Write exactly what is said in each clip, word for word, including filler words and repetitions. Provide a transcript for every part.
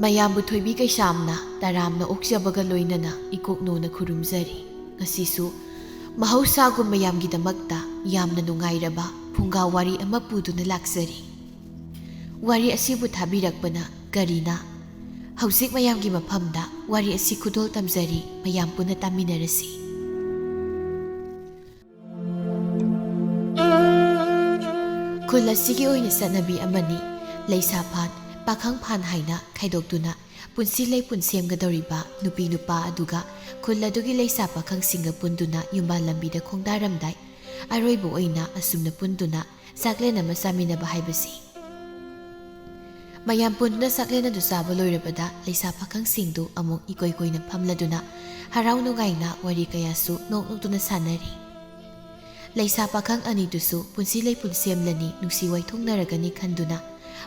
ꯃꯌꯥꯝꯕꯨ ꯊꯣꯏꯕꯤ ꯀꯩꯁꯥꯝꯅ ꯇꯔꯥꯝꯅ ꯑꯣꯛꯆꯕꯒ ꯂꯣꯏꯅꯅ ꯏꯀꯣꯛꯅꯣꯅ ꯈꯨꯔꯨꯝꯖꯔꯤ꯫ ꯉꯁꯤꯁꯨ ꯃꯍꯧꯁꯥꯒꯨꯝ ꯃꯌꯥꯝꯒꯤꯗꯃꯛꯇ ꯌꯥꯝꯅ ꯅꯨꯡꯉꯥꯏꯔꯕ ꯐꯨꯡꯒꯥ ꯋꯥꯔꯤ ꯑꯃ ꯄꯨꯗꯨꯅ ꯂꯥꯛꯆꯔꯤ꯫ ꯋꯥꯔꯤ ꯑꯁꯤꯕꯨ ꯊꯥꯕꯤꯔꯛꯄꯅ ꯀꯔꯤꯅ? ꯍꯧꯖꯤꯛ ꯃꯌꯥꯝꯒꯤ ꯃꯐꯝꯗ ꯋꯥꯔꯤ ꯑꯁꯤ ꯈꯨꯗꯣꯜ ꯇꯝꯖꯔꯤ, ꯃꯌꯥꯝ ꯄꯨꯟꯅ ꯇꯥꯃꯤꯟꯅꯔꯁꯤ꯫ ꯈꯨꯜ ꯑꯁꯤꯒꯤ ꯑꯣꯏꯅ ꯆꯠꯅꯕꯤ ꯑꯃꯅꯤ꯫ ꯂꯩꯁꯥ ꯐꯥꯟ, ꯄꯥꯈꯪ ꯐꯥꯟ ꯍꯥꯏꯅ ꯈꯥꯏꯗꯣꯛꯇꯨꯅ ꯄꯨꯟꯁꯤ ꯂꯩꯄꯨꯟ ꯁꯦꯝꯒꯗꯧꯔꯤꯕ ꯅꯨꯄꯤ ꯅꯨꯄꯥ ꯑꯗꯨꯒ ꯈꯨꯜ ꯑꯗꯨꯒꯤ ꯂꯩꯁꯥ ꯄꯥꯈꯪꯁꯤꯡꯒ ꯄꯨꯟꯗꯨꯅ ꯌꯨꯝꯕꯥꯜ ꯂꯝꯕꯤꯗ ꯈꯣꯡꯗꯥꯔꯝꯗꯥꯏ, ꯑꯔꯣꯏꯕ ꯑꯣꯏꯅ ꯑꯁꯨꯝꯅ ꯄꯨꯟꯗꯨꯅ ꯆꯥꯛꯂꯦꯟ ꯑꯃ ꯆꯥꯃꯤꯟꯅꯕ ꯍꯥꯏꯕꯁꯤ꯫ ꯃꯌꯥꯝ ꯄꯨꯟꯗꯨꯅ ꯆꯥꯛꯂꯦꯟ ꯑꯗꯨ ꯆꯥꯕ ꯂꯣꯏꯔꯕꯗ ꯂꯩꯁꯥ ꯄꯥꯈꯪꯁꯤꯡꯗꯨ ꯑꯃꯨꯛ ꯏꯀꯣꯏ ꯀꯣꯏꯅ ꯐꯝꯂꯗꯨꯅ ꯍꯔꯥꯎ ꯅꯨꯡꯉꯥꯏꯅ ꯋꯥꯔꯤ ꯀꯌꯥꯁꯨ ꯅꯣꯛ ꯅꯣꯛꯇꯨꯅ ꯁꯥꯟꯅꯔꯤ꯫ ꯂꯩꯁꯥ ꯄꯥꯈꯪ ꯑꯅꯤꯗꯨꯁꯨ ꯄꯨꯟꯁꯤ ꯂꯩꯄꯨꯟ ꯁꯦꯝꯂꯅꯤ, ꯅꯨꯡꯁꯤ ꯋꯥꯏꯊꯣꯡꯅꯔꯒꯅꯤ ꯈꯟꯗꯨꯅ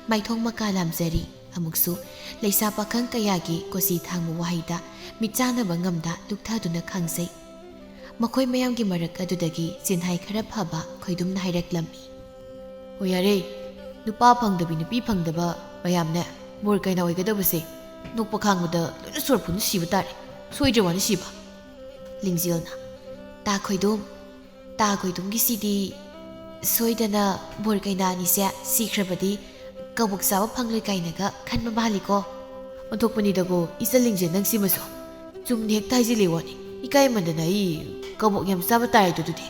ꯃꯥꯏꯊꯣꯡ ꯃꯀꯥ ꯂꯥꯝꯖꯔꯤ꯫ ꯑꯃꯨꯛꯁꯨ ꯂꯩꯁꯥ ꯄꯥꯈꯪ ꯀꯌꯥꯒꯤ ꯀꯣꯆꯤ ꯊꯥꯡꯕ ꯋꯥꯍꯩꯗ ꯃꯤꯠ ꯆꯥꯅꯕ ꯉꯝꯗ ꯂꯨꯛꯊꯗꯨꯅ ꯈꯥꯡꯖꯩ꯫ ꯃꯈꯣꯏ ꯃꯌꯥꯝꯒꯤ ꯃꯔꯛ ꯑꯗꯨꯗꯒꯤ ꯆꯤꯟꯍꯥꯏ ꯈꯔ ꯐꯕ ꯈꯣꯏꯗꯨꯝꯅ ꯍꯥꯏꯔꯛꯂꯝꯃꯤ꯫ "ꯍꯣꯏ ꯌꯥꯔꯦ, ꯅꯨꯄꯥ ꯐꯪꯗꯕꯤ ꯅꯨꯄꯤ ꯐꯪꯗꯕ ꯃꯌꯥꯝꯅꯦ, ꯕꯣꯔ ꯀꯩꯅꯥ ꯑꯣꯏꯒꯗꯕꯁꯦ ꯅꯣꯛꯄ ꯈꯥꯡꯕꯗ ꯂꯣꯏꯅ ꯁꯣꯔ ꯐꯨꯟ ꯁꯤꯕ ꯇꯥꯔꯦ, ꯁꯣꯏꯗ꯭ꯔꯦ ꯋꯥꯅ ꯁꯤꯕ꯫" ꯂꯤꯡꯖꯦꯜꯅ, "ꯇꯥ ꯈꯣꯏꯗꯨꯝ, ꯇꯥ ꯈꯣꯏꯗꯨꯝꯒꯤꯁꯤꯗꯤ ꯁꯣꯏꯗꯅ ꯕꯣꯔ ꯀꯩꯅꯥ ꯑꯅꯤꯁꯦ ꯁꯤꯈ꯭ꯔꯕꯗꯤ ꯀꯕꯣꯛ ꯆꯥꯕ ꯐꯪꯂꯣꯏ ꯀꯥꯏꯅꯒ ꯈꯟꯕ ꯃꯥꯜꯂꯤꯀꯣ꯫" "ꯑꯣꯟꯊꯣꯛꯄꯅꯤꯗꯀꯣ, ꯏꯆꯜ ꯂꯤꯡꯖꯦꯜ ꯅꯪꯁꯤꯃꯁꯨ꯫ ꯆꯨꯝꯅ ꯍꯦꯛꯇ ꯍꯥꯏꯖꯤꯜꯂꯤ ꯋꯥꯅꯤ꯫ ꯏꯀꯥꯏꯃꯟꯗꯅ ꯑꯩ ꯀꯕꯣꯛ ꯌꯥꯝ ꯆꯥꯕ ꯇꯥꯔꯦꯗꯣ ꯑꯗꯨꯗꯤ꯫"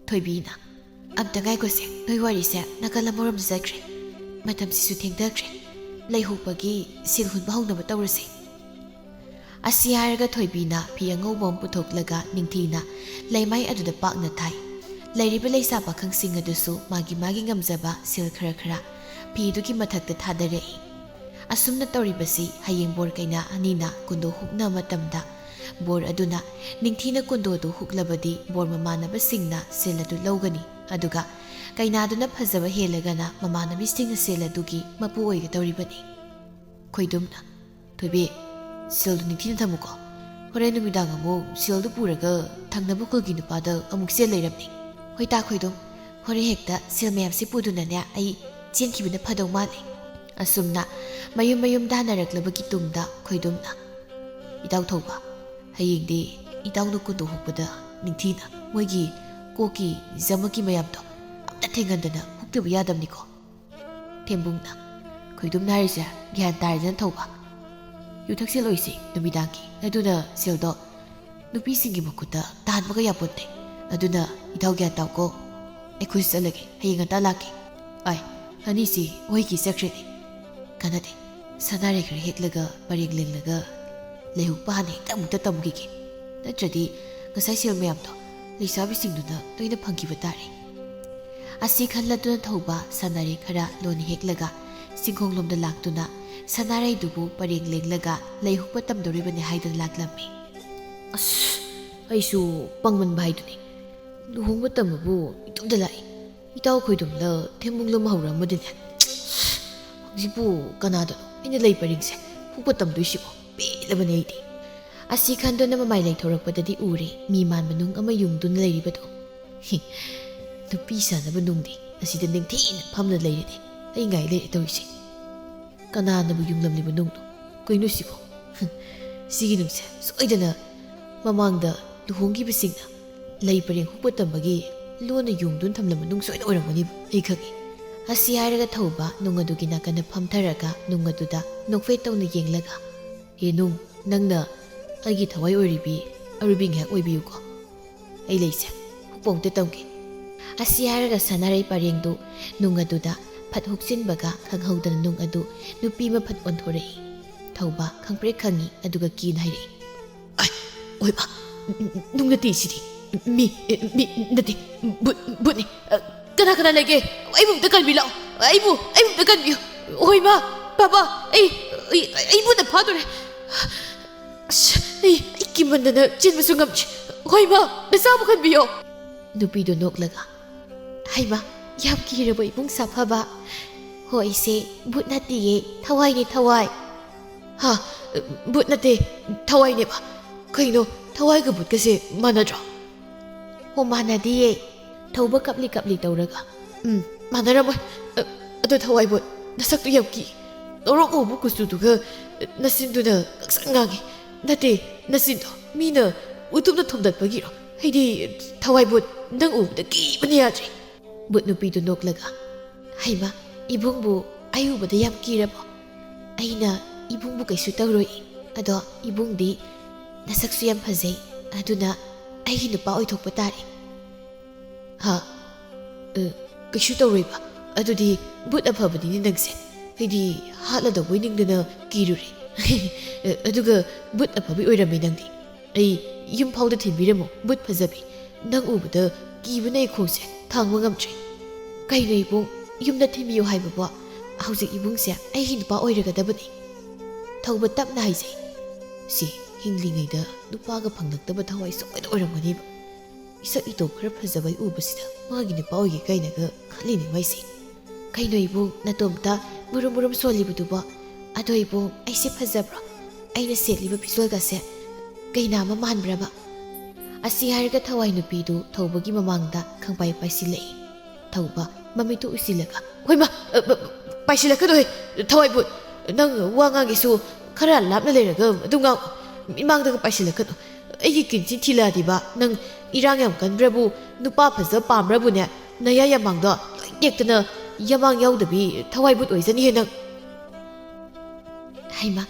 ꯊꯣꯏꯕꯤꯅ, "ꯑꯝꯇ ꯉꯥꯏꯈꯣꯁꯦ, ꯅꯣꯏ ꯋꯥꯔꯤꯁꯦ ꯅꯥꯀꯜ ꯑꯃꯔꯣꯝꯗ ꯆꯠꯈ꯭ꯔꯦ꯫ ꯃꯇꯝꯁꯤꯁꯨ ꯊꯦꯡꯊꯈ꯭ꯔꯦ꯫ ꯂꯩꯍꯣꯛꯄꯒꯤ ꯁꯤꯜ ꯍꯨꯟꯕ ꯍꯧꯅꯕ ꯇꯧꯔꯁꯦ꯫" ꯑꯁꯤ ꯍꯥꯏꯔꯒ ꯊꯣꯏꯕꯤꯅ ꯐꯤ ꯑꯉꯧꯕ ꯑꯃ ꯄꯨꯊꯣꯛꯂꯒ ꯅꯤꯡꯊꯤꯅ ꯂꯩꯃꯥꯏ ꯑꯗꯨꯗ ꯄꯥꯛꯅ ꯊꯥꯏ꯫ ꯂꯩꯔꯤꯕ ꯂꯩꯁꯥ ꯄꯥꯈꯪꯁꯤꯡ ꯑꯗꯨꯁꯨ ꯃꯥꯒꯤ ꯃꯥꯒꯤ ꯉꯝꯖꯕ ꯁꯤꯜ ꯈꯔ ꯈꯔ ꯐꯤꯗꯨꯒꯤ ꯃꯊꯛꯇ ꯊꯥꯗꯔꯛꯏ꯫ ꯑꯁꯨꯝꯅ ꯇꯧꯔꯤꯕꯁꯤ ꯍꯌꯦꯡ ꯕꯣꯔ ꯀꯩꯅꯥ ꯑꯅꯤꯅ ꯀꯨꯟꯗꯣ ꯍꯨꯛꯅ ꯃꯇꯝꯗ ꯕꯣꯔ ꯑꯗꯨꯅ ꯅꯤꯡꯊꯤꯅ ꯀꯨꯟꯗꯣꯗꯨ ꯍꯨꯛꯂꯕꯗꯤ ꯕꯣꯔ ꯃꯃꯥꯟꯅꯕꯁꯤꯡꯅ ꯁꯤꯜ ꯑꯗꯨ ꯂꯧꯒꯅꯤ, ꯑꯗꯨꯒ ꯀꯩꯅꯥꯗꯨꯅ ꯐꯖꯕ ꯍꯦꯜꯂꯒꯅ ꯃꯃꯥꯟꯅꯕꯤꯁꯤꯡꯅ ꯁꯤꯜ ꯑꯗꯨꯒꯤ ꯃꯄꯨ ꯑꯣꯏꯒꯗꯧꯔꯤꯕꯅꯤ꯫ ꯈꯣꯏꯗꯨꯝꯅ, "ꯊꯣꯏꯕꯤ, ꯁꯤꯜꯗꯨ ꯅꯤꯡꯊꯤꯅ ꯊꯝꯃꯨꯀꯣ꯫ ꯍꯣꯔꯦꯟ ꯅꯨꯃꯤꯗꯥꯡ ꯑꯃꯨꯛ ꯁꯤꯜꯗꯨ ꯄꯨꯔꯒ ꯊꯪꯅꯕ ꯈꯨꯜꯒꯤ ꯅꯨꯄꯥꯗ ꯑꯃꯨꯛ ꯆꯦꯜ ꯂꯩꯔꯝꯅꯤ꯫" "ꯍꯣꯏ ꯇꯥ ꯈꯣꯏꯗꯨꯝ, ꯍꯣꯔꯦꯟ ꯍꯦꯛꯇ ꯁꯤꯜ ꯃꯌꯥꯝꯁꯤ ꯄꯨꯗꯨꯅꯅꯦ ꯑꯩ ꯆꯦꯟꯈꯤꯕꯅ ꯐꯗꯧ ꯃꯥꯜꯂꯦ꯫" ꯑꯁꯨꯝꯅ ꯃꯌꯨꯝ ꯃꯌꯨꯝ ꯇꯥꯟꯅꯔꯛꯂꯕꯒꯤ ꯇꯨꯡꯗ ꯈꯣꯏꯗꯨꯝꯅ, "ꯏꯇꯥꯎ ꯊꯧꯕ, ꯍꯌꯦꯡꯗꯤ ꯏꯇꯥꯎꯅ ꯀꯨꯟꯗꯣ ꯍꯨꯛꯄꯗ ꯅꯤꯡꯊꯤꯅ ꯃꯣꯏꯒꯤ ꯀꯣꯛꯀꯤ ꯖꯃꯛꯀꯤ ꯃꯌꯥꯝꯗꯣ ꯑꯝꯇ ꯊꯦꯡꯍꯟꯗꯅ ꯍꯨꯛꯇꯕ ꯌꯥꯗꯕꯅꯤꯀꯣ"꯫ ꯊꯦꯝꯕꯨꯡꯅ, "ꯈꯣꯏꯗꯨꯝꯅ ꯍꯥꯏꯔꯤꯁꯦ ꯒ꯭ꯌꯥꯟ ꯇꯥꯔꯦꯗꯅ ꯊꯧꯕ꯫ ꯌꯨ ꯊꯛꯁꯦ ꯂꯣꯏꯁꯤ ꯅꯨꯃꯤꯗꯥꯡꯒꯤ, ꯑꯗꯨꯅ ꯁꯦꯜꯗꯣ ꯅꯨꯄꯤꯁꯤꯡꯒꯤ ꯃꯈꯨꯠꯇ ꯇꯥꯍꯟꯕꯒ ꯌꯥꯄꯣꯠꯇꯦ꯫ ꯑꯗꯨꯅ ꯏꯇꯥꯎ ꯒ꯭ꯌꯥꯟ ꯇꯥꯎꯀꯣ꯫ ꯑꯩꯈꯣꯏꯁꯨ ꯆꯠꯂꯒꯦ, ꯍꯌꯦꯡ ꯉꯟꯇꯥ ꯂꯥꯛꯀꯦ꯫ ꯑꯥꯏ, ꯑꯅꯤꯁꯤ ꯃꯣꯏꯒꯤ ꯆꯠꯈ꯭ꯔꯦꯅꯦ꯫ ꯀꯥꯟꯅꯗꯦ, ꯁꯅꯥꯔꯩ ꯈꯔ ꯍꯦꯛꯂꯒ ꯄꯔꯦꯡ ꯂꯦꯡꯂꯒ ꯂꯩꯍꯨꯛꯄ ꯍꯥꯟꯅ ꯍꯦꯛꯇ ꯑꯃꯨꯛꯇ ꯇꯝꯈꯤꯒꯦ꯫ ꯅꯠꯇ꯭ꯔꯗꯤ ꯉꯁꯥꯏ ꯁꯦꯜ ꯃꯌꯥꯝꯗꯣ ꯂꯩꯁꯥꯕꯤꯁꯤꯡꯗꯨꯅ ꯂꯣꯏꯅ ꯐꯪꯈꯤꯕ ꯇꯥꯔꯦ"꯫ ꯑꯁꯤ ꯈꯜꯂꯗꯨꯅ ꯊꯧꯕ ꯁꯅꯥꯔꯩ ꯈꯔ ꯂꯣꯟ ꯍꯦꯛꯂꯒ ꯆꯤꯡꯈꯣꯡꯂꯣꯝꯗ ꯂꯥꯛꯇꯨꯅ ꯁꯅꯥꯔꯩꯗꯨꯕꯨ ꯄꯔꯦꯡ ꯂꯦꯡꯂꯒ ꯂꯩꯍꯨꯛꯄ ꯇꯝꯗꯧꯔꯤꯕꯅꯤ ꯍꯥꯏꯗꯨꯅ ꯂꯥꯛꯂꯝꯃꯤ꯫ "ꯑꯁ, ꯑꯩꯁꯨ ꯄꯪꯃꯟꯕ ꯍꯥꯏꯗꯨꯅꯤ꯫ ꯂꯨꯍꯣꯡꯕ ꯇꯝꯕꯕꯨ ꯏꯇꯣꯝꯇ ꯂꯥꯛꯏ꯫ ꯏꯇꯥꯎ ꯈꯣꯏꯗꯨꯝꯂ ꯊꯦꯝꯕꯨꯡꯂ ꯑꯃ ꯍꯧꯔꯛꯑꯝꯃꯗꯤꯅꯦ꯫ ꯍꯧꯖꯤꯛꯄꯨ ꯀꯅꯥꯗꯅꯣ ꯑꯩꯅ ꯂꯩ ꯄꯔꯦꯡꯁꯦ ꯍꯨꯛꯄ ꯇꯝꯗꯣꯏꯁꯤꯕꯣ? ꯄꯦꯜꯂꯕꯅꯦ ꯑꯩꯗꯤ"꯫ ꯑꯁꯤ ꯈꯟꯗꯨꯅ ꯃꯃꯥꯏ ꯂꯩꯊꯣꯔꯛꯄꯗꯗꯤ ꯎꯔꯦ ꯃꯤ ꯃꯥꯟꯕ ꯅꯨꯡ ꯑꯃ ꯌꯨꯡꯗꯨꯅ ꯂꯩꯔꯤꯕꯗꯣ꯫ ꯍꯤ, ꯅꯨꯄꯤ ꯁꯥꯟꯅꯕ ꯅꯨꯡꯗꯤ ꯑꯁꯤꯗ ꯅꯤꯡꯊꯤꯅ ꯐꯝꯅ ꯂꯩꯔꯦꯅꯦ꯫ ꯑꯩ ꯉꯥꯏ ꯂꯩꯔꯦ ꯇꯧꯔꯤꯁꯦ꯫ ꯀꯅꯥꯅꯕꯨ ꯌꯨꯡꯂꯝꯂꯤꯕ ꯅꯨꯡꯅꯣ? ꯀꯩꯅꯣ ꯁꯤꯕꯣ? ꯍꯨꯝ, ꯁꯤꯒꯤ ꯅꯨꯡꯁꯦ ꯁꯣꯏꯗꯅ ꯃꯃꯥꯡꯗ ꯂꯨꯍꯣꯡꯈꯤꯕꯁꯤꯡꯅ ꯂꯩ ꯄꯔꯦꯡ ꯍꯨꯛꯄ ꯇꯝꯕꯒꯤ ꯂꯣꯟꯅ ꯌꯨꯡꯗꯨꯅ ꯊꯝꯂꯝꯕ ꯅꯨꯡ ꯁꯣꯏꯅ ꯑꯣꯏꯔꯝꯒꯅꯤꯕ, ꯑꯩ ꯈꯪꯉꯤ꯫ ꯑꯁꯤ ꯍꯥꯏꯔꯒ ꯊꯧꯕ ꯅꯨꯡ ꯑꯗꯨꯒꯤ ꯅꯥꯀꯟꯗ ꯐꯝꯊꯔꯒ ꯅꯨꯡ ꯑꯗꯨꯗ ꯅꯣꯛꯐꯦꯠ ꯇꯧꯅ ꯌꯦꯡꯂꯒ, "ꯍꯦ ꯅꯨꯡ, ꯅꯪꯅ ꯑꯩꯒꯤ ꯊꯋꯥꯏ ꯑꯣꯏꯔꯤꯕꯤ ꯑꯔꯣꯏꯕꯤ ꯉꯥꯏꯍꯥꯛ ꯑꯣꯏꯕꯤꯌꯨꯀꯣ꯫ ꯑꯩ ꯂꯩꯁꯦ ꯍꯨꯛꯄ ꯑꯃꯨꯛꯇ ꯇꯝꯒꯦ"꯫ ꯑꯁꯤ ꯍꯥꯏꯔꯒ ꯁꯅꯥꯔꯩ ꯄꯔꯦꯡꯗꯨ ꯅꯨꯡ ꯑꯗꯨꯗ ꯐꯠ ꯍꯨꯛꯆꯤꯟꯕꯒ ꯈꯪꯍꯧꯗꯅ ꯅꯨꯡ ꯑꯗꯨ ꯅꯨꯄꯤ ꯑꯃ ꯐꯠ ꯑꯣꯟꯊꯣꯔꯛꯏ꯫ ꯊꯧꯕ ꯈꯪꯄ꯭ꯔꯦꯛ ꯈꯪꯉꯤ, ꯑꯗꯨꯒ ꯀꯤꯅ ꯍꯥꯏꯔꯛꯏ, "ꯑꯥꯏ, ꯑꯣꯏꯕ, ꯅꯨꯡ ꯅꯠꯇꯦ ꯁꯤꯗꯤ꯫ ꯃꯤ, ꯃꯤ ꯅꯠꯇꯦ, ꯚꯨꯠ, ꯚꯨꯠꯅꯤ꯫ ꯀꯅꯥ ꯀꯅꯥ ꯂꯩꯒꯦ? ꯑꯩꯕꯨ ꯑꯝꯇ ꯀꯟꯕꯤꯂꯥꯎ꯫ ꯑꯩꯕꯨ, ꯑꯩꯕꯨ ꯑꯝꯇ ꯀꯟꯕꯤꯌꯨ꯫ ꯍꯣꯏ, ꯃꯥ, ꯕꯥꯕꯥ, ꯑꯩ, ꯑꯩ, ꯑꯩ ꯚꯨꯠꯅ ꯐꯥꯗꯣꯔꯦ꯫ ꯑꯁ, ꯑꯩ, ꯑꯩ ꯀꯤꯃꯟꯗꯅ ꯆꯦꯟꯕꯁꯨ ꯉꯝꯗ꯭ꯔꯦ꯫ ꯍꯣꯏ, ꯃꯥ, ꯅꯆꯥꯕꯨ ꯀꯟꯕꯤꯌꯣ"꯫ ꯅꯨꯄꯤꯗꯨ ꯅꯣꯛꯂꯒ, "ꯍꯩꯃꯥ, ꯌꯥꯝ ꯀꯤꯔꯕ ꯏꯕꯨꯡ ꯁꯥꯐꯕ? ꯍꯣ, ꯑꯩꯁꯦ ꯚꯨꯠ ꯅꯠꯇꯤꯌꯦ, ꯊꯋꯥꯏꯅꯦ, ꯊꯋꯥꯏ"꯫ "ꯍꯥ? ꯚꯨꯠ ꯅꯠꯇꯦ, ꯊꯋꯥꯏꯅꯦꯕ? ꯀꯩꯅꯣ, ꯊꯋꯥꯏꯒ ꯚꯨꯠꯀꯁꯦ ꯃꯥꯟꯅꯗ꯭ꯔꯣ?" "ꯍꯣ, ꯃꯥꯟꯅꯗꯤꯌꯦ"꯫ ꯊꯧꯕ ꯀꯞꯂꯤ ꯀꯞꯂꯤ ꯇꯧꯔꯒ, "ꯎꯝ, ꯃꯥꯟꯅꯔꯝꯃꯣꯏ꯫ ꯑ, ꯑꯗꯣ ꯊꯋꯥꯏ ꯚꯨꯠ, ꯅꯁꯛꯇꯨ ꯌꯥꯝ ꯀꯤ꯫ ꯉꯧꯔꯣꯛ ꯉꯧꯕ ꯀꯨꯆꯨꯗꯨꯒ ꯅꯆꯤꯟꯗꯨꯅ ꯉꯥꯡꯁꯪ ꯉꯥꯡꯉꯤ꯫ ꯅꯠꯇꯦ, ꯅꯆꯤꯟꯗꯣ ꯃꯤꯅ ꯎꯇꯨꯞꯅ ꯊꯣꯝꯗꯠꯄꯒꯤꯔꯣ? ꯑꯩꯗꯤ ꯊꯋꯥꯏꯕꯨꯠ, ꯅꯪ ꯎꯕꯗ ꯀꯤꯕꯅ ꯌꯥꯗ꯭ꯔꯦ꯫ ꯕꯨꯠ ꯅꯨꯄꯤꯗꯨ ꯅꯣꯛꯂꯒ, "ꯍꯩꯃꯥ, ꯏꯕꯨꯡꯕꯨ ꯑꯩ ꯎꯕꯗ ꯌꯥꯝ ꯀꯤꯔꯕꯣ? ꯑꯩꯅ ꯏꯕꯨꯡꯕꯨ ꯀꯩꯁꯨ ꯇꯧꯔꯣꯏ꯫ ꯑꯗꯣ ꯏꯕꯨꯡꯗꯤ ꯅꯁꯛꯁꯨ ꯌꯥꯝ ꯐꯖꯩ, ꯑꯗꯨꯅ ꯑꯩꯒꯤ ꯅꯨꯄꯥ ꯑꯣꯏꯊꯣꯛꯄ ꯇꯥꯔꯦ꯫" "ꯍꯥ? ꯑ, ꯀꯩꯁꯨ ꯇꯧꯔꯣꯏꯕ? ꯑꯗꯨꯗꯤ ꯕꯨꯠ ꯑꯐꯕꯅꯤꯅꯦ ꯅꯪꯁꯦ꯫ ꯑꯩꯗꯤ ꯍꯥꯠꯂꯗꯧꯕꯩ ꯅꯤꯡꯗꯅ ꯀꯤꯔꯨꯔꯦ꯫ ꯑꯗꯨꯒ ꯕꯨꯠ ꯑꯐꯕꯤ ꯑꯣꯏꯔꯝꯃꯦ ꯅꯪꯗꯤ꯫ ꯑꯩ ꯌꯨꯝ ꯐꯥꯎꯗ ꯊꯤꯟꯕꯤꯔꯝꯃꯣ, ꯕꯨꯠ ꯐꯖꯕꯤ꯫ ꯅꯪ ꯎꯕꯗ ꯀꯤꯕꯅ ꯑꯩ ꯈꯣꯡꯁꯦ ꯊꯥꯡꯕ ꯉꯝꯗ꯭ꯔꯦ꯫" "ꯀꯩꯅꯣ ꯏꯕꯨꯡ, ꯌꯨꯝꯗ ꯊꯤꯟꯕꯤꯌꯨ ꯍꯥꯏꯕꯕꯣ? ꯍꯧꯖꯤꯛ ꯏꯕꯨꯡꯁꯦ ꯑꯩꯒꯤ ꯅꯨꯄꯥ ꯑꯣꯏꯔꯒꯗꯕꯅꯤ꯫" ꯊꯧꯕ ꯇꯞꯅ ꯍꯥꯏꯖꯩ꯫ "ꯁꯤ ꯍꯤꯡꯂꯤꯉꯩꯗ ꯅꯨꯄꯥꯒ ꯐꯪꯂꯛꯇꯕ ꯊꯋꯥꯏ ꯁꯣꯏꯗ ꯑꯣꯏꯔꯝꯒꯅꯤꯕ꯫ ꯏꯁꯛ ꯏꯇꯣ ꯈꯔ ꯐꯖꯕ ꯑꯩ ꯎꯕꯁꯤꯗ ꯃꯥꯒꯤ ꯅꯨꯄꯥ ꯑꯣꯏꯒꯦ ꯀꯥꯏꯅꯒ ꯈꯜꯂꯤꯅꯦ ꯃꯥꯏꯁꯦ꯫ ꯀꯩꯅꯣ ꯏꯕꯨꯡ, ꯅꯇꯣꯝꯇ ꯃꯨꯔꯨꯝ ꯃꯨꯔꯨꯝ ꯁꯣꯜꯂꯤꯕꯗꯨꯕꯣ? ꯑꯗꯣ ꯏꯕꯨꯡ, ꯑꯩꯁꯦ ꯐꯖꯕ꯭ꯔꯣ? ꯑꯩꯅ ꯁꯦꯠꯂꯤꯕ ꯐꯤꯖꯣꯜꯒꯁꯦ ꯀꯩꯅꯥ ꯑꯃ ꯃꯥꯟꯕ꯭ꯔꯕ?" ꯑꯁꯤ ꯍꯥꯏꯔꯒ ꯊꯋꯥꯏ ꯅꯨꯄꯤꯗꯨ ꯊꯧꯕꯒꯤ ꯃꯃꯥꯡꯗ ꯈꯪꯄꯥꯏ ꯄꯥꯏꯁꯤꯜꯂꯛꯏ꯫ ꯊꯧꯕ ꯃꯃꯤꯠꯇꯨ ꯎꯏꯁꯤꯜꯂꯒ, "ꯍꯣꯏꯃ, ꯑ, ꯑ, ꯄꯥꯏꯁꯤꯜꯂꯛꯀꯅꯨꯍꯦ, ꯊꯋꯥꯏꯕꯨꯠ꯫ ꯅꯪ ꯋꯥ ꯉꯥꯡꯒꯦꯁꯨ ꯈꯔ ꯂꯥꯞꯅ ꯂꯩꯔꯒ ꯑꯗꯨꯝ ꯉꯥꯡꯉꯨ꯫ ꯃꯤꯃꯥꯡꯗꯒ ꯄꯥꯏꯁꯤꯜꯂꯛꯀꯅꯨ꯫ ꯑꯩꯒꯤ ꯀꯤꯟꯁꯤ ꯊꯤꯜꯂꯛꯑꯗꯤꯕ ꯅꯪ ꯏꯔꯥꯡ ꯌꯥꯝ ꯀꯟꯕ꯭ꯔꯕꯨ, ꯅꯨꯄꯥ ꯐꯖꯕ ꯄꯥꯝꯕ꯭ꯔꯕꯨꯅꯦ, ꯅꯌꯥ ꯌꯥꯃꯥꯡꯗꯣ ꯂꯣꯏ ꯇꯦꯛꯇꯅ ꯌꯥꯃꯥꯡ ꯌꯥꯎꯗꯕꯤ ꯊꯋꯥꯏꯕꯨꯠ ꯑꯣꯏꯖꯅꯤꯍꯦ ꯅꯪ꯫" ꯍꯩꯃꯥ,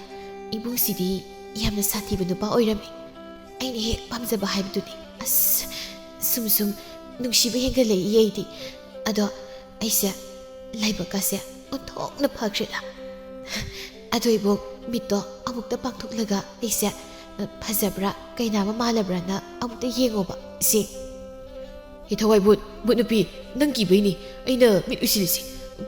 ꯏꯕꯨꯡꯁꯤꯗꯤ ꯌꯥꯝꯅ ꯁꯥꯊꯤꯕ ꯅꯨꯄꯥ ꯑꯣꯏꯔꯝꯃꯤ꯫ ꯑꯩꯅ ꯍꯦꯛ ꯄꯥꯝꯖꯕ ꯍꯥꯏꯕꯗꯨꯅꯤ꯫ ꯑꯁ, ꯁꯨꯝ ꯁꯨꯝ ꯅꯨꯡꯁꯤꯕ ꯍꯦꯟꯒꯠꯂꯛꯏ ꯑꯩꯗꯤ꯫ ꯑꯗꯣ ꯑꯩꯁꯦ ꯂꯥꯏꯕꯛꯀꯁꯦ ꯑꯣꯟꯊꯣꯛꯅ ꯐꯈ꯭ꯔꯦꯗ꯫ ꯑꯗꯣ ꯏꯕꯨꯡ, ꯃꯤꯠꯇꯣ ꯑꯃꯨꯛꯇ ꯄꯥꯡꯊꯣꯛꯂꯒ ꯑꯩꯁꯦ, ꯑ, ꯐꯖꯕ꯭ꯔꯥ, ꯀꯩꯅꯥ ꯑꯃ ꯃꯥꯜꯂꯕ꯭ꯔꯥꯅ ꯑꯃꯨꯛꯇ ꯌꯦꯡꯉꯣꯕ꯫ ꯁꯤ꯫ "ꯍꯦ ꯊꯋꯥꯏ ꯕꯨꯠ, ꯕꯨꯠ ꯅꯨꯄꯤ, ꯅꯪ ꯀꯤꯕꯩꯅꯤ ꯑꯩꯅ ꯃꯤꯠ ꯎꯏꯁꯤꯜꯂꯤꯁꯦ꯫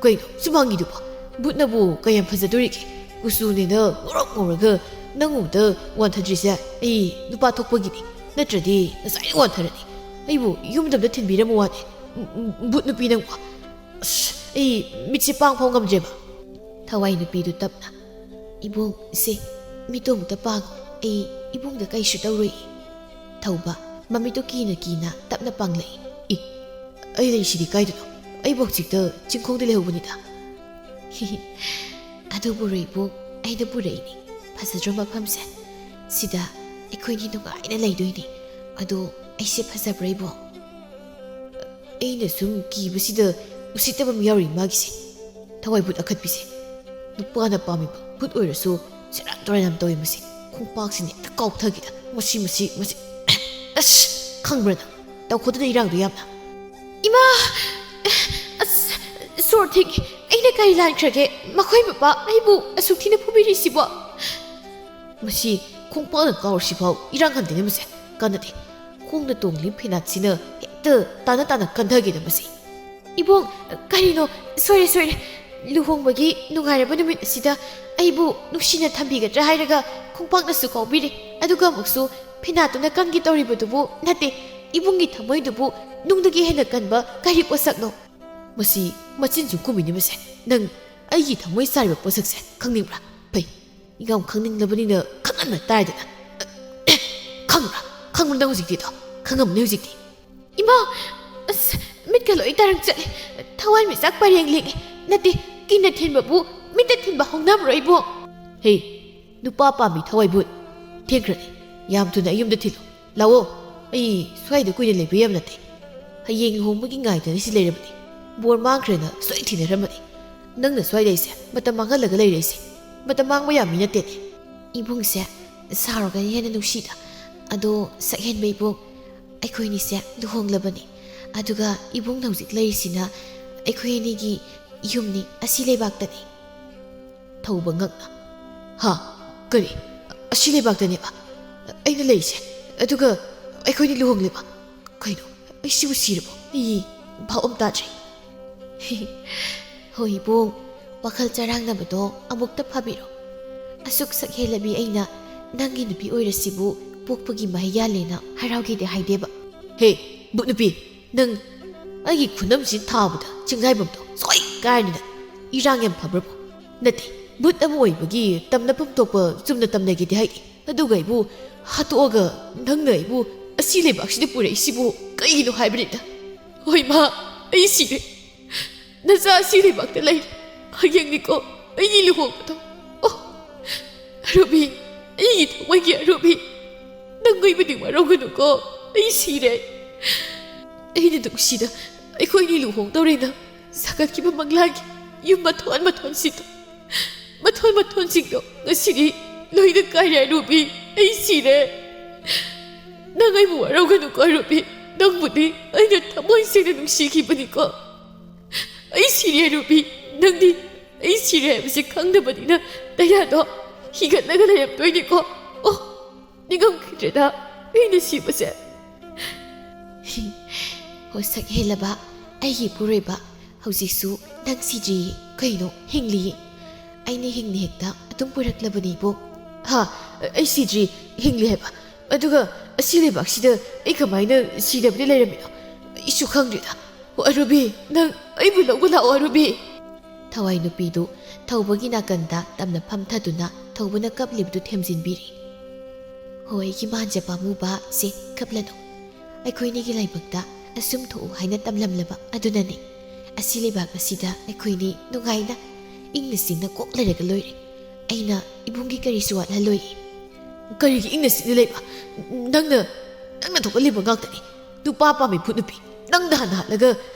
ꯀꯩꯅꯣ ꯁꯨꯃꯥꯡꯒꯤꯗꯨꯕꯣ? ꯕꯨꯠꯅꯕꯨ ꯀꯌꯥꯝ ꯐꯖꯗꯣꯔꯤꯒꯦ? ꯀꯨꯆꯨꯅꯦꯅ ꯉꯧꯔꯣꯛ ꯉꯧꯔꯒ ꯅꯪ ꯎꯕꯗ ꯋꯥꯟꯊꯗ꯭ꯔꯤꯁꯦ ꯑꯩ ꯅꯨꯄꯥ ꯊꯣꯛꯄꯒꯤꯅꯤ, ꯅꯠꯇ꯭ꯔꯗꯤ ꯉꯁꯥꯏꯅ ꯋꯥꯟꯊꯔꯅꯤ꯫ ꯑꯩꯕꯨ ꯌꯨꯝꯗ ꯑꯝꯇ ꯊꯤꯟꯕꯤꯔꯝꯃꯨ ꯋꯥꯅꯦ, ꯕꯨꯠ ꯅꯨꯄꯤ ꯅꯪꯕꯨ꯫ ꯑꯁ, ꯑꯩ ꯃꯤꯠꯁꯦ ꯄꯥꯡ ꯐꯥꯎ ꯉꯝꯗ꯭ꯔꯦꯕ꯫" ꯊꯋꯥꯏ ꯅꯨꯄꯤꯗꯨ ꯇꯞꯅ, "ꯏꯕꯨꯡ, ꯁꯦ, ꯃꯤꯠꯇꯣ ꯑꯃꯨꯛꯇ ꯄꯥꯡꯉꯨ꯫ ꯑꯩ ꯏꯕꯨꯡꯗ ꯀꯩꯁꯨ ꯇꯧꯔꯣꯏ꯫" ꯊꯧꯕ, ꯃꯃꯤꯠꯇꯨ ꯀꯤꯅ ꯀꯤꯅ ꯇꯞꯅ ꯄꯥꯡꯂꯛꯏ꯫ "ꯏ, ꯑꯩ ꯂꯩꯁꯤꯗꯤ ꯀꯥꯏꯗꯅꯣ? ꯑꯩꯕꯨ ꯍꯧꯖꯤꯛꯇ ꯆꯤꯡꯈꯣꯡꯗ ꯂꯩꯍꯧꯕꯅꯤꯗ꯫" ꯑꯗꯨꯕꯨ ꯔꯣꯏꯕꯨ, ꯑꯩꯅ ꯄꯨꯔꯛꯏꯅꯤ꯫ ꯐꯖꯗ꯭ꯔꯣ ꯃꯐꯝꯁꯦ? ꯁꯤꯗ ꯑꯩꯈꯣꯏꯅꯤ ꯅꯨꯡꯉꯥꯏꯅ ꯂꯩꯗꯣꯏꯅꯤ꯫ ꯑꯗꯣ ꯑꯩꯁꯦ ꯐꯖꯕ꯭ꯔꯥ, ꯏꯕꯣꯛ? ꯑꯩꯅ ꯁꯨꯝ ꯀꯤꯕꯁꯤꯗ ꯎꯁꯤꯠꯇꯕ ꯑꯃ ꯌꯥꯎꯔꯤ ꯃꯥꯒꯤꯁꯦ꯫ ꯊꯋꯥꯏ ꯚꯨꯠ ꯑꯈꯠꯄꯤꯁꯦ꯫ ꯅꯨꯄꯥꯅ ꯄꯥꯝꯃꯤꯕ ꯚꯨꯠ ꯑꯣꯏꯔꯁꯨ ꯁꯦꯔꯥꯟ ꯇꯨꯔꯥꯟ ꯌꯥꯝ ꯇꯧꯏ ꯃꯁꯤ꯫ ꯈꯣꯡꯄꯥꯛꯁꯤꯅ ꯍꯦꯛꯇ ꯀꯥꯎꯊꯒꯦꯗ꯫ ꯃꯁꯤ, ꯃꯁꯤ, ꯃꯁꯤ꯫ ꯑꯁ! ꯈꯪꯕ꯭ꯔꯥ ꯅꯪ? ꯇꯧꯈꯣꯗꯅ ꯏꯔꯥꯡꯗꯣ ꯌꯥꯝꯅ꯫ ꯏꯃꯥ! ꯑꯁ! ꯁꯣꯔ ꯊꯤꯡꯉꯤ꯫ ꯑꯩꯅ ꯀꯔꯤ ꯂꯥꯟꯈ꯭ꯔꯒꯦ? ꯃꯈꯣꯏ ꯃꯄꯥ ꯑꯩꯕꯨ ꯑꯁꯨꯛ ꯊꯤꯅ ꯐꯨꯕꯤꯔꯤꯁꯤꯕꯣ? ꯃꯁꯤ ꯈꯣꯡꯄꯥꯛꯅ ꯀꯥꯎꯔꯤꯁꯤꯐꯥꯎ ꯏꯔꯥꯡ ꯍꯟꯗꯦꯅꯦ ꯃꯁꯦ꯫ ꯀꯥꯟꯅꯗꯦ꯫ ꯈꯣꯡꯗ ꯇꯣꯡꯂꯤ ꯐꯦꯅꯥꯠꯁꯤꯅ ꯍꯦꯛꯇ ꯇꯥꯅ ꯇꯥꯅ ꯀꯟꯊꯒꯦꯗ ꯃꯁꯤ꯫ ꯏꯕꯣꯡ, ꯀꯔꯤꯅꯣ? ꯁꯣꯏꯔꯦ, ꯁꯣꯏꯔꯦ꯫ ꯂꯨꯍꯣꯡꯕꯒꯤ ꯅꯨꯡꯉꯥꯏꯔꯕ ꯅꯨꯃꯤꯠ ꯑꯁꯤꯗ ꯑꯩꯕꯨ ꯅꯨꯡꯁꯤꯅ ꯊꯝꯕꯤꯒꯗ꯭ꯔꯥ ꯍꯥꯏꯔꯒ ꯈꯣꯡꯄꯥꯛꯅꯁꯨ ꯀꯥꯎꯕꯤꯔꯦ꯫ ꯑꯗꯨꯒ ꯑꯃꯨꯛꯁꯨ ꯐꯦꯅꯥꯠꯇꯨꯅ ꯀꯟꯒꯦ ꯇꯧꯔꯤꯕꯗꯨꯕꯨ ꯅꯠꯇꯦ, ꯏꯕꯨꯡꯒꯤ ꯊꯃꯣꯏꯗꯨꯕꯨ ꯅꯨꯡꯗꯒꯤ ꯍꯦꯟꯅ ꯀꯟꯕ ꯀꯔꯤ ꯄꯣꯠꯁꯛꯅꯣ? ꯃꯁꯤ ꯃꯆꯤꯟꯁꯨ ꯈꯨꯝꯃꯤꯅꯦ ꯃꯁꯦ꯫ ꯅꯪ ꯑꯩꯒꯤ ꯊꯃꯣꯏ ꯆꯥꯔꯤꯕ ꯄꯣꯠꯁꯛꯁꯦ ꯈꯪꯅꯤꯡꯕ꯭ꯔꯥ? ꯐꯩ, ꯌꯥꯝ ꯈꯪꯅꯤꯡꯂꯕꯅꯤꯅ ꯈꯪꯍꯟꯕ ꯇꯥꯔꯦꯗꯅ꯫ ꯈꯪꯕ꯭ꯔꯥ? ꯈꯪꯕ꯭ꯔꯥ ꯅꯪ ꯍꯧꯖꯤꯛꯇꯤ ꯑꯗꯣ? ꯈꯪꯉꯝꯃꯅꯤ ꯍꯧꯖꯤꯛꯇꯤ꯫ ꯏꯃꯥ! ꯑꯁ, ꯃꯤꯠꯀ ꯂꯣꯏ ꯇꯥꯔꯪ ꯆꯠꯂꯦ꯫ ꯊꯋꯥꯟꯃꯤꯆꯥꯛ ꯄꯔꯦꯡ ꯂꯦꯡꯉꯦ꯫ ꯅꯠꯇꯦ, ꯀꯤꯅ ꯊꯤꯟꯕꯕꯨ ꯃꯤꯠꯇ ꯊꯤꯟꯕ ꯍꯧꯅꯕ꯭ꯔꯣ, ꯏꯕꯣ? ꯍꯦ, ꯅꯨꯄꯥ ꯄꯥꯝꯃꯤ ꯊꯋꯥꯏ ꯚꯨꯠ꯫ ꯊꯦꯡꯈ꯭ꯔꯅꯤ꯫ ꯌꯥꯝ ꯊꯨꯅ ꯑꯩ ꯌꯨꯝꯗ ꯊꯤꯜꯂꯨ꯫ ꯂꯥꯛꯑꯣ꯫ ꯑꯩ ꯁ꯭ꯋꯥꯏꯗ ꯀꯨꯏꯅ ꯂꯩꯕ ꯌꯥꯕ ꯅꯠꯇꯦ꯫ ꯍꯌꯦꯡ ꯂꯨꯍꯣꯡꯕꯒꯤ ꯉꯥꯏꯗꯅ ꯁꯤ ꯂꯩꯔꯕꯅꯤ꯫ ꯕꯣꯔ ꯃꯥꯡꯈ꯭ꯔꯦꯅ ꯁꯣꯏ ꯊꯤꯅꯔꯝꯃꯅꯤ꯫ ꯅꯪꯅ ꯁ꯭ꯋꯥꯏꯗ ꯑꯩꯁꯦ ꯃꯇꯝ ꯃꯥꯡꯍꯜꯂꯒ ꯂꯩꯔꯛꯏꯁꯦ꯫ ꯃꯇꯝ ꯃꯥꯡꯕ ꯌꯥꯕ ꯃꯤ ꯅꯠꯇꯦꯅꯦ꯫ ꯏꯕꯨꯡꯁꯦ ꯁꯥꯎꯔꯒꯅ ꯍꯦꯟꯅ ꯅꯨꯡꯁꯤꯗ꯫ ꯑꯗꯣ ꯁꯛꯍꯦꯟꯕ ꯏꯕꯨꯡ, ꯑꯩꯈꯣꯏꯅꯤꯁꯦ ꯂꯨꯍꯣꯡꯂꯕꯅꯤ꯫ ꯑꯗꯨꯒ ꯏꯕꯨꯡꯅ ꯍꯧꯖꯤꯛ ꯂꯩꯔꯤꯁꯤꯅ ꯑꯩꯈꯣꯏ ꯑꯅꯤꯒꯤ ꯌꯨꯝꯅꯤ, ꯑꯁꯤ ꯂꯩꯕꯥꯛꯇꯅꯤ꯫ ꯊꯧꯕ ꯉꯛꯅ, "ꯍꯥ? ꯀꯔꯤ? ꯑꯁꯤ ꯂꯩꯕꯥꯛꯇꯅꯦꯕ ꯑꯩꯅ ꯂꯩꯔꯤꯁꯦ? ꯑꯗꯨꯒ ꯑꯩꯈꯣꯏꯅꯤ ꯂꯨꯍꯣꯡꯂꯤꯕ? ꯀꯩꯅꯣ, ꯑꯩꯁꯤꯕꯨ ꯁꯤꯔꯕꯣ? ꯑꯩ ꯚꯥꯞ ꯑꯃ ꯇꯥꯗ꯭ꯔꯦ꯫" "ꯍꯣꯏ ꯏꯕꯨꯡ, ꯋꯥꯈꯜ ꯆꯔꯥꯡꯅꯕꯗꯣ ꯑꯃꯨꯛꯇ ꯐꯥꯕꯤꯔꯣ꯫ ꯑꯁꯨꯛ ꯁꯛꯍꯦꯜꯂꯕꯤ ꯑꯩꯅ ꯅꯪꯒꯤ ꯅꯨꯄꯤ ꯑꯣꯏꯔꯁꯤꯕꯨ ꯄꯣꯛꯄꯒꯤ ꯃꯍꯩ ꯌꯥꯜꯂꯦꯅ ꯍꯔꯥꯎꯒꯦꯗꯤ ꯍꯥꯏꯗꯦꯕ꯫" "ꯍꯦ, ꯚꯨꯠ ꯅꯨꯄꯤ, ꯅꯪ ꯑꯩꯒꯤ ꯈꯨꯅꯝꯁꯤ ꯊꯥꯕꯗ ꯆꯤꯡꯒꯥꯏꯐꯝꯗꯣ ꯁꯣꯏ ꯀꯥꯏꯔꯅꯤꯗ꯫ ꯏꯔꯥꯡ ꯌꯥꯝ ꯐꯕ꯭ꯔꯕꯣ? ꯅꯠꯇꯦ, ꯚꯨꯠ ꯑꯃ ꯑꯣꯏꯕꯒꯤ ꯇꯝꯅꯐꯝ ꯊꯣꯛꯄ ꯆꯨꯝꯅ ꯇꯝꯅꯒꯦꯗꯤ ꯍꯥꯏꯗꯦ꯫ ꯑꯗꯨꯒ ꯑꯩꯕꯨ ꯍꯥꯠꯇꯣꯛꯑꯒ ꯅꯪꯅ ꯑꯩꯕꯨ ꯑꯁꯤ ꯂꯩꯕꯥꯛꯁꯤꯗ ꯄꯨꯔꯛꯏꯁꯤꯕꯨ ꯀꯩꯒꯤꯅꯣ ꯍꯥꯏꯕꯅꯤꯗ꯫ ꯍꯣꯏ ꯃꯥ, ꯑꯩ ꯁꯤꯔꯦ꯫ ꯅꯆꯥ ꯑꯁꯤ ꯂꯩꯕꯥꯛꯇ ꯂꯩꯔꯦ꯫ ꯍꯌꯦꯡꯅꯤꯀꯣ ꯑꯩꯒꯤ ꯂꯨꯍꯣꯡꯕꯗꯣ꯫ ꯑꯣ, ꯑꯔꯨꯕꯤ, ꯑꯩꯒꯤ ꯊꯃꯣꯏꯒꯤ ꯑꯔꯨꯕꯤ, ꯅꯪ ꯑꯩꯕꯨꯗꯤ ꯋꯥꯔꯧꯒꯅꯨꯀꯣ꯫ ꯑꯩ ꯁꯤꯔꯦ꯫ ꯑꯩꯅ ꯅꯨꯡꯁꯤꯅ ꯑꯩꯈꯣꯏꯅꯤ ꯂꯨꯍꯣꯡꯗꯧꯔꯦꯅ ꯁꯥꯒꯠꯈꯤꯕ ꯃꯪꯂꯥꯒꯤ ꯌꯨꯝ ꯃꯊꯣꯟ ꯃꯊꯣꯟꯁꯤꯡꯗꯣ, ꯃꯊꯣꯟ ꯃꯊꯣꯟꯁꯤꯡꯗꯣ ꯉꯁꯤꯗꯤ ꯂꯣꯏꯅ ꯀꯥꯏꯔꯦ ꯑꯔꯨꯕꯤ꯫ ꯑꯩ ꯁꯤꯔꯦ꯫ ꯅꯪ ꯑꯩꯕꯨ ꯋꯥꯔꯧꯒꯅꯨꯀꯣ ꯑꯔꯨꯕꯤ꯫ ꯅꯪꯕꯨꯗꯤ ꯑꯩꯅ ꯊꯃꯣꯏ ꯁꯦꯡꯅ ꯅꯨꯡꯁꯤꯈꯤꯕꯅꯤꯀꯣ꯫ ꯑꯩ ꯁꯤꯔꯦ ꯑꯔꯨꯕꯤ꯫ ꯅꯪꯗꯤ ꯑꯩ ꯁꯤꯔꯦ ꯍꯥꯏꯕꯁꯦ ꯈꯪꯗꯕꯅꯤꯅ ꯗꯥꯏꯅꯥꯗꯣ ꯍꯤꯒꯠꯂꯒ ꯂꯩꯔꯝꯗꯣꯏꯅꯤꯀꯣ꯫ ꯑꯣ, ꯅꯤꯡꯉꯝꯈꯤꯗ꯭ꯔꯦꯗ ꯑꯩꯅ ꯁꯤꯕꯁꯦ꯫ ꯍꯣ, ꯁꯛ ꯍꯦꯜꯂꯕ ꯑꯩꯒꯤ ꯏꯄꯨꯔꯣꯏꯕ, ꯍꯧꯖꯤꯛꯁꯨ ꯅꯪ ꯁꯤꯗ꯭ꯔꯤꯌꯦ꯫ ꯀꯩꯅꯣ, ꯍꯤꯡꯂꯤꯌꯦ꯫ ꯑꯩꯅ ꯍꯤꯡꯅ ꯍꯦꯛꯇ ꯑꯗꯨꯝ ꯄꯨꯔꯛꯂꯕꯅꯤ ꯏꯕꯣꯛ꯫ ꯍꯥ? ꯑꯩ ꯁꯤꯗ꯭ꯔꯤ, ꯍꯤꯡꯂꯤ ꯍꯥꯏꯕ꯫ ꯑꯗꯨꯒ ꯑꯁꯤ ꯂꯩꯕꯥꯛꯁꯤꯗ ꯑꯩ ꯀꯃꯥꯏꯅ ꯁꯤꯗꯕꯤꯗ ꯂꯩꯔꯝꯃꯤꯅꯣ? ꯑꯩꯁꯨ ꯈꯪꯗ꯭ꯔꯦꯗ꯫ ꯑꯣ, ꯑꯔꯨꯕꯤ, ꯅꯪ ꯑꯩꯕꯨ ꯂꯧꯕ ꯂꯥꯛꯑꯣ, ꯑꯔꯨꯕꯤ꯫ ꯊꯋꯥꯏ ꯅꯨꯄꯤꯗꯨ ꯊꯧꯕꯒꯤ ꯅꯥꯀꯟꯗ ꯇꯞꯅ ꯐꯝꯊꯗꯨꯅ ꯊꯧꯕꯅ ꯀꯞꯂꯤꯕꯗꯨ ꯊꯦꯝꯖꯤꯟꯕꯤꯔꯤ꯫ ꯍꯣ, ꯑꯩꯒꯤ ꯃꯥꯟꯖ ꯄꯥꯝꯃꯨꯕ, ꯁꯦ, ꯀꯞꯂꯅꯨ꯫ ꯑꯩꯈꯣꯏꯅꯤꯒꯤ ꯂꯥꯏꯕꯛꯇ ꯑꯁꯨꯝ ꯊꯣꯛꯎ ꯍꯥꯏꯅ ꯇꯝꯂꯝꯂꯕ ꯑꯗꯨꯅꯅꯤ꯫ ꯑꯁꯤ ꯂꯩꯕꯥꯛ ꯑꯁꯤꯗ ꯑꯩꯈꯣꯏꯅꯤ ꯅꯨꯡꯉꯥꯏꯅ ꯏꯪꯅ ꯆꯤꯛꯅ ꯀꯣꯛ ꯂꯩꯔꯒ ꯂꯣꯏꯔꯦ꯫ ꯑꯩꯅ ꯏꯕꯨꯡꯒꯤ ꯀꯔꯤꯁꯨ ꯋꯥꯠꯍꯜꯂꯣꯏ꯫ ꯀꯔꯤꯒꯤ ꯏꯪꯅ ꯆꯤꯛꯅ ꯂꯩꯕ? ꯅꯪꯅ, ꯅꯪꯅ ꯊꯣꯛꯍꯜꯂꯤꯕ ꯉꯥꯛꯇꯅꯤ꯫ ꯅꯨꯄꯥ ꯄꯥꯝꯃꯤ ꯐꯨꯠ ꯅꯨꯄꯤ꯫ ꯅꯪꯅ ꯍꯥꯟꯅ ꯍꯥꯠꯂꯒ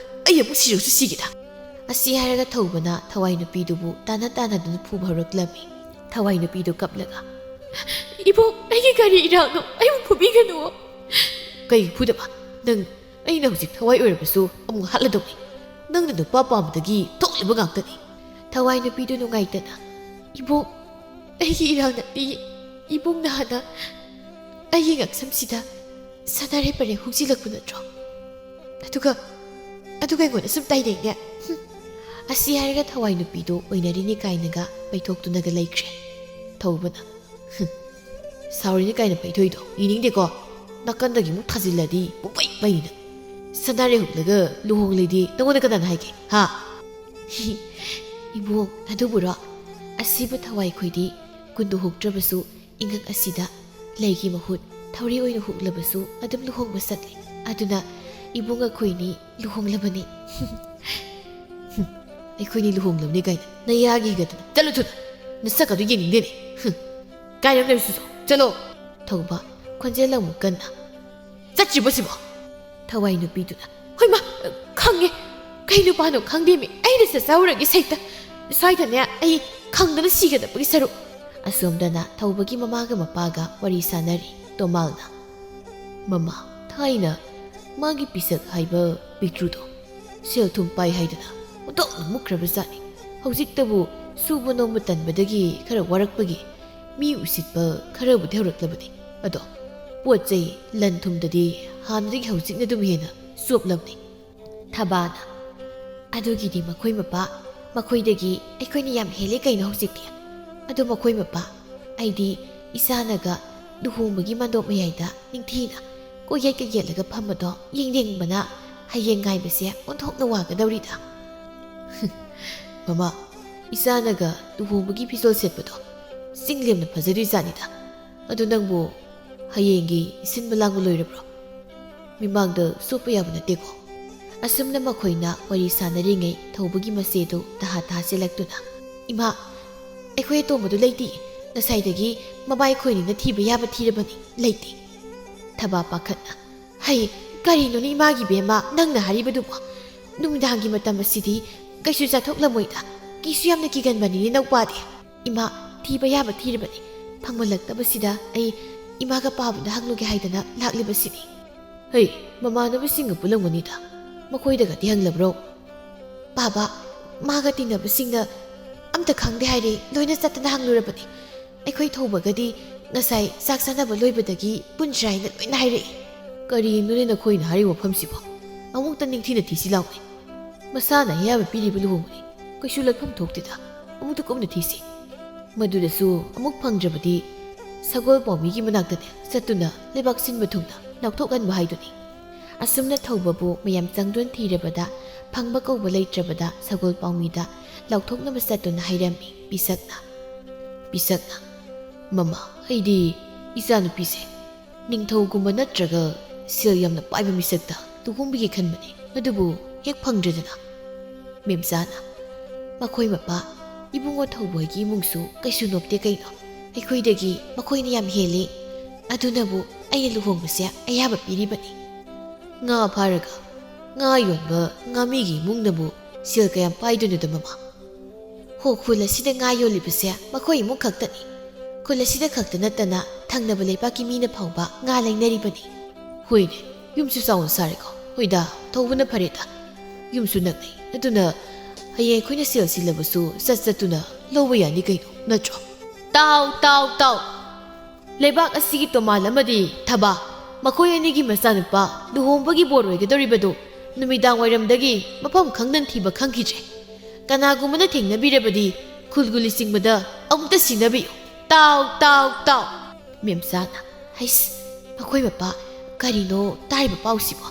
ꯑꯩ ꯑꯃꯨꯛ ꯁꯤꯔꯁꯨ ꯁꯤꯒꯦꯗ꯫ ꯑꯁꯤ ꯍꯥꯏꯔꯒ ꯊꯧꯕꯅ ꯊꯋꯥꯏ ꯅꯨꯄꯤꯗꯨꯕꯨ ꯇꯥꯟꯅ ꯇꯥꯟꯅꯗꯨꯅ ꯐꯨꯕ ꯍꯧꯔꯛꯂꯝꯃꯤ꯫ ꯊꯋꯥꯏ ꯅꯨꯄꯤꯗꯨ ꯀꯞꯂꯒ, "ꯏꯕꯣꯛ, ꯑꯩꯒꯤ ꯀꯔꯤ ꯏꯔꯥꯡꯅꯣ? ꯑꯩꯕꯨ ꯐꯨꯕꯤꯒꯅꯨ!" "ꯀꯩꯒꯤ ꯐꯨꯗꯕ? ꯅꯪ, ꯑꯩꯅ ꯍꯧꯖꯤꯛ ꯊꯋꯥꯏ ꯑꯣꯏꯔꯕꯁꯨ ꯑꯃꯨꯛ ꯍꯥꯠꯂꯗꯧꯅꯤ꯫ ꯅꯪꯅ ꯅꯨꯄꯥ ꯄꯥꯝꯕꯗꯒꯤ ꯊꯣꯛꯂꯤꯕ ꯉꯥꯛꯇꯅꯤ꯫" ꯊꯋꯥꯏ ꯅꯨꯄꯤꯗꯨ ꯅꯨꯡꯉꯥꯏꯇꯅ, "ꯏꯕꯣꯛ, ꯑꯩꯒꯤ ꯏꯔꯥꯡ ꯅꯠꯇꯦ꯫ ꯏꯕꯣꯛꯅ ꯍꯥꯟꯅ ꯑꯩꯒꯤ ꯉꯛꯁꯝꯁꯤꯗ ꯁꯅꯥꯔꯩ ꯄꯔꯦꯡ ꯍꯨꯛꯆꯤꯜꯂꯛꯄ ꯅꯠꯇ꯭ꯔꯣ? ꯑꯗꯨꯒ, ꯑꯗꯨꯒ ꯑꯩꯉꯣꯟꯗ ꯁꯨꯝ ꯇꯥꯏꯅꯩꯅꯦ꯫" ꯍꯨꯝ꯫ ꯑꯁꯤ ꯍꯥꯏꯔꯒ ꯊꯋꯥꯏ ꯅꯨꯄꯤꯗꯨ ꯑꯣꯏꯅꯔꯤꯅꯤ ꯀꯥꯏꯅꯒ ꯄꯩꯊꯣꯛꯇꯨꯅꯒ ꯂꯩꯈ꯭ꯔꯦ꯫ ꯊꯧꯕꯅ, "ꯍꯨꯝ, ꯁꯥꯎꯔꯤꯅꯤ ꯀꯥꯏꯅ ꯄꯩꯊꯣꯛꯏꯗꯣ ꯌꯦꯡꯅꯤꯡꯗꯦꯀꯣ꯫ ꯅꯥꯀꯟꯗꯒꯤ ꯑꯃꯨꯛ ꯊꯥꯖꯤꯜꯂꯗꯤ ꯄꯨꯡꯄꯩ ꯄꯩꯅꯤꯅ꯫ ꯁꯅꯥꯔꯩ ꯍꯨꯛꯂꯒ ꯂꯨꯍꯣꯡꯂꯦꯗꯤ ꯅꯪꯉꯣꯟꯗ ꯀꯅꯥꯅ ꯍꯥꯏꯒꯦ, ꯍꯥ?" ꯍꯤ, ꯏꯕꯣꯛ, ꯑꯗꯨꯕꯨꯔꯣ? ꯑꯁꯤꯕꯨ ꯊꯋꯥꯏ ꯈꯣꯏꯗꯤ ꯀꯨꯟꯗꯨ ꯍꯨꯛꯇ꯭ꯔꯕꯁꯨ ꯏꯉꯛ ꯑꯁꯤꯗ ꯂꯩꯒꯤ ꯃꯍꯨꯠ ꯊꯧꯔꯤ ꯑꯣꯏꯅ ꯍꯨꯛꯂꯕꯁꯨ ꯑꯗꯨꯝ ꯂꯨꯍꯣꯡꯕ ꯆꯠꯂꯤ꯫ ꯑꯗꯨꯅ ꯏꯕꯨꯡ ꯑꯩꯈꯣꯏꯅꯤ ꯂꯨꯍꯣꯡꯂꯕꯅꯤ꯫ ꯍꯨꯝ, ꯑꯩꯈꯣꯏꯅꯤ ꯂꯨꯍꯣꯡꯂꯕꯅꯤ ꯀꯥꯏꯅ ꯅꯌꯥꯒꯤ ꯍꯤꯒꯠꯇꯅ꯫ "ꯆꯠꯂꯨ ꯊꯨꯅ, ꯅꯁꯛ ꯑꯗꯨ ꯌꯦꯡꯅꯤꯡꯗꯦꯅꯦ꯫ ꯍꯨꯝ, ꯀꯥꯏꯗ ꯂꯩꯔꯨꯁꯨ ꯆꯠꯂꯣ!" ꯊꯧꯕ ꯈꯣꯟꯖꯦꯜ ꯑꯃꯨꯛ ꯀꯟꯅ꯫ "ꯆꯠꯇ꯭ꯔꯤꯕꯣ ꯁꯤꯕꯣ?" ꯊꯋꯥꯏ ꯅꯨꯄꯤꯗꯨꯅ꯫ "ꯍꯣꯏꯃ, ꯈꯪꯉꯦ꯫ ꯀꯩ ꯅꯨꯄꯥꯅꯣ ꯈꯪꯗꯦꯃꯤ, ꯑꯩꯅ ꯆꯠꯆꯍꯧꯔꯒꯦ ꯁꯩꯇ꯫ ꯁ꯭ꯋꯥꯏꯗꯅꯦ ꯑꯩ ꯈꯪꯗꯅ ꯁꯤꯒꯗꯕꯒꯤ ꯁꯔꯨꯛ꯫" ꯑꯁꯣꯝꯗꯅ ꯊꯧꯕꯒꯤ ꯃꯃꯥꯒ ꯃꯄꯥꯒ ꯋꯥꯔꯤ ꯁꯥꯟꯅꯔꯤ꯫ ꯇꯣꯃꯥꯜꯅ, "ꯃꯃꯥ, ꯊꯥꯏꯅ ꯃꯥꯒꯤ ꯄꯤꯁꯛ ꯍꯥꯏꯕ ꯄꯤꯛꯇ꯭ꯔꯨꯗꯣ ꯁꯦꯜ ꯊꯨꯝ ꯄꯥꯏ ꯍꯥꯏꯗꯅ ꯑꯣꯟꯊꯣꯛꯅ ꯃꯨꯛꯈ꯭ꯔꯕꯖꯥꯠꯅꯤ꯫ ꯍꯧꯖꯤꯛꯇꯕꯨ ꯁꯨꯕ ꯅꯣꯝꯕ ꯇꯟꯕꯗꯒꯤ ꯈꯔ ꯋꯥꯔꯛꯄꯒꯤ ꯃꯤ ꯎꯁꯤꯠꯄ ꯈꯔꯕꯨꯗꯤ ꯍꯧꯔꯛꯂꯕꯅꯤ꯫ ꯑꯗꯣ ꯄꯣꯠ ꯆꯩ ꯂꯟ ꯊꯨꯝꯗꯗꯤ ꯍꯥꯟꯅꯗꯒꯤ ꯍꯧꯖꯤꯛꯅ ꯑꯗꯨꯝ ꯍꯦꯟꯅ ꯆꯣꯞꯂꯕꯅꯤ꯫" ꯊꯕꯥꯅ, "ꯑꯗꯨꯒꯤꯗꯤ ꯃꯈꯣꯏ ꯃꯄꯥ, ꯃꯈꯣꯏꯗꯒꯤ ꯑꯩꯈꯣꯏꯅ ꯌꯥꯝ ꯍꯦꯜꯂꯦ ꯀꯩꯅꯣ ꯍꯧꯖꯤꯛꯇꯤ꯫ ꯑꯗꯣ ꯃꯈꯣꯏ ꯃꯄꯥ, ꯑꯩꯗꯤ ꯏꯆꯥꯅꯒ ꯂꯨꯍꯣꯡꯕꯒꯤ ꯃꯥꯟꯗꯣꯞ ꯃꯌꯥꯏꯗ ꯅꯤꯡꯊꯤꯅ ꯀꯣꯏꯌꯦꯠꯀ ꯌꯦꯠꯂꯒ ꯐꯝꯕꯗꯣ ꯌꯦꯡꯅꯤꯡꯕꯅ ꯍꯌꯦꯡ ꯉꯥꯏꯕꯁꯦ ꯑꯣꯟꯊꯣꯛꯅ ꯋꯥꯒꯗꯧꯔꯤꯗ꯫" "ꯃꯃꯥ, ꯏꯆꯥꯅꯒ ꯂꯨꯍꯣꯡꯕꯒꯤ ꯐꯤꯖꯣꯜ ꯁꯦꯠꯄꯗꯣ ꯆꯤꯡꯂꯦꯝꯅ ꯐꯖꯗꯣꯏꯖꯥꯠꯅꯤꯗ꯫ ꯑꯗꯨ ꯅꯪꯕꯨ ꯍꯌꯦꯡꯒꯤ ꯁꯤꯟꯕ ꯂꯥꯡꯕ ꯂꯣꯏꯔꯕ꯭ꯔꯣ? ꯃꯤꯃꯥꯡꯗ ꯁꯣꯛꯄ ꯌꯥꯕ ꯅꯠꯇꯦꯀꯣ꯫" ꯑꯁꯨꯝꯅ ꯃꯈꯣꯏꯅ ꯋꯥꯔꯤ ꯁꯥꯟꯅꯔꯤꯉꯩ ꯊꯧꯕꯒꯤ ꯃꯆꯦꯗꯨ ꯇꯍꯥ ꯇꯍꯥ ꯆꯦꯜꯂꯛꯇꯨꯅ, "ꯏꯃꯥ, ꯑꯩꯈꯣꯏ ꯑꯇꯣꯝꯕꯗꯨ ꯂꯩꯇꯦ꯫ ꯉꯁꯥꯏꯗꯒꯤ ꯃꯕꯥꯏ ꯈꯣꯏꯅꯤꯅ ꯊꯤꯕ ꯌꯥꯕ ꯊꯤꯔꯕꯅꯤ, ꯂꯩꯇꯦ꯫" ꯊꯕꯥ ꯄꯥꯈꯠꯅ, "ꯍꯩ, ꯀꯔꯤꯅꯣꯅꯦ ꯏꯃꯥꯒꯤ ꯕꯦꯝꯃ ꯅꯪꯅ ꯍꯥꯏꯔꯤꯕꯗꯨꯕꯣ? ꯅꯨꯃꯤꯗꯥꯡꯒꯤ ꯃꯇꯝ ꯑꯁꯤꯗꯤ ꯀꯩꯁꯨ ꯆꯠꯊꯣꯛꯂꯝꯃꯣꯏꯗ꯫ ꯀꯤꯁꯨ ꯌꯥꯝꯅ ꯀꯤꯒꯟꯕꯅꯤꯅꯦ ꯅꯧꯄꯥꯗꯤ꯫ ꯏꯃꯥ, ꯊꯤꯕ ꯌꯥꯕ ꯊꯤꯔꯕꯅꯤ꯫ ꯐꯪꯃꯜꯂꯛꯇꯕꯁꯤꯗ ꯑꯩ ꯏꯃꯥꯒ ꯄꯥꯕꯗ ꯍꯪꯂꯨꯒꯦ ꯍꯥꯏꯗꯅ ꯂꯥꯛꯂꯤꯕꯁꯤꯅꯤ꯫" "ꯍꯩ, ꯃꯃꯥꯟꯅꯕꯁꯤꯡꯒ ꯄꯨꯜꯂꯝꯒꯅꯤꯗ꯫ ꯃꯈꯣꯏꯗꯒꯗꯤ ꯍꯪꯂꯕ꯭ꯔꯣ?" "ꯄꯥꯕ, ꯃꯥꯒ ꯇꯤꯟꯅꯕꯁꯤꯡꯅ ꯑꯝꯇ ꯈꯪꯗꯦ ꯍꯥꯏꯔꯦ, ꯂꯣꯏꯅ ꯆꯠꯇꯅ ꯍꯪꯂꯨꯔꯕꯅꯤ꯫ ꯑꯩꯈꯣꯏ ꯊꯧꯕꯒꯗꯤ ꯉꯁꯥꯏ ꯆꯥꯛ ꯆꯥꯅꯕ ꯂꯣꯏꯕꯗꯒꯤ ꯄꯨꯟꯁꯤꯔꯥ ꯍꯥꯏꯅ ꯂꯣꯏꯅ ꯍꯥꯏꯔꯛꯏ꯫" "ꯀꯔꯤꯅꯣꯅꯦ ꯅꯈꯣꯏꯅ ꯍꯥꯏꯔꯤꯕ ꯋꯥꯐꯝꯁꯤꯕꯣ? ꯑꯃꯨꯛꯇ ꯅꯤꯡꯊꯤꯅ ꯊꯤꯁꯤ ꯂꯥꯎꯅꯦ꯫ ꯃꯁꯥꯅ ꯑꯌꯥꯕ ꯄꯤꯔꯤꯕ ꯂꯨꯍꯣꯡꯕꯅꯤ꯫ ꯀꯩꯁꯨ ꯂꯠꯐꯝ ꯊꯣꯛꯇꯦꯗ꯫ ꯑꯃꯨꯛꯇ ꯀꯨꯞꯅ ꯊꯤꯁꯤ꯫" ꯃꯗꯨꯗꯁꯨ ꯑꯃꯨꯛ ꯐꯪꯗ꯭ꯔꯕꯗꯤ ꯁꯒꯣꯜ ꯄꯥꯎꯃꯤꯒꯤ ꯃꯅꯥꯛꯇꯅꯦ ꯆꯠꯇꯨꯅ ꯂꯩꯕꯥꯛ ꯁꯤꯟꯕ ꯊꯨꯡꯅ ꯂꯥꯎꯊꯣꯛꯍꯟꯕ ꯍꯥꯏꯗꯨꯅꯤ꯫ ꯑꯁꯨꯝꯅ ꯊꯧꯕꯕꯨ ꯃꯌꯥꯝ ꯆꯪꯗꯨꯅ ꯊꯤꯔꯕꯗ ꯐꯪꯕ ꯀꯧꯕ ꯂꯩꯇ꯭ꯔꯕꯗ ꯁꯒꯣꯜ ꯄꯥꯎꯃꯤꯗ ꯂꯥꯎꯊꯣꯛꯅꯕ ꯆꯠꯇꯨꯅ ꯍꯥꯏꯔꯝꯃꯤ ꯄꯤꯁꯛꯅ꯫ ꯄꯤꯁꯛꯅ, "ꯃꯃꯥ, ꯑꯩꯗꯤ ꯏꯆꯥꯅꯨꯄꯤꯁꯦ ꯅꯤꯡꯊꯧꯒꯨꯝꯕ ꯅꯠꯇ꯭ꯔꯒ ꯁꯦꯜ ꯌꯥꯝꯅ ꯄꯥꯏꯕ ꯃꯤꯁꯛꯇ ꯂꯨꯍꯣꯡꯕꯤꯒꯦ ꯈꯟꯕꯅꯤ, ꯑꯗꯨꯕꯨ ꯍꯦꯛ ꯐꯪꯗ꯭ꯔꯦꯗꯅ꯫" ꯃꯦꯝꯆꯥꯅ, ꯃꯈꯣꯏ ꯃꯄꯥ, ꯏꯕꯨꯡꯉꯣ ꯊꯧꯕ ꯍꯣꯏꯒꯤ ꯏꯃꯨꯡꯁꯨ ꯀꯩꯁꯨ ꯅꯣꯞꯇꯦ ꯀꯩꯅꯣ꯫ ꯑꯩꯈꯣꯏꯗꯒꯤ ꯃꯈꯣꯏꯅ ꯌꯥꯝ ꯍꯦꯜꯂꯤ꯫ ꯑꯗꯨꯅꯕꯨ ꯑꯩꯅ ꯂꯨꯍꯣꯡꯕꯁꯦ ꯑꯌꯥꯕ ꯄꯤꯔꯤꯕꯅꯤ꯫ ꯉꯥ ꯐꯥꯔꯒ ꯉꯥ ꯌꯣꯟꯕ ꯉꯥꯃꯤꯒꯤ ꯏꯃꯨꯡꯅꯕꯨ ꯁꯦꯜ ꯀꯌꯥꯝ ꯄꯥꯏꯗꯣꯏꯅꯣꯗ, ꯃꯃꯥ? ꯍꯣ, ꯈꯨꯜ ꯑꯁꯤꯗ ꯉꯥ ꯌꯣꯜꯂꯤꯕꯁꯦ ꯃꯈꯣꯏ ꯏꯃꯨꯡ ꯈꯛꯇꯅꯤ꯫ ꯈꯨꯜ ꯑꯁꯤꯗ ꯈꯛꯇ ꯅꯠꯇꯅ ꯊꯪꯅꯕ ꯂꯩꯕꯥꯛꯀꯤ ꯃꯤꯅ ꯐꯥꯎꯕ ꯉꯥ ꯂꯩꯅꯔꯤꯕꯅꯤ꯫ ꯍꯣꯏꯅꯦ, ꯌꯨꯝꯁꯨ ꯆꯥꯎꯅ ꯁꯥꯔꯦꯀꯣ꯫ ꯍꯣꯏꯗ, ꯊꯧꯕꯅ ꯐꯔꯦꯗ꯫ ꯌꯨꯝꯁꯨ ꯅꯛꯅꯩ꯫ ꯑꯗꯨꯅ ꯍꯌꯦꯡ ꯑꯩꯈꯣꯏꯅ ꯁꯦꯜ ꯁꯤꯜꯂꯕꯁꯨ ꯆꯠ ꯆꯠꯇꯨꯅ ꯂꯧꯕ ꯌꯥꯅꯤ ꯀꯩꯅꯣ, ꯅꯠꯇ꯭ꯔꯣ? ꯇꯥꯎ, ꯇꯥꯎ, ꯇꯥꯎ! ꯂꯩꯕꯥꯛ ꯑꯁꯤꯒꯤ ꯇꯣꯃꯥꯟ ꯑꯃꯗꯤ ꯊꯕꯥ, ꯃꯈꯣꯏ ꯑꯅꯤꯒꯤ ꯃꯆꯥꯅꯨꯄꯥ ꯂꯨꯍꯣꯡꯕꯒꯤ ꯕꯣꯔ ꯑꯣꯏꯒꯗꯧꯔꯤꯕꯗꯨ ꯅꯨꯃꯤꯗꯥꯡ ꯋꯥꯏꯔꯝꯗꯒꯤ ꯃꯐꯝ ꯈꯪꯗꯅ ꯊꯤꯕ ꯈꯪꯈꯤꯗ꯭ꯔꯦ꯫ ꯀꯅꯥꯒꯨꯝꯕꯅ ꯊꯦꯡꯅꯕꯤꯔꯕꯗꯤ ꯈꯨꯜꯒꯨꯂꯤ ꯆꯤꯡꯕꯗ ꯑꯃꯨꯛꯇ ꯁꯤꯟꯅꯕꯤꯌꯨ꯫ ꯇꯥꯎ, ꯇꯥꯎ, ꯇꯥꯎ! ꯃꯦꯝꯆꯥꯅ, "ꯍꯩꯁ, ꯃꯈꯣꯏ ꯃꯄꯥ, ꯀꯔꯤꯅꯣ ꯇꯥꯔꯤꯕ ꯄꯥꯎꯁꯤꯕꯣ?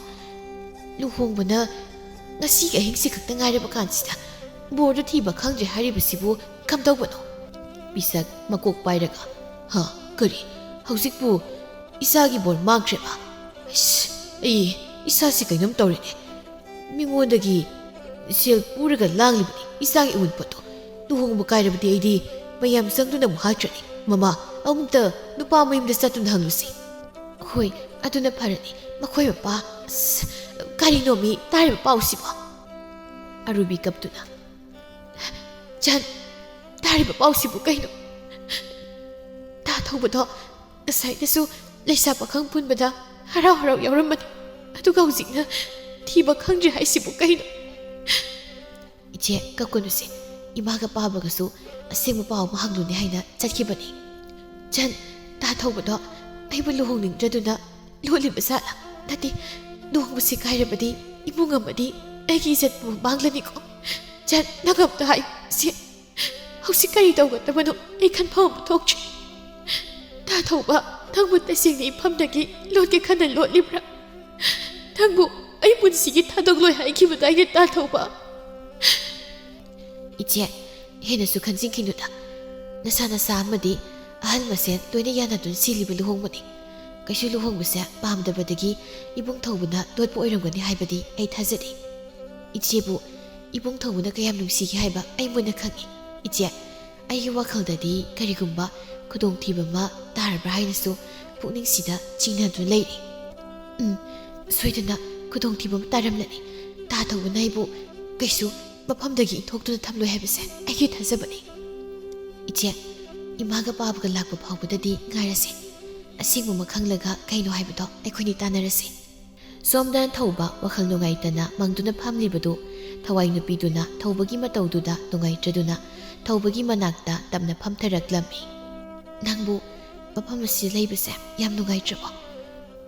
ꯂꯨꯍꯣꯡꯕꯅ ꯉꯁꯤꯒꯤ ꯑꯍꯤꯡꯁꯤ ꯈꯛꯇ ꯉꯥꯏꯔꯕ ꯀꯥꯟꯁꯤꯗ ꯕꯣꯔꯗꯨ ꯊꯤꯕ ꯈꯪꯗ꯭ꯔꯦ ꯍꯥꯏꯔꯤꯕꯁꯤꯕꯨ ꯀꯝꯗꯧꯕꯅꯣ?" ꯃꯤꯁꯛ ꯃꯀꯣꯛ ꯄꯥꯏꯔꯒ, "ꯍꯥ, ꯀꯔꯤ? ꯍꯧꯖꯤꯛꯄꯨ ꯏꯆꯥꯒꯤ ꯕꯣꯔ ꯃꯥꯡꯈ꯭ꯔꯦꯕ? ꯑꯩꯁ, ꯑꯩ ꯏꯁꯥꯁꯤ ꯀꯩꯅꯣꯝ ꯇꯧꯔꯦꯅꯦ꯫ ꯃꯤꯉꯣꯟꯗꯒꯤ ꯁꯦꯜ ꯄꯨꯔꯒ ꯂꯥꯡꯂꯤꯕꯅꯤ ꯏꯆꯥꯒꯤ ꯑꯎꯟꯄꯣꯠꯇꯣ꯫ ꯂꯨꯍꯣꯡꯕ ꯀꯥꯏꯔꯕꯗꯤ ꯑꯩꯗꯤ ꯃꯌꯥꯝ ꯆꯪꯗꯨꯅ ꯑꯃꯨꯛ ꯍꯥꯠꯈ꯭ꯔꯅꯤ꯫ ꯃꯃꯥ, ꯑꯃꯨꯛꯇ ꯅꯨꯄꯥ ꯃꯌꯨꯝꯗ ꯆꯠꯇꯨꯅ ꯍꯪꯂꯨꯁꯤ꯫" "ꯍꯣꯏ, ꯑꯗꯨꯅ ꯐꯔꯅꯤ꯫ ꯃꯈꯣꯏ ꯃꯄꯥ, ꯑꯁ, ꯀꯔꯤꯅꯣꯃꯤ ꯇꯥꯔꯤꯕ ꯄꯥꯎꯁꯤꯕꯣ?" ꯑꯔꯨꯕꯤ ꯀꯞꯇꯨꯅ, "ꯆꯟ, ꯇꯥꯔꯤꯕ ꯄꯥꯎꯁꯤꯕꯨ ꯀꯩꯅꯣ? ꯇꯥ ꯊꯧꯕꯗꯣ ꯉꯁꯥꯏꯗꯁꯨ ꯂꯩꯁꯥ ꯄꯥꯈꯪ ꯄꯨꯟꯕꯗ ꯍꯔꯥꯎ ꯍꯔꯥꯎ ꯌꯥꯎꯔꯝꯕꯅꯤ, ꯑꯗꯨꯒ ꯍꯧꯖꯤꯛꯅ ꯊꯤꯕ ꯈꯪꯗ꯭ꯔꯦ ꯍꯥꯏꯁꯤꯕꯨ ꯀꯩꯅꯣ?" "ꯏꯆꯦ, ꯀꯞꯀꯅꯨꯁꯦ꯫ ꯏꯃꯥꯒ ꯄꯥꯕꯒꯁꯨ ꯑꯁꯦꯡꯕ ꯄꯥꯎ ꯑꯃ ꯍꯪꯂꯨꯅꯦ ꯍꯥꯏꯅ ꯆꯠꯈꯤꯕꯅꯤ꯫" "ꯆꯟ, ꯇꯥ ꯊꯧꯕꯗꯣ ꯑꯩꯕꯨ ꯂꯨꯍꯣꯡꯅꯤꯡꯗ꯭ꯔꯗꯨꯅ ꯂꯣꯠꯂꯤꯕ ꯖꯥꯠꯂ? ꯅꯠꯇꯦ, ꯂꯨꯍꯣꯡꯕꯁꯤ ꯀꯥꯏꯔꯕꯗꯤ ꯏꯃꯨꯡ ꯑꯃꯗꯤ ꯑꯩꯒꯤ ꯏꯖꯠꯄꯨ ꯃꯥꯡꯂꯅꯤꯀꯣ꯫ ꯆꯟ, ꯅꯪ ꯑꯝꯇ ꯍꯥꯏꯌꯨ꯫ ꯁꯤ ꯍꯧꯖꯤꯛ ꯀꯔꯤ ꯇꯧꯒꯗꯕꯅꯣ ꯑꯩ ꯈꯟꯐꯝ ꯑꯃ ꯊꯣꯛꯇ꯭ꯔꯦ꯫ ꯇꯥ ꯊꯧꯕ, ꯅꯪꯕꯨ ꯇꯁꯦꯡꯅ ꯏꯐꯝꯗꯒꯤ ꯂꯣꯠꯀꯦ ꯈꯟꯅ ꯂꯣꯠꯂꯤꯕ꯭ꯔꯥ? ꯅꯪꯕꯨ ꯑꯩ ꯄꯨꯟꯁꯤꯒꯤ ꯊꯥꯗꯣꯛꯂꯣꯏ ꯍꯥꯏꯈꯤꯕꯗꯥꯏꯅꯦ, ꯇꯥ ꯊꯧꯕ?" "ꯏꯆꯦ, ꯍꯦꯟꯅꯁꯨ ꯈꯟꯖꯤꯟꯈꯤꯅꯨꯗ꯫ ꯅꯁꯥ ꯅꯁꯥ ꯑꯃꯗꯤ ꯑꯍꯜ ꯃꯁꯦꯟ ꯂꯣꯏꯅ ꯌꯥꯅꯗꯨꯅ ꯁꯤꯜꯂꯤꯕ ꯂꯨꯍꯣꯡꯕꯅꯤ꯫ ꯀꯩꯁꯨ ꯂꯨꯍꯣꯡꯕꯁꯦ ꯄꯥꯝꯗꯕꯗꯒꯤ ꯏꯕꯨꯡ ꯊꯧꯕꯅ ꯂꯣꯠꯄ ꯑꯣꯏꯔꯝꯒꯅꯤ ꯍꯥꯏꯕꯗꯤ ꯑꯩ ꯊꯥꯖꯗꯦ꯫ ꯏꯆꯦꯕꯨ ꯏꯕꯨꯡ ꯊꯧꯕꯅ ꯀꯌꯥꯝ ꯅꯨꯡꯁꯤꯒꯦ ꯍꯥꯏꯕ ꯑꯩ ꯃꯨꯟꯅ ꯈꯪꯏ꯫ ꯏꯆꯦ, ꯑꯩꯒꯤ ꯋꯥꯈꯜꯗꯗꯤ ꯀꯔꯤꯒꯨꯝꯕ ꯈꯨꯗꯣꯡꯊꯤꯕ ꯑꯃ ꯇꯥꯔꯕ꯭ꯔꯥ ꯍꯥꯏꯅꯁꯨ ꯄꯨꯛꯅꯤꯡꯁꯤꯗ ꯆꯤꯡꯅꯗꯨꯅ ꯂꯩꯔꯤ꯫ ꯎꯝ, ꯁꯣꯏꯗꯅ ꯈꯨꯗꯣꯡꯊꯤꯕ ꯑꯃ ꯇꯥꯔꯝꯂꯅꯤ꯫ ꯇꯥ ꯊꯧꯕꯅ ꯑꯩꯕꯨ ꯀꯩꯁꯨ ꯃꯐꯝꯗꯒꯤ ꯏꯟꯊꯣꯛꯇꯨꯅ ꯊꯝꯂꯣꯏ ꯍꯥꯏꯕꯁꯦ ꯑꯩꯒꯤ ꯊꯥꯖꯕꯅꯤ꯫ ꯏꯆꯦ, ꯏꯃꯥꯒ ꯄꯥꯕꯒ ꯂꯥꯛꯄ ꯐꯥꯎꯕꯗꯗꯤ ꯉꯥꯏꯔꯁꯦ꯫ ꯑꯁꯦꯡꯕ ꯑꯃ ꯈꯪꯂꯒ ꯀꯩꯅꯣ ꯍꯥꯏꯕꯗꯣ ꯑꯩꯈꯣꯏꯅꯤ ꯇꯥꯟꯅꯔꯁꯦ꯫ ꯁꯣꯝꯗ ꯊꯧꯕ ꯋꯥꯈꯜ ꯅꯨꯡꯉꯥꯏꯇꯅ ꯃꯪꯗꯨꯅ ꯐꯝꯂꯤꯕꯗꯨ ꯊꯋꯥꯏ ꯅꯨꯄꯤꯗꯨꯅ ꯊꯧꯕꯒꯤ ꯃꯇꯧꯗꯨꯗ ꯅꯨꯡꯉꯥꯏꯇ꯭ꯔꯗꯨꯅ ꯊꯧꯕꯒꯤ ꯃꯅꯥꯛꯇ ꯇꯞꯅ ꯐꯝꯊꯔꯛꯂꯝꯃꯤ꯫ "ꯅꯪꯕꯨ ꯃꯐꯝ ꯑꯁꯤꯗ ꯂꯩꯕꯁꯦ ꯌꯥꯝ ꯅꯨꯡꯉꯥꯏꯇ꯭ꯔꯕꯣ?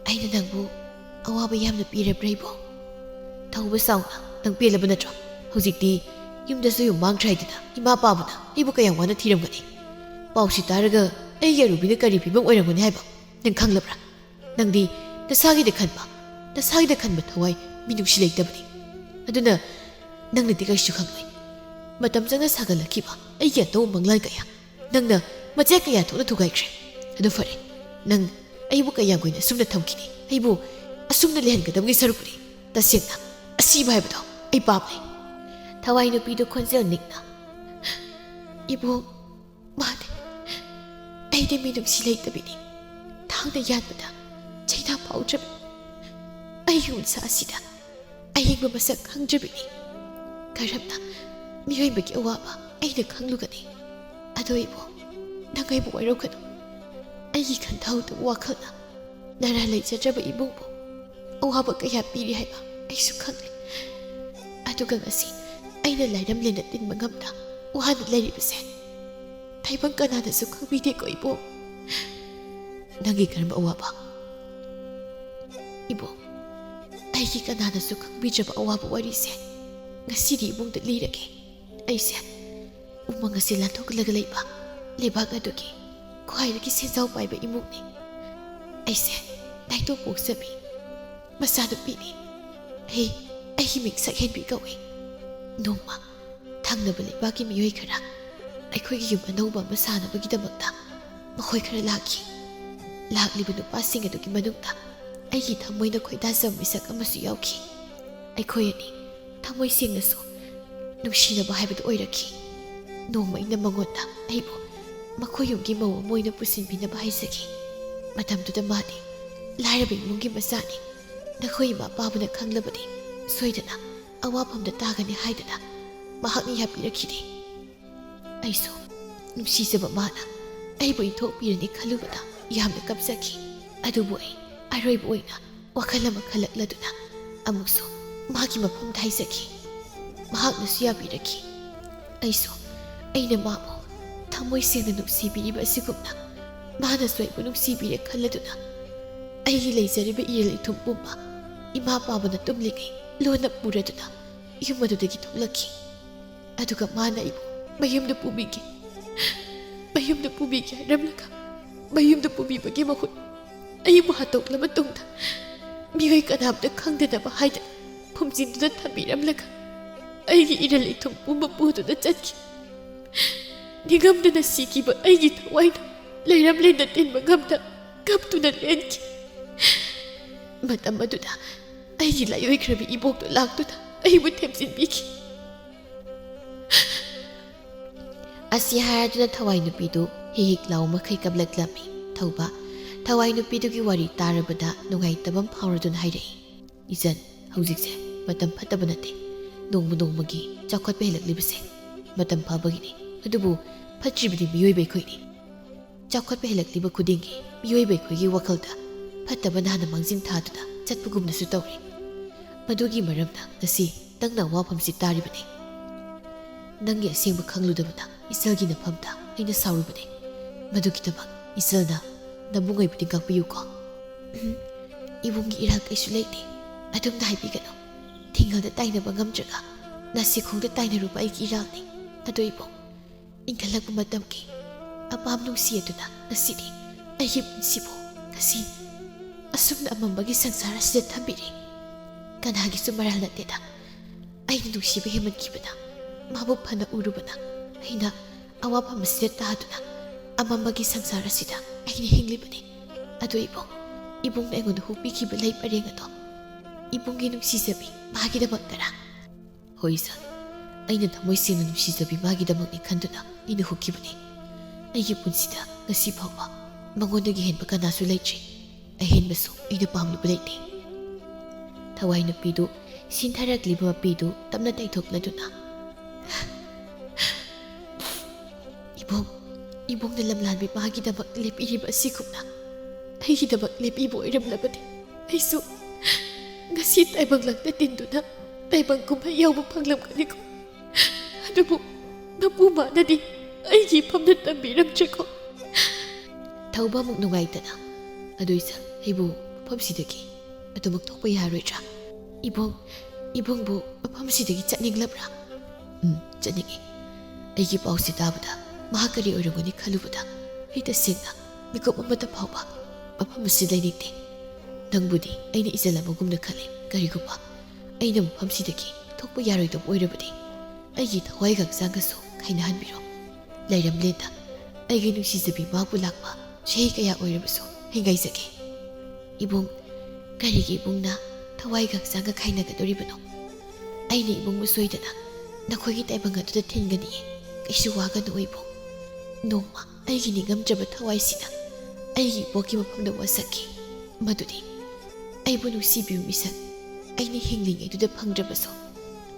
ꯑꯩꯅ ꯅꯪꯕꯨ ꯑꯋꯥꯕ ꯌꯥꯝꯅ ꯄꯤꯔꯕ꯭ꯔꯥ ꯏꯕꯣ?" ꯊꯧꯕ ꯁꯥꯎꯅ, "ꯅꯪ ꯄꯦꯜꯂꯕ ꯅꯠꯇ꯭ꯔꯣ? ꯍꯧꯖꯤꯛꯇꯤ ꯌꯨꯝꯗꯁꯨ ꯌꯨꯝ ꯃꯥꯡꯈ꯭ꯔꯦ ꯍꯥꯏꯗꯅ ꯏꯃꯥ ꯄꯥꯕꯅ ꯑꯩꯕꯨ ꯀꯌꯥꯝ ꯋꯥꯅ ꯊꯤꯔꯝꯒꯅꯤ꯫ ꯄꯥꯎꯁꯤ ꯇꯥꯔꯒ ꯑꯩꯒꯤ ꯑꯔꯨꯕꯤꯅ ꯀꯔꯤ ꯐꯤꯕꯝ ꯑꯣꯏꯔꯝꯒꯅꯤ ꯍꯥꯏꯕ ꯅꯪ ꯈꯪꯂꯕ꯭ꯔꯥ? ꯅꯪꯗꯤ ꯅꯁꯥꯒꯤꯗ ꯈꯟꯕ, ꯅꯁꯥꯒꯤꯗ ꯈꯟꯕ ꯊꯋꯥꯏ ꯃꯤꯅꯨꯡꯁꯤ ꯂꯩꯇꯕꯅꯤ꯫ ꯑꯗꯨꯅ ꯅꯪꯅꯗꯤ ꯀꯩꯁꯨ ꯈꯪꯂꯣꯏ꯫ ꯃꯇꯝ ꯆꯪꯅ ꯁꯥꯒꯠꯂꯛꯈꯤꯕ ꯑꯩꯒꯤ ꯑꯇꯧꯕ ꯃꯪꯂꯥꯟ ꯀꯌꯥ ꯅꯪꯅ ꯃꯆꯦꯠ ꯀꯌꯥ ꯊꯣꯛꯅ ꯊꯨꯒꯥꯏꯈ꯭ꯔꯦ꯫ ꯑꯗꯨ ꯐꯔꯦ, ꯅꯪ ꯑꯩꯕꯨ ꯀꯌꯥꯝ ꯀꯨꯏꯅ ꯑꯁꯨꯝꯅ ꯊꯝꯈꯤꯅꯤ? ꯑꯩꯕꯨ ꯑꯁꯨꯝꯅ ꯂꯩꯍꯟꯒꯗꯕꯒꯤ ꯁꯔꯨꯛꯄꯨꯗꯤ ꯇꯁꯦꯡꯅ ꯑꯁꯤꯕ ꯍꯥꯏꯕꯗꯣ ꯑꯩ ꯄꯥꯝꯂꯦ꯫" ꯊꯋꯥꯏ ꯅꯨꯄꯤꯗꯨ ꯈꯣꯟꯖꯦꯜ ꯅꯤꯛꯅ, "ꯏꯕꯨꯡ, ꯃꯥꯅꯦ, ꯑꯩꯗꯤ ꯃꯤꯅꯨꯡꯁꯤ ꯂꯩꯇꯕꯤꯅꯤ꯫ ꯊꯥꯡꯅ ꯌꯥꯟꯕꯗ ꯆꯩꯅꯥ ꯐꯥꯎꯗ꯭ꯔꯕꯤ ꯑꯩꯒꯤ ꯎꯟꯁꯥ ꯑꯁꯤꯗ ꯑꯍꯤꯡꯕ ꯃꯁꯛ ꯈꯪꯗ꯭ꯔꯤꯕꯅꯤ꯫ ꯀꯔꯝꯅ ꯃꯤꯑꯣꯏꯕꯒꯤ ꯑꯋꯥꯕ ꯑꯩꯅ ꯈꯪꯂꯨꯒꯅꯤ? ꯑꯗꯣ ꯏꯕꯨꯡ, ꯅꯪ ꯑꯩꯕꯨ ꯋꯥꯔꯧꯒꯅꯨ꯫ ꯑꯩꯒꯤ ꯈꯟꯊꯍꯧꯗꯕ ꯋꯥꯈꯜꯅ ꯅꯔꯥ ꯂꯩꯖꯗ꯭ꯔꯕ ꯏꯕꯨꯡꯕꯨ ꯑꯋꯥꯕ ꯀꯌꯥ ꯄꯤꯔꯤ ꯍꯥꯏꯕ ꯑꯩꯁꯨ ꯈꯪꯂꯦ꯫ ꯑꯗꯨꯒ ꯉꯁꯤ ꯑꯩꯅ ꯂꯥꯏꯔꯝꯂꯦꯟꯅ ꯇꯤꯟꯕ ꯉꯝꯗ ꯋꯥꯅ ꯂꯩꯔꯤꯕꯁꯦ ꯇꯥꯏꯕꯪ ꯀꯅꯥꯅꯁꯨ ꯈꯪꯕꯤꯗꯦꯀꯣ ꯏꯕꯨꯡ꯫" "ꯅꯪꯒꯤ ꯀꯔꯝꯕ ꯑꯋꯥꯕ?" "ꯏꯕꯨꯡ, ꯑꯩꯒꯤ ꯀꯅꯥꯅꯁꯨ ꯈꯪꯕꯤꯗ꯭ꯔꯕ ꯑꯋꯥꯕ ꯋꯥꯔꯤꯁꯦ ꯉꯁꯤꯗꯤ ꯏꯕꯨꯡꯗ ꯂꯤꯔꯒꯦ꯫ ꯑꯩꯁꯦ ꯎꯃꯪ ꯑꯁꯤ ꯂꯥꯟꯊꯣꯛꯂꯒ ꯂꯩꯕ ꯂꯩꯕꯥꯛ ꯑꯗꯨꯒꯤ ꯈ꯭ꯋꯥꯏꯗꯒꯤ ꯁꯦꯟꯖꯥꯎ ꯄꯥꯏꯕ ꯏꯃꯨꯡꯅꯤ꯫ ꯑꯩꯁꯦ ꯅꯥꯏꯇꯣꯝ ꯄꯣꯛꯆꯕꯤ ꯃꯆꯥꯅꯨꯄꯤꯅꯤ꯫ ꯑꯩ, ꯑꯩꯒꯤ ꯃꯤꯡ ꯁꯛꯍꯦꯟꯕꯤ ꯀꯧꯏ꯫ ꯅꯣꯡꯃ ꯊꯪꯅꯕ ꯂꯩꯕꯥꯛꯀꯤ ꯃꯤꯑꯣꯏ ꯈꯔ ꯑꯩꯈꯣꯏꯒꯤ ꯌꯨꯝ ꯑꯅꯧꯕ ꯑꯃ ꯁꯥꯅꯕꯒꯤꯗꯃꯛꯇ ꯃꯈꯣꯏ ꯈꯔ ꯂꯥꯛꯈꯤ꯫ ꯂꯥꯛꯂꯤꯕ ꯅꯨꯄꯥꯁꯤꯡ ꯑꯗꯨꯒꯤ ꯃꯅꯨꯡꯗ ꯑꯩꯒꯤ ꯊꯃꯣꯏꯅ ꯈꯣꯏꯗꯥꯖꯕ ꯃꯤꯁꯛ ꯑꯃꯁꯨ ꯌꯥꯎꯈꯤ꯫ ꯑꯩꯈꯣꯏ ꯑꯅꯤ ꯊꯃꯣꯏ ꯁꯦꯡꯅꯁꯨ ꯅꯨꯡꯁꯤꯅꯕ ꯍꯥꯏꯕꯗꯨ ꯑꯣꯏꯔꯛꯈꯤ꯫ ꯅꯣꯡꯃ ꯑꯩꯅ ꯃꯉꯣꯟꯗ ꯑꯩꯕꯨ ꯃꯈꯣꯏ ꯌꯨꯝꯒꯤ ꯃꯧ ꯑꯃ ꯑꯣꯏꯅ ꯄꯨꯁꯤꯟꯕꯤꯅꯕ ꯍꯥꯏꯖꯈꯤ꯫ ꯃꯇꯝꯗꯨꯗ ꯃꯥꯗꯤ ꯂꯥꯏꯔꯕ ꯏꯃꯨꯡꯒꯤ ꯃꯆꯥꯅꯤ, ꯅꯈꯣꯏ ꯏꯃꯥ ꯄꯥꯕꯅ ꯈꯪꯂꯕꯗꯤ ꯁꯣꯏꯗꯅ ꯑꯋꯥꯐꯝꯗ ꯇꯥꯒꯅꯤ ꯍꯥꯏꯗꯅ ꯃꯍꯥꯛꯅ ꯌꯥꯕꯤꯔꯛꯈꯤꯗꯦ꯫ ꯑꯩꯁꯨ ꯅꯨꯡꯁꯤꯖꯕ ꯃꯥꯅ ꯑꯩꯕꯨ ꯏꯟꯊꯣꯛꯄꯤꯔꯅꯤ ꯈꯜꯂꯨꯕꯗ ꯌꯥꯝꯅ ꯀꯞꯆꯈꯤ꯫ ꯑꯗꯨꯕꯨ ꯑꯩ ꯑꯔꯣꯏꯕ ꯑꯣꯏꯅ ꯋꯥꯈꯜ ꯑꯃ ꯈꯜꯂꯛꯂꯗꯨꯅ ꯑꯃꯨꯛꯁꯨ ꯃꯥꯒꯤ ꯃꯐꯝꯗ ꯍꯥꯏꯖꯈꯤ꯫ ꯃꯍꯥꯛꯅꯁꯨ ꯌꯥꯕꯤꯔꯛꯈꯤ꯫ ꯑꯩꯁꯨ ꯑꯩꯅ ꯃꯥꯕꯨ ꯊꯃꯣꯏ ꯁꯦꯡꯅ ꯅꯨꯡꯁꯤꯕꯤꯔꯤꯕ ꯑꯁꯤꯒꯨꯝꯅ ꯃꯥꯅꯁꯨ ꯑꯩꯕꯨ ꯅꯨꯡꯁꯤꯕꯤꯔꯦ ꯈꯜꯂꯗꯨꯅ ꯑꯩꯒꯤ ꯂꯩꯖꯔꯤꯕ ꯏꯔꯦꯜ ꯏꯊꯨꯝ ꯄꯨꯝꯕ ꯏꯃꯥ ꯄꯥꯕꯅ ꯇꯨꯝꯂꯤꯉꯩ ꯂꯣꯟꯅ ꯄꯨꯔꯗꯨꯅ ꯌꯨꯝ ꯑꯗꯨꯗꯒꯤ ꯊꯣꯛꯂꯛꯈꯤ꯫ ꯑꯗꯨꯒ ꯃꯥꯅ ꯑꯩꯕꯨ ꯃꯌꯨꯝꯗ ꯄꯨꯕꯤꯒꯦ, ꯃꯌꯨꯝꯗ ꯄꯨꯕꯤꯒꯦ ꯍꯥꯏꯔꯝꯂꯒ ꯃꯌꯨꯝꯗ ꯄꯨꯕꯤꯕꯒꯤ ꯃꯍꯨꯠ ꯑꯩꯕꯨ ꯍꯥꯠꯇꯣꯛꯂꯕ ꯇꯨꯡꯗ ꯃꯤꯑꯣꯏ ꯀꯅꯥꯝꯇ ꯈꯪꯗꯅꯕ ꯍꯥꯏꯗꯅ ꯐꯨꯝꯖꯤꯟꯗꯨꯅ ꯊꯝꯕꯤꯔꯝꯂꯒ ꯑꯩꯒꯤ ꯏꯔꯜ ꯏꯊꯨꯝ ꯄꯨꯝꯕ ꯄꯨꯗꯨꯅ ꯆꯠꯈꯤ꯫ ꯅꯤꯡꯉꯝꯗꯅ ꯁꯤꯈꯤꯕ ꯑꯩꯒꯤ ꯊꯋꯥꯏꯅ ꯂꯩꯔꯝ ꯂꯩꯅ ꯇꯤꯟꯕ ꯉꯝꯗ ꯀꯞꯇꯨꯅ ꯂꯦꯟꯈꯤ꯫ ꯃꯇꯝ ꯑꯗꯨꯗ ꯑꯩꯒꯤ ꯂꯥꯏꯑꯣꯏꯈ꯭ꯔꯕꯤ ꯏꯕꯣꯛꯇꯨ ꯂꯥꯛꯇꯨꯅ ꯑꯩꯕꯨ ꯊꯦꯝꯖꯤꯟꯕꯤꯈꯤ꯫ ꯑꯁꯤ ꯍꯥꯏꯔꯗꯨꯅ ꯊꯋꯥꯏ ꯅꯨꯄꯤꯗꯨ ꯍꯤꯛ ꯍꯤꯛ ꯂꯥꯎ ꯃꯈꯩ ꯀꯞꯂꯛꯂꯝꯃꯤ꯫ ꯊꯧꯕ ꯊꯋꯥꯏ ꯅꯨꯄꯤꯗꯨꯒꯤ ꯋꯥꯔꯤ ꯇꯥꯔꯕꯗ ꯅꯨꯡꯉꯥꯏꯇꯕ ꯑꯃ ꯐꯥꯎꯔꯗꯨꯅ ꯍꯥꯏꯔꯛꯏ, "ꯏꯆꯟ, ꯍꯧꯖꯤꯛꯁꯦ ꯃꯇꯝ ꯐꯠꯇꯕ ꯅꯠꯇꯦ꯫ ꯅꯣꯡꯃ ꯅꯣꯡꯃꯒꯤ ꯆꯥꯎꯈꯠꯄ ꯍꯦꯜꯂꯛꯂꯤꯕꯁꯦ ꯃꯇꯝ ꯐꯕꯒꯤꯅꯤ꯫ ꯑꯗꯨꯕꯨ ꯐꯠꯇ꯭ꯔꯤꯕꯗꯤ ꯃꯤꯑꯣꯏꯕ ꯑꯩꯈꯣꯏꯅꯤ꯫ ꯆꯥꯎꯈꯠꯄ ꯍꯦꯜꯂꯛꯂꯤꯕ ꯈꯨꯗꯤꯡꯒꯤ ꯃꯤꯑꯣꯏꯕ ꯑꯩꯈꯣꯏꯒꯤ ꯋꯥꯈꯜꯗ ꯐꯠꯇꯕꯅ ꯍꯥꯟꯅ ꯃꯥꯡꯖꯤꯟ ꯊꯥꯗꯨꯅ ꯆꯠꯄꯒꯨꯝꯅꯁꯨ ꯇꯧꯔꯤ꯫ ꯃꯗꯨꯒꯤ ꯃꯔꯝꯅ ꯉꯁꯤ ꯅꯪꯅ ꯑꯋꯥꯐꯝꯁꯤ ꯇꯥꯔꯤꯕꯅꯤ꯫ ꯅꯪꯒꯤ ꯑꯁꯦꯡꯕ ꯈꯪꯂꯨꯗꯕꯅ ꯏꯆꯜꯒꯤ ꯅꯐꯝꯗ ꯑꯩꯅ ꯁꯥꯎꯔꯨꯕꯅꯤ꯫ ꯃꯗꯨꯒꯤꯗꯃꯛ ꯏꯆꯜꯅ ꯅꯕꯨꯡ ꯑꯣꯏꯕꯗꯤ ꯉꯥꯛꯄꯤꯌꯨꯀꯣ꯫" "ꯎꯝ, ꯏꯕꯨꯡꯒꯤ ꯏꯔꯥꯜ ꯀꯩꯁꯨ ꯂꯩꯇꯦ꯫ ꯑꯗꯨꯝꯅ ꯍꯥꯏꯕꯤꯒꯅꯨ꯫ ꯊꯤꯡꯒꯜꯗ ꯇꯥꯏꯅꯕ ꯉꯝꯗ꯭ꯔꯒ ꯅꯥꯁꯤꯈꯣꯡꯗ ꯇꯥꯏꯅꯔꯨꯕ ꯑꯩꯒꯤ ꯏꯔꯥꯜꯅꯤ꯫ ꯑꯗꯣ ꯏꯕꯨꯡ, ꯏꯟꯈꯠꯂꯛꯄ ꯃꯇꯝꯒꯤ ꯑꯄꯥꯝ ꯅꯨꯡꯁꯤ ꯑꯗꯨꯅ ꯉꯁꯤꯗꯤ ꯑꯩꯒꯤ ꯄꯨꯟꯁꯤꯕꯨ ꯉꯁꯤ ꯑꯁꯨꯝꯅ ꯑꯃꯝꯕꯒꯤ ꯁꯪꯁꯥꯔ ꯑꯁꯤꯗ ꯊꯝꯕꯤꯔꯦ꯫ ꯀꯅꯥꯒꯤꯁꯨ ꯃꯔꯥꯜ ꯅꯠꯇꯦꯗ꯫ ꯑꯩꯅ ꯅꯨꯡꯁꯤꯕ ꯍꯦꯟꯃꯟꯈꯤꯕꯅ ꯃꯥꯕꯨ ꯐꯅ ꯎꯔꯨꯕꯅ ꯑꯩꯅ ꯑꯋꯥꯐꯝ ꯑꯁꯤꯗ ꯇꯥꯗꯨꯅ ꯑꯃꯝꯕꯒꯤ ꯁꯪꯁꯥꯔ ꯑꯁꯤꯗ ꯑꯩꯅ ꯍꯤꯡꯂꯤꯕꯅꯤ꯫ ꯑꯗꯣ ꯏꯕꯨꯡ, ꯏꯕꯨꯡꯅ ꯑꯩꯉꯣꯟꯗ ꯍꯨꯛꯄꯤꯈꯤꯕ ꯂꯩ ꯄꯔꯦꯡ ꯑꯗꯣ ꯏꯕꯨꯡꯒꯤ ꯅꯨꯡꯁꯤꯖꯕꯤ ꯃꯥꯒꯤꯗꯃꯛꯇꯔꯥ?" "ꯍꯣꯏ ꯏꯆꯟ, ꯑꯩꯅ ꯊꯃꯣꯏ ꯁꯦꯡꯅ ꯅꯨꯡꯁꯤꯖꯕꯤ ꯃꯥꯒꯤꯗꯃꯛꯅꯤ ꯈꯟꯗꯨꯅ ꯑꯩꯅ ꯍꯨꯛꯈꯤꯕꯅꯤ꯫ ꯑꯩꯒꯤ ꯄꯨꯟꯁꯤꯗ ꯉꯁꯤ ꯐꯥꯎꯕ ꯃꯉꯣꯟꯗꯒꯤ ꯍꯦꯟꯕ ꯀꯅꯥꯁꯨ ꯂꯩꯇ꯭ꯔꯤ꯫ ꯑꯍꯦꯟꯕꯁꯨ ꯑꯩꯅ ꯄꯥꯝꯂꯨꯕ ꯂꯩꯇꯦ꯫ ꯊꯋꯥꯏ ꯅꯨꯄꯤꯗꯨ ꯁꯤꯟꯊꯔꯛꯂꯤꯕ ꯃꯄꯤꯗꯨ ꯇꯞꯅ ꯇꯩꯊꯣꯛꯂꯗꯨꯅ, "ꯏꯕꯨꯡ, ꯏꯕꯨꯡꯅ ꯂꯝꯂꯥꯟꯕꯤ ꯃꯥꯒꯤꯗꯃꯛ ꯂꯦꯞꯄꯤꯔꯤꯕ ꯑꯁꯤꯒꯨꯝꯅ ꯑꯩꯒꯤꯗꯃꯛ ꯂꯦꯞꯄꯤꯕ ꯑꯣꯏꯔꯝꯂꯕꯗꯤ ꯑꯩꯁꯨ ꯉꯁꯤ ꯇꯥꯏꯕꯪ ꯂꯝꯗ ꯇꯤꯟꯗꯨꯅ ꯇꯥꯏꯕꯪ ꯀꯨꯝꯍꯩ ꯌꯥꯎꯕ ꯐꯪꯂꯝꯒꯅꯤꯀꯣ꯫ ꯑꯗꯨꯕꯨ ꯅꯄꯨ ꯃꯥꯅꯗꯤ ꯑꯩꯒꯤ ꯏꯐꯝꯗ ꯇꯝꯕꯤꯔꯝꯗ꯭ꯔꯦꯀꯣ꯫" ꯊꯧꯕ ꯑꯃꯨꯛ ꯅꯨꯡꯉꯥꯏꯇꯅ, "ꯑꯗꯨ ꯏꯆꯜ, ꯑꯩꯕꯨ ꯃꯐꯝꯁꯤꯗꯒꯤ ꯑꯗꯨꯃꯛ ꯊꯣꯛꯄ ꯌꯥꯔꯣꯏꯗ꯭ꯔꯥ? ꯏꯕꯨꯡ, ꯏꯕꯨꯡꯕꯨ ꯃꯐꯝꯁꯤꯗꯒꯤ ꯆꯠꯅꯤꯡꯂꯕ꯭ꯔꯥ?" "ꯎꯝ, ꯆꯠꯅꯤꯡꯏ꯫ ꯑꯩꯒꯤ ꯄꯥꯎꯁꯤ ꯇꯥꯕꯗ ꯃꯍꯥꯛ ꯀꯔꯤ ꯑꯣꯏꯔꯝꯒꯅꯤ ꯈꯜꯂꯨꯕꯗ ꯑꯩ ꯇꯁꯦꯡꯅ ꯃꯤꯀꯨꯞ ꯑꯃꯠꯇ ꯐꯥꯎꯕ ꯃꯐꯝ ꯑꯁꯤ ꯂꯩꯅꯤꯡꯗꯦ꯫ ꯅꯪꯕꯨꯗꯤ ꯑꯩꯅ ꯏꯆꯜ ꯑꯃꯒꯨꯝꯅ ꯈꯜꯂꯤ꯫ ꯀꯔꯤꯒꯨꯝꯕ ꯑꯩꯅ ꯃꯐꯝꯁꯤꯗꯒꯤ ꯊꯣꯛꯄ ꯌꯥꯔꯣꯏꯗꯕ ꯑꯣꯏꯔꯕꯗꯤ ꯑꯩꯒꯤ ꯊꯋꯥꯏꯒ ꯍꯛꯆꯥꯡꯒꯁꯨ ꯈꯥꯏꯅꯍꯟꯕꯤꯔꯣ꯫ ꯂꯩꯔꯝꯂꯦꯟꯗ ꯑꯩꯒꯤ ꯅꯨꯡꯁꯤꯖꯕꯤ ꯃꯥꯕꯨ ꯂꯥꯛꯄ ꯆꯍꯤ ꯀꯌꯥ ꯑꯣꯏꯔꯕꯁꯨ ꯑꯩ ꯉꯥꯏꯖꯒꯦ꯫" "ꯏꯕꯨꯡ, ꯀꯔꯤꯒꯤ ꯏꯕꯨꯡꯅ ꯊꯋꯥꯏꯒ ꯍꯛꯆꯥꯡꯒ ꯈꯥꯏꯅꯒꯗꯧꯔꯤꯕꯅꯣ? ꯑꯩꯅ ꯏꯕꯨꯡꯕꯨ ꯁꯣꯏꯗꯅ ꯅꯈꯣꯏꯒꯤ ꯇꯥꯏꯕꯪ ꯑꯗꯨꯗ ꯊꯤꯟꯒꯅꯤꯌꯦ꯫ ꯀꯩꯁꯨ ꯋꯥꯒꯅꯨ ꯏꯕꯨꯡ꯫ ꯅꯣꯡꯃ ꯑꯩꯒꯤ ꯅꯤꯡꯉꯝꯗ꯭ꯔꯕ ꯊꯋꯥꯏꯁꯤꯅ ꯑꯩꯒꯤ ꯏꯕꯣꯛꯀꯤ ꯃꯐꯝꯗ ꯋꯥꯁꯛꯈꯤ꯫ ꯃꯗꯨꯗꯤ ꯑꯩꯕꯨ ꯅꯨꯡꯁꯤꯕꯤꯕ ꯃꯤꯁꯛ ꯑꯩꯅ ꯍꯤꯡꯂꯤꯉꯩꯗꯨꯗ ꯐꯪꯗ꯭ꯔꯕꯁꯨ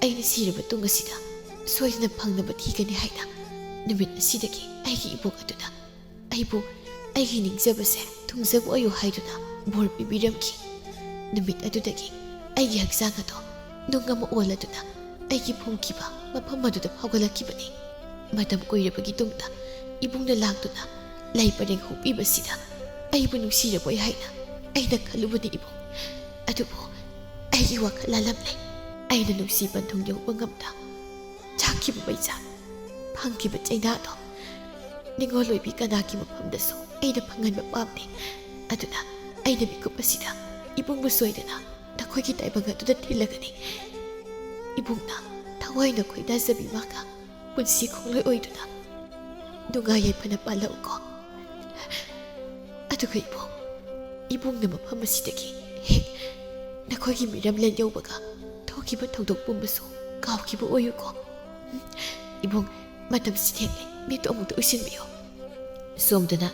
ꯑꯩꯅ ꯁꯤꯔꯕ ꯇꯨꯡ ꯑꯁꯤꯗ ꯁꯣꯏꯗꯅ ꯐꯪꯅꯕ ꯊꯤꯒꯅꯤ ꯍꯥꯏꯅ ꯅꯨꯃꯤꯠ ꯑꯁꯤꯗꯒꯤ ꯑꯩꯒꯤ ꯏꯕꯣꯛ ꯑꯗꯨꯅ ꯑꯩꯕꯨ ꯑꯩꯒꯤ ꯅꯤꯡꯖꯕꯁꯦ ꯊꯨꯡꯖꯕ ꯑꯣꯏꯌꯨ ꯍꯥꯏꯗꯨꯅ ꯕꯣꯔ ꯄꯤꯕꯤꯔꯝꯈꯤ꯫ ꯅꯨꯃꯤꯠ ꯑꯗꯨꯗꯒꯤ ꯑꯩꯒꯤ ꯍꯛꯆꯥꯡ ꯑꯗꯣ ꯅꯨꯡ ꯑꯃ ꯑꯣꯜꯂꯗꯨꯅ ꯑꯩꯒꯤ ꯐꯨꯝꯈꯤꯕ ꯃꯐꯝ ꯑꯗꯨꯗ ꯐꯥꯎꯒꯠꯂꯛꯈꯤꯕꯅꯤ꯫ ꯃꯇꯝ ꯀꯨꯏꯔꯕꯒꯤ ꯇꯨꯡꯗ ꯏꯕꯨꯡꯅ ꯂꯥꯛꯇꯨꯅ ꯂꯩ ꯄꯔꯦꯡ ꯍꯨꯛꯄꯤꯕꯁꯤꯗ ꯑꯩꯕꯨ ꯅꯨꯡꯁꯤꯔꯕꯣꯏ ꯍꯥꯏꯅ ꯑꯩꯅ ꯈꯜꯂꯨꯕꯅꯤ ꯏꯕꯨꯡ꯫ ꯑꯗꯨꯕꯨ ꯑꯩꯒꯤ ꯋꯥꯈꯜ ꯂꯥꯜꯂꯝꯂꯦ꯫ ꯑꯩꯅ ꯅꯨꯡꯁꯤ ꯄꯟꯊꯨꯡ ꯌꯧꯕ ꯉꯝꯗ ꯆꯥꯛꯈꯤꯕ ꯃꯩꯆꯥꯛ, ꯐꯪꯈꯤꯕ ꯆꯩꯅꯥꯗꯣ ꯅꯤꯡꯉꯣꯜ ꯑꯣꯏꯕꯤ ꯀꯅꯥꯒꯤ ꯃꯐꯝꯗꯁꯨ ꯑꯩꯅ ꯐꯪꯍꯟꯕ ꯄꯥꯝꯗꯦ꯫ ꯑꯗꯨꯅ ꯑꯩꯅ ꯃꯤꯀꯨꯞ ꯑꯁꯤꯗ ꯏꯕꯨꯡꯕꯨ ꯁꯣꯏꯗꯅ ꯅꯈꯣꯏꯒꯤ ꯇꯥꯏꯕꯪ ꯑꯗꯨꯗ ꯊꯤꯜꯂꯒꯅꯤ꯫ ꯏꯕꯨꯡꯅ ꯊꯋꯥꯏꯅ ꯈꯣꯏꯗꯥꯖꯕꯤ ꯃꯥꯒ ꯄꯨꯟꯁꯤ ꯈꯣꯡꯂꯣꯏ ꯑꯣꯏꯗꯨꯅ ꯅꯨꯡꯉꯥꯏ ꯌꯥꯏꯐꯅ ꯄꯥꯜꯂꯛꯎꯀꯣ꯫ ꯑꯗꯨꯒ ꯏꯕꯨꯡ, ꯏꯕꯨꯡꯅ ꯃꯐꯝ ꯑꯁꯤꯗꯒꯤ ꯍꯦꯛ ꯅꯈꯣꯏꯒꯤ ꯃꯤꯔꯝꯂꯦꯟ ꯌꯧꯕꯒ ꯊꯣꯛꯈꯤꯕ ꯊꯧꯗꯣꯛ ꯄꯨꯝꯕꯁꯨ ꯀꯥꯎꯈꯤꯕ ꯑꯣꯏꯌꯨꯀꯣ꯫ "ꯏꯕꯨꯡ, ꯃꯇꯝꯁꯤ ꯊꯦꯡꯂꯦ, ꯃꯤꯠꯇꯨ ꯑꯃꯨꯛꯇ ꯎꯏꯁꯤꯟꯕꯤꯌꯨ"꯫ ꯁꯣꯝꯗꯅ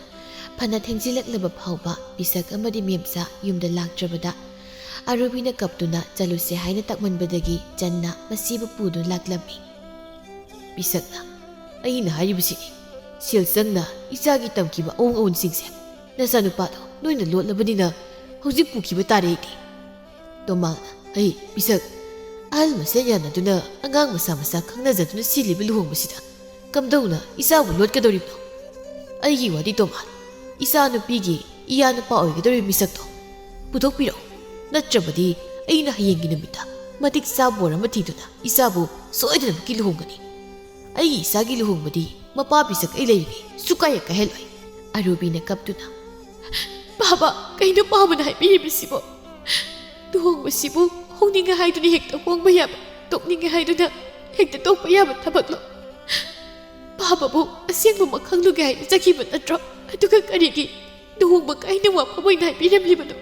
ꯐꯅ ꯊꯦꯡꯖꯤꯜꯂꯛꯂꯕ ꯐꯥꯎꯕ ꯄꯤꯁꯛ ꯑꯃꯗꯤ ꯃꯦꯝꯆꯥ ꯌꯨꯝꯗ ꯂꯥꯛꯇ꯭ꯔꯕꯗ ꯑꯔꯨꯕꯤꯅ ꯀꯞꯇꯨꯅ ꯆꯠꯂꯨꯁꯦ ꯍꯥꯏꯅ ꯇꯛꯃꯟꯕꯗꯒꯤ ꯆꯟꯅ ꯃꯁꯤꯕꯨ ꯄꯨꯗꯨꯅ ꯂꯥꯛꯂꯝꯃꯤ꯫ ꯄꯤꯁꯛꯅ, "ꯑꯩꯅ ꯍꯥꯏꯔꯤꯕꯁꯤꯅꯤ, ꯁꯦꯜ ꯆꯪꯅ ꯏꯆꯥꯒꯤ ꯇꯝꯈꯤꯕ ꯑꯋꯣꯟ ꯑꯋꯣꯟꯁꯤꯡꯁꯦ ꯅꯆꯥꯅꯨꯄꯥꯗꯣ ꯅꯣꯏꯅ ꯂꯣꯠꯂꯕꯅꯤꯅ ꯍꯧꯖꯤꯛ ꯄꯨꯈꯤꯕ ꯇꯥꯔꯦ ꯑꯩꯗꯤ"꯫ ꯇꯣꯃꯥꯜꯅ, "ꯍꯩ ꯄꯤꯁꯛ, ꯑꯍꯜ ꯃꯁꯦꯟ ꯌꯥꯅꯗꯨꯅ ꯑꯉꯥꯡ ꯃꯁꯥ ꯃꯁꯥ ꯈꯪꯅꯖꯗꯨꯅ ꯁꯤꯜꯂꯤꯕ ꯂꯨꯍꯣꯡꯕꯁꯤꯗ ꯀꯝꯗꯧꯅ ꯏꯆꯥꯕꯨ ꯂꯣꯠꯀꯗꯧꯔꯤꯕꯅꯣ? ꯑꯩꯒꯤ ꯋꯥꯗꯤ ꯇꯣꯃꯥꯜ, ꯏꯆꯥ ꯅꯨꯄꯤꯒꯤ ꯏꯌꯥ ꯅꯨꯄꯥ ꯑꯣꯏꯒꯗꯧꯔꯤꯕ ꯃꯤꯁꯛꯇꯣ ꯄꯨꯊꯣꯛꯄꯤꯔꯛꯎ, ꯅꯠꯇ꯭ꯔꯕꯗꯤ ꯑꯩꯅ ꯍꯌꯦꯡꯒꯤ ꯅꯨꯃꯤꯠꯇ ꯃꯇꯤꯛ ꯆꯥꯕ ꯕꯣꯔ ꯑꯃ ꯊꯤꯗꯨꯅ ꯏꯆꯥꯕꯨ ꯁꯣꯏꯗꯅꯃꯛꯀꯤ ꯂꯨꯍꯣꯡꯒꯅꯤ꯫ ꯑꯩꯒꯤ ꯏꯆꯥꯒꯤ ꯂꯨꯍꯣꯡꯕꯗꯤ ꯃꯄꯥ ꯄꯤꯁꯛ ꯑꯩ ꯂꯩꯔꯤꯉꯩ ꯁꯨꯛꯀꯥꯏ ꯍꯦꯛ ꯀꯥꯏꯍꯜꯂꯣꯏ"꯫ ꯑꯔꯨꯕꯤꯅ ꯀꯞꯇꯨꯅ, "ꯄꯥꯕ, ꯀꯩꯅꯣ ꯄꯥꯕꯅ ꯍꯥꯏꯕꯤꯔꯤꯕꯁꯤꯕꯣ? ꯂꯨꯍꯣꯡꯕꯁꯤꯕꯨ ꯍꯣꯡꯅꯤꯡꯉꯦ ꯍꯥꯏꯗꯨꯅ ꯍꯦꯛꯇ ꯍꯣꯡꯕ ꯌꯥꯕ, ꯇꯣꯛꯅꯤꯡꯉꯦ ꯍꯥꯏꯗꯨꯅ ꯍꯦꯛꯇ ꯇꯣꯛꯄ ꯌꯥꯕ ꯊꯕꯛꯂꯣ? ꯄꯥꯕꯕꯨ ꯑꯁꯦꯡꯕꯃꯛ ꯈꯪꯂꯨꯒꯦ ꯍꯥꯏꯅ ꯆꯠꯈꯤꯕ ꯅꯠꯇ꯭ꯔꯣ? ꯑꯗꯨꯒ ꯀꯔꯤꯒꯤ ꯂꯨꯍꯣꯡꯕ ꯀꯥꯏꯅ ꯋꯥꯐꯝ ꯑꯣꯏꯅ ꯍꯥꯏꯕꯤꯔꯝꯂꯤꯕꯅꯣ?"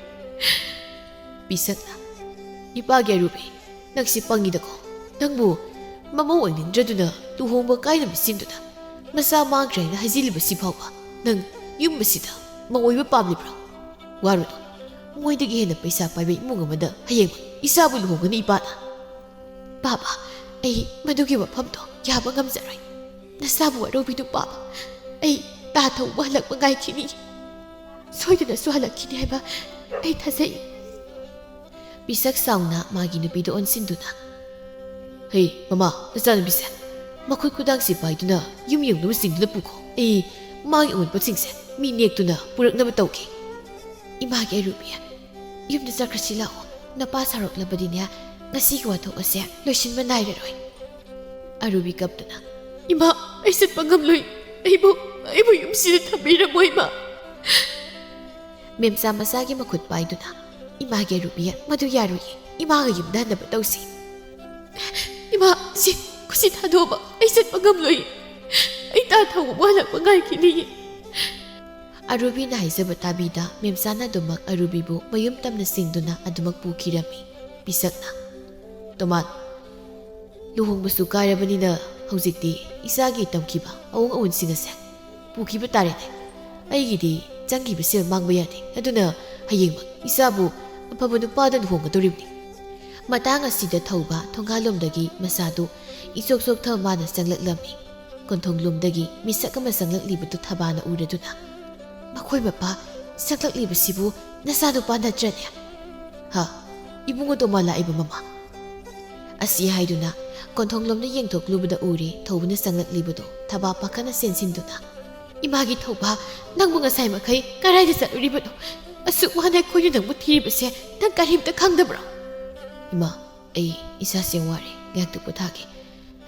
ꯄꯤꯁꯛꯅ, "ꯏꯄꯥꯒꯤ ꯑꯔꯨꯕꯤ, ꯅꯪꯁꯤ ꯄꯪꯉꯤꯗꯀꯣ꯫ ꯅꯪꯕꯨ ꯃꯃꯧ ꯑꯣꯏꯅꯤꯡꯗ꯭ꯔꯗꯨꯅ ꯂꯨꯍꯣꯡꯕ ꯀꯥꯏꯅꯕ ꯁꯤꯟꯗꯨꯅ ꯃꯆꯥ ꯃꯥꯡꯈ꯭ꯔꯦ ꯍꯥꯏꯅ ꯍꯥꯏꯖꯤꯜꯂꯤꯕꯁꯤ ꯐꯥꯎꯕ ꯅꯪ ꯌꯨꯝ ꯑꯁꯤꯗ ꯃꯧ ꯑꯣꯏꯕ ꯄꯥꯝꯂꯤꯕ꯭ꯔꯣ? ꯋꯥꯔꯨꯅꯨ, ꯃꯣꯏꯗꯒꯤ ꯍꯦꯟꯅ ꯄꯩꯁꯥ ꯄꯥꯏꯕ ꯏꯃꯨꯡ ꯑꯃꯗ ꯍꯌꯦꯡ ꯏꯆꯥꯕꯨ ꯂꯨꯍꯣꯡꯒꯅꯤ ꯏꯄꯥꯅ"꯫ "ꯄꯥꯕ, ꯑꯩ ꯃꯗꯨꯒꯤ ꯋꯥꯐꯝꯗꯣ ꯌꯥꯕ ꯉꯝꯖꯔꯣꯏ꯫ ꯅꯆꯥꯕꯨ ꯋꯥꯔꯧꯕꯤꯅꯨ ꯄꯥꯕ꯫ ꯑꯩ ꯇꯥ ꯊꯧꯕ ꯍꯜꯂꯛꯄ ꯉꯥꯏꯈꯤꯅꯤ꯫ ꯁꯣꯏꯗꯅꯁꯨ ꯍꯜꯂꯛꯈꯤꯅꯤ ꯍꯥꯏꯕ ꯑꯩ ꯊꯥꯖꯩ"꯫ ꯄꯤꯁꯛ ꯁꯥꯎꯅ ꯃꯥꯒꯤ ꯅꯨꯄꯤꯗ ꯑꯣꯟꯁꯤꯟꯗꯨꯅ, "ꯍꯩ ꯃꯃꯥ, ꯅꯆꯥꯅꯨꯄꯤꯁꯦ ꯃꯈꯨꯠ ꯈꯨꯗꯥꯡꯁꯤ ꯄꯥꯏꯗꯨꯅ ꯌꯨꯝ ꯌꯧꯅꯕ ꯆꯤꯡꯗꯨꯅ ꯄꯨꯈꯣ꯫ ꯑꯩ ꯃꯥꯒꯤ ꯑꯑꯣꯟꯄꯣꯠꯁꯤꯡꯁꯦ ꯃꯤ ꯅꯦꯛꯇꯨꯅ ꯄꯨꯔꯛꯅꯕ ꯇꯧꯒꯦ"꯫ "ꯏꯃꯥꯒꯤ ꯑꯔꯨꯕꯤ, ꯌꯨꯝꯗ ꯆꯠꯈ꯭ꯔꯁꯤ ꯂꯥꯛꯑꯣ꯫ ꯅꯄꯥ ꯁꯥꯎꯔꯛꯂꯕꯗꯤꯅꯦ, ꯉꯁꯤꯒꯤ ꯋꯥꯊꯣꯛ ꯑꯁꯦ ꯂꯣꯏꯁꯤꯟꯕ ꯅꯥꯏꯔꯔꯣꯏ"꯫ ꯑꯔꯨꯕꯤ ꯀꯞꯇꯨꯅ, "ꯏꯃꯥ, ꯑꯩ ꯆꯠꯄ ꯉꯝꯂꯣꯏ꯫ ꯑꯩꯕꯨ, ꯑꯩꯕꯨ ꯌꯨꯝꯁꯤꯗ ꯊꯝꯕꯤꯔꯝꯃꯣ ꯏꯃꯥ"꯫ ꯃꯦꯝꯆꯥ ꯃꯆꯥꯒꯤ ꯃꯈꯨꯠ ꯄꯥꯏꯗꯨꯅ, "ꯏꯃꯥꯒꯤ ꯑꯔꯨꯕꯤ, ꯃꯗꯨ ꯌꯥꯔꯣꯏꯌꯦ꯫ ꯏꯃꯥꯒ ꯌꯨꯝꯗ ꯍꯟꯅꯕ ꯇꯧꯁꯤ"꯫ "ꯏꯃꯥ, ꯁꯤ, ꯈꯨꯠꯁꯤ ꯊꯥꯗꯣꯛꯑꯕ ꯑꯩ ꯆꯠꯄ ꯉꯝꯂꯣꯏ꯫ ꯑꯩ ꯇꯥ ꯊꯧꯕ ꯍꯜꯂꯛꯄ ꯉꯥꯏꯈꯤꯅꯤꯌꯦ"꯫ ꯑꯔꯨꯕꯤꯅ ꯍꯥꯏꯖꯕ ꯇꯥꯕꯤꯗ ꯃꯦꯝꯆꯥꯅ ꯑꯗꯨꯃꯛ ꯑꯔꯨꯕꯤꯕꯨ ꯃꯌꯨꯝ ꯇꯝꯅ ꯆꯤꯡꯗꯨꯅ ꯑꯗꯨꯃꯛ ꯄꯨꯈꯤꯔꯝꯃꯤ꯫ ꯄꯤꯁꯛꯅ, "ꯇꯣꯃꯥꯟ, ꯂꯨꯍꯣꯡꯕꯁꯨ ꯀꯥꯏꯔꯕꯅꯤꯅ ꯍꯧꯖꯤꯛꯇꯤ ꯏꯆꯥꯒꯤ ꯇꯝꯈꯤꯕ ꯑꯋꯣꯡ ꯑꯋꯣꯟꯁꯤꯡ ꯑꯁꯦ ꯄꯨꯈꯤꯕ ꯇꯥꯔꯦꯅꯦ꯫ ꯑꯩꯒꯤꯗꯤ ꯆꯪꯈꯤꯕ ꯁꯦꯜ ꯃꯥꯡꯕ ꯌꯥꯗꯦ꯫ ꯑꯗꯨꯅ ꯍꯌꯦꯡꯃꯛ ꯏꯆꯥꯕꯨ ꯑꯐꯕ ꯅꯨꯄꯥꯗ ꯂꯨꯍꯣꯡꯒꯗꯧꯔꯤꯕꯅꯤ꯫ ꯃꯇꯥꯡ ꯑꯁꯤꯗ ꯊꯧꯕ ꯊꯣꯡꯒꯥꯜꯂꯣꯝꯗꯒꯤ ꯃꯆꯥꯗꯨ ꯏꯆꯣꯛ ꯆꯣꯛꯊ ꯃꯥꯅ ꯆꯪꯂꯛꯂꯝꯃꯤ꯫ ꯀꯣꯟꯊꯣꯡꯂꯣꯝꯗꯒꯤ ꯃꯤꯁꯛ ꯑꯃ ꯆꯪꯂꯛꯂꯤꯕꯗꯨ ꯊꯕꯥꯅ ꯎꯔꯗꯨꯅ, "ꯃꯈꯣꯏ ꯃꯄꯥ ꯆꯪꯂꯛꯂꯤꯕꯁꯤꯕꯨ ꯅꯆꯥꯅꯨꯄꯥ ꯅꯠꯇ꯭ꯔꯅꯦ?" "ꯍꯥ, ꯏꯕꯨꯡꯉꯣ ꯇꯣꯃꯥ ꯂꯥꯛꯏꯕ, ꯃꯃꯥ?" ꯑꯁꯤ ꯍꯥꯏꯗꯨꯅ ꯀꯣꯟꯊꯣꯡꯂꯣꯝꯗ ꯌꯦꯡꯊꯣꯛꯂꯨꯕꯗ ꯎꯔꯦ ꯊꯧꯕꯅ ꯆꯪꯂꯛꯂꯤꯕꯗꯨ ꯊꯕꯥ ꯄꯥꯈꯠꯅ ꯆꯦꯟꯁꯤꯟꯗꯨꯅ, "ꯏꯃꯥꯒꯤ ꯊꯧꯕ, ꯅꯪꯕꯨ ꯉꯁꯥꯏ ꯃꯈꯩ ꯀꯗꯥꯏꯗ ꯆꯠꯂꯨꯔꯤꯕꯅꯣ? ꯑꯁꯨꯛ ꯋꯥꯅ ꯑꯩꯈꯣꯏꯅ ꯅꯪꯕꯨ ꯊꯤꯔꯤꯕꯁꯦ ꯅꯪ ꯀꯔꯤꯝꯇ ꯈꯪꯗꯕ꯭ꯔꯣ?" "ꯏꯃꯥ, ꯑꯩ ꯏꯁꯥꯁꯦ ꯋꯥꯔꯦ, ꯉꯥꯏꯍꯥꯛꯇ ꯄꯣꯊꯥꯒꯦ꯫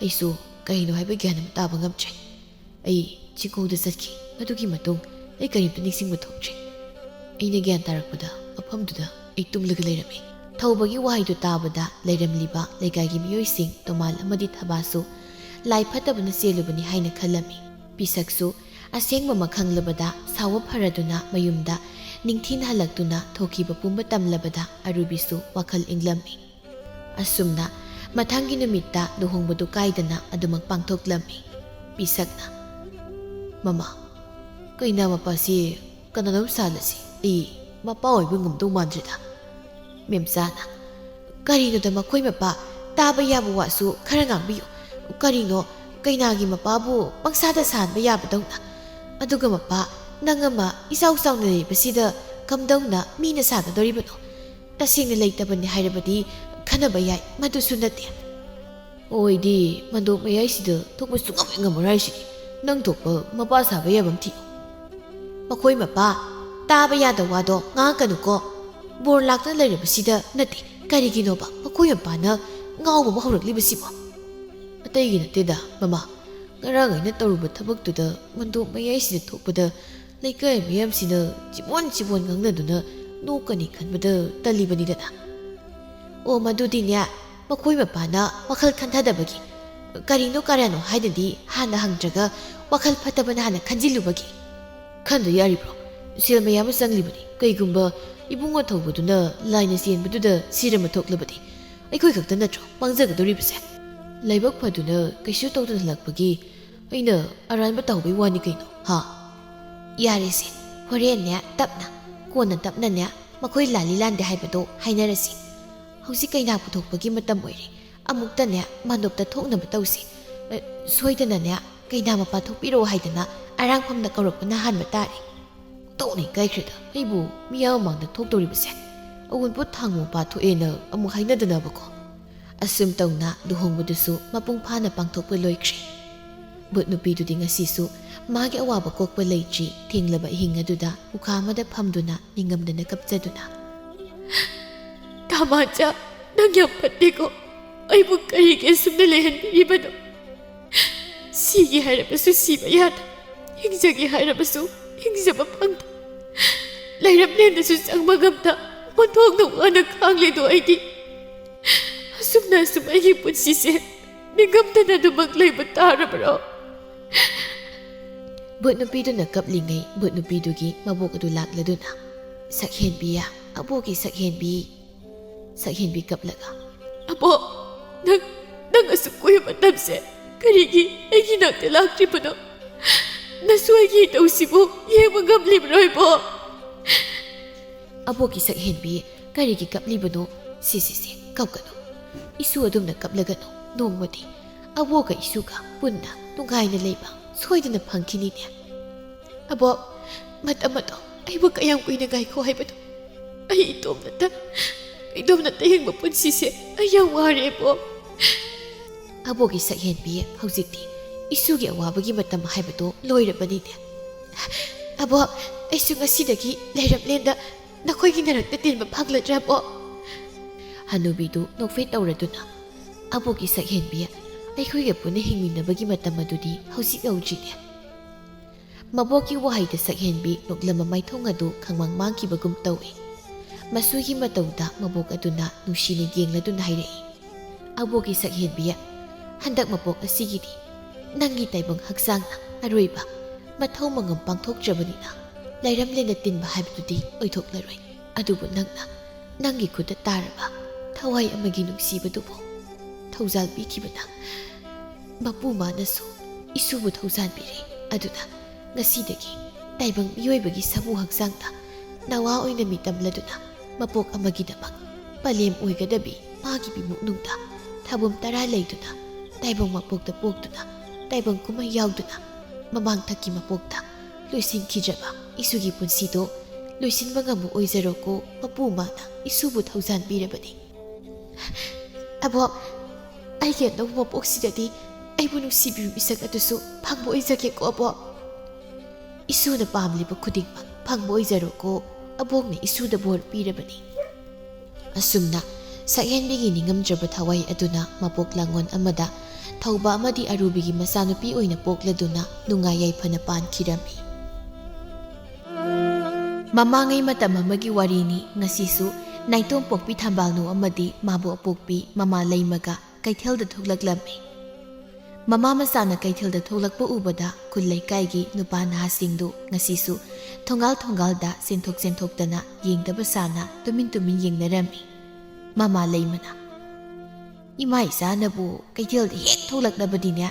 ꯑꯩꯁꯨ ꯀꯔꯤꯅꯣ ꯍꯥꯏꯕ ꯒ꯭ꯌꯥꯟ ꯑꯃ ꯇꯥꯕ ꯉꯝꯗ꯭ꯔꯦ꯫ ꯑꯩ ꯆꯤꯡꯈꯣꯡꯗ ꯆꯠꯈꯤ꯫ ꯃꯗꯨꯒꯤ ꯃꯇꯨꯡ ꯑꯩ ꯀꯔꯤꯝꯇ ꯅꯤꯡꯁꯤꯡꯕ ꯊꯣꯛꯇ꯭ꯔꯦ꯫ ꯑꯩꯅ ꯒ꯭ꯌꯥꯟ ꯇꯥꯔꯛꯄꯗ ꯃꯐꯝꯗꯨꯗ ꯑꯩ ꯇꯨꯝꯂꯒ ꯂꯩꯔꯝꯃꯤ꯫" ꯊꯧꯕꯒꯤ ꯋꯥꯍꯩꯗꯨ ꯇꯥꯕꯗ ꯂꯩꯔꯝꯂꯤꯕ ꯂꯩꯀꯥꯏꯒꯤ ꯃꯤꯑꯣꯏꯁꯤꯡ ꯇꯣꯃꯥꯜ ꯑꯃꯗꯤ ꯊꯕꯥꯁꯨ ꯂꯥꯏ ꯐꯠꯇꯕꯅ ꯆꯦꯜꯂꯨꯕꯅꯤ ꯍꯥꯏꯅ ꯈꯜꯂꯝꯃꯤ꯫ ꯄꯤꯁꯛꯁꯨ ꯑꯁꯦꯡꯕ ꯑꯃ ꯈꯪꯂꯕꯗ ꯁꯥꯎꯕ ꯐꯔꯗꯨꯅ ꯃꯌꯨꯝꯗ ꯅꯤꯡꯊꯤꯅ ꯍꯜꯂꯛꯇꯨꯅ ꯊꯣꯛꯈꯤꯕ ꯄꯨꯝꯕ ꯇꯝꯂꯕꯗ ꯑꯔꯨꯕꯤꯁꯨ ꯋꯥꯈꯜ ꯏꯪꯂꯝꯃꯤ꯫ ꯑꯁꯨꯝꯅ ꯃꯊꯪꯒꯤ ꯅꯨꯃꯤꯠꯇ ꯂꯨꯍꯣꯡꯕꯗꯨ ꯀꯥꯏꯗꯅ ꯑꯗꯨꯃꯛ ꯄꯥꯡꯊꯣꯛꯂꯝꯃꯤ꯫ ꯄꯤꯁꯛꯅ, "ꯃꯃꯥ, ꯀꯩꯅꯥ ꯃꯄꯥꯁꯤ ꯀꯅꯥꯅꯣꯝ ꯁꯥꯜꯂꯁꯤ꯫ ꯑꯩ ꯃꯄꯥ ꯑꯣꯏꯕ ꯉꯝꯗꯧ ꯃꯥꯟꯗ꯭ꯔꯦꯗ꯫" ꯃꯦꯝꯆꯥꯅ, "ꯀꯔꯤꯅꯣꯗ ꯃꯈꯣꯏ ꯃꯄꯥ, ꯇꯥꯕ ꯌꯥꯕ ꯋꯥꯁꯨ ꯈꯔ ꯉꯥꯡꯕꯤꯌꯨ꯫ ꯀꯔꯤꯅꯣ ꯀꯩꯅꯥꯒꯤ ꯃꯄꯥꯕꯨ ꯄꯪꯁꯥꯗ ꯁꯥꯍꯟꯕ ꯌꯥꯕꯗꯧꯅ? ꯑꯗꯨꯒ ꯃꯄꯥ, ꯅꯪ ꯑꯃ ꯏꯆꯥꯎ ꯆꯥꯎꯅ ꯂꯩꯕꯁꯤꯗ ꯀꯝꯗꯧꯅ ꯃꯤꯅ ꯁꯥꯒꯗꯧꯔꯤꯕꯅꯣ? ꯇꯁꯦꯡꯅ ꯂꯩꯇꯕꯅꯤ ꯍꯥꯏꯔꯕꯗꯤ ꯈꯟꯅꯕ ꯌꯥꯏ, ꯃꯗꯨꯁꯨ ꯅꯠꯇꯦ꯫ ꯑꯣꯏꯗꯤ ꯃꯟꯗꯣꯞ ꯃꯌꯥꯏꯁꯤꯗ ꯊꯣꯛꯄ ꯁꯨꯡꯉꯝ ꯍꯦꯛ ꯉꯝꯃꯔꯣꯏ ꯍꯥꯏꯁꯤꯗꯤ꯫ ꯅꯪ ꯊꯣꯛꯄ ꯃꯄꯥ ꯁꯥꯕ ꯌꯥꯕ ꯑꯃ ꯊꯤꯌꯨ꯫" "ꯃꯈꯣꯏ ꯃꯄꯥ, ꯇꯥꯕ ꯌꯥꯗ ꯋꯥꯗꯣ ꯉꯥꯡꯉꯛꯀꯅꯨꯀꯣ꯫ ꯕꯣꯔ ꯂꯥꯛꯇꯅ ꯂꯩꯔꯕꯁꯤꯗ ꯅꯠꯇꯦ, ꯀꯔꯤꯒꯤꯅꯣꯕ ꯃꯈꯣꯏ ꯃꯄꯥꯅ ꯉꯥꯎꯕ ꯑꯃ ꯍꯧꯔꯛꯂꯤꯕꯁꯤꯕꯣ?" "ꯑꯇꯩꯒꯤ ꯅꯠꯇꯦꯗ, ꯃꯃꯥ꯫ ꯉꯔꯥꯡ ꯑꯩꯅ ꯇꯧꯔꯨꯕ ꯊꯕꯛꯇꯨꯗ ꯃꯟꯗꯣꯞ ꯃꯌꯥꯏꯁꯤꯗ ꯊꯣꯛꯄꯗ ꯂꯩꯀꯥꯏ ꯃꯤꯌꯥꯝꯁꯤꯅ ꯆꯤꯕꯣꯟ ꯆꯤꯕꯣꯟ ꯉꯥꯡꯅꯗꯨꯅ ꯅꯣꯛꯀꯅꯤ ꯈꯟꯕꯗ ꯇꯜꯂꯤꯕꯅꯤꯗꯅ꯫" "ꯑꯣ, ꯃꯗꯨꯗꯤꯅꯦ, ꯃꯈꯣꯏ ꯃꯄꯥꯅ ꯋꯥꯈꯜ ꯈꯟꯊꯗꯕꯒꯤ, ꯀꯔꯤꯅꯣ ꯀꯔꯥꯅꯣ ꯍꯥꯏꯅꯗꯤ ꯍꯥꯟꯅ ꯍꯪꯗ꯭ꯔꯒ ꯋꯥꯈꯜ ꯐꯠꯇꯕꯅ ꯍꯥꯟꯅ ꯈꯟꯖꯤꯜꯂꯨꯕꯒꯤ꯫" "ꯈꯟꯗ ꯌꯥꯔꯤꯕ꯭ꯔꯣ? ꯁꯦꯜ ꯃꯌꯥꯝ ꯑꯃ ꯆꯪꯂꯤꯕꯅꯤ꯫ ꯀꯩꯒꯨꯝꯕ ꯏꯕꯨꯡꯉꯣ ꯊꯧꯕꯗꯨꯅ ꯂꯥꯏꯅ ꯆꯦꯟꯕꯗꯨꯗ ꯁꯤꯔꯝꯕ ꯊꯣꯛꯂꯕꯗꯤ ꯑꯩꯈꯣꯏ ꯈꯛꯇ ꯅꯠꯇ꯭ꯔꯣ ꯃꯥꯡꯖꯒꯗꯧꯔꯤꯕꯁꯦ?" ꯂꯥꯏꯕꯛ ꯐꯗꯨꯅ ꯀꯩꯁꯨ ꯇꯧꯗꯅ ꯍꯜꯂꯛꯄꯒꯤ ꯑꯩꯅ ꯑꯔꯥꯟꯕ ꯇꯧꯕꯩ ꯋꯥꯅꯤ ꯀꯩꯅꯣ, ꯍꯥ? ꯌꯥꯔꯦꯁꯦ, ꯍꯣꯔꯦꯟꯅꯦ ꯇꯞꯅ, ꯀꯣꯟꯅ ꯇꯞꯅꯅꯦ ꯃꯈꯣꯏ ꯂꯥꯜꯂꯤ ꯂꯥꯟꯗꯦ ꯍꯥꯏꯕꯗꯣ ꯍꯥꯏꯅꯔꯁꯤ꯫ ꯍꯧꯖꯤꯛ ꯀꯩꯅꯥ ꯄꯨꯊꯣꯛꯄꯒꯤ ꯃꯇꯝ ꯑꯣꯏꯔꯦ꯫ ꯑꯃꯨꯛꯇꯅꯦ ꯃꯥꯟꯗꯣꯞꯇ ꯊꯣꯛꯅꯕ ꯇꯧꯁꯤ꯫ ꯑ, ꯁꯣꯏꯗꯅꯅꯦ ꯀꯩꯅꯥ ꯃꯄꯥ ꯊꯣꯛꯄꯤꯔꯛꯑꯣ ꯍꯥꯏꯗꯅ ꯑꯔꯥꯡꯐꯝꯗ ꯀꯧꯔꯛꯄꯅ ꯍꯥꯟꯕ ꯇꯥꯔꯦ꯫ ꯇꯧꯅ ꯏꯀꯥꯏꯈ꯭ꯔꯦꯗ, ꯑꯩꯕꯨ ꯃꯤꯌꯥꯝ ꯃꯃꯥꯡꯗ ꯊꯣꯛꯇꯧꯔꯤꯕꯁꯦ꯫ ꯑꯋꯨꯟꯄꯣꯠ ꯊꯥꯡꯕ ꯃꯄꯥ ꯊꯣꯛꯑꯦꯅ ꯑꯃꯨꯛ ꯍꯥꯏꯅꯗꯅꯕꯀꯣ꯫ ꯑꯁꯨꯝ ꯇꯧꯅ ꯂꯨꯍꯣꯡꯕꯗꯨꯁꯨ ꯃꯄꯨꯡ ꯐꯥꯅ ꯄꯥꯡꯊꯣꯛꯄ ꯂꯣꯏꯈ꯭ꯔꯦ꯫ ꯚꯨꯠ ꯅꯨꯄꯤꯗꯨꯗꯤ ꯉꯁꯤꯁꯨ ꯃꯥꯒꯤ ꯑꯋꯥꯕ ꯀꯣꯛꯄ ꯂꯩꯇ꯭ꯔꯤ꯫ ꯊꯦꯡꯂꯕ ꯑꯍꯤꯡ ꯑꯗꯨꯗ ꯎꯈꯥ ꯑꯃꯗ ꯐꯝꯗꯨꯅ ꯅꯤꯡꯉꯝꯗꯅ ꯀꯞꯆꯗꯨꯅ, "ꯇꯥꯃꯥꯆꯥ, ꯅꯪ ꯌꯥꯝ ꯐꯠꯇꯦꯀꯣ꯫ ꯑꯩꯕꯨ ꯀꯔꯤꯒꯤ ꯑꯁꯨꯝꯅ ꯂꯩꯍꯟꯕꯤꯔꯤꯕꯅꯣ? ꯁꯤꯒꯦ ꯍꯥꯏꯔꯕꯁꯨ ꯁꯤꯕ ꯌꯥꯗ, ꯍꯤꯡꯖꯒꯦ ꯍꯥꯏꯔꯕꯁꯨ ꯍꯤꯡꯖꯕ ꯐꯪꯗ, ꯂꯩꯔꯝꯂꯦꯟꯗꯁꯨ ꯆꯪꯕ ꯉꯝꯗ, ꯑꯣꯟꯊꯣꯛꯅ ꯋꯥꯅ ꯈꯥꯡꯂꯦꯗꯣ ꯑꯩꯗꯤ꯫ ꯑꯁꯨꯝꯅ ꯑꯁꯨꯝ ꯑꯩꯒꯤ ꯄꯨꯟꯁꯤꯁꯦ ꯅꯤꯡꯉꯝꯗꯅ ꯑꯗꯨꯃꯛ ꯂꯩꯕ ꯇꯥꯔꯕ꯭ꯔꯣ?" ꯚꯨꯠ ꯅꯨꯄꯤꯗꯨꯅ ꯀꯞꯂꯤꯉꯩ ꯚꯨꯠ ꯅꯨꯄꯤꯗꯨꯒꯤ ꯃꯕꯣꯛ ꯑꯗꯨ ꯂꯥꯛꯂꯗꯨꯅ, "ꯁꯛꯍꯦꯟꯕꯤ, ꯑꯕꯣꯛꯀꯤ ꯁꯛꯍꯦꯟꯕꯤ"꯫ ꯁꯛꯍꯦꯟꯕꯤ ꯀꯞꯂꯒ, "ꯑꯕꯣꯛ, ꯅꯪ, ꯅꯪ ꯑꯁꯨꯛ ꯀꯨꯏꯕ ꯃꯇꯝꯁꯦ ꯀꯔꯤꯒꯤ ꯑꯩꯒꯤ ꯅꯥꯛꯇ ꯂꯥꯛꯇ꯭ꯔꯤꯕꯅꯣ? ꯅꯁꯨ ꯑꯩꯒꯤ ꯏꯇꯧꯁꯤꯕꯨ ꯌꯦꯡꯕ ꯉꯝꯂꯤꯕ꯭ꯔꯣ, ꯏꯕꯣꯛ?" ꯑꯕꯣꯛꯀꯤ ꯁꯛꯍꯦꯟꯕꯤ ꯀꯔꯤꯒꯤ ꯀꯞꯂꯤꯕꯅꯣ? "ꯁꯤ, ꯁꯤ, ꯁꯤ, ꯀꯞꯀꯅꯨ꯫ ꯏꯁꯨ ꯑꯗꯨꯝꯅ ꯀꯞꯂꯒꯅꯨ꯫ ꯅꯣꯡꯃꯗꯤ ꯑꯕꯣꯛꯀ ꯏꯁꯨꯒ ꯄꯨꯟꯅ ꯅꯨꯡꯉꯥꯏꯅ ꯂꯩꯕ ꯁꯣꯏꯗꯅ ꯐꯪꯈꯤꯅꯤꯅꯦ꯫ ꯑꯕꯣꯛ, ꯃꯇꯝ ꯑꯗꯣ ꯑꯩꯕꯨ ꯀꯌꯥꯝ ꯀꯨꯏꯅ ꯉꯥꯏꯈꯣ ꯍꯥꯏꯕꯅꯣ? ꯑꯩ ꯏꯇꯣꯝꯅꯇ, ꯏꯇꯣꯝꯅꯇ ꯍꯤꯡꯕ ꯄꯨꯟꯁꯤꯁꯦ ꯑꯩ ꯌꯥꯝ ꯋꯥꯔꯦ, ꯑꯕꯣꯛ꯫" ꯑꯕꯣꯛꯀꯤ ꯁꯛꯍꯦꯟꯕꯤ, ꯍꯧꯖꯤꯛꯇꯤ ꯏꯁꯨꯒꯤ ꯑꯋꯥꯕꯒꯤ ꯃꯇꯝ ꯍꯥꯏꯕꯗꯣ ꯂꯣꯏꯔꯕꯅꯤꯅꯦ꯫ "ꯑꯕꯣꯛ, ꯑꯩꯁꯨ ꯉꯁꯤꯗꯒꯤ ꯂꯩꯔꯝꯂꯦꯟꯗ ꯅꯈꯣꯏꯒꯤ ꯅꯔꯛꯇ ꯇꯤꯟꯕ ꯐꯪꯂꯗ꯭ꯔꯕꯣ?" ꯍꯅꯨꯕꯤꯗꯨ ꯅꯣꯛꯐꯦꯠ ꯇꯧꯔꯗꯨꯅ, "ꯑꯕꯣꯛꯀꯤ ꯁꯛꯍꯦꯟꯕꯤ, ꯑꯩꯈꯣꯏꯒ ꯄꯨꯟꯅ ꯍꯤꯡꯃꯤꯟꯅꯕꯒꯤ ꯃꯇꯝ ꯑꯗꯨꯗꯤ ꯍꯧꯖꯤꯛ ꯌꯧꯗ꯭ꯔꯤꯅꯦ꯫" ꯃꯕꯣꯛꯀꯤ ꯋꯥꯍꯩꯗ ꯁꯛꯍꯦꯟꯕꯤ ꯅꯣꯛꯂꯝꯕ ꯃꯥꯏꯊꯣꯡ ꯑꯗꯨ ꯈꯪꯃꯪ ꯃꯥꯡꯈꯤꯕꯒꯨꯝ ꯇꯧꯏ꯫ ꯃꯁꯨꯒꯤ ꯃꯇꯧꯗ ꯃꯕꯣꯛ ꯑꯗꯨꯅ ꯅꯨꯡꯁꯤꯅ ꯌꯦꯡꯂꯗꯨꯅ ꯍꯥꯏꯔꯛꯏ, "ꯑꯕꯣꯛꯀꯤ ꯁꯛꯍꯦꯟꯕꯤ, ꯍꯟꯗꯛ ꯃꯄꯣꯛ ꯑꯁꯤꯒꯤꯗꯤ ꯅꯪꯒꯤ ꯇꯥꯏꯕꯪ ꯍꯛꯆꯥꯡꯅ ꯑꯔꯣꯏꯕ ꯃꯊꯧ ꯃꯉꯝ ꯄꯥꯡꯊꯣꯛꯇ꯭ꯔꯕꯅꯤꯅ, ꯂꯩꯔꯝꯂꯦꯟꯗ ꯇꯤꯟꯕ ꯍꯥꯏꯕꯗꯨꯗꯤ ꯑꯣꯏꯊꯣꯛꯂꯔꯣꯏ꯫ ꯑꯗꯨꯕꯨ ꯅꯪꯅ ꯅꯪꯒꯤ ꯈꯨꯠꯇ ꯇꯥꯔꯕ ꯊꯋꯥꯏ ꯑꯃꯒꯤ ꯅꯨꯡꯁꯤꯕꯗꯨꯕꯨ ꯊꯧꯖꯥꯜ ꯄꯤꯈꯤꯕꯅ ꯃꯄꯨ ꯃꯥꯅꯁꯨ ꯏꯁꯨꯕꯨ ꯊꯧꯖꯥꯟꯕꯤꯔꯦ꯫ ꯑꯗꯨꯅ ꯉꯁꯤꯗꯒꯤ ꯇꯥꯏꯕꯪ ꯃꯤꯑꯣꯏꯕꯒꯤ ꯁꯥꯃꯨ ꯍꯛꯆꯥꯡꯗ ꯅꯋꯥ ꯑꯣꯏꯅ ꯃꯤꯇꯝꯂꯗꯨꯅ ꯃꯄꯣꯛ ꯑꯃꯒꯤꯗꯃꯛ ꯄꯂꯦꯝ ꯑꯣꯏꯒꯗꯕꯤ ꯃꯥꯒꯤ ꯄꯤꯃꯨꯛꯅꯨꯡꯗ ꯊꯥꯕꯨꯝ ꯇꯔꯥ ꯂꯩꯗꯨꯅ ꯇꯥꯏꯕꯪ ꯃꯄꯣꯛꯇ ꯄꯣꯛꯇꯨꯅ ꯇꯥꯏꯕꯪ ꯀꯨꯝꯍꯩ ꯌꯥꯎꯗꯨꯅ ꯃꯃꯥꯡꯊꯛꯀꯤ ꯃꯄꯣꯛꯇ ꯂꯣꯏꯁꯤꯟꯈꯤꯗ꯭ꯔꯕ ꯏꯁꯨꯒꯤ ꯄꯨꯟꯁꯤꯗꯣ ꯂꯣꯏꯁꯤꯟꯕ ꯉꯝꯕ ꯑꯣꯏꯖꯔꯣꯀꯣ꯫ ꯃꯄꯨ ꯃꯥꯅ ꯏꯁꯨꯕꯨ ꯊꯧꯖꯥꯟꯕꯤꯔꯕꯅꯤ꯫ ꯑꯕꯣꯛ, ꯑꯩꯒꯤ ꯑꯅꯧꯕ ꯃꯄꯣꯛꯁꯤꯗꯗꯤ ꯑꯩꯕꯨ ꯅꯨꯡꯁꯤꯕꯤꯕ ꯃꯤꯁꯛ ꯑꯗꯨꯁꯨ ꯐꯪꯕ ꯑꯣꯏꯖꯒꯦꯀꯣ ꯑꯕꯣꯛ꯫ ꯏꯁꯨꯅ ꯄꯥꯝꯂꯤꯕ ꯈꯨꯗꯤꯡꯃꯛ ꯐꯪꯕ ꯑꯣꯏꯖꯔꯣꯀꯣ꯫ ꯑꯕꯣꯛꯅ ꯏꯁꯨꯗ ꯕꯣꯔ ꯄꯤꯔꯕꯅꯤ꯫ ꯑꯁꯨꯝꯅ ꯁꯛꯍꯦꯟꯕꯤꯒꯤ ꯅꯤꯡꯉꯝꯗ꯭ꯔꯕ ꯊꯋꯥꯏ ꯑꯗꯨꯅ ꯃꯄꯣꯛ ꯂꯥꯡꯉꯣꯟ ꯑꯃꯗ ꯊꯧꯕ ꯑꯃꯗꯤ ꯑꯔꯨꯕꯤꯒꯤ ꯃꯆꯥꯅꯨꯄꯤ ꯑꯣꯏꯅ ꯄꯣꯛꯂꯗꯨꯅ ꯅꯨꯡꯉꯥꯏ ꯌꯥꯏꯐꯅ ꯄꯥꯟꯈꯤꯔꯝꯃꯤ꯫ ꯃꯃꯥꯡꯉꯩ ꯃꯇꯝ ꯑꯃꯒꯤ ꯋꯥꯔꯤꯅꯤ꯫ ꯉꯁꯤꯁꯨ ꯅꯥꯏꯇꯣꯝ ꯄꯣꯛꯄꯤ ꯊꯝꯕꯥꯜꯅꯨ ꯑꯃꯗꯤ ꯃꯥꯕꯨ ꯑꯄꯣꯛꯄꯤ ꯃꯃꯥ ꯂꯩꯃꯒ ꯀꯩꯊꯦꯜꯗ ꯊꯣꯛꯂꯛꯂꯝꯃꯤ꯫ ꯃꯃꯥ ꯃꯆꯥꯅ ꯀꯩꯊꯦꯜꯗ ꯊꯣꯛꯂꯛꯄ ꯎꯕꯗ ꯈꯨꯜ ꯂꯩꯀꯥꯏꯒꯤ ꯅꯨꯄꯥ ꯅꯍꯥꯁꯤꯡꯗꯨ ꯉꯁꯤꯁꯨ ꯊꯣꯡꯒꯥꯜ ꯊꯣꯡꯒꯥꯜꯗ ꯆꯦꯟꯊꯣꯛ ꯆꯦꯟꯊꯣꯛꯇꯅ ꯌꯦꯡꯗꯕ ꯁꯥꯅ ꯇꯨꯃꯤꯟ ꯇꯨꯃꯤꯟ ꯌꯦꯡꯅꯔꯝꯃꯤ꯫ ꯃꯃꯥ ꯂꯩꯃꯅ, "ꯏꯃꯥ ꯏꯆꯥꯅꯕꯨ ꯀꯩꯊꯦꯜꯗ ꯍꯦꯛ ꯊꯣꯛꯂꯛꯂꯕꯗꯤꯅꯦ,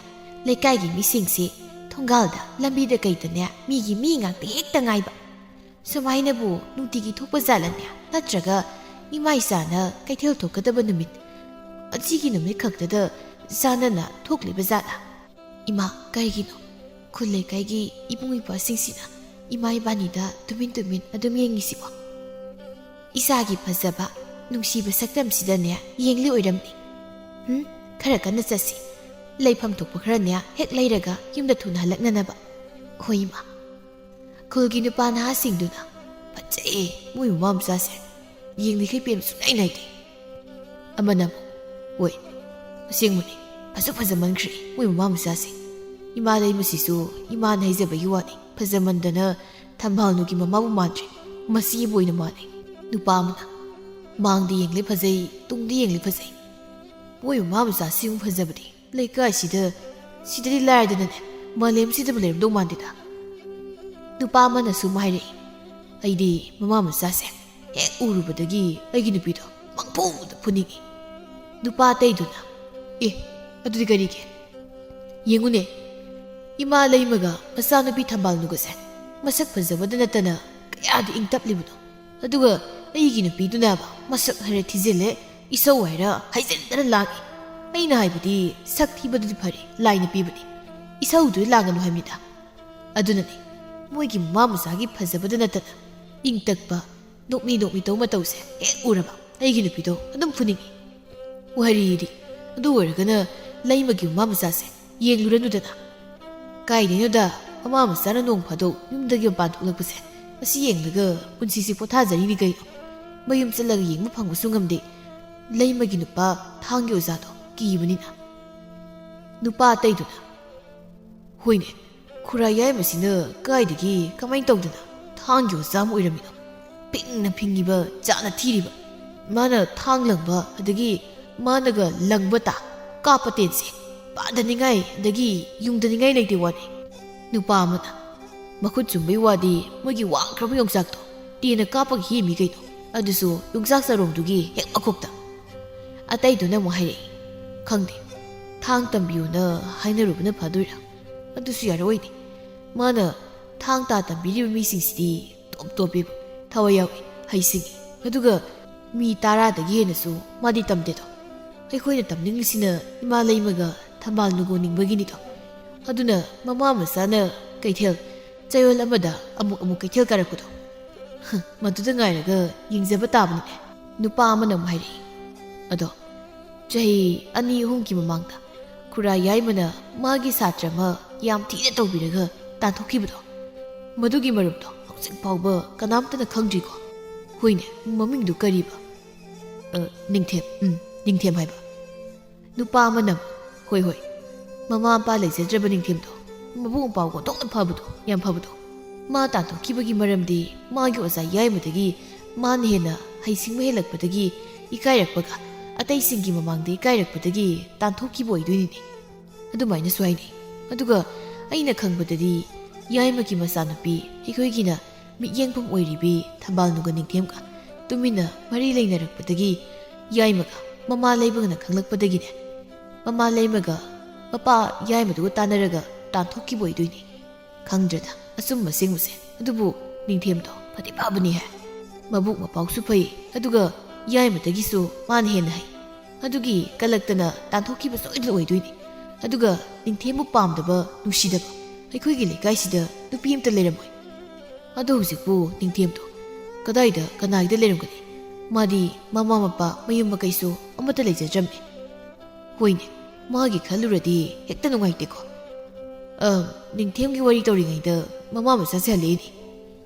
ꯂꯩꯀꯥꯏꯒꯤ ꯃꯤꯁꯤꯡꯁꯤ ꯊꯣꯡꯒꯥꯜꯗ, ꯂꯝꯕꯤꯗ ꯀꯩꯗꯅꯦ ꯃꯤꯒꯤ ꯃꯤ ꯉꯥꯛꯇ ꯍꯦꯛꯇ ꯉꯥꯏꯕ꯫ ꯁꯨꯃꯥꯏꯅꯕꯨ ꯅꯨꯡꯇꯤꯒꯤ ꯊꯣꯛꯄ ꯖꯥꯠꯂꯅꯦ? ꯅꯠꯇ꯭ꯔꯒ ꯏꯃꯥ ꯏꯆꯥꯅ ꯀꯩꯊꯦꯜ ꯊꯣꯛꯀꯗꯕ ꯅꯨꯃꯤꯠ ꯑꯁꯤꯒꯤ ꯅꯨꯃꯤꯠ ꯈꯛꯇꯗ ꯆꯥꯟꯅꯅ ꯊꯣꯛꯂꯤꯕ ꯖꯥꯠꯂ? ꯏꯃꯥ, ꯀꯔꯤꯒꯤꯅꯣ ꯈꯨꯜ ꯂꯩꯀꯥꯏꯒꯤ ꯏꯕꯨꯡ ꯏꯄ꯭ꯋꯥꯁꯤꯡꯁꯤꯅ ꯏꯃꯥ ꯏꯕꯥꯅꯤꯗ ꯇꯨꯃꯤꯟ ꯇꯨꯃꯤꯟ ꯑꯗꯨꯝ ꯌꯦꯡꯉꯤꯁꯤꯕꯣ? ꯏꯆꯥꯒꯤ ꯐꯖꯕ, ꯅꯨꯡꯁꯤꯕ ꯁꯛꯇꯝꯁꯤꯗꯅꯦ ꯌꯦꯡꯂꯤ ꯑꯣꯏꯔꯝꯅꯤ꯫ ꯎꯝ, ꯈꯔ ꯀꯟꯅ ꯆꯠꯁꯤ꯫ ꯂꯩꯐꯝ ꯊꯣꯛꯄ ꯈꯔꯅꯦ ꯍꯦꯛ ꯂꯩꯔꯒ ꯌꯨꯝꯗ ꯊꯨꯅ ꯍꯜꯂꯛꯅꯅꯕ꯫ ꯍꯣꯏ, ꯏꯃꯥ꯫" ꯈꯨꯜꯒꯤ ꯅꯨꯄꯥ ꯅꯍꯥꯁꯤꯡꯗꯨꯅ, "ꯐꯖꯩꯌꯦ, ꯃꯣꯏ ꯃꯃꯥ ꯃꯆꯥꯁꯦ꯫ ꯌꯦꯡꯂꯤꯈꯩ ꯄꯦꯟꯕ ꯁꯨꯡꯅꯥꯏ ꯅꯥꯏꯗꯦ꯫" ꯑꯃꯅ ꯑꯃꯨꯛ, "ꯍꯣꯏ, ꯑꯁꯦꯡꯕꯅꯤ, ꯐꯁꯨ ꯐꯖꯃꯟꯈ꯭ꯔꯦ ꯃꯣꯏ ꯃꯃꯥ ꯃꯆꯥꯁꯦ꯫ ꯏꯃꯥ ꯂꯩꯃꯁꯤꯁꯨ ꯏꯃꯥꯅ ꯍꯥꯏꯖꯕꯒꯤ ꯋꯥꯅꯤ, ꯐꯖꯃꯟꯗꯅ ꯊꯝꯕꯥꯜꯅꯨꯒꯤ ꯃꯃꯥꯕꯨ ꯃꯥꯟꯗ꯭ꯔꯦ, ꯃꯆꯦꯕꯨ ꯑꯣꯏꯅ ꯃꯥꯜꯂꯦ꯫" ꯅꯨꯄꯥ ꯑꯃꯅ, "ꯃꯥꯡꯗ ꯌꯦꯡꯂꯦ ꯐꯖꯩ, ꯇꯨꯡꯗ ꯌꯦꯡꯂꯦ ꯐꯖꯩ꯫ ꯃꯣꯏ ꯃꯃꯥ ꯃꯆꯥꯁꯤꯃꯨꯛ ꯐꯖꯕꯗꯤ ꯂꯩꯀꯥꯏꯁꯤꯗ, ꯁꯤꯗꯗꯤ ꯂꯥꯏꯔꯗꯅꯅꯦ, ꯃꯥꯂꯦꯝꯁꯤꯗꯕꯨ ꯂꯩꯔꯝꯗꯧ ꯃꯥꯟꯗꯦꯗ꯫" ꯅꯨꯄꯥ ꯑꯃꯅ ꯁꯨꯝ ꯍꯥꯏꯔꯛꯏ, "ꯑꯩꯗꯤ ꯃꯃꯥ ꯃꯆꯥꯁꯦ ꯍꯦꯛ ꯎꯔꯨꯕꯗꯒꯤ ꯑꯩꯒꯤ ꯅꯨꯄꯤꯗꯣ ꯄꯪꯐꯨꯗ ꯐꯨꯅꯤꯡꯉꯤ꯫" ꯅꯨꯄꯥ ꯑꯇꯩꯗꯨꯅ, ꯑꯦ, ꯑꯗꯨꯗꯤ ꯀꯔꯤꯒꯤ? ꯌꯦꯡꯉꯨꯅꯦ, ꯏꯃꯥ ꯂꯩꯃꯒ ꯃꯆꯥꯅꯨꯄꯤ ꯊꯝꯕꯥꯜ ꯅꯨꯒꯁꯦ ꯃꯁꯛ ꯐꯖꯕꯗ ꯅꯠꯇꯅ ꯀꯌꯥꯗꯤ ꯏꯪ ꯇꯞꯂꯤꯕꯅꯣ꯫ ꯑꯗꯨꯒ ꯑꯩꯒꯤ ꯅꯨꯄꯤꯗꯨꯅ ꯃꯁꯛ ꯍꯥꯏꯔ ꯊꯤꯖꯤꯜꯂꯦ, ꯏꯁꯧ ꯍꯥꯏꯔ ꯍꯥꯏꯖꯤꯟꯗꯅ ꯂꯥꯡꯉꯤ꯫ ꯑꯩꯅ ꯍꯥꯏꯕꯗꯤ ꯁꯛ ꯊꯤꯕꯗꯨꯗꯤ ꯐꯔꯦ, ꯂꯥꯏꯅ ꯄꯤꯕꯅꯤ, ꯏꯁꯧꯗꯨꯗꯤ ꯂꯥꯡꯒꯅꯨ ꯍꯥꯏꯕꯅꯤꯗ꯫ ꯑꯗꯨꯅꯅꯤ ꯃꯣꯏꯒꯤ ꯃꯃꯥ ꯃꯆꯥꯒꯤ ꯐꯖꯕꯗ ꯅꯠꯇꯅ ꯏꯪ ꯇꯞꯄ, ꯅꯣꯛꯃꯤ ꯅꯣꯛꯃꯤ ꯇꯧ ꯃꯇꯧꯁꯦ ꯍꯦꯛ ꯎꯔꯕ ꯑꯩꯒꯤ ꯅꯨꯄꯤꯗꯣ ꯑꯗꯨꯝ ꯐꯨꯅꯤꯡꯉꯤ꯫ ꯋꯥꯔꯤꯗꯤ ꯑꯗꯨ ꯑꯣꯏꯔꯒꯅ ꯂꯩꯃꯒꯤ ꯃꯃꯥ ꯃꯆꯥꯁꯦ ꯌꯦꯡꯂꯨꯔꯅꯨꯗꯅ꯫ ꯀꯥꯏꯗꯩꯅꯣꯗ, ꯃꯃꯥ ꯃꯆꯥꯅ ꯅꯣꯡ ꯐꯥꯗꯣꯛ ꯌꯨꯝꯗꯒꯤ ꯃꯄꯥꯟ ꯊꯣꯛꯂꯛꯄꯁꯦ ꯑꯁꯤ ꯌꯦꯡꯂꯒ ꯄꯨꯟꯁꯤꯁꯦ ꯄꯣꯊꯥꯖꯔꯤꯅꯤ ꯀꯩꯅꯣ꯫ ꯃꯌꯨꯝ ꯆꯠꯂꯒ ꯌꯦꯡꯕ ꯐꯪꯕꯁꯨ ꯉꯝꯗꯦ꯫ ꯂꯩꯃꯒꯤ ꯅꯨꯄꯥ ꯊꯥꯡꯒꯤ ꯑꯣꯖꯥꯗꯣ ꯀꯤꯕꯅꯤꯅ꯫ ꯅꯨꯄꯥ ꯑꯇꯩꯗꯨꯅ, "ꯍꯣꯏꯅꯦ, ꯈꯨꯔꯥ ꯌꯥꯏꯃꯁꯤꯅ ꯀꯥꯏꯗꯒꯤ ꯀꯃꯥꯏꯅ ꯇꯧꯗꯅ ꯊꯥꯡꯒꯤ ꯑꯣꯖꯥ ꯑꯃ ꯑꯣꯏꯔꯝꯃꯤꯅꯣ? ꯄꯤꯛꯅ ꯐꯤꯡꯉꯤꯕ, ꯆꯥꯅ ꯊꯤꯔꯤꯕ꯫ ꯃꯥꯅ ꯊꯥꯡ ꯂꯪꯕ, ꯑꯗꯒꯤ ꯃꯥꯅꯒ ꯂꯪꯕ ꯇꯥ, ꯀꯥꯞꯄ ꯇꯦꯟꯁꯦ ꯄꯥꯟꯗꯅꯤꯡꯉꯥꯏ ꯑꯗꯒꯤ ꯌꯨꯡꯗꯅꯤꯡꯉꯥꯏ ꯂꯩꯇꯦ ꯋꯥꯅꯤ"꯫ ꯅꯨꯄꯥ ꯑꯃꯅ, "ꯃꯈꯨꯠ ꯆꯨꯝꯕꯩ ꯋꯥꯗꯤ ꯃꯣꯏꯒꯤ ꯋꯥꯡꯈ꯭ꯔꯕ ꯌꯣꯡꯆꯥꯛꯇꯣ ꯇꯦꯟꯅ ꯀꯥꯞꯄꯒ ꯍꯦꯝꯃꯤ ꯀꯩꯅꯣ, ꯑꯗꯨꯁꯨ ꯌꯣꯡꯆꯥꯛ ꯆꯔꯣꯡꯗꯨꯒꯤ ꯍꯦꯛ ꯃꯈꯣꯛꯇ"꯫ ꯑꯇꯩꯗꯨꯅ ꯑꯃꯨꯛ ꯍꯥꯏꯔꯛꯏ, "ꯈꯪꯗꯦ, ꯊꯥꯡ ꯇꯝꯕꯤꯌꯨꯅ ꯍꯥꯏꯅꯔꯨꯕꯅ ꯐꯗꯣꯏꯔꯥ? ꯑꯗꯨꯁꯨ ꯌꯥꯔꯛꯑꯣꯏꯅꯦ꯫ ꯃꯥꯅ ꯊꯥꯡ ꯇꯥ ꯇꯝꯕꯤꯔꯤꯕ ꯃꯤꯁꯤꯡꯁꯤꯗꯤ ꯇꯣꯞ ꯇꯣꯞꯄꯦꯕ, ꯊꯋꯥꯏ ꯌꯥꯎꯏ, ꯍꯩꯁꯤꯡꯉꯤ꯫ ꯑꯗꯨꯒ ꯃꯤ ꯇꯔꯥꯗꯒꯤ ꯍꯦꯟꯅꯁꯨ ꯃꯥꯗꯤ ꯇꯝꯗꯦꯗꯣ꯫ ꯑꯩꯈꯣꯏꯅ ꯇꯝꯅꯤꯡꯂꯤꯁꯤꯅ ꯏꯃꯥ ꯂꯩꯃꯒ ꯊꯝꯕꯥꯜ ꯅꯨꯒꯣ ꯅꯤꯡꯕꯒꯤꯅꯤꯗꯣ꯫ ꯑꯗꯨꯅ ꯃꯃꯥ ꯃꯆꯥꯅ ꯀꯩꯊꯦꯜ ꯆꯌꯣꯜ ꯑꯃꯗ ꯑꯃꯨꯛ ꯑꯃꯨꯛ ꯀꯩꯊꯦꯜ ꯀꯥꯔꯛꯄꯗꯣ, ꯍ, ꯃꯗꯨꯗ ꯉꯥꯏꯔꯒ ꯌꯦꯡꯖꯕ ꯇꯥꯕꯅꯤꯅꯦ"꯫ ꯅꯨꯄꯥ ꯑꯃꯅ ꯑꯃꯨꯛ ꯍꯥꯏꯔꯛꯏ, "ꯑꯗꯣ ꯆꯍꯤ ꯑꯅꯤ ꯑꯍꯨꯝꯒꯤ ꯃꯃꯥꯡꯗ ꯈꯨꯔꯥ ꯌꯥꯏꯃꯅ ꯃꯥꯒꯤ ꯁꯥꯇ꯭ꯔ ꯑꯃ ꯌꯥꯝ ꯊꯤꯅ ꯇꯧꯕꯤꯔꯒ ꯇꯥꯟꯊꯣꯛꯈꯤꯕꯗꯣ, ꯃꯗꯨꯒꯤ ꯃꯔꯝꯗꯣ ꯍꯧꯖꯤꯛ ꯐꯥꯎꯕ ꯀꯅꯥꯝꯇꯅ ꯈꯪꯗ꯭ꯔꯤꯀꯣ?" "ꯍꯣꯏꯅꯦ, ꯃꯃꯤꯡꯗꯨ ꯀꯔꯤꯕ?" "ꯑ, ꯅꯤꯡꯊꯦꯝ, ꯎꯝ, ꯅꯤꯡꯊꯦꯝ ꯍꯥꯏꯕ"꯫ ꯅꯨꯄꯥ ꯑꯃꯅ, "ꯍꯣꯏ, ꯍꯣꯏ, ꯃꯃꯥ ꯃꯄꯥ ꯂꯩꯖꯗ꯭ꯔꯕ ꯅꯤꯡꯊꯦꯝꯗꯣ, ꯃꯕꯨꯡ ꯃꯧꯄ꯭ꯋꯥ ꯑꯣꯟꯊꯣꯛꯅ ꯐꯕꯗꯣ, ꯌꯥꯝ ꯐꯕꯗꯣ꯫ ꯃꯥ ꯇꯥꯟꯊꯣꯛꯈꯤꯕꯒꯤ ꯃꯔꯝꯗꯤ ꯃꯥꯒꯤ ꯑꯣꯖꯥ ꯌꯥꯏꯃꯗꯒꯤ ꯃꯥꯅ ꯍꯦꯟꯅ ꯍꯩꯁꯤꯡꯕ ꯍꯦꯜꯂꯛꯄꯗꯒꯤ ꯏꯀꯥꯏꯔꯛꯄꯒ, ꯑꯇꯩꯁꯤꯡꯒꯤ ꯃꯃꯥꯡꯗ ꯏꯀꯥꯏꯔꯛꯄꯗꯒꯤ ꯇꯥꯟꯊꯣꯛꯈꯤꯕ ꯑꯣꯏꯗꯣꯏꯅꯤꯅꯦ"꯫ ꯑꯗꯨꯃꯥꯏꯅꯁꯨ ꯍꯥꯏꯅꯩ꯫ ꯑꯗꯨꯒ ꯑꯩꯅ ꯈꯪꯕꯗꯗꯤ ꯌꯥꯏꯃꯒꯤ ꯃꯆꯥꯅꯨꯄꯤ ꯑꯩꯈꯣꯏꯒꯤꯅ ꯃꯤꯠꯌꯦꯡꯐꯝ ꯑꯣꯏꯔꯤꯕꯤ ꯊꯝꯕꯥꯜꯅꯨꯒ ꯅꯤꯡꯊꯦꯝꯒ ꯇꯨꯃꯤꯟꯅ ꯃꯔꯤ ꯂꯩꯅꯔꯛꯄꯗꯒꯤ ꯌꯥꯏꯃꯒ ꯃꯃꯥ ꯂꯩꯕꯒꯅ ꯈꯪꯂꯛꯄꯗꯒꯤꯅꯦ, ꯃꯃꯥ ꯂꯩꯃꯒ ꯃꯄꯥ ꯌꯥꯏꯃꯗꯨꯒ ꯇꯥꯟꯅꯔꯒ ꯇꯥꯟꯊꯣꯛꯈꯤꯕ ꯑꯣꯏꯗꯣꯏꯅꯤ꯫ ꯈꯪꯗ꯭ꯔꯦꯗ ꯑꯆꯨꯝꯕ ꯑꯁꯦꯡꯕꯁꯦ꯫ ꯑꯗꯨꯕꯨ ꯅꯤꯡꯊꯦꯝꯗꯣ ꯐꯗꯤ ꯐꯕꯅꯤꯍꯦ꯫ ꯃꯕꯨꯛ ꯃꯄꯥꯎꯁꯨ ꯐꯩ, ꯑꯗꯨꯒ ꯌꯥꯏꯃꯗꯒꯤꯁꯨ ꯃꯥꯅ ꯍꯦꯟꯅ ꯍꯩ꯫ ꯑꯗꯨꯒꯤ ꯀꯂꯛꯇꯅ ꯇꯥꯟꯊꯣꯛꯈꯤꯕ ꯁꯣꯏꯗꯅ ꯑꯣꯏꯗꯣꯏꯅꯤ꯫ ꯑꯗꯨꯒ ꯅꯤꯡꯊꯦꯝꯕꯨ ꯄꯥꯝꯗꯕ, ꯅꯨꯡꯁꯤꯗꯕ ꯑꯩꯈꯣꯏꯒꯤ ꯂꯩꯀꯥꯏꯁꯤꯗ ꯅꯨꯄꯤ ꯑꯝꯇ ꯂꯩꯔꯝꯃꯣꯏ꯫ ꯑꯗꯣ ꯍꯧꯖꯤꯛꯄꯨ ꯅꯤꯡꯊꯦꯝꯗꯣ ꯀꯗꯥꯏꯗ ꯀꯅꯥꯒꯤꯗ ꯂꯩꯔꯝꯒꯅꯤ? ꯃꯥꯗꯤ ꯃꯃꯥ ꯃꯄꯥ ꯃꯌꯨꯝ ꯃꯀꯩꯁꯨ ꯑꯃꯠꯇ ꯂꯩꯖꯗ꯭ꯔꯕꯅꯤ꯫ ꯍꯣꯏꯅꯦ, ꯃꯥꯒꯤ ꯈꯜꯂꯨꯔꯗꯤ ꯍꯦꯛꯇ ꯅꯨꯡꯉꯥꯏꯇꯦꯀꯣ꯫ ꯑ, ꯅꯤꯡꯊꯦꯝꯒꯤ ꯋꯥꯔꯤ ꯇꯧꯔꯤꯉꯩꯗ ꯃꯃꯥ ꯃꯆꯥꯁꯦ ꯍꯜꯂꯛꯏꯅꯦ꯫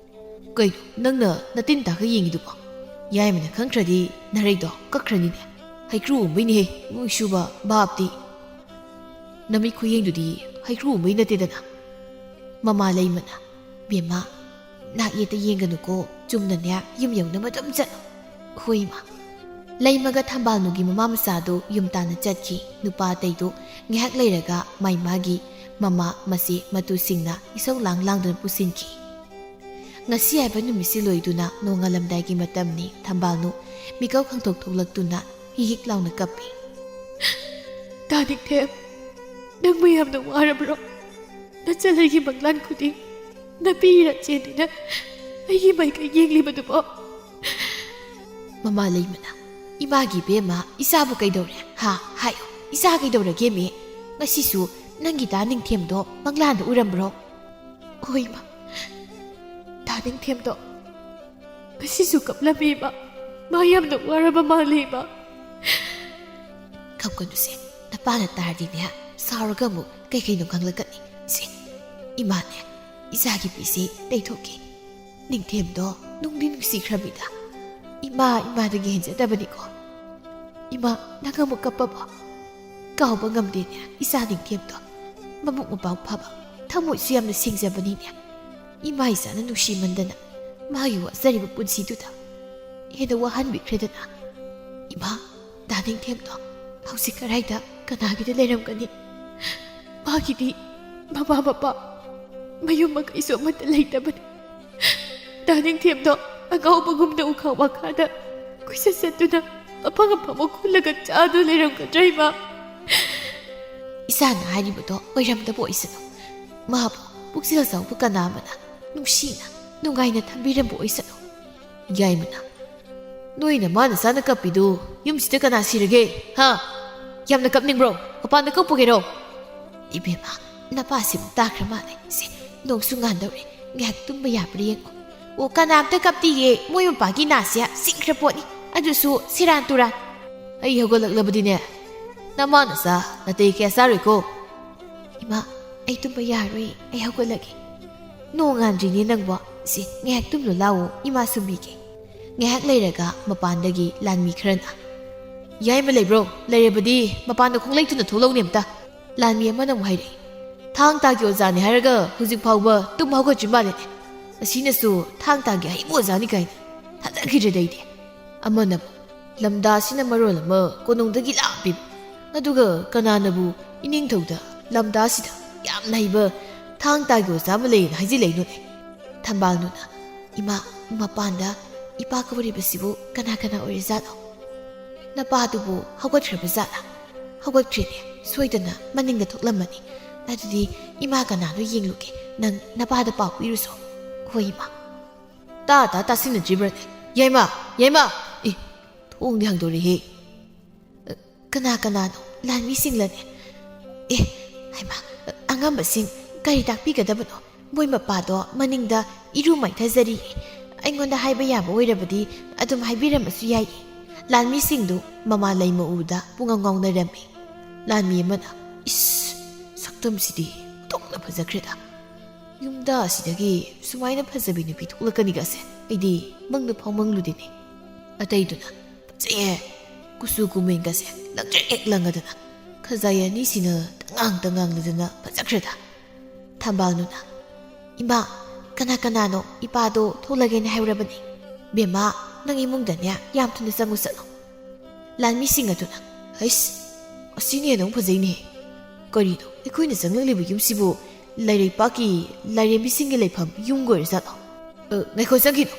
ꯀꯩꯅꯣ ꯅꯪꯅ ꯅꯇꯤꯟ ꯇꯥꯈ ꯌꯦꯡꯉꯤꯗꯨꯕꯣ? ꯌꯥꯏꯃꯅ ꯈꯪꯈ꯭ꯔꯗꯤ ꯅꯔꯩꯗꯣ ꯀꯛꯈ꯭ꯔꯅꯤꯅꯦ꯫ ꯍꯩꯀ꯭ꯔꯨ ꯎꯝꯕꯩꯅꯦꯍꯦ, ꯏꯃꯨꯡ ꯏꯁꯨꯕ ꯚꯥꯞꯇꯤ꯫ ꯅꯃꯤꯠ ꯈꯨꯌꯦꯡꯗꯨꯗꯤ ꯍꯩꯀ꯭ꯔꯨ ꯎꯝꯕꯩ ꯅꯠꯇꯦꯗꯅ꯫ ꯃꯃꯥ ꯂꯩꯃꯅ, "ꯕꯦꯝꯃ, ꯅꯥꯛ ꯌꯦꯠꯇ ꯌꯦꯡꯒꯅꯨꯀꯣ, ꯆꯨꯝꯅꯅꯦ ꯌꯨꯝ ꯌꯧꯅꯕ ꯑꯗꯨꯝ ꯆꯠꯂꯣ"꯫ ꯍꯣꯏ ꯏꯃꯥ꯫ ꯂꯩꯃꯒ ꯊꯝꯕꯥꯜꯅꯨꯒꯤ ꯃꯃꯥ ꯃꯆꯥꯗꯨ ꯌꯨꯝ ꯇꯥꯟꯅ ꯆꯠꯈꯤ꯫ ꯅꯨꯄꯥ ꯑꯇꯩꯗꯨ ꯉꯥꯏꯍꯥꯛ ꯂꯩꯔꯒ ꯃꯥꯏ ꯃꯥꯒꯤ ꯃꯃꯥ, ꯃꯆꯦ, ꯃꯇꯨꯁꯤꯡꯅ ꯏꯁꯧ ꯂꯥꯡ ꯂꯥꯡꯗꯨꯅ ꯄꯨꯁꯤꯟꯈꯤ꯫ ꯉꯁꯤ ꯍꯥꯏꯕ ꯅꯨꯃꯤꯠꯁꯤ ꯂꯣꯏꯗꯨꯅ ꯅꯣꯡꯉꯥꯜꯂꯝꯗꯥꯏꯒꯤ ꯃꯇꯝꯅꯤ꯫ ꯊꯝꯕꯥꯜꯅꯨ ꯃꯤꯀꯞ ꯈꯪꯊꯣꯛ ꯊꯣꯛꯂꯛꯇꯨꯅ ꯍꯤꯛ ꯍꯤꯛ ꯂꯥꯎꯅ ꯀꯞꯄꯤ꯫ "ꯇꯥ ꯅꯤꯡꯊꯦꯝ, ꯅꯪꯕꯨ ꯌꯥꯝꯅ ꯋꯥꯔꯕ꯭ꯔꯣ? ꯅꯆꯜ ꯑꯩꯒꯤ ꯃꯪꯂꯥꯟ ꯈꯨꯗꯤꯡ ꯅꯄꯤ ꯏꯔꯥ ꯆꯦꯟꯗꯨꯅ ꯑꯩꯒꯤ ꯃꯥꯏꯀꯩ ꯌꯦꯡꯂꯤꯕꯗꯨꯕꯣ?" ꯃꯃꯥ ꯂꯩꯃꯅ, "ꯏꯃꯥꯒꯤ ꯏꯕꯦꯝꯃ, ꯏꯆꯥꯕꯨ ꯀꯩꯗꯧꯔꯦ? ꯍꯥ? ꯍꯥꯏꯌꯨ, ꯏꯆꯥ ꯀꯩꯗꯧꯔꯒꯦꯃꯤ? ꯉꯁꯤꯁꯨ ꯅꯪꯒꯤ ꯇꯥ ꯅꯤꯡꯊꯦꯝꯗꯣ ꯃꯪꯂꯥꯟꯗ ꯎꯔꯝꯕ꯭ꯔꯣ?" "ꯍꯣꯏ ꯏꯃꯥ, ꯇꯥ ꯅꯤꯡꯊꯦꯝꯗꯣ ꯉꯁꯤꯁꯨ ꯀꯞꯂꯝꯃꯤ ꯏꯃꯥ꯫ ꯃꯥ ꯌꯥꯝꯅ ꯋꯥꯔꯕ ꯃꯥꯜꯂꯤ ꯏꯃꯥ꯫" "ꯀꯞꯀꯅꯨꯁꯦ, ꯅꯄꯥꯅ ꯇꯥꯔꯗꯤꯅꯦ ꯁꯥꯎꯔꯒ ꯑꯃꯨꯛ ꯀꯩ ꯀꯩꯅꯣ ꯉꯥꯡꯂꯛꯀꯅꯤ꯫ ꯁꯦ, ꯏꯃꯥꯅꯦ ꯏꯆꯥꯒꯤ ꯄꯤꯁꯦ ꯇꯩꯊꯣꯛꯀꯦ꯫ ꯅꯤꯡꯊꯦꯝꯗꯣ ꯅꯨꯡꯗꯤ ꯅꯨꯡꯁꯤꯈ꯭ꯔꯕꯤꯗ꯫ ꯏꯃꯥ ꯏꯃꯥꯗꯒꯤ ꯍꯦꯟꯖꯗꯕꯅꯤꯀꯣ꯫ ꯏꯃꯥ, ꯅꯪ ꯑꯃꯨꯛ ꯀꯞꯄꯕꯣ? ꯀꯥꯎꯕ ꯉꯝꯗꯦꯅꯦ ꯏꯆꯥ ꯅꯤꯡꯊꯦꯝꯗꯣ꯫ ꯃꯕꯨꯛ ꯃꯄꯥꯎ ꯐꯕ, ꯊꯃꯣꯏꯁꯨ ꯌꯥꯝꯅ ꯁꯦꯡꯖꯕꯅꯤꯅꯦ꯫ ꯏꯃꯥ ꯏꯆꯥꯅ ꯅꯨꯡꯁꯤꯃꯟꯗꯅ ꯃꯥꯒꯤ ꯋꯥꯖꯔꯤꯕ ꯄꯨꯟꯁꯤꯗꯨꯗ ꯍꯦꯟꯅ ꯋꯥꯍꯟꯕꯤꯈ꯭ꯔꯦꯗꯅ꯫ ꯏꯃꯥ, ꯗꯥ ꯅꯤꯡꯊꯦꯝꯗꯣ ꯍꯧꯖꯤꯛ ꯀꯗꯥꯏꯗ ꯀꯅꯥꯒꯤꯗ ꯂꯩꯔꯝꯒꯅꯤ? ꯃꯥꯒꯤꯗꯤ ꯃꯃꯥ ꯃꯄꯥ ꯃꯌꯨꯝ ꯃꯀꯩꯁꯨ ꯑꯃꯠꯇ ꯂꯩꯇꯕꯅꯤ꯫ ꯗꯥ ꯅꯤꯡꯊꯦꯝꯗꯣ ꯑꯉꯥꯎꯕꯒꯨꯝꯅ ꯎꯈꯥ ꯋꯥꯈꯥꯗ ꯀꯣꯏꯆꯠ ꯆꯠꯇꯨꯅ ꯑꯐꯪ ꯑꯐꯪꯕ ꯈꯨꯜꯂꯒ ꯆꯥꯗꯨꯅ ꯂꯩꯔꯝꯒꯗ꯭ꯔꯥ ꯏꯃꯥ?" ꯏꯆꯥꯅ ꯍꯥꯏꯔꯤꯕꯗꯣ ꯑꯣꯏꯔꯝꯗꯕ ꯑꯣꯏꯁꯅꯨ꯫ ꯃꯥꯕꯨ ꯄꯨꯛꯆꯦꯜ ꯆꯥꯎꯕ ꯀꯅꯥ ꯑꯃꯅ ꯅꯨꯡꯁꯤꯅ, ꯅꯨꯡꯉꯥꯏꯅ ꯊꯝꯕꯤꯔꯝꯕ ꯑꯣꯏꯁꯅꯨ꯫ ꯌꯥꯏꯃꯅ, "ꯅꯣꯏ ꯅꯃꯥ ꯅꯆꯥꯅ ꯀꯞꯄꯤꯗꯨ ꯌꯨꯝꯁꯤꯗ ꯀꯅꯥ ꯁꯤꯔꯒꯦ? ꯍꯥ? ꯌꯥꯝꯅ ꯀꯞꯅꯤꯡꯕ꯭ꯔꯣ? ꯃꯄꯥꯟꯗ ꯀꯞꯄꯨꯒꯦꯔꯣ?" "ꯏꯕꯦꯝꯃ, ꯅꯄꯥꯁꯤꯕꯨ ꯇꯥꯈ꯭ꯔ ꯃꯥꯜꯂꯦ꯫ ꯁꯦ, ꯅꯣꯡꯁꯨ ꯉꯥꯟꯗꯧꯔꯦ꯫ ꯉꯥꯏꯍꯥꯛ ꯇꯨꯝꯕ ꯌꯥꯕ꯭ꯔꯥ ꯌꯦꯡꯉꯣ꯫" "ꯑꯣ, ꯀꯅꯥꯝꯇ ꯀꯞꯇꯤꯌꯦ꯫ ꯃꯣꯏ ꯃꯄꯥꯒꯤ ꯅꯥꯁꯦ ꯁꯤꯡꯈ꯭ꯔ ꯄꯣꯠꯅꯤ꯫ ꯑꯗꯨꯁꯨ ꯁꯦꯔꯥꯟ ꯇꯨꯔꯥꯟ꯫ ꯑꯩ ꯍꯧꯒꯠꯂꯛꯂꯕꯗꯤꯅꯦ, ꯅꯃꯥ ꯅꯆꯥ ꯅꯥꯇꯩ ꯀꯌꯥ ꯆꯥꯔꯣꯏꯀꯣ꯫" "ꯏꯃꯥ, ꯑꯩ ꯇꯨꯝꯕ ꯌꯥꯔꯣꯏ꯫ ꯑꯩ ꯍꯧꯒꯠꯂꯒꯦ꯫" "ꯅꯣꯡ ꯉꯥꯟꯗ꯭ꯔꯤꯅꯦ ꯅꯪꯕꯣ꯫ ꯁꯦ, ꯉꯥꯏꯍꯥꯛ ꯇꯨꯝꯂꯨ ꯂꯥꯛꯑꯣ, ꯏꯃꯥ ꯁꯨꯝꯕꯤꯒꯦ꯫" ꯉꯥꯏꯍꯥꯛ ꯂꯩꯔꯒ ꯃꯄꯥꯟꯗꯒꯤ ꯂꯥꯟꯃꯤ ꯈꯔꯅ, "ꯌꯥꯏꯃ ꯂꯩꯕ꯭ꯔꯣ? ꯂꯩꯔꯕꯗꯤ ꯃꯄꯥꯟꯗ ꯈꯣꯡꯂꯩ ꯊꯨꯅ ꯊꯣꯛꯂꯛꯎꯅꯦ ꯑꯝꯇ꯫" ꯂꯥꯟꯃꯤ ꯑꯃꯅ ꯑꯃꯨꯛ ꯍꯥꯏꯔꯛꯏ, "ꯊꯥꯡ ꯇꯥꯒꯤ ꯑꯣꯖꯥꯅꯤ ꯍꯥꯏꯔꯒ ꯍꯧꯖꯤꯛ ꯐꯥꯎꯕ ꯇꯨꯝ ꯍꯧꯒꯠꯇ꯭ꯔꯤ ꯃꯥꯜꯂꯦꯅꯦ꯫ ꯑꯁꯤꯅꯁꯨ ꯊꯥꯡ ꯇꯥꯒꯤ ꯑꯍꯩꯕ ꯑꯣꯖꯥꯅꯤ ꯀꯥꯏꯅ ꯊꯥꯖꯈꯤꯗ꯭ꯔꯦꯗ ꯑꯩꯗꯤ꯫" ꯑꯃꯅ ꯑꯃꯨꯛ, "ꯂꯝꯗꯥꯁꯤꯅ ꯃꯔꯣꯜ ꯑꯃ ꯀꯣꯅꯨꯡꯗꯒꯤ ꯂꯥꯛꯄꯤꯕ, ꯑꯗꯨꯒ ꯀꯅꯥꯅꯕꯨ ꯏꯅꯤꯡꯊꯧꯗ ꯂꯝꯗꯥꯁꯤꯗ ꯌꯥꯝꯅ ꯍꯩꯕ ꯊꯥꯡ ꯇꯥꯒꯤ ꯑꯣꯖꯥ ꯑꯃ ꯂꯩꯌꯦꯅ ꯍꯥꯏꯖꯤꯜꯂꯛꯏꯅꯣꯅꯦ?" ꯊꯝꯕꯥꯜꯅꯨꯅ, "ꯏꯃꯥ, ꯃꯄꯥꯟꯗ ꯏꯄꯥ ꯀꯧꯔꯤꯕꯁꯤꯕꯨ ꯀꯅꯥ ꯀꯅꯥ ꯑꯣꯏꯔꯤꯖꯥꯠꯅꯣ? ꯅꯄꯥꯗꯨꯕꯨ ꯍꯧꯒꯠꯈ꯭ꯔꯕ ꯖꯥꯠꯂꯥ? ꯍꯧꯒꯠꯈ꯭ꯔꯦꯅꯦ, ꯁꯣꯏꯗꯅ ꯃꯅꯤꯡꯗ ꯊꯣꯛꯂꯝꯃꯅꯤ꯫ ꯑꯗꯨꯗꯤ ꯏꯃꯥ ꯀꯅꯥꯅꯣ ꯌꯦꯡꯂꯨꯒꯦ, ꯅꯪ ꯅꯄꯥꯗ ꯄꯥꯎ ꯄꯤꯔꯨꯁꯣ꯫" "ꯍꯣꯏ, ꯏꯃꯥ꯫" "ꯇꯥ ꯇꯥ ꯇꯥꯁꯤꯟꯅꯗ꯭ꯔꯤꯕ꯭ꯔꯅꯦ? ꯌꯥꯏꯃ! ꯌꯥꯏꯃ!" "ꯑꯦ, ꯊꯣꯡꯗꯤ ꯍꯥꯡꯗꯣꯔꯦꯍꯦ꯫ ꯀꯅꯥ ꯀꯅꯥꯅꯣ? ꯂꯥꯟꯃꯤꯁꯤꯡꯂꯅꯦ?" "ꯑꯦ, ꯍꯩꯃꯥ, ꯑꯉꯝꯕꯁꯤꯡ, ꯀꯔꯤ ꯇꯥꯛꯄꯤꯒꯗꯕꯅꯣ? ꯃꯣꯏ ꯃꯄꯥꯗꯣ ꯃꯅꯤꯡꯗ ꯏꯔꯨ ꯃꯥꯏꯊꯖꯔꯤ꯫ ꯑꯩꯉꯣꯟꯗ ꯍꯥꯏꯕ ꯌꯥꯕ ꯑꯣꯏꯔꯕꯗꯤ ꯑꯗꯨꯝ ꯍꯥꯏꯕꯤꯔꯝꯃꯁꯨ ꯌꯥꯏ꯫" ꯂꯥꯟꯃꯤꯁꯤꯡꯗꯨ ꯃꯃꯥ ꯂꯩꯃ ꯎꯕꯗ ꯄꯨꯡꯉꯥꯎ ꯉꯥꯎꯅꯔꯝꯃꯤ꯫ ꯂꯥꯟꯃꯤ ꯑꯃꯅ, "ꯏꯁ, ꯁꯛꯇꯝꯁꯤꯗꯤ ꯑꯣꯟꯊꯣꯛꯅ ꯐꯖꯈ꯭ꯔꯦꯗ꯫ ꯌꯨꯝꯗ ꯑꯁꯤꯗꯒꯤ ꯁꯨꯃꯥꯏꯅ ꯐꯖꯕꯤ ꯅꯨꯄꯤ ꯊꯣꯛꯂꯛꯀꯅꯤꯒꯁꯦ ꯑꯩꯗꯤ ꯃꯪꯗ ꯐꯥꯎ ꯃꯪꯂꯨꯗꯦꯅꯦ꯫" ꯑꯇꯩꯗꯨꯅ, "ꯐꯖꯩꯌꯦ, ꯀꯨꯆꯨ ꯀꯨꯃꯦꯟꯒꯁꯦ ꯂꯪꯇ꯭ꯔꯤꯛ ꯍꯦꯛ ꯂꯪꯉꯗꯅ, ꯈꯖꯥꯏ ꯑꯅꯤꯁꯤꯅ ꯇꯉꯥꯡ ꯇꯉꯥꯡꯂꯗꯅ ꯐꯖꯈ꯭ꯔꯦꯗ꯫" ꯊꯝꯕꯥꯜꯅꯨꯅ, "ꯏꯃꯥ, ꯀꯅꯥ ꯀꯅꯥꯅꯣ ꯏꯄꯥꯗꯣ ꯊꯣꯛꯂꯒꯦꯅ ꯍꯥꯏꯔꯕꯅꯦ? ꯕꯦꯝꯃ, ꯅꯪ ꯏꯃꯨꯡꯗꯅꯦ ꯌꯥꯝ ꯊꯨꯅ ꯆꯪꯉꯨ ꯆꯠꯂꯣ꯫" ꯂꯥꯟꯃꯤꯁꯤꯡ ꯑꯗꯨꯅ, "ꯍꯩꯁ, ꯑꯁꯤꯅ ꯍꯦꯟꯅ ꯑꯃꯨꯛ ꯐꯖꯩꯅꯦ꯫ ꯀꯔꯤꯅꯣ, ꯑꯩꯈꯣꯏꯅ ꯆꯪꯂꯛꯂꯤꯕ ꯌꯨꯝꯁꯤꯕꯨ ꯂꯥꯏꯔꯩꯄꯥꯛꯀꯤ ꯂꯥꯏꯔꯦꯝꯕꯤꯁꯤꯡꯒꯤ ꯂꯩꯐꯝ ꯌꯨꯝꯒ ꯑꯣꯏꯔꯖꯥꯠꯂꯣ? ꯑ, ꯉꯥꯏꯈꯣ, ꯆꯪꯈꯤꯅꯨ꯫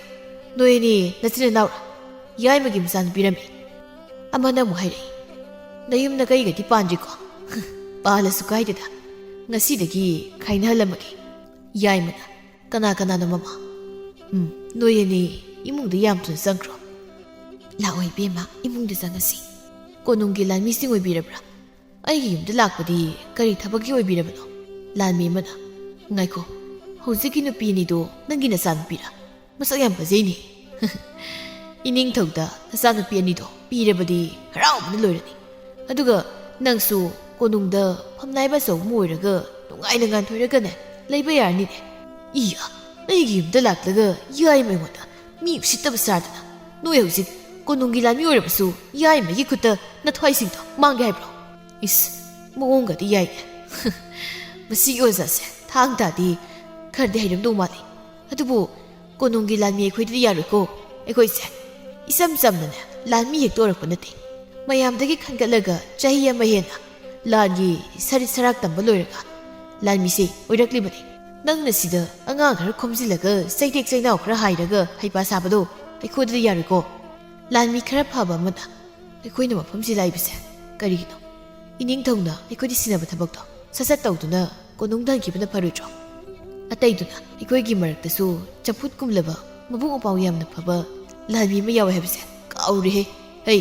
ꯅꯣꯏ ꯑꯅꯤ ꯅꯆꯤꯟ ꯅꯅꯥꯎꯔꯥ? ꯌꯥꯏꯃꯒꯤ ꯃꯆꯥꯅꯨꯄꯤꯔꯃꯤ?" ꯑꯃꯅ ꯑꯃꯨꯛ ꯍꯥꯏꯔꯛꯏ, "ꯅꯌꯨꯝ ꯅꯀꯩꯒꯗꯤ ꯄꯥꯟꯗ꯭ꯔꯤꯀꯣ?" ꯄꯥꯜꯂꯁꯨ ꯀꯥꯏꯗꯦꯗ, ꯉꯁꯤꯗꯒꯤ ꯈꯥꯏꯅꯍꯜꯂꯝꯃꯒꯦ꯫ ꯌꯥꯏꯃꯅ, "ꯀꯅꯥ ꯀꯅꯥꯅꯣ ꯃꯃꯥ?" "ꯎꯝ, ꯅꯣꯏ ꯑꯅꯤ ꯏꯃꯨꯡꯗ ꯌꯥꯝ ꯊꯨꯅ ꯆꯪꯈ꯭ꯔꯣ꯫" "ꯂꯥꯛꯑꯣ ꯏꯕꯦꯝꯃ, ꯏꯃꯨꯡꯗ ꯆꯪꯉꯁꯤ꯫" "ꯀꯣꯅꯨꯡꯒꯤ ꯂꯥꯟꯃꯤꯁꯤꯡ ꯑꯣꯏꯕꯤꯔꯕ꯭ꯔꯥ? ꯑꯩꯒꯤ ꯌꯨꯝꯗ ꯂꯥꯛꯄꯗꯤ ꯀꯔꯤ ꯊꯕꯛꯀꯤ ꯑꯣꯏꯕꯤꯔꯕꯅꯣ?" ꯂꯥꯟꯃꯤ ꯑꯃꯅ, "ꯉꯥꯏꯈꯣ, ꯍꯧꯖꯤꯛꯀꯤ ꯅꯨꯄꯤ ꯑꯅꯤꯗꯣ ꯅꯪꯒꯤ ꯅꯆꯥꯅꯨꯄꯤꯔꯥ? ꯃꯁꯛ ꯌꯥꯝ ꯐꯖꯩꯅꯦ꯫" "ꯏꯅꯤꯡꯊꯧꯗ ꯅꯆꯥꯅꯨꯄꯤ ꯑꯅꯤꯗꯣ ꯄꯤꯔꯕꯗꯤ ꯍꯔꯥꯎꯕꯅ ꯂꯣꯏꯔꯅꯤ꯫ ꯑꯗꯨꯒ ꯅꯪꯁꯨ ꯀꯣꯅꯨꯡꯗ ꯐꯝꯅꯥꯏꯕ ꯑꯆꯧꯕ ꯑꯃ ꯑꯣꯏꯔꯒ ꯅꯨꯡꯉꯥꯏꯅ ꯉꯥꯟꯊꯣꯏꯔꯒꯅꯦ ꯂꯩꯕ ꯌꯥꯔꯅꯤꯅꯦ꯫" "ꯏꯌꯥ, ꯑꯩꯒꯤ ꯌꯨꯝꯗ ꯂꯥꯛꯂꯒ ꯌꯥꯏꯃ ꯑꯩꯉꯣꯟꯗ ꯃꯤ ꯎꯁꯤꯠꯇꯕ ꯁꯥꯗꯅ, ꯅꯣꯏ ꯍꯧꯖꯤꯛ ꯀꯣꯅꯨꯡꯒꯤ ꯂꯥꯟꯃꯤ ꯑꯣꯏꯔꯕꯁꯨ ꯌꯥꯏꯃꯒꯤ ꯈꯨꯠꯇ ꯅꯊ꯭ꯋꯥꯏꯁꯤꯡꯗꯣ ꯃꯥꯡꯒꯦ ꯍꯥꯏꯕ꯭ꯔꯣ? ꯏꯁ, ꯃꯑꯣꯡꯒꯗꯤ ꯌꯥꯏꯅꯦ꯫" "ꯃꯁꯤꯒꯤ ꯑꯣꯖꯥꯁꯦ ꯊꯥꯡ ꯇꯥꯗꯤ ꯈꯔꯗꯤ ꯍꯩꯔꯝꯗꯧ ꯃꯥꯜꯂꯤ꯫ ꯑꯗꯨꯕꯨ ꯀꯣꯅꯨꯡꯒꯤ ꯂꯥꯟꯃꯤ ꯑꯩꯈꯣꯏꯗꯗꯤ ꯌꯥꯔꯣꯏꯀꯣ꯫ ꯑꯩꯈꯣꯏꯁꯦ ꯏꯆꯝ ꯆꯝꯅꯅꯦ ꯂꯥꯟꯃꯤ ꯍꯦꯛꯇ ꯑꯣꯏꯔꯛꯄ ꯅꯠꯇꯦ꯫ ꯃꯌꯥꯝꯗꯒꯤ ꯈꯟꯒꯠꯂꯒ ꯆꯍꯤ ꯑꯃ ꯍꯦꯟꯅ ꯂꯥꯟꯒꯤ ꯁꯔꯤꯠ ꯁꯔꯥꯛ ꯇꯝꯕ ꯂꯣꯏꯔꯒ ꯂꯥꯟꯃꯤꯁꯦ ꯑꯣꯏꯔꯛꯂꯤꯕꯅꯤ꯫ ꯅꯪꯅ ꯁꯤꯗ ꯑꯉꯥꯡ ꯈꯔ ꯈꯣꯝꯖꯤꯜꯂꯒ ꯆꯩꯇꯦꯛ ꯆꯩꯅꯥꯎ ꯈꯔ ꯍꯥꯏꯔꯒ ꯍꯩꯄꯥ ꯁꯥꯕꯗꯣ ꯑꯩꯈꯣꯏꯗꯗꯤ ꯌꯥꯔꯣꯏꯀꯣ꯫ ꯂꯥꯟꯃꯤ ꯈꯔ ꯐꯕ ꯑꯃꯅ ꯑꯩꯈꯣꯏꯅ ꯃꯐꯝꯁꯤ ꯂꯥꯛꯏꯕꯁꯦ ꯀꯔꯤꯒꯤꯅꯣ? ꯏꯅꯤꯡꯊꯧꯅ ꯑꯩꯈꯣꯏꯗ ꯁꯤꯟꯅꯕ ꯊꯕꯛꯇꯣ ꯁꯠ ꯁꯠ ꯇꯧꯗꯨꯅ ꯀꯣꯅꯨꯡꯗ ꯍꯟꯈꯤꯕꯅ ꯐꯔꯣꯏꯗ꯭ꯔꯣ? ꯑꯇꯩꯗꯨꯅ ꯑꯩꯈꯣꯏꯒꯤ ꯃꯔꯛꯇꯁꯨ ꯆꯝꯐꯨꯠ ꯀꯨꯝꯂꯕ, ꯃꯕꯨꯛ ꯃꯄꯥꯎ ꯌꯥꯝꯅ ꯐꯕ ꯂꯥꯟꯃꯤ ꯑꯃ ꯌꯥꯎꯋꯦ ꯍꯥꯏꯕꯁꯦ ꯀꯥꯎꯔꯦꯍꯦ꯫ ꯍꯩ,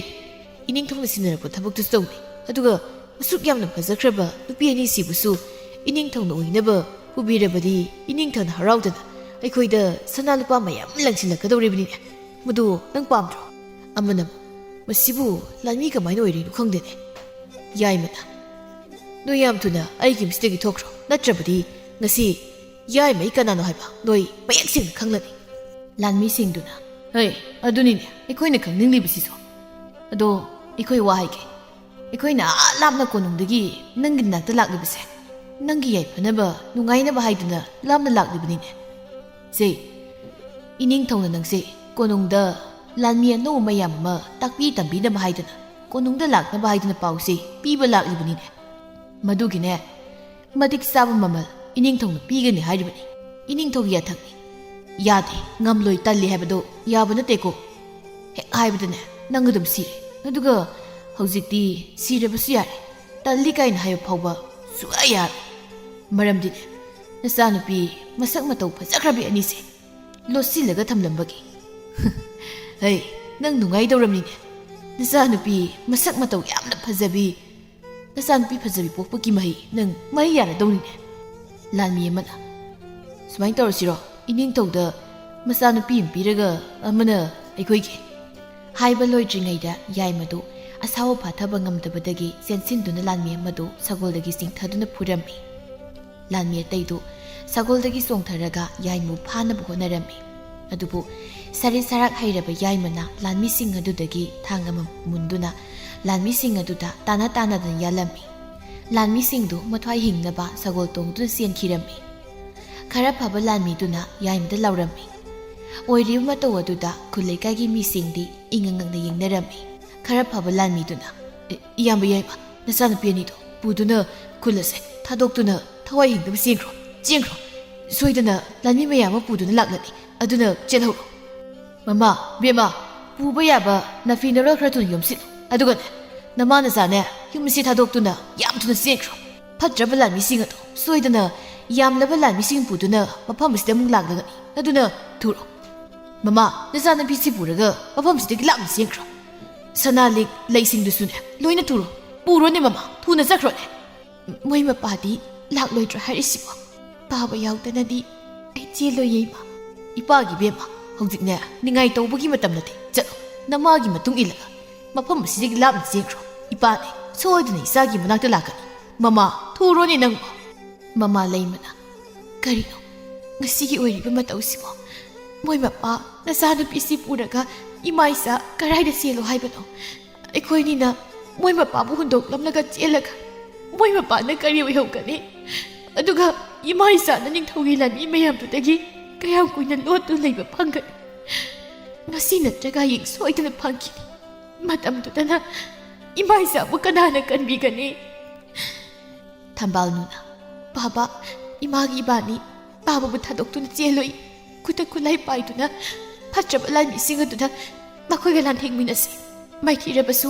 ꯏꯅꯤꯡꯊꯧꯅ ꯁꯤꯟꯅꯔꯛꯄ ꯊꯕꯛꯇꯨꯁꯨ ꯇꯧꯅꯤ꯫ ꯑꯗꯨꯒ ꯑꯁꯨꯛ ꯌꯥꯝꯅ ꯐꯖꯈ꯭ꯔꯕ ꯅꯨꯄꯤ ꯑꯅꯤꯁꯤꯕꯨꯁꯨ ꯏꯅꯤꯡꯊꯧꯅ ꯑꯣꯏꯅꯕ ꯄꯨꯕꯤꯔꯕꯗꯤ ꯏꯅꯤꯡꯊꯧꯅ ꯍꯔꯥꯎꯗꯅ ꯑꯩꯈꯣꯏꯗ ꯁꯅꯥ ꯂꯨꯄꯥ ꯃꯌꯥꯝ ꯂꯪꯁꯤꯜꯂꯛꯀꯗꯧꯔꯤꯕꯅꯤꯅꯦ꯫ ꯃꯗꯨ ꯅꯪ ꯄꯥꯝꯗ꯭ꯔꯣ?" ꯑꯃꯅ, "ꯃꯁꯤꯕꯨ ꯂꯥꯟꯃꯤ ꯀꯃꯥꯏꯅ ꯑꯣꯏꯔꯤꯅꯣ ꯈꯪꯗꯦꯅꯦ꯫" ꯌꯥꯏꯃꯅ, "ꯅꯣꯏ ꯌꯥꯝ ꯊꯨꯅ ꯑꯩꯒꯤ ꯌꯨꯝꯁꯤꯗꯒꯤ ꯊꯣꯛꯈ꯭ꯔꯣ, ꯅꯠꯇ꯭ꯔꯕꯗꯤ ꯉꯁꯤ ꯌꯥꯏꯃꯩ ꯀꯅꯥꯅꯣ ꯍꯥꯏꯕ ꯅꯣꯏ ꯃꯌꯦꯛ ꯁꯦꯡꯅ ꯈꯪꯂꯅꯤ꯫" ꯂꯥꯟꯃꯤꯁꯤꯡꯗꯨꯅ, "ꯍꯩ, ꯑꯗꯨꯅꯤꯅꯦ ꯑꯩꯈꯣꯏꯅ ꯈꯪꯅꯤꯡꯂꯤꯕꯁꯤꯁꯨ꯫ ꯑꯗꯣ ꯑꯩꯈꯣꯏ ꯋꯥ ꯍꯥꯏꯒꯦ, ꯑꯩꯈꯣꯏꯅ ꯑꯥ ꯂꯥꯞꯅ ꯀꯣꯅꯨꯡꯗꯒꯤ ꯅꯪꯒꯤ ꯅꯥꯛꯇ ꯂꯥꯛꯂꯤꯕꯁꯦ ꯅꯪꯒꯤ ꯌꯥꯏꯐꯅꯕ, ꯅꯨꯡꯉꯥꯏꯅꯕ ꯍꯥꯏꯗꯨꯅ ꯂꯥꯞꯅ ꯂꯥꯛꯂꯤꯕꯅꯤꯅꯦ꯫ ꯁꯦ, ꯏꯅꯤꯡꯊꯧꯅ ꯅꯪꯁꯦ ꯀꯣꯅꯨꯡꯗ ꯂꯥꯟꯃꯤ ꯑꯅꯧꯕ ꯃꯌꯥꯝ ꯑꯃ ꯇꯥꯛꯄꯤ ꯇꯝꯕꯤꯅꯕ ꯍꯥꯏꯗꯅ, ꯀꯣꯅꯨꯡꯗ ꯂꯥꯛꯅꯕ ꯍꯥꯏꯗꯅ ꯄꯥꯎꯁꯦ ꯄꯤꯕ ꯂꯥꯛꯂꯤꯕꯅꯤꯅꯦ꯫ ꯃꯗꯨꯒꯤꯅꯦ ꯃꯇꯤꯛ ꯆꯥꯕ ꯃꯃꯜ ꯏꯅꯤꯡꯊꯧꯅ ꯄꯤꯒꯅꯤ ꯍꯥꯏꯔꯤꯕꯅꯤ꯫ ꯏꯅꯤꯡꯊꯧꯒꯤ ꯌꯥꯊꯪꯅꯤ꯫ ꯌꯥꯗꯦ, ꯉꯝꯂꯣꯏ, ꯇꯜꯂꯤ ꯍꯥꯏꯕꯗꯣ ꯌꯥꯕ ꯅꯠꯇꯦꯀꯣ꯫ ꯍꯦꯛ ꯍꯥꯏꯕꯗꯅꯦ ꯅꯪ ꯑꯗꯨꯝ ꯁꯤꯔꯦ꯫ ꯑꯗꯨꯒ ꯍꯧꯖꯤꯛꯇꯤ ꯁꯤꯔꯕꯁꯨ ꯌꯥꯔꯦ꯫ ꯇꯜꯂꯤ ꯀꯥꯏꯅ ꯍꯥꯏꯕ ꯐꯥꯎꯕ ꯁꯨꯛꯌꯥ ꯌꯥꯔꯣꯏ꯫ ꯃꯔꯝꯗꯤꯅꯦ, ꯅꯆꯥꯅꯨꯄꯤ ꯃꯁꯛ ꯃꯇꯧ ꯐꯖꯈ꯭ꯔꯕꯤ ꯑꯅꯤꯁꯦ ꯂꯣꯠꯁꯤꯜꯂꯒ ꯊꯝꯂꯝꯕꯒꯤ꯫ ꯍꯩ, ꯅꯪ ꯅꯨꯡꯉꯥꯏꯗꯧꯔꯝꯅꯤꯅꯦ꯫ ꯅꯆꯥꯅꯨꯄꯤ ꯃꯁꯛ ꯃꯇꯧ ꯌꯥꯝꯅ ꯐꯖꯕꯤ, ꯅꯆꯥꯅꯨꯄꯤ ꯐꯖꯕꯤ ꯄꯣꯛꯄꯒꯤ ꯃꯍꯩ ꯅꯪ ꯃꯍꯩ ꯌꯥꯜꯂꯗꯧꯅꯤꯅꯦ꯫ ꯂꯥꯟꯃꯤ ꯑꯃꯅ, "ꯁꯨꯃꯥꯏꯅ ꯇꯧꯔꯁꯤꯔꯣ? ꯏꯅꯤꯡꯊꯧꯗ ꯃꯆꯥꯅꯨꯄꯤ ꯑꯃ ꯄꯤꯔꯒ ꯑꯃꯅ ꯑꯩꯈꯣꯏꯒꯤ"꯫ ꯍꯥꯏꯕ ꯂꯣꯏꯗ꯭ꯔꯤꯉꯩꯗ ꯌꯥꯏꯃꯗꯨ ꯑꯁꯥꯎꯕ ꯐꯥꯊꯕ ꯉꯝꯗꯕꯗꯒꯤ ꯆꯦꯟꯁꯤꯟꯗꯨꯅ ꯂꯥꯟꯃꯤ ꯑꯃꯗꯨ ꯁꯒꯣꯜꯗꯒꯤ ꯆꯤꯡꯊꯗꯨꯅ ꯐꯨꯔꯝꯃꯤ꯫ ꯂꯥꯟꯃꯤ ꯑꯇꯩꯗꯨ ꯁꯒꯣꯜꯗꯒꯤ ꯆꯣꯡꯊꯔꯒ ꯌꯥꯏꯃꯕꯨ ꯐꯥꯅꯕ ꯍꯣꯠꯅꯔꯝꯃꯤ꯫ ꯑꯗꯨꯕꯨ ꯁꯔꯤꯠ ꯁꯔꯥꯛ ꯍꯩꯔꯕ ꯌꯥꯏꯃꯅ ꯂꯥꯟꯃꯤꯁꯤꯡ ꯑꯗꯨꯗꯒꯤ ꯊꯥꯡ ꯑꯃ ꯃꯨꯟꯗꯨꯅ ꯂꯥꯟꯃꯤꯁꯤꯡ ꯑꯗꯨꯗ ꯇꯥꯅ ꯇꯥꯅꯗꯨꯅ ꯌꯥꯜꯂꯝꯃꯤ꯫ ꯂꯥꯟꯃꯤꯁꯤꯡꯗꯨ ꯃꯊ꯭ꯋꯥꯏ ꯍꯤꯡꯅꯕ ꯁꯒꯣꯜ ꯇꯣꯡꯗꯨꯅ ꯆꯦꯟꯈꯤꯔꯝꯃꯤ꯫ ꯈꯔ ꯐꯕ ꯂꯥꯟꯃꯤꯗꯨꯅ ꯌꯥꯏꯃꯗ ꯂꯥꯎꯔꯝꯃꯤ꯫ ꯑꯣꯏꯔꯤꯕ ꯃꯇꯧ ꯑꯗꯨꯗ ꯈꯨꯜ ꯂꯩꯀꯥꯏꯒꯤ ꯃꯤꯁꯤꯡꯗꯤ ꯏꯉꯛ ꯉꯛꯅ ꯌꯦꯡꯅꯔꯝꯃꯤ꯫ ꯈꯔ ꯐꯕ ꯂꯥꯟꯃꯤꯗꯨꯅ, "ꯑꯦ, ꯏꯌꯥꯝꯕ ꯌꯥꯏꯃ, ꯅꯆꯥꯅꯨꯄꯤ ꯑꯅꯤꯗꯣ ꯄꯨꯗꯨꯅ ꯈꯨꯜ ꯑꯁꯦ ꯊꯥꯗꯣꯛꯇꯨꯅ ꯊꯋꯥꯏ ꯍꯤꯡꯅꯕ ꯆꯦꯟꯈ꯭ꯔꯣ, ꯆꯦꯟꯈ꯭ꯔꯣ꯫ ꯁꯣꯏꯗꯅ ꯂꯥꯟꯃꯤ ꯃꯌꯥꯝ ꯑꯃ ꯄꯨꯗꯨꯅ ꯂꯥꯛꯂꯅꯤ, ꯑꯗꯨꯅ ꯆꯦꯜꯍꯧꯔꯣ"꯫ "ꯃꯃꯥ, ꯕꯦꯝꯃ, ꯄꯨꯕ ꯌꯥꯕ ꯅꯥꯐꯤ ꯅꯔꯣꯜ ꯈꯔ ꯊꯨꯅ ꯌꯣꯝꯁꯤꯜꯂꯨ꯫ ꯑꯗꯨꯒꯅꯦ, ꯅꯃꯥ ꯅꯆꯥꯅꯦ ꯌꯨꯝ ꯑꯁꯤ ꯊꯥꯗꯣꯛꯇꯨꯅ ꯌꯥꯝ ꯊꯨꯅ ꯆꯦꯟꯈ꯭ꯔꯣ꯫ ꯐꯠꯇ꯭ꯔꯕ ꯂꯥꯟꯃꯤꯁꯤꯡ ꯑꯗꯣ ꯁꯣꯏꯗꯅ ꯌꯥꯝꯂꯕ ꯂꯥꯟꯃꯤꯁꯤꯡ ꯄꯨꯗꯨꯅ ꯃꯐꯝ ꯑꯁꯤꯗ ꯑꯃꯨꯛ ꯂꯥꯛꯂꯒꯅꯤ꯫ ꯑꯗꯨꯅ ꯊꯨꯔꯣ꯫ ꯃꯃꯥ, ꯅꯆꯥꯅꯨꯄꯤꯁꯤ ꯄꯨꯔꯒ ꯃꯐꯝꯁꯤꯗꯒꯤ ꯂꯥꯞꯅ ꯆꯦꯟꯈ꯭ꯔꯣ꯫ ꯁꯅꯥ ꯂꯤꯛ ꯂꯩꯁꯤꯡꯗꯨꯁꯨꯅꯦ ꯂꯣꯏꯅ ꯊꯨꯔꯣ꯫ ꯄꯨꯔꯣꯅꯦ ꯃꯃꯥ, ꯊꯨꯅ ꯆꯠꯈ꯭ꯔꯣꯅꯦ"꯫ "ꯃꯣꯏ ꯃꯄꯥꯗꯤ ꯂꯥꯛꯂꯣꯏꯗ꯭ꯔꯣ ꯍꯥꯏꯔꯤꯁꯤꯕꯣ? ꯄꯥꯕ ꯌꯥꯎꯗꯅꯗꯤ ꯑꯩ ꯆꯦꯜꯂꯣꯏꯌꯦ, ꯏꯃꯥ"꯫ "ꯏꯄꯥꯒꯤ ꯏꯕꯦꯝꯃ, ꯍꯧꯖꯤꯛꯅꯦ ꯅꯤꯡꯉꯥꯏ ꯇꯧꯕꯒꯤ ꯃꯇꯝ ꯅꯠꯇꯦ꯫ ꯆꯠꯂꯣ, ꯅꯃꯥꯒꯤ ꯃꯇꯨꯡ ꯏꯜꯂꯒ ꯃꯐꯝ ꯑꯁꯤꯗꯒꯤ ꯂꯥꯞꯅ ꯆꯦꯟꯈ꯭ꯔꯣ꯫ ꯏꯄꯥꯅꯦ ꯁꯣꯏꯗꯅ ꯏꯆꯥꯒꯤ ꯃꯅꯥꯛꯇ ꯂꯥꯛꯀꯅꯤ꯫ ꯃꯃꯥ, ꯊꯨꯔꯣꯅꯦ ꯅꯪꯕꯣ"꯫ ꯃꯃꯥ ꯂꯩꯃꯅ, "ꯀꯔꯤꯅꯣ ꯉꯁꯤꯒꯤ ꯑꯣꯏꯔꯤꯕ ꯃꯇꯧꯁꯤꯕꯣ? ꯃꯣꯏ ꯃꯄꯥ ꯅꯆꯥꯅꯨꯄꯤꯁꯤ ꯄꯨꯔꯒ ꯏꯃꯥ ꯏꯆꯥ ꯀꯔꯥꯏꯗ ꯆꯦꯜꯂꯣ ꯍꯥꯏꯕꯅꯣ? ꯑꯩꯈꯣꯏꯅꯤꯅ ꯃꯣꯏ ꯃꯄꯥꯕꯨ ꯍꯨꯟꯗꯣꯛꯂꯝꯂꯒ ꯆꯦꯜꯂꯒ ꯃꯣꯏ ꯃꯄꯥꯅ ꯀꯔꯤ ꯑꯣꯏꯍꯧꯒꯅꯤ? ꯑꯗꯨꯒ ꯏꯃꯥ ꯏꯆꯥꯅ ꯅꯤꯡꯊꯧꯒꯤ ꯂꯥꯟꯃꯤ ꯃꯌꯥꯝꯗꯨꯗꯒꯤ ꯀꯌꯥꯝ ꯀꯨꯏꯅ ꯂꯣꯠꯇꯨꯅ ꯂꯩꯕ ꯐꯪꯒꯅꯤ? ꯉꯁꯤ ꯅꯠꯇ꯭ꯔꯒ ꯍꯌꯦꯡ ꯁꯣꯏꯗꯅ ꯐꯪꯈꯤꯅꯤ꯫ ꯃꯇꯝꯗꯨꯗꯅ ꯏꯃꯥ ꯏꯆꯥꯕꯨ ꯀꯅꯥꯅ ꯀꯟꯕꯤꯒꯅꯤ?" ꯊꯝꯕꯥꯜꯅꯨꯅ, "ꯄꯥꯕ, ꯏꯃꯥꯒꯤ ꯏꯕꯥꯅꯤ ꯄꯥꯕꯕꯨ ꯊꯥꯗꯣꯛꯇꯨꯅ ꯆꯦꯜꯂꯨꯏ꯫ ꯈꯨꯠꯇ ꯈꯨꯠꯂꯥꯏ ꯄꯥꯏꯗꯨꯅ ꯐꯠꯇ꯭ꯔꯕ ꯂꯥꯟꯃꯤꯁꯤꯡ ꯑꯗꯨꯗ ꯃꯈꯣꯏꯒ ꯂꯥꯟꯊꯦꯡꯃꯤꯟꯅꯁꯤ꯫ ꯃꯥꯏꯊꯤꯔꯕꯁꯨ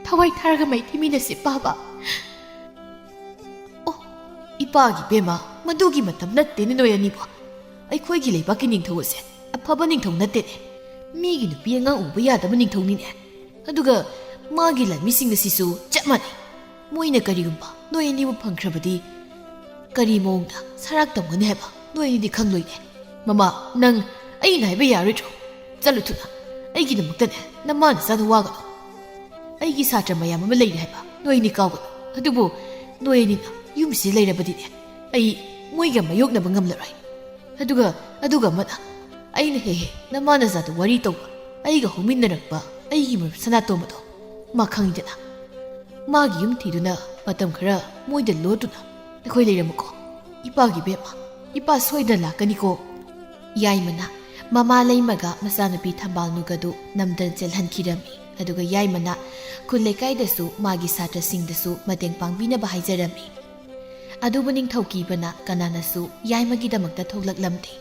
ꯊꯋꯥꯏ ꯊꯥꯔꯒ ꯃꯥꯏꯊꯤꯃꯤꯟꯅꯁꯤ ꯄꯥꯕ"꯫ "ꯏꯄꯥꯒꯤ ꯏꯕꯦꯝꯃ, ꯃꯗꯨꯒꯤ ꯃꯇꯝ ꯅꯠꯇꯦꯅꯦ ꯅꯣꯏ ꯑꯅꯤꯕꯨ꯫ ꯑꯩꯈꯣꯏꯒꯤ ꯂꯩꯕꯥꯛꯀꯤ ꯅꯤꯡꯊꯧ ꯑꯁꯦ ꯑꯐꯕ ꯅꯤꯡꯊꯧ ꯅꯠꯇꯦꯅꯦ꯫ ꯃꯤꯒꯤ ꯅꯨꯄꯤ ꯑꯉꯥꯡ ꯎꯕ ꯌꯥꯗꯕ ꯅꯤꯡꯊꯧꯅꯤꯅꯦ꯫ ꯑꯗꯨꯒ ꯃꯥꯒꯤ ꯂꯥꯟꯃꯤꯁꯤꯡ ꯑꯁꯤꯁꯨ ꯆꯞ ꯃꯥꯟꯅꯩ꯫ ꯃꯣꯏꯅ ꯀꯔꯤꯒꯨꯝꯕ ꯅꯣꯏ ꯑꯅꯤꯕꯨ ꯐꯪꯈ꯭ꯔꯕꯗꯤ ꯀꯔꯤ ꯃꯑꯣꯡꯗ ꯁꯔꯥꯛ ꯇꯝꯒꯅꯤ ꯍꯥꯏꯕ ꯅꯣꯏ ꯑꯅꯤꯗꯤ ꯈꯪꯂꯣꯏꯅꯦ꯫ ꯃꯃꯥ, ꯅꯪ ꯑꯩꯅ ꯍꯥꯏꯕ ꯌꯥꯔꯣꯏꯗ꯭ꯔꯣ? ꯆꯠꯂꯨ ꯊꯨꯅ꯫ ꯑꯩꯒꯤꯗꯃꯛꯇꯅꯦ ꯅꯃꯥ ꯅꯆꯥꯗꯣ ꯋꯥꯒꯅꯨ꯫ ꯑꯩꯒꯤ ꯁꯥꯇ꯭ꯔ ꯃꯌꯥꯝ ꯑꯃ ꯂꯩꯔꯤ ꯍꯥꯏꯕ ꯅꯣꯏ ꯑꯅꯤ ꯀꯥꯎꯒꯅꯨ꯫ ꯑꯗꯨꯕꯨ ꯅꯣꯏ ꯑꯅꯤꯅ ꯌꯨꯝꯁꯤꯗ ꯂꯩꯔꯕꯗꯤꯅꯦ, ꯑꯩ ꯃꯣꯏꯒ ꯃꯥꯌꯣꯛꯅꯕ ꯉꯝꯂꯔꯣꯏ꯫ ꯑꯗꯨꯒ, ꯑꯗꯨꯒ ꯑꯃꯅ, ꯑꯩꯅ ꯍꯦꯛ ꯍꯦꯛ ꯅꯃꯥ ꯅꯆꯥꯗ ꯋꯥꯔꯤ ꯇꯧꯕ, ꯑꯩꯒ ꯍꯧꯃꯤꯟꯅꯔꯛꯄ ꯑꯩꯒꯤ ꯃꯔꯨꯞ ꯁꯅꯥꯇꯣꯝꯕꯗꯣ, ꯃꯥ ꯈꯪꯉꯤꯗꯅ꯫ ꯃꯥꯒꯤ ꯌꯨꯝ ꯊꯤꯗꯨꯅ ꯃꯇꯝ ꯈꯔ ꯃꯣꯏꯗ ꯂꯣꯠꯇꯨꯅ ꯑꯩꯈꯣꯏ ꯂꯩꯔꯝꯃꯨꯀꯣ꯫ ꯏꯄꯥꯒꯤ ꯏꯕꯦꯝꯃ, ꯏꯄꯥ ꯁꯣꯏꯗꯅ ꯂꯥꯛꯀꯅꯤꯀꯣ꯫" ꯌꯥꯏꯃꯅ ꯃꯃꯥ ꯂꯩꯃꯒ ꯃꯆꯥꯅꯨꯄꯤ ꯊꯝꯕꯥꯜꯅꯨꯒꯗꯨ ꯅꯝꯗꯅ ꯆꯦꯜꯍꯟꯈꯤꯔꯝꯃꯤ꯫ ꯑꯗꯨꯒ ꯌꯥꯏꯃꯅ ꯈꯨꯜ ꯂꯩꯀꯥꯏꯗꯁꯨ ꯃꯥꯒꯤ ꯁꯥꯇ꯭ꯔꯁꯤꯡꯗꯁꯨ ꯃꯇꯦꯡ ꯄꯥꯡꯕꯤꯅꯕ ꯍꯥꯏꯖꯔꯝꯃꯤ꯫ ꯑꯗꯨꯕꯨ ꯅꯤꯡꯊꯧ ꯀꯤꯕꯅ ꯀꯅꯥꯅꯁꯨ ꯌꯥꯏꯃꯒꯤꯗꯃꯛꯇ ꯊꯣꯛꯂꯛꯂꯝꯗꯦ꯫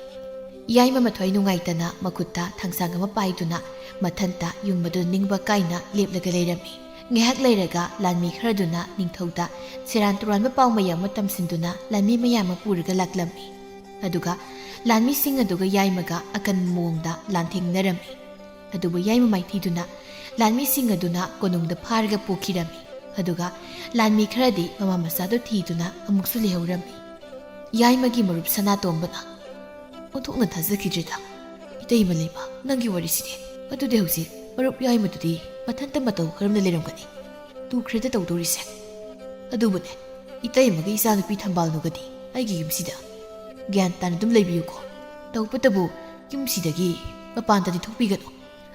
ꯌꯥꯏꯃ ꯃꯊ꯭ꯋꯥꯏ ꯅꯨꯡꯉꯥꯏꯇꯅ ꯃꯈꯨꯠꯇ ꯊꯥꯡꯁꯥꯡ ꯑꯃ ꯄꯥꯏꯗꯨꯅ ꯃꯊꯟꯇ ꯌꯨꯝ ꯑꯗꯨ ꯅꯤꯡꯕ ꯀꯥꯏꯅ ꯂꯦꯞꯂꯒ ꯂꯩꯔꯝꯃꯤ꯫ ꯉꯥꯏꯍꯥꯛ ꯂꯩꯔꯒ ꯂꯥꯟꯃꯤ ꯈꯔꯗꯨꯅ ꯅꯤꯡꯊꯧꯗ ꯁꯦꯔꯥꯟ ꯇꯨꯔꯥꯟꯕ ꯄꯥꯎ ꯃꯌꯥꯝ ꯑꯃ ꯇꯝꯁꯤꯟꯗꯨꯅ ꯂꯥꯟꯃꯤ ꯃꯌꯥꯝ ꯑꯃ ꯄꯨꯔꯒ ꯂꯥꯛꯂꯝꯃꯤ꯫ ꯑꯗꯨꯒ ꯂꯥꯟꯃꯤꯁꯤꯡ ꯑꯗꯨꯒ ꯌꯥꯏꯃꯒ ꯑꯀꯟꯕ ꯃꯑꯣꯡꯗ ꯂꯥꯟꯊꯦꯡꯅꯔꯝꯃꯤ꯫ ꯑꯗꯨꯕꯨ ꯌꯥꯏꯃ ꯃꯥꯏꯊꯤꯗꯨꯅ ꯂꯥꯟꯃꯤꯁꯤꯡ ꯑꯗꯨꯅ ꯀꯣꯅꯨꯡꯗ ꯐꯥꯔꯒ ꯄꯨꯈꯤꯔꯝꯃꯤ꯫ ꯑꯗꯨꯒ ꯂꯥꯟꯃꯤ ꯈꯔꯗꯤ ꯃꯃꯥ ꯃꯆꯥꯗꯨ ꯊꯤꯗꯨꯅ ꯑꯃꯨꯛꯁꯨ ꯂꯩꯍꯧꯔꯝꯃꯤ꯫ ꯌꯥꯏꯃꯒꯤ ꯃꯔꯨꯞ ꯁꯅꯥꯇꯣꯝꯕꯅ, "ꯑꯣꯟꯊꯣꯛꯅ ꯊꯥꯖꯈꯤꯗ꯭ꯔꯦꯗ, ꯏꯇꯩꯃ ꯂꯩꯃ, ꯅꯪꯒꯤ ꯋꯥꯔꯤꯁꯤꯗꯤ꯫ ꯑꯗꯨꯗꯤ ꯍꯧꯖꯤꯛ ꯃꯔꯨꯞ ꯌꯥꯏꯃꯗꯨꯗꯤ ꯃꯊꯟꯇ ꯃꯇꯧ ꯀꯔꯝꯅ ꯂꯩꯔꯝꯒꯅꯤ? ꯇꯨꯈ꯭ꯔꯦꯗ ꯇꯧꯗꯣꯔꯤꯁꯦ꯫ ꯑꯗꯨꯕꯨꯅꯦ, ꯏꯇꯩꯃꯒ ꯏꯆꯥꯅꯨꯄꯤ ꯊꯝꯕꯥꯜꯅꯨꯒꯗꯤ ꯑꯩꯒꯤ ꯌꯨꯝꯁꯤꯗ ꯒ꯭ꯌꯥꯟ ꯇꯥꯅ ꯑꯗꯨꯝ ꯂꯩꯕꯤꯌꯨꯀꯣ꯫ ꯇꯧꯕꯇꯕꯨ ꯌꯨꯝꯁꯤꯗꯒꯤ ꯃꯄꯥꯟꯗꯗꯤ ꯊꯣꯛꯄꯤꯒꯅꯨ꯫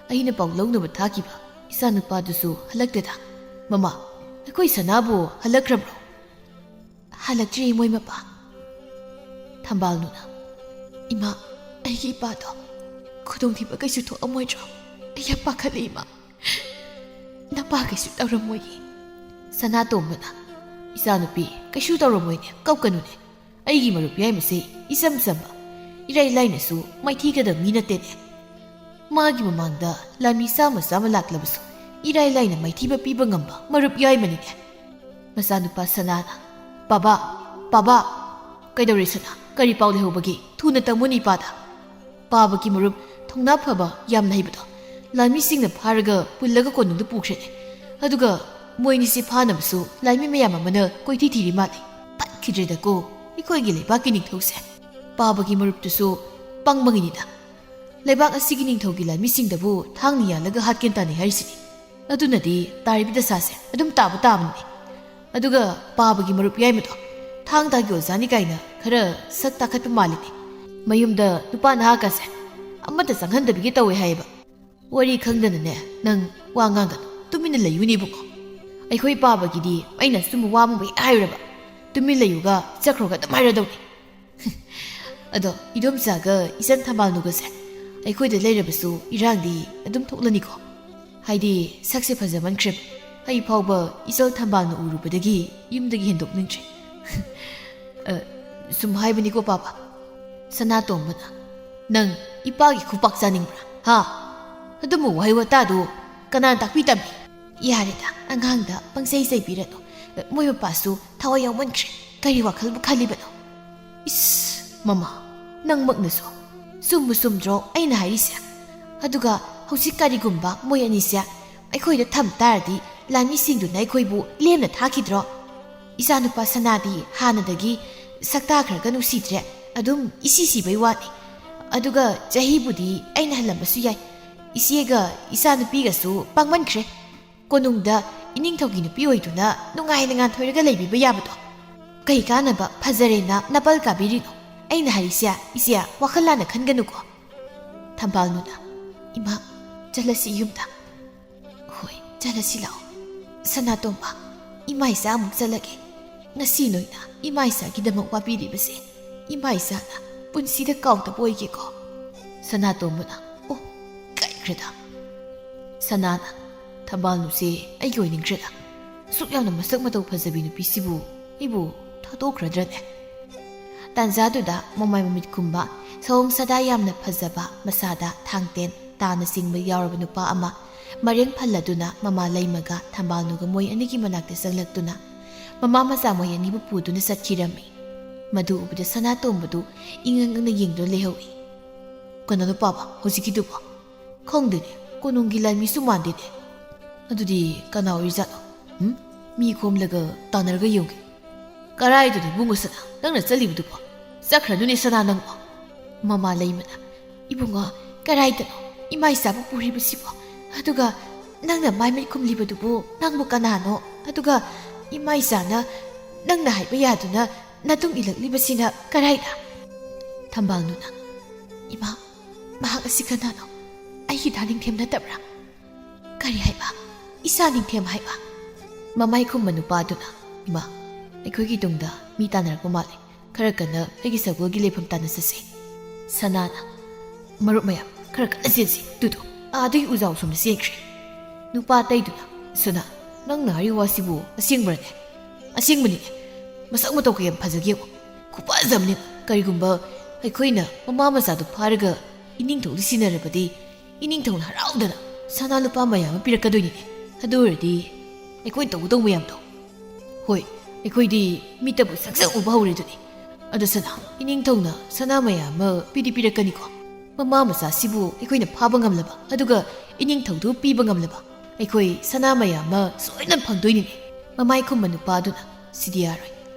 ꯑꯩꯅ ꯄꯥꯎ ꯂꯧꯅꯕ ꯊꯥꯈꯤꯕ ꯏꯆꯥꯅꯨꯄꯥꯗꯨꯁꯨ ꯍꯜꯂꯛꯇꯦꯗ꯫ ꯃꯃꯥ, ꯑꯩꯈꯣꯏ ꯁꯅꯥꯕꯨ ꯍꯜꯂꯛꯈ꯭ꯔꯕ꯭ꯔꯣ?" "ꯍꯜꯂꯛꯇ꯭ꯔꯤ ꯏꯃꯣꯏ ꯃꯄꯥ꯫" ꯊꯝꯕꯥꯜꯅꯨꯅ, "ꯏꯃꯥ, ꯑꯩꯒꯤ ꯏꯄꯥꯗꯣ ꯈꯨꯗꯣꯡꯊꯤꯕ ꯀꯩꯁꯨ ꯊꯣꯛꯑꯝꯃꯣꯏꯗ꯭ꯔꯣ? ꯑꯩ ꯌꯥꯝ ꯄꯥꯈꯠꯂꯤ ꯏꯃꯥ꯫ ꯅꯄꯥ ꯀꯩꯁꯨ ꯇꯧꯔꯝꯃꯣꯏꯌꯦ꯫" ꯁꯅꯥꯇꯣꯝꯕꯅ, "ꯏꯆꯥꯅꯨꯄꯤ, ꯀꯩꯁꯨ ꯇꯧꯔꯝꯃꯣꯏꯅꯦ, ꯀꯞꯀꯅꯨꯅꯦ꯫ ꯑꯩꯒꯤ ꯃꯔꯨꯞ ꯌꯥꯏꯃꯁꯦ ꯏꯆꯝ ꯆꯝꯕ, ꯏꯔꯥꯏ ꯂꯥꯏꯅꯁꯨ ꯃꯥꯏꯊꯤꯒꯗꯕ ꯃꯤ ꯅꯠꯇꯦꯅꯦ꯫ ꯃꯥꯒꯤ ꯃꯃꯥꯡꯗ ꯂꯥꯟꯃꯤ ꯆꯥꯝꯃ ꯆꯥꯝꯃ ꯂꯥꯛꯂꯕꯁꯨ ꯏꯔꯥꯏ ꯂꯥꯏꯅ ꯃꯥꯏꯊꯤꯕ ꯄꯤꯕ ꯉꯝꯕ ꯃꯔꯨꯞ ꯌꯥꯏꯃꯅꯤꯅꯦ꯫" ꯃꯆꯥꯅꯨꯄꯥ ꯁꯅꯥꯅ, "ꯕꯥꯕꯥ, ꯄꯥꯕ, ꯀꯩꯗꯧꯔꯦ ꯁꯅꯥ? ꯀꯔꯤ ꯄꯥꯎ ꯂꯩꯍꯧꯕꯒꯦ? ꯊꯨꯅ ꯇꯝꯃꯨꯅꯦ ꯏꯄꯥꯗ꯫ ꯄꯥꯕꯒꯤ ꯃꯔꯨꯞ ꯊꯧꯅꯥ ꯐꯕ ꯌꯥꯝꯅ ꯍꯩꯕꯗꯣ ꯂꯥꯟꯃꯤꯁꯤꯡꯅ ꯐꯥꯔꯒ ꯄꯨꯜꯂꯒ ꯀꯣꯅꯨꯡꯗ ꯄꯨꯈ꯭ꯔꯦꯅꯦ꯫ ꯑꯗꯨꯒ ꯃꯣꯏꯅꯤꯁꯦ ꯐꯥꯅꯕꯁꯨ ꯂꯥꯟꯃꯤ ꯃꯌꯥꯝ ꯑꯃꯅ ꯀꯣꯏꯊꯤ ꯊꯤꯔꯤ ꯃꯥꯜꯂꯦ꯫ ꯐꯠꯈꯤꯗ꯭ꯔꯦꯗꯀꯣ ꯑꯩꯈꯣꯏꯒꯤ ꯂꯩꯕꯥꯛꯀꯤ ꯅꯤꯡꯊꯧꯁꯦ꯫ ꯄꯥꯕꯒꯤ ꯃꯔꯨꯞꯇꯨꯁꯨ ꯄꯪꯕꯒꯤꯅꯤꯗ꯫ ꯂꯩꯕꯥꯛ ꯑꯁꯤꯒꯤ ꯅꯤꯡꯊꯧꯒꯤ ꯂꯥꯟꯃꯤꯁꯤꯡꯗꯕꯨ ꯊꯥꯡꯅ ꯌꯥꯜꯂꯒ ꯍꯥꯠꯀꯦꯅ ꯇꯥꯟꯅꯩ ꯍꯥꯏꯔꯤꯁꯤꯅꯤ꯫ ꯑꯗꯨꯅꯗꯤ ꯇꯥꯔꯤꯕ ꯗꯁꯥꯁꯦ ꯑꯗꯨꯝ ꯇꯥꯕ ꯇꯥꯕꯅꯤꯅꯦ꯫ ꯑꯗꯨꯒ ꯄꯥꯕꯒꯤ ꯃꯔꯨꯞ ꯌꯥꯏꯃꯗꯣ ꯊꯥꯡ ꯇꯥꯒꯤ ꯑꯣꯖꯥꯅꯤ ꯀꯥꯏꯅ ꯈꯔ ꯁꯛ ꯇꯥꯈꯠꯄ ꯃꯥꯜꯂꯤꯅꯦ꯫ ꯃꯌꯨꯝꯗ ꯅꯨꯄꯥ ꯅꯍꯥꯀꯥꯁꯦ ꯑꯃꯠꯇ ꯆꯪꯍꯟꯗꯕꯤꯒꯦ ꯇꯧꯋꯦ ꯍꯥꯏꯌꯦꯕ꯫ ꯋꯥꯔꯤ ꯈꯪꯗꯅꯅꯦ ꯅꯪ ꯋꯥ ꯉꯥꯡꯒꯅꯨ, ꯇꯨꯃꯤꯟꯅ ꯂꯩꯌꯨꯅꯦ ꯏꯕꯨꯡꯉꯣ꯫ ꯑꯩꯈꯣꯏ ꯄꯥꯕꯒꯤꯗꯤ ꯑꯩꯅ ꯑꯆꯨꯝꯕ ꯋꯥ ꯑꯃꯕꯨ ꯍꯦꯛ ꯍꯥꯏꯔꯨꯔꯕ ꯇꯨꯃꯤꯟ ꯂꯩꯌꯨꯒ ꯆꯠꯈ꯭ꯔꯣꯒ ꯑꯗꯨꯝ ꯍꯥꯏꯔꯗꯧꯅꯤ꯫ ꯑꯗꯣ ꯏꯗꯣꯝꯆꯥꯒ ꯏꯆꯟ ꯊꯝꯕꯥꯜꯅꯨꯒꯁꯦ ꯑꯩꯈꯣꯏꯗ ꯂꯩꯔꯕꯁꯨ ꯏꯔꯥꯡꯗꯤ ꯑꯗꯨꯝ ꯊꯣꯛꯂꯅꯤꯀꯣ꯫ ꯍꯥꯏꯗꯤ ꯁꯛꯁꯦ ꯐꯖꯃꯟꯈ꯭ꯔꯦ꯫ ꯑꯩ ꯐꯥꯎꯕ ꯏꯆꯜ ꯊꯝꯕꯥꯜꯅꯨ ꯎꯔꯨꯕꯗꯒꯤ ꯌꯨꯝꯗꯒꯤ ꯍꯦꯟꯗꯣꯛꯅꯤꯡꯗ꯭ꯔꯦ꯫ ꯑ, ꯁꯨꯝ ꯍꯥꯏꯕꯅꯤꯀꯣ ꯄꯥꯕ꯫ ꯁꯅꯥꯇꯣꯝꯕꯅ, "ꯅꯪ ꯏꯄꯥꯒꯤ ꯈꯨꯄꯥꯛ ꯆꯥꯅꯤꯡꯕ꯭ꯔꯥ? ꯍꯥ? ꯑꯗꯨꯝꯕ ꯋꯥꯍꯩ ꯋꯥꯇꯥꯗꯨ ꯀꯅꯥꯅ ꯇꯥꯛꯄꯤ ꯇꯝꯕꯤ?" "ꯌꯥꯔꯦꯗ, ꯑꯉꯥꯡꯗ ꯄꯪꯆꯩ ꯆꯩꯕꯤꯔꯅꯨ꯫ ꯃꯣꯏ ꯃꯄꯥꯁꯨ ꯊꯋꯥꯏ ꯌꯥꯎꯃꯟꯈ꯭ꯔꯦ꯫ ꯀꯔꯤ ꯋꯥꯈꯜꯕꯨ ꯈꯜꯂꯤꯕꯅꯣ?" "ꯏꯁ, ꯃꯃꯥ, ꯅꯪꯃꯛꯅꯁꯨ꯫ ꯆꯨꯝꯕꯨ ꯆꯨꯝꯗ꯭ꯔꯣ ꯑꯩꯅ ꯍꯥꯏꯔꯤꯁꯦ? ꯑꯗꯨꯒ ꯍꯧꯖꯤꯛ ꯀꯔꯤꯒꯨꯝꯕ ꯃꯣꯏ ꯑꯅꯤꯁꯦ ꯑꯩꯈꯣꯏꯗ ꯊꯝ ꯇꯥꯔꯗꯤ ꯂꯥꯟꯃꯤꯁꯤꯡꯗꯨꯅ ꯑꯩꯈꯣꯏꯕꯨ ꯂꯦꯝꯅ ꯊꯥꯈꯤꯗ꯭ꯔꯣ? ꯏꯆꯥꯅꯨꯄꯥ ꯁꯅꯥꯗꯤ ꯍꯥꯟꯅꯗꯒꯤ ꯁꯛꯇꯥ ꯈꯔꯒ ꯅꯨꯡꯁꯤꯗ꯭ꯔꯦ, ꯑꯗꯨꯝ ꯏꯁꯤ ꯁꯤꯕꯩ ꯋꯥꯅꯤ꯫ ꯑꯗꯨꯒ ꯆꯍꯤꯕꯨꯗꯤ ꯑꯩꯅ ꯍꯜꯂꯝꯕꯁꯨ ꯌꯥꯏ꯫ ꯏꯆꯦꯒ ꯏꯆꯥꯅꯨꯄꯤꯒꯁꯨ ꯄꯥꯡꯃꯟꯈ꯭ꯔꯦ꯫ ꯀꯣꯅꯨꯡꯗ ꯏꯅꯤꯡꯊꯧꯒꯤ ꯅꯨꯄꯤ ꯑꯣꯏꯗꯨꯅ ꯅꯨꯡꯉꯥꯏꯅ ꯉꯥꯟꯊꯣꯏꯔꯒ ꯂꯩꯕꯤꯕ ꯌꯥꯕꯗꯣ꯫ ꯀꯩ ꯀꯥꯟꯅꯕ ꯐꯖꯔꯦꯅ ꯅꯄꯜ ꯀꯥꯕꯤꯔꯤꯅꯣ? ꯑꯩꯅ ꯍꯥꯏꯔꯤꯁꯦ, ꯏꯆꯦ, ꯋꯥꯈꯜ ꯂꯥꯟꯅ ꯈꯟꯒꯅꯨꯀꯣ꯫" ꯊꯝꯕꯥꯜꯅꯨꯅ, "ꯏꯃꯥ, ꯆꯠꯂꯁꯤ ꯌꯨꯝꯗ꯫" "ꯍꯣꯏ, ꯆꯠꯂꯁꯤ ꯂꯥꯛꯑꯣ꯫ ꯁꯅꯥꯇꯣꯝꯕ, ꯏꯃꯥ ꯏꯆꯥ ꯑꯃꯨꯛ ꯆꯠꯂꯒꯦ꯫ ꯉꯁꯤ ꯅꯣꯏꯅ ꯏꯃꯥ ꯏꯆꯥꯒꯤꯗꯃꯛ ꯋꯥꯕꯤꯔꯤꯕꯁꯦ ꯏꯃꯥ ꯏꯆꯥꯅ ꯄꯨꯟꯁꯤꯗ ꯀꯥꯎꯗꯕ ꯑꯣꯏꯒꯦꯀꯣ꯫" ꯁꯅꯥꯇꯣꯝꯕꯅ, "ꯑꯣ, ꯀꯥꯏꯈ꯭ꯔꯦꯗ꯫" ꯁꯅꯥꯅ, "ꯊꯝꯕꯥꯜꯅꯨꯁꯦ ꯑꯩꯒꯤ ꯑꯣꯏꯅꯤꯡꯈ꯭ꯔꯦꯗ꯫ ꯑꯁꯨꯛ ꯌꯥꯝꯅ ꯃꯁꯛ ꯃꯇꯧ ꯐꯖꯕꯤ ꯅꯨꯄꯤꯁꯤꯕꯨ ꯑꯩꯕꯨ ꯊꯥꯗꯣꯛꯈ꯭ꯔꯗ꯭ꯔꯅꯦ?" ꯇꯥꯟꯖꯥꯗꯨꯗ ꯃꯃꯥꯏ ꯃꯃꯤꯠ ꯈꯨꯝꯕ, ꯁꯑꯣꯡ ꯁꯥꯗꯥ ꯌꯥꯝꯅ ꯐꯖꯕ, ꯃꯁꯥꯗ ꯊꯥꯡꯇꯦꯟ ꯇꯥꯅ ꯆꯤꯡꯕ ꯌꯥꯎꯔꯕ ꯅꯨꯄꯥ ꯑꯃ ꯃꯔꯦꯡ ꯐꯜꯂꯗꯨꯅ ꯃꯃꯥ ꯂꯩꯃꯒ ꯊꯝꯕꯥꯜꯅꯨꯒ ꯃꯣꯏ ꯑꯅꯤꯒꯤ ꯃꯅꯥꯛꯇ ꯆꯪꯂꯛꯇꯨꯅ, ꯃꯃꯥ ꯃꯆꯥ ꯃꯣꯏ ꯑꯅꯤꯕꯨ ꯄꯨꯗꯨꯅ ꯆꯠꯈꯤꯔꯝꯃꯤ꯫ ꯃꯗꯨ ꯎꯕꯗ ꯁꯅꯥꯇꯣꯝꯕꯗꯨ ꯏꯉꯛ ꯉꯛꯅ ꯌꯦꯡꯗꯨꯅ ꯂꯩꯍꯧꯏ꯫ "ꯀꯅꯥꯅꯣ ꯄꯥꯕ ꯍꯧꯖꯤꯛꯀꯤꯗꯨꯕꯣ? ꯈꯪꯗꯦꯅꯦ, ꯀꯣꯅꯨꯡꯒꯤ ꯂꯥꯟꯃꯤꯁꯨ ꯃꯥꯟꯗꯦꯅꯦ꯫ ꯑꯗꯨꯗꯤ ꯀꯅꯥ ꯑꯣꯏꯔꯤꯖꯥꯠꯅꯣ? ꯎꯝ? ꯃꯤ ꯈꯣꯝꯂꯒ ꯇꯥꯟꯅꯔꯒ ꯌꯦꯡꯒꯦ꯫ ꯀꯔꯥꯏꯗꯅꯣ ꯏꯕꯨꯡꯉꯣ ꯁꯅꯥ ꯅꯪꯅ ꯆꯠꯂꯤꯕꯗꯨꯕꯣ? ꯆꯠꯈ꯭ꯔꯅꯨꯅꯦ ꯁꯅꯥ ꯅꯪꯕꯣ!" ꯃꯃꯥ ꯂꯩꯃꯅ, "ꯏꯕꯨꯡꯉꯣ, ꯀꯔꯥꯏꯗꯅꯣ ꯏꯃꯥ ꯏꯆꯥꯕꯨ ꯄꯨꯔꯤꯕꯁꯤꯕꯣ? ꯑꯗꯨꯒ ꯅꯪꯅ ꯃꯥꯏ ꯃꯤꯠ ꯈꯨꯝꯂꯤꯕꯗꯨꯕꯨ ꯅꯪꯕꯨ ꯀꯅꯥꯅꯣ? ꯑꯗꯨꯒ ꯏꯃꯥ ꯏꯆꯥꯅ ꯅꯪꯅ ꯍꯥꯏꯕ ꯌꯥꯗꯨꯅ ꯅꯇꯨꯡ ꯏꯜꯂꯛꯂꯤꯕꯁꯤꯅ ꯀꯔꯥꯏꯗ?" ꯊꯝꯕꯥꯜꯅꯨꯅ, "ꯏꯃꯥ, ꯃꯍꯥꯛ ꯑꯁꯤ ꯀꯅꯥꯅꯣ? ꯑꯩꯒꯤ ꯗꯥ ꯅꯤꯡꯊꯦꯝ ꯅꯠꯇꯕ꯭ꯔꯥ?" "ꯀꯔꯤ ꯍꯥꯏꯕ? ꯏꯆꯥ ꯅꯤꯡꯊꯦꯝ ꯍꯥꯏꯕ?" ꯃꯃꯥꯏ ꯈꯨꯝꯕ ꯅꯨꯄꯥꯗꯨꯅ, "ꯏꯃꯥ, ꯑꯩꯈꯣꯏꯒꯤ ꯇꯨꯡꯗ ꯃꯤ ꯇꯥꯟꯅꯔꯛꯄ ꯃꯥꯜꯂꯦ꯫ ꯈꯔ ꯀꯟꯅ ꯑꯩꯒꯤ ꯁꯒꯣꯜꯒꯤ ꯂꯩꯐꯝ ꯇꯥꯟꯅ ꯆꯠꯁꯦ꯫" ꯁꯅꯥꯅ, "ꯃꯔꯨꯞ ꯃꯌꯥꯝ, ꯈꯔ ꯀꯟꯅ ꯆꯦꯟꯁꯤ꯫ ꯇꯨꯗꯣ, ꯑꯥꯗꯒꯤ ꯎꯖꯥꯎ ꯁꯣꯝꯗ ꯆꯦꯟꯈ꯭ꯔꯦ꯫" ꯅꯨꯄꯥ ꯑꯇꯩꯗꯨꯅ, "ꯁꯅꯥ, ꯅꯪꯅ ꯍꯥꯏꯔꯤꯕ ꯋꯥꯁꯤꯕꯨ ꯑꯁꯦꯡꯕ꯭ꯔꯅꯦ? ꯑꯁꯦꯡꯕꯅꯤꯅꯦ꯫ ꯃꯁꯛ ꯃꯇꯧ ꯀꯌꯥꯝ ꯐꯖꯒꯦ ꯌꯦꯡꯉꯨ꯫ ꯈꯨꯐꯖ ꯑꯃꯅꯤ꯫ ꯀꯔꯤꯒꯨꯝꯕ ꯑꯩꯈꯣꯏꯅ ꯃꯃꯥ ꯃꯆꯥꯗꯨ ꯐꯥꯔꯒ ꯏꯅꯤꯡꯊꯧꯗ ꯁꯤꯟꯅꯔꯕꯗꯤ, ꯏꯅꯤꯡꯊꯧꯅ ꯍꯔꯥꯎꯗꯅ ꯁꯅꯥ ꯂꯨꯄꯥ ꯃꯌꯥꯝ ꯑꯃ ꯄꯤꯔꯛꯀꯗꯣꯏꯅꯤꯅꯦ꯫ ꯑꯗꯨ ꯑꯣꯏꯔꯗꯤ ꯑꯩꯈꯣꯏꯅ ꯇꯧꯒꯗꯧꯕ ꯃꯌꯥꯝꯗꯣ, ꯍꯣꯏ, ꯑꯩꯈꯣꯏꯗꯤ ꯃꯤꯠꯇꯕꯨ ꯁꯛ ꯁꯛ ꯎꯕ ꯍꯧꯔꯦ ꯑꯗꯨꯅꯤ꯫ ꯑꯗꯣ ꯁꯅꯥ, ꯏꯅꯤꯡꯊꯧꯅ ꯁꯅꯥ ꯃꯌꯥꯝ ꯑꯃ ꯄꯤꯗꯤ ꯄꯤꯔꯛꯀꯅꯤꯀꯣ꯫ ꯃꯃꯥ ꯃꯆꯥꯁꯤꯕꯨ ꯑꯩꯈꯣꯏꯅ ꯐꯥꯕ ꯉꯝꯂꯕ, ꯑꯗꯨꯒ ꯏꯅꯤꯡꯊꯧꯗꯨ ꯄꯤꯕ ꯉꯝꯂꯕ, ꯑꯩꯈꯣꯏ ꯁꯅꯥ ꯃꯌꯥꯝ ꯑꯃ ꯁꯣꯏꯗꯅ ꯐꯪꯗꯣꯏꯅꯤꯅꯦ꯫" ꯃꯃꯥꯏ ꯈꯨꯝꯕ ꯅꯨꯄꯥꯗꯨꯅ, "ꯁꯤꯗꯤ ꯌꯥꯔꯣꯏ꯫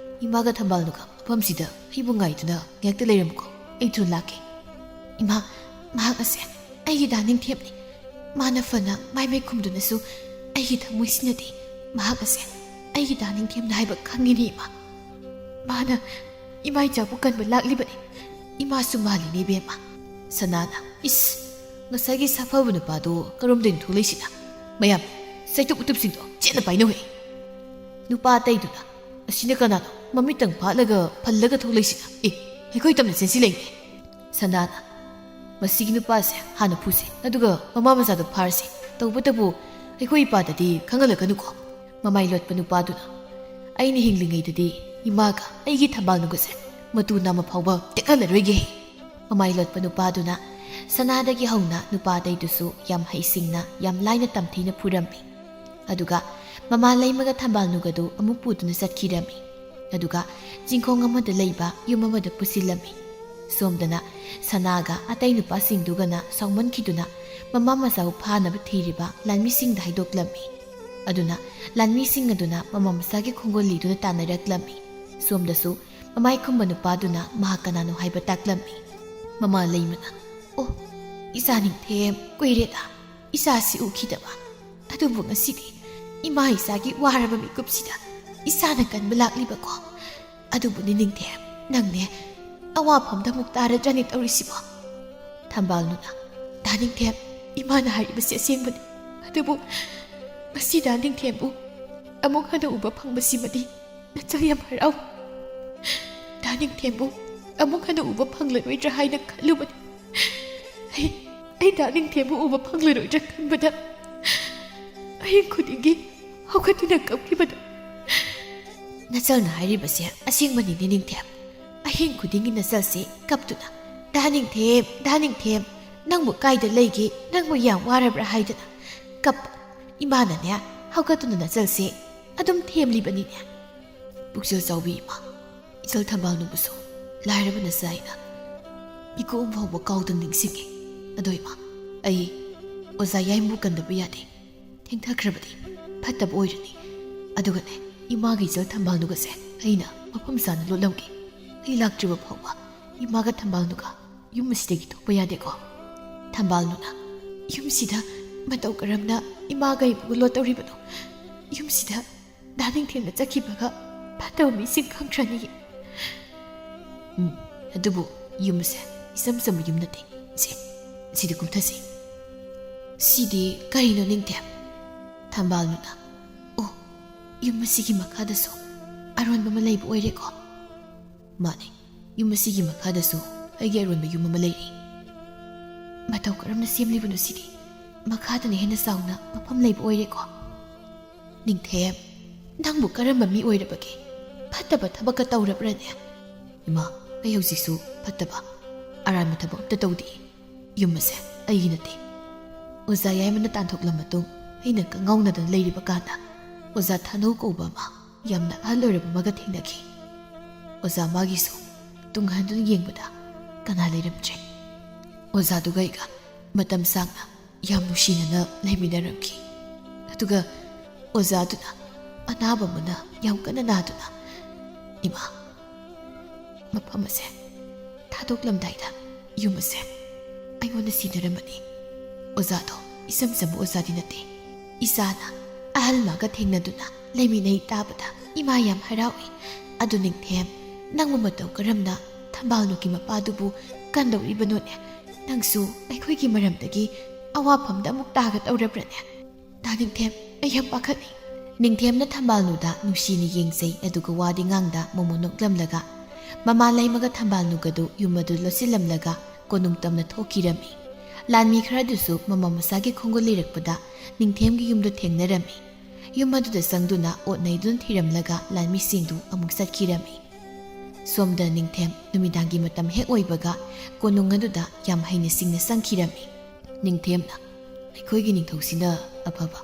ꯏꯃꯥꯒ ꯊꯝꯕꯥꯜꯅꯨꯒ ꯃꯐꯝꯁꯤꯗ ꯑꯩꯕꯨ ꯉꯥꯏꯗꯨꯅ ꯉꯥꯏꯍꯥꯛꯇ ꯂꯩꯔꯝꯃꯨꯀꯣ꯫ ꯑꯩ ꯊꯨꯅ ꯂꯥꯛꯀꯦ꯫" "ꯏꯃꯥ, ꯃꯍꯥꯛ ꯑꯁꯦ ꯑꯩꯒꯤ ꯗꯥ ꯅꯤꯡꯊꯦꯝꯅꯤ꯫ ꯃꯥꯅ ꯐꯅ ꯃꯥꯏ ꯃꯤꯠ ꯈꯨꯝꯗꯨꯅꯁꯨ ꯑꯩꯒꯤ ꯊꯃꯣꯏꯁꯤꯅꯗꯤ ꯃꯍꯥꯛ ꯑꯁꯦ ꯑꯩꯒꯤ ꯗꯥ ꯅꯤꯡꯊꯦꯝꯅ ꯍꯥꯏꯕ ꯈꯪꯉꯤꯅꯦ, ꯏꯃꯥ꯫ ꯃꯥꯅ ꯏꯃꯥ ꯏꯆꯥꯕꯨ ꯀꯟꯕ ꯂꯥꯛꯂꯤꯕꯅꯤ꯫ ꯏꯃꯥꯁꯨ ꯃꯥꯜꯂꯤꯅꯦ, ꯏꯕꯦꯝꯃ꯫" ꯁꯅꯥꯅ, "ꯏꯁ, ꯉꯁꯥꯏꯒꯤ ꯁꯥꯐꯕ ꯅꯨꯄꯥꯗꯣ ꯀꯔꯣꯝꯗꯩꯅꯣ ꯊꯣꯛꯂꯛꯏꯁꯤꯅ? ꯃꯌꯥꯝ, ꯆꯩꯇꯨꯞ ꯎꯇꯨꯞꯁꯤꯡꯗꯣ ꯆꯦꯠꯅ ꯄꯥꯏꯅꯧꯍꯦ꯫" ꯅꯨꯄꯥ ꯑꯇꯩꯗꯨꯅ, "ꯑꯁꯤꯅ ꯀꯅꯥꯅꯣ? ꯃꯃꯤꯠꯇꯪ ꯐꯥꯠꯂꯒ ꯐꯜꯂꯒ ꯊꯣꯛꯂꯛꯏꯁꯤꯅ? ꯑꯦ, ꯑꯩꯈꯣꯏ ꯇꯝꯅ ꯆꯦꯟꯁꯤꯜꯂꯛꯏꯅꯦ꯫" ꯁꯅꯥꯅ, "ꯃꯁꯤꯒꯤ ꯅꯨꯄꯥꯁꯦ ꯍꯥꯟꯅ ꯐꯨꯁꯦ, ꯑꯗꯨꯒ ꯃꯃꯥ ꯃꯆꯥꯗꯣ ꯐꯥꯔꯁꯦ꯫ ꯇꯧꯕꯇꯕꯨ ꯑꯩꯈꯣꯏ ꯏꯄꯥꯗꯗꯤ ꯈꯪꯍꯜꯂꯛꯀꯅꯨꯀꯣ꯫" ꯃꯃꯥꯏ ꯂꯣꯠꯄ ꯅꯨꯄꯥꯗꯨꯅ, "ꯑꯩꯅ ꯍꯤꯡꯂꯤꯉꯩꯗꯗꯤ ꯏꯃꯥꯒ ꯑꯩꯒꯤ ꯊꯝꯕꯥꯜꯅꯨꯒꯁꯦ ꯃꯇꯨ ꯅꯥꯝꯃ ꯐꯥꯎꯕ ꯇꯦꯛꯍꯜꯂꯔꯣꯏꯒꯦ꯫" ꯃꯃꯥꯏ ꯂꯣꯠꯄ ꯅꯨꯄꯥꯗꯨꯅ ꯁꯅꯥꯗꯒꯤ ꯍꯧꯅ ꯅꯨꯄꯥ ꯑꯇꯩꯗꯨꯁꯨ ꯌꯥꯝ ꯍꯩꯁꯤꯡꯅ, ꯌꯥꯝ ꯂꯥꯏꯅ ꯇꯝꯊꯤꯅ ꯐꯨꯔꯝꯃꯤ꯫ ꯑꯗꯨꯒ ꯃꯃꯥ ꯂꯩꯃꯒ ꯊꯝꯕꯥꯜꯅꯨꯒꯗꯨ ꯑꯃꯨꯛ ꯄꯨꯗꯨꯅ ꯆꯠꯈꯤꯔꯝꯃꯤ꯫ ꯑꯗꯨꯒ ꯆꯤꯡꯈꯣꯡ ꯑꯃꯗ ꯂꯩꯕ ꯌꯨꯝ ꯑꯃꯗ ꯄꯨꯁꯤꯜꯂꯝꯃꯤ꯫ ꯁꯣꯝꯗꯅ ꯁꯅꯥꯒ ꯑꯇꯩ ꯅꯨꯄꯥꯁꯤꯡꯗꯨꯒꯅ ꯁꯥꯎꯃꯟꯈꯤꯗꯨꯅ ꯃꯃꯥ ꯃꯆꯥꯕꯨ ꯐꯥꯅꯕ ꯊꯤꯔꯤꯕ ꯂꯥꯟꯃꯤꯁꯤꯡꯗ ꯍꯥꯏꯗꯣꯛꯂꯝꯃꯤ꯫ ꯑꯗꯨꯅ ꯂꯥꯟꯃꯤꯁꯤꯡ ꯑꯗꯨꯅ ꯃꯃꯥ ꯃꯆꯥꯒꯤ ꯈꯣꯡꯒꯨꯜ ꯂꯤꯗꯨꯅ ꯇꯥꯟꯅꯔꯛꯂꯝꯃꯤ꯫ ꯁꯣꯝꯗꯁꯨ ꯃꯃꯥꯏ ꯈꯨꯝꯕ ꯅꯨꯄꯥꯗꯨꯅ ꯃꯍꯥꯛ ꯀꯅꯥꯅꯣ ꯍꯥꯏꯕ ꯇꯥꯛꯂꯝꯃꯤ꯫ ꯃꯃꯥ ꯂꯩꯃꯅ, "ꯑꯣ, ꯏꯆꯥ ꯅꯤꯡꯊꯦꯝ, ꯀꯨꯏꯔꯦꯗ ꯏꯆꯥꯁꯤ ꯎꯈꯤꯗꯕ꯫ ꯑꯗꯨꯕꯨ ꯉꯁꯤꯗꯤ ꯏꯃꯥ ꯏꯆꯥꯒꯤ ꯋꯥꯔꯕ ꯃꯤꯀꯨꯞꯁꯤꯗ ꯏꯆꯥꯅ ꯀꯟꯕ ꯂꯥꯛꯂꯤꯕꯀꯣ꯫ ꯑꯗꯨꯕꯨꯅꯤ ꯅꯤꯡꯊꯦꯝ, ꯅꯪꯅꯦ ꯑꯋꯥꯐꯝꯗ ꯑꯃꯨꯛ ꯇꯥꯔꯗ꯭ꯔꯅꯦ ꯇꯧꯔꯤꯁꯤꯕꯣ?" ꯊꯝꯕꯥꯜꯅꯨꯅ, "ꯗꯥ ꯅꯤꯡꯊꯦꯝ, ꯏꯃꯥꯅ ꯍꯥꯏꯔꯤꯕꯁꯤ ꯑꯁꯦꯡꯕꯅꯤ꯫ ꯑꯗꯨꯕꯨ ꯉꯁꯤ ꯗꯥ ꯅꯤꯡꯊꯦꯝꯕꯨ ꯑꯃꯨꯛ ꯍꯟꯅ ꯎꯕ ꯐꯪꯕꯁꯤꯃꯗꯤ ꯅꯆꯜ ꯌꯥꯝ ꯍꯔꯥꯎ꯫ ꯗꯥ ꯅꯤꯡꯊꯦꯝꯕꯨ ꯑꯃꯨꯛ ꯍꯟꯅ ꯎꯕ ꯐꯪꯂꯔꯣꯏꯗ꯭ꯔꯥ ꯍꯥꯏꯅ ꯈꯜꯂꯨꯕꯅꯤ꯫ ꯑꯩ, ꯑꯩ ꯗꯥ ꯅꯤꯡꯊꯦꯝꯕꯨ ꯎꯕ ꯐꯪꯂꯔꯣꯏꯗ꯭ꯔꯥ ꯈꯟꯕꯗ ꯑꯍꯤꯡ ꯈꯨꯗꯤꯡꯒꯤ ꯍꯧꯒꯠꯇꯨꯅ ꯀꯞꯈꯤꯕꯗ꯫" "ꯅꯆꯜꯅ ꯍꯥꯏꯔꯤꯕꯁꯦ ꯑꯁꯦꯡꯕꯅꯤꯅꯦ ꯅꯤꯡꯊꯦꯝ꯫ ꯑꯍꯤꯡ ꯈꯨꯗꯤꯡꯒꯤ ꯅꯆꯜꯁꯦ ꯀꯞꯇꯨꯅ, 'ꯗꯥ ꯅꯤꯡꯊꯦꯝ, ꯗꯥ ꯅꯤꯡꯊꯦꯝ, ꯅꯪꯕꯨ ꯀꯥꯏꯗ ꯂꯩꯒꯦ, ꯅꯪꯕꯨ ꯌꯥꯝ ꯋꯥꯔꯕ꯭ꯔꯥ?' ꯍꯥꯏꯗꯅ ꯀꯞꯄ ꯏꯃꯥꯅꯅꯦ ꯍꯧꯒꯠꯇꯨꯅ ꯅꯆꯜꯁꯦ ꯑꯗꯨꯝ ꯊꯦꯝꯂꯤꯕꯅꯤꯅꯦ꯫" ꯄꯨꯛꯆꯦꯜ ꯆꯥꯎꯕꯤ ꯏꯃꯥ, ꯏꯆꯜ ꯊꯝꯕꯥꯜꯅꯨꯕꯨꯁꯨ ꯂꯥꯏꯔꯕ ꯅꯆꯥ ꯑꯩꯅ ꯃꯤꯀꯨꯞ ꯑꯃ ꯐꯥꯎꯕ ꯀꯥꯎꯗꯅ ꯅꯤꯡꯁꯤꯡꯉꯤ꯫ ꯑꯗꯣ ꯏꯃꯥ, ꯑꯩ ꯑꯣꯖꯥ ꯌꯥꯏꯃꯕꯨ ꯀꯟꯗꯕ ꯌꯥꯗꯦ꯫ ꯊꯦꯡꯊꯈ꯭ꯔꯕꯗꯤ ꯐꯠꯇꯕ ꯑꯣꯏꯔꯅꯤ꯫ ꯑꯗꯨꯒꯅꯦ, ꯏꯃꯥꯒ ꯏꯆꯜ ꯊꯝꯕꯥꯜꯅꯨꯒꯁꯦ ꯑꯩꯅ ꯃꯐꯝ ꯆꯥꯅ ꯂꯣꯠꯂꯝꯒꯦ꯫ ꯑꯩ ꯂꯥꯛꯇ꯭ꯔꯤꯕ ꯐꯥꯎꯕ ꯏꯃꯥꯒ ꯊꯝꯕꯥꯜꯅꯨꯒ ꯌꯨꯝ ꯑꯁꯤꯗꯒꯤ ꯊꯣꯛꯄ ꯌꯥꯗꯦꯀꯣ꯫ ꯊꯝꯕꯥꯜꯅꯨꯅ, "ꯌꯨꯝꯁꯤꯗ ꯃꯇꯧ ꯀꯔꯝꯅ ꯏꯃꯥꯒ ꯏꯕꯨꯡꯒ ꯂꯣꯠꯇꯧꯔꯤꯕꯅꯣ? ꯌꯨꯝꯁꯤꯗ ꯗꯥ ꯅꯤꯡꯊꯦꯝꯅ ꯆꯠꯈꯤꯕꯒ ꯐꯠꯇꯕ ꯃꯤꯁꯤꯡ ꯈꯪꯈ꯭ꯔꯅꯤ꯫" "ꯎꯝ, ꯑꯗꯨꯕꯨ ꯌꯨꯝꯁꯦ ꯏꯆꯝ ꯆꯝꯕ ꯌꯨꯝ ꯅꯠꯇꯦ꯫ ꯁꯦ, ꯁꯤꯗ ꯀꯨꯝꯊꯁꯤ꯫" "ꯁꯤꯗꯤ ꯀꯔꯤꯅꯣ ꯅꯤꯡꯊꯦꯝ?" ꯊꯝꯕꯥꯜꯅꯨꯅ, "ꯑꯣ, ꯌꯨꯝ ꯑꯁꯤꯒꯤ ꯃꯈꯥꯗꯁꯨ ꯑꯔꯣꯟꯕ ꯑꯃ ꯂꯩꯕ ꯑꯣꯏꯔꯦꯀꯣ?" "ꯃꯥꯅꯦ, ꯌꯨꯝ ꯑꯁꯤꯒꯤ ꯃꯈꯥꯗꯁꯨ ꯑꯩꯒꯤ ꯑꯔꯣꯟꯕ ꯌꯨꯝ ꯑꯃ ꯂꯩꯔꯤ꯫" "ꯃꯇꯧ ꯀꯔꯝꯅ ꯁꯦꯝꯂꯤꯕꯅꯣ ꯁꯤꯗꯤ? ꯃꯈꯥꯗꯅ ꯍꯦꯟꯅ ꯆꯥꯎꯅ ꯃꯐꯝ ꯂꯩꯕ ꯑꯣꯏꯔꯦꯀꯣ?" "ꯅꯤꯡꯊꯦꯝ, ꯅꯪꯕꯨ ꯀꯔꯝꯕ ꯃꯤ ꯑꯣꯏꯔꯕꯒꯦ? ꯐꯠꯇꯕ ꯊꯕꯛꯀ ꯇꯧꯔꯕ꯭ꯔꯅꯦ?" "ꯏꯃꯥ, ꯑꯩ ꯍꯧꯖꯤꯛꯁꯨ ꯐꯠꯇꯕ ꯑꯔꯥꯟꯕ ꯊꯕꯛ ꯑꯝꯇ ꯇꯧꯗꯦ꯫ ꯌꯨꯝ ꯑꯁꯦ ꯑꯩꯒꯤ ꯅꯠꯇꯦ꯫ ꯑꯣꯖꯥ ꯌꯥꯏꯃꯅ ꯇꯥꯟꯊꯣꯛꯂ ꯃꯇꯨꯡ ꯑꯩꯅ ꯀꯉꯥꯎꯅꯗꯅ ꯂꯩꯔꯤꯕ ꯀꯥꯟꯗ ꯑꯣꯖꯥ ꯊꯥꯅꯧ ꯀꯧꯕ ꯑꯃ ꯌꯥꯝꯅ ꯑꯍꯜ ꯑꯣꯏꯔꯕ ꯑꯃꯒ ꯊꯦꯡꯅꯈꯤ꯫ ꯑꯣꯖꯥ ꯃꯥꯒꯤꯁꯨ ꯇꯨꯡ ꯍꯟꯗꯨꯅ ꯌꯦꯡꯕꯗ ꯀꯅꯥ ꯂꯩꯔꯝꯗ꯭ꯔꯦ꯫ ꯑꯣꯖꯥꯗꯨꯒ ꯑꯩꯒ ꯃꯇꯝ ꯁꯥꯡꯅ ꯌꯥꯝ ꯅꯨꯡꯁꯤꯅꯅ ꯂꯩꯃꯤꯟꯅꯔꯝꯈꯤ꯫ ꯑꯗꯨꯒ ꯑꯣꯖꯥꯗꯨꯅ ꯑꯅꯥꯕ ꯑꯃꯅ ꯌꯥꯝ ꯀꯟꯅ ꯅꯥꯗꯨꯅ, "ꯏꯃꯥ, ꯃꯐꯝ ꯑꯁꯦ ꯊꯥꯗꯣꯛꯂꯝꯗꯥꯏꯗ ꯌꯨꯝ ꯑꯁꯦ ꯑꯩꯉꯣꯟꯗ ꯁꯤꯟꯅꯔꯝꯕꯅꯤ꯫" ꯑꯣꯖꯥꯗꯣ ꯏꯆꯝ ꯆꯝꯕ ꯑꯣꯖꯥꯗꯤ ꯅꯠꯇꯦ꯫ ꯏꯆꯥꯅ ꯑꯍꯜ ꯃꯥꯒ ꯊꯦꯡꯅꯗꯨꯅ ꯂꯩꯃꯤꯟꯅꯩ ꯇꯥꯕꯗ ꯏꯃꯥ ꯌꯥꯝ ꯍꯔꯥꯎꯏ꯫ ꯑꯗꯨ ꯅꯤꯡꯊꯦꯝ, ꯅꯪꯕꯨ ꯃꯇꯧ ꯀꯔꯝꯅ ꯊꯝꯕꯥꯜꯅꯨꯒꯤ ꯃꯄꯥꯗꯨꯕꯨ ꯀꯟꯗꯧꯔꯤꯕꯅꯣꯅꯦ? ꯅꯪꯁꯨ ꯑꯩꯈꯣꯏꯒꯤ ꯃꯔꯝꯗꯒꯤ ꯑꯋꯥꯐꯝꯗ ꯑꯃꯨꯛ ꯇꯥꯒꯗꯧꯔꯕ꯭ꯔꯅꯦ? ꯗꯥ ꯅꯤꯡꯊꯦꯝ, ꯑꯩ ꯌꯥꯝ ꯄꯥꯈꯠꯂꯤ꯫ ꯅꯤꯡꯊꯦꯝꯅ ꯊꯝꯕꯥꯜꯅꯨꯗ ꯅꯨꯡꯁꯤꯅ ꯌꯦꯡꯖꯩ, ꯑꯗꯨꯒ ꯋꯥꯗꯤ ꯉꯥꯡꯗ ꯃꯣꯃꯣꯟ ꯅꯣꯛꯂꯝꯂꯒ ꯃꯃꯥ ꯂꯩꯃꯒ ꯊꯝꯕꯥꯜꯅꯨꯒꯗꯨ ꯌꯨꯝ ꯑꯗꯨ ꯂꯣꯠꯁꯤꯜꯂꯝꯂꯒ ꯀꯣꯅꯨꯡ ꯇꯝꯅ ꯊꯣꯛꯈꯤꯔꯝꯃꯤ꯫ ꯂꯥꯟꯃꯤ ꯈꯔꯗꯨꯁꯨ ꯃꯃꯥ ꯃꯆꯥꯒꯤ ꯈꯣꯡꯒꯨꯜ ꯂꯤꯔꯛꯄꯗ ꯅꯤꯡꯊꯦꯝꯒꯤ ꯌꯨꯝꯗꯨ ꯊꯦꯡꯅꯔꯝꯃꯤ꯫ ꯌꯨꯝ ꯑꯗꯨꯗ ꯆꯪꯗꯨꯅ ꯑꯣꯠ ꯅꯩꯗꯨꯅ ꯊꯤꯔꯝꯂꯒ ꯂꯥꯟꯃꯤꯁꯤꯡꯗꯨ ꯑꯃꯨꯛ ꯆꯠꯈꯤꯔꯝꯃꯤ꯫ ꯁꯣꯝꯗ ꯅꯤꯡꯊꯦꯝ ꯅꯨꯃꯤꯗꯥꯡꯒꯤ ꯃꯇꯝ ꯍꯦꯛ ꯑꯣꯏꯕꯒ ꯀꯣꯅꯨꯡ ꯑꯗꯨꯗ ꯌꯥꯝ ꯍꯩꯅ ꯁꯤꯡꯅ ꯆꯪꯈꯤꯔꯝꯃꯤ꯫ ꯅꯤꯡꯊꯦꯝꯅ, "ꯑꯩꯈꯣꯏꯒꯤ ꯅꯤꯡꯊꯧꯁꯤꯅ ꯑꯐꯕ,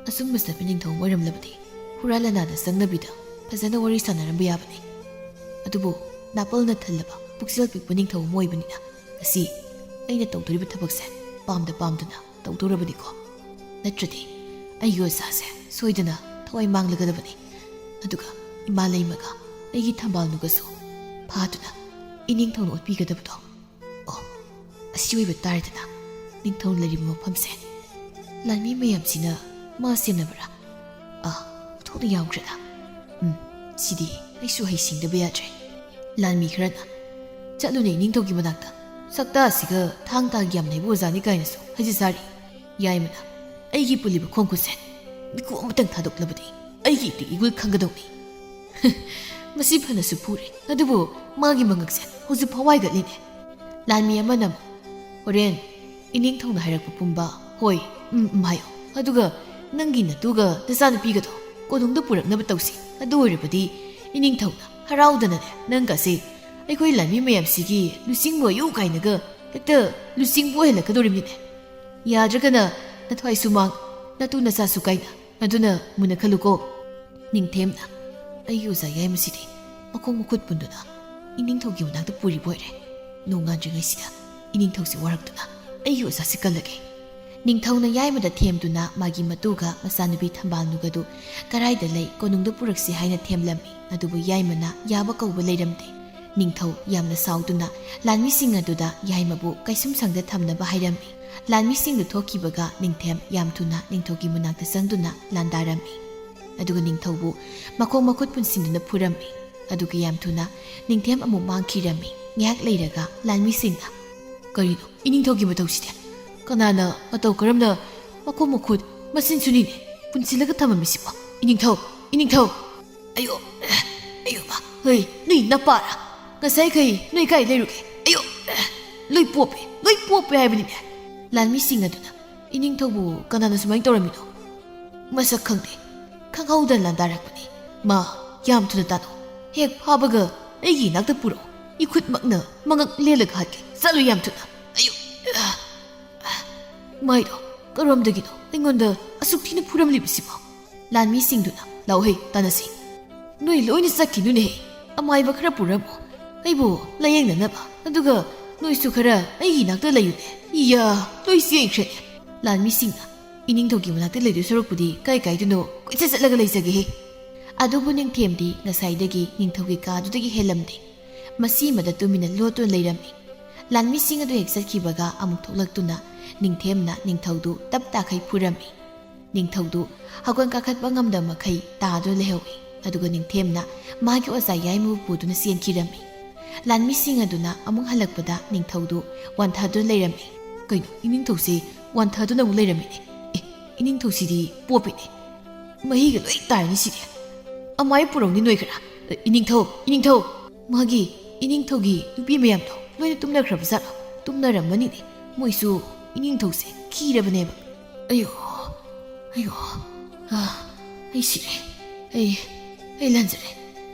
ꯑꯆꯨꯝꯕ ꯆꯠꯄ ꯅꯤꯡꯊꯧ ꯑꯃ ꯑꯣꯏꯔꯝꯂꯕꯗꯤ ꯍꯨꯔꯥꯟ ꯂꯅꯥꯗ ꯆꯪꯅꯕꯤꯗ ꯐꯖꯅ ꯋꯥꯔꯤ ꯁꯥꯟꯅꯔꯝꯕ ꯌꯥꯕꯅꯤ꯫ ꯑꯗꯨꯕꯨ ꯅꯥꯄꯜꯅ ꯊꯜꯂꯕ ꯄꯨꯛꯆꯦꯜ ꯄꯤꯛꯄ ꯅꯤꯡꯊꯧ ꯑꯃ ꯑꯣꯏꯕꯅꯤꯅ ꯉꯁꯤ ꯑꯩꯅ ꯇꯧꯗꯣꯔꯤꯕ ꯊꯕꯛꯁꯦ ꯄꯥꯝꯗ ꯄꯥꯝꯗꯅ ꯇꯧꯗꯧꯔꯕꯅꯤꯀꯣ꯫ ꯅꯠꯇ꯭ꯔꯗꯤ ꯑꯩꯒꯤ ꯑꯣꯖꯥꯁꯦ ꯁꯣꯏꯗꯅ ꯊꯋꯥꯏ ꯃꯥꯡꯂꯒꯗꯕꯅꯤ꯫ ꯑꯗꯨꯒ ꯏꯃꯥ ꯂꯩꯃꯒ ꯑꯩꯒꯤ ꯊꯝꯕꯥꯜꯅꯨꯒꯁꯨ ꯐꯥꯗꯨꯅ ꯏꯅꯤꯡꯊꯧꯅ ꯑꯣꯠꯄꯤꯒꯗꯕꯗꯣ꯫ ꯑꯣ, ꯑꯁꯤ ꯑꯣꯏꯕ ꯇꯥꯔꯦꯗꯅ ꯅꯤꯡꯊꯧ ꯂꯩꯔꯤꯕ ꯃꯐꯝꯁꯦ꯫ ꯂꯥꯟꯃꯤ ꯃꯌꯥꯝꯁꯤꯅ ꯃꯥ ꯁꯦꯟꯅꯕ꯭ꯔꯥ? ꯑꯥ, ꯑꯣꯟꯊꯣꯛꯅ ꯌꯥꯝꯈ꯭ꯔꯦꯗ꯫ ꯎꯝ, ꯁꯤꯗꯤ ꯑꯩꯁꯨ ꯍꯩꯁꯤꯡꯗꯕ ꯌꯥꯗ꯭ꯔꯦ꯫" ꯂꯥꯟꯃꯤ ꯈꯔꯅ, "ꯆꯠꯂꯨꯅꯦ ꯏꯅꯤꯡꯊꯧꯒꯤ ꯃꯅꯥꯛꯇ꯫ ꯁꯛꯇꯥꯁꯤꯒ ꯊꯥꯡ ꯇꯥꯒꯤ ꯌꯥꯝ ꯅꯩꯕ ꯑꯣꯖꯥꯅꯤ" ꯀꯥꯏꯅꯁꯨ ꯍꯥꯏꯖ ꯁꯥꯔꯤ꯫ ꯌꯥꯏꯃꯅ, "ꯑꯩꯒꯤ ꯄꯨꯜꯂꯤꯕ ꯈꯣꯡꯈꯨꯠꯁꯦ ꯃꯤꯀꯨꯞ ꯑꯃꯇꯪ ꯊꯥꯗꯣꯛꯂꯕꯗꯤ ꯑꯩꯒꯤ ꯏꯄꯤꯛ ꯏꯒꯨꯜ ꯈꯪꯒꯗꯧꯅꯤ꯫" ꯃꯁꯤ ꯐꯅꯁꯨ ꯐꯨꯔꯦ, ꯑꯗꯨꯕꯨ ꯃꯥꯒꯤ ꯃꯉꯛꯁꯦ ꯍꯧꯖꯤꯛ ꯐꯥꯎ ꯋꯥꯏꯒꯠꯂꯤꯅꯦ꯫ ꯂꯥꯟꯃꯤ ꯑꯃꯅ ꯑꯃꯨꯛ, "ꯍꯣꯔꯦꯟ ꯏꯅꯤꯡꯊꯧꯅ ꯍꯥꯏꯔꯛꯄ ꯄꯨꯝꯕ ꯍꯣꯏ, ꯎꯝ, ꯎꯝ ꯍꯥꯏꯌꯣ꯫ ꯑꯗꯨꯒ ꯅꯪꯒꯤ ꯅꯇꯨꯒ ꯅꯆꯥꯅꯨꯄꯤꯒꯗꯣ ꯀꯣꯅꯨꯡꯗ ꯄꯨꯔꯛꯅꯕ ꯇꯧꯁꯤ꯫ ꯑꯗꯨ ꯑꯣꯏꯔꯕꯗꯤ ꯏꯅꯤꯡꯊꯧꯅ ꯍꯔꯥꯎꯗꯅꯅꯦ ꯅꯪꯒꯁꯦ ꯑꯩꯈꯣꯏ ꯂꯥꯟꯃꯤ ꯃꯌꯥꯝꯁꯤꯒꯤ ꯂꯨꯆꯤꯡꯕ ꯑꯣꯏꯌꯨ ꯀꯥꯏꯅꯒ ꯍꯦꯛꯇ ꯂꯨꯆꯤꯡꯕ ꯑꯣꯏꯍꯜꯂꯛꯀꯗꯧꯔꯤꯕꯅꯤꯅꯦ꯫ ꯌꯥꯗ꯭ꯔꯒꯅ ꯅꯊ꯭ꯋꯥꯏꯁꯨ ꯃꯥꯡ, ꯅꯇꯨ ꯅꯆꯥꯁꯨ ꯀꯥꯏꯅ ꯑꯗꯨꯅ ꯃꯨꯟꯅ ꯈꯜꯂꯨꯀꯣ꯫ ꯅꯤꯡꯊꯦꯝꯅ ꯑꯩꯒꯤ ꯑꯣꯖꯥ ꯌꯥꯏꯃꯁꯤꯗꯤ ꯃꯈꯣꯡ ꯃꯈꯨꯠ ꯄꯨꯟꯗꯨꯅ ꯏꯅꯤꯡꯊꯧꯒꯤ ꯃꯅꯥꯛꯇ ꯄꯨꯔꯤꯕ ꯑꯣꯏꯔꯦ꯫ ꯅꯣꯡꯉꯥꯟꯗ꯭ꯔꯤꯉꯩꯁꯤꯗ ꯏꯅꯤꯡꯊꯧꯁꯤ ꯋꯥꯔꯛꯇꯨꯅ ꯑꯩꯒꯤ ꯑꯣꯖꯥꯁꯤ ꯀꯜꯂꯒꯦ꯫ ꯅꯤꯡꯊꯧꯅ ꯌꯥꯏꯃꯗ ꯊꯦꯝꯗꯨꯅ ꯃꯥꯒꯤ ꯃꯇꯨꯒ ꯃꯆꯥꯅꯨꯄꯤ ꯊꯝꯕꯥꯜꯅꯨꯒꯗꯨ ꯀꯔꯥꯏꯗ ꯂꯩ, ꯀꯣꯅꯨꯡꯗ ꯄꯨꯔꯛꯁꯤ ꯍꯥꯏꯅ ꯊꯦꯝꯂꯝꯃꯤ꯫ ꯑꯗꯨꯕꯨ ꯌꯥꯏꯃꯅ ꯌꯥꯕ ꯀꯧꯕ ꯂꯩꯔꯝꯗꯦ꯫ ꯅꯤꯡꯊꯧ ꯌꯥꯝꯅ ꯁꯥꯎꯗꯨꯅ ꯂꯥꯟꯃꯤꯁꯤꯡ ꯑꯗꯨꯗ ꯌꯥꯏꯃꯕꯨ ꯀꯩꯁꯨꯝꯁꯪꯗ ꯊꯝꯅꯕ ꯍꯥꯏꯔꯝꯃꯤ꯫ ꯂꯥꯟꯃꯤꯁꯤꯡꯗꯨ ꯊꯣꯛꯈꯤꯕꯒ ꯅꯤꯡꯊꯦꯝ ꯌꯥꯝ ꯊꯨꯅ ꯅꯤꯡꯊꯧꯒꯤ ꯃꯅꯥꯛꯇ ꯆꯪꯗꯨꯅ ꯂꯥꯟꯗꯥꯔꯝꯃꯤ꯫ ꯑꯗꯨꯒ ꯅꯤꯡꯊꯧꯕꯨ ꯃꯈꯣꯡ ꯃꯈꯨꯠ ꯄꯨꯟꯁꯤꯟꯗꯨꯅ ꯐꯨꯔꯝꯃꯤ꯫ ꯑꯗꯨꯒ ꯌꯥꯝ ꯊꯨꯅ ꯅꯤꯡꯊꯦꯝ ꯑꯃꯨꯛ ꯃꯥꯡꯈꯤꯔꯝꯃꯤ꯫ ꯉꯥꯏꯍꯥꯛ ꯂꯩꯔꯒ ꯂꯥꯟꯃꯤꯁꯤꯡꯅ, "ꯀꯔꯤꯅꯣ? ꯏꯅꯤꯡꯊꯧꯒꯤ ꯃꯇꯧꯁꯤꯗꯤ? ꯀꯅꯥꯅ ꯃꯇꯧ ꯀꯔꯝꯅ ꯃꯈꯣꯡ ꯃꯈꯨꯠ ꯃꯁꯤꯟ ꯁꯨꯅꯤꯅꯦ ꯄꯨꯟꯁꯤꯜꯂꯒ ꯊꯝꯃꯝꯃꯤꯁꯤꯕꯣ? ꯏꯅꯤꯡꯊꯧ, ꯏꯅꯤꯡꯊꯧ!" "ꯑꯌꯣ, ꯑꯌꯣ ꯃꯥ, ꯍꯣꯏ, ꯅꯣꯏ ꯅꯄꯥꯔ? ꯉꯁꯥꯏꯈꯩ ꯅꯣꯏ ꯀꯥꯏ ꯂꯩꯔꯨꯒꯦ? ꯑꯌꯣ, ꯂꯣꯏ ꯄꯣꯞꯄꯦ, ꯂꯣꯏ ꯄꯣꯞꯄꯦ ꯍꯥꯏꯕꯅꯤꯅꯦ!" ꯂꯥꯟꯃꯤꯁꯤꯡ ꯑꯗꯨꯅ, "ꯏꯅꯤꯡꯊꯧꯕꯨ ꯀꯅꯥꯅ ꯁꯨꯃꯥꯏꯅ ꯇꯧꯔꯝꯃꯤꯅꯣ? ꯃꯁꯛ ꯈꯪꯗꯦ, ꯈꯪꯍꯧꯗꯅ ꯂꯥꯟꯗꯥꯔꯛꯄꯅꯤ꯫ ꯃꯥ, ꯌꯥꯝ ꯊꯨꯅ ꯇꯥꯅꯧ꯫ ꯍꯦꯛ ꯐꯥꯕꯒ ꯑꯩꯒꯤ ꯏꯅꯥꯛꯇ ꯄꯨꯔꯛꯎ꯫ ꯏꯈꯨꯠꯃꯛꯅ ꯃꯉꯛ ꯂꯦꯜꯂꯒ ꯍꯥꯠꯀꯦ꯫ ꯆꯠꯂꯨ ꯌꯥꯝ ꯊꯨꯅ꯫ ꯑꯌꯨ, ꯑ, ꯑ, ꯃꯥꯏꯗꯣ ꯀꯔꯣꯝꯗꯒꯤꯅꯣ ꯑꯩꯉꯣꯟꯗ ꯑꯁꯨꯛ ꯊꯤꯅ ꯐꯨꯔꯝꯂꯤꯕꯁꯤꯕꯣ?" ꯂꯥꯟꯃꯤꯁꯤꯡꯗꯨꯅ, "ꯂꯥꯛꯎꯍꯦ, ꯇꯥꯟꯅꯁꯤ꯫ ꯅꯣꯏ ꯂꯣꯏꯅ ꯆꯠꯈꯤꯅꯨꯅꯦꯍꯦ꯫ ꯑꯃꯥꯏꯕ ꯈꯔ ꯄꯨꯔꯝꯃꯣ꯫ ꯑꯩꯕꯨ ꯂꯥꯌꯦꯡꯅꯅꯕ꯫ ꯑꯗꯨꯒ ꯅꯣꯏꯁꯨ ꯈꯔ ꯑꯩꯒꯤ ꯏꯅꯥꯛꯇ ꯂꯩꯌꯨꯅꯦ꯫ ꯏꯌꯥ, ꯂꯣꯏ ꯆꯦꯟꯈ꯭ꯔꯦꯅꯦ!" ꯂꯥꯟꯃꯤꯁꯤꯡꯅ, "ꯏꯅꯤꯡꯊꯧꯒꯤ ꯃꯅꯥꯛꯇ ꯂꯩꯗꯣꯏ ꯁꯔꯨꯛꯄꯨꯗꯤ ꯀꯥꯏ ꯀꯥꯏꯗꯅꯣ ꯀꯣꯏꯆꯠ ꯆꯠꯂꯒ ꯂꯩꯖꯒꯦꯍꯦ!" ꯑꯗꯨꯕꯨ ꯅꯤꯡꯊꯦꯝꯗꯤ ꯉꯁꯥꯏꯗꯒꯤ ꯅꯤꯡꯊꯧꯒꯤ ꯀꯥꯗꯨꯗꯒꯤ ꯍꯦꯜꯂꯝꯗꯦ꯫ ꯃꯁꯤꯃꯗ ꯇꯨꯃꯤꯟꯅ ꯂꯣꯠꯇꯨꯅ ꯂꯩꯔꯝꯃꯤ꯫ ꯂꯥꯟꯃꯤꯁꯤꯡ ꯑꯗꯨ ꯍꯦꯛ ꯆꯠꯈꯤꯕꯒ ꯑꯃꯨꯛ ꯊꯣꯛꯂꯛꯇꯨꯅ ꯅꯤꯡꯊꯦꯝꯅ ꯅꯤꯡꯊꯧꯗꯨ ꯇꯞ ꯇꯥꯈꯩ ꯐꯨꯔꯝꯃꯤ꯫ ꯅꯤꯡꯊꯧꯗꯨ ꯍꯧꯒꯠ ꯀꯥꯈꯠꯄ ꯉꯝꯗꯕ ꯃꯈꯩ ꯇꯥꯗꯨꯅ ꯂꯩꯍꯧꯏ꯫ ꯑꯗꯨꯒ ꯅꯤꯡꯊꯦꯝꯅ ꯃꯥꯒꯤ ꯑꯣꯖꯥ ꯌꯥꯏꯃꯕꯨ ꯄꯨꯗꯨꯅ ꯆꯦꯟꯈꯤꯔꯝꯃꯤ꯫ ꯂꯥꯟꯃꯤꯁꯤꯡ ꯑꯗꯨꯅ ꯑꯃꯨꯛ ꯍꯜꯂꯛꯄꯗ ꯅꯤꯡꯊꯧꯗꯨ ꯋꯥꯟꯊꯗꯨꯅ ꯂꯩꯔꯝꯃꯤ꯫ "ꯀꯩꯅꯣ, ꯏꯅꯤꯡꯊꯧꯁꯦ ꯋꯥꯟꯊꯗꯨꯅ ꯑꯃꯨꯛ ꯂꯩꯔꯝꯃꯤꯅꯦ? ꯑꯦ, ꯏꯅꯤꯡꯊꯧꯁꯤꯗꯤ ꯄꯣꯞꯄꯤꯅꯦ꯫ ꯃꯍꯤꯒ ꯂꯣꯏ ꯇꯥꯔꯅꯤ ꯁꯤꯗꯤ꯫ ꯑꯃꯥꯏ ꯄꯨꯔꯧꯅꯤ ꯅꯣꯏ ꯈꯔ꯫ ꯏꯅꯤꯡꯊꯧ, ꯏꯅꯤꯡꯊꯧ!" ꯃꯥꯒꯤ ꯏꯅꯤꯡꯊꯧꯒꯤ ꯅꯨꯄꯤ ꯃꯌꯥꯝꯗꯣ ꯂꯣꯏꯅ ꯇꯨꯝꯅꯈ꯭ꯔꯕ ꯖꯥꯠꯂꯣ? ꯇꯨꯝꯅꯔꯝꯃꯅꯤꯅꯦ꯫ ꯃꯣꯏꯁꯨ ꯏꯅꯤꯡꯊꯧꯁꯦ ꯈꯤꯔꯕꯅꯦꯕ꯫ ꯑꯌꯣ, ꯑꯌꯣ, ꯑ, ꯑꯩ ꯁꯤꯔꯦ꯫ ꯑꯩ, ꯑꯩ ꯂꯥꯟꯖꯔꯦ꯫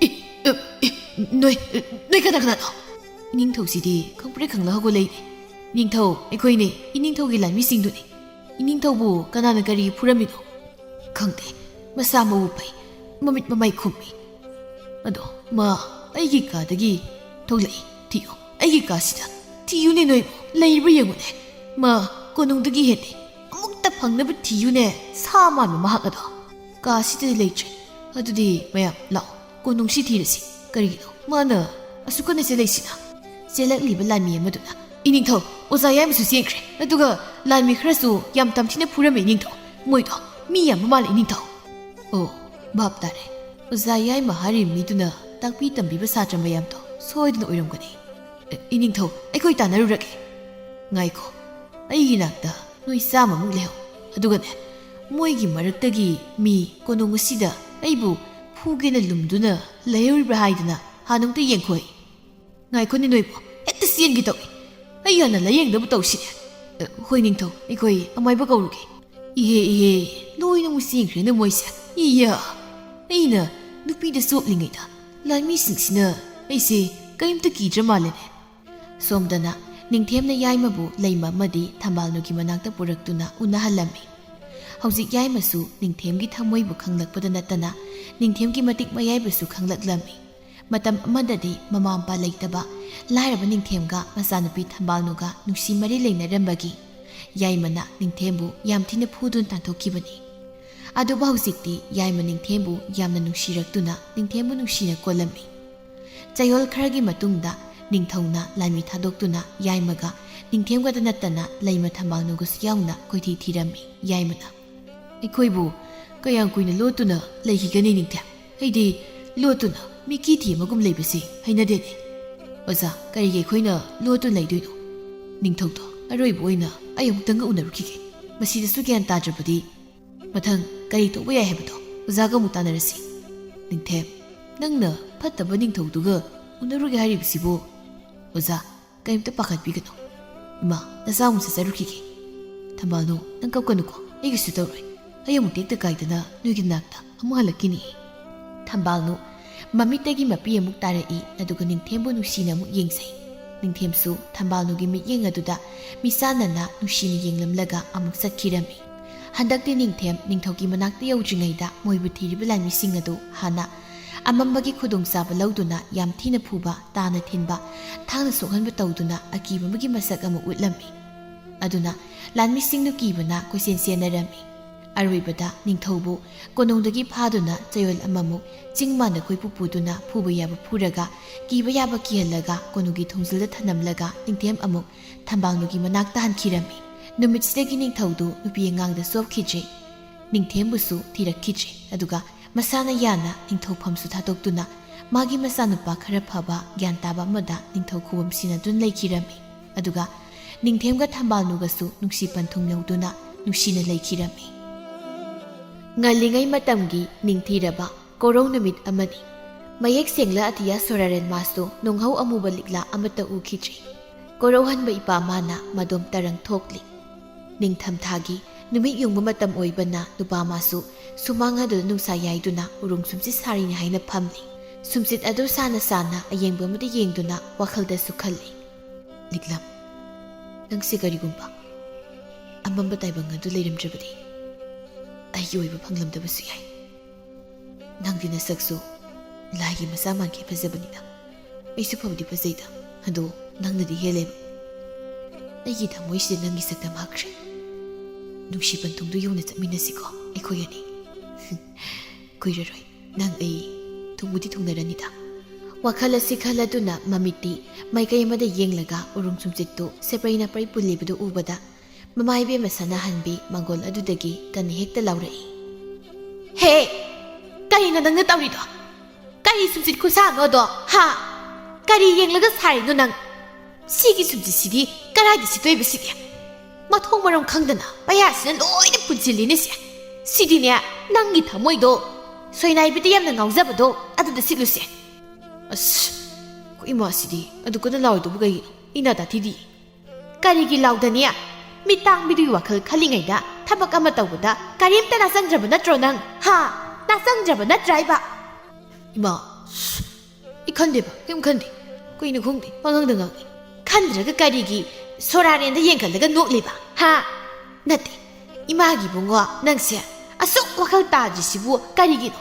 ꯏ, ꯑ, ꯏ, ꯅꯣꯏ, ꯅꯣꯏ ꯀꯅꯥ ꯀꯅꯥꯅꯣ? ꯏꯅꯤꯡꯊꯧꯁꯤꯗꯤ ꯈꯪꯄ꯭ꯔꯦꯛ ꯈꯪꯂ ꯍꯧꯒꯠꯂꯛꯏꯅꯦ꯫ "ꯅꯤꯡꯊꯧ, ꯑꯩꯈꯣꯏꯅꯦ, ꯏꯅꯤꯡꯊꯧꯒꯤ ꯂꯥꯟꯃꯤꯁꯤꯡꯗꯨꯅꯤ꯫ ꯏꯅꯤꯡꯊꯧꯕꯨ ꯀꯅꯥꯅ ꯀꯔꯤ ꯐꯨꯔꯝꯃꯤꯅꯣ?" ꯈꯪꯗꯦ, ꯃꯁꯥ ꯃꯎ ꯐꯩ, ꯃꯃꯤꯠ ꯃꯃꯥꯏ ꯈꯨꯝꯃꯤ꯫ ꯑꯗꯣ ꯃꯥ ꯑꯩꯒꯤ ꯀꯥꯗꯒꯤ ꯊꯣꯛꯂꯛꯏ꯫ ꯊꯤꯌꯨ, ꯑꯩꯒꯤ ꯀꯥꯁꯤꯗ ꯊꯤꯌꯨꯅꯦ ꯅꯣꯏꯕꯨ, ꯂꯩꯕ꯭ꯔꯥ ꯌꯦꯡꯉꯨꯅꯦ꯫ ꯃꯥ ꯀꯣꯅꯨꯡꯗꯒꯤ ꯍꯦꯟꯅ ꯑꯃꯨꯛꯇ ꯐꯪꯅꯕ ꯊꯤꯌꯨꯅꯦ, ꯁꯥ ꯃꯥꯟꯕ ꯃꯍꯥꯛ ꯑꯗꯣ꯫ ꯀꯥꯁꯤꯗꯗꯤ ꯂꯩꯇ꯭ꯔꯦ꯫ ꯑꯗꯨꯗꯤ ꯃꯌꯥꯝ ꯂꯥꯛꯑꯣ, ꯀꯣꯅꯨꯡꯁꯤ ꯊꯤꯔꯁꯤ꯫ ꯀꯔꯤꯒꯤꯅꯣ ꯃꯥꯅ ꯑꯁꯨꯛ ꯀꯟꯅ ꯆꯦꯜꯂꯛꯏꯁꯤꯅ? ꯆꯦꯜꯂꯛꯂꯤꯕ ꯂꯥꯟꯃꯤ ꯑꯃꯗꯨꯅ, "ꯏꯅꯤꯡꯊꯧ, ꯑꯣꯖꯥ ꯌꯥꯏꯃꯁꯨ ꯆꯦꯟꯈ꯭ꯔꯦ, ꯑꯗꯨꯒ ꯂꯥꯟꯃꯤ ꯈꯔꯁꯨ ꯌꯥꯝ ꯇꯝꯊꯤꯅ ꯐꯨꯔꯝꯃꯤ ꯏꯅꯤꯡꯊꯧ꯫ ꯃꯣꯏꯗꯣ ꯃꯤ ꯌꯥꯝꯕ ꯃꯥꯜꯂꯦ ꯏꯅꯤꯡꯊꯧ"꯫ ꯑꯣ, ꯚꯥꯞ ꯇꯥꯔꯦ꯫ ꯑꯣꯖꯥ ꯌꯥꯏꯃ ꯍꯥꯏꯔꯤꯕ ꯃꯤꯗꯨꯅ ꯇꯥꯛꯄꯤ ꯇꯝꯕꯤꯕ ꯁꯥꯇ꯭ꯔ ꯃꯌꯥꯝꯗꯣ ꯁꯣꯏꯗꯅ ꯑꯣꯏꯔꯝꯒꯅꯤ꯫ "ꯑꯦ, ꯏꯅꯤꯡꯊꯧ, ꯑꯩꯈꯣꯏ ꯇꯥꯟꯅꯔꯨꯔꯒꯦ"꯫ "ꯉꯥꯏꯈꯣ, ꯑꯩꯒꯤ ꯅꯥꯛꯇ ꯅꯣꯏ ꯆꯥꯝꯃꯃꯨꯛ ꯂꯩꯍꯧ꯫ ꯑꯗꯨꯒꯅꯦ, ꯃꯣꯏꯒꯤ ꯃꯔꯛꯇꯒꯤ ꯃꯤ ꯀꯣꯅꯨꯡ ꯑꯁꯤꯗ ꯑꯩꯕꯨ ꯐꯨꯒꯦꯅ ꯂꯨꯝꯗꯨꯅ ꯂꯩꯍꯧꯔꯤꯕ꯭ꯔꯥ ꯍꯥꯏꯗꯅ ꯍꯥꯟꯅ ꯑꯃꯨꯛꯇ ꯌꯦꯡꯈꯣꯏ"꯫ "ꯉꯥꯏꯈꯣꯅꯦ ꯅꯣꯏꯕꯨ, ꯍꯦꯛꯇ ꯆꯦꯟꯒꯦ ꯇꯧꯏ꯫ ꯑꯩ ꯍꯥꯟꯅ ꯂꯥꯌꯦꯡꯗꯕ ꯇꯧꯁꯤꯅꯦ"꯫ "ꯑ, ꯍꯣꯏ ꯅꯤꯡꯊꯧ, ꯑꯩꯈꯣꯏ ꯑꯃꯥꯏꯕ ꯀꯧꯔꯨꯒꯦ"꯫ "ꯏꯍꯦ, ꯏꯍꯦ, ꯂꯣꯏꯅ ꯑꯃꯨꯛ ꯆꯦꯟꯈ꯭ꯔꯦꯅꯦ ꯃꯣꯏꯁꯦ꯫ ꯏꯌꯥ, ꯑꯩꯅ ꯅꯨꯄꯤꯗ ꯆꯣꯞꯂꯤꯉꯩꯗ ꯂꯥꯟꯃꯤꯁꯤꯡꯁꯤꯅ ꯑꯩꯁꯦ ꯀꯔꯤꯝꯇ ꯀꯤꯗ꯭ꯔ ꯃꯥꯜꯂꯦꯅꯦ"꯫ ꯁꯣꯝꯗꯅ ꯅꯤꯡꯊꯦꯝꯅ ꯌꯥꯏꯃꯕꯨ ꯂꯩꯃ ꯑꯃꯗꯤ ꯊꯝꯕꯥꯜꯅꯨꯒꯤ ꯃꯅꯥꯛꯇ ꯄꯨꯔꯛꯇꯨꯅ ꯎꯅꯍꯜꯂꯝꯃꯤ꯫ ꯍꯧꯖꯤꯛ ꯌꯥꯏꯃꯁꯨ ꯅꯤꯡꯊꯦꯝꯒꯤ ꯊꯃꯣꯏꯕꯨ ꯈꯪꯂꯛꯄꯗ ꯅꯠꯇꯅ ꯅꯤꯡꯊꯦꯝꯒꯤ ꯃꯇꯤꯛ ꯃꯌꯥꯏꯕꯁꯨ ꯈꯪꯂꯛꯂꯝꯃꯤ꯫ ꯃꯇꯝ ꯑꯃꯗꯗꯤ ꯃꯃꯥ ꯃꯄꯥ ꯂꯩꯇꯕ ꯂꯥꯏꯔꯕ ꯅꯤꯡꯊꯦꯝꯒ ꯃꯆꯥꯅꯨꯄꯤ ꯊꯝꯕꯥꯜꯅꯨꯒ ꯅꯨꯡꯁꯤ ꯃꯔꯤ ꯂꯩꯅꯔꯝꯕꯒꯤ ꯌꯥꯏꯃꯅ ꯅꯤꯡꯊꯦꯝꯕꯨ ꯌꯥꯝ ꯊꯤꯅ ꯐꯨꯗꯨꯅ ꯇꯥꯟꯊꯣꯛꯈꯤꯕꯅꯤ꯫ ꯑꯗꯨꯕꯨ ꯍꯧꯖꯤꯛꯇꯤ ꯌꯥꯏꯃ ꯅꯤꯡꯊꯦꯝꯕꯨ ꯌꯥꯝꯅ ꯅꯨꯡꯁꯤꯔꯛꯇꯨꯅ ꯅꯤꯡꯊꯦꯝꯕꯨ ꯅꯨꯡꯁꯤꯅ ꯀꯣꯜꯂꯝꯃꯤ꯫ ꯆꯌꯣꯜ ꯈꯔꯒꯤ ꯃꯇꯨꯡꯗ ꯅꯤꯡꯊꯧꯅ ꯂꯥꯟꯃꯤ ꯊꯥꯗꯣꯛꯇꯨꯅ ꯌꯥꯏꯃꯒ ꯅꯤꯡꯊꯦꯝꯒꯗ ꯅꯠꯇꯅ ꯂꯩꯃ ꯊꯝꯕꯥꯜꯅꯨꯒꯁꯨ ꯌꯥꯎꯅ ꯀꯣꯏꯊꯤ ꯊꯤꯔꯝꯃꯤ꯫ ꯌꯥꯏꯃꯅ, "ꯑꯩꯈꯣꯏꯕꯨ ꯀꯌꯥꯝ ꯀꯨꯏꯅ ꯂꯣꯠꯇꯨꯅ ꯂꯩꯈꯤꯒꯅꯤ ꯅꯤꯡꯊꯦꯝ? ꯑꯩꯗꯤ ꯂꯣꯠꯇꯨꯅ ꯃꯤꯀꯤ ꯊꯦꯝꯕꯒꯨꯝ ꯂꯩꯕꯁꯤ ꯍꯩꯅꯗꯦꯅꯦ"꯫ "ꯑꯣꯖꯥ, ꯀꯔꯤꯒꯤ ꯑꯩꯈꯣꯏꯅ ꯂꯣꯠꯇꯨꯅ ꯂꯩꯗꯣꯏꯅꯣ? ꯅꯤꯡꯊꯧꯗꯣ ꯑꯔꯣꯏꯕ ꯑꯣꯏꯅ ꯑꯩ ꯑꯃꯨꯛꯇꯪꯒ ꯎꯅꯔꯨꯈꯤꯒꯦ꯫ ꯃꯁꯤꯗꯁꯨ ꯒ꯭ꯌꯥꯟ ꯇꯥꯗ꯭ꯔꯕꯗꯤ ꯃꯊꯪ ꯀꯔꯤ ꯇꯧꯕ ꯌꯥꯏ ꯍꯥꯏꯕꯗꯣ ꯑꯣꯖꯥꯒ ꯑꯃꯨꯛ ꯇꯥꯟꯅꯔꯁꯤ"꯫ "ꯅꯤꯡꯊꯦꯝ, ꯅꯪꯅ ꯐꯠꯇꯕ ꯅꯤꯡꯊꯧꯗꯨꯒ ꯎꯅꯔꯨꯒꯦ ꯍꯥꯏꯔꯤꯕꯁꯤꯕꯨ?" "ꯑꯣꯖꯥ, ꯀꯔꯤꯝꯇ ꯄꯥꯈꯠꯄꯤꯒꯅꯨ꯫ ꯏꯃꯥ, ꯅꯆꯥ ꯑꯃꯨꯛ ꯆꯠꯆꯔꯨꯈꯤꯒꯦ꯫ ꯊꯝꯕꯥꯜꯅꯨ, ꯅꯪ ꯀꯞꯀꯅꯨꯀꯣ, ꯑꯩꯒꯤꯁꯨ ꯇꯧꯔꯣꯏ꯫ ꯑꯩ ꯑꯃꯨꯛ ꯇꯦꯛꯇ ꯀꯥꯏꯗꯅ ꯅꯣꯏꯒꯤ ꯅꯥꯛꯇ ꯑꯃꯨꯛ ꯍꯜꯂꯛꯈꯤꯅꯤ"꯫ ꯊꯝꯕꯥꯜꯅꯨ ꯃꯃꯤꯠꯇꯒꯤ ꯃꯄꯤ ꯑꯃꯨꯛ ꯇꯥꯔꯛꯏ, ꯑꯗꯨꯒ ꯅꯤꯡꯊꯦꯝꯕꯨ ꯅꯨꯡꯁꯤꯅ ꯑꯃꯨꯛ ꯌꯦꯡꯖꯩ꯫ ꯅꯤꯡꯊꯦꯝꯁꯨ ꯊꯝꯕꯥꯜꯅꯨꯒꯤ ꯃꯤꯠꯌꯦꯡ ꯑꯗꯨꯗ ꯃꯤꯆꯥꯟꯅꯅ ꯅꯨꯡꯁꯤꯅ ꯌꯦꯡꯂꯝꯂꯒ ꯑꯃꯨꯛ ꯆꯠꯈꯤꯔꯝꯃꯤ꯫ ꯍꯟꯗꯛꯇꯤ ꯅꯤꯡꯊꯦꯝ ꯅꯤꯡꯊꯧꯒꯤ ꯃꯅꯥꯛꯇ ꯌꯧꯗ꯭ꯔꯤꯉꯩꯗ ꯃꯣꯏꯕꯨ ꯊꯤꯔꯤꯕ ꯂꯥꯟꯃꯤꯁꯤꯡ ꯑꯗꯨ ꯍꯥꯟꯅ ꯑꯃꯝꯕꯒꯤ ꯈꯨꯗꯣꯡꯆꯥꯕ ꯂꯧꯗꯨꯅ ꯌꯥꯝ ꯊꯤꯅ ꯐꯨꯕ, ꯇꯥꯅ ꯊꯤꯟꯕ, ꯊꯥꯡꯅ ꯁꯣꯛꯍꯟꯕ ꯇꯧꯗꯨꯅ ꯑꯀꯤꯕ ꯑꯃꯒꯤ ꯃꯁꯛ ꯑꯃ ꯎꯠꯂꯝꯃꯤ꯫ ꯑꯗꯨꯅ ꯂꯥꯟꯃꯤꯁꯤꯡꯗꯨ ꯀꯤꯕꯅ ꯀꯣꯏꯆꯦꯟ ꯆꯦꯟꯅꯔꯝꯃꯤ꯫ ꯑꯔꯣꯏꯕꯗ ꯅꯤꯡꯊꯧꯕꯨ ꯀꯣꯅꯨꯡꯗꯒꯤ ꯐꯥꯗꯨꯅ ꯆꯌꯣꯜ ꯑꯃꯃꯨꯛ ꯆꯤꯡ ꯃꯥꯟꯗ ꯀꯣꯏꯄꯨ ꯄꯨꯗꯨꯅ ꯐꯨꯕ ꯌꯥꯕ ꯐꯨꯔꯒ, ꯀꯤꯕ ꯌꯥꯕ ꯀꯤꯍꯜꯂꯒ ꯀꯣꯅꯨꯡꯒꯤ ꯊꯣꯡꯖꯤꯜꯗ ꯊꯅꯝꯂꯒ ꯅꯤꯡꯊꯦꯝ ꯑꯃꯨꯛ ꯊꯝꯕꯥꯜꯅꯨꯒꯤ ꯃꯅꯥꯛꯇ ꯍꯟꯈꯤꯔꯝꯃꯤ꯫ ꯅꯨꯃꯤꯠꯁꯤꯗꯒꯤ ꯅꯤꯡꯊꯧꯗꯨ ꯅꯨꯄꯤ ꯑꯉꯥꯡꯗ ꯆꯣꯞꯈꯤꯗ꯭ꯔꯦ꯫ ꯅꯤꯡꯊꯦꯝꯕꯨꯁꯨ ꯊꯤꯔꯛꯈꯤꯗ꯭ꯔꯦ꯫ ꯑꯗꯨꯒ ꯃꯁꯥꯅ ꯌꯥꯅ ꯅꯤꯡꯊꯧꯐꯝꯁꯨ ꯊꯥꯗꯣꯛꯇꯨꯅ ꯃꯥꯒꯤ ꯃꯆꯥꯅꯨꯄꯥ ꯈꯔ ꯐꯕ ꯒ꯭ꯌꯥꯟ ꯇꯥꯕ ꯑꯃꯗ ꯅꯤꯡꯊꯧ ꯈꯨꯕꯝ ꯁꯤꯟꯅꯗꯨꯅ ꯂꯩꯈꯤꯔꯝꯃꯤ꯫ ꯑꯗꯨꯒ ꯅꯤꯡꯊꯦꯝꯒ ꯊꯝꯕꯥꯜꯅꯨꯒꯁꯨ ꯅꯨꯡꯁꯤ ꯄꯟꯊꯨꯡ ꯌꯧꯗꯨꯅ ꯅꯨꯡꯁꯤꯅ ꯂꯩꯈꯤꯔꯝꯃꯤ꯫ ꯉꯜꯂꯤꯉꯩ ꯃꯇꯝꯒꯤ ꯅꯤꯡꯊꯤꯔꯕ ꯀꯣꯔꯧ ꯅꯨꯃꯤꯠ ꯑꯃꯅꯤ꯫ ꯃꯌꯦꯛ ꯁꯦꯡꯂ ꯑꯇꯤꯌꯥ ꯁꯣꯔꯥꯔꯦꯟ ꯃꯥꯁꯨ ꯅꯣꯡꯍꯧ ꯑꯃꯨꯕ ꯂꯤꯛꯂꯥ ꯑꯃꯠꯇ ꯎꯈꯤꯗ꯭ꯔꯤ꯫ ꯀꯣꯔꯧꯍꯟꯕ ꯏꯄꯥ ꯃꯥꯅ ꯃꯗꯣꯝ ꯇꯔꯪ ꯊꯣꯛꯂꯤ꯫ ꯅꯤꯡꯊꯝꯊꯥꯒꯤ ꯅꯨꯃꯤꯠ ꯌꯨꯡꯕ ꯃꯇꯝ ꯑꯣꯏꯕꯅ ꯅꯨꯄꯥ ꯃꯥꯁꯨ ꯁꯨꯃꯥꯡ ꯑꯗꯨꯗ ꯅꯨꯡꯁꯥ ꯌꯥꯏꯗꯨꯅ ꯎꯔꯨꯝ ꯁꯨꯝꯆꯤꯠ ꯁꯥꯔꯤꯅꯤ ꯍꯥꯏꯅ ꯐꯝꯂꯤ꯫ ꯁꯨꯝꯆꯤꯠ ꯑꯗꯨ ꯁꯥꯅ ꯁꯥꯅ ꯑꯌꯦꯡꯕ ꯑꯃꯗ ꯌꯦꯡꯗꯨꯅ ꯋꯥꯈꯜꯗꯁꯨ ꯈꯜꯂꯤ꯫ ꯂꯤꯛꯂꯝ, ꯅꯪꯁꯦ ꯀꯔꯤꯒꯨꯝꯕ ꯑꯃꯝꯕ ꯇꯥꯏꯕꯪ ꯑꯗꯨ ꯂꯩꯔꯝꯗ꯭ꯔꯕꯗꯤ ꯑꯩꯒꯤ ꯑꯣꯏꯕ ꯐꯪꯂꯝꯗꯕꯁꯨ ꯌꯥꯏ꯫ ꯅꯪꯗꯤ ꯅꯁꯛꯁꯨ ꯂꯥꯏꯒꯤ ꯃꯆꯥ ꯃꯥꯟꯈꯩ ꯐꯖꯕꯅꯤꯗ꯫ ꯑꯩꯁꯨ ꯐꯕꯨꯗꯤ ꯐꯖꯩꯗ, ꯑꯗꯣ ꯅꯪꯅꯗꯤ ꯍꯦꯜꯂꯦꯕ꯫ ꯑꯩꯒꯤ ꯊꯃꯣꯏꯁꯤꯗ ꯅꯪꯒꯤ ꯁꯛꯇꯝ ꯍꯛꯈ꯭ꯔꯦ꯫ ꯅꯨꯡꯁꯤ ꯄꯟꯊꯨꯡꯗꯨ ꯌꯧꯅ ꯆꯠꯃꯤꯟꯅꯁꯤꯀꯣ, ꯑꯩꯈꯣꯏ ꯑꯅꯤ꯫ ꯀꯨꯏꯔꯔꯣꯏ, ꯅꯪ ꯑꯩ ꯊꯨꯡꯕꯨꯗꯤ ꯊꯨꯡꯅꯔꯅꯤꯗ꯫ ꯋꯥꯈꯜ ꯑꯁꯤ ꯈꯜꯂꯗꯨꯅ ꯃꯃꯤꯠꯇꯤ ꯃꯥꯏꯀꯩ ꯑꯃꯗ ꯌꯦꯡꯂꯒ ꯎꯔꯨꯝ ꯁꯨꯝꯆꯤꯠꯇꯨ ꯁꯦꯄ꯭ꯔꯩ ꯅꯥꯄ꯭ꯔꯩ ꯄꯨꯜꯂꯤꯕꯗꯨ ꯎꯕꯗ ꯃꯃꯥ ꯏꯕꯦꯝꯃ ꯁꯅꯥꯍꯟꯕꯤ ꯃꯪꯒꯣꯜ ꯑꯗꯨꯗꯒꯤ ꯀꯟꯅ ꯍꯦꯛꯇ ꯂꯥꯎꯔꯛꯏ꯫ "ꯍꯦ! ꯀꯔꯤꯅꯣ ꯅꯪꯅ ꯇꯧꯔꯤꯗꯣ? ꯀꯔꯤ ꯁꯨꯝꯆꯤꯠ ꯈꯨꯁꯥꯅꯣꯗꯣ? ꯍꯥ? ꯀꯔꯤ ꯌꯦꯡꯂꯒ ꯁꯥꯔꯤꯅꯣ ꯅꯪ? ꯁꯤꯒꯤ ꯁꯨꯝꯆꯤꯠꯁꯤꯗꯤ ꯀꯔꯥꯏꯗ ꯁꯤꯠꯇꯣꯏꯕ ꯁꯤꯗꯤ? ꯃꯊꯣꯡ ꯃꯔꯝ ꯈꯪꯗꯅ ꯄꯩꯌꯥꯁꯤꯅ ꯂꯣꯏꯅ ꯄꯨꯟꯁꯤꯜꯂꯤꯅꯦ ꯁꯦ꯫ ꯁꯤꯗꯤꯅꯦ, ꯅꯪꯒꯤ ꯊꯃꯣꯏꯗꯣ, ꯁꯣꯏꯅꯥꯏꯕꯤꯗ ꯌꯥꯝꯅ ꯉꯥꯎꯖꯕꯗꯣ, ꯑꯗꯨꯗ ꯁꯤꯠꯂꯨꯁꯦ꯫" ꯑꯁ, ꯑꯩꯈꯣꯏ ꯏꯃꯥꯁꯤꯗꯤ ꯑꯗꯨ ꯀꯟꯅ ꯂꯥꯎꯔꯤꯗꯨꯕꯨ ꯀꯩꯒꯤꯅꯣ? ꯏꯅꯥ ꯇꯥꯊꯤꯗꯤ꯫ ꯀꯔꯤꯒꯤ ꯂꯥꯎꯗꯅꯤ? ꯃꯤꯠ ꯇꯥꯡꯕꯤꯗꯨꯒꯤ ꯋꯥꯈꯜ ꯈꯜꯂꯤꯉꯩꯗ ꯊꯕꯛ ꯑꯃ ꯇꯧꯕꯗ ꯀꯔꯤꯝꯇ ꯅꯥꯆꯪꯗ꯭ꯔꯕ ꯅꯠꯇ꯭ꯔꯣ ꯅꯪ? ꯍꯥ? ꯅꯥꯆꯪꯗ꯭ꯔꯕ ꯅꯠꯇ꯭ꯔꯥ ꯍꯥꯏꯕ? ꯏꯃꯥ, ꯑꯩ ꯈꯟꯗꯦꯕ, ꯀꯩꯝ ꯈꯟꯗꯦ꯫ ꯀꯩꯅꯣ ꯈꯪꯗꯦ, ꯄꯪꯉꯥꯡꯗ ꯉꯥꯡꯉꯤ꯫ ꯈꯟꯗ꯭ꯔꯒ ꯀꯔꯤꯒꯤ ꯁꯣꯔꯥꯔꯦꯟꯗ ꯌꯦꯡꯈꯠꯂꯒ ꯅꯣꯛꯂꯤꯕ? ꯍꯥ? ꯅꯠꯇꯦ, ꯏꯃꯥꯒꯤ ꯏꯕꯨꯡꯉꯣ, ꯅꯪꯁꯦ ꯑꯁꯨꯛ ꯋꯥꯈꯜ ꯇꯥꯗ꯭ꯔꯤꯁꯤꯕꯨ ꯀꯔꯤꯒꯤꯅꯣ?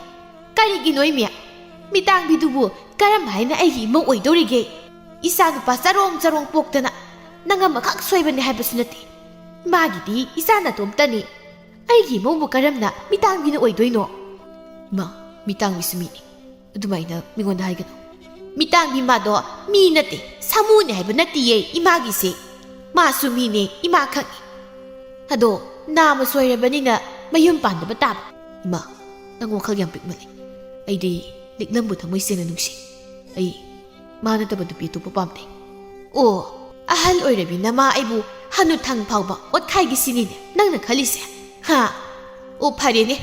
ꯀꯔꯤꯒꯤꯅꯣ ꯏꯃꯤ? ꯃꯤꯇꯥꯡꯕꯤꯗꯨꯕꯨ ꯀꯔꯝ ꯍꯥꯏꯅ ꯑꯩꯒꯤ ꯏꯃꯧ ꯑꯣꯏꯗꯧꯔꯤꯒꯦ? ꯏꯆꯥꯅꯨꯄꯥ ꯆꯔꯣꯡ ꯆꯔꯣꯡ ꯄꯣꯛꯇꯅ ꯅꯪ ꯑꯃꯈꯛ ꯁꯣꯏꯕꯅꯤ ꯍꯥꯏꯕꯁꯨ ꯅꯠꯇꯦ꯫ ꯃꯥꯒꯤꯗꯤ ꯏꯆꯥ ꯅꯥꯇꯣꯝꯇꯅꯤ꯫ ꯑꯩꯒꯤ ꯏꯃꯧꯕꯨ ꯀꯔꯝꯅ ꯃꯤꯇꯥꯡꯕꯤꯅ ꯑꯣꯏꯗꯣꯏꯅꯣ? ꯏꯃꯥ, ꯃꯤꯇꯥꯡꯕꯤꯁꯨ ꯃꯤꯅꯤ꯫ ꯑꯗꯨꯃꯥꯏꯅ ꯃꯤꯉꯣꯟꯗ ꯍꯥꯏꯒꯅꯨ꯫ ꯃꯤꯇꯥꯡꯕꯤ ꯃꯥꯗꯣ ꯃꯤ ꯅꯠꯇꯦ, ꯁꯥꯃꯨꯅꯦ ꯍꯥꯏꯕ ꯅꯠꯇꯤꯌꯦ ꯏꯃꯥꯒꯤꯁꯦ꯫ ꯃꯥꯁꯨ ꯃꯤꯅꯦ, ꯏꯃꯥ ꯈꯪꯉꯤ꯫ ꯑꯗꯣ ꯅꯥꯝꯃ ꯁꯣꯏꯔꯕꯅꯤꯅ ꯃꯌꯨꯝ ꯄꯥꯟꯗꯕ ꯇꯥꯕ꯫ ꯏꯃꯥ, ꯅꯪ ꯋꯥꯈꯜ ꯌꯥꯝ ꯄꯤꯛꯃꯜꯂꯦ꯫ ꯑꯩꯗꯤ ꯂꯤꯛꯂꯝꯕꯨ ꯊꯃꯣꯏ ꯁꯦꯡꯅ ꯅꯨꯡꯁꯤ꯫ ꯑꯩ ꯃꯥ ꯅꯠꯇꯕ ꯅꯨꯄꯤ ꯑꯇꯣꯞꯄ ꯄꯥꯝꯗꯦ꯫ ꯑꯣ, ꯑꯍꯜ ꯑꯣꯏꯔꯕꯤ ꯅꯃꯥ ꯑꯩꯕꯨ ꯍꯅꯨꯊꯪ ꯐꯥꯎꯕ ꯑꯣꯠꯈꯥꯏꯒꯦ ꯁꯤꯅꯤꯅꯦ ꯅꯪꯅ ꯈꯜꯂꯤꯁꯦ? ꯍꯥ? ꯑꯣ, ꯐꯔꯦꯅꯦ꯫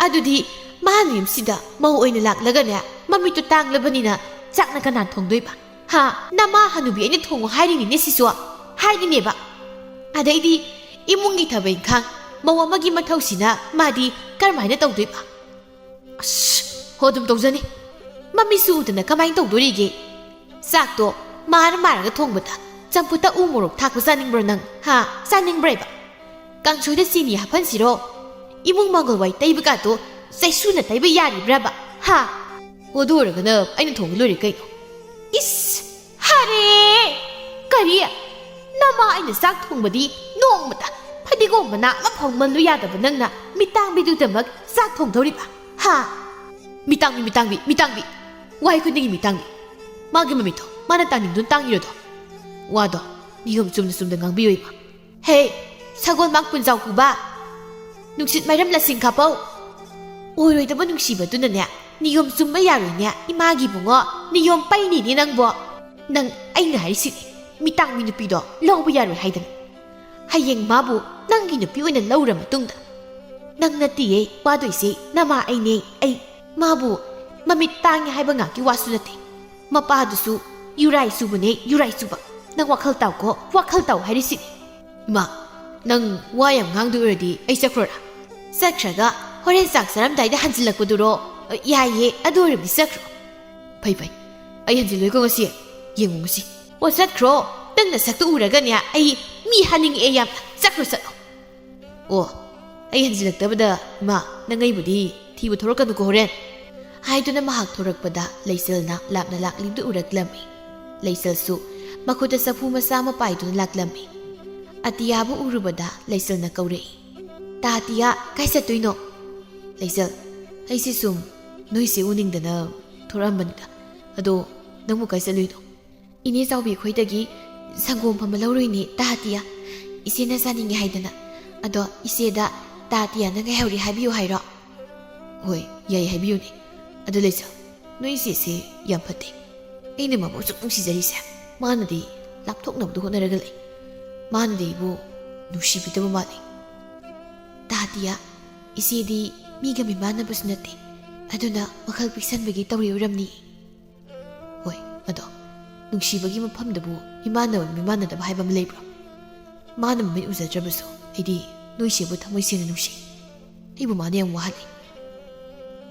ꯑꯗꯨꯗꯤ ꯃꯥꯅ ꯌꯨꯝꯁꯤꯗ ꯃꯧ ꯑꯣꯏꯅ ꯂꯥꯛꯂꯒꯅꯦ, ꯃꯃꯤꯠꯇꯨ ꯇꯥꯡꯂꯕꯅꯤꯅ ꯆꯥꯛꯅ ꯀꯅꯥ ꯊꯣꯡꯗꯣꯏꯕ? ꯍꯥ? ꯅꯃꯥ ꯍꯅꯨꯕꯤ ꯑꯩꯅ ꯊꯣꯡꯉꯨ ꯍꯥꯏꯔꯤꯅꯤꯅꯦ ꯁꯤꯁꯨ꯫ ꯍꯥꯏꯔꯤꯅꯦꯕ꯫ ꯑꯗꯩꯗꯤ ꯏꯃꯨꯡꯒꯤ ꯊꯕꯛ ꯏꯪꯈꯥꯡ ꯃꯧ ꯑꯃꯒꯤ ꯃꯊꯧꯁꯤꯅ ꯃꯥꯗꯤ ꯀꯔꯝꯍꯥꯏꯅ ꯇꯧꯗꯣꯏꯕ? ꯑꯁ, ꯍꯣ, ꯑꯗꯨꯝ ꯇꯧꯖꯅꯤ꯫ ꯃꯃꯤꯠꯁꯨ ꯎꯗꯅ ꯀꯃꯥꯏꯅ ꯇꯧꯗꯣꯔꯤꯒꯦ? ꯆꯥꯛꯇꯣ ꯃꯥꯔ ꯃꯥꯔꯒ ꯊꯣꯡꯕꯗ ꯆꯝꯐꯨꯠꯇ ꯎ ꯃꯣꯔꯣꯛ ꯊꯥꯛꯄ ꯆꯥꯅꯤꯡꯕ꯭ꯔꯣ ꯅꯪ? ꯍꯥ? ꯆꯥꯅꯤꯡꯕ꯭ꯔꯥꯕ? ꯀꯥꯡꯁꯣꯏꯗ ꯆꯤꯅꯤ ꯍꯥꯞꯍꯟꯁꯤꯔꯣ? ꯏꯃꯨꯡ ꯃꯪꯒꯣꯜꯋꯥꯏ ꯇꯩꯕꯒꯥꯗꯣ ꯆꯩꯁꯨꯅ ꯇꯩꯕ ꯌꯥꯔꯤꯕ꯭ꯔꯥꯕ? ꯍꯥ? ꯑꯣ, ꯑꯗꯨ ꯑꯣꯏꯔꯒꯅ ꯑꯩꯅ ꯊꯣꯡꯕ ꯂꯣꯏꯔꯦ ꯀꯩꯅꯣ꯫ ꯏꯁ! ꯍꯔꯦ! ꯀꯔꯤ? ꯅꯃꯥ ꯑꯩꯅ ꯆꯥꯛ ꯊꯣꯡꯕꯗꯤ ꯅꯣꯡꯃꯇ ꯐꯗꯤꯒꯣꯝ ꯃꯅꯥ ꯑꯃꯐꯥꯎ ꯃꯜꯂꯨ ꯌꯥꯗꯕ ꯅꯪꯅ ꯃꯤꯇꯥꯡꯕꯤꯗꯨꯗꯃꯛ ꯆꯥꯛ ꯊꯣꯡꯗꯧꯔꯤꯕ? ꯍꯥ? ꯃꯤꯇꯥꯡꯕꯤ, ꯃꯤꯇꯥꯡꯕꯤ, ꯃꯤꯇꯥꯡꯕꯤ! ꯋꯥꯍꯩ ꯈꯨꯗꯤꯡꯒꯤ ꯃꯤꯇꯥꯡꯕꯤ꯫ ꯃꯥꯒꯤ ꯃꯃꯤꯠꯇꯣ ꯃꯥꯅ ꯇꯥꯡꯅꯤꯡꯗꯨꯅ ꯇꯥꯡꯉꯤꯔꯗꯣ? ꯋꯥꯗꯣ ꯅꯤꯌꯣꯝ ꯆꯨꯝꯅ ꯆꯨꯝꯅ ꯉꯥꯡꯕꯤꯌꯨ ꯏꯃꯥ꯫ ꯍꯦ, ꯁꯒꯣꯜ ꯃꯥꯡ ꯄꯨꯟꯖꯥꯎ ꯄꯨꯕ! ꯅꯨꯡꯁꯤꯠ ꯃꯥꯏꯔꯝ ꯂꯁꯤꯡ ꯀꯥꯄꯧ! ꯑꯣꯏꯔꯣꯏꯗꯕ ꯅꯨꯡꯁꯤꯕꯗꯨꯅꯅꯦ, ꯅꯤꯌꯣꯝ ꯆꯨꯝꯕ ꯌꯥꯔꯣꯏꯅꯦ, ꯏꯃꯥꯒꯤ ꯏꯕꯨꯡꯉꯣ, ꯅꯤꯌꯣꯝ ꯄꯩꯅꯤꯅꯦ ꯅꯪꯕꯣ꯫ ꯅꯪ ꯑꯩꯅ ꯍꯥꯏꯔꯤꯁꯤꯅꯤ, ꯃꯤꯇꯥꯡꯒꯤ ꯅꯨꯄꯤꯗꯣ ꯂꯧꯕ ꯌꯥꯔꯣꯏ ꯍꯥꯏꯗꯅ꯫ ꯍꯌꯦꯡ ꯃꯥꯕꯨ ꯅꯪꯒꯤ ꯅꯨꯄꯤ ꯑꯣꯏꯅ ꯂꯧꯔ ꯃꯇꯨꯡꯗ, ꯅꯪ ꯅꯠꯇꯤꯌꯦ ꯋꯥꯗꯣꯏꯁꯦ, ꯅꯃꯥ ꯑꯩꯅꯦ, ꯑꯩ꯫ ꯃꯥꯕꯨ ꯃꯃꯤꯠ ꯇꯥꯡꯉꯦ ꯍꯥꯏꯕ ꯉꯥꯛꯀꯤ ꯋꯥꯁꯨ ꯅꯠꯇꯦ, ꯃꯄꯥꯗꯨꯁꯨ ꯌꯨꯔꯥꯏ ꯆꯨꯕꯅꯦ, ꯌꯨꯔꯥꯏ ꯆꯨꯕ꯫ ꯅꯪ ꯋꯥꯈꯜ ꯇꯥꯎꯀꯣ, ꯋꯥꯈꯜ ꯇꯥꯎ ꯍꯥꯏꯔꯤꯁꯤꯅꯤ꯫ ꯏꯃꯥ, ꯅꯪ ꯋꯥ ꯌꯥꯝ ꯉꯥꯡꯗꯣꯏ ꯑꯣꯏꯔꯗꯤ ꯑꯩ ꯆꯠꯈ꯭ꯔꯣꯔꯥ? ꯆꯠꯈ꯭ꯔꯒ ꯍꯣꯔꯦꯟ ꯆꯥꯛ ꯆꯥꯔꯝꯗꯥꯏꯗ ꯍꯟꯖꯤꯜꯂꯛꯄꯗꯨꯔꯣ? ꯑ, ꯌꯥꯏꯌꯦ, ꯑꯗꯨ ꯑꯣꯏꯔꯕꯗꯤ ꯆꯠꯈ꯭ꯔꯣ꯫ ꯐꯩ, ꯐꯩ꯫ ꯑꯩ ꯍꯟꯖꯤꯜꯂꯣꯏꯀꯣ ꯉꯁꯤ꯫ ꯌꯦꯡꯉꯨ ꯉꯁꯤ꯫ ꯑꯣ, ꯆꯠꯈ꯭ꯔꯣ꯫ ꯅꯪ ꯅꯁꯛꯇꯨ ꯎꯔꯒꯅꯦ ꯑꯩ ꯃꯤ ꯍꯥꯠꯅꯤꯡꯉꯛꯑꯦ ꯌꯥꯝꯅ꯫ ꯆꯠꯈ꯭ꯔꯣ, ꯆꯠꯂꯣ꯫ ꯑꯣ, "ꯑꯩ ꯍꯟꯖꯤꯜꯂꯛꯇꯕꯗ, ꯏꯃꯥ, ꯅꯪ ꯑꯩꯕꯨꯗꯤ ꯊꯤꯕ ꯊꯣꯔꯛꯀꯅꯨꯀꯣ ꯍꯣꯔꯦꯟ" ꯍꯥꯏꯗꯨꯅ ꯃꯍꯥꯛ ꯊꯣꯔꯛꯄꯗ ꯂꯩꯆꯜꯅ ꯂꯥꯞꯅ ꯂꯥꯛꯂꯤꯗꯨ ꯎꯔꯛꯂꯝꯃꯤ꯫ ꯂꯩꯆꯜꯁꯨ ꯃꯈꯨꯠꯇ ꯆꯐꯨ ꯃꯆꯥ ꯑꯃ ꯄꯥꯏꯗꯨꯅ ꯂꯥꯛꯂꯝꯃꯤ꯫ ꯑꯇꯤꯌꯥꯕꯨ ꯎꯔꯨꯕꯗ ꯂꯩꯆꯜꯅ ꯀꯧꯔꯛꯏ, "ꯇꯥ ꯑꯇꯤꯌꯥ, ꯀꯥꯏ ꯆꯠꯇꯣꯏꯅꯣ?" "ꯂꯩꯆꯜ, ꯑꯩꯁꯦ ꯁꯨꯝ ꯅꯣꯏꯁꯦ ꯎꯅꯤꯡꯗꯅ ꯊꯣꯔꯛꯑꯝꯕꯅꯤꯗ꯫ ꯑꯗꯣ ꯅꯪꯕꯨ ꯀꯥꯏ ꯆꯠꯂꯨꯏꯅꯣ?" "ꯏꯅꯦ ꯆꯥꯎꯕꯤ ꯈꯣꯏꯗꯒꯤ ꯁꯪꯒꯣꯝ ꯐꯝꯕ ꯂꯧꯔꯨꯏꯅꯦ ꯇꯥ ꯑꯇꯤꯌꯥ꯫ ꯏꯆꯦꯅ ꯆꯥꯅꯤꯡꯉꯦ ꯍꯥꯏꯗꯅ꯫ ꯑꯗꯣ ꯏꯆꯦꯗ ꯇꯥ ꯑꯇꯤꯌꯥꯅ ꯉꯥꯏꯍꯧꯔꯤ ꯍꯥꯏꯕꯤꯌꯨ ꯍꯥꯏꯔꯣ?" "ꯍꯣꯏ, ꯌꯥꯏ, ꯍꯥꯏꯕꯤꯌꯨꯅꯦ꯫ ꯑꯗꯣ ꯂꯩꯆꯜ, ꯅꯣꯏ ꯏꯆꯦꯁꯦ ꯌꯥꯝ ꯐꯠꯇꯦ꯫ ꯑꯩꯅ ꯃꯥꯕꯨ ꯑꯁꯨꯛ ꯅꯨꯡꯁꯤꯖꯔꯤꯁꯦ꯫ ꯃꯥꯅꯗꯤ ꯂꯥꯞꯊꯣꯛꯅꯕꯗ ꯍꯣꯠꯅꯔꯒ ꯂꯩ꯫ ꯃꯥꯅꯗꯤ ꯑꯩꯕꯨ ꯅꯨꯡꯁꯤꯕꯤꯗꯕ ꯃꯥꯜꯂꯤ꯫ ꯇꯥ ꯑꯇꯤꯌꯥ, ꯏꯆꯦꯗꯤ ꯃꯤꯒ ꯃꯤꯃꯥꯟꯅꯕꯁꯨ ꯅꯠꯇꯦ꯫ ꯑꯗꯨꯅ ꯋꯥꯈꯜ ꯄꯤꯛꯁꯟꯕꯒꯤ ꯇꯧꯔꯤ ꯑꯣꯏꯔꯝꯅꯤ꯫" "ꯍꯣꯏ, ꯑꯗꯣ ꯅꯨꯡꯁꯤꯕꯒꯤ ꯃꯐꯝꯗꯕꯨ ꯃꯤꯃꯥꯟꯅꯕ ꯃꯤꯃꯥꯟꯅꯗꯕ ꯍꯥꯏꯕ ꯑꯃ ꯂꯩꯕ꯭ꯔꯣ? ꯃꯥꯅ ꯃꯃꯤꯠ ꯎꯖꯗ꯭ꯔꯕꯁꯨ ꯑꯩꯗꯤ ꯅꯣꯏ ꯏꯆꯦꯕꯨ ꯊꯃꯣꯏ ꯁꯦꯡꯅ ꯅꯨꯡꯁꯤ꯫ ꯑꯩꯕꯨ ꯃꯥꯅ ꯌꯥꯝ ꯋꯥꯍꯜꯂꯤ꯫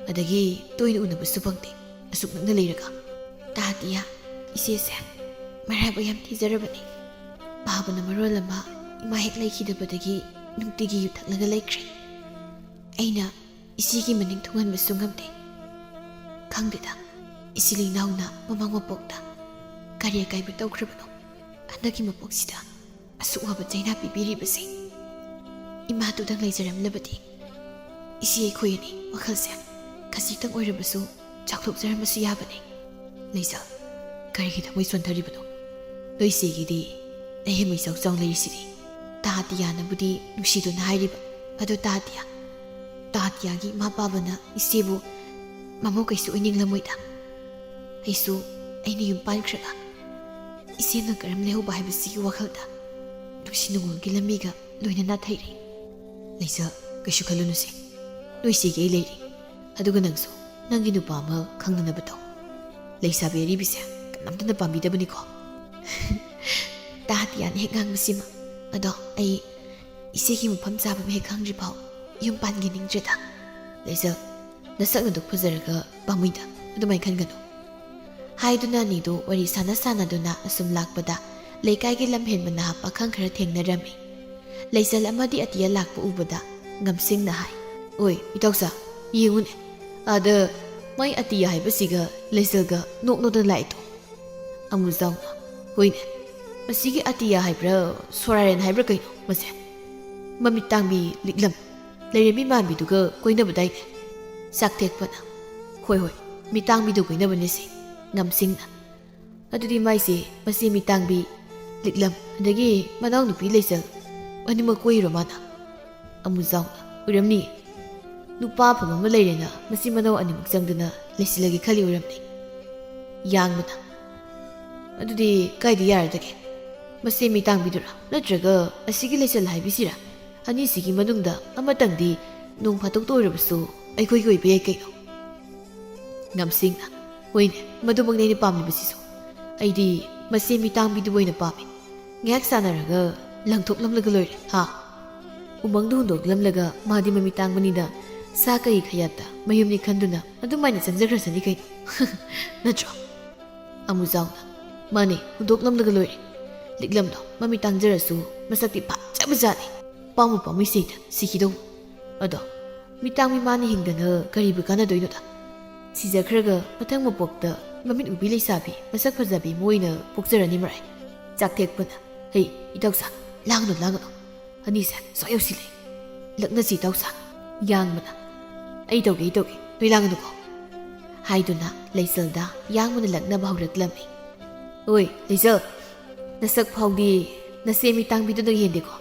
ꯑꯗꯒꯤ ꯇꯣꯏꯅ ꯎꯅꯕꯁꯨ ꯐꯪꯗꯦ, ꯑꯁꯨꯛ ꯅꯛꯅ ꯂꯩꯔꯒ꯫ ꯇꯥ ꯑꯇꯤꯌꯥ, ꯏꯆꯦꯁꯦ ꯃꯔꯥꯏꯕꯛ ꯌꯥꯝ ꯊꯤꯖꯔꯕꯅꯤ꯫ ꯄꯥꯕꯅ ꯃꯔꯣꯜ ꯑꯃ ꯏꯃꯥ ꯍꯦꯛ ꯂꯩꯈꯤꯗꯕꯗꯒꯤ ꯅꯨꯡꯇꯤꯒꯤ ꯌꯨ ꯊꯛꯂꯒ ꯂꯩꯈ꯭ꯔꯦ꯫ ꯑꯩꯅ ꯏꯆꯦꯒꯤ ꯃꯅꯤꯡ ꯊꯨꯡꯍꯟꯕꯁꯨ ꯉꯝꯗꯦ꯫ ꯈꯪꯗꯦꯗ, ꯏꯆꯤꯜ ꯏꯅꯥꯎꯅ ꯃꯃꯥꯡ ꯃꯄꯣꯛꯇ ꯀꯔꯤ ꯑꯀꯥꯏꯕ ꯇꯧꯈ꯭ꯔꯕꯅꯣ? ꯍꯟꯗꯛꯀꯤ ꯃꯄꯣꯛꯁꯤꯗ ꯑꯁꯨꯛ ꯋꯥꯕ ꯆꯩꯅꯥ ꯄꯤꯕꯤꯔꯤꯕꯁꯦ꯫ ꯏꯃꯥꯗꯨꯗꯪ ꯂꯩꯖꯔꯝꯂꯕꯗꯤ ꯏꯆꯦ ꯑꯩꯈꯣꯏ ꯑꯅꯤ ꯋꯥꯈꯜꯁꯦ ꯈꯖꯤꯛꯇꯪ ꯑꯣꯏꯔꯕꯁꯨ ꯆꯥꯎꯊꯣꯛꯆꯔꯝꯕꯁꯨ ꯌꯥꯕꯅꯤ꯫" "ꯂꯩꯆꯜ, ꯀꯔꯤꯒꯤ ꯊꯃꯣꯏ ꯁꯣꯟꯊꯔꯤꯕꯅꯣ? ꯅꯣꯏ ꯏꯆꯦꯒꯤꯗꯤ ꯅꯌꯦꯝ ꯏꯆꯥꯎ ꯆꯥꯎ ꯂꯩꯔꯤꯁꯤꯗꯤ꯫" ꯇꯥ ꯑꯇꯤꯌꯥꯅꯕꯨꯗꯤ ꯅꯨꯡꯁꯤꯗꯨꯅ ꯍꯥꯏꯔꯤꯕ꯫ ꯑꯗꯣ ꯇꯥ ꯑꯇꯤꯌꯥ, ꯇꯥ ꯑꯇꯤꯌꯥꯒꯤ ꯏꯃꯥ ꯄꯥꯕꯅ ꯏꯆꯦꯕꯨ ꯃꯃꯧ ꯀꯩꯁꯨ ꯑꯣꯏꯅꯤꯡꯂꯝꯃꯣꯏꯗ꯫ ꯑꯩꯁꯨ ꯑꯩꯅ ꯌꯨꯝ ꯄꯥꯟꯈ꯭ꯔꯒ ꯏꯆꯦꯅ ꯀꯔꯝ ꯂꯩꯍꯧꯕ ꯍꯥꯏꯕꯁꯤꯒꯤ ꯋꯥꯈꯜꯗ ꯅꯨꯡꯁꯤ ꯅꯨꯡꯉꯣꯜꯒꯤ ꯂꯝꯕꯤꯒ ꯂꯣꯏꯅ ꯅꯥꯊꯩꯔꯦ꯫ "ꯂꯩꯆꯜ, ꯀꯩꯁꯨ ꯈꯜꯂꯨꯅꯨꯁꯦ꯫ ꯅꯣꯏ ꯏꯆꯦꯒꯤ ꯑꯩ ꯂꯩꯔꯤ꯫ ꯑꯗꯨꯒ ꯅꯪꯁꯨ ꯅꯪꯒꯤ ꯅꯨꯄꯥ ꯑꯃ ꯈꯪꯅꯅꯕ ꯇꯧ꯫ ꯂꯩꯁꯥꯕꯤ ꯑꯔꯤꯕꯤꯁꯦ ꯀꯅꯥꯝꯇꯅ ꯄꯥꯝꯕꯤꯗꯕꯅꯤꯀꯣ꯫" ꯇꯥ ꯑꯇꯤꯌꯥꯅ ꯍꯦꯛ ꯉꯥꯡꯕꯁꯤꯃ꯫ "ꯑꯗꯣ ꯑꯩ ꯏꯆꯦꯒꯤ ꯃꯐꯝ ꯆꯥꯕ ꯑꯃ ꯍꯦꯛ ꯈꯪꯗ꯭ꯔꯤ ꯐꯥꯎ ꯌꯨꯝ ꯄꯥꯟꯈꯤꯅꯤꯡꯗ꯭ꯔꯦꯗ꯫" "ꯂꯩꯆꯜ, ꯅꯁꯛ ꯑꯗꯨꯛ ꯐꯖꯔꯒ ꯄꯥꯝꯃꯨꯏꯗ ꯑꯗꯨꯃꯥꯏꯅ ꯈꯟꯒꯅꯨ꯫" ꯍꯥꯏꯗꯨꯅ ꯑꯅꯤꯗꯨ ꯋꯥꯔꯤ ꯁꯥꯟꯅ ꯁꯥꯟꯅꯗꯨꯅ ꯑꯁꯨꯝ ꯂꯥꯛꯄꯗ ꯂꯩꯀꯥꯏꯒꯤ ꯂꯝꯍꯦꯟꯕ ꯅꯍꯥ ꯄꯥꯈꯪ ꯈꯔ ꯊꯦꯡꯅꯔꯝꯃꯤ꯫ ꯂꯩꯆꯜ ꯑꯃꯗꯤ ꯑꯇꯤꯌꯥ ꯂꯥꯛꯄ ꯎꯕꯗ ꯉꯝꯁꯤꯡꯅ ꯍꯥꯏ꯫ ꯑꯣꯏ, ꯏꯇꯥꯎꯁꯥ, ꯌꯦꯡꯉꯨꯅꯦ, ꯑꯥꯗ ꯃꯥꯏ ꯑꯇꯤꯌꯥ ꯍꯥꯏꯕꯁꯤꯒ ꯂꯩꯆꯜꯒ ꯅꯣꯛ ꯅꯣꯛꯇꯅ ꯂꯥꯛꯏꯗꯣ꯫ ꯑꯃꯨꯖꯥꯎꯅ, ꯍꯣꯏꯅꯦ, ꯃꯁꯤꯒꯤ ꯑꯇꯤꯌꯥ ꯍꯥꯏꯕ꯭ꯔꯥ, ꯁꯣꯔꯥꯔꯦꯟ ꯍꯥꯏꯕ꯭ꯔꯥ ꯀꯩꯅꯣ ꯃꯁꯦ? ꯃꯃꯤꯠ ꯇꯥꯡꯕꯤ ꯂꯤꯛꯂꯝ, ꯂꯩꯔꯦꯝꯕꯤ ꯃꯥꯟꯕꯤꯗꯨꯒ ꯀꯣꯏꯅꯕꯗꯥꯏꯅꯦ? ꯆꯥꯛꯊꯦꯛꯄꯅ, ꯍꯣꯏ ꯍꯣꯏ, ꯃꯤꯠ ꯇꯥꯡꯕꯤꯗꯨ ꯀꯣꯏꯅꯕꯅꯦ ꯁꯤ꯫ ꯉꯝꯁꯤꯡꯅ, ꯑꯗꯨꯗꯤ ꯃꯥꯏꯁꯦ ꯃꯆꯦ ꯃꯤꯇꯥꯡꯕꯤ ꯂꯤꯛꯂꯝ ꯑꯗꯒꯤ ꯃꯅꯥꯎꯅꯨꯄꯤ ꯂꯩꯆꯜ ꯑꯅꯤꯃꯛ ꯀꯣꯏꯔꯣ ꯃꯥꯅ? ꯑꯃꯨꯖꯥꯎꯅ, ꯑꯣꯏꯔꯝꯅꯤ꯫ ꯅꯨꯄꯥ ꯑꯐꯕ ꯑꯃ ꯂꯩꯔꯦꯅ ꯃꯆꯤꯟ ꯃꯅꯥꯎ ꯑꯅꯤꯃꯛ ꯆꯪꯗꯅ ꯂꯩꯁꯤꯜꯂꯒꯦ ꯈꯜꯂꯤ ꯑꯣꯏꯔꯝꯅꯤ꯫ ꯌꯥꯡꯕꯅ, ꯑꯗꯨꯗꯤ ꯀꯥꯏꯗ ꯌꯥꯔꯗꯒꯦ? ꯃꯆꯦ ꯃꯤꯇꯥꯡꯕꯤꯗꯨꯔꯥ, ꯅꯠꯇ꯭ꯔꯒ ꯑꯁꯤꯒꯤ ꯂꯩꯆꯜ ꯍꯥꯏꯕꯤꯁꯤꯔꯥ? ꯑꯅꯤꯁꯤꯒꯤ ꯃꯅꯨꯡꯗ ꯑꯃꯇꯪꯗꯤ ꯅꯣꯡ ꯐꯥꯗꯣꯛꯇ ꯑꯣꯏꯔꯕꯁꯨ ꯑꯩꯈꯣꯏꯒꯤ ꯑꯣꯏꯕ ꯌꯥꯏ ꯀꯩꯅꯣ꯫ ꯉꯝꯁꯤꯡꯅ, ꯍꯣꯏꯅꯦ, ꯃꯗꯨꯃꯛꯅꯦ ꯑꯩꯅ ꯄꯥꯝꯂꯤꯕꯁꯤꯁꯨ꯫ ꯑꯩꯗꯤ ꯃꯆꯦ ꯃꯤꯇꯥꯡꯕꯤꯗꯨꯕꯨ ꯑꯣꯏꯅ ꯄꯥꯝꯃꯤ꯫ ꯉꯥꯏꯍꯥꯛ ꯁꯥꯟꯅꯔꯒ ꯂꯪꯊꯣꯛꯂꯝꯂꯒ ꯂꯣꯏꯔꯦ, ꯍꯥ? ꯎꯃꯪꯗ ꯍꯨꯟꯗꯣꯛꯂꯝꯂꯒ ꯃꯥꯗꯤ ꯃꯃꯤꯠ ꯇꯥꯡꯕꯅꯤꯅ ꯁꯥ ꯀꯩ ꯈꯌꯥꯠꯇ ꯃꯌꯨꯝꯅꯤ ꯈꯟꯗꯨꯅ ꯑꯗꯨꯃꯥꯏꯅ ꯆꯪꯖꯈ꯭ꯔꯁꯅꯤ ꯀꯩꯅꯣ꯫ ꯅꯠꯇ꯭ꯔꯣ? ꯑꯃꯨꯖꯥꯎꯅ, ꯃꯥꯅꯦ, ꯍꯨꯟꯗꯣꯛꯂꯝꯂꯒ ꯂꯣꯏꯔꯦ꯫ ꯂꯤꯛꯂꯝꯗꯣ ꯃꯃꯤꯠ ꯇꯥꯡꯖꯔꯁꯨ ꯃꯁꯛꯇꯤ ꯐꯖꯕꯖꯥꯠꯅꯤ꯫ ꯄꯥꯝꯃꯨ ꯄꯥꯝꯃꯨ ꯏꯁꯩꯗ ꯁꯤꯈꯤꯗꯧ꯫ ꯑꯗꯣ ꯃꯤꯇꯥꯡ ꯃꯤꯃꯥꯅ ꯍꯤꯡꯗꯅ ꯀꯔꯤꯕꯨ ꯀꯥꯟꯅꯗꯣꯏꯅꯣꯗ? ꯁꯤꯖꯈ꯭ꯔꯒ ꯃꯊꯪ ꯃꯄꯣꯛꯇ ꯃꯃꯤꯠ ꯎꯕꯤ ꯂꯩꯁꯥꯕꯤ ꯃꯁꯛ ꯐꯖꯕꯤ ꯑꯃ ꯑꯣꯏꯅ ꯄꯣꯛꯆꯔꯅꯤ ꯃꯔꯥꯏ꯫ ꯆꯥꯛꯊꯦꯛꯄꯅ, ꯍꯩ, ꯏꯇꯥꯎꯁꯥ, ꯂꯥꯡꯒꯅꯨ, ꯂꯥꯡꯒꯅꯨ꯫ ꯑꯅꯤꯁꯦ ꯁ꯭ꯋꯥꯏ ꯌꯧꯁꯤꯜꯂꯦ꯫ ꯂꯛꯅꯁꯤ ꯏꯇꯥꯎꯁꯥ꯫ ꯌꯥꯡꯕꯅ, ꯑꯩ ꯇꯧꯒꯦ, ꯑꯩ ꯇꯧꯒꯦ, ꯅꯣꯏ ꯂꯥꯡꯒꯅꯨꯀꯣ꯫ ꯍꯥꯏꯗꯨꯅ ꯂꯩꯆꯜꯗ ꯌꯥꯡꯕꯅ ꯂꯛꯅꯕ ꯍꯧꯔꯛꯂꯝꯃꯤ꯫ ꯑꯣꯏ, ꯂꯩꯆꯜ, ꯅꯁꯛ ꯐꯥꯎꯗꯤ ꯅꯆꯦ ꯃꯤꯇꯥꯡꯕꯤꯗꯨꯅ ꯍꯦꯟꯗꯦꯀꯣ꯫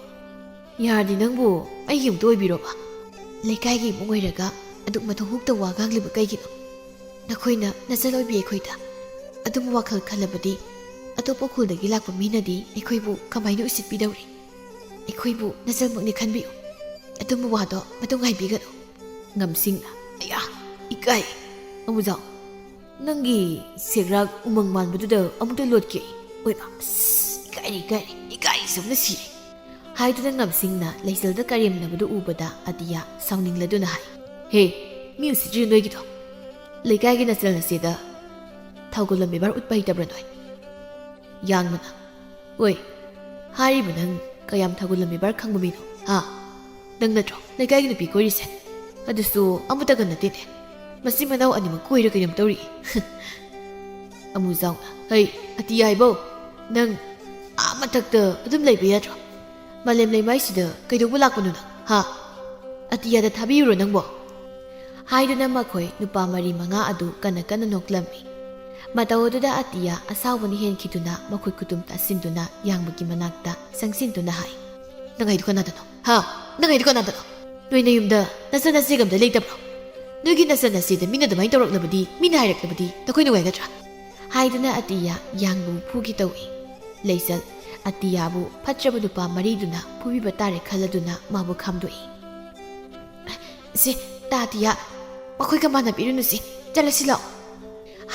ꯌꯥꯔꯗꯤ ꯅꯪꯕꯨ ꯑꯩꯒꯤ ꯑꯃꯨꯛꯇ ꯑꯣꯏꯕꯤꯔꯣꯕ꯫ ꯂꯩꯀꯥꯏꯒꯤ ꯏꯃꯨꯡ ꯑꯣꯏꯔꯒ ꯑꯗꯨꯛ ꯃꯊꯧ ꯍꯨꯛꯇ ꯋꯥ ꯉꯥꯡꯂꯤꯕ ꯀꯩꯒꯤꯅꯣ? ꯅꯈꯣꯏꯅ ꯅꯆꯜ ꯑꯣꯏꯕꯤ ꯑꯩꯈꯣꯏꯗ ꯑꯗꯨꯝꯕ ꯋꯥꯈꯜ ꯈꯜꯂꯕꯗꯤ ꯑꯇꯣꯞꯄ ꯈꯨꯜꯗꯒꯤ ꯂꯥꯛꯄ ꯃꯤꯅꯗꯤ ꯑꯩꯈꯣꯏꯕꯨ ꯀꯃꯥꯏꯅ ꯎꯁꯤꯠꯄꯤꯗꯧꯔꯤ? ꯑꯩꯈꯣꯏꯕꯨ ꯅꯆꯜꯃꯛꯅꯤ ꯈꯟꯕꯤꯌꯨ꯫ ꯑꯗꯨꯝꯕ ꯋꯥꯗꯣ ꯃꯇꯨꯡ ꯍꯥꯏꯕꯤꯒꯅꯨ꯫ ꯉꯝꯁꯤꯡꯅ, ꯑꯌꯥ, ꯏꯀꯥꯏ꯫ ꯑꯃꯨꯖꯥꯎ, ꯅꯪꯒꯤ ꯁꯦꯒ꯭ꯔꯥꯛ ꯎꯃꯪ ꯃꯥꯟꯕꯗꯨꯗ ꯑꯃꯨꯛꯇ ꯂꯣꯠꯀꯦ꯫ ꯑꯣꯏꯃꯥ, ꯑꯁ, ꯏꯀꯥꯏꯔꯦ, ꯏꯀꯥꯏꯔꯦ, ꯏꯀꯥꯏꯖꯕꯅ ꯁꯤꯔꯦ꯫ ꯍꯥꯏꯗꯨꯅ ꯉꯝꯁꯤꯡꯅ ꯂꯩꯆꯜꯗ ꯀꯔꯦꯝꯅꯕꯗꯨ ꯎꯕꯗ ꯑꯇꯤꯌꯥ ꯁꯥꯎꯅꯤꯡꯂꯗꯨꯅ ꯍꯥꯏ, ꯍꯦ, ꯃꯤ ꯎꯁꯤꯠꯇ꯭ꯔꯤꯔ ꯅꯣꯏꯒꯤꯗꯣ? ꯂꯩꯀꯥꯏꯒꯤ ꯅꯆꯜ ꯅꯆꯦꯗ ꯊꯧꯒꯜꯂꯣꯟ ꯕꯦꯕꯥꯔ ꯎꯠꯄ ꯍꯩꯇꯕ꯭ꯔꯥ ꯅꯣꯏ? ꯌꯥꯡꯕꯅ, ꯑꯣꯏ, ꯍꯥꯏꯔꯤꯕ ꯅꯪ ꯀꯌꯥꯝ ꯊꯧꯒꯜꯂꯣꯟ ꯕꯦꯕꯥꯔ ꯈꯪꯕ ꯃꯤꯅꯣ, ꯍꯥ? "ꯅꯪ ꯅꯠꯇ꯭ꯔꯣ ꯂꯩꯀꯥꯏꯒꯤ ꯅꯨꯄꯤ ꯀꯣꯏꯔꯤꯁꯦ? ꯑꯗꯨꯁꯨ ꯑꯃꯇꯒ ꯅꯠꯇꯦꯅꯦ, ꯃꯆꯤꯟ ꯃꯅꯥꯎ ꯑꯅꯤꯃꯛ ꯀꯣꯏꯔ ꯀꯩꯅꯣꯝ ꯇꯧꯔꯤ꯫" ꯑꯃꯨꯖꯥꯎꯅ, "ꯍꯩ ꯑꯇꯤꯌꯥ ꯍꯥꯏꯕꯧ, ꯅꯪ ꯑꯥ ꯃꯊꯛꯇ ꯑꯗꯨꯝ ꯂꯩꯕ ꯌꯥꯗ꯭ꯔꯣ? ꯃꯥꯂꯦꯝ ꯂꯩꯃꯥꯏꯁꯤꯗ ꯀꯩꯗꯧꯕ ꯂꯥꯛꯄꯅꯣ ꯅꯪ, ꯍꯥ? ꯑꯇꯤꯌꯥꯗ ꯊꯥꯕꯤꯌꯨꯔꯣ ꯅꯪꯕꯣ?" ꯍꯥꯏꯗꯨꯅ ꯃꯈꯣꯏ ꯅꯨꯄꯥ ꯃꯔꯤ ꯃꯉꯥ ꯑꯗꯨ ꯀꯟꯅ ꯀꯟꯅ ꯅꯣꯛꯂꯝꯃꯤ꯫ ꯃꯇꯧ ꯑꯗꯨꯗ ꯑꯇꯤꯌꯥ ꯑꯁꯥꯎꯕꯅ ꯍꯦꯟꯈꯤꯗꯨꯅ ꯃꯈꯨꯠ ꯈꯨꯇꯨꯝ ꯇꯥꯁꯤꯟꯗꯨꯅ ꯌꯥꯡꯕꯒꯤ ꯃꯅꯥꯛꯇ ꯆꯪꯁꯤꯟꯗꯨꯅ ꯍꯥꯏ, "ꯅꯪ ꯍꯥꯏꯗꯨ ꯀꯅꯥꯗꯅꯣ? ꯍꯥ? ꯅꯪ ꯍꯥꯏꯗꯨ ꯀꯅꯥꯗꯅꯣ? ꯅꯣꯏ ꯅꯌꯨꯝꯗ ꯅꯆꯟ ꯅꯆꯦꯒ ꯑꯝꯇ ꯂꯩꯇꯕ꯭ꯔꯣ? ꯅꯣꯏꯒꯤ ꯅꯆꯟ ꯅꯆꯦꯗ ꯃꯤꯅ ꯑꯗꯨꯃꯥꯏꯅ ꯇꯧꯔꯛꯂꯕꯗꯤ, ꯃꯤꯅ ꯍꯥꯏꯔꯛꯂꯕꯗꯤ ꯅꯈꯣꯏ ꯅꯨꯡꯉꯥꯏꯒꯗ꯭ꯔꯥ?" ꯍꯥꯏꯗꯨꯅ ꯑꯇꯤꯌꯥ ꯌꯥꯡꯕꯕꯨ ꯐꯨꯒꯦ ꯇꯧꯏ꯫ ꯂꯩꯆꯜ ꯑꯇꯤꯌꯥꯕꯨ ꯐꯠꯇ꯭ꯔꯕ ꯅꯨꯄꯥ ꯃꯔꯤꯗꯨꯅ ꯐꯨꯕꯤꯕ ꯇꯥꯔꯦ ꯈꯜꯂꯗꯨꯅ ꯃꯥꯕꯨ ꯈꯥꯝꯗꯣꯛꯏ꯫ "ꯁꯦ, ꯇꯥ ꯑꯇꯤꯌꯥ, ꯃꯈꯣꯏꯒ ꯃꯥꯟꯅꯕꯤꯔꯨꯅꯨꯁꯦ, ꯆꯠꯂꯁꯤ ꯂꯥꯛꯑꯣ꯫"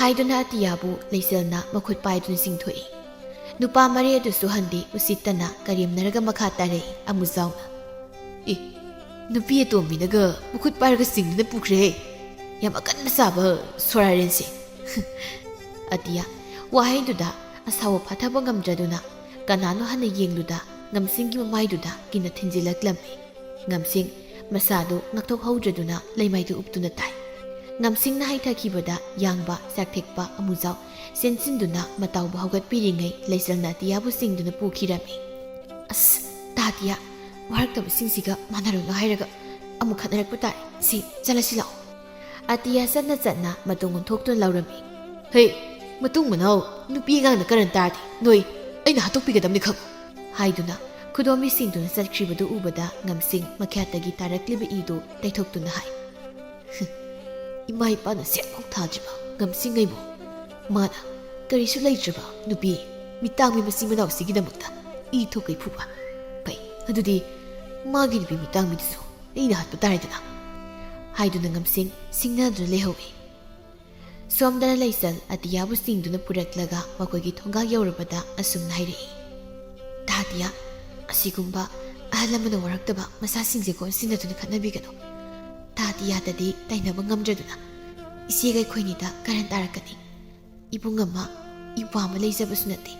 ꯍꯥꯏꯗꯨꯅ ꯑꯇꯤꯌꯥꯕꯨ ꯂꯩꯆꯜꯅ ꯃꯈꯨꯠ ꯄꯥꯏꯗꯨꯅ ꯆꯤꯡꯊꯣꯛꯏ꯫ ꯅꯨꯄꯥ ꯃꯔꯤ ꯑꯗꯨꯁꯨ ꯍꯟꯗꯦ, ꯎꯁꯤꯠꯇꯅ ꯀꯔꯦꯝꯅꯔꯒ ꯃꯈꯥ ꯇꯥꯔꯛꯏ ꯑꯃꯨꯖꯥꯎꯅ꯫ "ꯑꯦ, ꯅꯨꯄꯤ ꯑꯇꯣꯝꯕꯤꯅꯒ ꯃꯈꯨꯠ ꯄꯥꯏꯔꯒ ꯆꯤꯡꯗꯨꯅ ꯄꯨꯈ꯭ꯔꯦ꯫ ꯌꯥꯝ ꯑꯀꯟꯕ ꯁꯥꯕ ꯁꯣꯔꯥꯔꯦꯟꯁꯦ꯫" ꯑꯇꯤꯌꯥ ꯋꯥꯍꯩꯗꯨꯗ ꯑꯁꯥꯎꯕ ꯐꯥꯊꯕ ꯉꯝꯗ꯭ꯔꯗꯨꯅ ꯀꯅꯥꯅꯣ ꯍꯥꯟꯅ ꯌꯦꯡꯂꯨꯗ ꯉꯝꯁꯤꯡꯒꯤ ꯃꯃꯥꯏꯗꯨꯗ ꯀꯤꯅ ꯊꯤꯟꯖꯤꯜꯂꯛꯂꯝꯃꯤ꯫ ꯉꯝꯁꯤꯡ ꯃꯁꯥꯗꯨ ꯉꯥꯛꯊꯣꯛꯍꯧꯗ꯭ꯔꯗꯨꯅ ꯂꯩꯃꯥꯏꯗꯨ ꯎꯞꯇꯨꯅ ꯇꯥꯏ꯫ ꯉꯝꯁꯤꯡꯅ ꯍꯥꯏꯊꯈꯤꯕꯗ ꯌꯥꯡꯕ ꯆꯥꯛꯊꯦꯛꯄ ꯑꯃꯨꯖꯥꯎ ꯆꯦꯟꯁꯤꯟꯗꯨꯅ ꯃꯇꯥꯎꯕꯨ ꯍꯧꯒꯠꯄꯤꯔꯤꯉꯩ ꯂꯩꯆꯜꯅ ꯑꯇꯤꯌꯥꯕꯨ ꯆꯤꯡꯗꯨꯅ ꯄꯨꯈꯤꯔꯝꯃꯤ꯫ "ꯑꯁ, ꯇꯥ ꯑꯇꯤꯌꯥ, ꯋꯥꯔꯛꯇꯕꯁꯤꯡꯁꯤꯒ ꯃꯥꯟꯅꯔꯨꯅꯨ ꯍꯥꯏꯔꯒ ꯑꯃꯨꯛ ꯈꯠꯅꯔꯛꯄ ꯇꯥꯔꯦ꯫ ꯁꯤ, ꯆꯠꯂꯁꯤ ꯂꯥꯛꯑꯣ꯫" ꯑꯇꯤꯌꯥ ꯆꯠꯅ ꯆꯠꯅ ꯃꯇꯨꯡ ꯑꯣꯟꯊꯣꯛꯇꯨꯅ ꯂꯥꯎꯔꯝꯃꯤ꯫ "ꯍꯦ, ꯃꯇꯨꯡ ꯃꯅꯥꯎ ꯅꯨꯄꯤ ꯑꯉꯥꯡꯅ ꯀꯔꯟ ꯇꯥꯔꯗꯤ ꯅꯣꯏ ꯑꯩꯅ ꯍꯥꯠꯇꯣꯛꯄꯤꯒꯗꯕꯅꯤ ꯈꯪꯉꯨ!" ꯍꯥꯏꯗꯨꯅ ꯈꯨꯗꯣꯝꯕꯤꯁꯤꯡꯗꯨꯅ ꯆꯠꯈ꯭ꯔꯤꯕꯗꯨ ꯎꯕꯗ ꯉꯝꯁꯤꯡ ꯃꯈ꯭ꯌꯥꯠꯇꯒꯤ ꯇꯥꯔꯛꯂꯤꯕ ꯏꯗꯨ ꯇꯩꯊꯣꯛꯇꯨꯅ ꯍꯥꯏ, "ꯏꯃꯥ ꯏꯄꯥꯅ ꯁꯦꯟꯐꯥꯎ ꯊꯥꯗ꯭ꯔꯤꯕ ꯉꯝꯁꯤꯡ ꯑꯩꯕꯨ ꯃꯥꯅ ꯀꯔꯤꯁꯨ ꯂꯩꯇ꯭ꯔꯕ ꯅꯨꯄꯤ ꯃꯤꯇꯥꯡꯃꯤ ꯃꯆꯤꯟ ꯃꯅꯥꯎꯁꯤꯒꯤꯗꯃꯛꯇ ꯏ ꯊꯣꯛꯀꯩ ꯐꯨꯕ? ꯐꯩ, ꯑꯗꯨꯗꯤ ꯃꯥꯒꯤ ꯅꯨꯄꯤ ꯃꯤꯇꯥꯡꯃꯤꯗꯨꯁꯨ ꯑꯩꯅ ꯍꯥꯠꯄ ꯇꯥꯔꯦꯗꯅ꯫" ꯍꯥꯏꯗꯨꯅ ꯉꯝꯁꯤꯡ ꯁꯤꯡꯅꯗꯨꯅ ꯂꯩꯍꯧꯏ꯫ ꯁꯣꯝꯗꯅ ꯂꯩꯆꯜ ꯑꯇꯤꯌꯥꯕꯨ ꯆꯤꯡꯗꯨꯅ ꯄꯨꯔꯛꯂꯒ ꯃꯈꯣꯏꯒꯤ ꯊꯣꯡꯒꯥ ꯌꯧꯔꯕꯗ ꯑꯁꯨꯝꯅ ꯍꯥꯏꯔꯛꯏ, "ꯇꯥ ꯑꯇꯤꯌꯥ, ꯑꯁꯤꯒꯨꯝꯕ ꯑꯍꯜ ꯂꯃꯟꯅ ꯋꯥꯔꯛꯇꯕ ꯃꯆꯥꯁꯤꯡꯁꯦ ꯀꯣꯟꯁꯤꯟꯅꯗꯨꯅ ꯈꯠꯅꯕꯤꯒꯅꯨ꯫ ꯇꯥ ꯑꯇꯤꯌꯥꯗꯗꯤ ꯇꯥꯏꯅꯕ ꯉꯝꯗ꯭ꯔꯗꯨꯅ ꯏꯆꯦꯒ ꯑꯩꯈꯣꯏꯅꯤꯗ ꯀꯔꯟ ꯇꯥꯔꯛꯀꯅꯤ꯫ ꯏꯕꯨꯡ ꯑꯃ, ꯏꯄ꯭ꯋꯥ ꯑꯃ ꯂꯩꯖꯕꯁꯨ ꯅꯠꯇꯦ꯫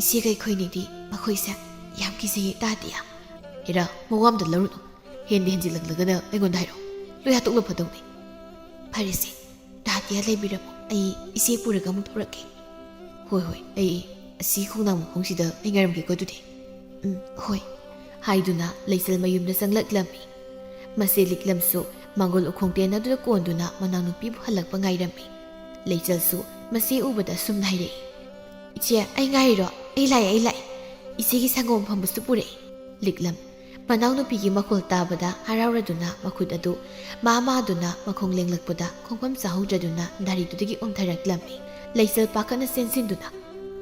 ꯏꯆꯦꯒ ꯑꯩꯈꯣꯏꯅꯤꯗꯤ ꯃꯈꯣꯏꯁꯦ ꯌꯥꯝ ꯀꯤꯖꯩꯌꯦ ꯇꯥ ꯑꯇꯤꯌꯥ꯫" "ꯍꯦꯔꯥ, ꯃꯋꯥ ꯑꯝꯇ ꯂꯧꯔꯨꯅꯨ꯫ ꯍꯦꯟꯗꯤ ꯍꯦꯟꯖꯤꯜꯂꯛꯂꯒꯅ ꯑꯩꯉꯣꯟꯗ ꯍꯥꯏꯔꯛꯑꯣ꯫ ꯂꯣꯏ ꯍꯥꯠꯇꯣꯛꯂ ꯐꯗꯧꯅꯤ꯫ ꯐꯔꯦꯁꯦ, ꯔꯥꯙꯤꯌꯥ ꯂꯩꯕꯤꯔꯝꯃꯣ, ꯑꯩ ꯏꯆꯦ ꯄꯨꯔꯒ ꯑꯃꯨꯛ ꯊꯣꯔꯛꯀꯦ꯫ ꯍꯣꯏ ꯍꯣꯏ, ꯑꯩ ꯑꯁꯤ ꯈꯣꯡꯅꯥꯡ ꯃꯈꯣꯡꯁꯤꯗ ꯑꯩ ꯉꯥꯏꯔꯝꯒꯦꯀꯣ ꯑꯗꯨꯗꯤ꯫ ꯎꯝ, ꯍꯣꯏ, ꯍꯥꯏꯗꯨꯅ ꯂꯩꯆꯜ ꯃꯌꯨꯝꯗ ꯆꯪꯂꯛꯂꯝꯃꯤ꯫ ꯃꯁꯦ ꯂꯤꯛꯂꯝꯁꯨ ꯃꯥꯡꯒꯣꯜ ꯎꯈꯣꯡ ꯇꯦꯟ ꯑꯗꯨꯗ ꯀꯣꯟꯗꯨꯅ ꯃꯅꯥꯎꯅꯨꯄꯤꯕꯨ ꯍꯜꯂꯛꯄ ꯉꯥꯏꯔꯝꯃꯤ꯫ ꯂꯩꯆꯜꯁꯨ ꯃꯁꯦ ꯎꯕꯗ ꯁꯨꯝꯅ ꯍꯥꯏꯔꯛꯏ, "ꯏꯆꯦ, ꯑꯩ ꯉꯥꯏꯔꯤꯔꯣ? ꯑꯩ ꯂꯥꯛꯑꯦ, ꯑꯩ ꯂꯥꯛꯑꯦ꯫ ꯏꯆꯦꯒꯤ ꯁꯪꯒꯣꯝ ꯐꯝꯕꯁꯨ ꯄꯨꯔꯛꯑꯦ꯫" ꯂꯤꯛꯂꯝ ꯃꯅꯥꯎꯅꯨꯄꯤꯒꯤ ꯃꯈꯣꯜ ꯇꯥꯕꯗ ꯍꯔꯥꯎꯔꯗꯨꯅ ꯃꯈꯨꯠ ꯑꯗꯨ ꯃꯥ ꯃꯥꯗꯨꯅ ꯃꯈꯣꯡ ꯂꯦꯡꯂꯛꯄꯗ ꯈꯣꯡꯐꯝ ꯆꯥꯍꯧꯗ꯭ꯔꯗꯨꯅ ꯗꯥꯔꯤꯗꯨꯗꯒꯤ ꯑꯣꯟꯊꯔꯛꯂꯝꯃꯤ꯫ ꯂꯩꯆꯜ ꯄꯥꯈꯠꯅ ꯆꯦꯟꯁꯤꯟꯗꯨꯅ,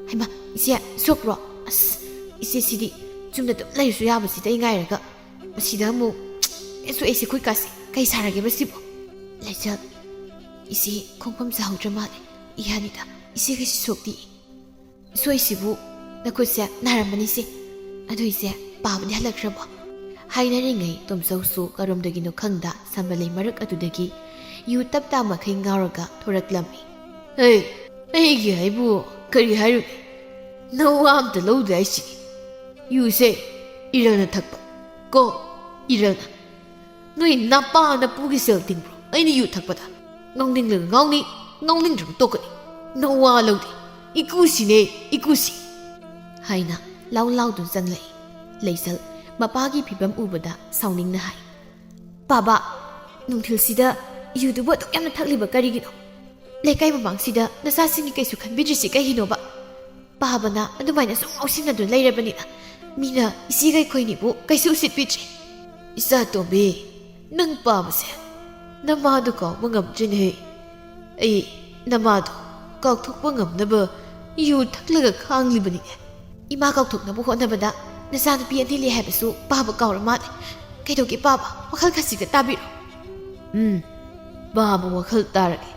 "ꯍꯩꯃꯥ, ꯏꯆꯦ, ꯁꯣꯛꯄ꯭ꯔꯣ? ꯑꯁ, ꯏꯆꯦ ꯁꯤꯗꯤ ꯆꯨꯝꯅ ꯑꯗꯨꯝ ꯂꯩꯔꯁꯨ ꯌꯥꯕꯁꯤꯗ ꯑꯩ ꯉꯥꯏꯔꯒ ꯃꯁꯤꯗ ꯑꯃꯨꯛ ꯑꯦꯁꯨ ꯑꯩꯁꯦ ꯈꯨꯠ ꯀꯥꯁꯦ ꯀꯩ ꯁꯥꯔꯒꯦꯕ ꯁꯤꯕꯣ?" ꯂꯩꯆꯜ, "ꯏꯆꯦ ꯈꯣꯡꯐꯝ ꯆꯥꯍꯧꯗ꯭ꯔ ꯃꯥꯜꯂꯦ꯫ ꯏꯍꯥꯅꯤꯗ, ꯏꯆꯦ ꯀꯩꯁꯨ ꯁꯣꯛꯇꯤ꯫ ꯁꯣꯏꯁꯤꯕꯨ ꯅꯈꯨꯠꯁꯦ ꯅꯥꯔꯝꯃꯅꯤꯁꯦ꯫ ꯑꯗꯨ ꯏꯆꯦ, ꯄꯥꯕꯗꯤ ꯍꯜꯂꯛꯈ꯭ꯔꯕꯣ?" ꯍꯥꯏꯅꯔꯤꯉꯩ ꯇꯣꯝꯆꯧꯁꯨ ꯀꯔꯣꯝꯗꯒꯤꯅꯣ ꯈꯪꯗ ꯁꯝꯕꯂꯩ ꯃꯔꯛ ꯑꯗꯨꯗꯒꯤ ꯌꯨ ꯇꯞ ꯇꯥ ꯃꯈꯩ ꯉꯥꯎꯔꯒ ꯊꯣꯔꯛꯂꯝꯃꯤ꯫ "ꯍꯦ, ꯑꯩꯒꯤ ꯍꯥꯏꯕꯨ ꯀꯔꯤ ꯍꯥꯏꯔꯨꯅꯤ? ꯅꯋꯥ ꯑꯝꯇ ꯂꯧꯗꯦ ꯍꯥꯏꯁꯤꯅꯤ꯫ ꯌꯨꯁꯦ ꯏꯔꯜꯅ ꯊꯛꯄ ꯀꯣ, ꯏꯔꯜꯅ꯫ ꯅꯣꯏ ꯅꯄꯥ ꯅꯄꯨꯒꯤ ꯁꯦꯜ ꯇꯤꯡꯕ꯭ꯔꯣ ꯑꯩꯅ ꯌꯨ ꯊꯛꯄꯗ? ꯉꯥꯎꯅꯤꯡꯂꯒ ꯉꯥꯎꯅꯤ, ꯉꯥꯎꯅꯤꯡꯗ꯭ꯔꯒ ꯇꯣꯛꯀꯅꯤ꯫ ꯅꯋꯥ ꯂꯧꯗꯦ꯫ ꯏꯀꯨꯁꯤꯅꯦ, ꯏꯀꯨꯁꯤ꯫" ꯍꯥꯏꯅ ꯂꯥꯎ ꯂꯥꯎꯗꯨꯅ ꯆꯪꯂꯛꯏ꯫ ꯂꯩꯆꯜ ꯃꯄꯥꯒꯤ ꯐꯤꯕꯝ ꯎꯕꯗ ꯁꯥꯎꯅꯤꯡꯅ ꯍꯥꯏ, "ꯄꯥꯕ, ꯅꯨꯡꯊꯤꯜꯁꯤꯗ ꯌꯨꯗꯨꯕꯨ ꯑꯗꯨꯛ ꯌꯥꯝꯅ ꯊꯛꯂꯤꯕ ꯀꯔꯤꯒꯤꯅꯣ? ꯂꯩꯀꯥꯏ ꯃꯃꯥꯡꯁꯤꯗ ꯅꯆꯥꯁꯤꯡꯒꯤ ꯀꯩꯁꯨ ꯈꯟꯕꯤꯗ꯭ꯔꯤꯁꯤ ꯀꯩꯒꯤꯅꯣꯕ? ꯄꯥꯕꯅ ꯑꯗꯨꯃꯥꯏꯅ ꯁꯨꯝ ꯉꯥꯎꯁꯤꯟꯅꯗꯨꯅ ꯂꯩꯔꯕꯅꯤꯅ ꯃꯤꯅ ꯏꯆꯦꯒ ꯑꯩꯈꯣꯏꯅꯤꯕꯨ ꯀꯩꯁꯨ ꯎꯁꯤꯠꯄꯤꯗ꯭ꯔꯦ꯫" "ꯏꯆꯥ ꯇꯣꯝꯕꯤ, ꯅꯪ ꯄꯥꯕꯁꯦ ꯅꯃꯥꯗꯣ ꯀꯥꯎꯕ ꯉꯝꯗ꯭ꯔꯦꯅꯦꯍꯦ꯫ ꯑꯩ ꯅꯃꯥꯗꯣ ꯀꯥꯎꯊꯣꯛꯄ ꯉꯝꯅꯕ ꯌꯨ ꯊꯛꯂꯒ ꯈꯥꯡꯂꯤꯕꯅꯤꯅꯦ꯫" "ꯏꯃꯥ ꯀꯥꯎꯊꯣꯛꯅꯕ ꯍꯣꯠꯅꯕꯗ ꯅꯆꯥꯅꯨꯄꯤ ꯑꯅꯤ ꯂꯩ ꯍꯥꯏꯕꯁꯨ ꯄꯥꯕ ꯀꯥꯎꯔ ꯃꯥꯜꯂꯦ꯫ ꯀꯩꯗꯧꯒꯦ ꯄꯥꯕ, ꯋꯥꯈꯜ ꯈꯖꯤꯛꯇ ꯇꯥꯕꯤꯔꯣ꯫" "ꯎꯝ, ꯄꯥꯕ ꯋꯥꯈꯜ ꯇꯥꯔꯒꯦ꯫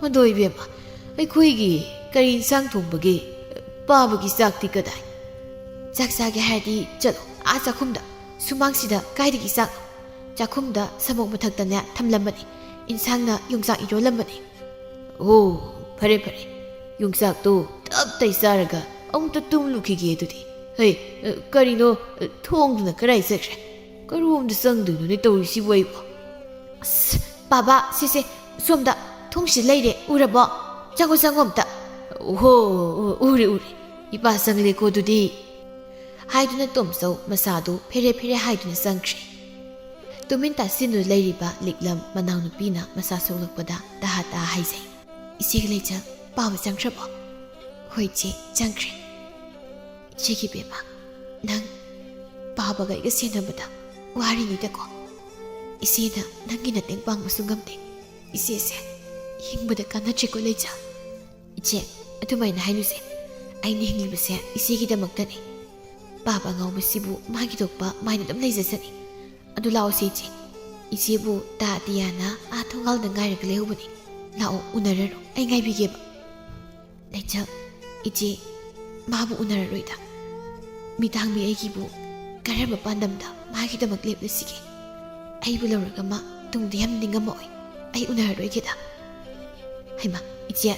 ꯑꯗꯣ ꯏꯕꯦꯝꯃ, ꯑꯩꯈꯣꯏꯒꯤ ꯀꯔꯤ ꯏꯟꯁꯥꯡ ꯊꯣꯡꯕꯒꯦ? ꯄꯥꯕꯒꯤ ꯆꯥꯛꯇꯤ ꯀꯗꯥꯏ?" "ꯆꯥꯛ ꯆꯥꯒꯦ ꯍꯥꯏꯔꯗꯤ ꯆꯠꯂꯣ, ꯑꯥ ꯆꯥꯛꯈꯨꯝꯗ꯫ ꯁꯨꯃꯥꯡꯁꯤꯗ ꯀꯥꯏꯗꯒꯤ ꯆꯥꯛꯅꯣ? ꯆꯥꯛꯈꯨꯝꯗ ꯁꯪꯒꯣꯝ ꯃꯊꯛꯇꯅꯦ ꯊꯝꯂꯝꯕꯅꯤ꯫ ꯏꯟꯁꯥꯡꯅ ꯌꯣꯡꯆꯥꯛ ꯏꯔꯣꯜꯂꯝꯕꯅꯤ꯫" "ꯑꯣ, ꯐꯔꯦ ꯐꯔꯦ꯫ ꯌꯣꯡꯆꯥꯛꯇꯣ ꯇꯞ ꯇꯥꯏ ꯆꯥꯔꯒ ꯑꯃꯨꯛꯇ ꯇꯨꯝꯂꯨꯈꯤꯒꯦ ꯑꯗꯨꯗꯤ꯫ ꯍꯩ, ꯀꯔꯤꯅꯣ, ꯊꯣꯡꯗꯨꯅ ꯀꯗꯥꯏ ꯆꯠꯈ꯭ꯔꯦ?" ꯀꯔꯣꯝꯗ ꯆꯪꯗꯣꯏꯅꯣꯅꯦ ꯇꯧꯔꯤꯁꯤꯕꯨ ꯑꯩꯕꯣ? ꯑꯁ, ꯄꯥꯕ, ꯁꯤꯁꯦ, ꯁꯣꯝꯗ ꯊꯣꯡꯁꯤ ꯂꯩꯔꯦ, ꯎꯔꯕꯣ? ꯆꯪꯉꯣ, ꯆꯪꯉꯣ ꯑꯝꯇ꯫ ꯍꯣ, ꯎꯔꯦ, ꯎꯔꯦ꯫ ꯏꯄꯥ ꯆꯪꯂꯦꯀꯣ ꯑꯗꯨꯗꯤ꯫ ꯍꯥꯏꯗꯨꯅ ꯇꯣꯝꯆꯧ ꯃꯁꯥꯗꯨ ꯐꯦꯔꯦ ꯐꯦꯔꯦ ꯍꯥꯏꯗꯨꯅ ꯆꯪꯈ꯭ꯔꯦ꯫ ꯇꯨꯃꯤꯟ ꯇꯥꯁꯤꯟꯗꯨꯅ ꯂꯩꯔꯤꯕ ꯂꯤꯛꯂꯝ ꯃꯅꯥꯎꯅꯨꯄꯤꯅ ꯃꯁꯥ ꯁꯣꯛꯂꯛꯄꯗ ꯇꯍꯥ ꯇꯍꯥ ꯍꯥꯏꯖꯩ꯫ "ꯏꯆꯦꯒ ꯂꯩꯆꯜ, ꯄꯥꯕ ꯆꯪꯈ꯭ꯔꯕꯣ?" "ꯍꯣꯏ ꯏꯆꯦ, ꯆꯪꯈ꯭ꯔꯦ꯫" "ꯏꯆꯦꯒꯤ ꯕꯦꯝꯃ, ꯅꯪ ꯄꯥꯕꯒ ꯑꯩꯒ ꯁꯦꯟꯅꯕꯗ ꯋꯥꯔꯤꯉꯩꯗꯀꯣ, ꯏꯆꯦꯅ ꯅꯪꯒꯤ ꯃꯇꯦꯡ ꯄꯥꯡꯕꯁꯨ ꯉꯝꯗꯦ꯫ ꯏꯆꯦꯁꯦ ꯍꯤꯡꯕꯗ ꯀꯥꯟꯅꯗ꯭ꯔꯦꯀꯣ ꯂꯩꯆꯜ꯫" "ꯏꯆꯦ, ꯑꯗꯨꯃꯥꯏꯅ ꯍꯥꯏꯅꯨꯁꯦ꯫ ꯑꯩꯅ ꯍꯤꯡꯂꯤꯕꯁꯦ ꯏꯆꯦꯒꯤꯗꯃꯛꯇꯅꯤ꯫ ꯄꯥꯕ ꯑꯉꯥꯎꯕꯁꯤꯕꯨ ꯃꯥꯒꯤ ꯊꯣꯛꯄ ꯃꯥꯏꯅ ꯑꯗꯨꯝ ꯂꯩꯖꯁꯅꯤ꯫ ꯑꯗꯨ ꯂꯥꯛꯑꯣꯁꯦ ꯏꯆꯦ꯫ ꯏꯆꯦꯕꯨ ꯇꯥ ꯇꯤꯌꯥꯅ ꯑꯥ ꯊꯣꯡꯒꯥꯜꯗ ꯉꯥꯏꯔꯒ ꯂꯩꯍꯧꯕꯅꯤ꯫ ꯂꯥꯛꯑꯣ, ꯎꯅꯔꯔꯣ꯫ ꯑꯩ ꯉꯥꯏꯕꯤꯒꯦꯕ꯫" "ꯂꯩꯆꯜ, ꯏꯆꯦ, ꯃꯥꯕꯨ ꯎꯅꯔꯔꯣꯏꯗ꯫ ꯃꯤꯇꯥꯡꯕꯤ ꯑꯩꯒꯤꯕꯨ ꯀꯔꯝꯕ ꯄꯥꯟꯗꯝꯗ ꯃꯥꯒꯤꯗꯃꯛ ꯂꯦꯞꯂꯁꯤꯒꯦ? ꯑꯩꯕꯨ ꯂꯧꯔꯒ ꯃꯥ ꯇꯨꯡꯗ ꯌꯥꯝ ꯅꯤꯡꯉꯝꯃꯛꯑꯣꯏ꯫ ꯑꯩ ꯎꯅꯔꯔꯣꯏꯒꯦꯗ꯫" "ꯍꯩꯃꯥ, ꯏꯆꯦ,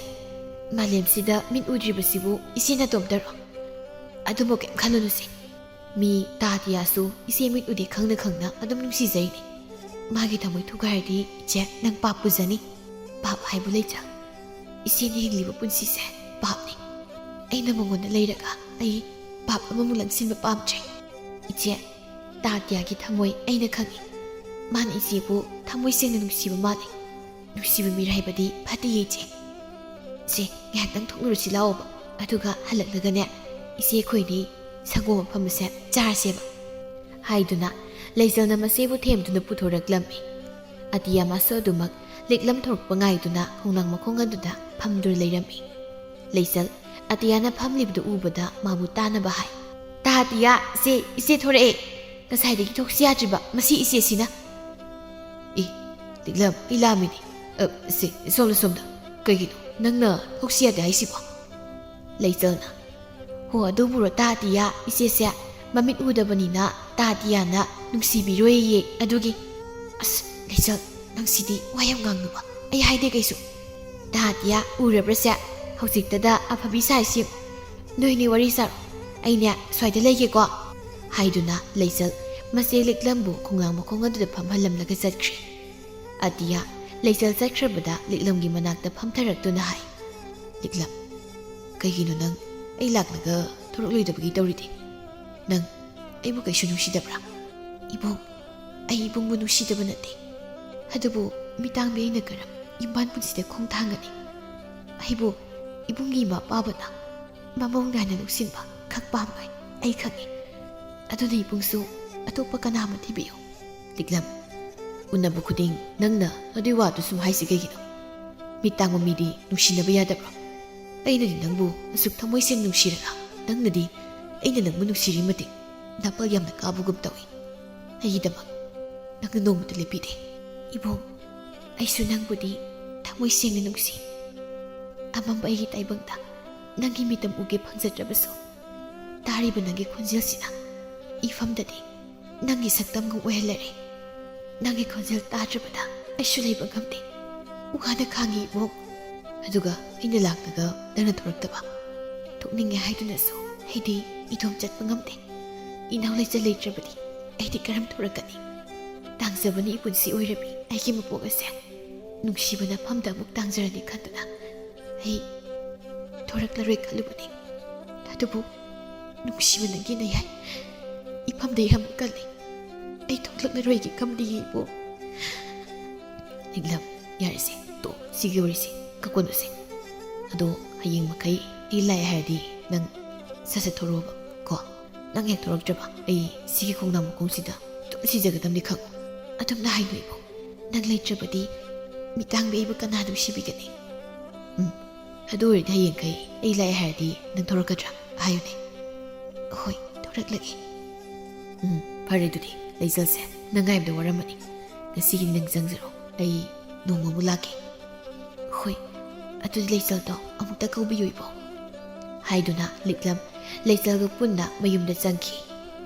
ꯃꯥꯂꯦꯝꯁꯤꯗ ꯃꯤꯠ ꯎꯗ꯭ꯔꯤꯕꯁꯤꯕꯨ ꯏꯆꯦ ꯅꯇꯣꯝꯇꯔꯣ? ꯑꯗꯨꯕꯨ ꯀꯩꯝ ꯈꯜꯂꯨꯅꯨꯁꯦ꯫ ꯃꯤ ꯇꯥ ꯇꯤꯌꯥꯁꯨ ꯏꯆꯦ ꯃꯤꯠ ꯎꯗꯦ ꯈꯪꯅ ꯈꯪꯅ ꯑꯗꯨꯝ ꯅꯨꯡꯁꯤꯖꯩꯅꯤ꯫ ꯃꯥꯒꯤ ꯊꯃꯣꯏ ꯊꯨꯒꯥꯏꯔꯗꯤ ꯏꯆꯦ, ꯅꯪ ꯄꯥꯞ ꯄꯨꯖꯅꯤ꯫ ꯄꯥꯞ ꯍꯥꯏꯕꯨ ꯂꯩꯆꯜ꯫ ꯏꯆꯦꯅ ꯍꯤꯡꯂꯤꯕ ꯄꯨꯟꯁꯤꯁꯦ ꯄꯥꯞꯅꯤ꯫ ꯑꯩꯅ ꯃꯉꯣꯟꯗ ꯂꯩꯔꯒ ꯑꯩ ꯄꯥꯞ ꯑꯃꯃꯨꯛ ꯂꯪꯁꯤꯟꯕ ꯄꯥꯝꯗ꯭ꯔꯦ꯫ ꯏꯆꯦ, ꯇꯥ ꯇꯤꯌꯥꯒꯤ ꯊꯃꯣꯏ ꯑꯩꯅ ꯈꯪꯏ꯫ ꯃꯥꯅ ꯏꯆꯦꯕꯨ ꯊꯃꯣꯏ ꯁꯦꯡꯅ ꯅꯨꯡꯁꯤꯕ ꯃꯥꯜꯂꯤ꯫ ꯅꯨꯡꯁꯤꯕ ꯃꯤꯔꯥꯏꯕꯗꯤ ꯐꯠꯇꯦ ꯏꯆꯦ꯫ ꯁꯦ, ꯉꯥꯏꯍꯥꯛꯇꯪ ꯊꯣꯛꯂꯨꯔꯁꯤ ꯂꯥꯛꯑꯣꯕ꯫ ꯑꯗꯨꯒ ꯍꯜꯂꯛꯂꯒꯅꯦ, ꯏꯆꯦ ꯑꯩꯈꯣꯏꯅꯤ ꯁꯪꯒꯣꯝ ꯑꯐꯝꯕꯁꯦ ꯆꯥꯔꯁꯦꯕ꯫" ꯍꯥꯏꯗꯨꯅ ꯂꯩꯆꯜꯅ ꯃꯆꯦꯕꯨ ꯊꯦꯝꯗꯨꯅ ꯄꯨꯊꯣꯔꯛꯂꯝꯃꯤ꯫ ꯑꯇꯤꯌꯥ ꯃꯥꯁꯨ ꯑꯗꯨꯃꯛ ꯂꯤꯛꯂꯝ ꯊꯣꯔꯛꯄ ꯉꯥꯏꯗꯨꯅ ꯈꯣꯡꯅꯥꯡ ꯃꯈꯣꯡ ꯑꯗꯨꯗ ꯐꯝꯗꯨꯅ ꯂꯩꯔꯝꯃꯤ꯫ ꯂꯩꯆꯜ ꯑꯇꯤꯌꯥꯅ ꯐꯝꯂꯤꯕꯗꯨ ꯎꯕꯗ ꯃꯥꯕꯨ ꯇꯥꯅꯕ ꯍꯥꯏ꯫ "ꯇꯥ ꯑꯇꯤꯌꯥ, ꯁꯦ, ꯏꯆꯦ ꯊꯣꯔꯛꯑꯦ꯫ ꯉꯁꯥꯏꯗꯒꯤ ꯊꯣꯛꯁꯤ ꯌꯥꯗ꯭ꯔꯤꯕ ꯃꯁꯤ ꯏꯆꯦꯁꯤꯅ꯫" "ꯑꯦ, ꯂꯤꯛꯂꯝ, ꯑꯩ ꯂꯥꯝꯃꯤꯅꯦ꯫ ꯑ, ꯁꯦ, ꯁꯣꯝꯗ, ꯁꯣꯝꯗ꯫ ꯀꯩꯒꯤꯅꯣ ꯅꯪꯅ ꯊꯣꯛꯁꯤ ꯌꯥꯗꯦ ꯍꯥꯏꯁꯤꯕꯣ?" ꯂꯩꯆꯜꯅ꯫ "ꯍꯣ, ꯑꯗꯨꯕꯨꯔꯣ ꯇꯥ ꯑꯇꯤꯌꯥ, ꯏꯆꯦꯁꯦ ꯃꯃꯤꯠ ꯎꯗꯕꯅꯤꯅ ꯇꯥ ꯑꯇꯤꯌꯥꯅ ꯅꯨꯡꯁꯤꯕꯤꯔꯣꯏꯌꯦ ꯑꯗꯨꯒꯤ꯫" "ꯑꯁ, ꯂꯩꯆꯜ, ꯅꯪꯁꯤꯗꯤ ꯋꯥ ꯌꯥꯝ ꯉꯥꯡꯅꯨꯕ꯫ ꯑꯩ ꯍꯥꯏꯗꯦ ꯀꯩꯁꯨ꯫ ꯇꯥ ꯑꯇꯤꯌꯥ, ꯎꯔꯕ꯭ꯔꯁꯦ? ꯍꯧꯖꯤꯛꯇꯗ ꯑꯐꯕꯤ ꯁꯥꯏꯁꯤ꯫ ꯅꯣꯏꯅꯤ ꯋꯥꯔꯤ ꯁꯥꯔꯣ꯫ ꯑꯩꯅꯦ ꯁ꯭ꯋꯥꯏꯗ ꯂꯩꯒꯦꯀꯣ꯫" ꯍꯥꯏꯗꯨꯅ ꯂꯩꯆꯜ ꯃꯆꯦ ꯂꯤꯛꯂꯝꯕꯨ ꯈꯣꯡꯅꯥꯡ ꯃꯈꯣꯡ ꯑꯗꯨꯗ ꯐꯝꯍꯜꯂꯝꯂꯒ ꯆꯠꯈ꯭ꯔꯦ꯫ ꯑꯇꯤꯌꯥ ꯂꯩꯆꯜ ꯆꯠꯈ꯭ꯔꯕꯗ ꯂꯤꯛꯂꯝꯒꯤ ꯃꯅꯥꯛꯇ ꯐꯝꯊꯔꯛꯇꯨꯅ ꯍꯥꯏ, "ꯂꯤꯛꯂꯝ, ꯀꯩꯒꯤꯅꯣ ꯅꯪ ꯑꯩ ꯂꯥꯛꯂꯒ ꯊꯣꯔꯛꯂꯣꯏꯗꯕꯒꯤ ꯇꯧꯔꯤꯗꯤ? ꯅꯪ ꯑꯩꯕꯨ ꯀꯩꯁꯨ ꯅꯨꯡꯁꯤꯗꯕ꯭ꯔꯥ?" "ꯏꯕꯨꯡ, ꯑꯩ ꯏꯕꯨꯡꯕꯨ ꯅꯨꯡꯁꯤꯗꯕ ꯅꯠꯇꯦ꯫ ꯑꯗꯨꯕꯨ ꯃꯤꯇꯥꯡꯕꯤ ꯑꯩꯅ ꯀꯔꯝ ꯏꯝꯐꯥꯜ ꯄꯨꯟꯁꯤꯗ ꯈꯣꯡ ꯊꯥꯡꯒꯅꯤ? ꯑꯩꯕꯨ ꯏꯕꯨꯡꯒꯤ ꯏꯃꯥ ꯄꯥꯕꯅ ꯃꯃꯧ ꯅꯥꯏꯅ ꯂꯧꯁꯤꯟꯕ ꯈꯛ ꯄꯥꯝꯂꯣꯏ, ꯑꯩ ꯈꯪꯏ꯫ ꯑꯗꯨꯅ ꯏꯕꯨꯡꯁꯨ ꯑꯇꯣꯞꯄ ꯀꯅꯥ ꯑꯃ ꯊꯤꯕꯤꯌꯨ꯫" "ꯂꯤꯛꯂꯝ, ꯎꯅꯕ ꯈꯨꯗꯤꯡ ꯅꯪꯅ ꯑꯗꯨꯏ ꯋꯥꯗꯨ ꯁꯨꯝ ꯍꯥꯏꯁꯤ ꯀꯩꯒꯤꯅꯣ? ꯃꯤꯠ ꯇꯥꯡꯕ ꯃꯤꯗꯤ ꯅꯨꯡꯁꯤꯅꯕ ꯌꯥꯗꯕ꯭ꯔꯣ? ꯑꯩꯅꯗꯤ ꯅꯪꯕꯨ ꯑꯁꯨꯛ ꯊꯃꯣꯏ ꯁꯦꯡꯅ ꯅꯨꯡꯁꯤꯔꯒ ꯅꯪꯅꯗꯤ ꯑꯩꯅ ꯅꯪꯕꯨ ꯅꯨꯡꯁꯤꯔꯤ ꯃꯇꯤꯛ ꯅꯥꯄꯜ ꯌꯥꯝꯅ ꯀꯥꯕꯒꯨꯝ ꯇꯧꯏ꯫ ꯑꯩꯒꯤꯗꯃꯛ ꯅꯪꯅ ꯅꯣꯡꯃꯇ ꯂꯦꯞꯄꯤꯗꯦ꯫" "ꯏꯕꯨꯡ, ꯑꯩꯁꯨ ꯅꯪꯕꯨꯗꯤ ꯊꯃꯣꯏ ꯁꯦꯡꯅ ꯅꯨꯡꯁꯤ꯫ ꯑꯃꯝꯕ ꯑꯩꯒꯤ ꯇꯥꯏꯕꯪꯗ ꯅꯪꯒꯤ ꯃꯤꯇꯝ ꯎꯒꯦ ꯐꯪꯖꯗ꯭ꯔꯕꯁꯨ, ꯇꯥꯔꯤꯕ ꯅꯪꯒꯤ ꯈꯣꯟꯖꯦꯜꯁꯤꯅ ꯏꯐꯝꯗꯗꯤ ꯅꯪꯒꯤ ꯁꯛꯇꯝꯒꯨꯝ ꯑꯣꯏꯍꯜꯂꯔꯦ꯫ ꯅꯪꯒꯤ ꯈꯣꯟꯖꯦꯜ ꯇꯥꯗ꯭ꯔꯕꯗ ꯑꯩꯁꯨ ꯂꯩꯕ ꯉꯝꯗꯦ꯫ ꯋꯥꯅ ꯈꯥꯡꯉꯤ ꯏꯕꯨꯡ꯫ ꯑꯗꯨꯒ ꯑꯩꯅ ꯂꯥꯛꯂꯒ ꯅꯪꯅ ꯊꯣꯔꯛꯇꯕ꯫ ꯊꯣꯛꯅꯤꯡꯉꯦ ꯍꯥꯏꯗꯨꯅꯁꯨ ꯑꯩꯗꯤ ꯏꯇꯣꯝ ꯆꯠꯄ ꯉꯝꯗꯦ꯫ ꯏꯅꯥꯎ ꯂꯩꯆꯜ ꯂꯩꯇ꯭ꯔꯕꯗꯤ ꯑꯩꯗꯤ ꯀꯔꯝ ꯊꯣꯔꯛꯀꯅꯤ? ꯇꯥꯡꯖꯕꯅ ꯏꯄꯨꯟꯁꯤ ꯑꯣꯏꯔꯝꯃꯤ ꯑꯩꯒꯤ ꯃꯄꯣꯛ ꯑꯁꯦ꯫ ꯅꯨꯡꯁꯤꯕꯅ ꯐꯝꯗ ꯑꯃꯨꯛ ꯇꯥꯡꯖꯔꯅꯤ ꯈꯟꯗꯨꯅ ꯑꯩ ꯊꯣꯔꯛꯂꯔꯣꯏ ꯈꯜꯂꯨꯕꯅꯤ꯫ ꯑꯗꯨꯕꯨ ꯅꯨꯡꯁꯤꯕꯅ ꯅꯪꯒꯤ ꯅꯌꯥꯏ ꯏꯐꯝꯗ ꯌꯥꯝꯅ ꯀꯜꯂꯤ꯫ ꯑꯩ ꯊꯣꯛꯂꯛꯂꯔꯣꯏꯒꯦ ꯈꯝꯗꯤꯌꯦ ꯏꯕꯣ꯫" "ꯂꯤꯛꯂꯝ, ꯌꯥꯔꯦꯁꯦ, ꯇꯣꯛ, ꯁꯤꯒꯤ ꯋꯥꯔꯤꯁꯦ ꯀꯛꯀꯅꯨꯁꯦ꯫ ꯑꯗꯣ ꯍꯌꯦꯡ ꯃꯈꯩ ꯑꯩ ꯂꯥꯛꯑꯦ ꯍꯥꯏꯔꯗꯤ ꯅꯪ ꯁꯠ ꯁꯠ ꯊꯣꯔꯛꯑꯣꯕ ꯀꯣ꯫ ꯅꯪ ꯍꯦꯛ ꯊꯣꯔꯛꯇ꯭ꯔꯕ ꯑꯩ ꯁꯤꯒꯤ ꯈꯣꯡꯅꯥꯡ ꯃꯈꯣꯡꯁꯤꯗ ꯑꯗꯨꯝ ꯁꯤꯖꯒꯗꯕꯅꯤ ꯈꯪꯉꯨ꯫ ꯑꯗꯨꯝꯅ ꯍꯥꯏꯅꯨ ꯏꯕꯣ꯫ ꯅꯪ ꯂꯩꯇ꯭ꯔꯕꯗꯤ ꯃꯤꯇꯥꯡꯕꯤ ꯑꯩꯕꯨ ꯀꯅꯥ ꯅꯨꯡꯁꯤꯕꯤꯒꯅꯤ?" "ꯎꯝ, ꯑꯗꯨ ꯑꯣꯏꯔꯗꯤ ꯍꯌꯦꯡꯈꯩ ꯑꯩ ꯂꯥꯛꯑꯦ ꯍꯥꯏꯔꯗꯤ ꯅꯪ ꯊꯣꯔꯛꯀꯗ꯭ꯔꯥ? ꯍꯥꯏꯌꯨꯅꯦ꯫" "ꯍꯣꯏ, ꯊꯣꯔꯛꯂꯒꯦ꯫" "ꯎꯝ, ꯐꯔꯦ ꯑꯗꯨꯗꯤ, ꯂꯩꯆꯜꯁꯦ, ꯅꯪ ꯉꯥꯏꯕꯗ ꯋꯥꯔꯝꯃꯅꯤ꯫ ꯉꯁꯤꯒꯤꯗꯤ ꯅꯪ ꯆꯪꯖꯔꯣ, ꯑꯩ ꯅꯣꯡꯃ ꯑꯃꯨꯛ ꯂꯥꯛꯀꯦ꯫" "ꯍꯣꯏ, ꯑꯗꯨꯗꯤ ꯂꯩꯆꯜꯗꯣ ꯑꯃꯨꯛꯇ ꯀꯧꯕꯤꯌꯨ ꯏꯕꯣ꯫" ꯍꯥꯏꯗꯨꯅ ꯂꯤꯛꯂꯝ ꯂꯩꯆꯜꯒ ꯄꯨꯟꯅ ꯃꯌꯨꯝꯗ ꯆꯪꯈꯤ꯫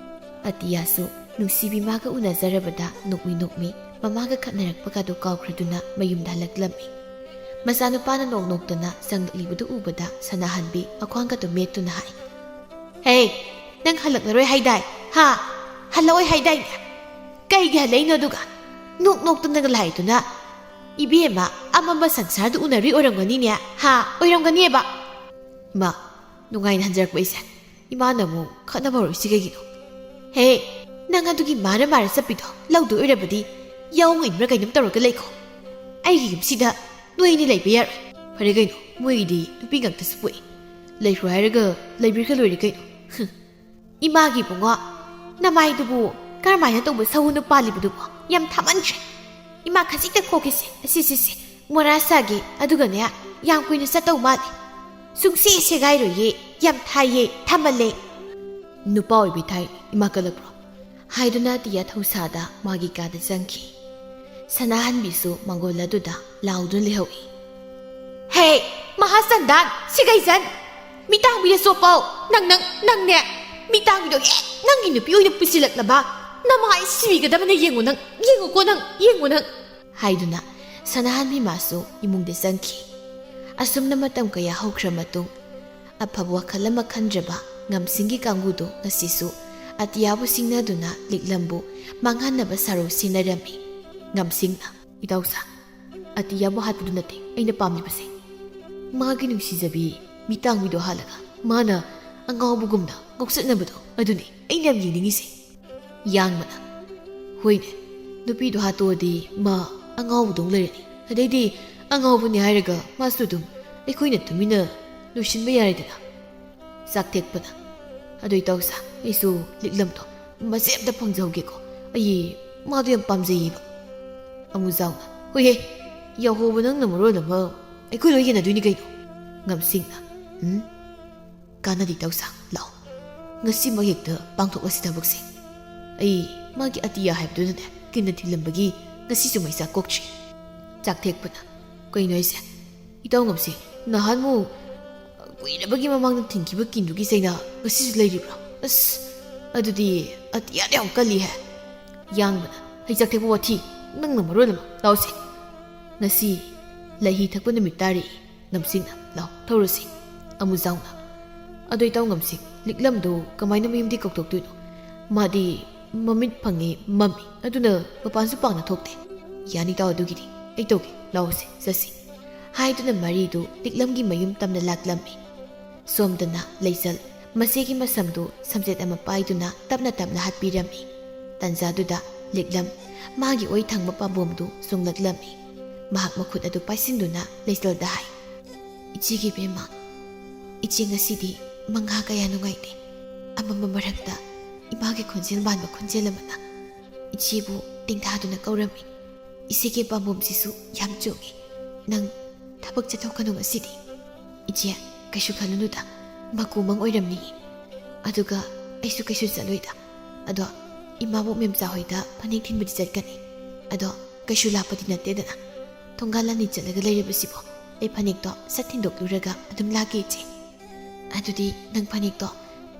ꯑꯇꯤꯌꯥꯁꯨ ꯅꯨꯡꯁꯤꯕꯤ ꯃꯥꯒ ꯎꯅꯖꯔꯕꯗ ꯅꯣꯛꯃꯤ ꯅꯣꯛꯃꯤ ꯃꯃꯥꯒ ꯈꯠꯅꯔꯛꯄꯒꯗꯨ ꯀꯥꯎꯈ꯭ꯔꯗꯨꯅ ꯃꯌꯨꯝꯗ ꯍꯜꯂꯛꯂꯝꯃꯤ꯫ ꯃꯆꯥꯅꯨꯄꯥꯅ ꯅꯣꯛ ꯅꯣꯛꯇꯅ ꯆꯪꯂꯛꯂꯤꯕꯗꯨ ꯎꯕꯗ ꯁꯅꯥꯍꯟꯕꯤ ꯃꯈ꯭ꯋꯥꯡꯒꯗꯨ ꯃꯦꯠꯇꯨꯅ ꯍꯥꯏ, "ꯍꯦ, ꯅꯪ ꯍꯜꯂꯛꯂꯔꯣꯏ ꯍꯥꯏꯗꯥꯏ? ꯍꯥ? ꯍꯜꯂꯛꯑꯣꯏ ꯍꯥꯏꯗꯥꯏꯅꯦ? ꯀꯩꯒꯤ ꯍꯜꯂꯛꯏꯅꯣ ꯑꯗꯨꯒ? ꯅꯣꯛ ꯅꯣꯛꯇꯅꯒ ꯂꯥꯛꯏꯗꯨꯅ? ꯏꯕꯦꯝꯃ, ꯑꯃꯝꯕ ꯁꯪꯁꯥꯔꯗ ꯎꯅꯔꯨꯏ ꯑꯣꯏꯔꯝꯒꯅꯤꯅꯦ, ꯍꯥ? ꯑꯣꯏꯔꯝꯒꯅꯤꯕ꯫ ꯏꯃꯥ, ꯅꯨꯡꯉꯥꯏꯅ ꯍꯟꯖꯔꯛꯄ ꯑꯩꯁꯦ꯫ ꯏꯃꯥꯅ ꯑꯃꯨꯛ ꯈꯠꯅꯕ ꯍꯧꯔꯛꯏꯁꯤ ꯀꯩꯒꯤꯅꯣ? ꯍꯦ, ꯅꯪ ꯑꯗꯨꯒꯤ ꯃꯥꯔ ꯃꯥꯔ ꯆꯠꯄꯤꯗꯣ ꯂꯧꯗꯣꯏ ꯑꯣꯏꯔꯕꯗꯤ ꯌꯥꯎ ꯏꯟꯕ꯭ꯔꯥ ꯀꯩꯅꯣꯝ ꯇꯧꯔꯒ ꯂꯩꯈꯣ꯫ ꯑꯩꯒꯤ ꯌꯨꯝꯁꯤꯗ ꯅꯣꯏ ꯑꯅꯤ ꯂꯩꯕ ꯌꯥꯔꯣꯏ꯫ ꯐꯔꯦ ꯀꯩꯅꯣ, ꯃꯣꯏꯒꯤꯗꯤ ꯅꯨꯄꯤ ꯉꯥꯛꯇꯁꯨ ꯄꯣꯛꯏ꯫ ꯂꯩꯈ꯭ꯔꯣ ꯍꯥꯏꯔꯒ ꯂꯩꯕꯤꯈ꯭ꯔ ꯂꯣꯏꯔꯦ ꯀꯩꯅꯣ꯫ ꯍꯨꯝ꯫ ꯏꯃꯥꯒꯤ ꯏꯕꯨꯡꯉꯣ, ꯅꯃꯥꯏꯗꯨꯕꯨ ꯀꯔꯝꯍꯥꯏꯅ ꯇꯧꯕ ꯁꯍꯨꯅ ꯄꯥꯜꯂꯤꯕꯗꯨꯕꯣ? ꯌꯥꯝ ꯊꯥꯃꯟꯈ꯭ꯔꯦ꯫ ꯏꯃꯥ ꯈꯖꯤꯛꯇ ꯈꯣꯛꯈꯤꯁꯦ꯫ ꯑꯁꯤꯁꯤꯁꯦ ꯃꯣꯔꯥ ꯁꯥꯒꯦ, ꯑꯗꯨꯒꯅꯦ, ꯌꯥꯝ ꯀꯨꯏꯅ ꯆꯠꯇꯧ ꯃꯥꯜꯂꯦ꯫ ꯁꯨꯡꯁꯦ ꯁꯦꯒꯥꯏꯔꯣꯏꯌꯦ, ꯌꯥꯝ ꯊꯥꯏꯌꯦ, ꯊꯥꯃꯜꯂꯦ꯫ ꯅꯨꯄꯥ ꯑꯣꯏꯕꯤ ꯊꯥꯏ, ꯏꯃꯥ ꯀꯜꯂꯛꯄ꯭ꯔꯣ? ꯍꯥꯏꯗꯨꯅ ꯇꯤꯌꯥ ꯊꯧꯁꯥꯗ ꯃꯥꯒꯤ ꯀꯥꯗ ꯆꯪꯈꯤ꯫ ꯁꯅꯥꯍꯟꯕꯤꯁꯨ ꯃꯪꯒꯣꯜ ꯑꯗꯨꯗ ꯂꯥꯎꯗꯨꯅ ꯂꯩꯍꯧꯏ꯫ ꯍꯦ, ꯃꯍꯥꯁꯟꯗꯥꯟ, ꯁꯤꯒꯩꯖꯟ! ꯃꯤꯇꯥꯡꯕꯤꯗ ꯆꯣꯞꯄꯧ! ꯅꯪ, ꯅꯪ, ꯅꯪꯅꯦ! ꯃꯤꯇꯥꯡꯕꯤꯗꯣ ꯍꯦꯛ ꯅꯪꯒꯤ ꯅꯨꯄꯤ ꯑꯣꯏꯅ ꯄꯨꯁꯤꯜꯂꯛꯂꯕ ꯅꯃꯥꯏ ꯁꯤꯕꯤꯒꯗꯕꯅ ꯌꯦꯡꯉꯨ ꯅꯪ! ꯌꯦꯡꯉꯨꯀꯣ ꯅꯪ! ꯌꯦꯡꯉꯨ ꯅꯪ! ꯍꯥꯏꯗꯨꯅ ꯁꯅꯥꯍꯟꯕꯤ ꯃꯥꯁꯨ ꯏꯃꯨꯡꯗ ꯆꯪꯈꯤ꯫ ꯑꯁꯨꯝꯅ ꯃꯇꯝ ꯀꯌꯥ ꯍꯧꯈ꯭ꯔ ꯃꯇꯨꯡ, ꯑꯐꯕ ꯋꯥꯈꯜ ꯑꯃ ꯈꯟꯗ꯭ꯔꯕ ꯉꯝꯁꯤꯡꯒꯤ ꯀꯥꯡꯕꯨꯗꯨ ꯉꯁꯤꯁꯨ ꯑꯇꯤꯌꯥꯕꯨ ꯁꯤꯡꯅꯗꯨꯅ ꯂꯤꯛꯂꯝꯕꯨ ꯃꯥꯡꯍꯟꯅꯕ ꯁꯥꯔꯧ ꯁꯤꯟꯅꯔꯝꯃꯤ꯫ ꯉꯝꯁꯤꯡꯅ, "ꯏꯇꯥꯎꯁꯥ, ꯑꯇꯤꯌꯥꯕꯨ ꯍꯥꯠꯄꯗꯨ ꯅꯠꯇꯦ ꯑꯩꯅ ꯄꯥꯝꯂꯤꯕꯁꯦ꯫ ꯃꯥꯒꯤ ꯅꯨꯡꯁꯤꯖꯕꯤ ꯃꯤꯇꯥꯡꯕꯤꯗꯣ ꯍꯥꯠꯂꯒ ꯃꯥꯅ ꯑꯉꯥꯎꯕꯒꯨꯝꯅ ꯉꯥꯎꯆꯠꯅꯕꯗꯣ ꯑꯗꯨꯅꯤ ꯑꯩꯅ ꯌꯥꯝ ꯌꯦꯡꯅꯤꯡꯉꯤꯁꯦ꯫ ꯌꯥꯡꯕꯅ, ꯍꯣꯏꯅꯦ, ꯅꯨꯄꯤꯗꯣ ꯍꯥꯠꯇꯣꯛꯑꯗꯤ ꯃꯥ ꯑꯉꯥꯎꯕꯗꯧ ꯂꯩꯔꯅꯤ꯫ ꯑꯗꯩꯗꯤ ꯑꯉꯥꯎꯕꯅꯤ ꯍꯥꯏꯔꯒ ꯃꯥꯁꯨ ꯑꯗꯨꯝ ꯑꯩꯈꯣꯏꯅ ꯇꯨꯃꯤꯟꯅ ꯂꯣꯏꯁꯤꯟꯕ ꯌꯥꯔꯦꯗꯅ꯫" ꯆꯥꯛꯊꯦꯛꯄꯅ, ꯑꯗꯨ ꯏꯇꯥꯎꯁꯥ, ꯑꯩꯁꯨ ꯂꯤꯛꯂꯝꯗꯣ ꯃꯆꯦꯠ ꯑꯝꯇ ꯐꯪꯖꯍꯧꯒꯦꯀꯣ꯫ ꯑꯩ ꯃꯥꯗꯣ ꯌꯥꯝ ꯄꯥꯝꯖꯩꯌꯦꯕ꯫ ꯑꯃꯨꯖꯥꯎꯅ, ꯍꯣꯏꯍꯦ, ꯌꯥꯍꯧꯕ ꯅꯪꯅ ꯃꯔꯣꯜ ꯑꯃ ꯑꯩꯈꯣꯏ ꯂꯣꯏ ꯌꯦꯟꯅꯗꯣꯏꯅꯤ ꯀꯩꯅꯣ꯫ ꯉꯝꯁꯤꯡꯅ, ꯎꯝ? ꯀꯥꯟꯅꯗꯦ ꯇꯧꯁꯥ, ꯂꯥꯛꯑꯣ꯫ ꯉꯁꯤꯃꯛ ꯍꯦꯛꯇ ꯄꯥꯡꯊꯣꯛꯂꯁꯤ ꯊꯕꯛꯁꯦ꯫ ꯑꯩ ꯃꯥꯒꯤ ꯑꯇꯤꯌꯥ ꯍꯥꯏꯕꯗꯨꯗꯅꯦ ꯀꯤꯟꯅ ꯊꯤꯜꯂꯝꯕꯒꯤ ꯉꯁꯤꯁꯨ ꯃꯩꯆꯥꯛ ꯀꯣꯛꯇ꯭ꯔꯤ꯫ ꯆꯥꯛꯊꯦꯛꯄꯅ, ꯀꯩꯅꯣ ꯍꯥꯏꯁꯦ? ꯏꯇꯥꯎ ꯉꯝꯁꯤ, ꯅꯍꯥꯟꯃꯨꯛ ꯀꯨꯏꯔꯕꯒꯤ ꯃꯃꯥꯡꯗ ꯊꯤꯟꯈꯤꯕ ꯀꯤꯟꯗꯨꯒꯤ ꯆꯩꯅꯥ ꯉꯁꯤꯁꯨ ꯂꯩꯔꯤꯕ꯭ꯔꯣ? ꯑꯁ, ꯑꯗꯨꯗꯤ ꯑꯇꯤꯌꯥꯗ ꯌꯥꯝ ꯀꯜꯂꯤꯍꯦ꯫ ꯌꯥꯡꯕꯅ, ꯍꯩ ꯆꯥꯛꯊꯦꯛꯄ ꯋꯥꯊꯤ, ꯅꯪꯅ ꯃꯔꯣꯜ ꯑꯃ꯫ ꯂꯥꯛꯑꯣꯁꯦ꯫ ꯉꯁꯤ ꯂꯩꯍꯤ ꯊꯛꯄ ꯅꯨꯃꯤꯠ ꯇꯥꯔꯦ꯫ ꯉꯝꯁꯤꯡꯅ, ꯂꯥꯎ, ꯊꯧꯔꯁꯤ꯫ ꯑꯃꯨꯖꯥꯎꯅ, ꯑꯗꯣ ꯏꯇꯥꯎ ꯉꯝꯁꯤꯡ, ꯂꯤꯛꯂꯝꯗꯣ ꯀꯃꯥꯏꯅ ꯃꯌꯨꯝꯗꯤ ꯀꯧꯊꯣꯛꯇꯣꯏꯅꯣ? ꯃꯥꯗꯤ ꯃꯃꯤꯠ ꯐꯪꯉꯤ, ꯃꯝꯃꯤ, ꯑꯗꯨꯅ ꯃꯄꯥꯟꯁꯨ ꯄꯥꯡꯅ ꯊꯣꯛꯇꯦ꯫ "ꯌꯥꯅꯤ ꯇꯥꯎ, ꯑꯗꯨꯒꯤꯗꯤ ꯑꯩ ꯇꯧꯒꯦ, ꯂꯥꯛꯑꯣꯁꯦ, ꯆꯠꯁꯤ," ꯍꯥꯏꯗꯨꯅ ꯃꯔꯤꯗꯨ ꯂꯤꯛꯂꯝꯒꯤ ꯃꯌꯨꯝ ꯇꯝꯅ ꯂꯥꯛꯂꯝꯃꯤ꯫ ꯁꯣꯝꯗꯅ ꯂꯩꯆꯜ ꯃꯆꯦꯒꯤ ꯃꯁꯝꯗꯨ ꯁꯝꯖꯦꯠ ꯑꯃ ꯄꯥꯏꯗꯨꯅ ꯇꯞꯅ ꯇꯞꯅ ꯍꯥꯠꯄꯤꯔꯝꯃꯤ꯫ ꯇꯟꯖꯥꯗꯨꯗ ꯂꯤꯛꯂꯝ ꯃꯥꯒꯤ ꯑꯣꯏ ꯊꯪꯕ ꯄꯥꯝꯕꯣꯝꯗꯨ ꯆꯨꯡꯂꯛꯂꯝꯃꯤ꯫ ꯃꯍꯥꯛ ꯃꯈꯨꯠ ꯑꯗꯨ ꯄꯥꯏꯁꯤꯟꯗꯨꯅ ꯂꯩꯆꯜꯗ ꯍꯥꯏ, "ꯏꯆꯦꯒꯤ ꯏꯕꯦꯝꯃ, ꯏꯆꯦ ꯉꯁꯤꯗꯤ ꯃꯪꯍꯥ ꯀꯌꯥ ꯅꯨꯡꯉꯥꯏꯇꯦ꯫ ꯑꯃꯝꯕ ꯃꯔꯛꯇ ꯏꯃꯥꯒꯤ ꯈꯣꯟꯖꯦꯜ ꯃꯥꯟꯕ ꯈꯣꯟꯖꯦꯜ ꯑꯃꯅ ꯏꯆꯦꯕꯨ ꯇꯦꯡꯊꯥꯗꯨꯅ ꯀꯧꯔꯝꯃꯤ꯫ ꯏꯆꯦꯒꯤ ꯄꯥꯝꯕꯣꯝꯁꯤꯁꯨ ꯌꯥꯝ ꯆꯨꯡꯉꯤ꯫ ꯅꯪ ꯊꯕꯛ ꯆꯠꯊꯣꯛꯀꯅꯨ ꯉꯁꯤꯗꯤ꯫ ꯏꯆꯦ, ꯀꯩꯁꯨ ꯈꯜꯂꯨꯅꯨꯗ, ꯃꯀꯨ ꯃꯪ ꯑꯣꯏꯔꯝꯅꯤꯌꯦ꯫ ꯑꯗꯨꯒ ꯑꯩꯁꯨ ꯀꯩꯁꯨ ꯆꯠꯂꯣꯏꯗ꯫ ꯑꯗꯣ ꯏꯃꯥꯕꯣꯛ ꯃꯦꯝꯆꯥ ꯍꯣꯏꯗ ꯐꯅꯦꯛ ꯊꯤꯟꯕꯗꯤ ꯆꯠꯀꯅꯤ꯫ ꯑꯗꯣ ꯀꯩꯁꯨ ꯂꯥꯞꯄꯗꯤ ꯅꯠꯇꯦꯗꯅ꯫ ꯊꯣꯡꯒꯥꯜ ꯑꯅꯤ ꯆꯠꯂꯒ ꯂꯩꯔꯕꯁꯤꯕꯣ? ꯑꯩ ꯐꯅꯦꯛꯇꯣ ꯁꯠ ꯊꯤꯟꯗꯣꯛꯂꯨꯔꯒ ꯑꯗꯨꯝ ꯂꯥꯛꯀꯦ, ꯏꯆꯦ꯫ ꯑꯗꯨꯗꯤ ꯅꯪ ꯐꯅꯦꯛꯇꯣ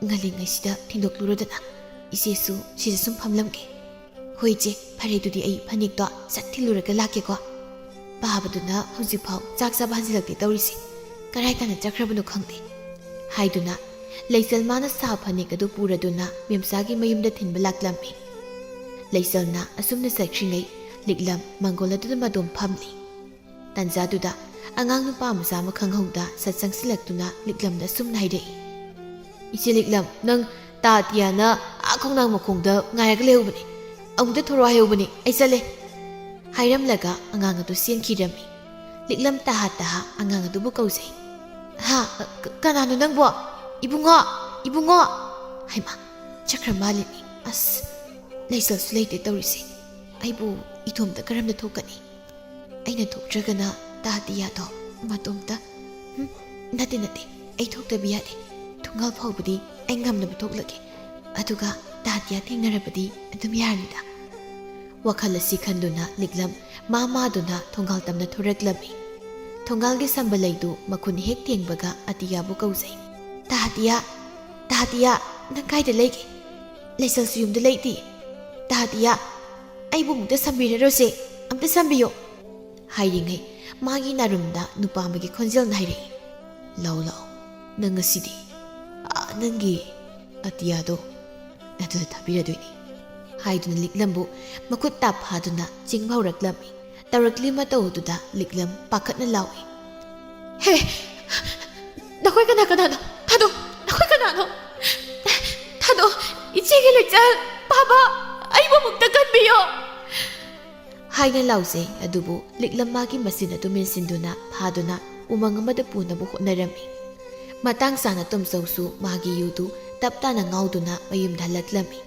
ꯉꯜꯂꯤꯉꯩꯁꯤꯗ ꯊꯤꯟꯗꯣꯛꯂꯨꯔꯣꯗꯅ꯫ ꯏꯆꯦꯁꯨ ꯁꯤꯗ ꯁꯨꯝ ꯐꯝꯂꯝꯒꯦ꯫ ꯍꯣꯏ ꯏꯆꯦ, ꯐꯔꯦ, ꯑꯗꯨꯗꯤ ꯑꯩ ꯐꯅꯦꯛꯇꯣ ꯁꯠ ꯊꯤꯜꯂꯨꯔꯒ ꯂꯥꯛꯀꯦꯀꯣ꯫ ꯄꯥꯕꯗꯨꯅ ꯍꯧꯖꯤꯛꯐꯥꯎ ꯆꯥꯛ ꯆꯥꯕ ꯍꯟꯖꯤꯜꯂꯛꯇꯦ ꯇꯧꯔꯤꯁꯦ꯫ ꯀꯔꯥꯏ ꯇꯥꯅ ꯆꯠꯈ꯭ꯔꯕꯅꯣ ꯈꯪꯗꯦ꯫ ꯍꯥꯏꯗꯨꯅ ꯂꯩꯆꯜ ꯃꯥꯅ ꯁꯥꯕ ꯐꯅꯦꯛ ꯑꯗꯨ ꯄꯨꯔꯗꯨꯅ ꯃꯦꯝꯆꯥꯒꯤ ꯃꯌꯨꯝꯗ ꯊꯤꯟꯕ ꯂꯥꯛꯂꯝꯃꯤ꯫ ꯂꯩꯆꯜꯅ ꯑꯁꯨꯝꯅ ꯆꯠꯈ꯭ꯔꯤꯉꯩ ꯂꯤꯛꯂꯝ ꯃꯪꯒꯣꯜ ꯑꯗꯨꯗ ꯃꯇꯣꯝ ꯐꯝꯂꯤ꯫ ꯇꯟꯖꯥꯗꯨꯗ ꯑꯉꯥꯡ ꯅꯨꯄꯥ ꯃꯆꯥ ꯑꯃ ꯈꯪꯍꯧꯗ ꯁꯠ ꯆꯪꯁꯤꯜꯂꯛꯇꯨꯅ ꯂꯤꯛꯂꯝꯗ ꯑꯁꯨꯝꯅ ꯍꯥꯏꯔꯛꯏ, "ꯏꯆꯦ ꯂꯤꯛꯂꯝ, ꯅꯪ ꯇꯥ ꯇꯤꯌꯥꯅ ꯑꯥ ꯈꯣꯡꯅꯥꯡ ꯃꯈꯣꯡꯗ ꯉꯥꯏꯔꯒ ꯂꯩꯍꯧꯕꯅꯤ꯫ ꯑꯃꯨꯛꯇ ꯊꯣꯔꯛꯑꯣ ꯍꯥꯏꯍꯧꯕꯅꯤ꯫ ꯑꯩ ꯆꯠꯂꯦ꯫" ꯍꯥꯏꯔꯝꯂꯒ ꯑꯉꯥꯡ ꯑꯗꯨ ꯆꯦꯟꯈꯤꯔꯝꯃꯤ꯫ ꯂꯤꯛꯂꯝ ꯇꯍꯥ ꯇꯍꯥ ꯑꯉꯥꯡ ꯑꯗꯨꯕꯨ ꯀꯧꯖꯩ꯫ "ꯍꯥ? ꯀ-, ꯀꯅꯥꯅꯣ ꯅꯪꯕꯣ? ꯏꯕꯨꯡꯉꯣ! ꯏꯕꯨꯡꯉꯣ!" ꯍꯩꯃꯥ, ꯆꯠꯈ꯭ꯔ ꯃꯥꯜꯂꯤꯅꯤ꯫ ꯑꯁ, ꯂꯩꯆꯜꯁꯨ ꯂꯩꯇꯦ ꯇꯧꯔꯤꯁꯦ꯫ ꯑꯩꯕꯨ ꯏꯇꯣꯝꯇ ꯀꯔꯝꯅ ꯊꯣꯛꯀꯅꯤ? ꯑꯩꯅ ꯊꯣꯛꯇ꯭ꯔꯒꯅ ꯇꯥꯇꯤꯌꯥꯗꯣ ꯃꯇꯣꯝꯇ꯫ ꯍꯨꯝ, ꯅꯠꯇꯦ, ꯅꯠꯇꯦ, ꯑꯩ ꯊꯣꯛꯇꯕ ꯌꯥꯗꯦ꯫ ꯊꯣꯡꯒꯥꯜ ꯐꯥꯎꯕꯗꯤ ꯑꯩ ꯉꯝꯅꯕ ꯊꯣꯛꯂꯒꯦ꯫ ꯑꯗꯨꯒ ꯇꯥꯇꯤꯌꯥ ꯊꯦꯡꯅꯔꯕꯗꯤ ꯑꯗꯨꯝ ꯌꯥꯔꯅꯤꯗ꯫ ꯋꯥꯈꯜ ꯑꯁꯤ ꯈꯟꯗꯨꯅ ꯂꯤꯛꯂꯝ ꯃꯥ ꯃꯥꯗꯨꯅ ꯊꯣꯡꯒꯥꯜ ꯇꯝꯅ ꯊꯣꯔꯛꯂꯝꯃꯤ꯫ ꯊꯣꯡꯒꯥꯜꯒꯤ ꯁꯝꯕ ꯂꯩꯗꯨ ꯃꯈꯨꯟ ꯍꯦꯛ ꯊꯦꯡꯕꯒ ꯑꯇꯤꯌꯥꯕꯨ ꯀꯧꯖꯩ꯫ "ꯇꯥꯇꯤꯌꯥ! ꯇꯥꯇꯤꯌꯥ! ꯅꯪ ꯀꯥꯏꯗ ꯂꯩꯒꯦ? ꯂꯩꯆꯜꯁꯨ ꯌꯨꯝꯗ ꯂꯩꯇꯦ꯫ ꯇꯥꯇꯤꯌꯥ! ꯑꯩꯕꯨ ꯑꯃꯨꯛꯇ ꯁꯝꯕꯤꯔꯔꯣꯁꯦ꯫ ꯑꯝꯇ ꯁꯝꯕꯤꯌꯣ!" ꯍꯥꯏꯔꯤꯉꯩ ꯃꯥꯒꯤ ꯅꯥꯔꯨꯝꯗ ꯅꯨꯄꯥ ꯑꯃꯒꯤ ꯈꯣꯟꯖꯦꯜꯅ ꯍꯥꯏꯔꯛꯏ, "ꯂꯥꯛꯑꯣ, ꯂꯥꯛꯑꯣ꯫ ꯅꯪ ꯉꯁꯤꯗꯤ, ꯑꯥ, ꯅꯪꯒꯤ ꯑꯇꯤꯌꯥꯗꯣ ꯑꯗꯨꯗ ꯊꯥꯕꯤꯔꯗꯣꯏꯅꯤ꯫ ꯍꯥꯏꯗꯨꯅ ꯂꯤꯛꯂꯝꯕꯨ ꯃꯈꯨꯠ ꯇꯥꯞ ꯐꯥꯗꯨꯅ ꯆꯤꯡꯕ ꯍꯧꯔꯛꯂꯝꯃꯤ꯫ ꯇꯧꯔꯛꯂꯤ ꯃꯇꯧ ꯑꯗꯨꯗ ꯂꯤꯛꯂꯝ ꯄꯥꯈꯠꯅ ꯂꯥꯎꯏ, "ꯍꯦ, ꯅꯈꯣꯏ ꯀꯅꯥ ꯀꯅꯥꯅꯣ? ꯊꯥꯗꯣꯛ, ꯅꯈꯣꯏ ꯀꯅꯥꯅꯣ? ꯊꯥꯗꯣꯛ, ꯏꯆꯦꯒꯤ ꯂꯩꯆꯜ, ꯄꯥꯕ, ꯑꯩꯕꯨ ꯑꯃꯨꯛꯇ ꯀꯟꯕꯤꯌꯣ!" ꯍꯥꯏꯅ ꯂꯥꯎꯖꯩ꯫ ꯑꯗꯨꯕꯨ ꯂꯤꯛꯂꯝ ꯃꯥꯒꯤ ꯃꯆꯤꯟ ꯑꯗꯨ ꯃꯦꯟꯁꯤꯟꯗꯨꯅ ꯐꯥꯗꯨꯅ ꯎꯃꯪ ꯑꯃꯗ ꯄꯨꯅꯕ ꯍꯣꯠꯅꯔꯝꯃꯤ꯫ ꯃꯇꯥꯡ ꯆꯥꯅ ꯇꯣꯝꯆꯧꯁꯨ ꯃꯥꯒꯤ ꯌꯨꯗꯨ ꯇꯞ ꯇꯥꯅ ꯉꯥꯎꯗꯨꯅ ꯃꯌꯨꯝꯗ ꯍꯜꯂꯛꯂꯝꯃꯤ꯫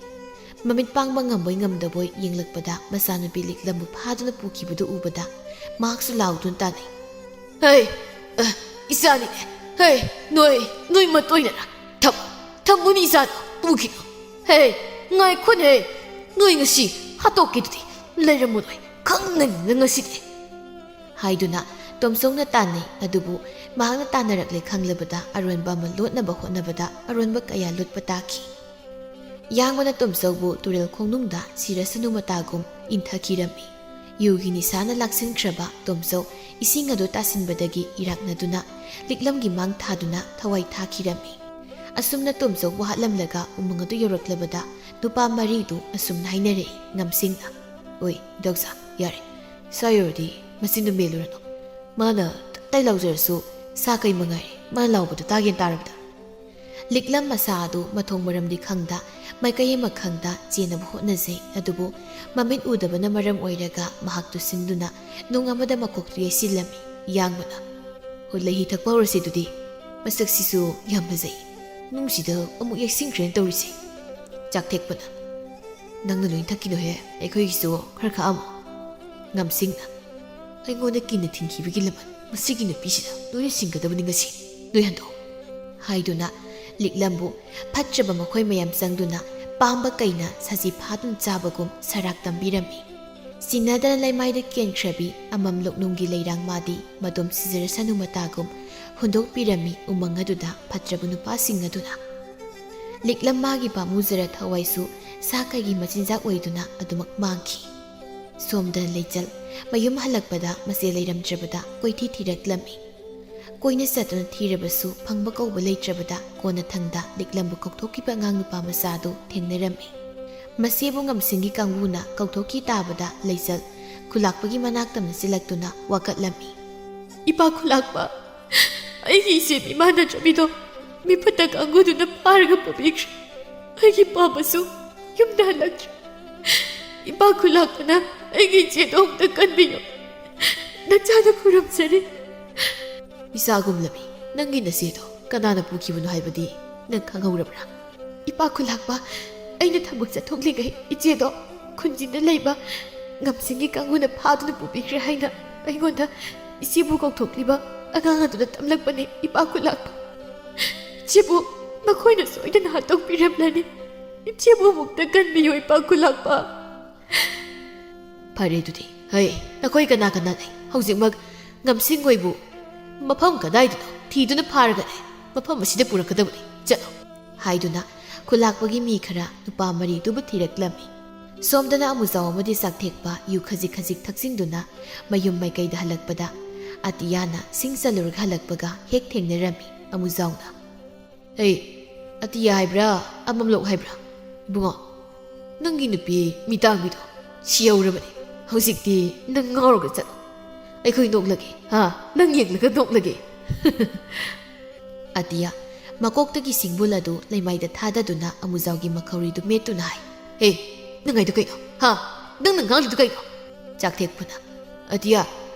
ꯃꯃꯤꯠ ꯄꯥꯡꯕ ꯉꯝꯕꯣꯏ ꯉꯝꯗꯕꯣꯏ ꯌꯦꯡꯂꯛꯄꯗ ꯃꯆꯥꯅꯨꯄꯤ ꯂꯤꯛꯂꯝꯕꯨ ꯐꯥꯗꯨꯅ ꯄꯨꯈꯤꯕꯗꯨ ꯎꯕꯗ ꯃꯍꯥꯛꯁꯨ ꯂꯥꯎꯗꯨꯅ ꯇꯥꯟꯅꯩ, "ꯍꯩ, ꯑ, ꯏꯆꯥꯅꯤꯅꯦ꯫ ꯍꯩ, ꯅꯣꯏ, ꯅꯣꯏ ꯃꯇꯣꯏꯅꯔ? ꯊꯝꯃꯨ, ꯊꯝꯃꯨꯅꯤ ꯏꯆꯥꯗꯣ, ꯄꯨꯈꯤꯅꯨ꯫ ꯍꯩ, ꯉꯥꯏꯈꯣꯅꯦ, ꯅꯣꯏ ꯉꯁꯤ ꯍꯥꯠꯇꯣꯛꯀꯦꯗꯨꯗꯤ ꯂꯩꯔꯝꯃꯨ ꯅꯣꯏ, ꯈꯪꯅꯅꯤꯅ ꯉꯁꯤꯗꯤ" ꯍꯥꯏꯗꯨꯅ ꯇꯣꯝꯆꯧꯅ ꯇꯥꯟꯅꯩ꯫ ꯑꯗꯨꯕꯨ ꯃꯍꯥꯛꯅ ꯇꯥꯟꯅꯔꯛꯂꯦ ꯈꯪꯂꯕꯗ ꯑꯔꯣꯟꯕ ꯑꯃ ꯂꯣꯠꯅꯕ ꯍꯣꯠꯅꯕꯗ ꯑꯔꯣꯟꯕ ꯀꯌꯥ ꯂꯣꯠꯄ ꯇꯥꯈꯤ꯫ ꯌꯥꯡꯕꯅ ꯇꯣꯝꯆꯧꯕꯨ ꯇꯨꯔꯦꯜ ꯈꯣꯡꯅꯨꯡꯗ ꯁꯤꯔꯁꯅꯨ ꯃꯇꯥꯒꯨꯝ ꯏꯟꯊꯈꯤꯔꯝꯃꯤ꯫ ꯌꯨꯒꯤ ꯅꯤꯁꯥꯅ ꯂꯥꯛꯁꯤꯟꯈ꯭ꯔꯕ ꯇꯣꯝꯆꯧ ꯏꯁꯤꯡ ꯑꯗꯨ ꯇꯥꯁꯤꯟꯕꯗꯒꯤ ꯏꯔꯥꯛꯅꯗꯨꯅ ꯂꯤꯛꯂꯝꯒꯤ ꯃꯥꯡ ꯊꯥꯗꯨꯅ ꯊꯋꯥꯏ ꯊꯥꯈꯤꯔꯝꯃꯤ꯫ ꯑꯁꯨꯝꯅ ꯇꯣꯝꯆꯧꯕꯨ ꯍꯥꯠꯂꯝꯂꯒ ꯎꯃꯪ ꯑꯗꯨ ꯌꯧꯔꯛꯂꯕꯗ ꯅꯨꯄꯥ ꯃꯔꯤꯗꯨ ꯑꯁꯨꯝꯅ ꯍꯥꯏꯅꯔꯛꯏ ꯉꯝꯁꯤꯡꯅ, "ꯑꯣꯏ, ꯏꯗꯧꯆꯥ, ꯌꯥꯔꯦ꯫ ꯁ꯭ꯋꯥꯏ ꯌꯧꯔꯗꯤ ꯃꯆꯤꯟꯗꯨ ꯃꯦꯜꯂꯨꯔꯅꯨ꯫ ꯃꯥꯅ ꯇꯞꯇꯥꯏ ꯂꯥꯎꯖꯔꯁꯨ ꯁꯥ ꯀꯩ ꯃꯉꯥꯏꯔꯦ, ꯃꯥꯅ ꯂꯥꯎꯕꯗꯨ ꯇꯥꯒꯦꯅ ꯇꯥꯔꯕꯗ?" ꯂꯤꯛꯂꯝ ꯃꯁꯥ ꯑꯗꯨ ꯃꯊꯣꯡ ꯃꯔꯝꯗꯤ ꯈꯪꯗ, ꯃꯥꯏꯀꯩ ꯑꯃ ꯈꯪꯗ ꯆꯦꯟꯅꯕ ꯍꯣꯠꯅꯖꯩ꯫ ꯑꯗꯨꯕꯨ ꯃꯃꯤꯠ ꯎꯗꯕꯅ ꯃꯔꯝ ꯑꯣꯏꯔꯒ ꯃꯍꯥꯛ ꯇꯨꯁꯤꯟꯗꯨꯅ ꯅꯨꯡ ꯑꯃꯗ ꯃꯀꯣꯛꯇꯨ ꯌꯩꯁꯤꯜꯂꯝꯃꯤ꯫ ꯌꯥꯡꯕꯅ, "ꯍꯣ, ꯂꯩꯍꯤ ꯊꯛꯄ ꯍꯧꯔꯁꯤ ꯑꯗꯨꯗꯤ꯫ ꯃꯁꯛꯁꯤꯁꯨ ꯌꯥꯝ ꯐꯖꯩ꯫ ꯅꯨꯡꯁꯤꯗ ꯑꯃꯨꯛ ꯌꯩꯁꯤꯟꯈ꯭ꯔꯦꯅ ꯇꯧꯔꯤꯁꯦ꯫" ꯆꯥꯛꯊꯦꯛꯄꯅ, "ꯅꯪꯅ ꯂꯣꯏ ꯊꯛꯈꯤꯅꯨꯍꯦ, ꯑꯩꯈꯣꯏꯒꯤꯁꯨ ꯈꯔ ꯈꯥꯛꯑꯝꯃꯣ꯫" ꯉꯝꯁꯤꯡꯅ, "ꯑꯩꯉꯣꯟꯗ ꯀꯤꯟꯅ ꯊꯤꯟꯈꯤꯕꯒꯤ ꯂꯃꯟ ꯃꯁꯤꯒꯤ ꯅꯨꯄꯤꯁꯤꯗ ꯂꯣꯏꯅ ꯁꯤꯡꯒꯗꯕꯅꯤ ꯉꯁꯤ꯫ ꯅꯣꯏ ꯍꯟꯗꯣꯛꯑꯣ꯫" ꯍꯥꯏꯗꯨꯅ ꯂꯤꯛꯂꯝꯕꯨ ꯐꯠꯇ꯭ꯔꯕ ꯃꯈꯣꯏ ꯃꯌꯥꯝ ꯆꯪꯗꯨꯅ ꯄꯥꯝꯕ ꯀꯩꯅ ꯁꯖꯤ ꯐꯥꯗꯨꯅ ꯆꯥꯕꯒꯨꯝ ꯁꯔꯥꯛ ꯇꯝꯕꯤꯔꯝꯃꯤ꯫ ꯆꯤꯟꯅꯗꯅ ꯂꯩꯃꯥꯏꯗ ꯀꯦꯟꯈ꯭ꯔꯕꯤ ꯑꯃꯝ ꯂꯣꯛꯅꯨꯡꯒꯤ ꯂꯩꯔꯥꯡ ꯃꯥꯗꯤ ꯃꯗꯣꯝ ꯁꯤꯖꯔꯁꯅꯨ ꯃꯇꯥꯒꯨꯝ ꯍꯨꯟꯗꯣꯛꯄꯤꯔꯝꯃꯤ ꯎꯃꯪ ꯑꯗꯨꯗ ꯐꯠꯇ꯭ꯔꯕ ꯅꯨꯄꯥꯁꯤꯡ ꯑꯗꯨꯅ꯫ ꯂꯤꯛꯂꯝ ꯃꯥꯒꯤ ꯄꯥꯝꯃꯨꯖꯔ ꯊꯋꯥꯏꯁꯨ ꯁꯥ ꯀꯩꯒꯤ ꯃꯆꯤꯟꯖꯥꯛ ꯑꯣꯏꯗꯨꯅ ꯑꯗꯨꯃꯛ ꯃꯥꯡꯈꯤ꯫ ꯁꯣꯝꯗꯅ ꯂꯩꯆꯜ ꯃꯌꯨꯝ ꯍꯜꯂꯛꯄꯗ ꯃꯆꯦ ꯂꯩꯔꯝꯗ꯭ꯔꯕꯗ ꯀꯣꯏꯊꯤ ꯊꯤꯔꯛꯂꯝꯃꯤ꯫ ꯀꯣꯏꯅ ꯆꯠꯇꯨꯅ ꯊꯤꯔꯕꯁꯨ ꯐꯪꯕ ꯀꯧꯕ ꯂꯩꯇ꯭ꯔꯕꯗ ꯀꯣꯟꯅꯊꯪꯗ ꯂꯤꯛꯂꯝꯕꯨ ꯀꯧꯊꯣꯛꯈꯤꯕ ꯑꯉꯥꯡ ꯅꯨꯄꯥ ꯃꯆꯥ ꯑꯗꯨ ꯊꯦꯡꯅꯔꯝꯃꯤ꯫ ꯃꯁꯤꯕꯨ ꯉꯝꯁꯤꯡꯒꯤ ꯀꯥꯡꯕꯨꯅ ꯀꯧꯊꯣꯛꯈꯤ ꯇꯥꯕꯗ ꯂꯩꯆꯜ ꯈꯨꯂꯥꯛꯄꯒꯤ ꯃꯅꯥꯛꯇ ꯅꯛꯁꯤꯜꯂꯛꯇꯨꯅ ꯋꯥꯀꯠꯂꯝꯃꯤ꯫ "ꯏꯄꯥ ꯈꯨꯂꯥꯛꯄ, ꯑꯩꯒꯤ ꯏꯆꯦ ꯏꯃꯥ ꯅꯠꯇ꯭ꯔꯕꯤꯗꯣ ꯃꯤꯐꯠꯇ ꯀꯥꯡꯕꯨꯗꯨꯅ ꯐꯥꯔꯒ ꯄꯨꯕꯤꯈ꯭ꯔꯦ꯫ ꯑꯩꯒꯤ ꯄꯥꯝꯕꯁꯨ ꯌꯨꯝꯗ ꯍꯜꯂꯛꯇ꯭ꯔꯦ꯫ ꯏꯄꯥ ꯈꯨꯂꯥꯛꯄꯅ ꯑꯩꯒꯤ ꯏꯆꯦꯗꯣ ꯑꯃꯨꯛꯇ ꯀꯟꯕꯤꯌꯨ꯫ ꯅꯆꯥꯅ ꯈꯨꯔꯨꯝꯖꯔꯤ꯫" "ꯏꯆꯥꯒꯨꯝꯂꯕꯤ, ꯅꯪꯒꯤ ꯅꯆꯦꯗꯣ ꯀꯅꯥꯅ ꯄꯨꯈꯤꯕꯅꯣ ꯍꯥꯏꯕꯗꯤ ꯅꯪ ꯈꯪꯍꯧꯔꯕ꯭ꯔꯥ?" "ꯏꯄꯥ ꯈꯨꯂꯥꯛꯄ, ꯑꯩꯅ ꯊꯕꯛ ꯆꯠꯊꯣꯛꯂꯤꯉꯩ ꯏꯆꯦꯗꯣ ꯈꯨꯟꯖꯤꯟꯗ ꯂꯩꯕ ꯉꯝꯁꯤꯡꯒꯤ ꯀꯥꯡꯕꯨꯅ ꯐꯥꯗꯨꯅ ꯄꯨꯕꯤꯈ꯭ꯔꯦ ꯍꯥꯏꯅ ꯑꯩꯉꯣꯟꯗ ꯏꯆꯦꯕꯨ ꯀꯧꯊꯣꯛꯂꯤꯕ ꯑꯉꯥꯡ ꯑꯗꯨꯅ ꯇꯝꯂꯛꯄꯅꯤ, ꯏꯄꯥ ꯈꯨꯂꯥꯛꯄ꯫ ꯏꯆꯦꯕꯨ ꯃꯈꯣꯏꯅ ꯁꯣꯏꯗꯅ ꯍꯥꯠꯇꯣꯛꯄꯤꯔꯝꯂꯅꯤ꯫ ꯏꯆꯦꯕꯨ ꯑꯃꯨꯛꯇ ꯀꯟꯕꯤꯌꯨ, ꯏꯄꯥ ꯈꯨꯂꯥꯛꯄ꯫" "ꯐꯔꯦ ꯑꯗꯨꯗꯤ, ꯍꯩ, ꯅꯈꯣꯏ ꯀꯅꯥ ꯀꯅꯥ ꯂꯩ? ꯍꯧꯖꯤꯛꯃꯛ ꯉꯝꯁꯤꯡ ꯍꯣꯏꯕꯨ ꯃꯐꯝ ꯀꯗꯥꯏꯗꯅꯣ ꯊꯤꯗꯨꯅ ꯐꯥꯔꯒꯅꯦ ꯃꯐꯝ ꯑꯁꯤꯗ ꯄꯨꯔꯛꯀꯗꯕꯅꯤ꯫ ꯆꯠꯂꯣ꯫" ꯍꯥꯏꯗꯨꯅ ꯈꯨꯂꯥꯛꯄꯒꯤ ꯃꯤ ꯈꯔ ꯅꯨꯄꯥ ꯃꯔꯤꯗꯨꯕꯨ ꯊꯤꯔꯛꯂꯝꯃꯤ꯫ ꯁꯣꯝꯗꯅ ꯑꯃꯨꯖꯥꯎ ꯑꯃꯗꯤ ꯆꯥꯛꯊꯦꯛꯄ ꯌꯨ ꯈꯖꯤꯛ ꯈꯖꯤꯛ ꯊꯛꯆꯤꯟꯗꯨꯅ ꯃꯌꯨꯝ ꯃꯥꯏꯀꯩꯗ ꯍꯜꯂꯛꯄꯗ, ꯑꯇꯤꯌꯥꯅ ꯁꯤꯡ ꯆꯜꯂꯨꯔꯒ ꯍꯜꯂꯛꯄꯒ ꯍꯦꯛ ꯊꯦꯡꯅꯔꯝꯃꯤ꯫ ꯑꯃꯨꯖꯥꯎꯅ, "ꯍꯦ, ꯑꯇꯤꯌꯥ ꯍꯥꯏꯕ꯭ꯔꯥ, ꯑꯃꯝꯂꯣꯛ ꯍꯥꯏꯕ꯭ꯔꯥ? ꯏꯕꯨꯡꯉꯣ, ꯅꯪꯒꯤ ꯅꯨꯄꯤ ꯃꯤꯇꯥꯡꯕꯤꯗꯣ ꯁꯤꯍꯧꯔꯕꯅꯤ꯫ ꯍꯧꯖꯤꯛꯇꯤ ꯅꯪ ꯉꯥꯎꯔꯒ ꯆꯠꯂꯣ꯫ ꯑꯩꯈꯣꯏ ꯅꯣꯛꯂꯒꯦ, ꯍꯥ? ꯅꯪ ꯌꯦꯡꯂꯒ ꯅꯣꯛꯂꯒꯦ꯫" ꯑꯇꯤꯌꯥ ꯃꯀꯣꯛꯇꯒꯤ ꯁꯤꯡꯕꯨꯜ ꯑꯗꯨ ꯂꯩꯃꯥꯏꯗ ꯊꯥꯗꯗꯨꯅ ꯑꯃꯨꯖꯥꯎꯒꯤ ꯃꯈꯧꯔꯤꯗꯨ ꯃꯦꯠꯇꯨꯅ ꯍꯥꯏ, "ꯍꯦ, ꯅꯪ ꯍꯥꯏꯗꯣ ꯀꯩꯅꯣ? ꯍꯥ? ꯅꯪꯅ ꯉꯥꯡꯂꯤꯗꯨ ꯀꯩꯅꯣ?" ꯆꯥꯛꯊꯦꯛꯄꯅ, "ꯑꯇꯤꯌꯥ,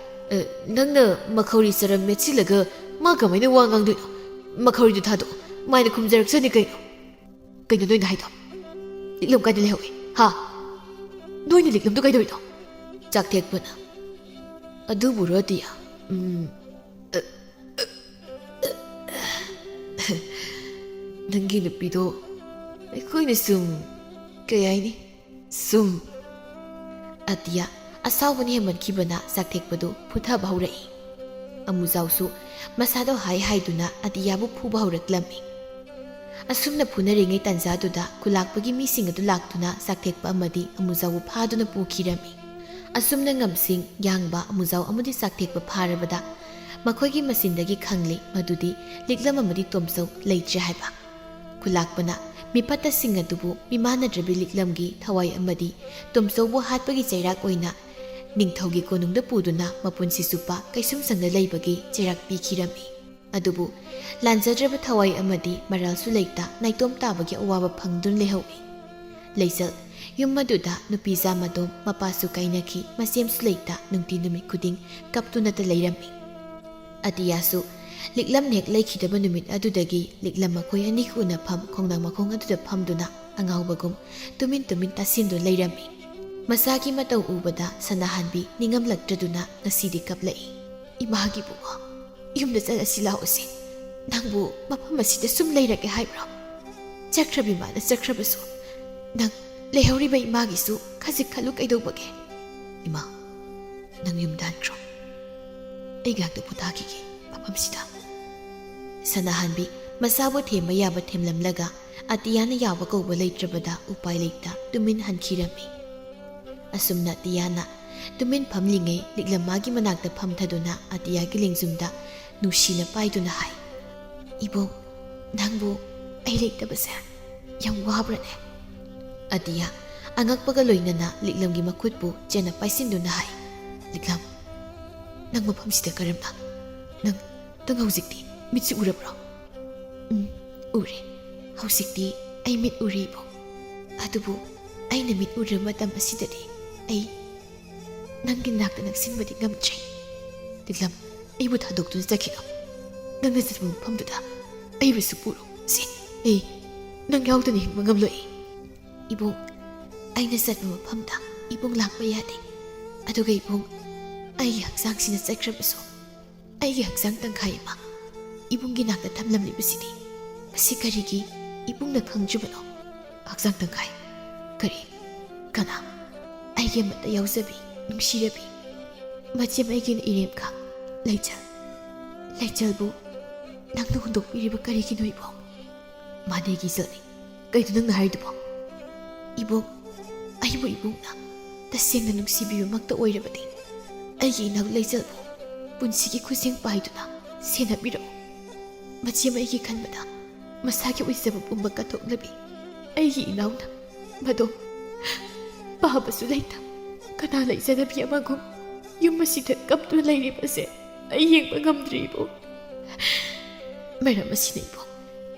ꯑ, ꯅꯪꯅ ꯃꯈꯧꯔꯤ ꯆꯔꯝ ꯃꯦꯠꯁꯤꯜꯂꯒ ꯃꯥ ꯀꯃꯥꯏꯅ ꯋꯥ ꯉꯥꯡꯗꯣꯏꯅꯣ? ꯃꯈꯧꯔꯤꯗꯨ ꯊꯥꯗꯣꯛꯑꯣ, ꯃꯥꯏꯅ ꯈꯨꯝꯖꯔꯛꯆꯅꯤ ꯀꯩꯅꯣ?" "ꯀꯩꯅꯣ ꯅꯣꯏꯅ ꯍꯥꯏꯗꯣ? ꯂꯤꯛꯂꯝ ꯀꯥꯏꯗ ꯂꯩꯍꯧꯏ? ꯍꯥ? ꯅꯣꯏꯅ ꯂꯤꯛꯂꯝꯗꯣ ꯀꯩꯗꯧꯔꯤꯅꯣ?" ꯆꯥꯛꯊꯦꯛꯄꯅ, "ꯑꯗꯨꯕꯨꯔꯣ ꯑꯇꯤꯌꯥ? ꯎꯝ, ꯑ, ꯑ, ꯑ, ꯅꯪꯒꯤ ꯅꯨꯄꯤꯗꯣ ꯑꯩꯈꯣꯏꯅ ꯁꯨꯝ, ꯀꯩ ꯍꯥꯏꯅꯤ, ꯁꯨꯝ꯫" ꯑꯇꯤꯌꯥ ꯑꯁꯥꯎꯕꯅ ꯍꯦꯟꯃꯟꯈꯤꯕꯅ ꯆꯥꯛꯊꯦꯛꯄꯗꯨ ꯐꯨꯊꯕ ꯍꯧꯔꯛꯏ꯫ ꯑꯃꯨꯖꯥꯎꯁꯨ ꯃꯁꯥꯗꯣ ꯍꯥꯏ ꯍꯥꯏꯗꯨꯅ ꯑꯇꯤꯌꯥꯕꯨ ꯐꯨꯕ ꯍꯧꯔꯛꯂꯝꯃꯤ꯫ ꯑꯁꯨꯝꯅ ꯐꯨꯅꯔꯤꯉꯩ ꯇꯥꯟꯖꯥꯗꯨꯗ ꯈꯨꯂꯥꯛꯄꯒꯤ ꯃꯤꯁꯤꯡ ꯑꯗꯨ ꯂꯥꯛꯇꯨꯅ ꯆꯥꯛꯊꯦꯛꯄ ꯑꯃꯗꯤ ꯑꯃꯨꯖꯥꯎꯕꯨ ꯐꯥꯗꯨꯅ ꯄꯨꯈꯤꯔꯝꯃꯤ꯫ ꯑꯁꯨꯝꯅ ꯉꯝꯁꯤꯡ, ꯌꯥꯡꯕ, ꯑꯃꯨꯖꯥꯎ ꯑꯃꯗꯤ ꯆꯥꯛꯊꯦꯛꯄ ꯐꯥꯔꯕꯗ ꯃꯈꯣꯏꯒꯤ ꯃꯆꯤꯟꯗꯒꯤ ꯈꯪꯂꯦ ꯃꯗꯨꯗꯤ ꯂꯤꯛꯂꯝ ꯑꯃꯗꯤ ꯇꯣꯝꯆꯧ ꯂꯩꯇ꯭ꯔꯦ ꯍꯥꯏꯕ꯫ ꯈꯨꯂꯥꯛꯄꯅ ꯃꯤꯐꯠꯇꯁꯤꯡ ꯑꯗꯨꯕꯨ ꯃꯤꯃꯥꯟꯅꯗ꯭ꯔꯕꯤ ꯂꯤꯛꯂꯝꯒꯤ ꯊꯋꯥꯏ ꯑꯃꯗꯤ ꯇꯣꯝꯆꯧꯕꯨ ꯍꯥꯠꯄꯒꯤ ꯆꯩꯔꯥꯛ ꯑꯣꯏꯅ ꯅꯤꯡꯊꯧꯒꯤ ꯀꯣꯅꯨꯡꯗ ꯄꯨꯗꯨꯅ ꯃꯄꯨꯟꯁꯤ ꯆꯨꯞꯄ ꯀꯩꯁꯨꯝꯁꯪꯗ ꯂꯩꯕꯒꯤ ꯆꯩꯔꯥꯛ ꯄꯤꯈꯤꯔꯝꯃꯤ꯫ ꯑꯗꯨꯕꯨ ꯂꯥꯟꯖꯗ꯭ꯔꯕ ꯊꯋꯥꯏ ꯑꯃꯗꯤ ꯃꯔꯥꯜꯁꯨ ꯂꯩꯇ ꯅꯥꯏꯇꯣꯝ ꯇꯥꯕꯒꯤ ꯑꯋꯥꯕ ꯐꯪꯗꯨꯅ ꯂꯩꯍꯧꯏ꯫ ꯂꯩꯆꯜ, ꯌꯨꯝ ꯑꯗꯨꯗ ꯅꯨꯄꯤ ꯖꯥꯃꯗꯣꯝ, ꯃꯄꯥꯁꯨ ꯀꯥꯏꯅꯈꯤ, ꯃꯆꯦꯝꯁꯨ ꯂꯩꯇ ꯅꯨꯡꯇꯤ ꯅꯨꯃꯤꯠ ꯈꯨꯗꯤꯡ ꯀꯞꯇꯨꯅꯇ ꯂꯩꯔꯝꯃꯤ꯫ ꯑꯇꯤꯌꯥꯁꯨ ꯂꯤꯛꯂꯝ ꯍꯦꯛ ꯂꯩꯈꯤꯗꯕ ꯅꯨꯃꯤꯠ ꯑꯗꯨꯗꯒꯤ ꯂꯤꯛꯂꯝ ꯃꯈꯣꯏ ꯑꯅꯤꯒꯤ ꯎꯅꯐꯝ ꯈꯣꯡꯅꯥꯡ ꯃꯈꯣꯡ ꯑꯗꯨꯗ ꯐꯝꯗꯨꯅ ꯑꯉꯥꯎꯕꯒꯨꯝ ꯇꯨꯃꯤꯟ ꯇꯨꯃꯤꯟ ꯇꯥꯁꯤꯟꯗꯨꯅ ꯂꯩꯔꯝꯃꯤ꯫ ꯃꯆꯥꯒꯤ ꯃꯇꯧ ꯎꯕꯗ ꯁꯅꯥꯍꯟꯕꯤ ꯅꯤꯡꯉꯝꯂꯛꯇ꯭ꯔꯗꯨꯅ ꯉꯁꯤꯗꯤ ꯀꯞꯂꯛꯏ꯫ "ꯏꯃꯥꯒꯤ ꯏꯕꯨꯡꯉꯣ, ꯌꯨꯝꯗ ꯆꯠꯂꯁꯤ ꯂꯥꯛꯑꯣꯁꯦ꯫ ꯅꯪꯕꯨ ꯃꯐꯝ ꯑꯁꯤꯗ ꯁꯨꯝ ꯂꯩꯔꯒꯦ ꯍꯥꯏꯕ꯭ꯔꯣ? ꯆꯠꯈ꯭ꯔꯕꯤ ꯃꯥꯅ ꯆꯠꯈ꯭ꯔꯕꯁꯨ ꯅꯪ ꯂꯩꯍꯧꯔꯤꯕ ꯏꯃꯥꯒꯤꯁꯨ ꯈꯖꯤꯛ ꯈꯜꯂꯨ ꯀꯩꯗꯧꯕꯒꯦ?" "ꯏꯃꯥ, ꯅꯪ ꯌꯨꯝꯗ ꯍꯟꯈ꯭ꯔꯣ꯫ ꯑꯩ ꯉꯥꯏꯍꯥꯛꯇ ꯄꯣꯊꯥꯈꯤꯒꯦ ꯃꯐꯝꯁꯤꯗ꯫" ꯁꯅꯥꯍꯟꯕꯤ ꯃꯆꯥꯕꯨ ꯊꯦꯝꯕ ꯌꯥꯕ ꯊꯦꯝꯂꯝꯂꯒ ꯑꯇꯤꯌꯥꯅ ꯌꯥꯕ ꯀꯧꯕ ꯂꯩꯇ꯭ꯔꯕꯗ ꯎꯄꯥꯏ ꯂꯩꯇ ꯇꯨꯃꯤꯟ ꯍꯟꯈꯤꯔꯝꯃꯤ꯫ ꯑꯁꯨꯝꯅ ꯇꯤꯌꯥꯅ ꯇꯨꯃꯤꯟ ꯐꯝꯂꯤꯉꯩ ꯂꯤꯛꯂꯝ ꯃꯥꯒꯤ ꯃꯅꯥꯛꯇ ꯐꯝꯊꯗꯨꯅ ꯑꯇꯤꯌꯥꯒꯤ ꯂꯦꯡꯖꯨꯝꯗ ꯅꯨꯡꯁꯤꯅ ꯄꯥꯏꯗꯨꯅ ꯍꯥꯏ, "ꯏꯕꯨꯡ, ꯅꯪꯕꯨ ꯑꯩ ꯂꯩꯇꯕꯁꯦ ꯌꯥꯝ ꯋꯥꯕ꯭ꯔꯅꯦ?" ꯑꯇꯤꯌꯥ ꯑꯉꯛꯄꯒ ꯂꯣꯏꯅꯅ ꯂꯤꯛꯂꯝꯒꯤ ꯃꯈꯨꯠꯄꯨ ꯆꯦꯟꯅ ꯄꯥꯏꯁꯤꯟꯗꯨꯅ ꯍꯥꯏ, "ꯂꯤꯛꯂꯝ, ꯅꯪ ꯃꯐꯝꯁꯤꯗ ꯀꯔꯝꯅ? ꯅꯪ, ꯅꯪ ꯍꯧꯖꯤꯛꯇꯤ ꯃꯤꯠꯁꯤ ꯎꯔꯕ꯭ꯔꯣ?" "ꯎꯝ, ꯎꯔꯦ꯫ ꯍꯧꯖꯤꯛꯇꯤ ꯑꯩ ꯃꯤꯠ ꯎꯔꯦ ꯏꯕꯨꯡ꯫ ꯑꯗꯨꯕꯨ ꯑꯩꯅ ꯃꯤꯠ ꯎꯔꯕ ꯃꯇꯝ ꯑꯁꯤꯗꯗꯤ ꯑꯩ ꯅꯪꯒꯤ ꯅꯥꯛꯇ ꯅꯛꯁꯤꯟꯕꯗꯤ ꯉꯝꯗ꯭ꯔꯦ꯫ ꯂꯤꯛꯂꯝ, ꯑꯩꯕꯨ ꯊꯥꯗꯣꯛꯇꯨꯅ ꯆꯠꯈꯤꯅꯨ꯫ ꯅꯪꯅ ꯆꯠꯄ ꯃꯐꯝꯗꯨꯗ ꯑꯩꯕꯨꯁꯨ ꯄꯨꯔꯣ꯫ ꯁꯦ, ꯑꯩ ꯅꯪ ꯌꯥꯎꯗꯅ ꯍꯤꯡꯕ ꯉꯝꯂꯣꯏ꯫" "ꯏꯕꯨꯡ, ꯑꯩꯅ ꯆꯠꯄ ꯃꯐꯝꯗ ꯏꯕꯨꯡ ꯂꯥꯛꯄ ꯌꯥꯗꯦ꯫ ꯑꯗꯨꯒ ꯏꯕꯨꯡ, ꯑꯩꯒꯤ ꯍꯛꯆꯥꯡꯁꯤꯅ ꯆꯠꯈ꯭ꯔꯕꯁꯨ ꯑꯩꯒꯤ ꯍꯛꯆꯥꯡ ꯇꯪꯈꯥꯏ ꯑꯃ ꯏꯕꯨꯡꯒꯤ ꯅꯥꯛꯇ ꯊꯝꯂꯝꯂꯤꯕꯁꯤꯗꯤ ꯃꯁꯤ ꯀꯔꯤꯒꯤ ꯏꯕꯨꯡꯅ ꯈꯪꯗ꯭ꯔꯤꯕꯅꯣ? ꯍꯛꯆꯥꯡ ꯇꯪꯈꯥꯏ? ꯀꯔꯤ? ꯀꯅꯥ? ꯑꯩꯒꯤ ꯑꯃꯠꯇ ꯌꯥꯎꯖꯕꯤ, ꯅꯨꯡꯁꯤꯔꯕꯤ, ꯃꯆꯦꯝ ꯑꯩꯒꯤ ꯏꯔꯦꯝꯈꯥ ꯂꯩꯆꯜ꯫ ꯂꯩꯆꯜꯕꯨ ꯅꯪꯅ ꯍꯨꯟꯗꯣꯛꯄꯤꯔꯤꯕ ꯀꯔꯤꯒꯤꯅꯣ ꯏꯕꯨꯡ?" "ꯃꯥꯅꯦ ꯒꯤꯖꯜꯅꯤ꯫ ꯀꯩꯅꯣ ꯅꯪꯅ ꯍꯥꯏꯔꯤꯗꯨꯕꯣ?" "ꯏꯕꯨꯡ, ꯑꯩꯕꯨ ꯏꯕꯨꯡꯅ ꯇꯁꯦꯡꯅ ꯅꯨꯡꯁꯤꯕꯤꯕꯃꯛꯇ ꯑꯣꯏꯔꯕꯗꯤ ꯑꯩꯒꯤ ꯏꯅꯥꯎ ꯂꯩꯆꯜꯕꯨ ꯄꯨꯟꯁꯤꯒꯤ ꯈꯨꯖꯦꯡ ꯄꯥꯏꯗꯨꯅ ꯁꯦꯟꯅꯕꯤꯔꯛꯎ꯫ ꯃꯆꯦꯝ ꯑꯩꯒꯤ ꯈꯟꯕꯗ ꯃꯁꯥꯒꯤ ꯑꯣꯏꯖꯕ ꯄꯨꯝꯕ ꯀꯠꯊꯣꯛꯂꯕꯤ ꯑꯩꯒꯤ ꯏꯅꯥꯎꯅ ꯃꯗꯣ ꯄꯥꯕꯁꯨ ꯂꯩꯇ, ꯀꯅꯥ ꯂꯩꯖꯗꯕꯤ ꯑꯃꯒꯨꯝ ꯌꯨꯝ ꯑꯁꯤꯗ ꯀꯞꯇꯨꯅ ꯂꯩꯔꯤꯕꯁꯦ ꯑꯩ ꯌꯦꯡꯕ ꯉꯝꯗ꯭ꯔꯦ ꯏꯕꯨꯡ꯫ ꯃꯔꯝ ꯑꯁꯤꯅ ꯏꯕꯨꯡ,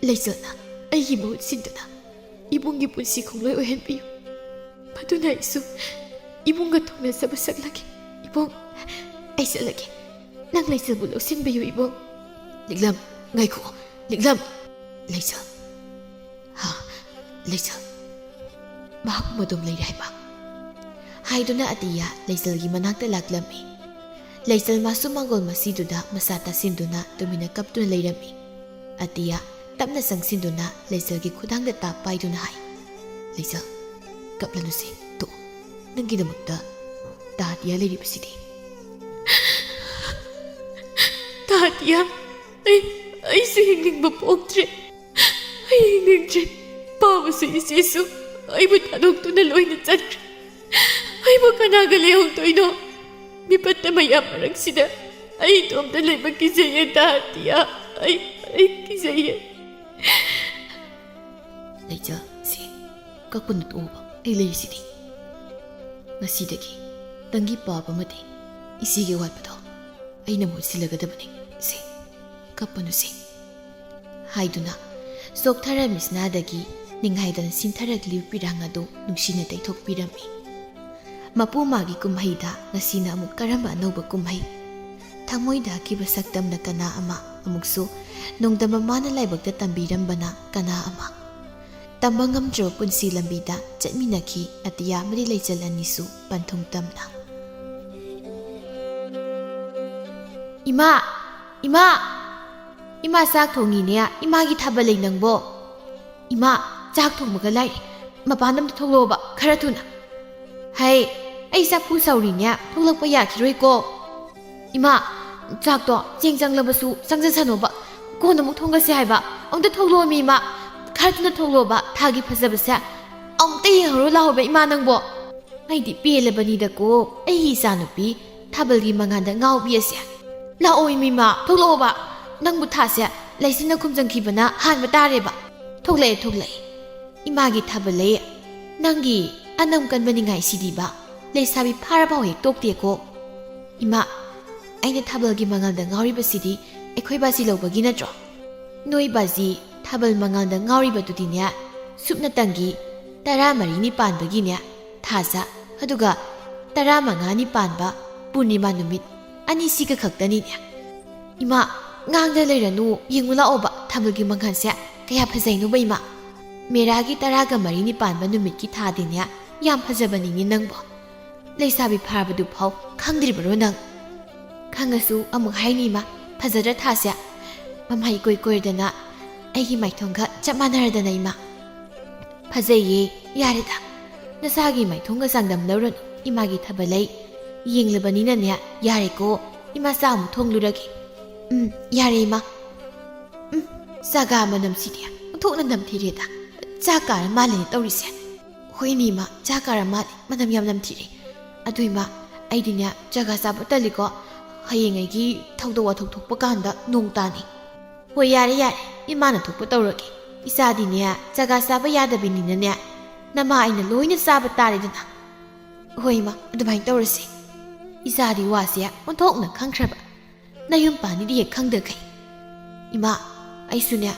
ꯂꯩꯆꯜꯅ ꯑꯩꯒꯤ ꯃꯍꯨꯠ ꯁꯤꯟꯗꯨꯅ ꯏꯕꯨꯡꯒꯤ ꯄꯨꯟꯁꯤ ꯈꯣꯡꯂꯣꯏ ꯑꯣꯏꯍꯟꯕꯤꯌꯨ꯫ ꯃꯗꯨꯅ ꯑꯩꯁꯨ ꯏꯕꯨꯡꯒ ꯊꯨꯡꯅꯖꯕ ꯁꯛꯂꯒꯦ꯫ ꯏꯕꯨꯡ, ꯑꯩ ꯆꯠꯂꯒꯦ꯫ ꯅꯪ ꯂꯩꯆꯜꯕꯨ ꯂꯧꯁꯤꯟꯕꯤꯌꯨ ꯏꯕꯨꯡ꯫ ꯂꯤꯛꯂꯝ, ꯉꯥꯏꯈꯣ꯫ ꯂꯤꯛꯂꯝ꯫ ꯂꯩꯆꯜ꯫ ꯍꯥ, ꯂꯩꯆꯜ꯫ ꯃꯍꯥꯛ ꯃꯗꯨꯝ ꯂꯩꯔꯦ ꯍꯥꯏꯕ꯫ ꯍꯥꯏꯗꯨꯅ ꯑꯇꯤꯌꯥ ꯂꯩꯆꯜꯒꯤ ꯃꯅꯥꯛꯇ ꯂꯥꯛꯂꯝꯃꯤ꯫ ꯂꯩꯆꯜ ꯃꯥꯁꯨ ꯃꯥꯡꯒꯣꯜ ꯃꯁꯤꯗꯨꯗ ꯃꯁꯥ ꯇꯥꯁꯤꯟꯗꯨꯅ ꯇꯨꯃꯤꯟꯅ ꯀꯞꯇꯨꯅ ꯂꯩꯔꯝꯃꯤ꯫ ꯑꯇꯤꯌꯥ ꯇꯞꯅ ꯆꯪꯁꯤꯟꯗꯨꯅ ꯂꯩꯆꯜꯒꯤ ꯈꯨꯗꯥꯡꯗ ꯇꯥꯞ ꯄꯥꯏꯗꯨꯅ ꯍꯥꯏ, "ꯂꯩꯆꯜ, ꯀꯞꯂꯅꯨꯁꯦ, ꯇꯣꯛ꯫ ꯅꯪꯒꯤꯗꯃꯛꯇ ꯇꯥ ꯑꯇꯤꯌꯥ ꯂꯩꯔꯤꯕꯁꯤꯗꯤ꯫" "ꯇꯥ ꯑꯇꯤꯌꯥ, ꯑꯩ, ꯑꯩꯁꯨ ꯍꯤꯡꯅꯤꯡꯕ ꯄꯣꯛꯇ꯭ꯔꯦ꯫ ꯑꯩ ꯍꯤꯡꯅꯤꯡꯗ꯭ꯔꯦ꯫ ꯄꯥꯕꯁꯨ ꯏꯆꯦꯁꯨ ꯑꯩꯕꯨ ꯊꯥꯗꯣꯛꯇꯨꯅ ꯂꯣꯏꯅ ꯆꯠꯈ꯭ꯔꯦ꯫ ꯑꯩꯕꯨ ꯀꯅꯥꯒ ꯂꯩꯍꯧꯗꯣꯏꯅꯣ? ꯃꯤꯄꯠꯇ ꯃꯌꯥꯝ ꯃꯔꯛꯁꯤꯗ ꯑꯩ ꯏꯇꯣꯝꯇ ꯂꯩꯕ ꯀꯤꯖꯩꯌꯦ, ꯇꯥ ꯑꯇꯤꯌꯥ꯫ ꯑꯩ, ꯑꯩ ꯀꯤꯖꯩꯌꯦ꯫" "ꯂꯩꯆꯜ, ꯁꯤ ꯀꯞꯄꯅ ꯇꯣꯛꯑꯣꯕ꯫ ꯑꯩ ꯂꯩꯔꯤꯁꯤꯗꯤ꯫ ꯉꯁꯤꯗꯒꯤ ꯅꯪꯒꯤ ꯄꯥꯕ ꯑꯃꯗꯤ ꯏꯆꯦꯒꯤ ꯑꯋꯥꯠꯄꯗꯣ ꯑꯩꯅ ꯃꯍꯨꯠ ꯁꯤꯜꯂꯒꯗꯕꯅꯤ꯫ ꯁꯤ ꯀꯞꯄꯅꯨꯁꯤ꯫" ꯍꯥꯏꯗꯨꯅ ꯆꯣꯛꯊꯔꯝꯃꯤ ꯁꯅꯥꯗꯒꯤ ꯅꯤꯡꯍꯥꯏꯗꯅ ꯁꯤꯟꯊꯔꯛꯂꯤꯕ ꯄꯤꯔꯥꯡ ꯑꯗꯨ ꯅꯨꯡꯁꯤꯅ ꯇꯩꯊꯣꯛꯄꯤꯔꯝꯃꯤ꯫ ꯃꯄꯨ ꯃꯥꯒꯤ ꯀꯨꯝꯍꯩꯗ ꯉꯁꯤꯅ ꯑꯃꯨꯛ ꯀꯔꯝꯕ ꯑꯅꯧꯕ ꯀꯨꯝꯍꯩ? ꯊꯃꯣꯏꯗ ꯍꯛꯈꯤꯕ ꯁꯛꯇꯝꯅ ꯀꯅꯥ ꯑꯃ, ꯑꯃꯨꯛꯁꯨ ꯅꯣꯡꯗꯝꯕ ꯃꯥꯅ ꯂꯥꯏꯕꯛꯇ ꯇꯝꯕꯤꯔꯝꯕꯅ ꯀꯅꯥ ꯑꯃ? ꯇꯝꯕ ꯉꯝꯗ꯭ꯔꯕ ꯄꯨꯟꯁꯤ ꯂꯝꯕꯤꯗ ꯆꯠꯃꯤꯟꯅꯈꯤ ꯑꯇꯤꯌꯥ ꯑꯃꯗꯤ ꯂꯩꯆꯜ ꯑꯅꯤꯁꯨ ꯄꯟꯊꯨꯡ ꯇꯝꯅ꯫ "ꯏꯃꯥ! ꯏꯃꯥ! ꯏꯃꯥ, ꯆꯥꯛ ꯊꯣꯡꯉꯤꯅꯦ꯫ ꯏꯃꯥꯒꯤ ꯊꯥꯕꯜ ꯂꯩ ꯅꯪꯕꯣ꯫ ꯏꯃꯥ, ꯆꯥꯛ ꯊꯣꯡꯕꯒ ꯂꯥꯏꯔꯤ꯫ ꯃꯄꯥꯟꯗ ꯑꯝꯇ ꯊꯣꯛꯂꯛꯑꯣꯕ, ꯈꯔ ꯊꯨꯅ꯫ ꯍꯩ, ꯑꯩ ꯆꯐꯨ ꯁꯧꯔꯤꯅꯦ, ꯊꯣꯛꯂꯛꯄ ꯌꯥꯈꯤꯔꯣꯏꯀꯣ꯫ ꯏꯃꯥ, ꯆꯥꯛꯇꯣ ꯆꯦꯡ ꯆꯪꯂꯕꯁꯨ ꯆꯪꯖꯁꯅꯣꯕ, ꯀꯣꯟꯅ ꯑꯃꯨꯛ ꯊꯣꯡꯉꯁꯦ ꯍꯥꯏꯕ꯫ ꯑꯝꯇ ꯊꯣꯛꯂꯛꯑꯣꯃꯤ ꯏꯃꯥ, ꯈꯔ ꯊꯨꯅ ꯊꯣꯛꯂꯛꯑꯣꯕ꯫ ꯊꯥꯒꯤ ꯐꯖꯕꯁꯦ ꯑꯝꯇ ꯌꯦꯡꯍꯧꯔꯣ ꯂꯥꯛꯑꯣꯕ ꯏꯃꯥ ꯅꯪꯕꯣ꯫ ꯑꯩꯗꯤ ꯄꯦꯜꯂꯕꯅꯤꯗꯀꯣ, ꯑꯩꯒꯤ ꯏꯆꯥꯅꯨꯄꯤ ꯊꯥꯕꯜꯒꯤ ꯃꯉꯥꯜꯗ ꯉꯥꯎꯕꯤ ꯑꯁꯦ꯫ ꯂꯥꯛꯑꯣ ꯏꯃꯤꯃ, ꯊꯣꯛꯂꯛꯑꯣꯕ꯫ ꯅꯪꯕꯨ ꯊꯥꯁꯦ ꯂꯩꯆꯤꯟꯅ ꯈꯨꯝꯖꯤꯟꯈꯤꯕꯅ ꯍꯥꯟꯕ ꯇꯥꯔꯦꯕ꯫ ꯊꯣꯛꯂꯛꯑꯦ, ꯊꯣꯛꯂꯛꯑꯦ꯫ ꯏꯃꯥꯒꯤ ꯊꯥꯕꯜ ꯂꯩ, ꯅꯪꯒꯤ ꯑꯅꯝ ꯀꯟꯕ ꯅꯤꯡꯉꯥꯏꯁꯤꯗꯤꯕ, ꯂꯩꯁꯥꯕꯤ ꯐꯥꯔꯐꯥꯎ ꯍꯦꯛ ꯇꯣꯛꯇꯦꯀꯣ꯫ ꯏꯃꯥ, ꯑꯩꯅ ꯊꯥꯕꯜꯒꯤ ꯃꯉꯥꯜꯗ ꯉꯥꯎꯔꯤꯕꯁꯤꯗꯤ ꯑꯩꯈꯣꯏ ꯕꯥꯖꯤ ꯂꯧꯕꯒꯤ ꯅꯠꯇ꯭ꯔꯣ? ꯅꯣꯏ ꯕꯥꯖꯤ ꯊꯥꯕꯜ ꯃꯉꯥꯜꯗ ꯉꯥꯎꯔꯤꯕꯗꯨꯗꯤꯅꯦ, ꯁꯨꯞꯅꯇꯪꯒꯤ ꯇꯔꯥꯃꯔꯤꯅꯤ ꯄꯥꯟꯕꯒꯤꯅꯦ, ꯊꯥꯖ, ꯑꯗꯨꯒ ꯇꯔꯥꯃꯉꯥꯅꯤ ꯄꯥꯟꯕ ꯄꯨꯔꯅꯤꯃꯥ ꯅꯨꯃꯤꯠ, ꯑꯅꯤꯁꯤꯒ ꯈꯛꯇꯅꯤꯅꯦ꯫ ꯏꯃꯥ, ꯉꯥꯡꯗ ꯂꯩꯔꯅꯨ, ꯌꯦꯡꯉꯨ ꯂꯥꯛꯑꯣꯕ, ꯊꯥꯕꯜꯒꯤ ꯃꯉꯥꯜꯁꯦ ꯀꯌꯥ ꯐꯖꯩꯅꯣꯕ ꯏꯃꯥ꯫ ꯃꯦꯔꯥꯒꯤ ꯇꯔꯥꯒ ꯃꯔꯤꯅꯤ ꯄꯥꯟꯕ ꯅꯨꯃꯤꯠꯀꯤ ꯊꯥꯗꯤꯅꯦ, ꯌꯥꯝ ꯐꯖꯕꯅꯤꯅꯦ ꯅꯪꯕꯣ꯫ ꯂꯩꯁꯥꯕꯤ ꯐꯥꯔꯕꯗꯨ ꯐꯥꯎ ꯈꯪꯗ꯭ꯔꯤꯕꯔꯣ ꯅꯪ? ꯈꯪꯉꯁꯨ ꯑꯃꯨꯛ ꯍꯥꯏꯅꯤ ꯏꯃꯥ, ꯐꯖꯗ꯭ꯔ ꯊꯥꯁꯦ? ꯃꯃꯥꯏ ꯏꯀꯣꯏ ꯀꯣꯏꯔꯗꯅ, ꯑꯩꯒꯤ ꯃꯥꯏꯊꯣꯡꯒ ꯆꯞ ꯃꯥꯟꯅꯔꯗꯅ ꯏꯃꯥ꯫ ꯐꯖꯩꯌꯦ, ꯌꯥꯔꯦꯗ꯫ ꯅꯁꯥꯒꯤ ꯃꯥꯏꯊꯣꯡꯒ ꯆꯥꯡꯗꯝꯅꯔꯨꯅꯨ, ꯏꯃꯥꯒꯤ ꯊꯥꯕꯜ ꯂꯩ꯫ ꯌꯦꯡꯂꯕꯅꯤꯅꯅꯦ, ꯌꯥꯔꯦꯀꯣ, ꯏꯃꯥ ꯆꯥ ꯑꯃꯨꯛ ꯊꯣꯡꯂꯨꯔꯒꯦ꯫ ꯎꯝ, ꯌꯥꯔꯦ ꯏꯃꯥ꯫ ꯎꯝ, ꯆꯥꯒꯥ ꯃꯅꯝꯁꯤꯗꯤ ꯑꯣꯟꯊꯣꯛꯅ ꯅꯝꯊꯤꯔꯦꯗ꯫ ꯆꯥꯛ ꯀꯥꯔ ꯃꯥꯜꯂꯦꯅꯦ ꯇꯧꯔꯤꯁꯦ꯫ ꯍꯣꯏꯅꯦ ꯏꯃꯥ, ꯆꯥꯛ ꯀꯥꯔ ꯃꯥꯜꯂꯦ, ꯃꯅꯝ ꯌꯥꯝ ꯅꯝꯊꯤꯔꯦ꯫ ꯑꯗꯨ ꯏꯃꯥ, ꯑꯩꯗꯤꯅꯦ ꯆꯥꯒꯥ ꯆꯥꯕ ꯇꯜꯂꯤꯀꯣ, ꯍꯌꯦꯡ ꯑꯩꯒꯤ ꯊꯧꯗꯣꯛ ꯋꯥꯊꯣꯛ ꯊꯣꯛꯄ ꯀꯥꯟꯗ ꯅꯣꯡ ꯇꯥꯅꯤ꯫ ꯍꯣꯏ, ꯌꯥꯔꯦ ꯌꯥꯔꯦ, ꯏꯃꯥꯅ ꯊꯣꯛꯄ ꯇꯧꯔꯒꯦ꯫ ꯏꯆꯥꯗꯤꯅꯦ ꯆꯥꯒꯥ ꯆꯥꯕ ꯌꯥꯗꯕꯤꯅꯤꯅꯅꯦ, ꯅꯃꯥ ꯑꯩꯅ ꯂꯣꯏꯅ ꯆꯥꯕ ꯇꯥꯔꯦꯗꯅ꯫ ꯍꯣꯏ ꯏꯃꯥ, ꯑꯗꯨꯃꯥꯏꯅ ꯇꯧꯔꯁꯤ꯫ ꯏꯆꯥꯗꯤ ꯋꯥꯁꯦ ꯑꯣꯟꯊꯣꯛꯅ ꯈꯪꯈ꯭ꯔꯕ꯫ ꯅꯌꯨꯝ ꯄꯥꯟꯅꯤꯗꯤ ꯍꯦꯛ ꯈꯪꯗꯈꯩ꯫ ꯏꯃꯥ, ꯑꯩꯁꯨꯅꯦ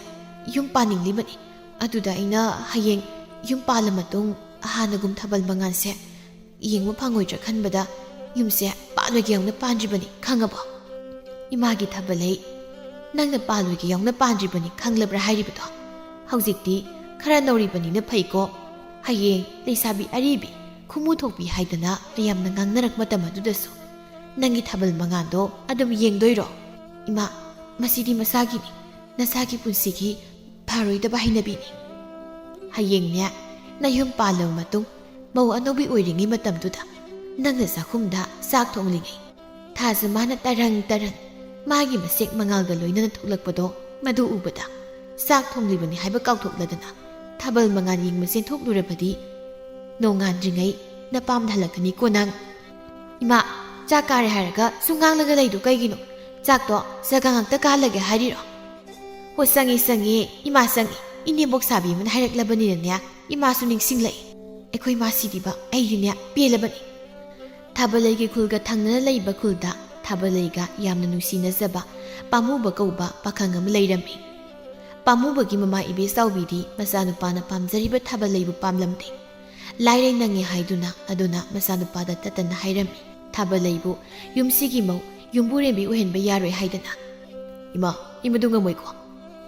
ꯌꯨꯝ ꯄꯥꯅꯤꯡꯂꯤꯕꯅꯤ꯫ ꯑꯗꯨꯗ ꯑꯩꯅ ꯍꯌꯦꯡ ꯌꯨꯝ ꯄꯥꯜꯂ ꯃꯇꯨꯡ ꯍꯥꯟꯅꯒꯨꯝ ꯊꯥꯕꯜ ꯃꯉꯥꯜꯁꯦ ꯌꯦꯡꯕ ꯐꯪꯉꯣꯏꯗ꯭ꯔꯥ ꯈꯟꯕꯗ ꯌꯨꯝꯁꯦ ꯄꯥꯜꯂꯣꯏꯒꯦ ꯌꯥꯎꯅ ꯄꯥꯟꯗ꯭ꯔꯤꯕꯅꯤ, ꯈꯪꯉꯕꯣ? ꯏꯃꯥꯒꯤ ꯊꯥꯕꯜ ꯂꯩ꯫ ꯅꯪꯅ ꯄꯥꯜꯂꯣꯏꯒꯦ ꯌꯥꯎꯅ ꯄꯥꯟꯗ꯭ꯔꯤꯕꯅꯤ ꯈꯪꯂꯕ꯭ꯔꯥ ꯍꯥꯏꯔꯤꯕꯗꯣ? ꯍꯧꯖꯤꯛꯇꯤ ꯈꯔ ꯅꯧꯔꯤꯕꯅꯤꯅ ꯐꯩꯀꯣ꯫ ꯍꯌꯦꯡ ꯂꯩꯁꯥꯕꯤ ꯑꯔꯤꯕꯤ, ꯈꯨꯃꯨ ꯊꯣꯛꯄꯤ ꯍꯥꯏꯗꯅ ꯃꯌꯥꯝꯅ ꯉꯥꯡꯅꯔꯛ ꯃꯇꯝ ꯑꯗꯨꯗꯁꯨ ꯅꯪꯒꯤ ꯊꯥꯕꯜ ꯃꯉꯥꯜꯗꯣ ꯑꯗꯨꯝ ꯌꯦꯡꯗꯣꯏꯔꯣ? ꯏꯃꯥ, ꯃꯁꯤꯗꯤ ꯃꯁꯥꯒꯤꯅꯤ, ꯅꯁꯥꯒꯤ ꯄꯨꯟꯁꯤꯒꯤ ꯐꯔꯣꯏꯗꯕ ꯍꯩꯅꯕꯤꯅꯤ꯫ ꯍꯌꯦꯡꯅꯦ, ꯅꯌꯨꯝ ꯄꯥꯜꯂꯕ ꯃꯇꯨꯡ ꯃꯧ ꯑꯅꯧꯕꯤ ꯑꯣꯏꯔꯤꯉꯩ ꯃꯇꯝꯗꯨꯗ ꯅꯪꯅ ꯆꯥꯛꯈꯨꯝꯗ ꯆꯥꯛ ꯊꯣꯡꯂꯤꯉꯩ, ꯊꯥꯖ ꯃꯥꯅ ꯇꯔꯪ ꯇꯔꯪ ꯃꯥꯒꯤ ꯃꯁꯦꯛ ꯃꯉꯥꯜꯒ ꯂꯣꯏꯅꯅ ꯊꯣꯛꯂꯛꯄꯗꯣ, ꯃꯗꯨ ꯎꯕꯗ ꯆꯥꯛ ꯊꯣꯡꯂꯤꯕꯅꯤ ꯍꯥꯏꯕ ꯀꯥꯎꯊꯣꯛꯂꯗꯅ ꯊꯥꯕꯜ ꯃꯉꯥꯜ ꯌꯦꯡꯕ ꯆꯦꯟꯊꯣꯛꯂꯨꯔꯕꯗꯤ, ꯅꯣꯡꯉꯥꯟꯗ꯭ꯔꯤꯉꯩ ꯅꯄꯥꯝꯗ ꯍꯜꯂꯛꯀꯅꯤꯀꯣ ꯅꯪ꯫ ꯏꯃꯥ, ꯆꯥꯛ ꯀꯥꯔꯦ ꯍꯥꯏꯔꯒ ꯁꯨꯝ ꯉꯥꯡꯂꯒ ꯂꯩꯗꯨ ꯀꯩꯒꯤꯅꯣ? ꯆꯥꯛꯇꯣ ꯆꯒꯥ ꯉꯥꯛꯇ ꯀꯥꯍꯜꯂꯒꯦ ꯍꯥꯏꯔꯤꯔꯣ? ꯍꯣ, ꯆꯪꯉꯤ, ꯆꯪꯉꯤ, ꯏꯃꯥ ꯆꯪꯉꯤ꯫ ꯏꯅꯦꯝꯕꯣꯛ ꯁꯥꯕꯤ ꯑꯃꯅ ꯍꯥꯏꯔꯛꯂꯕꯅꯤꯅꯅꯦ, ꯏꯃꯥꯁꯨ ꯅꯤꯡꯁꯤꯡꯂꯛꯏ꯫ ꯑꯩꯈꯣꯏ ꯏꯃꯥ ꯁꯤꯗꯤꯕ ꯑꯩꯗꯤꯅꯦ ꯄꯦꯜꯂꯕꯅꯤ꯫ ꯊꯥꯕꯂꯩꯒꯤ ꯈꯨꯜꯒ ꯊꯪꯅꯅ ꯂꯩꯕ ꯈꯨꯜꯗ ꯊꯥꯕꯂꯩꯒ ꯌꯥꯝꯅ ꯅꯨꯡꯁꯤꯅꯖꯕ ꯄꯥꯝꯃꯨꯕ ꯀꯧꯕ ꯄꯥꯈꯪ ꯑꯃ ꯂꯩꯔꯝꯃꯤ꯫ ꯄꯥꯝꯃꯨꯕꯒꯤ ꯃꯃꯥ ꯏꯕꯦꯆꯥꯎꯕꯤꯗꯤ ꯃꯆꯥꯅꯨꯄꯥꯅ ꯄꯥꯝꯖꯔꯤꯕ ꯊꯥꯕꯂꯩꯕꯨ ꯄꯥꯝꯂꯝꯗꯦ꯫ ꯂꯥꯏꯔꯩ ꯅꯪꯉꯦ ꯍꯥꯏꯗꯨꯅ ꯑꯗꯨꯅ ꯃꯆꯥꯅꯨꯄꯥꯗ ꯇꯠꯇꯅ ꯍꯥꯏꯔꯝꯃꯤ꯫ ꯊꯥꯕꯂꯩꯕꯨ ꯌꯨꯝꯁꯤꯒꯤ ꯃꯧ ꯌꯨꯝꯕꯨꯔꯦꯝꯕꯤ ꯑꯣꯏꯍꯟꯕ ꯌꯥꯔꯣꯏ ꯍꯥꯏꯗꯅ꯫ ꯏꯃꯥ, ꯑꯩ ꯃꯗꯨ ꯉꯝꯃꯣꯏꯀꯣ꯫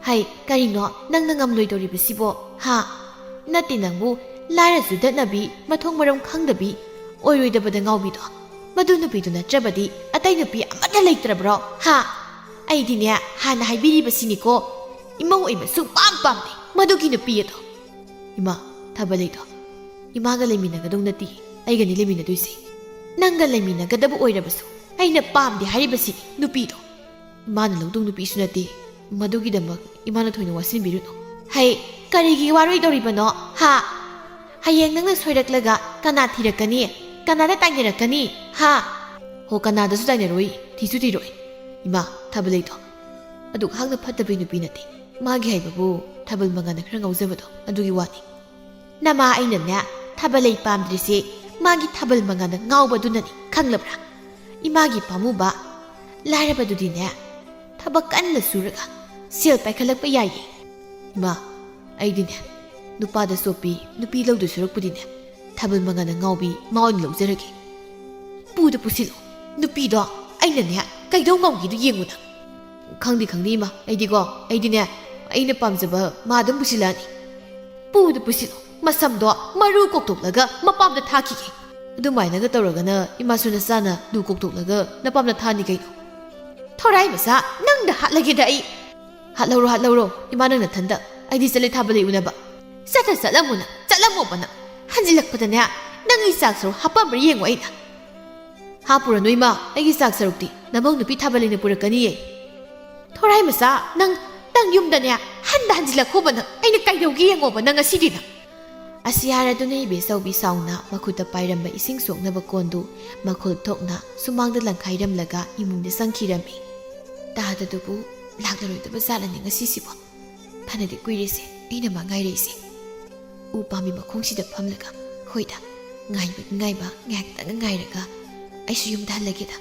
ꯍꯥꯏ, ꯀꯔꯤꯅꯣ ꯅꯪꯅ ꯉꯝꯂꯣꯏꯗꯧꯔꯤꯕꯁꯤꯕꯣ? ꯍꯥ? ꯅꯠꯇꯦ ꯅꯪꯕꯨ ꯂꯥꯏꯔ ꯆꯨꯗꯠꯅꯕꯤ, ꯃꯊꯣꯡ ꯃꯔꯝ ꯈꯪꯗꯕꯤ, ꯑꯣꯏꯔꯣꯏꯗꯕꯗ ꯉꯥꯎꯕꯤꯗꯣ꯫ ꯃꯗꯨ ꯅꯨꯄꯤꯗꯨ ꯅꯠꯇ꯭ꯔꯕꯗꯤ ꯑꯇꯩ ꯅꯨꯄꯤ ꯑꯃꯠꯇ ꯂꯩꯇ꯭ꯔꯕ꯭ꯔꯣ? ꯍꯥ? ꯑꯩꯗꯤꯅꯦ, ꯍꯥꯟꯅ ꯍꯥꯏꯕꯤꯔꯤꯕꯁꯤꯅꯤꯀꯣ, ꯏꯃꯧ ꯑꯩ ꯁꯨꯡꯄꯥꯝ ꯄꯥꯝꯗꯦ ꯃꯗꯨꯒꯤ ꯅꯨꯄꯤ ꯑꯗꯣ꯫ ꯏꯃꯥ, ꯊꯥꯕꯂꯩꯗꯣ ꯏꯃꯥꯒ ꯂꯩꯃꯤꯟꯅꯒꯗꯧ ꯅꯠꯇꯦ, ꯑꯩꯒꯅꯤ ꯂꯩꯃꯤꯟꯅꯗꯣꯏꯁꯦ꯫ ꯅꯪꯒ ꯂꯩꯃꯤꯟꯅꯒꯗꯕ ꯑꯣꯏꯔꯕꯁꯨ ꯑꯩꯅ ꯄꯥꯝꯗꯦ ꯍꯥꯏꯔꯤꯕꯁꯤꯅꯤ ꯅꯨꯄꯤꯗꯣ꯫ ꯏꯃꯥꯅ ꯂꯧꯗꯧ ꯅꯨꯄꯤꯁꯨ ꯅꯠꯇꯦ, ꯃꯗꯨꯒꯤꯗꯃꯛ ꯏꯃꯥꯅ ꯊꯣꯏꯅ ꯋꯥꯁꯤꯟꯕꯤꯔꯨꯅꯨ꯫ ꯍꯩ, ꯀꯔꯤꯒꯤ ꯋꯥꯔꯣꯏꯗꯧꯔꯤꯕꯅꯣ? ꯍꯥ? ꯍꯌꯦꯡ ꯅꯪꯅ ꯁꯣꯏꯔꯛꯂꯒ ꯀꯅꯥ ꯊꯤꯔꯛꯀꯅꯤ? ꯀꯅꯥꯗ ꯇꯥꯏꯅꯔꯛꯀꯅꯤ? ꯍꯥ? ꯍꯣ, ꯀꯅꯥꯗꯁꯨ ꯇꯥꯏꯅꯔꯣꯏ, ꯊꯤꯁꯨ ꯊꯤꯔꯣꯏ꯫ ꯏꯃꯥ, ꯊꯥꯕꯂꯩꯗꯣ ꯑꯗꯨꯛ ꯍꯥꯛꯅ ꯐꯠꯇꯕꯤ ꯅꯨꯄꯤ ꯅꯠꯇꯦ꯫ ꯃꯥꯒꯤ ꯍꯥꯏꯕꯕꯨ ꯊꯥꯕꯜ ꯃꯉꯥꯜꯅ ꯈꯔ ꯉꯥꯎꯖꯕꯗꯣ ꯑꯗꯨꯒꯤ ꯋꯥꯅꯤ꯫ ꯅꯃꯥ ꯑꯩꯅꯅꯦ ꯊꯥꯕꯂꯩ ꯄꯥꯝꯗ꯭ꯔꯤꯁꯦ ꯃꯥꯒꯤ ꯊꯥꯕꯜ ꯃꯉꯥꯜꯗ ꯉꯥꯎꯕꯗꯨꯅꯅꯤ, ꯈꯪꯂꯕ꯭ꯔꯥ? ꯏꯃꯥꯒꯤ ꯄꯥꯝꯃꯨꯕ ꯂꯥꯏꯔꯕꯗꯨꯗꯤꯅꯦ ꯊꯕꯛ ꯀꯟꯅ ꯁꯨꯔꯒ ꯁꯦꯜ ꯄꯥꯏꯈꯠꯂꯛꯄ ꯌꯥꯏꯌꯦ꯫ ꯏꯃꯥ, ꯑꯩꯗꯤꯅꯦ ꯅꯨꯄꯥꯗ ꯆꯣꯞꯄꯤ ꯅꯨꯄꯤ ꯂꯧꯗꯣꯏ ꯁꯔꯨꯛꯄꯨꯗꯤꯅꯦ ꯊꯥꯕꯜ ꯃꯉꯥꯜꯗ ꯉꯥꯎꯕꯤ ꯃꯥ ꯑꯣꯏꯅ ꯂꯧꯖꯔꯒꯦ꯫ ꯄꯨꯗ ꯄꯨꯁꯤꯜꯂꯣ, ꯅꯨꯄꯤꯗꯣ ꯑꯩꯅꯅꯦ ꯀꯩꯗꯧ ꯉꯝꯒꯦꯗꯨ ꯌꯦꯡꯉꯨ ꯅꯪ꯫ ꯈꯪꯗꯦ ꯈꯪꯗꯦ ꯏꯃꯥ, ꯑꯩꯗꯤꯀꯣ, ꯑꯩꯗꯤꯅꯦ ꯑꯩꯅ ꯄꯥꯝꯖꯕ ꯃꯥ ꯑꯗꯨꯝ ꯄꯨꯁꯤꯜꯂꯛꯑꯅꯤ꯫ ꯄꯨꯗ ꯄꯨꯁꯤꯜꯂꯣ, ꯃꯁꯝꯗꯣ ꯃꯔꯨ ꯀꯣꯛꯊꯣꯛꯂꯒ ꯃꯄꯥꯝꯗ ꯊꯥꯈꯤꯒꯦ꯫ ꯑꯗꯨꯃꯥꯏꯅꯒ ꯇꯧꯔꯒꯅ ꯏꯃꯥꯁꯨ ꯅꯆꯥꯅ ꯂꯨ ꯀꯣꯛꯊꯣꯛꯂꯒ ꯅꯄꯥꯝꯗ ꯊꯥꯅꯤ ꯀꯩꯅꯣ꯫ ꯊꯣꯔꯥꯏ ꯃꯆꯥ, ꯅꯪꯗ ꯍꯥꯠꯂꯒꯦꯗ ꯑꯩ꯫ ꯍꯥꯠꯍꯧꯔꯣ, ꯍꯥꯠꯍꯧꯔꯣ ꯏꯃꯥ, ꯅꯪ ꯅꯊꯟꯗ꯫ ꯑꯩꯗꯤ ꯆꯠꯂꯦ ꯊꯥꯕꯂꯩ ꯎꯅꯕ꯫ ꯆꯠꯇ ꯆꯠꯂꯝꯃꯣ ꯅꯪ, ꯆꯠꯂꯝꯃꯣꯕ ꯅꯪ꯫ ꯍꯟꯖꯤꯜꯂꯛꯄꯗꯅꯦ ꯅꯪꯒꯤ ꯆꯥꯛ ꯁꯔꯨꯛ ꯍꯥꯞꯄꯝꯕ꯭ꯔꯥ ꯌꯦꯡꯉꯣ ꯑꯩꯅ꯫ ꯍꯥꯄꯨꯔꯅꯨ ꯏꯃꯥ, ꯑꯩꯒꯤ ꯆꯥꯛ ꯁꯔꯨꯛꯇꯤ ꯅꯃꯧ ꯅꯨꯄꯤ ꯊꯥꯕꯂꯩꯅ ꯄꯨꯔꯛꯀꯅꯤꯌꯦ꯫ ꯊꯣꯔꯥꯏ ꯃꯆꯥ, ꯅꯪ, ꯅꯪ ꯌꯨꯝꯗꯅꯦ ꯍꯟꯗ ꯍꯟꯖꯤꯜꯂꯛꯈꯣꯕ ꯅꯪ, ꯑꯩꯅ ꯀꯩꯗꯧꯒꯦ ꯌꯦꯡꯉꯣꯕ ꯅꯪ ꯉꯁꯤꯗꯤ ꯅꯪ꯫ ꯑꯁꯤ ꯍꯥꯏꯔꯗꯨꯅ ꯏꯕꯦꯆꯧꯕꯤ ꯁꯥꯎꯅ ꯃꯈꯨꯠꯇ ꯄꯥꯏꯔꯝꯕ ꯏꯁꯤꯡ ꯁꯣꯛꯅꯕ ꯀꯣꯟꯗꯨ ꯃꯈꯨꯜ ꯊꯣꯛꯅ ꯁꯨꯃꯥꯡꯗ ꯂꯪꯈꯥꯏꯔꯝꯂꯒ ꯏꯃꯨꯡꯗ ꯆꯪꯈꯤꯔꯝꯃꯤ꯫ ꯇꯥꯗꯗꯨꯕꯨ ꯂꯥꯛꯂꯔꯣꯏꯗꯕ ꯖꯥꯠꯂꯅꯦ ꯉꯁꯤꯁꯤꯕꯣ? ꯐꯅꯗꯤ ꯀꯨꯏꯔꯦꯁꯦ꯫ ꯑꯩꯅ ꯃꯥ ꯉꯥꯏꯔꯛꯏꯁꯦ꯫ ꯎ ꯄꯥꯝꯕꯤ ꯃꯈꯣꯡꯁꯤꯗ ꯐꯝꯂꯒ, "ꯍꯣꯏꯗ, ꯉꯥꯏꯕꯒꯤ ꯉꯥꯏꯕ, ꯉꯥꯏꯍꯥꯛꯇꯪ ꯉꯥꯏꯔꯒ ꯑꯩꯁꯨ ꯌꯨꯝꯗ ꯍꯜꯂꯒꯦꯗ꯫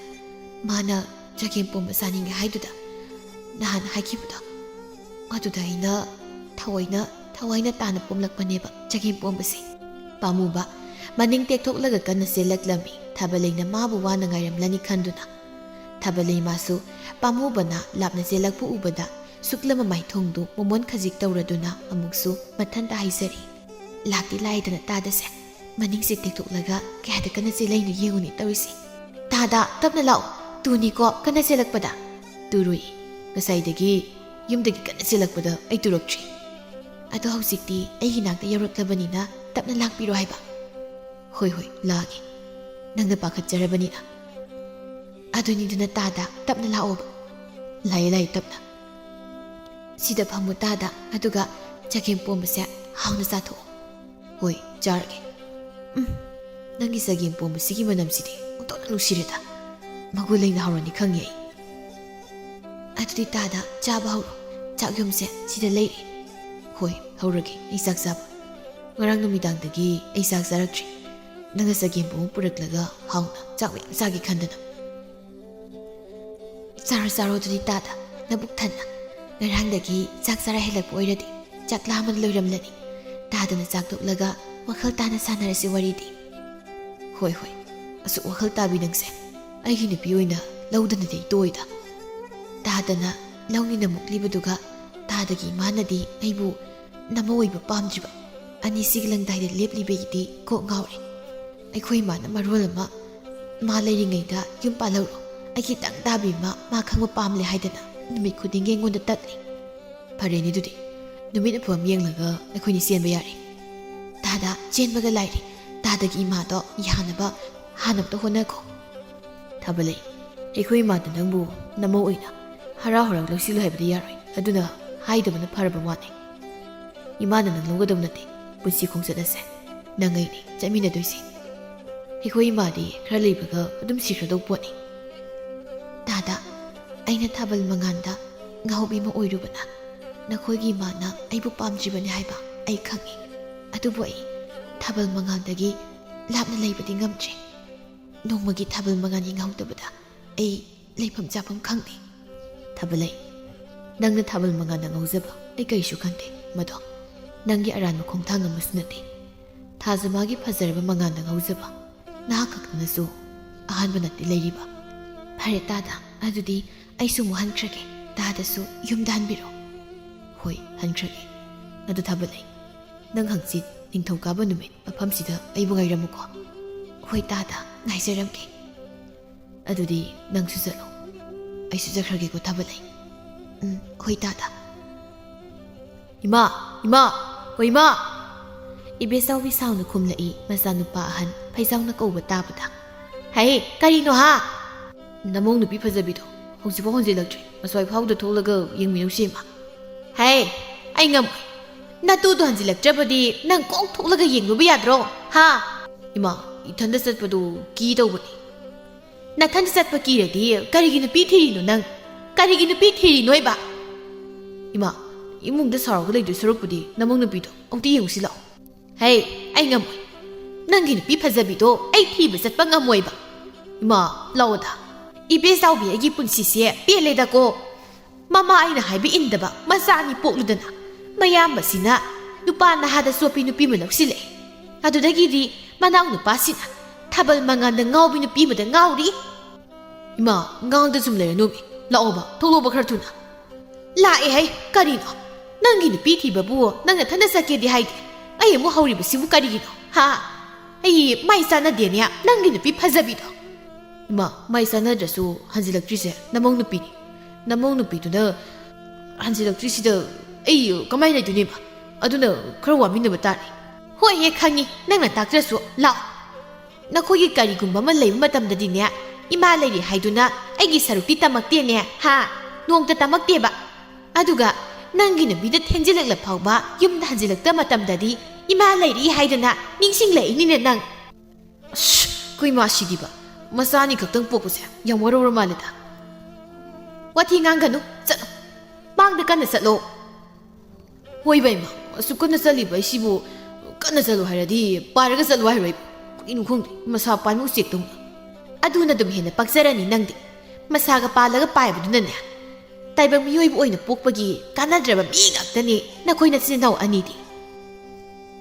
ꯃꯥꯅ ꯆꯒꯦꯝ ꯄꯣꯝꯕ ꯆꯥꯅꯤꯡꯉꯦ ꯍꯥꯏꯗꯨꯗ ꯅꯍꯥꯟ ꯍꯥꯏꯈꯤꯕꯗꯣ, ꯑꯗꯨꯗ ꯑꯩꯅ ꯊꯑꯣꯏꯅ, ꯊꯋꯥꯏꯅ ꯇꯥꯅ ꯄꯣꯝꯂꯛꯄꯅꯦꯕ ꯆꯒꯦꯝ ꯄꯣꯝꯕꯁꯦ꯫" ꯄꯥꯝꯃꯨꯕ ꯃꯅꯤꯡ ꯇꯦꯛꯊꯣꯛꯂꯒ ꯀꯟꯅ ꯆꯦꯜꯂꯛꯂꯝꯃꯤ꯫ ꯊꯥꯕꯂꯩꯅ ꯃꯥꯕꯨ ꯋꯥꯅ ꯉꯥꯏꯔꯝꯂꯅꯤ ꯈꯟꯗꯨꯅ꯫ ꯊꯥꯕꯂꯩ ꯃꯥꯁꯨ ꯄꯥꯝꯃꯨꯕꯅ ꯂꯥꯞꯅ ꯆꯦꯜꯂꯛꯄ ꯎꯕꯗ ꯁꯨꯛꯂꯕ ꯃꯥꯏꯊꯣꯡꯗꯨ ꯃꯃꯣꯟ ꯈꯖꯤꯛ ꯇꯧꯔꯗꯨꯅ ꯑꯃꯨꯛꯁꯨ ꯃꯊꯟꯇ ꯍꯥꯏꯖꯔꯤ, "ꯂꯥꯛꯇꯤ ꯂꯥꯛꯑꯦꯗꯅ ꯇꯥꯗꯁꯦ, ꯃꯅꯤꯡꯁꯦ ꯇꯦꯛꯊꯣꯛꯂꯒ ꯀꯌꯥꯗ ꯀꯟꯅ ꯆꯦꯜꯂꯛꯏꯅꯣ ꯌꯦꯡꯉꯨꯅꯦ ꯇꯧꯔꯤꯁꯦ꯫ ꯇꯥꯗ, ꯇꯞꯅ ꯂꯥꯛꯑꯣ, ꯇꯨꯅꯤꯀꯣ ꯀꯟꯅ ꯆꯦꯜꯂꯛꯄꯗ꯫" "ꯇꯨꯔꯣꯏ, ꯉꯁꯥꯏꯗꯒꯤ ꯌꯨꯝꯗꯒꯤ ꯀꯟꯅ ꯆꯦꯜꯂꯛꯄꯗ ꯑꯩ ꯇꯨꯔꯛꯇ꯭ꯔꯤ꯫ ꯑꯗꯣ ꯍꯧꯖꯤꯛꯇꯤ ꯑꯩꯒꯤ ꯅꯥꯛꯇ ꯌꯧꯔꯛꯂꯕꯅꯤꯅ ꯇꯞꯅ ꯂꯥꯛꯄꯤꯔꯣ ꯍꯥꯏꯕ꯫" "ꯍꯣꯏ ꯍꯣꯏ, ꯂꯥꯛꯑꯒꯦ, ꯅꯪꯅ ꯄꯥꯈꯠꯆꯔꯕꯅꯤꯅ꯫" "ꯑꯗꯨꯅꯤꯗꯨꯅ ꯇꯥꯗ, ꯇꯞꯅ ꯂꯥꯛꯑꯣꯕ꯫" "ꯂꯥꯛꯑꯦ ꯂꯥꯛꯑꯦ, ꯇꯞꯅ꯫ ꯁꯤꯗ ꯐꯝꯃꯨ ꯇꯥꯗ, ꯑꯗꯨꯒ ꯆꯒꯦꯝ ꯄꯣꯝꯕꯁꯦ ꯍꯥꯎꯅ ꯆꯥꯊꯣꯛꯑꯣ꯫" "ꯍꯣꯏ, ꯆꯥꯔꯒꯦ꯫ ꯎꯝ, ꯅꯪꯒꯤ ꯆꯒꯦꯝ ꯄꯣꯝꯕꯁꯤꯒꯤ ꯃꯅꯝꯁꯤꯗꯤ ꯑꯣꯟꯊꯣꯛꯅ ꯅꯨꯡꯁꯤꯔꯦꯗ꯫ ꯃꯒꯨꯟ ꯂꯩꯅ ꯍꯥꯎꯔꯅꯤ ꯈꯪꯉꯦ ꯑꯩ꯫" "ꯑꯗꯨꯗꯤ ꯇꯥꯗ, ꯆꯥꯕ ꯍꯧꯔꯣ꯫ ꯆꯥꯛ ꯌꯨꯝꯁꯦ ꯁꯤꯗ ꯂꯩꯔꯦ꯫" "ꯍꯣꯏ, ꯍꯧꯔꯒꯦ ꯑꯩ ꯆꯥꯛ ꯆꯥꯕ꯫ ꯉꯔꯥꯡ ꯅꯨꯃꯤꯗꯥꯡꯗꯒꯤ ꯑꯩ ꯆꯥꯛ ꯆꯥꯔꯛꯇ꯭ꯔꯤ꯫ ꯅꯪꯅ ꯆꯒꯦꯝ ꯄꯣꯝꯕ ꯄꯨꯔꯛꯂꯒ ꯍꯥꯎꯅ ꯆꯥꯛ ꯃꯌꯥꯝ ꯆꯥꯒꯦ ꯈꯟꯗꯅ꯫" "ꯆꯥꯔꯣ, ꯆꯥꯔꯣ ꯑꯗꯨꯗꯤ ꯇꯥꯗ, ꯅꯕꯨꯛ ꯊꯟꯅ꯫ ꯉꯔꯥꯡꯗꯒꯤ ꯆꯥꯛ ꯆꯥꯔ ꯍꯦꯜꯂꯛꯄ ꯑꯣꯏꯔꯗꯤ ꯆꯥꯛ ꯂꯥꯝꯕꯅ ꯂꯣꯏꯔꯝꯂꯅꯤ꯫" ꯇꯥꯗꯅ ꯆꯥꯛ ꯇꯣꯛꯂꯒ ꯋꯥꯈꯜ ꯇꯥꯅ ꯁꯥꯟꯅꯔꯁꯤ ꯋꯥꯔꯤꯗꯤ꯫ "ꯍꯣꯏ, ꯍꯣꯏ, ꯑꯁꯨꯛ ꯋꯥꯈꯜ ꯇꯥꯕꯤ ꯅꯪꯁꯦ ꯑꯩꯒꯤ ꯅꯨꯄꯤ ꯑꯣꯏꯅ ꯂꯧꯗꯅꯗꯤ ꯑꯩ ꯇꯣꯛꯑꯣꯏꯗ꯫" ꯇꯥꯗꯅ ꯂꯧꯅꯤꯅ ꯃꯨꯛꯂꯤꯕꯗꯨꯒ ꯇꯥꯗꯒꯤ ꯏꯃꯥꯅꯗꯤ ꯑꯩꯕꯨ ꯅꯃꯧ ꯑꯣꯏꯕ ꯄꯥꯝꯗ꯭ꯔꯤꯕ ꯑꯅꯤꯁꯤꯒꯤ ꯂꯪꯗꯥꯏꯗ ꯂꯦꯞꯂꯤꯕꯒꯤꯗꯤ ꯀꯣꯛ ꯉꯥꯎꯔꯦ꯫ ꯑꯩꯈꯣꯏ ꯏꯃꯥꯅ ꯃꯔꯣꯜ ꯑꯃ, "ꯃꯥ ꯂꯩꯔꯤꯉꯩꯗ ꯌꯨꯝ ꯄꯥꯜꯍꯧꯔꯣ, ꯑꯩ ꯈꯤꯇꯪ ꯇꯥꯕꯤ ꯑꯃ ꯃꯥ ꯈꯪꯕ ꯄꯥꯝꯂꯦ" ꯍꯥꯏꯗꯅ ꯅꯨꯃꯤꯠ ꯈꯨꯗꯤꯡꯒꯤ ꯑꯩꯉꯣꯟꯗ ꯇꯠꯂꯤ꯫ ꯐꯔꯦꯅꯦ ꯑꯗꯨꯗꯤ, ꯅꯨꯃꯤꯠ ꯑꯐꯕ ꯑꯃ ꯌꯦꯡꯂꯒ ꯑꯩꯈꯣꯏꯅꯤ ꯆꯦꯟꯕ ꯌꯥꯔꯦ꯫ ꯇꯥꯗ, ꯆꯦꯟꯕꯒ ꯂꯥꯏꯔꯤ, ꯇꯥꯗꯒꯤ ꯏꯃꯥꯗꯣ ꯌꯥꯅꯕ ꯍꯥꯟꯅ ꯑꯝꯇ ꯍꯣꯠꯅꯈꯣ꯫ ꯊꯥꯕꯂꯩ, ꯑꯩꯈꯣꯏ ꯏꯃꯥꯗ ꯅꯪꯕꯨ ꯅꯃꯧ ꯑꯣꯏꯅ ꯍꯔꯥꯎ ꯍꯔꯥꯎ ꯂꯧꯁꯤꯜꯂꯨ ꯍꯥꯏꯕꯗꯤ ꯌꯥꯔꯣꯏ꯫ ꯑꯗꯨꯅ ꯍꯥꯏꯗꯕꯅ ꯐꯔꯕ ꯋꯥꯅꯤ꯫ ꯏꯃꯥꯅ ꯅꯪ ꯂꯧꯒꯗꯕ ꯅꯠꯇꯦ꯫ ꯄꯨꯟꯁꯤ ꯈꯣꯡꯆꯠ ꯑꯁꯦ ꯅꯪ ꯑꯩꯅꯤ ꯆꯠꯃꯤꯟꯅꯗꯣꯏꯁꯦ꯫ ꯑꯩꯈꯣꯏ ꯏꯃꯥꯗꯤ ꯈꯔ ꯂꯩꯕꯒ ꯑꯗꯨꯝ ꯁꯤꯈ꯭ꯔꯗꯧ ꯄꯣꯠꯅꯤ꯫ ꯇꯥꯗ, ꯑꯩꯅ ꯊꯥꯕꯜ ꯃꯉꯥꯟꯗ ꯉꯥꯎꯕꯤ ꯑꯃ ꯑꯣꯏꯔꯨꯕꯅ ꯅꯈꯣꯏꯒꯤ ꯏꯃꯥꯅ ꯑꯩꯕꯨ ꯄꯥꯝꯗ꯭ꯔꯤꯕꯅꯤ ꯍꯥꯏꯕ ꯑꯩ ꯈꯪꯏ꯫ ꯑꯗꯨꯕꯨ ꯑꯩ ꯊꯥꯕꯜ ꯃꯉꯥꯜꯗꯒꯤ ꯂꯥꯞꯅ ꯂꯩꯕꯗꯤ ꯉꯝꯗ꯭ꯔꯦ꯫ ꯅꯣꯡꯃꯒꯤ ꯊꯥꯕꯜ ꯃꯉꯥꯜ ꯌꯦꯡꯍꯧꯗꯕꯗ ꯑꯩ ꯂꯩꯐꯝ ꯆꯥꯐꯝ ꯈꯪꯗꯦ꯫ ꯊꯥꯕꯜꯂꯩ, ꯅꯪꯅ ꯊꯥꯕꯜ ꯃꯉꯥꯜꯗ ꯉꯥꯎꯖꯕ ꯑꯩ ꯀꯔꯤꯁꯨ ꯈꯟꯗꯦ꯫ ꯃꯗꯣ ꯅꯪꯒꯤ ꯑꯔꯥꯟꯕ ꯈꯣꯡꯊꯥꯡ ꯑꯃꯁꯨ ꯅꯠꯇꯦ꯫ ꯊꯥꯖꯃꯥꯒꯤ ꯐꯖꯔꯕ ꯃꯉꯥꯜꯗ ꯉꯥꯎꯖꯕ ꯅꯍꯥꯛ ꯈꯛꯇꯅꯁꯨ ꯑꯍꯥꯟꯕ ꯅꯠꯇꯦ ꯂꯩꯔꯤꯕ꯫ ꯐꯔꯦ ꯇꯥꯗ, ꯑꯗꯨꯗꯤ ꯑꯩꯁꯨ ꯑꯃꯨꯛ ꯍꯟꯈ꯭ꯔꯒꯦ꯫ ꯇꯥꯗꯁꯨ ꯌꯨꯝꯗ ꯍꯟꯕꯤꯔꯣ꯫ ꯍꯣꯏ, ꯍꯟꯈ꯭ꯔꯒꯦ꯫ ꯑꯗꯨ ꯊꯥꯕꯜꯂꯩ, ꯅꯪ ꯍꯪꯆꯤꯠ ꯅꯤꯡꯊꯧꯀꯥꯕ ꯅꯨꯃꯤꯠ ꯃꯐꯝꯁꯤꯗ ꯑꯩꯕꯨ ꯉꯥꯏꯔꯝꯃꯨꯀꯣ꯫ ꯍꯣꯏ ꯇꯥꯗ, ꯉꯥꯏꯖꯔꯝꯒꯦ꯫ ꯑꯗꯨꯗꯤ ꯅꯪꯁꯨ ꯆꯠꯂꯣ꯫ ꯑꯩꯁꯨ ꯆꯠꯈ꯭ꯔꯒꯦꯀꯣ ꯊꯥꯕꯜꯂꯩ꯫ ꯎꯝ, ꯍꯣꯏ ꯇꯥꯗ꯫ ꯏꯃꯥ! ꯏꯃꯥ! ꯍꯣ ꯏꯃꯥ! ꯏꯕꯦꯆꯥꯎꯕꯤ ꯁꯥꯎꯅ ꯈꯨꯝꯂꯛꯏ, ꯃꯆꯥꯅꯨꯄꯥ ꯑꯍꯟ ꯐꯩꯖꯥꯎꯅ ꯀꯧꯕ ꯇꯥꯕꯗ꯫ ꯍꯩ, ꯀꯔꯤꯅꯣ ꯍꯥ? ꯅꯃꯧ ꯅꯨꯄꯤ ꯐꯖꯕꯤꯗꯣ ꯍꯧꯖꯤꯛꯐꯥꯎ ꯍꯟꯖꯤꯜꯂꯛꯇ꯭ꯔꯤ꯫ ꯑꯁ꯭ꯋꯥꯏ ꯐꯥꯎꯗ ꯊꯣꯛꯂꯒ ꯌꯦꯡꯃꯤꯟꯅꯧꯁꯤ ꯏꯃꯥ꯫ ꯍꯩ, ꯑꯩ ꯉꯝꯃꯣꯏ꯫ ꯅꯇꯨꯗꯣ ꯍꯟꯖꯤꯜꯂꯛꯇ꯭ꯔꯕꯗꯤ ꯅꯪ ꯀꯣꯛ ꯊꯣꯛꯂꯒ ꯌꯦꯡꯂꯨꯕ ꯌꯥꯗ꯭ꯔꯣ? ꯍꯥ? ꯏꯃꯥ, ꯏꯊꯟꯗ ꯆꯠꯄꯗꯨ ꯀꯤ ꯇꯧꯕꯅꯤ꯫ ꯅꯊꯟꯗ ꯆꯠꯄ ꯀꯤꯔꯗꯤ ꯀꯔꯤꯒꯤ ꯅꯨꯄꯤ ꯊꯤꯔꯤꯅꯣ ꯅꯪ? ꯀꯔꯤꯒꯤ ꯅꯨꯄꯤ ꯊꯤꯔꯤꯅꯣꯏꯕ? ꯏꯃꯥ, ꯏꯃꯨꯡꯗ ꯁꯥꯎꯔꯒ ꯂꯩꯗꯣꯏ ꯁꯔꯨꯛꯄꯨꯗꯤ ꯅꯃꯧ ꯅꯨꯄꯤꯗꯣ ꯑꯃꯨꯛꯇ ꯌꯦꯡꯉꯨꯁꯤ ꯂꯥꯛꯑꯣ꯫ ꯍꯩ, ꯑꯩ ꯉꯝꯃꯣꯏ꯫ ꯅꯪꯒꯤ ꯅꯨꯄꯤ ꯐꯖꯕꯤꯗꯣ ꯑꯩ ꯊꯤꯕ ꯆꯠꯄ ꯉꯝꯃꯣꯏꯕ꯫ ꯏꯃꯥ, ꯂꯥꯛꯑꯣꯗ꯫ ꯏꯕꯦꯆꯥꯎꯕꯤ, ꯑꯩꯒꯤ ꯄꯨꯟꯁꯤꯁꯦ ꯄꯦꯜꯂꯦꯗꯀꯣ꯫ ꯃꯃꯥ ꯑꯩꯅ ꯍꯥꯏꯕ ꯏꯟꯗꯕ ꯃꯆꯥ ꯑꯅꯤ ꯄꯣꯛꯂꯨꯗꯅ ꯃꯌꯥꯝꯕꯁꯤꯅ ꯅꯨꯄꯥ ꯅꯍꯥꯗ ꯆꯣꯞꯄꯤ ꯅꯨꯄꯤ ꯑꯃ ꯂꯧꯁꯤꯜꯂꯛꯑꯦ꯫ ꯑꯗꯨꯗꯒꯤꯗꯤ ꯃꯅꯥꯎ ꯅꯨꯄꯥꯁꯤꯅ ꯊꯥꯕꯜ ꯃꯉꯥꯜꯗ ꯉꯥꯎꯕꯤ ꯅꯨꯄꯤ ꯑꯃꯗ ꯉꯥꯎꯔꯤ꯫ ꯏꯃꯥ, ꯉꯥꯡꯗ ꯁꯨꯝ ꯂꯩꯔꯅꯨꯃꯤ꯫ ꯂꯥꯛꯑꯣꯕ, ꯊꯣꯛꯂꯛꯑꯣꯕ ꯈꯔ ꯊꯨꯅ꯫ ꯂꯥꯛꯑꯦ ꯍꯩ, ꯀꯔꯤꯅꯣ? ꯅꯪꯒꯤ ꯅꯨꯄꯤ ꯊꯤꯕꯕꯨ ꯅꯪ ꯅꯊꯟꯗ ꯆꯠꯀꯦꯗꯤ ꯍꯥꯏꯗꯦ꯫ ꯑꯩ ꯑꯃꯨꯛ ꯍꯧꯔꯤꯕꯁꯤꯕꯨ ꯀꯔꯤꯒꯤꯅꯣ? ꯍꯥ? ꯑꯩ ꯃꯥꯏ ꯆꯥꯟꯅꯗꯦꯅꯦ, ꯅꯪꯒꯤ ꯅꯨꯄꯤ ꯐꯖꯕꯤꯗꯣ꯫ ꯏꯃꯥ, ꯃꯥꯏ ꯆꯥꯟꯅꯗ꯭ꯔꯁꯨ ꯍꯟꯖꯤꯜꯂꯛꯇ꯭ꯔꯤꯁꯦ ꯅꯃꯧ ꯅꯨꯄꯤꯅꯤ꯫ ꯅꯃꯧ ꯅꯨꯄꯤꯗꯨꯅ ꯍꯟꯖꯤꯜꯂꯛꯇ꯭ꯔꯤꯁꯤꯗ ꯑꯩ ꯀꯃꯥꯏꯅ ꯂꯩꯗꯣꯏꯅꯦꯕ? ꯑꯗꯨꯅ ꯈꯔ ꯋꯥꯃꯤꯟꯅꯕ ꯇꯥꯔꯦ꯫ ꯍꯣꯏꯍꯦ, ꯈꯪꯉꯤ, ꯅꯪꯅ ꯇꯥꯛꯇ꯭ꯔꯁꯨ꯫ ꯂꯥꯛꯑꯣ꯫ ꯅꯈꯣꯏꯒꯤ ꯀꯔꯤꯒꯨꯝꯕ ꯑꯃ ꯂꯩꯕ ꯃꯇꯝꯗꯗꯤꯅꯦ, ꯏꯃꯥ ꯂꯩꯔꯤ ꯍꯥꯏꯗꯨꯅ ꯑꯩꯒꯤ ꯁꯔꯨꯛꯇꯤ ꯇꯝꯃꯛꯇꯦꯅꯦ, ꯍꯥ? ꯅꯣꯡꯇ ꯇꯝꯃꯛꯇꯦꯕ꯫ ꯑꯗꯨꯒ ꯅꯪꯒꯤ ꯅꯨꯄꯤꯗ ꯊꯦꯡꯖꯤꯜꯂꯛꯂ ꯐꯥꯎꯕ ꯌꯨꯝꯗ ꯍꯟꯖꯤꯜꯂꯛꯇ ꯃꯇꯝꯗꯗꯤ ꯏꯃꯥ ꯂꯩꯔꯤ ꯍꯥꯏꯗꯨꯅ ꯅꯤꯡꯁꯤꯡꯂꯛꯏꯅꯤꯅꯦ ꯅꯪ꯫ ꯑꯁ, ꯑꯩꯈꯣꯏ ꯏꯃꯥ ꯁꯤꯗꯤꯕ꯫ ꯃꯆꯥ ꯑꯅꯤ ꯈꯛꯇꯪ ꯄꯣꯛꯄꯁꯦ ꯌꯥꯝ ꯋꯥꯔꯧꯔ ꯃꯥꯜꯂꯦꯗ꯫ ꯋꯥꯊꯤ ꯉꯥꯡꯒꯅꯨ, ꯆꯠꯂꯣ꯫ ꯃꯥꯡꯗ ꯀꯟꯅ ꯆꯠꯂꯣ꯫ ꯍꯣꯏꯕ ꯏꯃꯥ, ꯑꯁꯨꯛ ꯀꯟꯅ ꯆꯠꯂꯤꯕ ꯑꯩꯁꯤꯕꯨ ꯀꯟꯅ ꯆꯠꯂꯨ ꯍꯥꯏꯔꯗꯤ ꯄꯥꯏꯔꯒ ꯆꯠꯂꯨ ꯍꯥꯏꯔꯣꯏ꯫ ꯀꯩꯅꯣ ꯈꯪꯗꯦ, ꯃꯁꯥ ꯄꯥꯟꯕ ꯎꯆꯦꯛꯇꯧꯅ꯫ ꯑꯗꯨꯅ ꯑꯗꯨꯝ ꯍꯦꯟꯅ ꯄꯛꯆꯔꯅꯤ ꯅꯪꯗꯤ꯫ ꯃꯁꯥꯒ ꯄꯥꯜꯂꯒ ꯄꯥꯏꯕꯗꯨꯅꯅꯦ꯫ ꯇꯥꯏꯕꯪ ꯃꯤꯑꯣꯏꯕ ꯑꯣꯏꯅ ꯄꯣꯛꯄꯒꯤ ꯀꯥꯟꯅꯗ꯭ꯔꯕ ꯃꯤ ꯉꯥꯛꯇꯅꯤ ꯅꯈꯣꯏ ꯅꯆꯤꯟ ꯅꯅꯥꯎ ꯑꯅꯤꯗꯤ꯫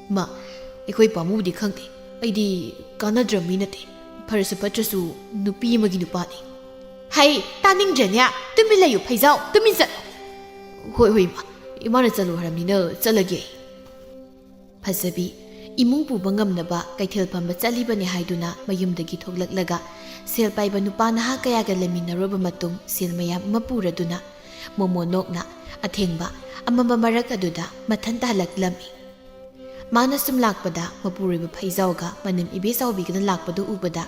ꯃꯥ, ꯑꯩꯈꯣꯏ ꯄꯥꯕꯨꯡꯕꯨꯗꯤ ꯈꯪꯗꯦ꯫ ꯑꯩꯗꯤ ꯀꯥꯟꯅꯗ꯭ꯔꯕ ꯃꯤ ꯅꯠꯇꯦ꯫ ꯐꯔꯁꯨ ꯐꯠꯇ꯭ꯔꯁꯨ ꯅꯨꯄꯤ ꯑꯃꯒꯤ ꯅꯨꯄꯥꯅꯤ꯫ ꯍꯩ, ꯇꯥꯅꯤꯡꯗ꯭ꯔꯦꯅꯦ꯫ ꯇꯨꯃꯤꯟ ꯂꯩꯌꯨ ꯐꯩꯖꯥꯎ, ꯇꯨꯃꯤꯟ ꯆꯠꯂꯣ꯫ ꯍꯣꯏ, ꯍꯣꯏ, ꯏꯃꯥ꯫ ꯏꯃꯥꯅ ꯆꯠꯂꯣ ꯍꯥꯏꯔꯕꯅꯤꯅ ꯆꯠꯂꯒꯦ꯫ ꯐꯖꯕꯤ, ꯏꯃꯨꯡ ꯄꯨꯕ ꯉꯝꯅꯕ ꯀꯩꯊꯦꯜ ꯐꯝꯕ ꯆꯠꯂꯤꯕꯅꯤ ꯍꯥꯏꯗꯨꯅ ꯃꯌꯨꯝꯗꯒꯤ ꯊꯣꯛꯂꯛꯂꯒ ꯁꯦꯜ ꯄꯥꯏꯕ ꯅꯨꯄꯥ ꯅꯍꯥ ꯀꯌꯥꯒ ꯂꯩꯃꯤꯟꯅꯔꯨꯕ ꯃꯇꯨꯡ ꯁꯦꯜ ꯃꯌꯥꯝ ꯑꯃ ꯄꯨꯔꯗꯨꯅ ꯃꯣꯃꯣ ꯅꯣꯛꯅ ꯑꯊꯦꯡꯕ ꯑꯃꯝꯕ ꯃꯔꯛ ꯑꯗꯨꯗ ꯃꯊꯟꯇ ꯍꯜꯂꯛꯂꯝꯃꯤ꯫ ꯃꯥꯅ ꯁꯨꯝ ꯂꯥꯛꯄꯗ ꯃꯄꯨꯔꯣꯏꯕ ꯐꯩꯖꯥꯎꯒ ꯃꯅꯦꯝ ꯏꯕꯦꯆꯥꯎꯕꯤꯒꯅ ꯂꯥꯛꯄꯗꯨ ꯎꯕꯗ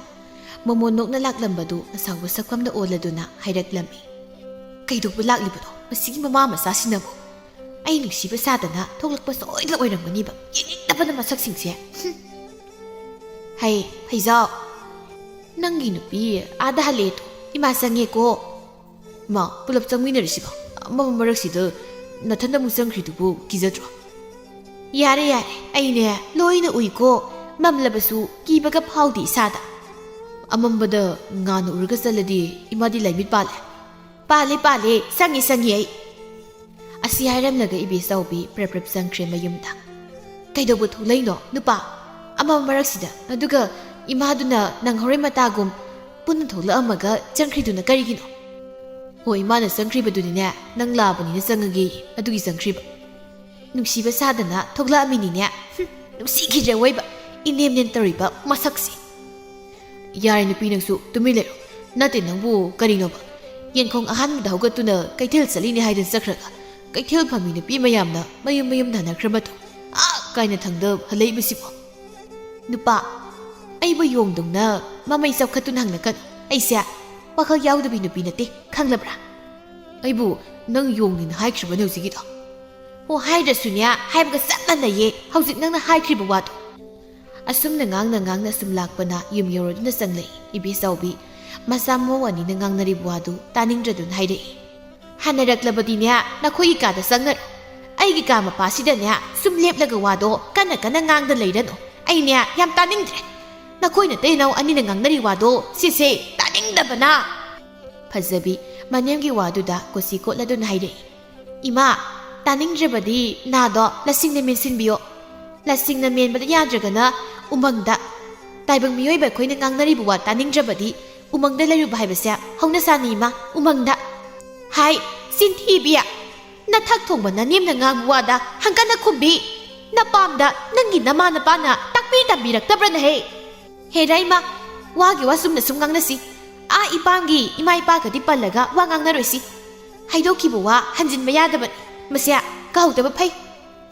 ꯃꯣꯃꯣ ꯅꯣꯛꯅ ꯂꯥꯛꯂꯝꯕꯗꯨ ꯑꯁꯥꯎꯕ ꯁꯛꯐꯝꯗ ꯑꯣꯜꯂꯗꯨꯅ ꯍꯥꯏꯔꯛꯂꯝꯃꯤ꯫ ꯀꯩꯗꯧꯕ ꯂꯥꯛꯂꯤꯕꯅꯣ ꯃꯁꯤꯒꯤ ꯃꯃꯥ ꯃꯆꯥꯁꯤꯅꯕꯨ? ꯑꯩ ꯅꯨꯡꯁꯤꯕ ꯁꯥꯗꯅ ꯊꯣꯛꯂꯛꯄ ꯁꯣꯏꯗꯅ ꯑꯣꯏꯔꯝꯒꯅꯤꯕ꯫ ꯌꯦꯡꯅꯤꯡꯗꯕꯅ ꯃꯁꯛꯁꯤꯡꯁꯦ꯫ ꯍꯨꯝ꯫ ꯍꯩ, ꯐꯩꯖꯥꯎ꯫ ꯅꯪꯒꯤ ꯅꯨꯄꯤ ꯑꯥꯗ ꯍꯜꯂꯦꯗꯣ ꯏꯃꯥ ꯆꯪꯉꯦꯀꯣ꯫ ꯃꯥ, ꯄꯨꯂꯞ ꯆꯪꯃꯤꯟꯅꯔꯁꯤꯕ꯫ ꯑꯃꯝꯕ ꯃꯔꯛꯁꯤꯗ ꯅꯊꯟꯗ ꯑꯃꯨꯛ ꯆꯪꯈ꯭ꯔꯤꯗꯨꯕꯨ ꯀꯤꯖꯗ꯭ꯔꯣ? ꯌꯥꯔꯦ, ꯌꯥꯔꯦ, ꯑꯩꯅꯦ ꯂꯣꯏꯅ ꯎꯏꯀꯣ꯫ ꯃꯝꯂꯕꯁꯨ ꯀꯤꯕꯒ ꯐꯥꯎꯗꯦ ꯏꯁꯥꯗ꯫ ꯑꯃꯝꯕꯗ ꯉꯥꯟꯅ ꯎꯔꯒ ꯆꯠꯂꯗꯤ ꯏꯃꯥꯗꯤ ꯂꯥꯏꯃꯤꯠ ꯄꯥꯜꯂꯦ꯫ ꯄꯥꯜꯂꯦ, ꯄꯥꯜꯂꯦ, ꯁꯪꯉꯤ, ꯁꯪꯉꯤ ꯑꯩ꯫ ꯑꯁꯤ ꯍꯥꯏꯔꯝꯂꯒ ꯏꯕꯦꯆꯥꯎꯕꯤ ꯄ꯭ꯔꯞ ꯄ꯭ꯔꯞ ꯆꯪꯈ꯭ꯔꯦ ꯃꯌꯨꯝꯗ꯫ ꯀꯩꯗꯧꯕ ꯊꯣꯛꯂꯛꯏꯅꯣ ꯅꯨꯄꯥ? ꯑꯃꯝꯕ ꯃꯔꯛꯁꯤꯗ, ꯑꯗꯨꯒ ꯏꯃꯥꯗꯨꯅ ꯅꯪꯍꯧꯔꯣꯏ ꯃꯇꯥꯒꯨꯝ ꯄꯨꯟꯅ ꯊꯣꯛꯂꯛꯑꯝꯃꯒ ꯆꯪꯈ꯭ꯔꯤꯗꯨꯅ ꯀꯔꯤꯒꯤꯅꯣ? ꯍꯣꯏ, ꯏꯃꯥꯅ ꯆꯪꯈ꯭ꯔꯤꯕꯗꯨꯅꯤꯅꯦ, ꯅꯪ ꯂꯥꯛꯑꯕꯅꯤꯅ ꯆꯪꯉꯒꯦ, ꯑꯗꯨꯒꯤ ꯆꯪꯈ꯭ꯔꯤꯕ꯫ ꯅꯨꯡꯁꯤꯕ ꯁꯥꯗꯅ ꯊꯣꯛꯂꯛꯑꯝꯃꯤꯅꯤꯅꯦ꯫ ꯍꯨꯝ, ꯅꯨꯡꯁꯤꯈꯤꯗ꯭ꯔꯦ ꯑꯋꯣꯏꯕ, ꯏꯅꯦꯝ ꯅꯦꯝ ꯇꯧꯔꯤꯕ ꯃꯁꯛꯁꯦ꯫ ꯌꯥꯔꯦ ꯅꯨꯄꯤ, ꯅꯪꯁꯨ ꯇꯨꯃꯤꯟ ꯂꯩꯔꯣ꯫ ꯅꯠꯇꯦ, ꯅꯪꯕꯨ ꯀꯔꯤꯅꯣꯕ? ꯌꯦꯟꯈꯣꯡ ꯑꯍꯥꯟꯕꯗ ꯍꯧꯒꯠꯇꯨꯅ ꯀꯩꯊꯦꯜ ꯆꯠꯂꯤꯅꯦ ꯍꯥꯏꯗꯅ ꯆꯠꯈ꯭ꯔꯒ, ꯀꯩꯊꯦꯜ ꯐꯝꯃꯤ ꯅꯨꯄꯤ ꯃꯌꯥꯝꯅ ꯃꯌꯨꯝ ꯃꯌꯨꯝ ꯊꯥꯅꯈ꯭ꯔ ꯃꯇꯨꯡ, ꯑꯥ ꯀꯥꯏꯅ ꯊꯪꯗ ꯍꯜꯂꯛꯏꯕꯁꯤꯕꯣ? ꯅꯨꯄꯥ, ꯑꯩꯕꯨ ꯌꯣꯡꯗꯧꯅ ꯃꯃꯩ ꯆꯞꯈꯠꯇꯨꯅ ꯍꯪꯂꯛꯀꯅꯨ꯫ ꯑꯩꯁꯦ ꯋꯥꯈꯜ ꯌꯥꯎꯗꯕꯤ ꯅꯨꯄꯤ ꯅꯠꯇꯦ, ꯈꯪꯂꯕ꯭ꯔꯥ? ꯑꯩꯕꯨ ꯅꯪ ꯌꯣꯡꯅꯤꯅ ꯍꯥꯏꯈ꯭ꯔꯤꯕꯅꯦ ꯍꯧꯖꯤꯛꯀꯤꯗꯣ? ꯑꯣ, ꯍꯥꯏꯗ꯭ꯔꯁꯨꯅꯦ, ꯍꯥꯏꯕꯒ ꯆꯞ ꯃꯥꯟꯅꯩꯌꯦ ꯍꯧꯖꯤꯛ ꯅꯪꯅ ꯍꯥꯏꯈ꯭ꯔꯤꯕ ꯋꯥꯗꯣ꯫ ꯑꯁꯨꯝꯅ ꯉꯥꯡꯅ ꯉꯥꯡꯅ ꯁꯨꯝ ꯂꯥꯛꯄꯅ ꯌꯨꯝ ꯌꯧꯔꯗꯨꯅ ꯆꯪꯂꯛꯏ ꯏꯕꯦꯆꯥꯎꯕꯤ꯫ ꯃꯆꯥ ꯃꯃꯧ ꯑꯅꯤꯅ ꯉꯥꯡꯅꯔꯤꯕ ꯋꯥꯗꯨ ꯇꯥꯅꯤꯡꯗ꯭ꯔꯗꯨꯅ ꯍꯥꯏꯔꯛꯏ꯫ ꯍꯥꯟꯅꯔꯛꯂꯕꯗꯤꯅꯦ, ꯅꯈꯣꯏꯒꯤ ꯀꯥꯗ ꯆꯪꯉꯔꯣ꯫ ꯑꯩ ꯑꯩꯒꯤ ꯀꯥ ꯃꯄꯥꯁꯤꯗꯅꯦ ꯁꯨꯝ ꯂꯦꯞꯂꯒ ꯋꯥꯗꯣ ꯀꯟꯅ ꯀꯟꯅ ꯉꯥꯡꯗ ꯂꯩꯔꯅꯨ꯫ ꯑꯩꯅꯦ ꯌꯥꯝ ꯇꯥꯅꯤꯡꯗ꯭ꯔꯦ꯫ ꯅꯈꯣꯏ ꯅꯇꯩ ꯅꯅꯥꯎ ꯑꯅꯤꯅ ꯉꯥꯡꯅꯔꯤ ꯋꯥꯗꯣ ꯁꯤꯁꯦ ꯇꯥꯅꯤꯡꯗꯕꯅ꯫ ꯐꯖꯕꯤ ꯃꯅꯦꯝꯒꯤ ꯋꯥꯗꯨꯗ ꯀꯣꯆꯤ ꯀꯣꯠꯂꯗꯨꯅ ꯍꯥꯏꯔꯛꯏ, "ꯏꯃꯥ, ꯇꯥꯅꯤꯡꯗ꯭ꯔꯕꯗꯤ ꯅꯥꯗꯣ ꯂꯁꯤꯡꯅ ꯃꯦꯟꯁꯤꯟꯕꯤꯌꯣ꯫ ꯂꯁꯤꯡꯅ ꯃꯦꯟꯕꯗ ꯌꯥꯗ꯭ꯔꯒꯅ ꯎꯃꯪꯗ꯫ ꯇꯥꯏꯕꯪ ꯃꯤꯑꯣꯏꯕ ꯑꯩꯈꯣꯏꯅ ꯉꯥꯡꯅꯔꯤꯕ ꯋꯥ ꯇꯥꯅꯤꯡꯗ꯭ꯔꯕꯗꯤ ꯎꯃꯪꯗ ꯂꯩꯔꯨꯕ ꯍꯥꯏꯕꯁꯦ ꯍꯧꯅꯁꯥꯅꯤ ꯏꯃꯥ, ꯎꯃꯪꯗ꯫" ꯍꯥꯏ, ꯆꯤꯟꯊꯤꯕꯤ! ꯅꯊꯛ ꯊꯣꯡꯕ ꯅꯅꯦꯝꯅ ꯉꯥꯡꯕ ꯋꯥꯗ ꯍꯪꯀꯠꯅ ꯈꯨꯝꯕꯤ! ꯅꯄꯥꯝꯗ ꯅꯪꯒꯤ ꯅꯃꯥ ꯅꯄꯥꯅ ꯇꯥꯛꯄꯤ ꯇꯝꯕꯤꯔꯛꯇꯕ꯭ꯔꯅ ꯍꯦ? ꯍꯦꯔꯥ ꯏꯃꯥ, ꯋꯥꯒꯤ ꯋꯥ ꯆꯨꯝꯅ ꯁꯨꯝ ꯉꯥꯡꯅꯁꯤ꯫ ꯑꯥ ꯏꯄꯥꯝꯒꯤ ꯏꯃꯥ ꯏꯄꯥꯒꯗꯤ ꯄꯜꯂꯒ ꯋꯥ ꯉꯥꯡꯅꯔꯣꯏꯁꯤ꯫ ꯍꯥꯏꯗꯣꯛꯈꯤꯕ ꯋꯥ ꯍꯟꯖꯤꯟꯕ ꯌꯥꯗꯕꯅꯤ꯫ ꯃꯁꯦ ꯀꯥꯎꯗꯕ ꯐꯩ꯫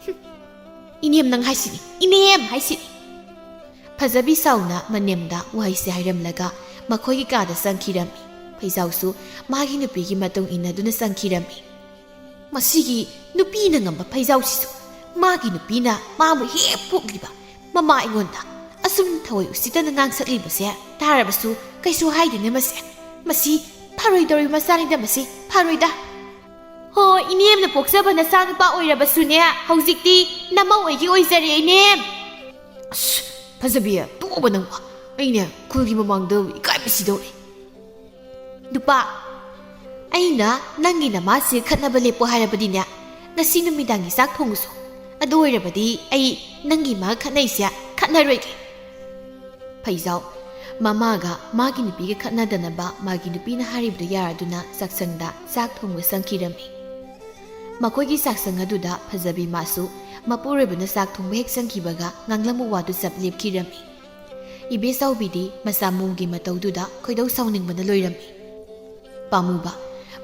ꯍꯨꯝ꯫ "ꯏꯅꯦꯝ ꯅꯪ ꯍꯥꯏꯁꯤꯅꯤ, ꯏꯅꯦꯝ ꯍꯥꯏꯁꯤꯅꯤ꯫" ꯐꯖꯕꯤ ꯁꯥꯎꯅ ꯃꯅꯦꯝꯗ ꯋꯥꯍꯩꯁꯦ ꯍꯥꯏꯔꯝꯂꯒ ꯃꯈꯣꯏꯒꯤ ꯀꯥꯗ ꯆꯪꯈꯤꯔꯝꯃꯤ꯫ ꯐꯩꯖꯥꯎꯁꯨ ꯃꯥꯒꯤ ꯅꯨꯄꯤꯒꯤ ꯃꯇꯨꯡ ꯏꯟꯅꯗꯨꯅ ꯆꯪꯈꯤꯔꯝꯃꯤ꯫ ꯃꯁꯤꯒꯤ ꯅꯨꯄꯤꯅ ꯉꯝꯕ ꯐꯩꯖꯥꯎꯁꯤꯁꯨ, ꯃꯥꯒꯤ ꯅꯨꯄꯤꯅ ꯃꯥꯕꯨ ꯍꯦꯛ ꯄꯣꯛꯂꯤꯕ ꯃꯃꯥ ꯑꯩꯉꯣꯟꯗ ꯑꯁꯨꯝ ꯊꯑꯣꯏ ꯎꯁꯤꯠꯇꯅ ꯉꯥꯡꯁꯛꯂꯤꯕꯁꯦ ꯇꯥꯔꯕꯁꯨ ꯀꯩꯁꯨ ꯍꯥꯏꯗꯦꯅꯦ ꯃꯁꯦ꯫ ꯃꯁꯤ ꯐꯔꯣꯏꯗꯧꯔꯤꯕ ꯃꯆꯥꯅꯤꯗ ꯃꯁꯤ, ꯐꯔꯣꯏꯗ꯫ ꯍꯣ, ꯏꯅꯦꯝꯅ ꯄꯣꯛꯆꯕ ꯅꯆꯥꯅꯨꯄꯥ ꯑꯣꯏꯔꯕꯁꯨꯅꯦ, ꯍꯧꯖꯤꯛꯇꯤ ꯅꯃꯧ ꯑꯩꯒꯤ ꯑꯣꯏꯖꯔꯦ, ꯏꯅꯦꯝ꯫ ꯑꯁ, ꯐꯖꯕꯤ, ꯇꯣꯛꯑꯣꯕ ꯅꯪꯕꯣ꯫ ꯑꯩꯅꯦ ꯈꯨꯜꯒꯤ ꯃꯃꯥꯡꯗ ꯏꯀꯥꯏꯕ ꯁꯤꯗꯧꯔꯦ꯫ ꯅꯨꯄꯥ, ꯑꯩꯅ ꯅꯪꯒꯤ ꯅꯃꯥꯁꯦ ꯈꯠꯅꯕ ꯂꯦꯞꯄꯣ ꯍꯥꯏꯔꯕꯗꯤꯅꯦ, ꯉꯁꯤ ꯅꯨꯃꯤꯗꯥꯡꯒꯤ ꯆꯥꯛ ꯊꯣꯡꯉꯨꯁꯣ꯫ ꯑꯗꯨ ꯑꯣꯏꯔꯕꯗꯤ ꯑꯩ ꯅꯪꯒꯤ ꯃꯥꯒ ꯈꯠꯅꯩꯁꯦ ꯈꯠꯅꯔꯣꯏꯒꯦ꯫ ꯐꯩꯖꯥꯎ, ꯃꯃꯥꯒ ꯃꯥꯒꯤ ꯅꯨꯄꯤꯒ ꯈꯠꯅꯗꯅꯕ ꯃꯥꯒꯤ ꯅꯨꯄꯤꯅ ꯍꯥꯏꯔꯤꯕꯗꯨ ꯌꯥꯔꯗꯨꯅ ꯆꯥꯛꯁꯪꯗ ꯆꯥꯛ ꯊꯣꯡꯕ ꯆꯪꯈꯤꯔꯝꯃꯤ꯫ ꯃꯈꯣꯏꯒꯤ ꯆꯥꯛꯁꯪ ꯑꯗꯨꯗ ꯐꯖꯕꯤ ꯃꯥꯁꯨ ꯃꯄꯨꯔꯣꯏꯕꯅ ꯆꯥꯛ ꯊꯣꯡꯕ ꯍꯦꯛ ꯆꯪꯈꯤꯕꯒ ꯉꯥꯡꯂꯝꯕ ꯋꯥꯗꯨ ꯆꯞ ꯂꯦꯞꯈꯤꯔꯝꯃꯤ꯫ ꯏꯕꯦꯆꯧꯕꯤꯗꯤ ꯃꯆꯥ ꯃꯑꯣꯡꯒꯤ ꯃꯇꯧꯗꯨꯗ ꯈꯣꯏꯗꯧ ꯁꯥꯎꯅꯤꯡꯕꯅ ꯂꯣꯏꯔꯝꯃꯤ꯫ ꯄꯥꯝꯃꯨꯕ,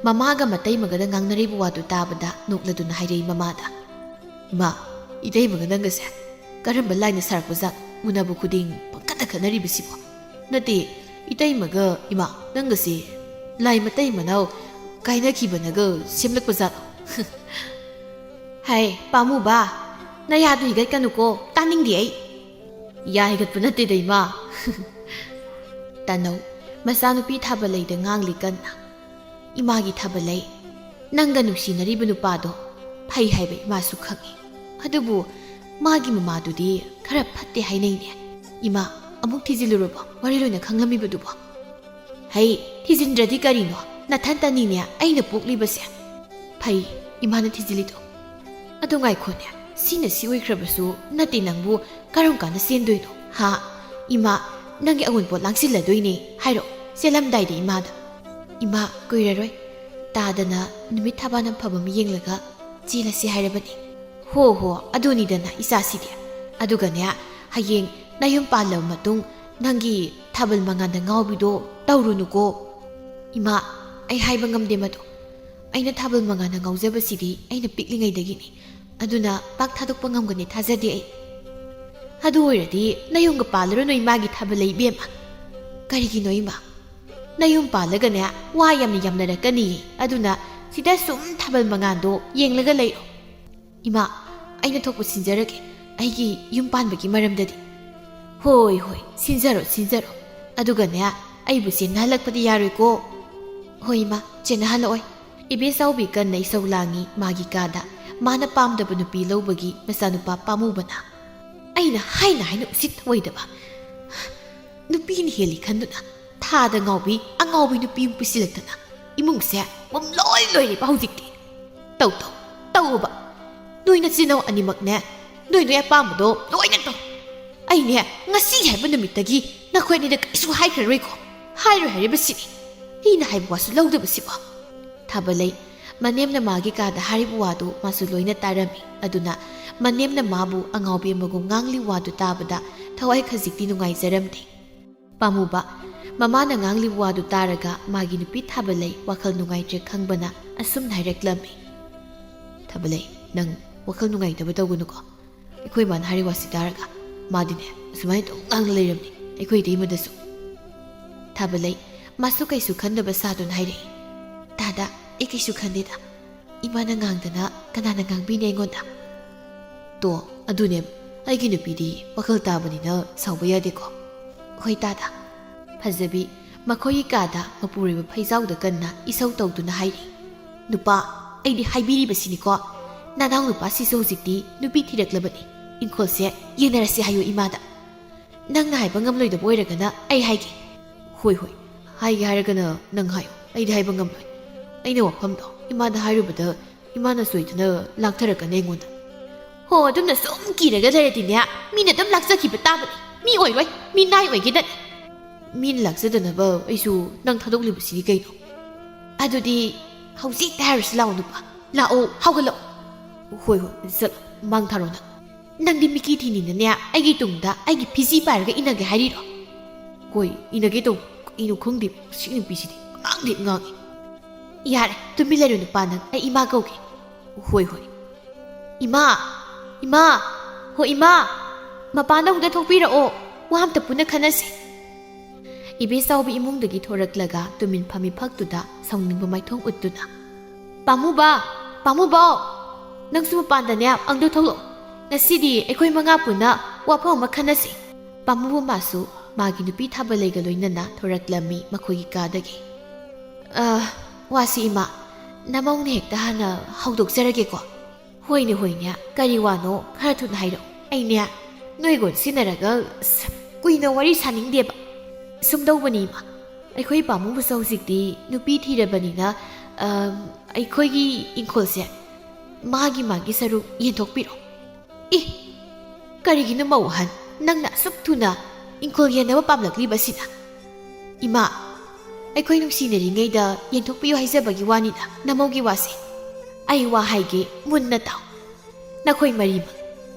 ꯃꯃꯥꯒ ꯃꯇꯩꯃꯒꯗ ꯉꯥꯡꯅꯔꯤꯕ ꯋꯥꯗꯨ ꯇꯥꯕꯗ ꯅꯣꯛꯂꯗꯨꯅ ꯍꯥꯏꯔꯛꯏ ꯃꯃꯥꯗ, "ꯏꯃꯥ, ꯏꯇꯩꯃꯒ ꯅꯪꯒꯁꯦ ꯀꯔꯝꯕ ꯂꯥꯏꯅ ꯁꯥꯔꯛꯄ ꯖꯥꯠꯅꯣ? ꯎꯅꯕ ꯈꯨꯗꯤꯡ ꯄꯪꯈꯠꯇ ꯈꯠꯅꯔꯤꯕꯁꯤꯕꯣ? ꯅꯠꯇꯦ, ꯏꯇꯩꯃꯒ ꯏꯃꯥ ꯅꯪꯒꯁꯦ ꯂꯥꯏ ꯃꯇꯩ ꯃꯅꯥꯎ ꯀꯥꯏꯅꯈꯤꯕꯅꯒ ꯁꯦꯝꯂꯛꯄ ꯖꯥꯠꯂꯣ?" "ꯍꯥꯏ, ꯄꯥꯝꯃꯨꯕ, ꯅꯌꯥꯗꯨ ꯍꯤꯒꯠꯀꯅꯨꯀꯣ, ꯇꯥꯅꯤꯡꯗꯦ ꯑꯩ꯫" "ꯌꯥ ꯍꯤꯒꯠꯄ ꯅꯠꯇꯦꯗ, ꯏꯃꯥ꯫" ꯇꯥꯅꯧ, ꯃꯆꯥꯅꯨꯄꯤ ꯊꯥꯕꯂꯩꯗ ꯉꯥꯡꯂꯤ ꯀꯟꯅ꯫ "ꯏꯃꯥꯒꯤ ꯊꯥꯕꯂꯩ, ꯅꯪꯒ ꯅꯨꯡꯁꯤꯅꯔꯤꯕ ꯅꯨꯄꯥꯗꯣ ꯐꯩ ꯍꯥꯏꯕ ꯏꯃꯥꯁꯨ ꯈꯪꯉꯤ꯫ ꯑꯗꯨꯕꯨ ꯃꯥꯒꯤ ꯃꯃꯥꯗꯨꯗꯤ ꯈꯔ ꯐꯠꯇꯦ ꯍꯥꯏꯅꯩꯅꯦ꯫ ꯏꯃꯥ, ꯑꯃꯨꯛ ꯊꯤꯖꯤꯜꯂꯨꯔꯕꯣ ꯋꯥꯔꯤ ꯂꯣꯏꯅ ꯈꯪꯂꯝꯃꯤꯕꯗꯨꯕꯣ? ꯍꯩ, ꯊꯤꯖꯤꯟꯗ꯭ꯔꯗꯤ ꯀꯔꯤꯅꯣ? ꯅꯊꯟꯇꯅꯤꯅꯦ ꯑꯩꯅ ꯄꯣꯛꯂꯤꯕꯁꯦ꯫ ꯐꯩ, ꯏꯃꯥꯅ ꯊꯤꯖꯤꯜꯂꯤꯗꯣ꯫ ꯑꯗꯣ ꯉꯥꯏꯈꯣꯅꯦ, ꯁꯤꯅ ꯁꯤ ꯑꯣꯏꯈ꯭ꯔꯕꯁꯨ ꯅꯠꯇꯦ, ꯅꯪꯕꯨ ꯀꯔꯝ ꯀꯥꯟꯗ ꯆꯦꯟꯗꯣꯏꯅꯣ? ꯍꯥ? ꯏꯃꯥ, ꯅꯪꯒꯤ ꯑꯑꯣꯟꯄꯣꯠ ꯂꯥꯡꯁꯤꯜꯂꯗꯣꯏꯅꯦ꯫ ꯍꯥꯏꯔꯛꯑꯣ, ꯆꯦꯜꯂꯝꯗꯥꯏꯗ ꯏꯃꯥꯗ꯫ ꯏꯃꯥ, ꯀꯨꯏꯔꯔꯣꯏ꯫ ꯇꯥꯗꯅ ꯅꯨꯃꯤꯠ ꯊꯥꯕꯥꯟ ꯑꯃ ꯐꯕ ꯑꯃ ꯌꯦꯡꯂꯒ ꯆꯦꯜꯂꯁꯤ ꯍꯥꯏꯔꯕꯅꯤ꯫ ꯍꯣ ꯍꯣ, ꯑꯗꯨꯅꯤꯗꯅ ꯏꯆꯥꯁꯤꯗꯤ꯫ ꯑꯗꯨꯒꯅꯦ, ꯍꯌꯦꯡ ꯅꯌꯨꯝ ꯄꯥꯜꯂꯕ ꯃꯇꯨꯡ ꯅꯪꯒꯤ ꯊꯥꯕꯜ ꯃꯉꯥꯟꯗ ꯉꯥꯎꯕꯤꯗꯣ ꯇꯧꯔꯨꯅꯨꯀꯣ꯫ ꯏꯃꯥ, ꯑꯩ ꯍꯥꯏꯕ ꯉꯝꯗꯦ ꯃꯗꯨ꯫ ꯑꯩꯅ ꯊꯥꯕꯜ ꯃꯉꯥꯟꯗ ꯉꯥꯎꯖꯕꯁꯤꯗꯤ ꯑꯩꯅ ꯄꯤꯛꯂꯤꯉꯩꯗꯒꯤꯅꯤ꯫ ꯑꯗꯨꯅ ꯄꯥꯛ ꯊꯥꯗꯣꯛꯄ ꯉꯝꯒꯅꯤ ꯊꯥꯖꯗꯦ ꯑꯩ꯫ ꯑꯗꯨ ꯑꯣꯏꯔꯗꯤ ꯅꯌꯨꯝꯒ ꯄꯥꯜꯂꯨꯔꯅꯨ ꯏꯃꯥꯒꯤ ꯊꯥꯕꯜ ꯂꯩ ꯏꯕꯦꯝꯃ꯫ ꯀꯔꯤꯒꯤꯅꯣ ꯏꯃꯥ? ꯅꯌꯨꯝ ꯄꯥꯜꯂꯒꯅꯦ ꯋꯥ ꯌꯥꯝꯅ ꯌꯥꯝꯅꯔꯛꯀꯅꯤꯌꯦ꯫ ꯑꯗꯨꯅ ꯁꯤꯗ ꯁꯨꯝ ꯊꯥꯕꯜ ꯃꯉꯥꯟꯗꯣ ꯌꯦꯡꯂꯒ ꯂꯩꯔꯣ꯫ ꯏꯃꯥ, ꯑꯩꯅ ꯊꯣꯛꯄ ꯁꯤꯟꯖꯔꯒꯦ ꯑꯩꯒꯤ ꯌꯨꯝ ꯄꯥꯟꯕꯒꯤ ꯃꯔꯝꯗꯗꯤ꯫ ꯍꯣꯏ ꯍꯣꯏ, ꯁꯤꯟꯖꯔꯣ ꯁꯤꯟꯖꯔꯣ꯫ ꯑꯗꯨꯒꯅꯦ, ꯑꯩꯕꯨ ꯆꯦꯟꯅꯍꯜꯂꯛꯄꯗꯤ ꯌꯥꯔꯣꯏꯀꯣ꯫ ꯍꯣꯏ ꯏꯃꯥ, ꯆꯦꯟꯅꯍꯜꯂꯛꯑꯣꯏ꯫ ꯏꯕꯦꯆꯥꯎꯕꯤ ꯀꯟꯅ ꯏꯁꯧ ꯂꯥꯡꯉꯤ ꯃꯥꯒꯤ ꯀꯥꯗ꯫ ꯃꯥꯅ ꯄꯥꯝꯗꯕ ꯅꯨꯄꯤ ꯂꯧꯕꯒꯤ ꯃꯆꯥꯅꯨꯄꯥ ꯄꯥꯝꯃꯨꯕꯅ꯫ ꯑꯩꯅ ꯍꯥꯏꯅ ꯍꯥꯏꯅ ꯎꯁꯤꯠ ꯑꯣꯏꯗꯕ꯫ ꯅꯨꯄꯤꯅ ꯍꯦꯜꯂꯤ ꯈꯟꯗꯨꯅ ꯊꯥꯗ ꯉꯥꯎꯕꯤ ꯑꯉꯥꯎꯕꯤ ꯅꯨꯄꯤ ꯑꯃ ꯄꯨꯁꯤꯜꯂꯛꯇꯅ ꯏꯃꯨꯡꯁꯦ ꯄꯨꯝꯂꯣꯏ ꯂꯣꯏꯔꯦꯕ ꯍꯧꯖꯤꯛꯇꯤ꯫ ꯇꯧ ꯇꯧ, ꯇꯧꯕ꯫ ꯅꯣꯏ ꯅꯆꯤꯟ ꯅꯅꯥꯎ ꯑꯅꯤꯃꯛꯅꯦ, ꯅꯣꯏ ꯅꯣꯏ ꯑꯄꯥꯝꯕꯗꯣ ꯂꯣꯏꯅ ꯇꯧ꯫ ꯑꯩꯅꯦ ꯉꯁꯤ ꯍꯥꯏꯕ ꯅꯨꯃꯤꯠꯇꯒꯤ ꯅꯈꯣꯏ ꯑꯅꯤꯗ ꯀꯔꯤꯁꯨ ꯍꯥꯏꯈ꯭ꯔꯔꯣꯏꯀꯣ꯫ ꯍꯥꯏꯔꯣꯏ ꯍꯥꯏꯔꯤꯕꯁꯤꯅꯤ꯫ ꯑꯩꯅ ꯍꯥꯏꯕ ꯋꯥꯁꯨ ꯂꯧꯗꯕꯁꯤꯕꯣ꯫ ꯊꯥꯕꯂꯩ, ꯃꯅꯦꯝꯅ ꯃꯥꯒꯤ ꯀꯥꯗ ꯍꯥꯏꯔꯤꯕ ꯋꯥꯗꯨ ꯃꯥꯁꯨ ꯂꯣꯏꯅ ꯇꯥꯔꯝꯃꯤ꯫ ꯑꯗꯨꯅ ꯃꯅꯦꯝꯅ ꯃꯥꯕꯨ ꯑꯉꯥꯎꯕꯤ ꯑꯃꯒꯨꯝ ꯉꯥꯡꯂꯤ ꯋꯥꯗꯨ ꯇꯥꯕꯗ ꯊꯋꯥꯏ ꯈꯖꯤꯛꯇꯤ ꯅꯨꯡꯉꯥꯏꯖꯔꯝꯗꯦ꯫ ꯄꯥꯝꯃꯨꯕ, ꯃꯃꯥꯅ ꯉꯥꯡꯂꯤꯕ ꯋꯥꯗꯨ ꯇꯥꯔꯒ ꯃꯥꯒꯤ ꯅꯨꯄꯤ ꯊꯥꯕꯂꯩ ꯋꯥꯈꯜ ꯅꯨꯡꯉꯥꯏꯇ꯭ꯔꯦ ꯈꯪꯕꯅ ꯑꯁꯨꯝꯅ ꯍꯥꯏꯔꯛꯂꯝꯃꯤ꯫ ꯊꯥꯕꯂꯩ, ꯅꯪ ꯋꯥꯈꯜ ꯅꯨꯡꯉꯥꯏꯇꯕ ꯇꯧꯒꯅꯨꯀꯣ꯫ ꯑꯩꯈꯣꯏ ꯃꯥꯅ ꯍꯥꯏꯔꯤ ꯋꯥꯁꯤ ꯇꯥꯔꯒ ꯃꯥꯗꯤꯅꯦ ꯑꯁꯨꯃꯥꯏꯅ ꯑꯗꯨꯝ ꯉꯥꯡꯅ ꯂꯩꯔꯝꯅꯤ ꯑꯩꯈꯣꯏ ꯏꯇꯩꯃꯗꯁꯨ꯫ ꯊꯥꯕꯂꯩ, ꯃꯥꯁꯨ ꯀꯩꯁꯨ ꯈꯟꯗꯕ ꯁꯥꯗꯨꯅ ꯍꯥꯏꯔꯛꯏ꯫ ꯇꯥꯗ, ꯑꯩ ꯀꯩꯁꯨ ꯈꯟꯗꯦꯗ꯫ ꯏꯃꯥꯅ ꯉꯥꯡꯗꯅ ꯀꯅꯥꯅ ꯉꯥꯡꯕꯤꯅꯤ ꯑꯩꯉꯣꯟꯗ? ꯇꯣ, ꯑꯗꯨꯅꯦ, ꯑꯩꯒꯤ ꯅꯨꯄꯤꯗꯤ ꯋꯥꯈꯜ ꯇꯥꯕꯅꯤꯅ ꯁꯥꯎꯕ ꯌꯥꯗꯦꯀꯣ꯫ ꯍꯣꯏ ꯇꯥꯗ꯫ ꯐꯖꯕꯤ, ꯃꯈꯣꯏꯒꯤ ꯀꯥꯗ ꯃꯄꯨꯔꯣꯏꯕ ꯐꯩꯖꯥꯎꯗ ꯀꯟꯅ ꯏꯁꯧ ꯇꯧꯗꯨꯅ ꯍꯥꯏꯔꯤ꯫ ꯅꯨꯄꯥ, ꯑꯩꯗꯤ ꯍꯥꯏꯕꯤꯔꯤꯕꯁꯤꯅꯤꯀꯣ, ꯅꯅꯥꯎ ꯅꯨꯄꯥꯁꯤꯁꯨ ꯍꯧꯖꯤꯛꯇꯤ ꯅꯨꯄꯤ ꯊꯤꯔꯛꯂꯕꯅꯤ꯫ ꯏꯪꯈꯣꯜꯁꯦ ꯌꯦꯟꯅꯔꯁꯤ ꯍꯥꯏꯌꯨ ꯏꯃꯥꯗ꯫ ꯅꯪꯅ ꯍꯥꯏꯕ ꯉꯝꯂꯣꯏꯗꯕ ꯑꯣꯏꯔꯒꯅ ꯑꯩ ꯍꯥꯏꯒꯦ꯫ ꯍꯣꯏ, ꯍꯣꯏ, ꯍꯥꯏꯒꯦ ꯍꯥꯏꯔꯒꯅ ꯅꯪ ꯍꯥꯏꯌꯨ꯫ ꯑꯩꯗꯤ ꯍꯥꯏꯕ ꯉꯝꯂꯣꯏ꯫ ꯑꯩꯅ ꯋꯥꯐꯝꯗꯣ ꯏꯃꯥꯗ ꯍꯥꯏꯔꯨꯕꯗ ꯏꯃꯥꯅ ꯁꯣꯏꯗꯅ ꯂꯥꯛꯊꯔꯛꯀꯅꯤ ꯑꯩꯉꯣꯟꯗ꯫ ꯍꯣ, ꯑꯗꯨꯝꯅ ꯁꯨꯝ ꯀꯤꯔꯒ ꯂꯩꯔꯗꯤꯅꯦ, ꯃꯤꯅ ꯑꯗꯨꯝ ꯂꯥꯛꯆꯈꯤꯕ ꯇꯥꯕꯅꯤ꯫ ꯃꯤ ꯑꯣꯏꯔꯣꯏ, ꯃꯤ ꯅꯥꯏ ꯑꯣꯏꯒꯗꯅꯤ꯫ ꯃꯤꯅ ꯂꯥꯛꯆꯗꯅꯕ ꯑꯩꯁꯨ ꯅꯪ ꯊꯥꯗꯣꯛꯂꯤꯕꯁꯤꯗꯤ ꯀꯩꯅꯣ? ꯑꯗꯨꯗꯤ ꯍꯧꯖꯤꯛꯇ ꯍꯥꯏꯔꯨꯁꯤ ꯂꯥꯛꯑꯣ ꯅꯨꯄꯥ꯫ ꯂꯥꯛꯑꯣ, ꯍꯧꯒꯠꯂꯛꯑꯣ꯫ ꯍꯣꯏ, ꯍꯣꯏ, ꯆꯠꯂꯣ, ꯃꯥꯡ ꯊꯥꯔꯣ ꯅꯪ꯫ ꯅꯪꯗꯤ ꯃꯤꯀꯤ ꯊꯤꯅꯤꯡꯗꯅꯦ ꯑꯩꯒꯤ ꯇꯨꯡꯗ ꯑꯩꯒꯤ ꯐꯤꯖꯤ ꯄꯥꯏꯔꯒ ꯏꯟꯅꯒꯦ ꯍꯥꯏꯔꯤꯔꯣ? ꯍꯣꯏ, ꯏꯟꯅꯒꯦ ꯇꯧ꯫ ꯀꯩꯅꯣ ꯈꯪꯗꯦ, ꯁꯤ ꯅꯨꯄꯤꯁꯤꯗꯤ ꯉꯥꯡꯗꯤ ꯉꯥꯡꯉꯤ꯫ ꯌꯥꯔꯦ, ꯇꯨꯃꯤꯟ ꯂꯩꯔꯨ ꯅꯨꯄꯥ ꯅꯪ, ꯑꯩ ꯏꯃꯥ ꯀꯧꯒꯦ꯫ ꯍꯣꯏ, ꯍꯣꯏ꯫ ꯏꯃꯥ! ꯏꯃꯥ! ꯍꯣ ꯏꯃꯥ! ꯃꯄꯥꯟꯗ ꯑꯃꯨꯛꯇ ꯊꯣꯛꯄꯤꯔꯛꯑꯣ, ꯋꯥ ꯑꯝꯇ ꯄꯨꯟꯅ ꯈꯟꯅꯁꯤ꯫ ꯏꯕꯦꯆꯥꯎꯕꯤ ꯏꯃꯨꯡꯗꯒꯤ ꯊꯣꯔꯛꯂꯒ ꯇꯨꯃꯤꯟ ꯐꯝꯃꯤ ꯐꯛꯇꯨꯗ ꯁꯥꯎꯅꯤꯡꯕ ꯃꯥꯏꯊꯣꯡ ꯎꯠꯇꯨꯅ, "ꯄꯥꯝꯃꯨꯕ! ꯄꯥꯝꯃꯨꯕꯧ! ꯅꯪꯁꯨ ꯃꯄꯥꯟꯗꯅꯦ ꯑꯃꯨꯛꯇ ꯊꯣꯛꯂꯛꯑꯣ꯫ ꯉꯁꯤꯗꯤ ꯑꯩꯈꯣꯏ ꯃꯉꯥ ꯄꯨꯟꯅ ꯋꯥꯐꯝ ꯑꯃ ꯈꯟꯅꯁꯤ꯫" ꯄꯥꯝꯃꯨꯕ ꯃꯥꯁꯨ ꯃꯥꯒꯤ ꯅꯨꯄꯤ ꯊꯥꯕ ꯂꯩꯒ ꯂꯣꯏꯅꯅ ꯊꯣꯔꯛꯂꯝꯃꯤ ꯃꯈꯣꯏꯒꯤ ꯀꯥꯗꯒꯤ꯫ "ꯑ, ꯋꯥꯁꯤ ꯏꯃꯥ, ꯅꯃꯧꯅ ꯍꯦꯛꯇ ꯍꯥꯟꯅ ꯍꯧꯗꯣꯛꯆꯔꯒꯦꯀꯣ꯫" "ꯍꯣꯏꯅꯦ, ꯍꯣꯏꯅꯦ, ꯀꯔꯤ ꯋꯥꯅꯣ ꯈꯔ ꯊꯨꯅ ꯍꯥꯏꯔꯛꯑꯣ꯫ ꯑꯩꯅꯦ ꯅꯣꯏꯒ ꯑꯣꯟꯁꯤꯟꯅꯔꯒ ꯑꯁ, ꯀꯨꯏꯅ ꯋꯥꯔꯤ ꯁꯥꯅꯤꯡꯗꯦꯕ꯫ ꯁꯨꯝꯗꯧꯕꯅꯤ ꯏꯃꯥ, ꯑꯩꯈꯣꯏ ꯄꯥꯝꯃꯨꯕꯁꯨ ꯍꯧꯖꯤꯛꯇꯤ ꯅꯨꯄꯤ ꯊꯤꯔꯕꯅꯤꯅ, ꯑ, ꯑꯩꯈꯣꯏꯒꯤ ꯏꯪꯈꯣꯜꯁꯦ ꯃꯥꯒꯤ ꯃꯥꯒꯤ ꯁꯔꯨꯛ ꯌꯦꯟꯊꯣꯛꯄꯤꯔꯣ꯫" "ꯏ! ꯀꯔꯤꯒꯤꯅꯣ ꯃꯧ ꯑꯍꯟ, ꯅꯪꯅ ꯑꯁꯨꯛ ꯊꯨꯅ ꯏꯪꯈꯣꯜ ꯌꯦꯟꯅꯕ ꯄꯥꯝꯂꯛꯂꯤꯕꯁꯤꯅ?" "ꯏꯃꯥ, ꯑꯩꯈꯣꯏ ꯅꯨꯡꯁꯤꯅꯔꯤꯉꯩꯗ ꯌꯦꯟꯊꯣꯛꯄꯤꯌꯨ ꯍꯥꯏꯖꯕꯒꯤ ꯋꯥꯅꯤꯗ, ꯅꯃꯧꯒꯤ ꯋꯥꯁꯦ꯫ ꯑꯩ ꯋꯥ ꯍꯥꯏꯒꯦ, ꯃꯨꯟꯅ ꯇꯥꯎ꯫ ꯅꯈꯣꯏ ꯃꯔꯤꯃꯛ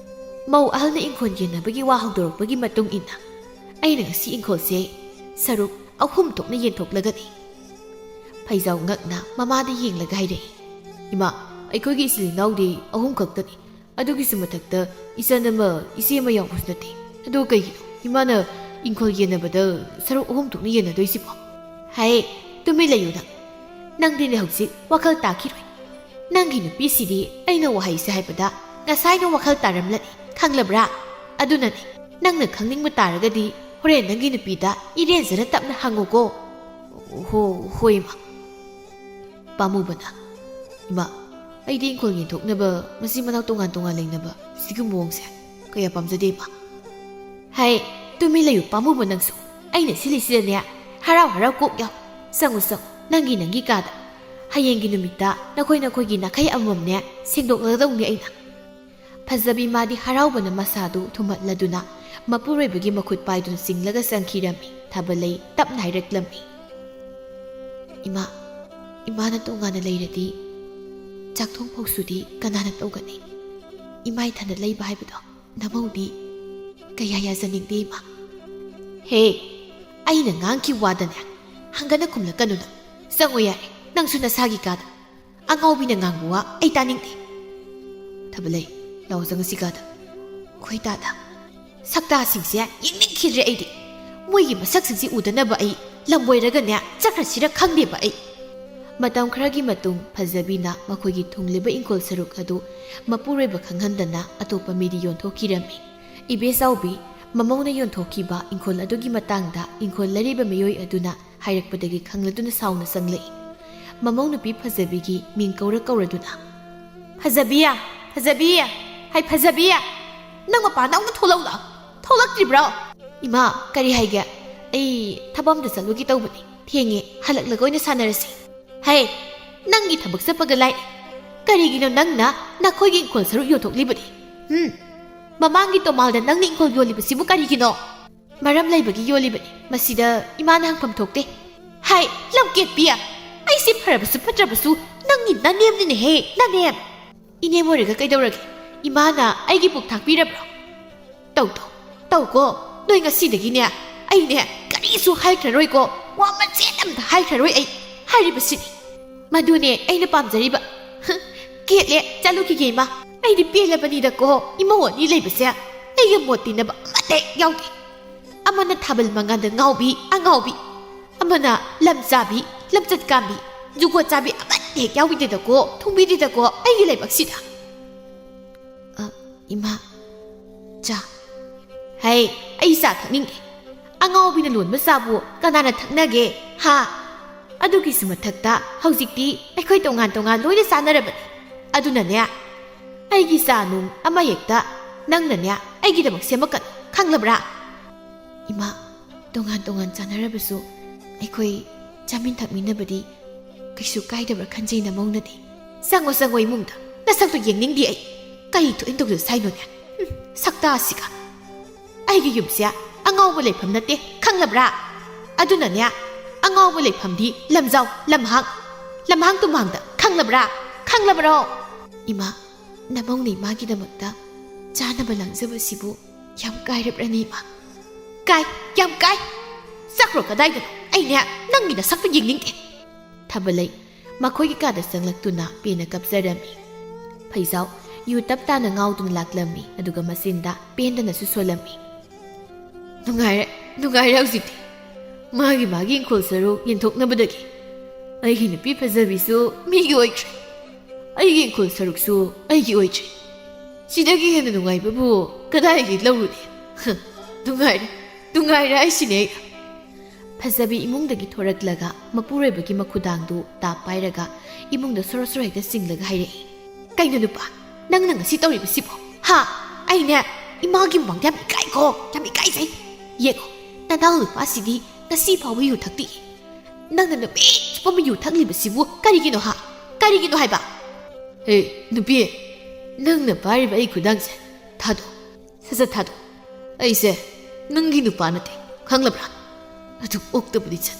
ꯃꯧ ꯑꯍꯜꯅ ꯏꯪꯈꯣꯜ ꯌꯦꯟꯅꯕꯒꯤ ꯋꯥ ꯍꯧꯗꯣꯔꯛꯄꯒꯤ ꯃꯇꯨꯡ ꯏꯟꯅ ꯑꯩꯅ ꯉꯁꯤ ꯏꯪꯈꯣꯜꯁꯦ ꯁꯔꯨꯛ ꯑꯍꯨꯝ ꯊꯣꯛꯅ ꯌꯦꯟꯊꯣꯛꯂꯒꯅꯤ꯫" ꯐꯩꯖꯥꯎ ꯉꯛꯅ ꯃꯃꯥꯗ ꯌꯦꯡꯂꯒ ꯍꯥꯏꯔꯛꯏ꯫ "ꯏꯃꯥ, ꯑꯩꯈꯣꯏꯒꯤ ꯏꯆꯤꯜ ꯏꯅꯥꯎꯗꯤ ꯑꯍꯨꯝ ꯈꯛꯇꯅꯤ꯫ ꯑꯗꯨꯒꯤꯁꯨ ꯃꯊꯛꯇ ꯏꯆꯟ ꯑꯃ, ꯏꯆꯦ ꯑꯃ ꯌꯥꯎꯕꯁꯨ ꯅꯠꯇꯦ꯫ ꯑꯗꯣ ꯀꯩꯒꯤꯅꯣ ꯏꯃꯥꯅ ꯏꯪꯈꯣꯜ ꯌꯦꯟꯅꯕꯗ ꯁꯔꯨꯛ ꯑꯍꯨꯝ ꯊꯣꯛꯅ ꯌꯦꯟꯅꯗꯣꯏꯁꯤꯕꯣ?" "ꯍꯥꯏ, ꯇꯨꯃꯤꯟ ꯂꯩꯌꯨ ꯅꯪ꯫ ꯅꯪꯗꯤꯅꯦ ꯍꯧꯖꯤꯛ ꯋꯥꯈꯜ ꯇꯥꯈꯤꯔꯣꯏ꯫ ꯅꯪꯒꯤ ꯅꯨꯄꯤꯁꯤꯗꯤ ꯑꯩꯅ ꯋꯥꯍꯩꯁꯦ ꯍꯥꯏꯕꯗ ꯉꯁꯥꯏꯅ ꯋꯥꯈꯜ ꯇꯥꯔꯝꯂꯅꯤ, ꯈꯪꯂꯕ꯭ꯔꯥ? ꯑꯗꯨꯅꯅꯦ, ꯅꯪꯅ ꯈꯪꯅꯤꯡꯕ ꯇꯥꯔꯒꯗꯤ ꯍꯣꯔꯦꯟ ꯅꯪꯒꯤ ꯅꯨꯄꯤꯗ ꯏꯔꯦꯟꯖꯅ ꯇꯞꯅ ꯍꯪꯉꯨꯀꯣ꯫" "ꯍꯣ, ꯍꯣꯏ, ꯏꯃꯥ꯫" ꯄꯥꯝꯃꯨꯕꯅ, "ꯏꯃꯥ, ꯑꯩꯗꯤ ꯏꯪꯈꯣꯜ ꯌꯦꯟꯊꯣꯛꯅꯕ, ꯃꯆꯤꯟ ꯃꯅꯥꯎ ꯇꯣꯉꯥꯟ ꯇꯣꯉꯥꯟ ꯂꯩꯅꯕ, ꯁꯤꯒꯨꯝꯕ ꯃꯑꯣꯡꯁꯦ ꯀꯌꯥ ꯄꯥꯝꯖꯗꯦ, ꯏꯃꯥ꯫ ꯍꯩ, ꯇꯨꯃꯤꯟ ꯂꯩꯌꯨ, ꯄꯥꯝꯃꯨꯕ ꯅꯪꯁꯨ꯫ ꯑꯩꯅ ꯁꯤꯜꯂꯤꯁꯤꯗꯅꯦ, ꯍꯔꯥꯎ ꯍꯔꯥꯎ ꯀꯣꯛ ꯌꯥꯎ꯫ ꯆꯪꯉꯨ, ꯆꯪꯉꯨ, ꯅꯪꯒꯤ, ꯅꯪꯒꯤ ꯀꯥꯗ꯫ ꯍꯌꯦꯡꯒꯤ ꯅꯨꯃꯤꯠꯇ ꯅꯈꯣꯏ ꯅꯈꯣꯏꯒꯤ ꯅꯥꯈꯩ ꯑꯃꯃꯝꯅꯦ ꯁꯦꯡꯗꯣꯛꯂꯗꯧꯅꯤ ꯑꯩꯅ꯫ ꯐꯖꯕꯤ ꯃꯥꯗꯤ ꯍꯔꯥꯎꯕꯅ ꯃꯁꯥꯗꯨ ꯊꯨꯝꯍꯠꯂꯗꯨꯅ ꯃꯄꯨꯔꯣꯏꯕꯒꯤ ꯃꯈꯨꯠ ꯄꯥꯏꯗꯨꯅ ꯆꯤꯡꯂꯒ ꯆꯪꯈꯤꯔꯝꯃꯤ꯫ ꯊꯥꯕꯂꯩ ꯇꯞꯅ ꯍꯥꯏꯔꯛꯂꯝꯃꯤ, "ꯏꯃꯥ, ꯏꯃꯥꯅ ꯇꯣꯉꯥꯟꯅ ꯂꯩꯔꯗꯤ ꯆꯥꯛꯊꯣꯡ ꯐꯥꯎꯁꯨꯗꯤ ꯀꯅꯥꯅ ꯇꯧꯒꯅꯤ? ꯏꯃꯥ ꯏꯊꯟꯗ ꯂꯩꯕ ꯍꯥꯏꯕꯗꯣ ꯅꯃꯧꯗꯤ ꯀꯌꯥ ꯌꯥꯖꯅꯤꯡꯗꯦ, ꯏꯃꯥ꯫" "ꯍꯦ, ꯑꯩꯅ ꯉꯥꯡꯈꯤꯕ ꯋꯥꯗꯅꯦ ꯍꯪꯒꯠꯅ ꯈꯨꯝꯂꯛꯀꯅꯨ ꯅꯪ꯫ ꯆꯪꯉꯣ ꯌꯥꯔꯦ, ꯅꯪꯁꯨ ꯅꯁꯥꯒꯤ ꯀꯥꯗ꯫ ꯑꯉꯥꯎꯕꯤꯅ ꯉꯥꯡꯕ ꯋꯥ ꯑꯩ ꯇꯥꯅꯤꯡꯗꯦ꯫" "ꯊꯥꯕꯂꯩ, ꯂꯥꯛꯑꯣ ꯆꯪꯉꯁꯤ ꯀꯥꯗ꯫ ꯈꯣꯏ ꯇꯥꯗ, ꯁꯛꯇꯥꯁꯤꯡꯁꯦ ꯌꯦꯡꯅꯤꯡꯈꯤꯗ꯭ꯔꯦ ꯑꯩꯗꯤ꯫ ꯃꯣꯏꯒꯤ ꯃꯁꯛꯁꯤꯡꯁꯤ ꯎꯗꯅꯕ ꯑꯩ ꯂꯝꯕꯣꯏꯔꯒꯅꯦ ꯆꯠꯈ꯭ꯔꯁꯤꯔ ꯈꯪꯗꯦꯕ ꯑꯩ꯫" ꯃꯇꯝ ꯈꯔꯒꯤ ꯃꯇꯨꯡ ꯐꯖꯕꯤꯅ ꯃꯈꯣꯏꯒꯤ ꯊꯨꯡꯂꯤꯕ ꯏꯪꯈꯣꯜ ꯁꯔꯨꯛ ꯑꯗꯨ ꯃꯄꯨꯔꯣꯏꯕ ꯈꯪꯍꯟꯗꯅ ꯑꯇꯣꯞꯄ ꯃꯤꯗ ꯌꯣꯟꯊꯣꯛꯈꯤꯔꯝꯃꯤ꯫ ꯏꯕꯦꯆꯥꯎꯕꯤ, ꯃꯃꯧꯅ ꯌꯣꯟꯊꯣꯛꯈꯤꯕ ꯏꯪꯈꯣꯜ ꯑꯗꯨꯒꯤ ꯃꯇꯥꯡꯗ ꯏꯪꯈꯣꯜ ꯂꯩꯔꯤꯕ ꯃꯤꯑꯣꯏ ꯑꯗꯨꯅ ꯍꯥꯏꯔꯛꯄꯗꯒꯤ ꯈꯪꯂꯗꯨꯅ ꯁꯥꯎꯅ ꯆꯪꯂꯛꯏ꯫ ꯃꯃꯧ ꯅꯨꯄꯤ ꯐꯖꯕꯤꯒꯤ ꯃꯤꯡ ꯀꯧꯔ ꯀꯧꯔꯗꯨꯅ, "ꯐꯖꯕꯤ! ꯐꯖꯕꯤ! ꯍꯥꯏ ꯐꯖꯕꯤ! ꯅꯪ ꯃꯄꯥꯟꯗ ꯑꯃꯨꯛ ꯊꯣꯛꯂꯛꯎ ꯂꯥꯎ꯫ ꯊꯣꯛꯂꯛꯇ꯭ꯔꯤꯕ꯭ꯔꯣ?" "ꯏꯃꯥ, ꯀꯔꯤ ꯍꯥꯏꯒꯦ? ꯑꯩ ꯊꯕꯛ ꯑꯝꯗ ꯆꯠꯂꯨꯒꯦ ꯇꯧꯕꯅꯤ꯫ ꯊꯦꯡꯉꯦ, ꯍꯜꯂꯛꯂꯒ ꯑꯣꯏꯅ ꯁꯥꯟꯅꯔꯁꯤ꯫" "ꯍꯩ, ꯅꯪꯒꯤ ꯊꯕꯛ ꯆꯠꯄꯒ ꯂꯥꯏ꯫ ꯀꯔꯤꯒꯤꯅꯣ ꯅꯪꯅ ꯅꯈꯣꯏꯒꯤ ꯏꯪꯈꯣꯜ ꯁꯔꯨꯛ ꯌꯣꯟꯊꯣꯛꯂꯤꯕꯗꯤ? ꯍꯨꯝ? ꯃꯃꯥꯡꯒꯤ ꯇꯣꯃꯥꯜꯗ ꯅꯪꯅ ꯏꯪꯈꯣꯜ ꯌꯣꯜꯂꯤꯕꯁꯤꯕꯨ ꯀꯔꯤꯒꯤꯅꯣ?" "ꯃꯔꯝ ꯂꯩꯕꯒꯤ ꯌꯣꯜꯂꯤꯕꯅꯤ꯫ ꯃꯁꯤꯗ ꯏꯃꯥꯅ ꯍꯪꯐꯝ ꯊꯣꯛꯇꯦ꯫" "ꯍꯥꯏ, ꯂꯝꯀꯦꯠꯄꯤ! ꯑꯩꯁꯤ ꯐꯔꯕꯁꯨ ꯐꯠꯇ꯭ꯔꯕꯁꯨ ꯅꯪꯒꯤ ꯅꯅꯦꯝꯅꯤꯅꯦꯍꯦ, ꯅꯅꯦꯝ!" "ꯏꯅꯦꯝ ꯑꯣꯏꯔꯒ ꯀꯩꯗꯧꯔꯒꯦ? ꯏꯃꯥꯅ ꯑꯩꯒꯤ ꯄꯨꯛ ꯊꯥꯛꯄꯤꯔꯕ꯭ꯔꯣ?" "ꯇꯧ, ꯇꯧ, ꯇꯧꯀꯣ꯫ ꯅꯣꯏ ꯉꯁꯤꯗꯒꯤꯅꯦ ꯑꯩꯅꯦ ꯀꯔꯤꯁꯨ ꯍꯥꯏꯈ꯭ꯔꯔꯣꯏꯀꯣ꯫ ꯋꯥ ꯃꯆꯦꯠ ꯑꯝꯇ ꯍꯥꯏꯈ꯭ꯔꯔꯣꯏ ꯑꯩ꯫ ꯍꯥꯏꯔꯤꯕꯁꯤꯅꯤ꯫ ꯃꯗꯨꯅꯦ ꯑꯩꯅ ꯄꯥꯝꯖꯔꯤꯕ꯫ ꯀꯦꯠꯂꯦ, ꯆꯠꯂꯨꯈꯤꯒꯦ ꯏꯃꯥ꯫ ꯑꯩꯗꯤ ꯄꯦꯜꯂꯕꯅꯤꯗꯀꯣ, ꯏꯃꯧ ꯑꯅꯤ ꯂꯩꯕꯁꯦ꯫ ꯑꯩꯒ ꯃꯣꯠ ꯇꯤꯟꯅꯕ ꯑꯃꯠꯇ ꯍꯦꯛ ꯌꯥꯎꯗꯦ꯫ ꯑꯃꯅ ꯊꯥꯕꯜ ꯃꯉꯥꯟꯗ ꯉꯥꯎꯕꯤ, ꯑꯉꯥꯎꯕꯤ, ꯑꯃꯅ ꯂꯝ ꯆꯥꯕꯤ, ꯂꯝꯆꯠ ꯀꯥꯝꯕꯤ, ꯖꯨꯒꯣꯠ ꯆꯥꯕꯤ ꯑꯃꯠꯇ ꯍꯦꯛ ꯌꯥꯎꯕꯤꯗꯦꯗꯀꯣ, ꯊꯨꯡꯕꯤꯗꯦꯗꯀꯣ ꯑꯩꯒꯤ ꯂꯩꯕꯥꯛꯁꯤꯗ꯫" "ꯑ, ꯏꯃꯥ, ꯆꯥ꯫" "ꯍꯩ, ꯑꯩ ꯆꯥ ꯊꯛꯅꯤꯡꯗꯦ꯫ ꯑꯉꯥꯎꯕꯤꯅ ꯂꯣꯟꯕ ꯆꯥꯕꯨ ꯀꯅꯥꯅ ꯊꯛꯅꯒꯦ, ꯍꯥ? ꯑꯗꯨꯒꯤꯁꯨ ꯃꯊꯛꯇ ꯍꯧꯖꯤꯛꯇꯤ ꯑꯩꯈꯣꯏ ꯇꯣꯉꯥꯟ ꯇꯣꯉꯥꯟ ꯂꯣꯏꯅ ꯆꯥꯅꯔꯕꯅꯤ꯫ ꯑꯗꯨꯅꯅꯦ, ꯑꯩꯒꯤ ꯆꯥ ꯅꯨꯡ ꯑꯃ ꯍꯦꯛꯇ ꯅꯪꯅꯅꯦ ꯑꯩꯒꯤꯗꯃꯛ ꯁꯦꯝꯃꯛꯀꯅꯨ, ꯈꯪꯂꯕ꯭ꯔꯥ? ꯏꯃꯥ, ꯇꯣꯉꯥꯟ ꯇꯣꯉꯥꯟ ꯆꯥꯅꯔꯕꯁꯨ ꯑꯩꯈꯣꯏ ꯆꯥꯃꯤꯟ ꯊꯛꯃꯤꯟꯅꯕꯗꯤ ꯀꯩꯁꯨ ꯀꯥꯏꯗꯕ꯭ꯔꯥ ꯈꯟꯖꯩ ꯅꯃꯧꯅꯗꯤ꯫ ꯆꯪꯉꯣ, ꯆꯪꯉꯣ ꯏꯃꯨꯡꯗ꯫ ꯅꯁꯛꯇꯣ ꯌꯦꯡꯅꯤꯡꯗꯦ ꯑꯩ꯫ ꯀꯔꯤ ꯊꯣꯛꯏꯅ ꯇꯧꯗꯣꯏ ꯁꯥꯏꯅꯣꯅꯦ? ꯍꯨꯝ, ꯁꯛꯇꯥꯁꯤꯒ꯫ ꯑꯩꯒꯤ ꯌꯨꯝꯁꯦ ꯑꯉꯥꯎꯕ ꯂꯩꯐꯝ ꯅꯠꯇꯦ, ꯈꯪꯂꯕ꯭ꯔꯥ? ꯑꯗꯨꯅꯅꯦ, ꯑꯉꯥꯎꯕ ꯂꯩꯐꯝꯗꯤ ꯂꯝꯖꯥꯎ, ꯂꯝꯍꯥꯡ, ꯂꯝꯍꯥꯡ ꯇꯨꯝꯍꯥꯡꯗ, ꯈꯪꯂꯕ꯭ꯔꯥ? ꯈꯪꯂꯕ꯭ꯔꯣ? ꯏꯃꯥ, ꯅꯃꯧꯅ ꯏꯃꯥꯒꯤꯗꯃꯛꯇ ꯆꯥꯅꯕ ꯂꯥꯡꯖꯕꯁꯤꯕꯨ ꯌꯥꯝ ꯀꯥꯏꯔꯕ꯭ꯔꯅꯦ ꯏꯃꯥ? ꯀꯥꯏ, ꯌꯥꯝ ꯀꯥꯏ꯫ ꯆꯠꯈ꯭ꯔꯣ ꯀꯗꯥꯏꯗꯅꯣ? ꯑꯩꯅꯦ ꯅꯪꯒꯤ ꯅꯁꯛꯇ ꯌꯦꯡꯅꯤꯡꯗꯦ꯫ ꯊꯕꯂꯩ ꯃꯈꯣꯏꯒꯤ ꯀꯥꯗ ꯆꯪꯂꯛꯇꯨꯅ ꯄꯦꯟꯅ ꯀꯞꯆꯔꯝꯃꯤ꯫ ꯐꯩꯖꯥꯎ ꯌꯨ ꯇꯞ ꯇꯥꯅ ꯉꯥꯎꯗꯨꯅ ꯂꯥꯛꯂꯝꯃꯤ, ꯑꯗꯨꯒ ꯃꯆꯤꯟꯗ ꯄꯦꯟꯗꯅꯁꯨ ꯁꯣꯜꯂꯝꯃꯤ꯫ ꯅꯨꯡꯉꯥꯏꯔꯦ, ꯅꯨꯡꯉꯥꯏꯔꯦ ꯍꯧꯖꯤꯛꯇꯤ꯫ ꯃꯥꯒꯤ ꯃꯥꯒꯤ ꯏꯪꯈꯣꯜ ꯁꯔꯨ ꯌꯦꯟꯊꯣꯛꯅꯕꯗꯒꯤ ꯑꯩꯒꯤ ꯅꯨꯄꯤ ꯐꯖꯕꯤꯁꯨ ꯃꯤꯒꯤ ꯑꯣꯏꯈ꯭ꯔꯦ꯫ ꯑꯩꯒꯤ ꯏꯪꯈꯣꯜ ꯁꯔꯨꯛꯁꯨ ꯑꯩꯒꯤ ꯑꯣꯏꯗ꯭ꯔꯦ꯫ ꯁꯤꯗꯒꯤ ꯍꯦꯟꯅ ꯅꯨꯡꯉꯥꯏꯕꯕꯨ ꯀꯗꯥꯏꯗꯒꯤ ꯂꯧꯔꯨꯅꯤ? ꯍ, ꯅꯨꯡꯉꯥꯏꯔꯦ, ꯅꯨꯡꯉꯥꯏꯔꯦ ꯍꯥꯏꯁꯤꯅꯦ ꯑꯩ꯫ ꯐꯖꯕꯤ ꯏꯃꯨꯡꯗꯒꯤ ꯊꯣꯔꯛꯂꯒ ꯃꯄꯨꯔꯣꯏꯕꯒꯤ ꯃꯈꯨꯗꯥꯡꯗꯨ ꯇꯥꯞ ꯄꯥꯏꯔꯒ ꯏꯃꯨꯡꯗ ꯁꯣꯔꯣ ꯁꯣꯔꯣ ꯍꯦꯛꯇ ꯆꯤꯡꯂꯒ ꯍꯥꯏꯔꯛꯏ꯫ "ꯀꯩꯅꯣ ꯅꯨꯄꯥ, ꯅꯪꯅ ꯉꯁꯤ ꯇꯧꯔꯤꯕꯁꯤꯕꯣ? ꯍꯥ? ꯑꯩꯅꯦ ꯏꯃꯥꯒꯤ ꯃꯃꯥꯡꯗ ꯌꯥꯝ ꯏꯀꯥꯏꯀꯣ, ꯌꯥꯝ ꯏꯀꯥꯏꯖꯩ꯫ ꯌꯦꯡꯉꯣ, ꯅꯅꯥꯎ ꯅꯨꯄꯥꯁꯤꯗꯤ ꯉꯁꯤ ꯐꯥꯎꯕ ꯌꯨ ꯊꯛꯇꯦ꯫ ꯅꯪꯅ ꯅꯨꯃꯤꯠ ꯆꯨꯞꯄ ꯑꯃ ꯌꯨ ꯊꯛꯂꯤꯕꯁꯤꯕꯨ ꯀꯔꯤꯒꯤꯅꯣ ꯍꯥ? ꯀꯔꯤꯒꯤꯅꯣ ꯍꯥꯏꯕ?" "ꯍꯦ, ꯅꯨꯄꯤ, ꯅꯪꯅ ꯄꯥꯏꯔꯤꯕ ꯑꯩ ꯈꯨꯗꯥꯡꯁꯦ ꯊꯥꯗꯣꯛ꯫ ꯁꯠ ꯁꯠ ꯊꯥꯗꯣꯛ꯫ ꯑꯩꯁꯦ ꯅꯪꯒꯤ ꯅꯨꯄꯥ ꯅꯠꯇꯦ, ꯈꯪꯂꯕ꯭ꯔꯥ? ꯑꯗꯨ ꯑꯣꯛꯇꯕꯗꯤ ꯆꯠ꯫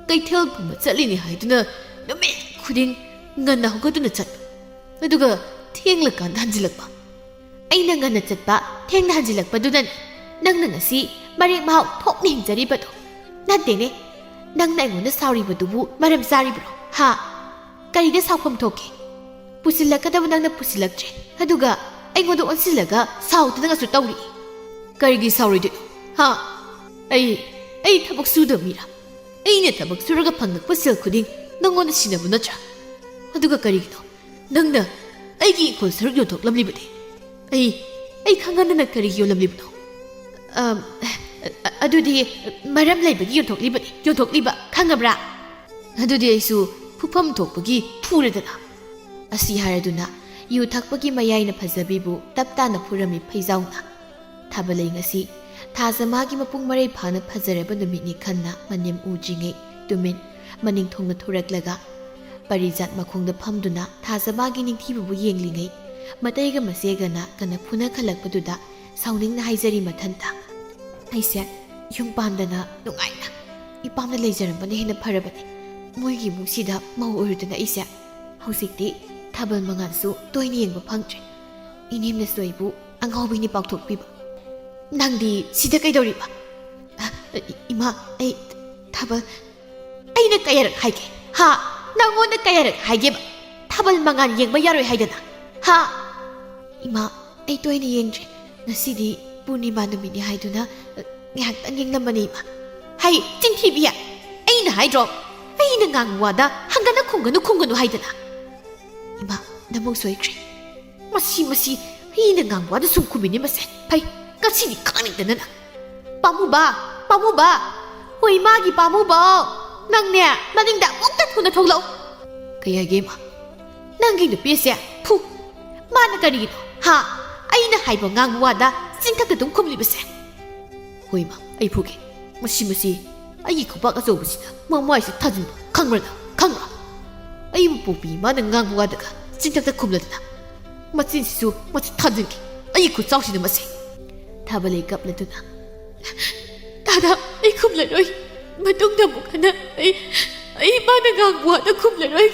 ꯀꯩꯊꯦꯜ ꯄꯨꯝꯕ ꯆꯠꯂꯤꯅꯤ ꯍꯥꯏꯗꯨꯅ ꯅꯨꯃꯤꯠ ꯈꯨꯗꯤꯡ ꯉꯟꯅ ꯍꯧꯒꯠꯇꯨꯅ ꯆꯠꯄ, ꯑꯗꯨꯒ ꯊꯦꯡꯂꯀꯥꯟꯗ ꯍꯟꯖꯤꯜꯂꯛꯄ꯫ ꯑꯩꯅ ꯉꯟꯅ ꯆꯠꯄ, ꯊꯦꯡꯅ ꯍꯟꯖꯤꯜꯂꯛꯄꯗꯨꯅꯅꯤ ꯅꯪꯅ ꯉꯁꯤ ꯃꯔꯦꯛ ꯃꯍꯥꯎ ꯊꯣꯛꯅ ꯍꯤꯡꯖꯔꯤꯕꯗꯣ꯫ ꯅꯠꯇꯦꯅꯦ, ꯅꯪꯅ ꯑꯩꯉꯣꯟꯗ ꯁꯥꯎꯔꯤꯕꯗꯨꯕꯨ ꯃꯔꯝ ꯆꯥꯔꯤꯕ꯭ꯔꯣ? ꯍꯥ? ꯀꯔꯤꯗ ꯁꯥꯎꯐꯝ ꯊꯣꯛꯀꯦ? ꯄꯨꯁꯤꯜꯂꯛꯀꯗꯕ ꯅꯪꯅ ꯄꯨꯁꯤꯜꯂꯛꯇ꯭ꯔꯦ, ꯑꯗꯨꯒ ꯑꯩꯉꯣꯟꯗ ꯑꯣꯟꯁꯤꯜꯂꯒ ꯁꯥꯎꯗꯅꯒꯁꯨ ꯇꯧꯔꯤ꯫ ꯀꯔꯤꯒꯤ ꯁꯥꯎꯔꯣꯏꯗꯣꯏꯅꯣ? ꯍꯥ? ꯑꯩ, ꯑꯩ ꯊꯕꯛ ꯁꯨꯗꯕ ꯃꯤꯔꯥ? ꯑꯩꯅ ꯊꯕꯛ ꯁꯨꯔꯒ ꯐꯪꯂꯛꯄ ꯁꯦꯜ ꯈꯨꯗꯤꯡ ꯅꯪꯉꯣꯟꯗ ꯁꯤꯟꯅꯕ ꯅꯠꯇ꯭ꯔꯥ? ꯑꯗꯨꯒ ꯀꯔꯤꯒꯤꯅꯣ ꯅꯪꯅ ꯑꯩꯒꯤ ꯏꯪꯈꯣꯜ ꯁꯔꯨꯛ ꯌꯣꯟꯊꯣꯛꯂꯝꯂꯤꯕꯗꯤ? ꯑꯩ, ꯑꯩ ꯈꯪꯍꯟꯗꯅ ꯀꯔꯤꯒꯤ ꯌꯣꯜꯂꯝꯂꯤꯕꯅꯣ?" ꯑꯝ, ꯑ-, ꯑꯗꯨꯗꯤ ꯃꯔꯝ ꯂꯩꯕꯒꯤ ꯌꯣꯟꯊꯣꯛꯂꯤꯕꯅꯤ, ꯌꯣꯟꯊꯣꯛꯂꯤꯕ, ꯈꯪꯉꯕ꯭ꯔꯥ? ꯑꯗꯨꯗꯤ ꯑꯩꯁꯨ ꯐꯨꯐꯝ ꯊꯣꯛꯄꯒꯤ ꯐꯨꯔꯦꯗꯅ꯫ ꯑꯁꯤ ꯍꯥꯏꯔꯗꯨꯅ ꯌꯨ ꯊꯛꯄꯒꯤ ꯃꯌꯥꯏꯅ ꯐꯖꯕꯤꯕꯨ ꯇꯞ ꯇꯥꯅ ꯐꯨꯔꯝꯃꯤ ꯐꯩꯖꯥꯎꯅ꯫ ꯊꯥꯕꯂꯩ ꯉꯁꯤ ꯊꯥꯖꯃꯥꯒꯤ ꯃꯄꯨꯡ ꯃꯔꯩ ꯐꯥꯅ ꯐꯖꯔꯕ ꯅꯨꯃꯤꯠꯅꯤ ꯈꯟꯅ ꯃꯅꯦꯝ ꯎꯗ꯭ꯔꯤꯉꯩ ꯇꯨꯃꯤꯟ ꯃꯅꯤꯡ ꯊꯨꯡꯅ ꯊꯣꯔꯛꯂꯒ ꯄꯔꯤꯖꯥꯠ ꯃꯈꯣꯡꯗ ꯐꯝꯗꯨꯅ ꯊꯥꯖꯃꯥꯒꯤ ꯅꯤꯡꯊꯤꯕꯕꯨ ꯌꯦꯡꯂꯤꯉꯩ ꯃꯇꯩꯒ ꯃꯆꯦꯒꯅ ꯀꯟꯅ ꯐꯨꯅꯈꯠꯂꯛꯄꯗꯨꯗ ꯁꯥꯎꯅꯤꯡꯅ ꯍꯥꯏꯖꯔꯤ ꯃꯊꯟꯇ꯫ ꯑꯩꯁꯦ ꯌꯨꯝ ꯄꯥꯟꯗꯅ ꯅꯨꯡꯉꯥꯏꯅ ꯏꯄꯥꯝꯗ ꯂꯩꯖꯔꯝꯕꯅ ꯍꯦꯟꯅ ꯐꯔꯕꯅꯤ꯫ ꯃꯣꯏꯒꯤ ꯏꯃꯨꯡꯁꯤꯗ ꯃꯧ ꯑꯣꯏꯔꯨꯗꯅ ꯑꯩꯁꯦ ꯍꯧꯖꯤꯛꯇꯤ ꯊꯥꯕꯜ ꯃꯉꯥꯜꯁꯨ ꯇꯣꯏꯅ ꯌꯦꯡꯕ ꯐꯪꯗ꯭ꯔꯦ꯫ ꯏꯅꯦꯝꯅꯁꯨ ꯑꯩꯕꯨ ꯑꯉꯥꯎꯕꯤꯅꯤ ꯄꯥꯎꯊꯣꯛꯄꯤꯕ꯫ "ꯅꯪꯗꯤ ꯁꯤꯗ ꯀꯩꯗꯧꯔꯤꯕ?" "ꯑ, ꯏꯃꯥ, ꯑꯩ ꯊꯥꯕꯜ..." "ꯑꯩꯅ ꯀꯌꯥꯔꯛ ꯍꯥꯏꯒꯦ? ꯍꯥ? ꯅꯪꯉꯣꯟꯗ ꯀꯌꯥꯔꯛ ꯍꯥꯏꯒꯦꯕ? ꯊꯥꯕꯜ ꯃꯉꯥꯜ ꯌꯦꯡꯕ ꯌꯥꯔꯣꯏ ꯍꯥꯏꯗꯅ? ꯍꯥ?" "ꯏꯃꯥ, ꯑꯩ ꯇꯣꯏꯅ ꯌꯦꯡꯗ꯭ꯔꯦ꯫ ꯉꯁꯤꯗꯤ ꯄꯨꯔꯅꯤꯃꯥ ꯅꯨꯃꯤꯠꯅꯤ ꯍꯥꯏꯗꯨꯅ, ꯑ, ꯉꯥꯏꯍꯥꯛꯇꯪ ꯌꯦꯡꯂꯝꯕꯅꯤ, ꯏꯃꯥ꯫" "ꯍꯩ, ꯆꯤꯟꯊꯤꯕꯤ! ꯑꯩꯅ ꯍꯥꯏꯗ꯭ꯔꯣ? ꯑꯩꯅ ꯉꯥꯡꯕ ꯋꯥꯗ ꯍꯪꯒꯅ ꯈꯨꯝꯒꯅꯨ, ꯈꯨꯝꯒꯅꯨ ꯍꯥꯏꯗꯅ?" "ꯏꯃꯥ, ꯅꯃꯧ ꯁꯣꯏꯈ꯭ꯔꯦ꯫ ꯃꯁꯤ, ꯃꯁꯤ ꯑꯩꯅ ꯉꯥꯡꯕ ꯋꯥꯗ ꯁꯨꯝ ꯈꯨꯝꯃꯤꯅꯦ ꯃꯁꯦ꯫ ꯐꯩ, ꯉꯁꯤꯗꯤ ꯈꯪꯅꯤꯡꯗꯅ ꯅꯪ꯫ ꯄꯥꯝꯃꯨꯕ, ꯄꯥꯝꯃꯨꯕ! ꯍꯣꯏ, ꯃꯥꯒꯤ ꯄꯥꯝꯃꯨꯕ! ꯅꯪꯅꯦ, ꯃꯅꯤꯡꯗ ꯑꯃꯨꯛꯇ ꯊꯨꯅ ꯊꯣꯛꯂꯛꯎ꯫" "ꯀꯩ ꯍꯥꯏꯒꯦ, ꯏꯃꯥ?" "ꯅꯪꯒꯤ ꯅꯨꯄꯤꯁꯦ ꯐꯨ꯫ ꯃꯥꯅ ꯀꯔꯤꯒꯤꯅꯣ, ꯍꯥ? ꯑꯩꯅ ꯍꯥꯏꯕ ꯉꯥꯡꯕ ꯋꯥꯗ ꯆꯤꯟꯊꯛꯇ ꯑꯗꯨꯝ ꯈꯨꯝꯂꯤꯕꯁꯦ?" "ꯍꯣꯏ, ꯏꯃꯥ, ꯑꯩ ꯐꯨꯒꯦ꯫ ꯃꯁꯤ, ꯃꯁꯤ ꯑꯩꯒꯤ ꯈꯨꯄꯥꯛ ꯑꯆꯧꯕꯁꯤꯗ ꯃꯃꯥꯏꯁꯤ ꯊꯥꯖꯤꯟꯕ ꯈꯪꯕ꯭ꯔꯥ ꯅꯪ? ꯈꯪꯕ꯭ꯔꯥ? ꯑꯩꯕꯨ ꯄꯣꯛꯄꯤ ꯏꯃꯥꯅ ꯉꯥꯡꯕ ꯋꯥꯗꯒ ꯆꯤꯟꯊꯛꯇ ꯈꯨꯝꯂꯗꯅ꯫ ꯃꯆꯤꯟꯁꯤꯁꯨ ꯃꯁꯤ ꯊꯥꯖꯤꯟꯒꯦ, ꯑꯩꯒꯤ ꯈꯨꯠꯆꯥꯎꯁꯤꯅ ꯃꯁꯦ꯫" ꯊꯥꯕꯂꯩ ꯀꯞꯂꯗꯨꯅ, "ꯗꯥꯗꯥ, ꯑꯩ ꯈꯨꯝꯂꯔꯣꯏ꯫ ꯃꯇꯨꯡꯗ ꯑꯃꯨꯛ ꯍꯟꯅ ꯑꯩ, ꯑꯩ ꯃꯥꯅ ꯉꯥꯡꯕ ꯋꯥꯗ ꯈꯨꯝꯂꯔꯣꯏ꯫"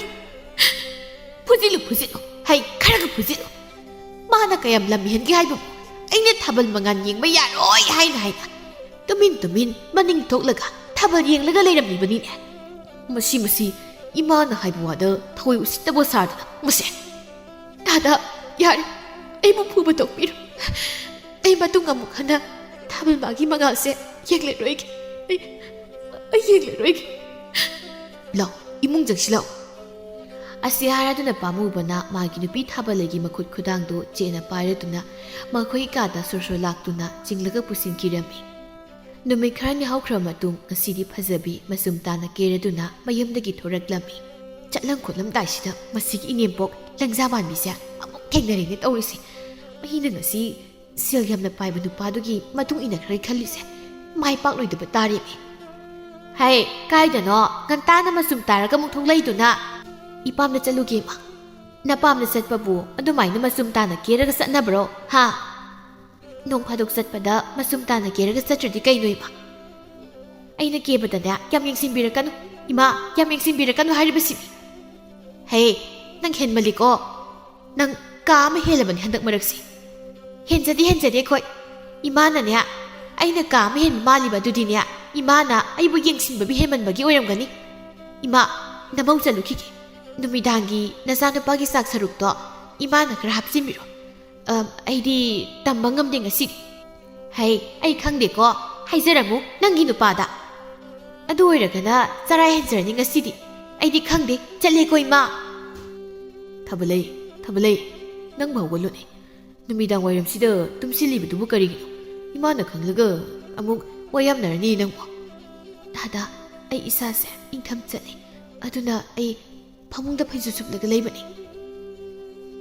"ꯐꯨꯖꯤꯜꯂꯨ, ꯐꯨꯖꯤꯜꯂꯨ꯫ ꯍꯩ, ꯈꯔꯒ ꯐꯨꯖꯤꯜꯂꯨ꯫ ꯃꯥꯅ ꯀꯌꯥꯝ ꯂꯝ ꯍꯦꯟꯒꯦ ꯍꯥꯏꯕꯕꯨ? ꯑꯩꯅ ꯊꯥꯕꯜ ꯃꯉꯥꯜ ꯌꯦꯡꯕ ꯌꯥꯔꯣꯏ ꯍꯥꯏꯅ ꯍꯥꯏꯅ ꯇꯨꯃꯤꯟ ꯇꯨꯃꯤꯟ ꯃꯅꯤꯡ ꯊꯣꯛꯂꯒ ꯊꯥꯕꯜ ꯌꯦꯡꯂꯒ ꯂꯩꯔꯝꯂꯤꯕꯅꯤꯅꯦ꯫ ꯃꯁꯤ, ꯃꯁꯤ ꯏꯃꯥꯅ ꯍꯥꯏꯕ ꯋꯥꯗ ꯊꯑꯣꯏ ꯎꯁꯤꯠꯇꯕ ꯁꯥꯗꯅ ꯃꯁꯦ꯫ ꯗꯥꯗꯥ, ꯌꯥꯔꯦ, ꯑꯩꯕꯨ ꯐꯨꯕ ꯇꯣꯛꯄꯤꯔꯣ꯫ ꯑꯩ ꯃꯇꯨꯡ ꯑꯃꯨꯛ ꯍꯟꯅ ꯊꯥꯕꯜ ꯃꯥꯒꯤ ꯃꯉꯥꯜꯁꯦ ꯌꯦꯡꯂꯔꯣꯏꯒꯦ꯫ ꯑꯩ, ꯑꯩ ꯌꯦꯡꯂꯔꯣꯏꯒꯦ꯫ ꯂꯥꯛꯑꯣ, ꯏꯃꯨꯡ ꯆꯪꯁꯤꯜꯂꯛꯑꯣ꯫" ꯑꯁꯤ ꯍꯥꯏꯔꯗꯨꯅ ꯄꯥꯝꯃꯨꯕꯅ ꯃꯥꯒꯤ ꯅꯨꯄꯤ ꯊꯥꯕꯂꯩꯒꯤ ꯃꯈꯨꯠ ꯈꯨꯗꯥꯡꯗꯨ ꯆꯦꯠꯅ ꯄꯥꯏꯔꯗꯨꯅ ꯃꯈꯣꯏ ꯀꯥꯗ ꯁꯣꯔ ꯁꯣꯔ ꯂꯥꯛꯇꯨꯅ ꯆꯤꯡꯂꯒ ꯄꯨꯁꯤꯟꯈꯤꯔꯝꯃꯤ꯫ ꯅꯨꯃꯤꯠ ꯈꯔꯅꯤ ꯍꯧꯈ꯭ꯔꯕ ꯃꯇꯨꯡ ꯉꯁꯤꯗꯤ ꯐꯖꯕꯤ ꯃꯆꯨꯝ ꯇꯥꯅ ꯀꯦꯔꯗꯨꯅ ꯃꯌꯨꯝꯗꯒꯤ ꯊꯣꯔꯛꯂꯝꯃꯤ꯫ ꯆꯠꯂꯝ ꯈꯣꯠꯂꯝꯗꯥꯏꯁꯤꯗ ꯃꯁꯤꯒꯤ ꯏꯅꯦꯝꯄꯣꯛ ꯂꯪꯖꯥ ꯃꯥꯟꯕꯤꯁꯦ ꯑꯃꯨꯛ ꯊꯦꯡꯅꯔꯦꯅꯦ ꯇꯧꯔꯤꯁꯦ꯫ ꯑꯩꯅ ꯉꯁꯤ ꯁꯦꯜ ꯌꯥꯝꯅ ꯄꯥꯏꯕ ꯅꯨꯄꯥꯗꯨꯒꯤ ꯃꯇꯨꯡ ꯏꯟꯅꯈ꯭ꯔꯦ ꯈꯜꯂꯤꯁꯦ ꯃꯥꯏ ꯄꯥꯛꯂꯣꯏꯗꯕ ꯇꯥꯔꯦꯅꯦ꯫ ꯍꯩ, ꯀꯥꯏꯗꯅꯣ ꯉꯟꯇꯥꯅ ꯃꯆꯨꯝ ꯇꯥꯔꯒ ꯑꯃꯨꯛ ꯊꯣꯛꯂꯛꯏꯗꯨꯅ? ꯏꯄꯥꯝꯗ ꯆꯠꯂꯨꯒꯦ ꯏꯃꯥ꯫ ꯅꯄꯥꯝꯗ ꯆꯠꯄꯕꯨ ꯑꯗꯨꯃꯥꯏꯅ ꯃꯆꯨꯝ ꯇꯥꯅ ꯀꯦꯔꯒ ꯆꯠꯅꯕ꯭ꯔꯣ? ꯍꯥ? ꯅꯣꯡ ꯐꯥꯗꯣꯛ ꯆꯠꯄꯗ ꯃꯆꯨꯝ ꯇꯥꯅ ꯀꯦꯔꯒ ꯆꯠꯇ꯭ꯔꯗꯤ ꯀꯩꯅꯣ ꯏꯃꯥ? ꯑꯩꯅ ꯀꯦꯕꯗꯅꯦ ꯌꯥꯝ ꯌꯦꯡꯁꯤꯟꯕꯤꯔꯛꯀꯅꯨ꯫ ꯏꯃꯥ, ꯌꯥꯝ ꯌꯦꯡꯁꯤꯟꯕꯤꯔꯛꯀꯅꯨ ꯍꯥꯏꯔꯤꯕꯁꯤꯅꯤ꯫ ꯍꯦ, ꯅꯪ ꯍꯦꯟꯃꯜꯂꯤꯀꯣ꯫ ꯅꯪ ꯀꯥ ꯑꯃ ꯍꯦꯜꯂꯕꯅꯤ ꯍꯟꯗꯛ ꯃꯔꯛꯁꯦ꯫ ꯍꯦꯟꯖꯗꯦ, ꯍꯦꯟꯖꯗꯦ ꯑꯩꯈꯣꯏ꯫ ꯏꯃꯥꯅꯅꯦ, ꯑꯩꯅ ꯀꯥ ꯑꯃ ꯍꯦꯟꯕ ꯃꯥꯜꯂꯤꯕ ꯑꯗꯨꯗꯤꯅꯦ, ꯏꯃꯥꯅ ꯑꯩꯕꯨ ꯌꯦꯡꯁꯤꯟꯕꯕꯤ ꯍꯦꯟꯃꯟꯕꯒꯤ ꯑꯣꯏꯔꯝꯒꯅꯤ꯫ ꯏꯃꯥ, ꯅꯃꯧ ꯆꯠꯂꯨꯈꯤꯒꯦ꯫ ꯅꯨꯃꯤꯗꯥꯡꯒꯤ ꯅꯆꯥꯅꯨꯄꯥꯒꯤ ꯆꯥꯛ ꯁꯔꯨꯛꯇꯣ ꯏꯃꯥꯅ ꯈꯔ ꯍꯥꯞꯆꯤꯟꯕꯤꯔꯣ꯫ ꯑ, ꯑꯩꯗꯤ ꯇꯝꯕ ꯉꯝꯗꯦ ꯉꯁꯤꯗꯤ꯫ ꯍꯩ, ꯑꯩ ꯈꯪꯗꯦꯀꯣ, ꯍꯥꯏꯖꯔꯝꯃꯨ ꯅꯪꯒꯤ ꯅꯨꯄꯥꯗ꯫ ꯑꯗꯨ ꯑꯣꯏꯔꯒꯅ ꯆꯔꯥ ꯍꯦꯟꯖꯔꯅꯤ ꯉꯁꯤꯗꯤ꯫ ꯑꯩꯗꯤ ꯈꯪꯗꯦ, ꯆꯠꯂꯦꯀꯣ ꯏꯃꯥ꯫ ꯊꯕꯂꯩ, ꯊꯕꯂꯩ, ꯅꯪꯕꯨ ꯍꯧꯒꯠꯂꯨꯅꯦ꯫ ꯅꯨꯃꯤꯗꯥꯡ ꯋꯥꯏꯔꯝꯁꯤꯗ ꯇꯨꯝꯁꯤꯜꯂꯤꯕꯗꯨꯕꯨ ꯀꯔꯤꯒꯤꯅꯣ? ꯏꯃꯥꯅ ꯈꯪꯂꯒ ꯑꯃꯨꯛ ꯋꯥ ꯌꯥꯝꯅꯔꯅꯤ ꯅꯪꯕꯨ꯫ ꯗꯥꯗꯥ, ꯑꯩ ꯏꯁꯥꯁꯦ ꯏꯪꯊꯝ ꯆꯠꯂꯦ, ꯑꯗꯨꯅ ꯑꯩ ꯐꯃꯨꯡꯗ ꯐꯩꯖꯨꯞ ꯁꯨꯞꯂꯒ ꯂꯩꯕꯅꯤ꯫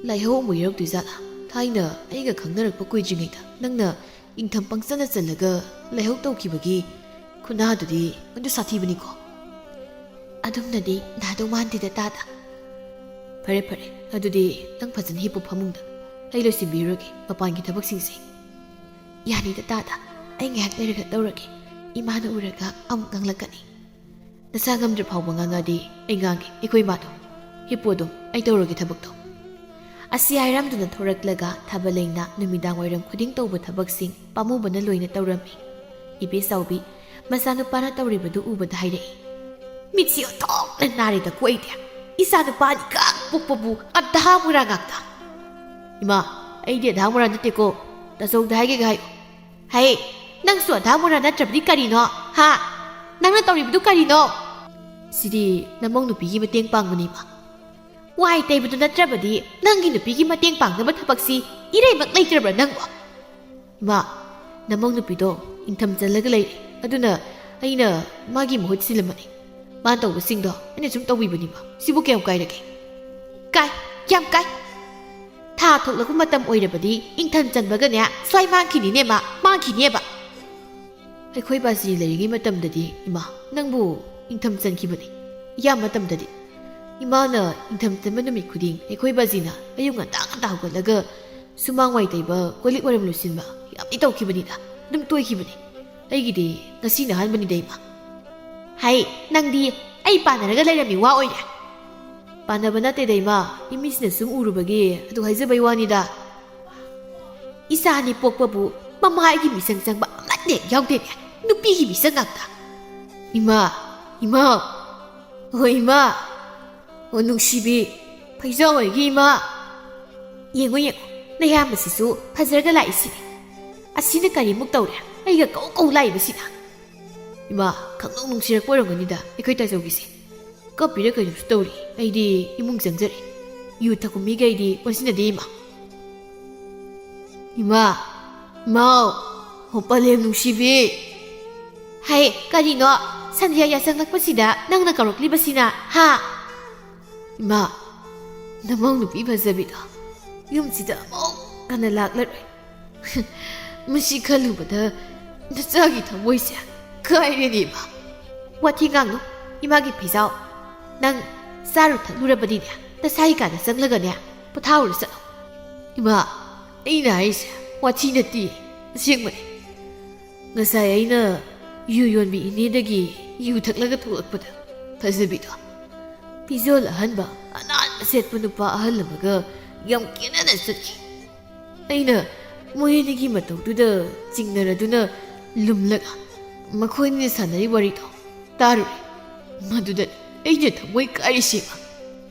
ꯂꯥꯏꯍꯧ ꯑꯃꯨꯛ ꯌꯥꯎꯔꯛꯇꯣꯏꯖꯥꯠꯂꯥ? ꯊꯥꯏꯅ ꯑꯩꯒ ꯈꯪꯅꯔꯛꯄ ꯀꯨꯏꯗ꯭ꯔꯤꯉꯩꯗ ꯅꯪꯅ ꯏꯪꯊꯝ ꯄꯪꯆꯟꯅ ꯆꯜꯂꯒ ꯂꯥꯏꯍꯧ ꯇꯧꯈꯤꯕꯒꯤ ꯈꯨꯅꯥꯗꯨꯗꯤ ꯑꯗꯨ ꯁꯥꯊꯤꯕꯅꯤꯀꯣ꯫ ꯑꯗꯨꯝꯅꯗꯤ ꯅꯥꯗꯧ ꯃꯥꯟꯗꯦꯗ ꯇꯥꯗ꯫ ꯐꯔꯦ ꯐꯔꯦ, ꯑꯗꯨꯗꯤ ꯅꯪ ꯐꯖꯅ ꯍꯤꯞꯄꯨ ꯐꯃꯨꯡꯗ꯫ ꯑꯩ ꯂꯣꯏꯁꯤꯟꯕꯤꯔꯨꯔꯒꯦ ꯃꯄꯥꯟꯒꯤ ꯊꯕꯛꯁꯤꯡꯁꯦ꯫ ꯌꯥꯅꯤꯗ ꯇꯥꯗ, ꯑꯩ ꯉꯥꯏꯍꯥꯛ ꯂꯩꯔꯒ ꯇꯧꯔꯒꯦ꯫ ꯏꯃꯥꯅ ꯎꯔꯒ ꯑꯃꯨꯛ ꯉꯥꯡꯂꯛꯀꯅꯤ꯫ ꯅꯁꯥ ꯉꯝꯗ꯭ꯔ ꯐꯥꯎꯕ ꯉꯥꯡꯉꯗꯤ ꯑꯩ ꯉꯥꯡꯒꯦ, ꯑꯩꯈꯣꯏ ꯏꯃꯥꯗꯣ꯫ ꯍꯤꯞꯄꯨ ꯑꯗꯨꯝ, ꯑꯩ ꯇꯧꯔꯒꯦ ꯊꯕꯛꯇꯣ꯫ ꯑꯁꯤ ꯍꯥꯏꯔꯝꯗꯨꯅ ꯊꯣꯔꯛꯂꯒ ꯊꯥꯕꯂꯩꯅ ꯅꯨꯃꯤꯗꯥꯡ ꯋꯥꯏꯔꯝ ꯈꯨꯗꯤꯡ ꯇꯧꯕ ꯊꯕꯛꯁꯤꯡ ꯄꯥꯝꯃꯨꯕꯅ ꯂꯣꯏꯅ ꯇꯧꯔꯝꯃꯤ꯫ ꯏꯕꯦꯆꯥꯎꯕꯤ ꯃꯆꯥꯅꯨꯄꯥꯅ ꯇꯧꯔꯤꯕꯗꯨ ꯎꯕꯗ ꯍꯥꯏꯔꯛꯏ, "ꯃꯤꯠꯁꯤ ꯑꯣꯟꯊꯣꯛꯅ ꯅꯥꯔꯦꯗꯀꯣ ꯑꯩꯗꯤ꯫ ꯏꯆꯥꯅꯨꯄꯥ ꯑꯅꯤꯈꯛ ꯄꯣꯛꯄꯕꯨ ꯑꯙꯥ ꯃꯨꯔꯥ ꯉꯥꯛꯇ꯫" "ꯏꯃꯥ, ꯑꯩꯗꯤ ꯑꯙꯥ ꯃꯨꯔꯥ ꯅꯠꯇꯦꯀꯣ, ꯇꯥꯆꯧꯗ ꯍꯥꯏꯒꯦꯒ ꯍꯥꯏꯌꯨ꯫" "ꯍꯩ, ꯅꯪꯁꯨ ꯑꯙꯥ ꯃꯨꯔꯥ ꯅꯠꯇ꯭ꯔꯕꯗꯤ ꯀꯔꯤꯅꯣ? ꯍꯥ? ꯅꯪꯅ ꯇꯧꯔꯤꯕꯗꯨ ꯀꯔꯤꯅꯣ?" "ꯁꯤꯗꯤ ꯅꯃꯧ ꯅꯨꯄꯤꯒꯤ ꯃꯇꯦꯡ ꯄꯥꯡꯕꯅꯤ, ꯏꯃꯥ꯫" "ꯋꯥꯏ ꯇꯩꯕꯗꯨ ꯅꯠꯇ꯭ꯔꯕꯗꯤ ꯅꯪꯒꯤ ꯅꯨꯄꯤꯒꯤ ꯃꯇꯦꯡ ꯄꯥꯡꯅꯕ ꯊꯕꯛꯁꯤ ꯏꯔꯩꯃꯛ ꯂꯩꯇ꯭ꯔꯕ꯭ꯔꯥ ꯅꯪꯕꯣ?" "ꯏꯃꯥ, ꯅꯃꯧ ꯅꯨꯄꯤꯗꯣ ꯏꯪꯊꯝ ꯆꯜꯂꯒ ꯂꯩꯔꯦ, ꯑꯗꯨꯅ ꯑꯩꯅ ꯃꯥꯒꯤ ꯃꯍꯨꯠ ꯁꯤꯜꯂꯝꯕꯅꯤ꯫ ꯃꯥꯅ ꯇꯧꯕꯁꯤꯡꯗꯣ ꯑꯩꯅ ꯁꯨꯝ ꯇꯧꯕꯤꯕꯅꯤꯕ꯫ ꯁꯤꯕꯨ ꯀꯌꯥꯝ ꯀꯥꯏꯔꯒꯦ? ꯀꯥꯏ, ꯌꯥꯝ ꯀꯥꯏ꯫ ꯊꯥ ꯊꯣꯛꯂꯛꯄ ꯃꯇꯝ ꯑꯣꯏꯔꯕꯗꯤ ꯏꯪꯊꯝ ꯆꯟꯕꯒꯅꯦ ꯁ꯭ꯋꯥꯏ ꯃꯥꯡꯈꯤꯅꯤꯅꯦ ꯃꯥ, ꯃꯥꯡꯈꯤꯅꯦꯕ꯫ ꯑꯩꯈꯣꯏ ꯕꯥꯖꯤ ꯂꯩꯔꯤꯉꯩ ꯃꯇꯝꯗꯗꯤ, ꯏꯃꯥ, ꯅꯪꯕꯨ ꯏꯪꯊꯝ ꯆꯟꯈꯤꯕꯅꯤ꯫ ꯏꯌꯥꯝ ꯃꯇꯝꯗꯗꯤ ꯏꯃꯥꯅ ꯏꯪꯊꯝ ꯆꯟꯕ ꯅꯨꯃꯤꯠ ꯈꯨꯗꯤꯡ ꯑꯩꯈꯣꯏ ꯕꯥꯖꯤꯅ ꯑꯌꯨꯛ ꯉꯟꯇꯥ ꯉꯟꯇꯥ ꯍꯧꯒꯠꯂꯒ ꯁꯨꯃꯥꯡ ꯋꯥꯏ ꯇꯩꯕ, ꯀꯣꯜ ꯂꯤꯛ ꯋꯥꯏꯔꯝ ꯂꯣꯏꯁꯤꯟꯕ ꯌꯥꯝꯗꯤ ꯇꯧꯈꯤꯕꯅꯤꯗ꯫ ꯑꯗꯨꯝ ꯇꯣꯏꯈꯤꯕꯅꯤ꯫ ꯑꯩꯒꯤꯗꯤ ꯉꯁꯤꯅ ꯑꯍꯥꯟꯕꯅꯤꯗ, ꯏꯃꯥ꯫ ꯍꯥꯏ, ꯅꯪꯗꯤ ꯑꯩ ꯄꯥꯟꯅꯔꯒ ꯂꯩꯔꯝꯃꯤ ꯋꯥ ꯑꯣꯏꯔꯦ꯫ ꯄꯥꯟꯅꯕ ꯅꯠꯇꯦꯗ, ꯏꯃꯥ, ꯏꯃꯤꯠꯁꯤꯅ ꯁꯨꯝ ꯎꯔꯨꯕꯒꯤ ꯑꯗꯨ ꯍꯥꯏꯖꯕꯩ ꯋꯥꯅꯤꯗ꯫ ꯏꯆꯥ ꯑꯅꯤ ꯄꯣꯛꯄꯕꯨ ꯃꯃꯥꯒꯤ ꯃꯤꯆꯪ ꯆꯪꯕ ꯑꯃꯠꯇ ꯍꯦꯛ ꯌꯥꯎꯗꯦꯅꯦ꯫ ꯅꯨꯄꯤꯒꯤ ꯃꯤꯆꯪ ꯉꯥꯛꯇ꯫ ꯏꯃꯥ, ꯏꯃꯥ, ꯍꯣꯏ ꯏꯃꯥ, ꯑꯣ ꯅꯨꯡꯁꯤꯕꯤ, ꯐꯩꯖꯥꯎ ꯍꯣꯏꯒꯤ ꯏꯃꯥ꯫ ꯌꯦꯡꯉꯨ ꯌꯦꯡꯉꯨ, ꯅꯌꯥꯝꯕꯁꯤꯁꯨ ꯐꯖꯔꯒ ꯂꯥꯛꯏꯁꯤꯅꯤ꯫ ꯑꯁꯤꯅ ꯀꯔꯤꯃꯨꯛ ꯇꯧꯔꯦ, ꯑꯩꯒ ꯀꯧ ꯀꯧ ꯂꯥꯛꯏꯕꯁꯤꯅ꯫ ꯏꯃꯥ, ꯈꯪꯅꯨꯡ ꯅꯨꯡꯁꯤꯔꯛꯄ ꯑꯣꯏꯔꯝꯒꯅꯤꯗ ꯑꯩꯈꯣꯏ ꯇꯥꯆꯧꯒꯤꯁꯦ꯫ ꯀꯞꯄꯤꯔ ꯀꯩꯅꯣꯁꯨ ꯇꯧꯔꯤ꯫ ꯑꯩꯗꯤ ꯏꯃꯨꯡ ꯆꯪꯖꯔꯦ꯫ ꯌꯨ ꯊꯛꯄ ꯃꯤꯒ ꯑꯩꯗꯤ ꯑꯣꯟꯁꯤꯟꯅꯗꯦ, ꯏꯃꯥ꯫ ꯏꯃꯥ! ꯏꯃꯥꯎ! ꯍꯣ, ꯄꯂꯦꯝ ꯅꯨꯡꯁꯤꯕꯤ! ꯍꯩ, ꯀꯔꯤꯅꯣ? ꯁꯟꯙ꯭ꯌꯥ ꯌꯥꯆꯪꯂꯛꯄꯁꯤꯗ ꯅꯪꯅ ꯀꯧꯔꯛꯂꯤꯕꯁꯤꯅ, ꯍꯥ? ꯏꯃꯥ, ꯅꯃꯧ ꯅꯨꯄꯤ ꯐꯖꯕꯤꯗꯣ ꯌꯨꯝꯁꯤꯗ ꯑꯃꯨꯛ ꯍꯟꯅ ꯂꯥꯛꯂꯔꯣꯏ꯫ ꯃꯁꯤ ꯈꯜꯂꯨꯕꯗ ꯅꯆꯥꯒꯤ ꯊꯃꯣꯏꯁꯦ ꯀꯥꯏꯔꯦꯅꯦ, ꯏꯃꯥ꯫ ꯋꯥꯊꯤ ꯉꯥꯡꯅꯨ꯫ ꯏꯃꯥꯒꯤ ꯐꯤꯖꯥꯎ, ꯅꯪ ꯆꯥꯔꯨ ꯊꯛꯂꯨꯔꯕꯅꯤꯅꯦ, ꯅꯁꯥꯒꯤ ꯀꯥꯗ ꯆꯪꯂꯒꯅꯦ ꯄꯣꯊꯥꯎꯔꯨ ꯆꯠꯂꯣ꯫ ꯏꯃꯥ, ꯑꯩꯅ ꯍꯥꯏꯔꯤꯁꯦ ꯋꯥꯊꯤ ꯅꯠꯇꯦ, ꯑꯁꯦꯡꯕꯅꯦ꯫ ꯉꯁꯥꯏ ꯑꯩꯅ ꯌꯨ ꯌꯣꯟꯕꯤ ꯏꯅꯦꯗꯒꯤ ꯌꯨ ꯊꯛꯂꯒ ꯊꯣꯛꯂꯛꯄꯗ ꯐꯖꯕꯤꯗꯣ ꯐꯤꯖꯣꯜ ꯑꯍꯟꯕ ꯑꯅꯥꯟꯕ ꯁꯦꯠꯄ ꯅꯨꯄꯥ ꯑꯍꯜ ꯑꯃꯒ ꯌꯥꯝ ꯀꯦꯅꯅ ꯆꯠꯈꯤ꯫ ꯑꯩꯅ ꯃꯣꯏ ꯑꯅꯤꯒꯤ ꯃꯇꯧꯗꯨꯗ ꯆꯤꯡꯅꯔꯗꯨꯅ ꯂꯨꯝꯂꯒ ꯃꯈꯣꯏ ꯑꯅꯤꯅ ꯁꯥꯟꯅꯔꯤ ꯋꯥꯔꯤꯗꯣ ꯇꯥꯔꯨꯔꯦ꯫ ꯃꯗꯨꯗ ꯑꯩꯅ ꯊꯃꯣꯏ ꯀꯥꯏꯔꯤꯁꯤꯃ꯫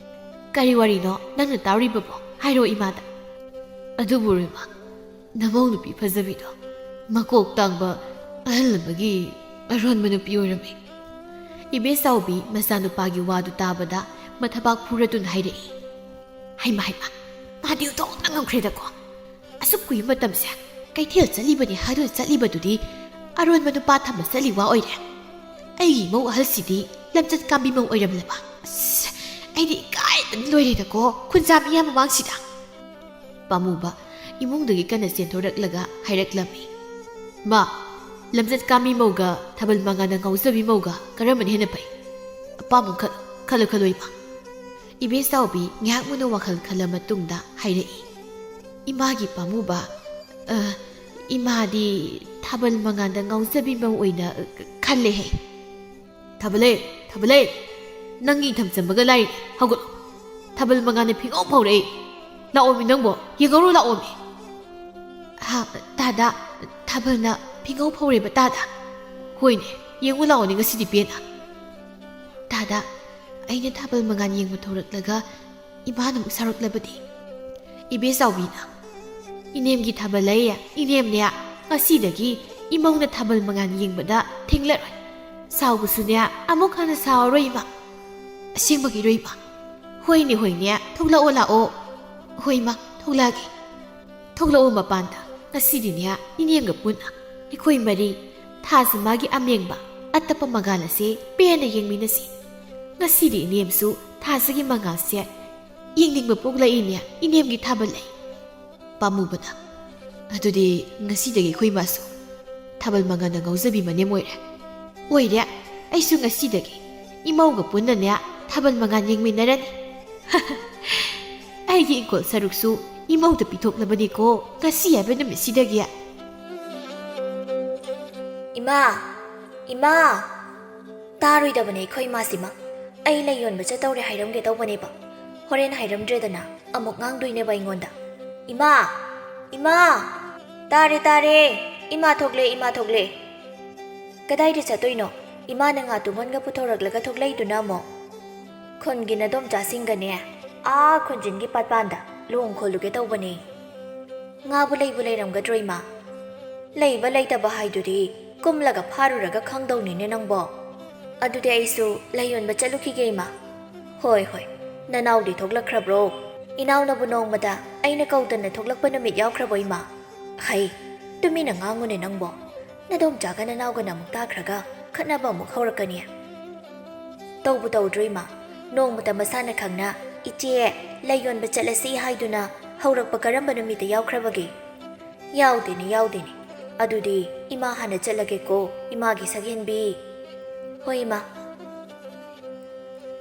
ꯀꯔꯤ ꯋꯥꯔꯤꯅꯣ ꯅꯪꯅ ꯇꯥꯔꯤꯕꯕꯣ? ꯍꯥꯏꯔꯣ ꯏꯃꯥꯗ꯫ ꯑꯗꯨꯕꯨ ꯔꯣꯏꯃ, ꯅꯃꯧ ꯅꯨꯄꯤ ꯐꯖꯕꯤꯗꯣ ꯃꯀꯣꯛ ꯇꯥꯡꯕ ꯑꯍꯜ ꯑꯃꯒꯤ ꯑꯔꯣꯟꯕ ꯅꯨꯄꯤ ꯑꯣꯏꯔꯝꯃꯤ꯫ ꯏꯕꯦꯆꯥꯎꯕꯤ ꯃꯆꯥꯅꯨꯄꯥꯒꯤ ꯋꯥꯗꯨ ꯇꯥꯕꯗ ꯃꯊꯕꯥꯛ ꯐꯨꯔꯗꯨꯅ ꯍꯥꯏꯔꯛꯏ, "ꯍꯩꯃ, ꯍꯩꯃ, ꯃꯥꯗꯤ ꯑꯣꯟꯊꯣꯛꯅ ꯉꯝꯈ꯭ꯔꯦꯗꯀꯣ꯫ ꯑꯁꯨꯛ ꯀꯨꯏꯕ ꯃꯇꯝꯁꯦ ꯀꯩꯊꯦꯜ ꯆꯠꯂꯤꯕꯅꯤ ꯍꯥꯏꯗꯨꯅ ꯆꯠꯂꯤꯕꯗꯨꯗꯤ ꯑꯔꯣꯟꯕ ꯅꯨꯄꯥ ꯊꯝꯕ ꯆꯠꯂꯤ ꯋꯥ ꯑꯣꯏꯔꯦ꯫ ꯑꯩꯒꯤ ꯏꯃꯧ ꯑꯍꯜꯁꯤꯗꯤ ꯂꯝꯆꯠ ꯀꯥꯝꯕꯤ ꯃꯧ ꯑꯣꯏꯔꯝꯂꯕ? ꯑꯁ, ꯑꯩꯗꯤ ꯏꯀꯥꯏꯕꯅ ꯂꯣꯏꯔꯦꯗꯀꯣ, ꯈꯨꯟꯖꯥ ꯃꯤꯌꯥꯝ ꯃꯃꯥꯡꯁꯤꯗ꯫ ꯄꯥꯝꯃꯨꯕ ꯏꯃꯨꯡꯗꯒꯤ ꯀꯟꯅ ꯆꯦꯟꯊꯣꯔꯛꯂꯒ ꯍꯥꯏꯔꯛꯂꯝꯃꯤ, "ꯃꯥ, ꯂꯝꯆꯠ ꯀꯥꯝꯕꯤ ꯃꯧꯒ ꯊꯥꯕꯜ ꯃꯉꯥꯟꯗ ꯉꯥꯎꯖꯕꯤ ꯃꯧꯒ ꯀꯔꯝꯕꯅ ꯍꯦꯟꯅ ꯐꯩ? ꯑꯄꯥꯝꯕ ꯈꯜ-, ꯈꯜꯂꯨ ꯈꯜꯂꯨ ꯏꯃꯥ꯫" ꯏꯕꯦꯆꯥꯎꯕꯤ ꯉꯥꯏꯍꯥꯛ ꯃꯨꯟꯅ ꯋꯥꯈꯜ ꯈꯜꯂ ꯃꯇꯨꯡꯗ ꯍꯥꯏꯔꯛꯏ, "ꯏꯃꯥꯒꯤ ꯄꯥꯝꯃꯨꯕ, ꯑ, ꯏꯃꯥꯗꯤ ꯊꯥꯕꯜ ꯃꯉꯥꯟꯗ ꯉꯥꯎꯖꯕꯤ ꯃꯧ ꯑꯣꯏꯅ, ꯑ, ꯈꯜꯂꯦꯍꯦ꯫" "ꯊꯥꯕꯜꯂꯩ, ꯊꯥꯕꯜꯂꯩ, ꯅꯪꯒꯤ ꯏꯊꯝ ꯆꯝꯕꯒ ꯂꯥꯏꯔꯤ, ꯍꯧꯒꯠꯂꯣ꯫ ꯊꯥꯕꯜ ꯃꯉꯥꯟꯅ ꯐꯤꯉꯧ ꯐꯧꯔꯛꯏ꯫ ꯂꯥꯛꯑꯣꯃꯤ ꯅꯪꯕꯣ, ꯌꯦꯡꯍꯧꯔꯣ ꯂꯥꯛꯑꯣꯃꯤ꯫" "ꯍꯥ, ꯇꯥꯗ, ꯊꯥꯕꯜꯅ ꯐꯤꯉꯧ ꯐꯧꯔꯦꯕ ꯇꯥꯗ?" "ꯍꯣꯏꯅꯦ, ꯌꯦꯡꯉꯨ ꯂꯥꯛꯑꯣꯅꯦ ꯉꯁꯤꯗꯤ ꯄꯦꯟꯅ꯫" "ꯇꯥꯗ, ꯑꯩꯅ ꯊꯥꯕꯜ ꯃꯉꯥꯟ ꯌꯦꯡꯕ ꯊꯣꯔꯛꯂꯒ ꯏꯃꯥꯅ ꯑꯃꯨꯛ ꯁꯥꯎꯔꯛꯂꯕꯗꯤ?" ꯏꯕꯦꯆꯥꯎꯕꯤꯅ, "ꯏꯅꯦꯝꯒꯤ ꯊꯥꯕꯜꯂꯩ, ꯏꯅꯦꯝꯅꯦ, ꯉꯁꯤꯗꯒꯤ ꯏꯃꯧꯅ ꯊꯥꯕꯜ ꯃꯉꯥꯟ ꯌꯦꯡꯕꯗ ꯊꯤꯡꯂꯔꯣꯏ꯫ ꯁꯥꯎꯕꯁꯨꯅꯦ, ꯑꯃꯨꯛ ꯍꯟꯅ ꯁꯥꯎꯔꯔꯣꯏ ꯏꯃꯥ꯫" "ꯑꯁꯦꯡꯕꯒꯤꯔꯣ ꯏꯃꯥ?" "ꯍꯣꯏꯅꯦ, ꯍꯣꯏꯅꯦ, ꯊꯣꯛꯂꯛꯑꯣ ꯂꯥꯛꯑꯣ꯫" "ꯍꯣꯏ ꯏꯃꯥ, ꯊꯣꯛꯂꯛꯑꯒꯦ꯫" "ꯊꯣꯛꯂꯛꯑꯣ ꯃꯄꯥꯟꯗ, ꯉꯁꯤꯗꯤꯅꯦ ꯏꯅꯦꯝꯒ ꯄꯨꯟꯅ ꯑꯩꯈꯣꯏ ꯃꯔꯤ ꯊꯥꯁꯤ ꯃꯥꯒꯤ ꯑꯃꯦꯡꯕ ꯑꯇꯞꯄ ꯃꯉꯥꯜ ꯑꯁꯦ ꯄꯦꯟꯅ ꯌꯦꯡꯃꯤꯟꯅꯁꯤ꯫ ꯉꯁꯤꯗꯤ ꯏꯅꯦꯝꯁꯨ ꯊꯥꯁꯤꯒꯤ ꯃꯉꯥꯜꯁꯦ ꯌꯦꯡꯅꯤꯡꯕ ꯄꯣꯛꯂꯛꯏꯅꯦ, ꯏꯅꯦꯝꯒꯤ ꯊꯥꯕꯜꯂꯩ꯫" ꯄꯥꯝꯃꯨꯕꯅ, "ꯑꯗꯨꯗꯤ ꯉꯁꯤꯗꯒꯤ ꯑꯩꯈꯣꯏ ꯏꯃꯥꯁꯨ ꯊꯥꯕꯜ ꯃꯉꯥꯟꯗ ꯉꯥꯎꯖꯕꯤ ꯃꯅꯦꯝ ꯑꯣꯏꯔꯦ꯫" "ꯑꯣꯏꯔꯦ, ꯑꯩꯁꯨ ꯉꯁꯤꯗꯒꯤ ꯏꯃꯧꯒ ꯄꯨꯟꯅꯅꯦ ꯊꯥꯕꯜ ꯃꯉꯥꯟ ꯌꯦꯡꯃꯤꯟꯅꯔꯅꯤ꯫" "ꯑꯩꯒꯤ ꯏꯪꯈꯣꯜ ꯁꯔꯨꯛꯁꯨ ꯏꯃꯧꯗ ꯄꯤꯊꯣꯛꯂꯕꯅꯤꯀꯣ ꯉꯁꯤ ꯍꯥꯏꯕ ꯅꯨꯃꯤꯠꯁꯤꯗꯒꯤ꯫" "ꯏꯃꯥ, ꯏꯃꯥ!" ꯇꯥꯔꯣꯏꯗꯕꯅꯦ ꯑꯩꯈꯣꯏ ꯏꯃꯥꯁꯤꯃ꯫ ꯑꯩ ꯂꯩ ꯌꯣꯟꯕ ꯆꯠꯇꯧꯔꯦ ꯍꯥꯏꯔꯝꯒꯦ ꯇꯧꯕꯅꯦꯕ꯫ ꯍꯣꯔꯦꯟ ꯍꯥꯏꯔꯝꯗ꯭ꯔꯦꯗꯅ ꯑꯃꯨꯛ ꯉꯥꯡꯗꯣꯏꯅꯦꯕ ꯑꯩꯉꯣꯟꯗ꯫ "ꯏꯃꯥ! ꯏꯃꯥ!" "ꯇꯥꯔꯦ, ꯇꯥꯔꯦ꯫ ꯏꯃꯥ ꯊꯣꯛꯂꯦ, ꯏꯃꯥ ꯊꯣꯛꯂꯦ꯫" "ꯀꯗꯥꯏꯗ ꯆꯠꯇꯣꯏꯅꯣ?" "ꯏꯃꯥꯅ ꯉꯥ ꯇꯨꯡꯍꯣꯟꯒ ꯄꯨꯊꯣꯔꯛꯂꯒ ꯊꯣꯛꯂꯛꯏꯗꯨꯅ ꯑꯃꯨꯛ ꯈꯨꯟꯒꯤ ꯅꯗꯣꯝꯆꯥꯁꯤꯡꯒꯅꯦ, ꯑꯥ ꯈꯨꯟꯖꯤꯟꯒꯤ ꯄꯥꯠꯄꯥꯟꯗ ꯂꯨꯍꯣꯡ ꯈꯣꯜꯂꯨꯒꯦ ꯇꯧꯕꯅꯦ꯫" "ꯉꯥꯕꯨ ꯂꯩꯕꯨ ꯂꯩꯔꯝꯒꯗ꯭ꯔꯣ ꯏꯃꯥ?" "ꯂꯩꯕ ꯂꯩꯇꯕ ꯍꯥꯏꯗꯨꯗꯤ ꯀꯨꯝꯂꯒ ꯐꯥꯔꯨꯔꯒ ꯈꯪꯗꯧꯅꯤꯅꯦ ꯅꯪꯕꯣ꯫" "ꯑꯗꯨꯗꯤ ꯑꯩꯁꯨ ꯂꯩ ꯌꯣꯟꯕ ꯆꯠꯂꯨꯈꯤꯒꯦ ꯏꯃꯥ꯫" "ꯍꯣꯏ, ꯍꯣꯏ꯫ ꯅꯅꯥꯎꯗꯤ ꯊꯣꯛꯂꯛꯈ꯭ꯔꯕ꯭ꯔꯣ? ꯏꯅꯥꯎꯅꯕꯨ ꯅꯣꯡꯃꯗ ꯑꯩꯅ ꯀꯧꯗꯅ ꯊꯣꯛꯂꯛꯄ ꯅꯨꯃꯤꯠ ꯌꯥꯎꯈ꯭ꯔꯕꯣ ꯏꯃꯥ?" "ꯍꯩ, ꯇꯨꯃꯤꯟꯅ ꯉꯥꯡꯉꯨꯅꯦ ꯅꯪꯕꯣ꯫ ꯅꯗꯣꯝꯆꯥꯒ ꯅꯅꯥꯎꯒꯅ ꯑꯃꯨꯛ ꯇꯥꯈ꯭ꯔꯒ ꯈꯠꯅꯕ ꯑꯃꯨꯛ ꯍꯧꯔꯛꯀꯅꯤ꯫ ꯇꯧꯕꯨ ꯇꯧꯗ꯭ꯔꯣ ꯏꯃꯥ? ꯅꯣꯡꯃꯇ ꯃꯁꯥꯅ ꯈꯪꯅ "ꯏꯆꯦ, ꯂꯩ ꯌꯣꯟꯕ ꯆꯠꯂꯁꯤ" ꯍꯥꯏꯗꯨꯅ ꯍꯧꯔꯛꯄ ꯀꯔꯝꯕ ꯅꯨꯃꯤꯠꯇ ꯌꯥꯎꯈ꯭ꯔꯕꯒꯦ? ꯌꯥꯎꯗꯦꯅꯦ, ꯌꯥꯎꯗꯦꯅꯦ꯫ ꯑꯗꯨꯗꯤ ꯏꯃꯥ ꯍꯥꯟꯅ ꯆꯠꯂꯒꯦꯀꯣ, ꯏꯃꯥꯒꯤ ꯁꯛꯍꯦꯟꯕꯤ꯫ ꯍꯣꯏ ꯏꯃꯥ꯫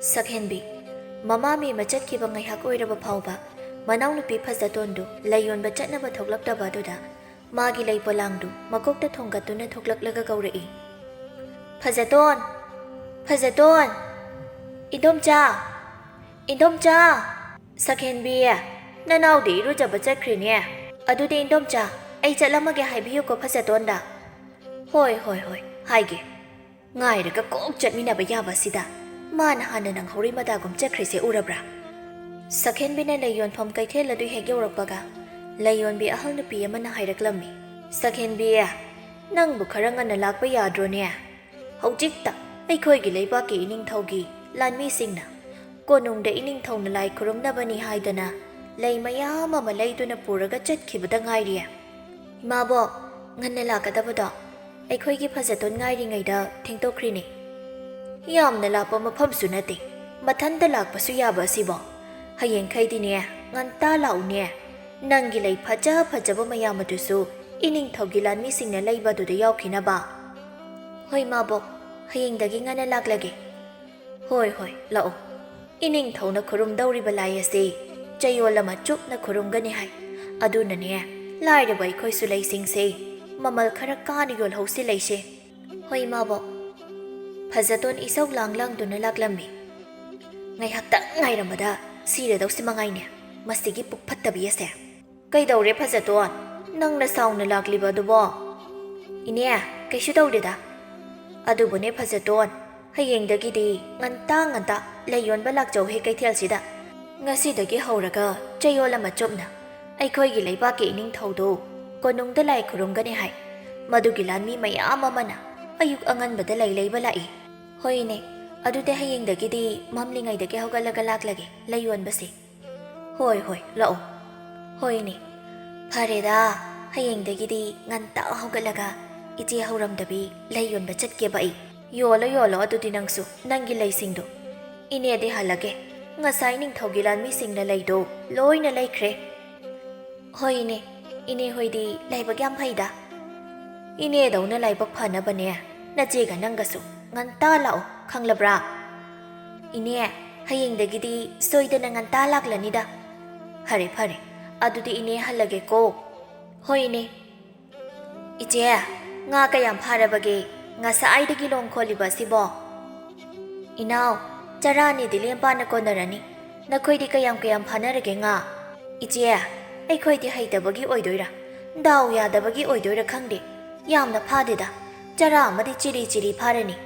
ꯁꯛꯍꯦꯟꯕꯤ꯫ ꯃꯃꯥ ꯃꯦꯝꯃ ꯆꯠꯈꯤꯕ ꯉꯥꯏꯍꯥꯛ ꯑꯣꯏꯔꯕ ꯐꯥꯎꯕ ꯃꯅꯥꯎꯅꯨꯄꯤ ꯐꯖꯇꯣꯟꯗꯨ ꯂꯩ ꯌꯣꯟꯕ ꯆꯠꯅꯕ ꯊꯣꯛꯂꯛꯇꯕ ꯑꯗꯨꯗ ꯃꯥꯒꯤ ꯂꯩ ꯄꯣꯂꯥꯡꯗꯨ ꯃꯀꯣꯛꯇ ꯊꯣꯡꯒꯠꯇꯨꯅ ꯊꯣꯛꯂꯛꯂꯒ ꯀꯧꯔꯛꯏ꯫ "ꯐꯖꯇꯣꯟ! ꯐꯖꯇꯣꯟ! ꯏꯟꯗꯣꯝꯆꯥ! ꯏꯟꯗꯣꯝꯆꯥ!" "ꯁꯛꯍꯦꯟꯕꯤ, ꯅꯅꯥꯎꯗꯤ ꯏꯔꯨꯖꯕ ꯆꯠꯈ꯭ꯔꯦꯅꯦ꯫ ꯑꯗꯨꯗꯤ ꯏꯟꯗꯣꯝꯆꯥ, ꯑꯩ ꯆꯠꯂꯝꯃꯒꯦ ꯍꯥꯏꯕꯤꯌꯨꯀꯣ ꯐꯖꯇꯣꯟꯗ꯫" "ꯍꯣꯏ, ꯍꯣꯏ, ꯍꯣꯏ, ꯍꯥꯏꯒꯦ꯫ ꯉꯥꯏꯔꯒ ꯀꯣꯛ ꯆꯠꯃꯤꯟꯅꯕ ꯌꯥꯕ ꯑꯁꯤꯗ ꯃꯥꯅ ꯍꯥꯟꯅ ꯅꯪꯍꯧꯔꯤ ꯃꯇꯥꯒꯨꯝ ꯆꯠꯈ꯭ꯔꯤꯁꯦ ꯎꯔꯕ꯭ꯔꯥ?" ꯁꯛꯍꯦꯟꯕꯤꯅ ꯂꯩ ꯌꯣꯟꯐꯝ ꯀꯩꯊꯦꯜ ꯑꯗꯨ ꯍꯦꯛ ꯌꯧꯔꯛꯄꯒ ꯂꯩ ꯌꯣꯟꯕꯤ ꯑꯍꯜ ꯅꯨꯄꯤ ꯑꯃꯅ ꯍꯥꯏꯔꯛꯂꯝꯃꯤ, "ꯁꯛꯍꯦꯟꯕꯤ, ꯅꯪꯕꯨ ꯈꯔ ꯉꯟꯅ ꯂꯥꯛꯄ ꯌꯥꯗ꯭ꯔꯣꯅꯦ? ꯍꯧꯖꯤꯛꯇ ꯑꯩꯈꯣꯏꯒꯤ ꯂꯩꯕꯥꯛꯀꯤ ꯏꯅꯤꯡꯊꯧꯒꯤ ꯂꯥꯟꯃꯤꯁꯤꯡꯅ ꯀꯣꯅꯨꯡꯗ ꯏꯅꯤꯡꯊꯧꯅ ꯂꯥꯏ ꯈꯨꯔꯨꯝꯅꯕꯅꯤ ꯍꯥꯏꯗꯅ ꯂꯩ ꯃꯌꯥꯝ ꯑꯃ ꯂꯩꯗꯨꯅ ꯄꯨꯔꯒ ꯆꯠꯈꯤꯕꯗ ꯉꯥꯏꯔꯤ꯫" "ꯏꯃꯥꯕꯣꯛ, ꯉꯟꯅ ꯂꯥꯛꯀꯗꯕꯗꯣ ꯑꯩꯈꯣꯏꯒꯤ ꯐꯖꯇꯣꯟ ꯉꯥꯏꯔꯤꯉꯩꯗ ꯊꯦꯡꯗꯣꯛꯈ꯭ꯔꯤꯅꯦ꯫" "ꯌꯥꯝꯅ ꯂꯥꯞꯄ ꯃꯐꯝꯁꯨ ꯅꯠꯇꯦ, ꯃꯊꯟꯇ ꯂꯥꯛꯄꯁꯨ ꯌꯥꯕ ꯑꯁꯤꯕꯣ꯫ ꯍꯌꯦꯡꯈꯩꯗꯤꯅꯦ, ꯉꯟꯇꯥ ꯂꯥꯛꯎꯅꯦ꯫ ꯅꯪꯒꯤ ꯂꯩ ꯐꯖ ꯐꯖꯕ ꯃꯌꯥꯝ ꯑꯗꯨꯁꯨ ꯏꯅꯤꯡꯊꯧꯒꯤ ꯂꯥꯟꯃꯤꯁꯤꯡꯅ ꯂꯩꯕ ꯑꯗꯨꯗ ꯌꯥꯎꯈꯤꯅꯕ꯫" "ꯍꯣꯏ ꯃꯥꯕꯣꯛ, ꯍꯌꯦꯡꯗꯒꯤ ꯉꯟꯅ ꯂꯥꯛꯂꯒꯦ꯫" "ꯍꯣꯏ, ꯍꯣꯏ, ꯂꯥꯛꯑꯣ꯫ ꯏꯅꯤꯡꯊꯧꯅ ꯈꯨꯔꯨꯝꯗꯧꯔꯤꯕ ꯂꯥꯏ ꯑꯁꯤ ꯆꯌꯣꯜ ꯑꯃ ꯆꯨꯞꯅ ꯈꯨꯔꯨꯝꯒꯅꯤ ꯍꯥꯏ꯫ ꯑꯗꯨꯅꯅꯦ, ꯂꯥꯏꯔꯕ ꯑꯩꯈꯣꯏꯁꯨ ꯂꯩꯁꯤꯡꯁꯦ ꯃꯃꯜ ꯈꯔ ꯀꯥꯅ ꯌꯣꯜꯍꯧꯁꯤ ꯂꯩꯁꯦ꯫" "ꯍꯣꯏ ꯃꯥꯕꯣꯛ꯫" ꯐꯖꯇꯣꯟ ꯏꯁꯧ ꯂꯥꯡ ꯂꯥꯡꯗꯨꯅ ꯂꯥꯛꯂꯝꯃꯤ꯫ "ꯉꯥꯏꯍꯥꯛꯇꯪ ꯉꯥꯏꯔꯝꯕꯗ ꯁꯤꯔꯗꯧꯁꯤ ꯃꯉꯥꯏꯅꯦ, ꯃꯁꯤꯒꯤ ꯄꯨꯛ ꯐꯠꯇꯕꯤ ꯑꯁꯦ꯫" "ꯀꯩꯗꯧꯔꯦ ꯐꯖꯇꯣꯟ? ꯅꯪꯅ ꯁꯥꯎꯅ ꯂꯥꯛꯂꯤꯕ ꯑꯗꯨꯕꯣ?" "ꯏꯅꯦ, ꯀꯩꯁꯨ ꯇꯧꯗꯦꯗ꯫ ꯑꯗꯨꯕꯨꯅꯦ ꯐꯖꯇꯣꯟ, ꯍꯌꯦꯡꯗꯒꯤꯗꯤ ꯉꯟꯇꯥ ꯉꯟꯇꯥ ꯂꯩ ꯌꯣꯟꯕ ꯂꯥꯛꯆꯧꯍꯦ ꯀꯩꯊꯦꯜꯁꯤꯗ꯫ ꯉꯁꯤꯗꯒꯤ ꯍꯧꯔꯒ ꯆꯌꯣꯜ ꯑꯃ ꯆꯨꯞꯅ ꯑꯩꯈꯣꯏꯒꯤ ꯂꯩꯕꯥꯛꯀꯤ ꯏꯅꯤꯡꯊꯧꯗꯨ ꯀꯣꯅꯨꯡꯗ ꯂꯥꯏ ꯈꯨꯔꯨꯝꯒꯅꯤ ꯍꯥꯏ꯫ ꯃꯗꯨꯒꯤ ꯂꯥꯟꯃꯤ ꯃꯌꯥꯝ ꯑꯃꯅ ꯑꯌꯨꯛ ꯑꯉꯟꯕꯗ ꯂꯩ ꯂꯩꯕ ꯂꯥꯛꯏ꯫" "ꯍꯣꯏꯅꯦ, ꯑꯗꯨꯗꯤ ꯍꯌꯦꯡꯗꯒꯤꯗꯤ ꯃꯝꯂꯤꯉꯩꯗꯒꯤ ꯍꯧꯒꯠꯂꯒ ꯂꯥꯛꯂꯒꯦ ꯂꯩ ꯌꯣꯟꯕꯁꯦ꯫" "ꯍꯣꯏ, ꯍꯣꯏ, ꯂꯥꯛꯑꯣ꯫" "ꯍꯣꯏꯅꯦ꯫ ꯐꯔꯦꯗ, ꯍꯌꯦꯡꯗꯒꯤꯗꯤ ꯉꯟꯇꯥ ꯍꯧꯒꯠꯂꯒ ꯏꯆꯦ ꯍꯧꯔꯝꯗꯕꯤ ꯂꯩ ꯌꯣꯟꯕ ꯆꯠꯀꯦꯕ ꯑꯩ꯫" "ꯌꯣꯜꯂꯣ, ꯌꯣꯜꯂꯣ ꯑꯗꯨꯗꯤ ꯅꯪꯁꯨ ꯅꯪꯒꯤ ꯂꯩꯁꯤꯡꯗꯣ꯫ ꯏꯅꯦꯗꯤ ꯍꯜꯂꯒꯦ꯫ ꯉꯁꯥꯏ ꯅꯤꯡꯊꯧꯒꯤ ꯂꯥꯟꯃꯤꯁꯤꯡꯅ ꯂꯩꯗꯣ ꯂꯣꯏꯅ ꯂꯩꯈ꯭ꯔꯦ꯫" "ꯍꯣꯏ ꯏꯅꯦ, ꯏꯅꯦ ꯍꯣꯏꯗꯤ ꯂꯥꯏꯕꯛ ꯌꯥꯝ ꯐꯩꯗ꯫ ꯏꯅꯦꯗꯧꯅ ꯂꯥꯏꯕꯛ ꯐꯅꯕꯅꯦ ꯅꯆꯦꯒ ꯅꯪꯒꯁꯨ ꯉꯟꯇꯥ ꯂꯥꯛꯑꯣ, ꯈꯪꯂꯕ꯭ꯔꯥ?" "ꯏꯅꯦ, ꯍꯌꯦꯡꯗꯒꯤꯗꯤ ꯁꯣꯏꯗꯅ ꯉꯟꯇꯥ ꯂꯥꯛꯂꯅꯤꯗ꯫" "ꯐꯔꯦ, ꯐꯔꯦ, ꯑꯗꯨꯗꯤ ꯏꯅꯦ ꯍꯜꯂꯒꯦꯀꯣ꯫" "ꯍꯣꯏ ꯏꯅꯦ꯫" "ꯏꯆꯦ, ꯉꯥ ꯀꯌꯥꯝ ꯐꯥꯔꯕꯒꯦ? ꯉꯁꯥꯏꯗꯒꯤ ꯂꯣꯡ ꯈꯣꯜꯂꯤꯕ ꯑꯁꯤꯕꯣ?" "ꯏꯅꯥꯎ, ꯆꯔꯥ ꯑꯅꯤꯗꯤ ꯂꯦꯝ ꯄꯥꯅ ꯀꯣꯟꯅꯔꯅꯤ꯫ ꯅꯈꯣꯏꯗꯤ ꯀꯌꯥꯝ ꯀꯌꯥꯝ ꯐꯥꯅꯔꯒꯦ ꯉꯥ?" "ꯏꯆꯦ, ꯑꯩꯈꯣꯏꯗꯤ ꯍꯩꯇꯕꯒꯤ ꯑꯣꯏꯗꯣꯏꯔꯥ, ꯗꯥꯎ ꯌꯥꯗꯕꯒꯤ ꯑꯣꯏꯗꯣꯏꯔꯥ ꯈꯪꯗꯦ, ꯌꯥꯝꯅ ꯐꯥꯗꯦꯗ꯫ ꯆꯔꯥ ꯑꯃꯗꯤ ꯆꯤꯔꯤ ꯆꯤꯔꯤ ꯐꯥꯔꯅꯤ꯫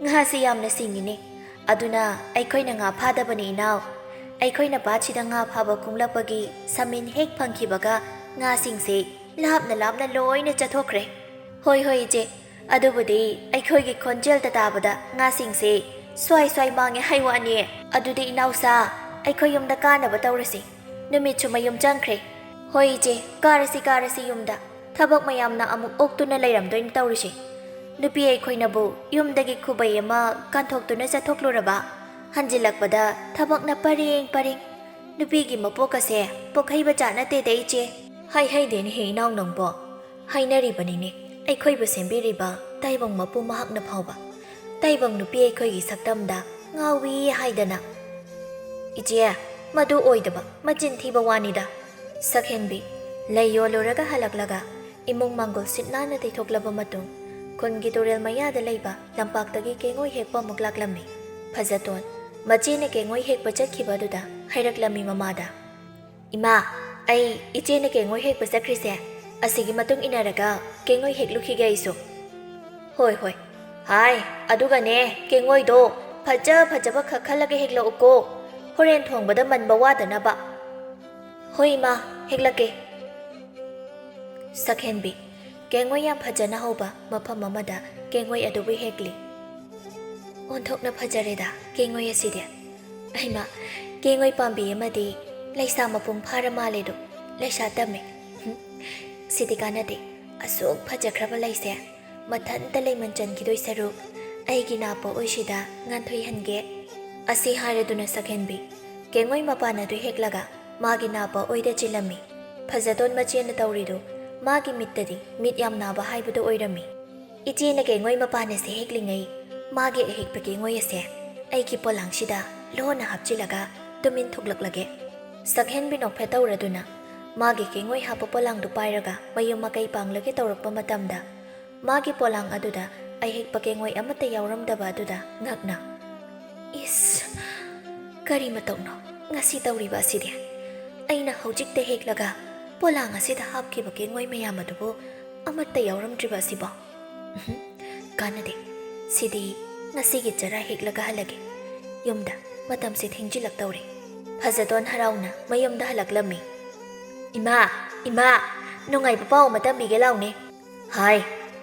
ꯉꯥꯁꯤ ꯌꯥꯝꯅ ꯁꯤꯡꯉꯤꯅꯦ꯫ ꯑꯗꯨꯅ ꯑꯩꯈꯣꯏꯅ ꯉꯥ ꯐꯥꯗꯕꯅꯤ ꯏꯅꯥꯎ꯫ ꯑꯩꯈꯣꯏꯅ ꯄꯥꯠꯁꯤꯗ ꯉꯥ ꯐꯥꯕ ꯀꯨꯝꯂꯛꯄꯒꯤ ꯁꯃꯤꯟ ꯍꯦꯛ ꯐꯪꯈꯤꯕꯒ ꯉꯥꯁꯤꯡꯁꯦ ꯂꯥꯞꯅ ꯂꯥꯞꯅ ꯂꯣꯏꯅ ꯆꯠꯊꯣꯛꯈ꯭ꯔꯦ꯫" "ꯍꯣꯏ, ꯍꯣꯏ ꯏꯆꯦ, ꯑꯗꯨꯕꯨꯗꯤ ꯑꯩꯈꯣꯏꯒꯤ ꯈꯣꯟꯖꯦꯜꯗ ꯇꯥꯕꯗ ꯉꯥꯁꯤꯡꯁꯦ ꯁ꯭ꯋꯥꯏ ꯁ꯭ꯋꯥꯏ ꯃꯥꯡꯉꯦ ꯍꯥꯏ ꯋꯥꯅꯤ꯫ ꯑꯗꯨꯗꯤ ꯏꯅꯥꯎꯁꯥ, ꯑꯩꯈꯣꯏ ꯌꯨꯝꯗ ꯀꯥꯅꯕ ꯇꯧꯔꯁꯤ꯫ ꯅꯨꯃꯤꯠꯁꯨ ꯃꯌꯨꯝ ꯆꯪꯈ꯭ꯔꯦ꯫" "ꯍꯣꯏ ꯏꯆꯦ, ꯀꯥꯔꯁꯤ ꯀꯥꯔꯁꯤ ꯌꯨꯝꯗ꯫ ꯊꯕꯛ ꯃꯌꯥꯝꯅ ꯑꯃꯨꯛ ꯑꯣꯛꯇꯨꯅ ꯂꯩꯔꯝꯗꯣꯏꯅꯤ ꯇꯧꯔꯤꯁꯦ꯫ ꯅꯨꯄꯤ ꯑꯩꯈꯣꯏꯅꯕꯨ ꯌꯨꯝꯗꯒꯤ ꯈꯨꯕꯩ ꯑꯃ ꯀꯥꯟꯊꯣꯛꯇꯨꯅ ꯆꯠꯊꯣꯛꯂꯨꯔꯕ, ꯍꯟꯖꯤꯜꯂꯛꯄꯗ ꯊꯕꯛꯅ ꯄꯔꯦꯡ ꯄꯔꯦꯡ꯫ ꯅꯨꯄꯤꯒꯤ ꯃꯄꯣꯛ ꯑꯁꯦ ꯄꯣꯛꯍꯩꯕ ꯖꯥꯠ ꯅꯠꯇꯦꯗ ꯏꯆꯦ꯫" "ꯍꯥꯏ ꯍꯩꯗꯦꯅꯦꯍꯦ ꯏꯅꯥꯎ ꯅꯪꯕꯣ꯫ ꯍꯥꯏꯅꯔꯤꯕꯅꯤꯅꯦ ꯑꯩꯈꯣꯏꯕꯨ ꯁꯦꯝꯕꯤꯔꯤꯕ ꯇꯥꯏꯕꯪ ꯃꯄꯨ ꯃꯍꯥꯛꯅ ꯐꯥꯎꯕ ꯇꯥꯏꯕꯪ ꯅꯨꯄꯤ ꯑꯩꯈꯣꯏꯒꯤ ꯁꯛꯇꯝꯗ ꯉꯥꯎꯏ ꯍꯥꯏꯗꯅ꯫" "ꯏꯆꯦ, ꯃꯗꯨ ꯑꯣꯏꯗꯕ ꯃꯆꯤꯟ ꯊꯤꯕ ꯋꯥꯅꯤꯗ꯫" ꯁꯛꯍꯦꯟꯕꯤ, ꯂꯩ ꯌꯣꯜꯂꯨꯔꯒ ꯍꯜꯂꯛꯂꯒ ꯏꯃꯨꯡ ꯃꯥꯡꯒꯣꯜ ꯁꯤꯠ ꯅꯥꯟꯅ ꯇꯩꯊꯣꯛꯂꯕ ꯃꯇꯨꯡ, ꯈꯨꯟꯒꯤ ꯇꯨꯔꯦꯜ ꯃꯌꯥꯗ ꯂꯩꯕ ꯂꯝꯄꯥꯛꯇꯒꯤ ꯀꯦꯡꯉꯣꯏ ꯍꯦꯛꯄ ꯑꯃꯨꯛ ꯂꯥꯛꯂꯝꯃꯤ꯫ ꯐꯖꯇꯣꯟ, ꯃꯆꯦꯅ ꯀꯦꯡꯉꯣꯏ ꯍꯦꯛꯄ ꯆꯠꯈꯤꯕ ꯑꯗꯨꯗ ꯍꯥꯏꯔꯛꯂꯝꯃꯤ ꯃꯃꯥꯗ꯫ "ꯏꯃꯥ, ꯑꯩ ꯏꯆꯦꯅ ꯀꯦꯡꯉꯣꯏ ꯍꯦꯛꯄ ꯆꯠꯈ꯭ꯔꯤꯁꯦ, ꯑꯁꯤꯒꯤ ꯃꯇꯨꯡ ꯏꯟꯅꯔꯒ ꯀꯦꯡꯉꯣꯏ ꯍꯦꯛꯂꯨꯈꯤꯒꯦ ꯑꯩꯁꯨ꯫" "ꯍꯣꯏ, ꯍꯣꯏ꯫ ꯍꯥꯏ, ꯑꯗꯨꯒꯅꯦ, ꯀꯦꯡꯉꯣꯏꯗꯣ ꯐꯖ ꯐꯖꯕ ꯈꯛ ꯈꯜꯂꯒ ꯍꯦꯛꯂꯛꯎꯀꯣ, ꯍꯣꯔꯦꯟ ꯊꯣꯡꯕꯗ ꯃꯟꯕ ꯋꯥꯗꯅꯕ꯫" "ꯍꯣꯏ ꯏꯃꯥ, ꯍꯦꯛꯂꯛꯀꯦ꯫" ꯁꯛꯍꯦꯟꯕꯤ, ꯀꯦꯡꯉꯣꯏ ꯌꯥꯝ ꯐꯖꯅ ꯍꯧꯕ ꯃꯐꯝ ꯑꯃꯗ ꯀꯦꯡꯉꯣꯏ ꯑꯗꯨꯕꯨ ꯍꯦꯛꯂꯤ꯫ "ꯑꯣꯟꯊꯣꯛꯅ ꯐꯖꯔꯦꯗ ꯀꯦꯡꯉꯣꯏ ꯑꯁꯤꯗꯤ꯫ ꯑꯩꯃ, ꯀꯦꯡꯉꯣꯏ ꯄꯥꯝꯕꯤ ꯑꯃꯗꯤ ꯂꯩꯁꯥ ꯃꯄꯨꯡ ꯐꯥꯔ ꯃꯥꯜꯂꯦꯗꯣ, ꯂꯩꯁꯥ ꯇꯝꯃꯦ꯫ ꯍꯨꯝ, ꯁꯤꯗꯤ ꯀꯥꯟꯅꯗꯦ꯫ ꯑꯁꯨꯛ ꯐꯖꯈ꯭ꯔꯕ ꯂꯩꯁꯦ ꯃꯊꯟꯇ ꯂꯩꯃꯟ ꯆꯟꯈꯤꯗꯣꯏ ꯁꯔꯨꯛ, "ꯑꯩꯒꯤ ꯅꯥꯄ ꯑꯣꯏꯁꯤꯗ ꯉꯥꯟꯊꯣꯏꯍꯟꯒꯦ"꯫ ꯑꯁꯤ ꯍꯥꯏꯔꯗꯨꯅ ꯁꯛꯍꯦꯟꯕꯤ ꯀꯦꯡꯉꯣꯏ ꯃꯄꯥꯟ ꯑꯗꯨ ꯍꯦꯛꯂꯒ ꯃꯥꯒꯤ ꯅꯥꯄ ꯑꯣꯏꯗ ꯆꯤꯜꯂꯝꯃꯤ꯫ ꯐꯖꯗꯣꯟ ꯃꯆꯦꯅ ꯇꯧꯔꯤꯗꯨ ꯃꯥꯒꯤ ꯃꯤꯠꯇꯗꯤ ꯃꯤꯠ ꯌꯥꯝ ꯅꯥꯕ ꯍꯥꯏꯕꯗꯨ ꯑꯣꯏꯔꯝꯃꯤ꯫ ꯏꯆꯦꯅ ꯀꯦꯡꯉꯣꯏ ꯃꯄꯥꯟ ꯑꯁꯤ ꯍꯦꯛꯂꯤꯉꯩ ꯃꯥꯒꯤ ꯑꯍꯦꯛꯄ ꯀꯦꯡꯉꯣꯏ ꯑꯁꯦ ꯑꯩꯒꯤ ꯄꯣꯂꯥꯡꯁꯤꯗ ꯂꯣꯟꯅ ꯍꯥꯞꯆꯤꯜꯂꯒ ꯇꯨꯃꯤꯟ ꯊꯣꯛꯂꯛꯂꯒꯦ꯫ ꯁꯛꯍꯦꯟꯕꯤ ꯅꯣꯛꯐꯦꯠ ꯇꯧꯔꯗꯨꯅ ꯃꯥꯒꯤ ꯀꯦꯡꯉꯣꯏ ꯍꯥꯞꯄ ꯄꯣꯂꯥꯡꯗꯨ ꯄꯥꯏꯔꯒ ꯃꯌꯨꯝ ꯃꯀꯩ ꯄꯥꯡꯂꯒꯦ ꯇꯧꯔꯛꯄ ꯃꯇꯝꯗ, ꯃꯥꯒꯤ ꯄꯣꯂꯥꯡ ꯑꯗꯨꯗ ꯑꯍꯦꯛꯄ ꯀꯦꯡꯉꯣꯏ ꯑꯃꯠꯇ ꯌꯥꯎꯔꯝꯗꯕ ꯑꯗꯨꯗ ꯉꯛꯅ, "ꯏꯁ, ꯀꯔꯤ ꯃꯇꯧꯅꯣ ꯉꯁꯤ ꯇꯧꯔꯤꯕ ꯑꯁꯤꯗꯤ? ꯑꯩꯅ ꯍꯧꯖꯤꯛꯇ ꯍꯦꯛꯂꯒ ꯄꯣꯂꯥꯡ ꯑꯁꯤꯗ ꯍꯥꯞꯈꯤꯕ ꯀꯦꯡꯉꯣꯏ ꯃꯌꯥꯝ ꯑꯗꯨꯕꯨ ꯑꯃꯠꯇ ꯌꯥꯎꯔꯝꯗ꯭ꯔꯤꯕ ꯑꯁꯤꯕꯣ? ꯎꯝꯍꯨꯝ, ꯀꯥꯟꯅꯗꯦ꯫ ꯁꯤꯗꯤ ꯉꯁꯤꯒꯤ ꯆꯔꯥ ꯍꯦꯛꯂꯒ ꯍꯜꯂꯒꯦ꯫ ꯌꯨꯝꯗ ꯃꯇꯝꯁꯦ ꯊꯦꯡꯖꯤꯜꯂꯛꯇꯧꯔꯦ"꯫ ꯐꯖꯗꯣꯟ ꯍꯔꯥꯎꯅ ꯃꯌꯨꯝꯗ ꯍꯜꯂꯛꯂꯝꯃꯤ꯫ "ꯏꯃꯥ, ꯏꯃꯥ, ꯅꯨꯡꯉꯥꯏꯕ ꯄꯥꯎ ꯑꯃ ꯇꯝꯕꯤꯒꯦ ꯂꯥꯎꯅꯦ"꯫ "ꯍꯥꯏ,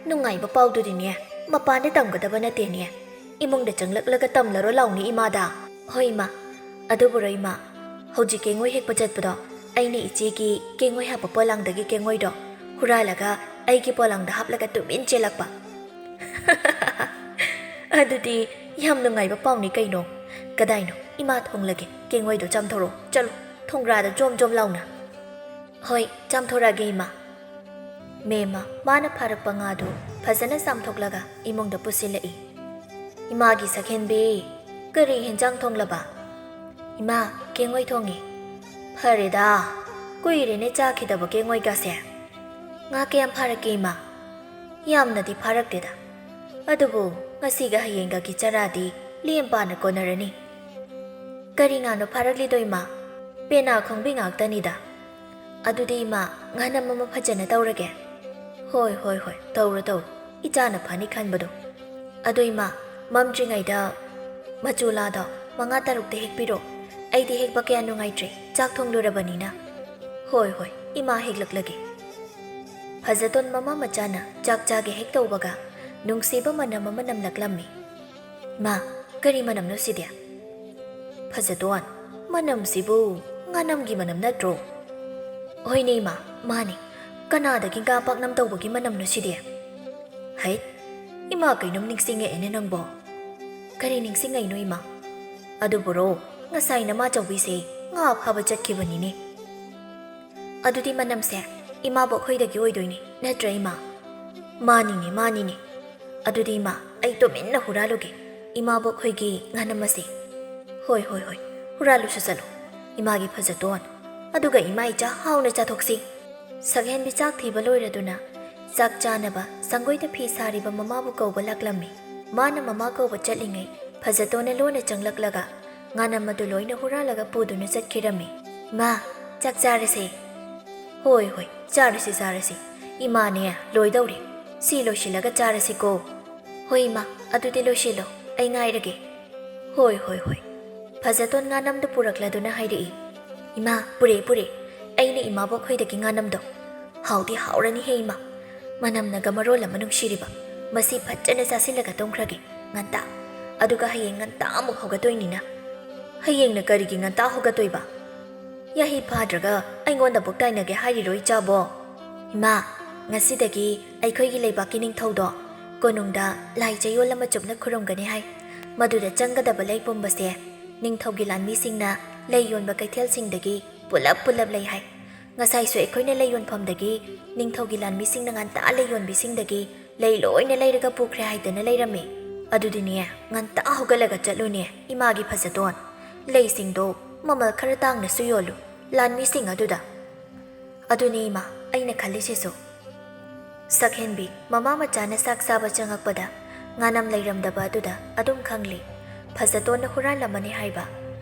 ꯅꯨꯡꯉꯥꯏꯕ ꯄꯥꯎꯗꯨꯗꯤꯅꯦ ꯃꯄꯥꯟꯗ ꯇꯝꯒꯗꯕ ꯅꯠꯇꯦꯅꯦ, ꯏꯃꯨꯡꯗ ꯆꯪꯂꯛꯂꯒ ꯇꯝꯂꯔꯣ ꯂꯥꯎꯅꯦ ꯏꯃꯥꯗ"꯫ "ꯍꯣꯏ ꯏꯃꯥ꯫ ꯑꯗꯨꯕꯨꯔꯣ ꯏꯃꯥ, ꯍꯧꯖꯤꯛ ꯀꯦꯡꯉꯣꯏ ꯍꯦꯛꯄ ꯆꯠꯄꯗꯣ ꯑꯩꯅ ꯏꯆꯦꯒꯤ ꯀꯦꯡꯉꯣꯏ ꯍꯥꯞꯄ ꯄꯣꯂꯥꯡꯗꯒꯤ ꯀꯦꯡꯉꯣꯏꯗꯣ ꯍꯨꯔꯥꯜꯂꯒ ꯑꯩꯒꯤ ꯄꯣꯂꯥꯡꯗ ꯍꯥꯞꯂꯒ ꯇꯨꯃꯤꯟ ꯆꯦꯜꯂꯛꯄ"꯫ "ꯑꯗꯨꯗꯤ ꯌꯥꯝ ꯅꯨꯡꯉꯥꯏꯕ ꯄꯥꯎꯅꯤ ꯀꯩꯅꯣ꯫ ꯀꯗꯥꯏꯅꯣ, ꯏꯃꯥ ꯊꯣꯡꯂꯒꯦ, ꯀꯦꯡꯉꯣꯏꯗꯣ ꯆꯥꯝꯊꯣꯔꯛꯑꯣ꯫ ꯆꯠꯂꯣ, ꯊꯣꯡꯒ꯭ꯔꯥꯗ ꯖꯣꯝ ꯖꯣꯝ ꯂꯥꯎꯅ"꯫ "ꯍꯣꯏ, ꯆꯥꯝꯊꯣꯔꯛꯑꯒꯦ ꯏꯃꯥ"꯫ ꯃꯦꯝꯃ ꯃꯥꯅ ꯐꯥꯔꯛꯄ ꯉꯥꯗꯨ ꯐꯖꯅ ꯆꯥꯝꯊꯣꯛꯂꯒ ꯏꯃꯨꯡꯗ ꯄꯨꯁꯤꯜꯂꯛꯏ꯫ "ꯏꯃꯥꯒꯤ ꯁꯛꯍꯦꯟꯕꯤ, ꯀꯔꯤ ꯍꯦꯟꯖꯥꯡ ꯊꯣꯡꯂꯕ?" "ꯏꯃꯥ, ꯀꯦꯡꯉꯣꯏ ꯊꯣꯡꯉꯤ"꯫ "ꯐꯔꯦꯗ, ꯀꯨꯏꯔꯦꯅꯦ ꯆꯥꯈꯤꯗꯕ ꯀꯦꯡꯉꯣꯏꯒꯁꯦ"꯫ "ꯉꯥ ꯀꯌꯥꯝ ꯐꯥꯔꯛꯀꯦ ꯏꯃꯥ?" "ꯌꯥꯝꯅꯗꯤ ꯐꯥꯔꯛꯇꯦꯗ, ꯑꯗꯨꯕꯨ ꯉꯁꯤꯒ ꯍꯌꯦꯡꯒꯒꯤ ꯆꯔꯥꯗꯤ ꯂꯦꯝ ꯄꯥꯅ ꯀꯣꯟꯅꯔꯅꯤ"꯫ "ꯀꯔꯤ ꯉꯥꯅꯣ ꯐꯥꯔꯛꯂꯤꯗꯣ ꯏꯃꯥ?" "ꯄꯦꯅꯥ ꯈꯣꯡꯕꯤ ꯉꯥꯛꯇꯅꯤꯗ"꯫ "ꯑꯗꯨꯗꯤ ꯏꯃꯥ, ꯉꯥꯅꯝ ꯑꯃ ꯐꯖꯅ ꯇꯧꯔꯒꯦ"꯫ "ꯍꯣꯏ, ꯍꯣꯏ, ꯍꯣꯏ, ꯇꯧꯔꯣ, ꯇꯧꯔꯣ, ꯏꯆꯥꯅ ꯐꯅꯤ ꯈꯟꯕꯗꯣ"꯫ "ꯑꯗꯣ ꯏꯃꯥ, ꯃꯝꯗ꯭ꯔꯤꯉꯩꯗ ꯃꯆꯨꯂꯥꯗꯣ ꯃꯉꯥ ꯇꯔꯨꯛꯇ ꯍꯦꯛꯄꯤꯔꯣ꯫ ꯑꯩꯗꯤ ꯍꯦꯛꯄ ꯀꯌꯥ ꯅꯨꯡꯉꯥꯏꯇ꯭ꯔꯦ, ꯆꯥꯛ ꯊꯣꯡꯂꯨꯔꯕꯅꯤꯅ"꯫ "ꯍꯣꯏ, ꯍꯣꯏ, ꯏꯃꯥ ꯍꯦꯛꯂꯛꯂꯒꯦ"꯫ ꯐꯖꯇꯣꯟ ꯃꯃꯥ ꯃꯆꯥꯅ ꯆꯥꯛ ꯆꯥꯒꯦ ꯍꯦꯛ ꯇꯧꯕꯒ ꯅꯨꯡꯁꯤꯕ ꯃꯅꯝ ꯑꯃ ꯅꯝꯂꯛꯂꯝꯃꯤ꯫ "ꯏꯃꯥ, ꯀꯔꯤ ꯃꯅꯝꯅꯣ ꯁꯤꯗꯤ?" "ꯐꯖꯇꯣꯟ, ꯃꯅꯝꯁꯤꯕꯨ ꯉꯥꯅꯝꯒꯤ ꯃꯅꯝ ꯅꯠꯇ꯭ꯔꯣ?" "ꯍꯣꯏꯅꯦ ꯏꯃꯥ, ꯃꯥꯅꯤ꯫ ꯀꯅꯥꯗꯒꯤ ꯉꯥ ꯄꯥꯛꯅꯝ ꯇꯧꯕꯒꯤ ꯃꯅꯝꯅꯣ ꯁꯤꯗꯤ?" "ꯍꯩꯠ, ꯏꯃꯥ, ꯀꯩꯅꯣꯝ ꯅꯤꯡꯁꯤꯡꯉꯛꯑꯦꯅꯦ ꯅꯪꯕꯣ꯫ ꯀꯔꯤ ꯅꯤꯡꯁꯤꯡꯉꯛꯏꯅꯣ ꯏꯃꯥ? ꯑꯗꯨꯕꯨꯔꯣ, ꯉꯁꯥꯏ ꯅꯃꯥꯆꯧꯕꯤꯁꯦ ꯉꯥ ꯐꯥꯕ ꯆꯠꯈꯤꯕꯅꯤꯅꯦ꯫ ꯑꯗꯨꯗꯤ ꯃꯅꯝꯁꯦ ꯏꯃꯥꯕꯣꯛ ꯈꯣꯏꯗꯒꯤ ꯑꯣꯏꯗꯣꯏꯅꯦ, ꯅꯠꯇ꯭ꯔ ꯏꯃꯥ? ꯃꯥꯅꯤꯅꯦ, ꯃꯥꯅꯤꯅꯦ꯫ ꯑꯗꯨꯗꯤ ꯏꯃꯥ, ꯑꯩ ꯇꯨꯃꯤꯟꯅ ꯍꯨꯔꯥꯜꯂꯨꯒꯦ ꯏꯃꯥꯕꯣꯛ ꯈꯣꯏꯒꯤ ꯉꯥꯅꯝ ꯑꯁꯦ꯫ ꯍꯣꯏ, ꯍꯣꯏ, ꯍꯣꯏ, ꯍꯨꯔꯥꯜꯂꯨꯁꯨ ꯆꯠꯂꯣ ꯏꯃꯥꯒꯤ ꯐꯖꯇꯣꯟ꯫ ꯑꯗꯨꯒ ꯏꯃꯥ ꯏꯆꯥ ꯍꯥꯎꯅ ꯆꯥꯊꯣꯛꯁꯤ꯫ ꯁꯛꯍꯦꯟꯕꯤ ꯆꯥꯛ ꯊꯤꯕ ꯂꯣꯏꯔꯗꯨꯅ ꯆꯥꯛ ꯆꯥꯅꯕ ꯁꯪꯒꯣꯏꯗ ꯐꯤ ꯁꯥꯔꯤꯕ ꯃꯃꯥꯕꯨ ꯀꯧꯕ ꯂꯥꯛꯂꯝꯃꯤ꯫ ꯃꯥꯅ ꯃꯃꯥ ꯀꯧꯕ ꯆꯠꯂꯤꯉꯩ ꯐꯖꯇꯣꯟꯅ ꯂꯣꯟꯅ ꯆꯪꯂꯛꯂꯒ ꯉꯥꯅꯝ ꯑꯗꯨ ꯂꯣꯏꯅ ꯍꯨꯔꯥꯜꯂꯒ ꯄꯨꯗꯨꯅ ꯆꯠꯈꯤꯔꯝꯃꯤ꯫ "ꯃꯥ, ꯆꯥꯛ ꯆꯥꯔꯁꯦ꯫" "ꯍꯣꯏ, ꯍꯣꯏ, ꯆꯥꯔꯁꯤ, ꯆꯥꯔꯁꯤ꯫ ꯏꯃꯥꯅꯦ, ꯂꯣꯏꯗꯧꯔꯦ꯫ ꯁꯤ ꯂꯣꯏꯁꯤꯜꯂꯒ ꯆꯥꯔꯁꯤꯀꯣ꯫" "ꯍꯣꯏ ꯏꯃꯥ, ꯑꯗꯨꯗꯤ ꯂꯣꯏꯁꯤꯜꯂꯣ, ꯑꯩ ꯉꯥꯏꯔꯒꯦ꯫" "ꯍꯣꯏ, ꯍꯣꯏ, ꯍꯣꯏ꯫" ꯐꯖꯇꯣꯟ ꯉꯥꯅꯝꯗꯨ ꯄꯨꯔꯛꯂꯗꯨꯅ ꯍꯥꯏꯔꯛꯏ꯫ "ꯏꯃꯥ, ꯄꯨꯔꯛꯑꯦ, ꯄꯨꯔꯛꯑꯦ꯫ ꯑꯩꯅ ꯏꯃꯥꯕꯣꯛ ꯈꯣꯏꯗꯒꯤ ꯉꯥꯅꯝꯗꯣ꯫ ꯍꯥꯎꯗꯤ ꯍꯥꯎꯔꯅꯤꯍꯦ ꯏꯃꯥ꯫ ꯃꯅꯝꯅꯒ ꯃꯔꯣꯜ ꯑꯃ ꯅꯨꯡꯁꯤꯔꯤꯕ꯫ ꯃꯁꯤ ꯐꯖꯅ ꯆꯥꯁꯤꯜꯂꯒ ꯇꯨꯝꯈ꯭ꯔꯒꯦ ꯉꯟꯇꯥ꯫ ꯑꯗꯨꯒ ꯍꯌꯦꯡ ꯉꯟꯇꯥ ꯑꯃꯨꯛ ꯍꯧꯒꯠꯇꯣꯏꯅꯤꯅ꯫" "ꯍꯌꯦꯡꯅ ꯀꯔꯤꯒꯤ ꯉꯟꯇꯥ ꯍꯧꯒꯠꯇꯣꯏꯕ? ꯌꯥꯍꯤ ꯐꯥꯗ꯭ꯔꯒ ꯑꯩꯉꯣꯟꯗ ꯑꯃꯨꯛ ꯇꯥꯏꯅꯒꯦ ꯍꯥꯏꯔꯤꯔꯣ ꯏꯆꯥꯕꯣ?" "ꯏꯃꯥ, ꯉꯁꯤꯗꯒꯤ ꯑꯩꯈꯣꯏꯒꯤ ꯂꯩꯕꯥꯛꯀꯤ ꯅꯤꯡꯊꯧꯗꯣ ꯀꯣꯅꯨꯡꯗ ꯂꯥꯏ ꯆꯌꯣꯜ ꯑꯃ ꯆꯨꯞꯅ ꯈꯨꯔꯨꯝꯒꯅꯤ ꯍꯥꯏ꯫ ꯃꯗꯨꯗ ꯆꯪꯒꯗꯕ ꯂꯩ ꯄꯨꯝꯕꯁꯦ ꯅꯤꯡꯊꯧꯒꯤ ꯂꯥꯟꯃꯤꯁꯤꯡꯅ ꯂꯩ ꯌꯣꯟꯕ ꯀꯩꯊꯦꯜꯁꯤꯡꯗꯒꯤ ꯄꯨꯂꯞ ꯄꯨꯂꯞ ꯂꯩ ꯍꯥꯏ꯫ ꯉꯁꯥꯏꯁꯨ ꯑꯩꯈꯣꯏꯅ ꯂꯩ ꯌꯣꯟꯐꯝꯗꯒꯤ ꯅꯤꯡꯊꯧꯒꯤ ꯂꯥꯟꯃꯤꯁꯤꯡꯅ ꯉꯟꯇꯥ ꯂꯩ ꯌꯣꯟꯕꯤꯁꯤꯡꯗꯒꯤ ꯂꯩ ꯂꯣꯏꯅ ꯂꯩꯔꯒ ꯄꯨꯈ꯭ꯔꯦ ꯍꯥꯏꯗꯅ ꯂꯩꯔꯝꯃꯤ꯫ ꯑꯗꯨꯗꯤꯅꯦ, ꯉꯟꯇꯥ ꯍꯧꯒꯠꯂꯒ ꯆꯠꯂꯨꯅꯦ ꯏꯃꯥꯒꯤ ꯐꯖꯇꯣꯟ꯫ ꯂꯩꯁꯤꯡꯗꯣ ꯃꯃꯜ ꯈꯔ ꯇꯥꯡꯅꯁꯨ ꯌꯣꯜꯂꯨ ꯂꯥꯟꯃꯤꯁꯤꯡ ꯑꯗꯨꯗ꯫" "ꯑꯗꯨꯅꯤ ꯏꯃꯥ, ꯑꯩꯅ ꯈꯜꯂꯤꯁꯤꯁꯨ꯫" ꯁꯛꯍꯦꯟꯕꯤ ꯃꯃꯥ ꯃꯆꯥꯅ ꯆꯥꯛ ꯆꯥꯕ ꯆꯪꯉꯛꯄꯗ ꯉꯥꯅꯝ ꯂꯩꯔꯝꯗꯕ ꯑꯗꯨꯗ ꯑꯗꯨꯝ ꯈꯪꯂꯤ꯫ ꯐꯖꯇꯣꯟꯅ ꯍꯨꯔꯥꯜꯂꯝꯃꯅꯤ ꯍꯥꯏꯕ꯫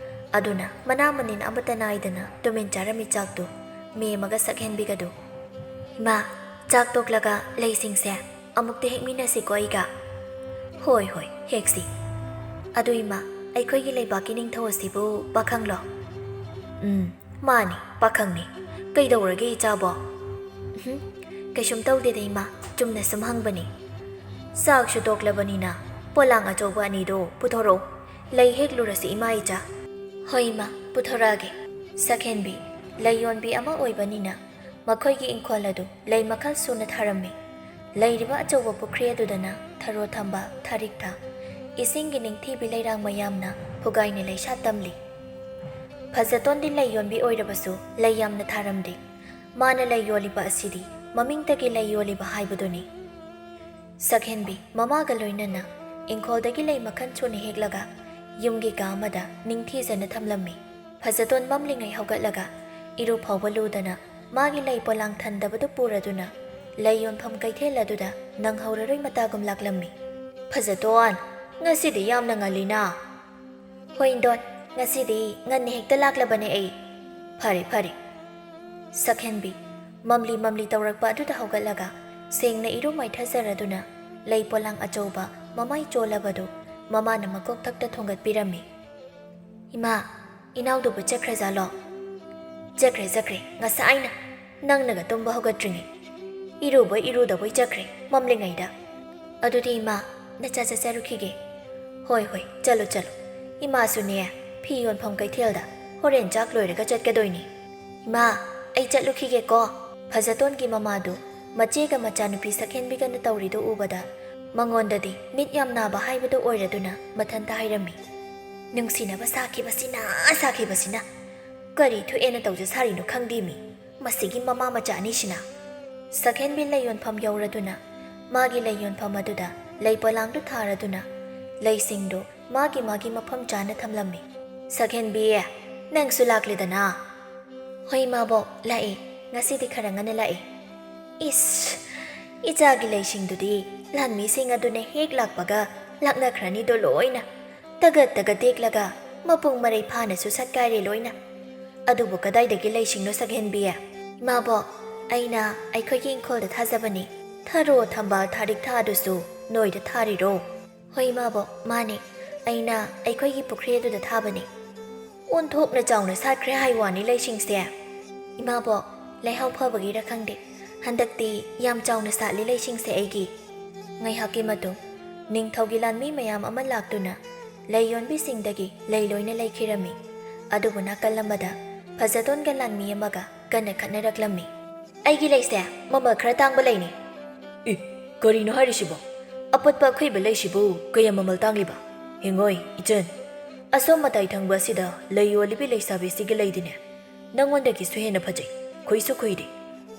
ꯑꯗꯨꯅ ꯃꯅꯥ ꯃꯅꯤꯟ ꯑꯃꯠꯇ ꯅꯥꯏꯗꯅ ꯇꯨꯃꯤꯟ ꯆꯥꯔꯝꯃꯤ ꯆꯥꯛꯇꯨ꯫ ꯃꯦꯝꯃꯒ ꯁꯛꯍꯦꯟꯕꯤꯒꯗꯨ꯫ "ꯏꯃꯥ, ꯆꯥꯛ ꯇꯣꯛꯂꯒ ꯂꯩꯁꯤꯡꯁꯦ ꯑꯃꯨꯛꯇ ꯍꯦꯛꯃꯤꯟꯅꯁꯤꯀꯣ ꯑꯩꯒ꯫" "ꯍꯣꯏ, ꯍꯣꯏ, ꯍꯦꯛꯁꯤ꯫ ꯑꯗꯨ ꯏꯃꯥ, ꯑꯩꯈꯣꯏꯒꯤ ꯂꯩꯕꯥꯛꯀꯤ ꯅꯤꯡꯊꯧ ꯑꯁꯤꯕꯨ ꯄꯥꯈꯪꯂꯣ?" "ꯎꯝ, ꯃꯥꯅꯤ, ꯄꯥꯈꯪꯅꯤ꯫ ꯀꯩꯗꯧꯔꯒꯦ ꯏꯆꯥꯕꯣ?" "ꯎꯝ, ꯀꯩꯁꯨꯝ ꯇꯧꯗꯦꯗ ꯏꯃꯥ, ꯆꯨꯝꯅ ꯁꯨꯝ ꯍꯪꯕꯅꯤ꯫" "ꯆꯥꯛꯁꯨ ꯇꯣꯛꯂꯕꯅꯤꯅ ꯄꯣꯂꯥꯡ ꯑꯆꯧꯕ ꯑꯅꯤꯗꯣ ꯄꯨꯊꯣꯔꯛꯎ꯫ ꯂꯩ ꯍꯦꯛꯂꯨꯔꯁꯤ ꯏꯃꯥ ꯏꯆꯥ꯫" "ꯍꯣꯏ ꯏꯃꯥ, ꯄꯨꯊꯣꯔꯛꯑꯒꯦ꯫" ꯁꯛꯍꯦꯟꯕꯤ ꯂꯩ ꯌꯣꯟꯕꯤ ꯑꯃ ꯑꯣꯏꯕꯅꯤꯅ ꯃꯈꯣꯏꯒꯤ ꯏꯪꯈꯣꯜ ꯑꯗꯨ ꯂꯩ ꯃꯈꯜ ꯁꯨꯅ ꯊꯥꯔꯝꯃꯤ꯫ ꯂꯩꯔꯤꯕ ꯑꯆꯧꯕ ꯄꯨꯈ꯭ꯔꯤ ꯑꯗꯨꯗꯅ ꯊꯔꯣ ꯊꯝꯕꯥꯜ, ꯊꯥꯔꯤꯛꯊꯥ, ꯏꯁꯤꯡꯒꯤ ꯅꯤꯡꯊꯤꯕꯤ ꯂꯩꯔꯥꯡ ꯃꯌꯥꯝꯅ ꯐꯨꯒꯥꯏꯅ ꯂꯩꯁꯥꯠ ꯇꯝꯂꯤ꯫ ꯐꯖꯇꯣꯟꯗꯤ ꯂꯩ ꯌꯣꯟꯕꯤ ꯑꯣꯏꯔꯕꯁꯨ ꯂꯩ ꯌꯥꯝꯅ ꯊꯥꯔꯝꯗꯦ꯫ ꯃꯥꯅ ꯂꯩ ꯌꯣꯜꯂꯤꯕ ꯑꯁꯤꯗꯤ ꯃꯃꯤꯡꯇꯒꯤ ꯂꯩ ꯌꯣꯜꯂꯤꯕ ꯍꯥꯏꯕꯗꯨꯅꯤ꯫ ꯁꯛꯍꯦꯟꯕꯤ ꯃꯃꯥꯒ ꯂꯣꯏꯅꯅ ꯏꯪꯈꯣꯜꯗꯒꯤ ꯂꯩ ꯃꯈꯜ ꯁꯨꯅ ꯍꯦꯛꯂꯒ ꯌꯨꯝꯒꯤ ꯀꯥ ꯑꯃꯗ ꯅꯤꯡꯊꯤꯖꯅ ꯊꯝꯂꯝꯃꯤ꯫ ꯐꯖꯇꯣꯟ ꯃꯝꯂꯤꯉꯩ ꯍꯧꯒꯠꯂꯒ ꯏꯔꯨ ꯐꯥꯎꯕ ꯂꯨꯗꯅ ꯃꯥꯒꯤ ꯂꯩ ꯄꯣꯂꯥꯡ ꯊꯟꯗꯕꯗꯨ ꯄꯨꯔꯗꯨꯅ ꯂꯩ ꯌꯣꯟꯐꯝ ꯀꯩꯊꯦꯜ ꯑꯗꯨꯗ ꯅꯪꯍꯧꯔꯔꯣꯏ ꯃꯇꯥꯒꯨꯝ ꯂꯥꯛꯂꯝꯃꯤ꯫ "ꯐꯖꯇꯣꯟ, ꯉꯁꯤꯗꯤ ꯌꯥꯝꯅ ꯉꯜꯂꯤꯅ?" "ꯍꯣꯏ ꯏꯟꯗꯣꯟ, ꯉꯁꯤꯗꯤ ꯉꯟꯅ ꯍꯦꯛꯇ ꯂꯥꯛꯂꯕꯅꯦ ꯑꯩ꯫" "ꯐꯔꯦ, ꯐꯔꯦ꯫" ꯁꯛꯍꯦꯟꯕꯤ ꯃꯝꯂꯤ ꯃꯝꯂꯤ ꯇꯧꯔꯛꯄ ꯑꯗꯨꯗ ꯍꯧꯒꯠꯂꯒ ꯁꯦꯡꯅ ꯏꯔꯨ ꯃꯥꯏꯊꯖꯔꯗꯨꯅ ꯂꯩ ꯄꯣꯂꯥꯡ ꯑꯆꯧꯕ ꯃꯃꯥꯏ ꯆꯣꯜꯂꯕꯗꯨ ꯃꯃꯥꯅ ꯃꯀꯣꯛꯊꯛꯇ ꯊꯣꯡꯒꯠꯄꯤꯔꯝꯃꯤ꯫ "ꯏꯃꯥ, ꯏꯅꯥꯎꯗꯨꯕꯨ ꯆꯠꯈ꯭ꯔꯖꯥꯠꯂꯣ?" "ꯆꯠꯈ꯭ꯔꯦ, ꯆꯠꯈ꯭ꯔꯦ, ꯉꯁꯥꯏꯅ ꯅꯪꯅꯒ ꯇꯨꯝꯕ ꯍꯧꯒꯠꯇ꯭ꯔꯤꯉꯩ꯫ ꯏꯔꯨꯕꯣꯏ ꯏꯔꯨꯗꯕꯣꯏ ꯆꯠꯈ꯭ꯔꯦ, ꯃꯝꯂꯤꯉꯩꯗ꯫ ꯑꯗꯨꯗꯤ ꯏꯃꯥ, ꯅꯆꯥ ꯆꯠꯆꯔꯨꯈꯤꯒꯦ꯫" "ꯍꯣꯏ, ꯍꯣꯏ, ꯆꯠꯂꯨ, ꯆꯠꯂꯨ꯫ ꯏꯃꯥꯁꯨꯅꯦ, ꯐꯤ ꯌꯣꯟꯐꯝ ꯀꯩꯊꯦꯜꯗ ꯍꯣꯔꯦꯟ ꯆꯥꯛ ꯂꯣꯏꯔꯒ ꯆꯠꯀꯗꯣꯏꯅꯤ꯫ ꯏꯃꯥ, ꯑꯩ ꯆꯠꯂꯨꯈꯤꯒꯦꯀꯣ꯫" ꯐꯖꯇꯣꯟꯒꯤ ꯃꯃꯥꯗꯨ ꯃꯆꯦꯒ ꯃꯆꯥꯅꯨꯄꯤ ꯁꯛꯍꯦꯟꯕꯤꯒꯅ ꯇꯧꯔꯤꯗꯨ ꯎꯕꯗ ꯃꯉꯣꯟꯗꯗꯤ ꯃꯤꯠ ꯌꯥꯝ ꯅꯥꯕ ꯍꯥꯏꯕꯗꯨ ꯑꯣꯏꯔꯗꯨꯅ ꯃꯊꯟꯇ ꯍꯥꯏꯔꯝꯃꯤ꯫ "ꯅꯨꯡꯁꯤꯅꯕ ꯁꯥꯈꯤꯕꯁꯤꯅ, ꯁꯥꯈꯤꯕꯁꯤꯅ꯫ ꯀꯔꯤ ꯊꯣꯛꯑꯦꯅ ꯇꯧꯖ ꯁꯥꯔꯤꯅꯣ ꯈꯪꯗꯦꯃꯤ, ꯃꯁꯤꯒꯤ ꯃꯃꯥ ꯃꯆꯥ ꯑꯅꯤꯁꯤꯅ꯫" ꯁꯛꯍꯦꯟꯕꯤ ꯂꯩ ꯌꯣꯟꯐꯝ ꯌꯧꯔꯗꯨꯅ ꯃꯥꯒꯤ ꯂꯩ ꯌꯣꯟꯐꯝ ꯑꯗꯨꯗ ꯂꯩ ꯄꯣꯂꯥꯡꯗꯨ ꯊꯥꯔꯗꯨꯅ ꯂꯩꯁꯤꯡꯗꯨ ꯃꯥꯒꯤ ꯃꯥꯒꯤ ꯃꯐꯝ ꯆꯥꯅ ꯊꯝꯂꯝꯃꯤ꯫ "ꯁꯛꯍꯦꯟꯕꯤ, ꯅꯪꯁꯨ ꯂꯥꯛꯂꯦꯗꯅ?" "ꯍꯣꯏ ꯏꯃꯥꯕꯣꯛ, ꯂꯥꯛꯑꯦ꯫ ꯉꯁꯤꯗꯤ ꯈꯔ ꯉꯟꯅ ꯂꯥꯛꯑꯦ꯫" "ꯏꯁ, ꯏꯆꯥꯒꯤ ꯂꯩꯁꯤꯡꯗꯨꯗꯤ ꯂꯥꯟꯃꯤꯁꯤꯡ ꯑꯗꯨꯅ ꯍꯦꯛ ꯂꯥꯛꯄꯒ ꯂꯥꯛꯅꯈ꯭ꯔꯅꯤꯗꯣ ꯂꯣꯏꯅ꯫ ꯇꯒꯠ ꯇꯒꯠ ꯇꯦꯛꯂꯒ ꯃꯄꯨꯡ ꯃꯔꯩ ꯐꯥꯅꯁꯨ ꯁꯠꯀꯥꯏꯔꯦ ꯂꯣꯏꯅ꯫ ꯑꯗꯨꯕꯨ ꯀꯗꯥꯏꯗꯒꯤ ꯂꯩꯁꯤꯡꯅꯣ ꯁꯛꯍꯦꯟꯕꯤ?" "ꯏꯃꯥꯕꯣꯛ, ꯑꯩꯅ ꯑꯩꯈꯣꯏꯒꯤ ꯏꯪꯈꯣꯜꯗ ꯊꯥꯖꯕꯅꯤ꯫ ꯊꯔꯣ, ꯊꯝꯕꯥꯜ, ꯊꯥꯔꯤꯛꯊꯥ ꯑꯗꯨꯁꯨ ꯅꯣꯏꯗ ꯊꯥꯔꯤꯔꯣ?" "ꯍꯣꯏ ꯏꯃꯥꯕꯣꯛ, ꯃꯥꯅꯦ꯫ ꯑꯩꯅ ꯑꯩꯈꯣꯏꯒꯤ ꯄꯨꯈ꯭ꯔꯤ ꯑꯗꯨꯗ ꯊꯥꯕꯅꯦ꯫" "ꯑꯣꯟꯊꯣꯛꯅ ꯆꯥꯎꯅ ꯁꯥꯠꯈ꯭ꯔꯦ ꯍꯥꯏ ꯋꯥꯅꯤ ꯂꯩꯁꯤꯡꯁꯦ꯫" "ꯏꯃꯥꯕꯣꯛ, ꯂꯩꯍꯥꯎ ꯐꯕꯒꯤꯔ ꯈꯪꯗꯦ, ꯍꯟꯗꯛꯇꯤ ꯌꯥꯝ ꯆꯥꯎꯅ ꯁꯥꯠꯂꯤ ꯂꯩꯁꯤꯡꯁꯦ ꯑꯩꯒꯤ꯫" ꯉꯥꯏꯍꯥꯛꯀꯤ ꯃꯇꯨꯡ ꯅꯤꯡꯊꯧꯒꯤ ꯂꯥꯟꯃꯤ ꯃꯌꯥꯝ ꯑꯃ ꯂꯥꯛꯇꯨꯅ ꯂꯩ ꯌꯣꯟꯕꯤꯁꯤꯡꯗꯒꯤ ꯂꯩ ꯂꯣꯏꯅ ꯂꯩꯈꯤꯔꯝꯃꯤ꯫ ꯑꯗꯨꯕꯨ ꯅꯥꯀꯜ ꯑꯃꯗ ꯐꯖꯇꯣꯟꯒ ꯂꯥꯟꯃꯤ ꯑꯃꯒ ꯀꯟꯅ ꯈꯠꯅꯔꯛꯂꯝꯃꯤ꯫ "ꯑꯩꯒꯤ ꯂꯩꯁꯦ ꯃꯃꯜ ꯈꯔ ꯇꯥꯡꯕ ꯂꯩꯅꯤ꯫" "ꯑꯦ, ꯀꯔꯤꯅꯣ ꯍꯥꯏꯔꯤꯁꯤꯕꯣ? ꯑꯄꯠꯄ ꯑꯈꯨꯏꯕ ꯂꯩꯁꯤꯕꯨ ꯀꯌꯥ ꯃꯃꯜ ꯇꯥꯡꯂꯤꯕ? ꯍꯦꯡꯉꯣꯏ, ꯏꯆꯟ, ꯑꯁꯣꯝ ꯃꯇꯥꯏ ꯊꯪꯕ ꯑꯁꯤꯗ ꯂꯩ ꯌꯣꯜꯂꯤꯕꯤ ꯂꯩꯁꯥꯕꯤꯁꯤꯒꯤ ꯂꯩꯗꯤꯅꯦ, ꯅꯪꯉꯣꯟꯗꯒꯤꯁꯨ ꯍꯦꯟꯅ ꯐꯖꯩ, ꯈꯨꯏꯁꯨ ꯈꯨꯏꯗꯦ꯫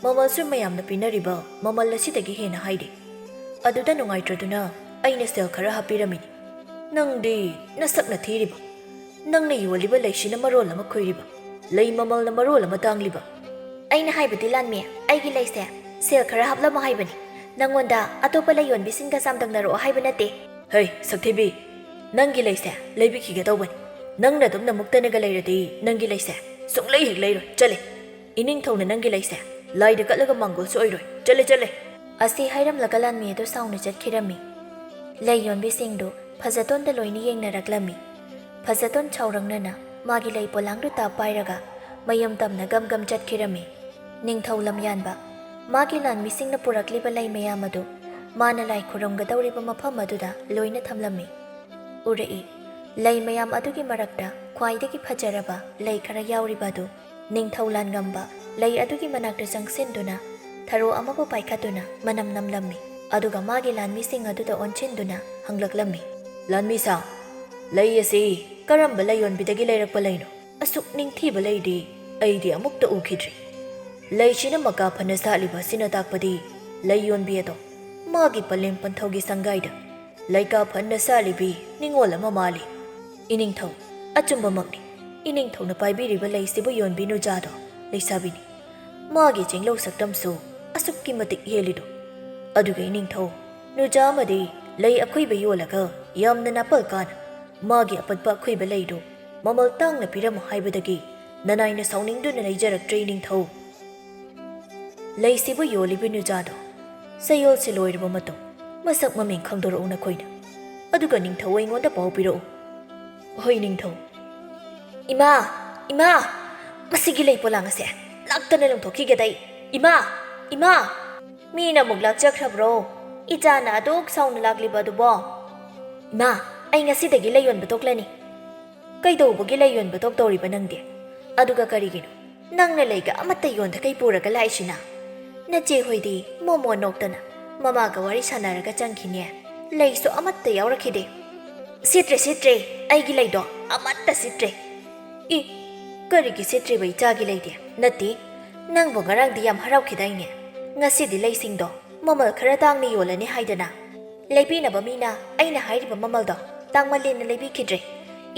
ꯃꯃꯜꯁꯨ ꯃꯌꯥꯝꯅ ꯄꯤꯅꯔꯤꯕ ꯃꯃꯜ ꯑꯁꯤꯗꯒꯤ ꯍꯦꯟꯅ ꯍꯥꯏꯗꯦ꯫ ꯑꯗꯨꯗ ꯅꯨꯡꯉꯥꯏꯇ꯭ꯔꯗꯨꯅ ꯑꯩꯅ ꯁꯦꯜ ꯈꯔ ꯍꯥꯞꯄꯤꯔꯝꯃꯤꯅꯤ꯫ ꯅꯪꯗꯤ ꯅꯁꯛꯅ ꯊꯤꯔꯤꯕ, ꯅꯪꯅ ꯌꯣꯜꯂꯤꯕ ꯂꯩꯁꯤꯅ ꯃꯔꯣꯜ ꯑꯃ ꯈꯨꯏꯔꯤꯕ, ꯂꯩ ꯃꯃꯜꯅ ꯃꯔꯣꯜ ꯑꯃ ꯇꯥꯡꯂꯤꯕ꯫ ꯑꯩꯅ ꯍꯥꯏꯕꯗꯤ, ꯂꯥꯟꯃꯤ, ꯑꯩꯒꯤ ꯂꯩꯁꯦ ꯁꯦꯜ ꯈꯔ ꯍꯥꯞꯂꯝꯃꯣ ꯍꯥꯏꯕꯅꯤ꯫ ꯅꯪꯉꯣꯟꯗ ꯑꯇꯣꯞꯄ ꯂꯩ ꯌꯣꯟꯕꯤꯁꯤꯡꯒ ꯆꯥꯡꯗꯝꯅꯔꯛꯑꯣ ꯍꯥꯏꯕ ꯅꯠꯇꯦ꯫ ꯍꯩ, ꯁꯛꯊꯤꯕꯤ, ꯅꯪꯒꯤ ꯂꯩꯁꯦ ꯂꯩꯕꯤꯈꯤꯒꯦ ꯇꯧꯕꯅꯤ꯫ ꯅꯪꯅ ꯑꯗꯨꯝꯅ ꯃꯨꯛꯇꯅꯒ ꯂꯩꯔꯗꯤ ꯅꯪꯒꯤ ꯂꯩꯁꯦ ꯁꯨꯡꯂꯩ ꯍꯦꯛ ꯂꯩꯔꯣꯏ꯫ ꯆꯠꯂꯦ꯫ ꯏꯅꯤꯡꯊꯧꯅ ꯅꯪꯒꯤ ꯂꯩꯁꯦ ꯂꯥꯏꯗ ꯀꯠꯂꯒ ꯃꯥꯡꯒꯣꯜꯁꯨ ꯑꯣꯏꯔꯣꯏ꯫ ꯆꯠꯂꯦ, ꯆꯠꯂꯦ꯫ ꯑꯁꯤ ꯍꯥꯏꯔꯝꯂꯒ ꯂꯥꯟꯃꯤ ꯑꯗꯨ ꯁꯥꯎꯅ ꯆꯠꯈꯤꯔꯝꯃꯤ꯫ ꯂꯩ ꯌꯣꯟꯕꯤꯁꯤꯡꯗꯨ ꯐꯖꯇꯣꯟꯗ ꯂꯣꯏꯅ ꯌꯦꯡꯅꯔꯛꯂꯝꯃꯤ꯫ ꯐꯖꯇꯣꯟ ꯁꯥꯎꯔꯪꯅꯅ ꯃꯥꯒꯤ ꯂꯩ ꯄꯣꯂꯥꯡꯗꯨ ꯇꯥꯞ ꯄꯥꯏꯔꯒ ꯃꯌꯨꯝ ꯇꯝꯅ ꯒꯝ ꯒꯝ ꯆꯠꯈꯤꯔꯝꯃꯤ꯫ ꯅꯤꯡꯊꯧ ꯂꯝꯌꯥꯟꯕ, ꯃꯥꯒꯤ ꯂꯥꯟꯃꯤꯁꯤꯡꯅ ꯄꯨꯔꯛꯂꯤꯕ ꯂꯩ ꯃꯌꯥꯝ ꯑꯗꯨ ꯃꯥꯅ ꯂꯥꯏ ꯈꯨꯔꯨꯝꯒꯗꯧꯔꯤꯕ ꯃꯐꯝ ꯑꯗꯨꯗ ꯂꯣꯏꯅ ꯊꯝꯂꯝꯃꯤ꯫ ꯎꯔꯛꯏ꯫ ꯂꯩ ꯃꯌꯥꯝ ꯑꯗꯨꯒꯤ ꯃꯔꯛꯇ ꯈ꯭ꯋꯥꯏꯗꯒꯤ ꯐꯖꯔꯕ ꯂꯩ ꯈꯔ ꯌꯥꯎꯔꯤꯕ ꯑꯗꯨ ꯅꯤꯡꯊꯧ ꯂꯥꯟꯉꯝꯕ ꯂꯩ ꯑꯗꯨꯒꯤ ꯃꯅꯥꯛꯇ ꯆꯪꯁꯤꯟꯗꯨꯅ ꯊꯔꯣ ꯑꯃꯕꯨ ꯄꯥꯏꯈꯠꯇꯨꯅ ꯃꯅꯝ ꯅꯝꯂꯝꯃꯤ꯫ ꯑꯗꯨꯒ ꯃꯥꯒꯤ ꯂꯥꯟꯃꯤꯁꯤꯡ ꯑꯗꯨꯗ ꯑꯣꯟꯁꯤꯟꯗꯨꯅ ꯍꯪꯂꯛꯂꯝꯃꯤ, "ꯂꯥꯟꯃꯤꯁꯥ, ꯂꯩ ꯑꯁꯤ ꯀꯔꯝꯕ ꯂꯩꯌꯣꯟꯕꯤꯗꯒꯤ ꯂꯩꯔꯛꯄ ꯂꯩꯅꯣ? ꯑꯁꯨꯛ ꯅꯤꯡꯊꯤꯕ ꯂꯩꯗꯤ ꯑꯩꯗꯤ ꯑꯃꯨꯛꯇ ꯎꯈꯤꯗ꯭ꯔꯤ꯫ ꯂꯩꯁꯤꯅ ꯃꯀꯥ ꯐꯅ ꯁꯥꯠꯂꯤꯕ ꯑꯁꯤꯅ ꯇꯥꯛꯄꯗꯤ ꯂꯩꯌꯣꯟꯕꯤ ꯑꯗꯣ ꯃꯥꯒꯤ ꯄꯂꯦꯝ ꯄꯟꯊꯧꯒꯤ ꯁꯪꯒꯥꯏꯗ ꯂꯩꯀꯥ ꯐꯅ ꯁꯥꯠꯂꯤꯕꯤ ꯅꯤꯉꯣꯜ ꯑꯃ ꯃꯥꯜꯂꯤ꯫ ꯏꯅꯤꯡꯊꯧ, ꯑꯆꯨꯝꯕꯃꯛꯅꯤ꯫ ꯏꯅꯤꯡꯊꯧꯅ ꯄꯥꯏꯕꯤꯔꯤꯕ ꯂꯩꯁꯤꯕꯨ ꯌꯣꯟꯕꯤ ꯅꯨꯖꯥꯗꯣ ꯂꯩꯁꯥꯕꯤꯅꯤ꯫ ꯃꯥꯒꯤ ꯆꯤꯡꯂꯧ ꯁꯛꯇꯝꯁꯨ ꯑꯁꯨꯛꯀꯤ ꯃꯇꯤꯛ ꯍꯦꯜꯂꯤꯗꯣ꯫ ꯑꯗꯨꯒ ꯏꯅꯤꯡꯊꯧ, ꯅꯨꯖꯥ ꯑꯃꯗꯤ ꯂꯩ ꯑꯈꯨꯏꯕ ꯌꯣꯜꯂꯒ ꯌꯥꯝꯅ ꯅꯥꯄꯜ ꯀꯥꯅ ꯃꯥꯒꯤ ꯑꯄꯠꯄ ꯑꯈꯨꯏꯕ ꯂꯩꯗꯨ ꯃꯃꯜ ꯇꯥꯡꯅ ꯄꯤꯔꯝꯃꯨ ꯍꯥꯏꯕꯗꯒꯤ ꯅꯅꯥꯏꯅ ꯁꯥꯎꯅꯤꯡꯗꯨꯅ ꯂꯩꯖꯔꯛꯇ꯭ꯔꯦ, ꯏꯅꯤꯡꯊꯧ꯫ ꯂꯩꯁꯤꯕꯨ ꯌꯣꯜꯂꯤꯕ ꯅꯨꯖꯥꯗꯣ ꯆꯌꯣꯜꯁꯤ ꯂꯣꯏꯔꯕ ꯃꯇꯨꯡ ꯃꯁꯛ ꯃꯃꯤꯡ ꯈꯪꯗꯣꯔꯛꯎ ꯅꯈꯣꯏꯅ꯫ ꯑꯗꯨꯒ ꯅꯤꯡꯊꯧ ꯑꯩꯉꯣꯟꯗ ꯄꯥꯎ ꯄꯤꯔꯛꯎ꯫ ꯍꯣꯏ, ꯅꯤꯡꯊꯧ꯫ ꯏꯃꯥ! ꯏꯃꯥ! ꯃꯁꯤꯒꯤ ꯂꯩ ꯄꯣꯂꯥꯡ ꯑꯁꯦ ꯂꯥꯛꯇꯅ ꯂꯪꯊꯣꯛꯈꯤꯒꯦꯗ ꯑꯩ꯫ ꯏꯃꯥ! ꯏꯃꯥ! ꯃꯤꯅ ꯑꯃꯨꯛ ꯂꯥꯛꯆꯈ꯭ꯔꯕ꯭ꯔꯣ? ꯏꯆꯥꯅ ꯑꯗꯨꯛ ꯁꯥꯎꯅ ꯂꯥꯛꯂꯤꯕ ꯑꯗꯨꯕꯣ? ꯏꯃꯥ, ꯑꯩ ꯉꯁꯤꯗꯒꯤ ꯂꯩ ꯌꯣꯟꯕ ꯇꯣꯛꯂꯅꯤ꯫ ꯀꯩꯗꯧꯕꯒꯤ ꯂꯩ ꯌꯣꯟꯕ ꯇꯣꯛꯇꯧꯔꯤꯕ ꯅꯪꯗꯤ? ꯑꯗꯨꯒ ꯀꯔꯤꯒꯤꯅꯣ ꯅꯪꯅ ꯂꯩꯒ ꯑꯃꯠꯇ ꯌꯣꯟꯗꯈꯩ ꯄꯨꯔꯒ ꯂꯥꯛꯏꯁꯤꯅ? ꯅꯆꯦ ꯍꯣꯏꯗꯤ ꯃꯣꯃꯣ ꯅꯣꯛꯇꯅ ꯃꯃꯥꯒ ꯋꯥꯔꯤ ꯁꯥꯟꯅꯔꯒ ꯆꯪꯈꯤꯅꯦ꯫ ꯂꯩꯁꯨ ꯑꯃꯠꯇ ꯌꯥꯎꯔꯛꯈꯤꯗꯦ꯫ "ꯁꯤꯠꯇ꯭ꯔꯦ, ꯁꯤꯠꯇ꯭ꯔꯦ, ꯑꯩꯒꯤ ꯂꯩꯗꯣ ꯑꯃꯠꯇ ꯁꯤꯠꯇ꯭ꯔꯦ"꯫ "ꯏ, ꯀꯔꯤꯒꯤ ꯁꯤꯠꯇ꯭ꯔꯤꯕ ꯏꯆꯥꯒꯤ ꯂꯩꯗꯤ?" "ꯅꯠꯇꯦ, ꯅꯪꯕꯨ ꯉꯔꯥꯡꯗꯤ ꯌꯥꯝ ꯍꯔꯥꯎꯈꯤꯗꯥꯏꯅꯦ? ꯉꯁꯤꯗꯤ ꯂꯩꯁꯤꯡꯗꯣ ꯃꯃꯜ ꯈꯔ ꯇꯥꯡꯅ ꯌꯣꯜꯂꯅꯤ ꯍꯥꯏꯗꯅ?" ꯂꯩꯕꯤꯅꯕ ꯃꯤꯅ ꯑꯩꯅ ꯍꯥꯏꯔꯤꯕ ꯃꯃꯜꯗꯣ ꯇꯥꯡꯃꯜꯂꯦꯅ ꯂꯩꯕꯤꯈꯤꯗ꯭ꯔꯦ꯫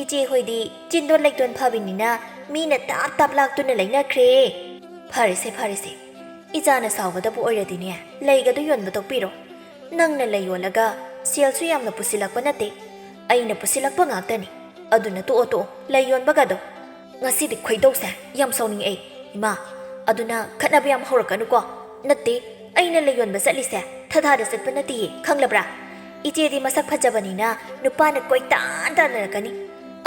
ꯏꯆꯦ ꯍꯣꯏꯗꯤ ꯆꯤꯟꯗꯣꯟ ꯂꯩꯇꯣꯟ ꯐꯕꯤꯅꯤꯅ ꯃꯤꯅ ꯇꯥꯞ ꯇꯥꯞ ꯂꯥꯛꯇꯨꯅ ꯂꯩꯅꯈ꯭ꯔꯦ꯫ "ꯐꯔꯦꯁꯦ, ꯐꯔꯦꯁꯦ, ꯏꯆꯥꯅ ꯁꯥꯎꯒꯗꯕ ꯑꯣꯏꯔꯗꯤꯅꯦ, ꯂꯩꯒꯗꯨ ꯌꯣꯟꯕ ꯇꯣꯛꯄꯤꯔꯣ꯫ ꯅꯪꯅ ꯂꯩ ꯌꯣꯜꯂꯒ ꯁꯦꯜꯁꯨ ꯌꯥꯝꯅ ꯄꯨꯁꯤꯜꯂꯛꯄ ꯅꯠꯇꯦ, ꯑꯩꯅ ꯄꯨꯁꯤꯜꯂꯛꯄ ꯉꯥꯛꯇꯅꯤ꯫ ꯑꯗꯨꯅ ꯇꯣꯛꯑꯣ, ꯇꯣꯛꯑꯣ, ꯂꯩ ꯌꯣꯟꯕꯒꯗꯣ꯫ ꯉꯁꯤꯗꯤ ꯈꯣꯏꯗꯧꯁꯦ ꯌꯥꯝ ꯁꯥꯎꯅꯤꯡꯉꯛꯑꯦ, ꯏꯃꯥ꯫ ꯑꯗꯨꯅ ꯈꯠꯅꯕ ꯌꯥꯝ ꯍꯧꯔꯛꯀꯅꯨꯀꯣ꯫ ꯅꯠꯇꯦ, ꯑꯩꯅ ꯂꯩ ꯌꯣꯟꯕ ꯆꯠꯂꯤꯁꯦ ꯊꯥꯊꯥꯗ ꯆꯠꯄ ꯅꯠꯇꯦꯌꯦ, ꯈꯪꯂꯕ꯭ꯔꯥ? ꯏꯆꯦꯗꯤ ꯃꯁꯛ ꯐꯖꯕꯅꯤꯅ ꯅꯨꯄꯥꯅ ꯀꯣꯏꯇꯥꯟ ꯇꯥꯟꯅꯔꯛꯀꯅꯤ꯫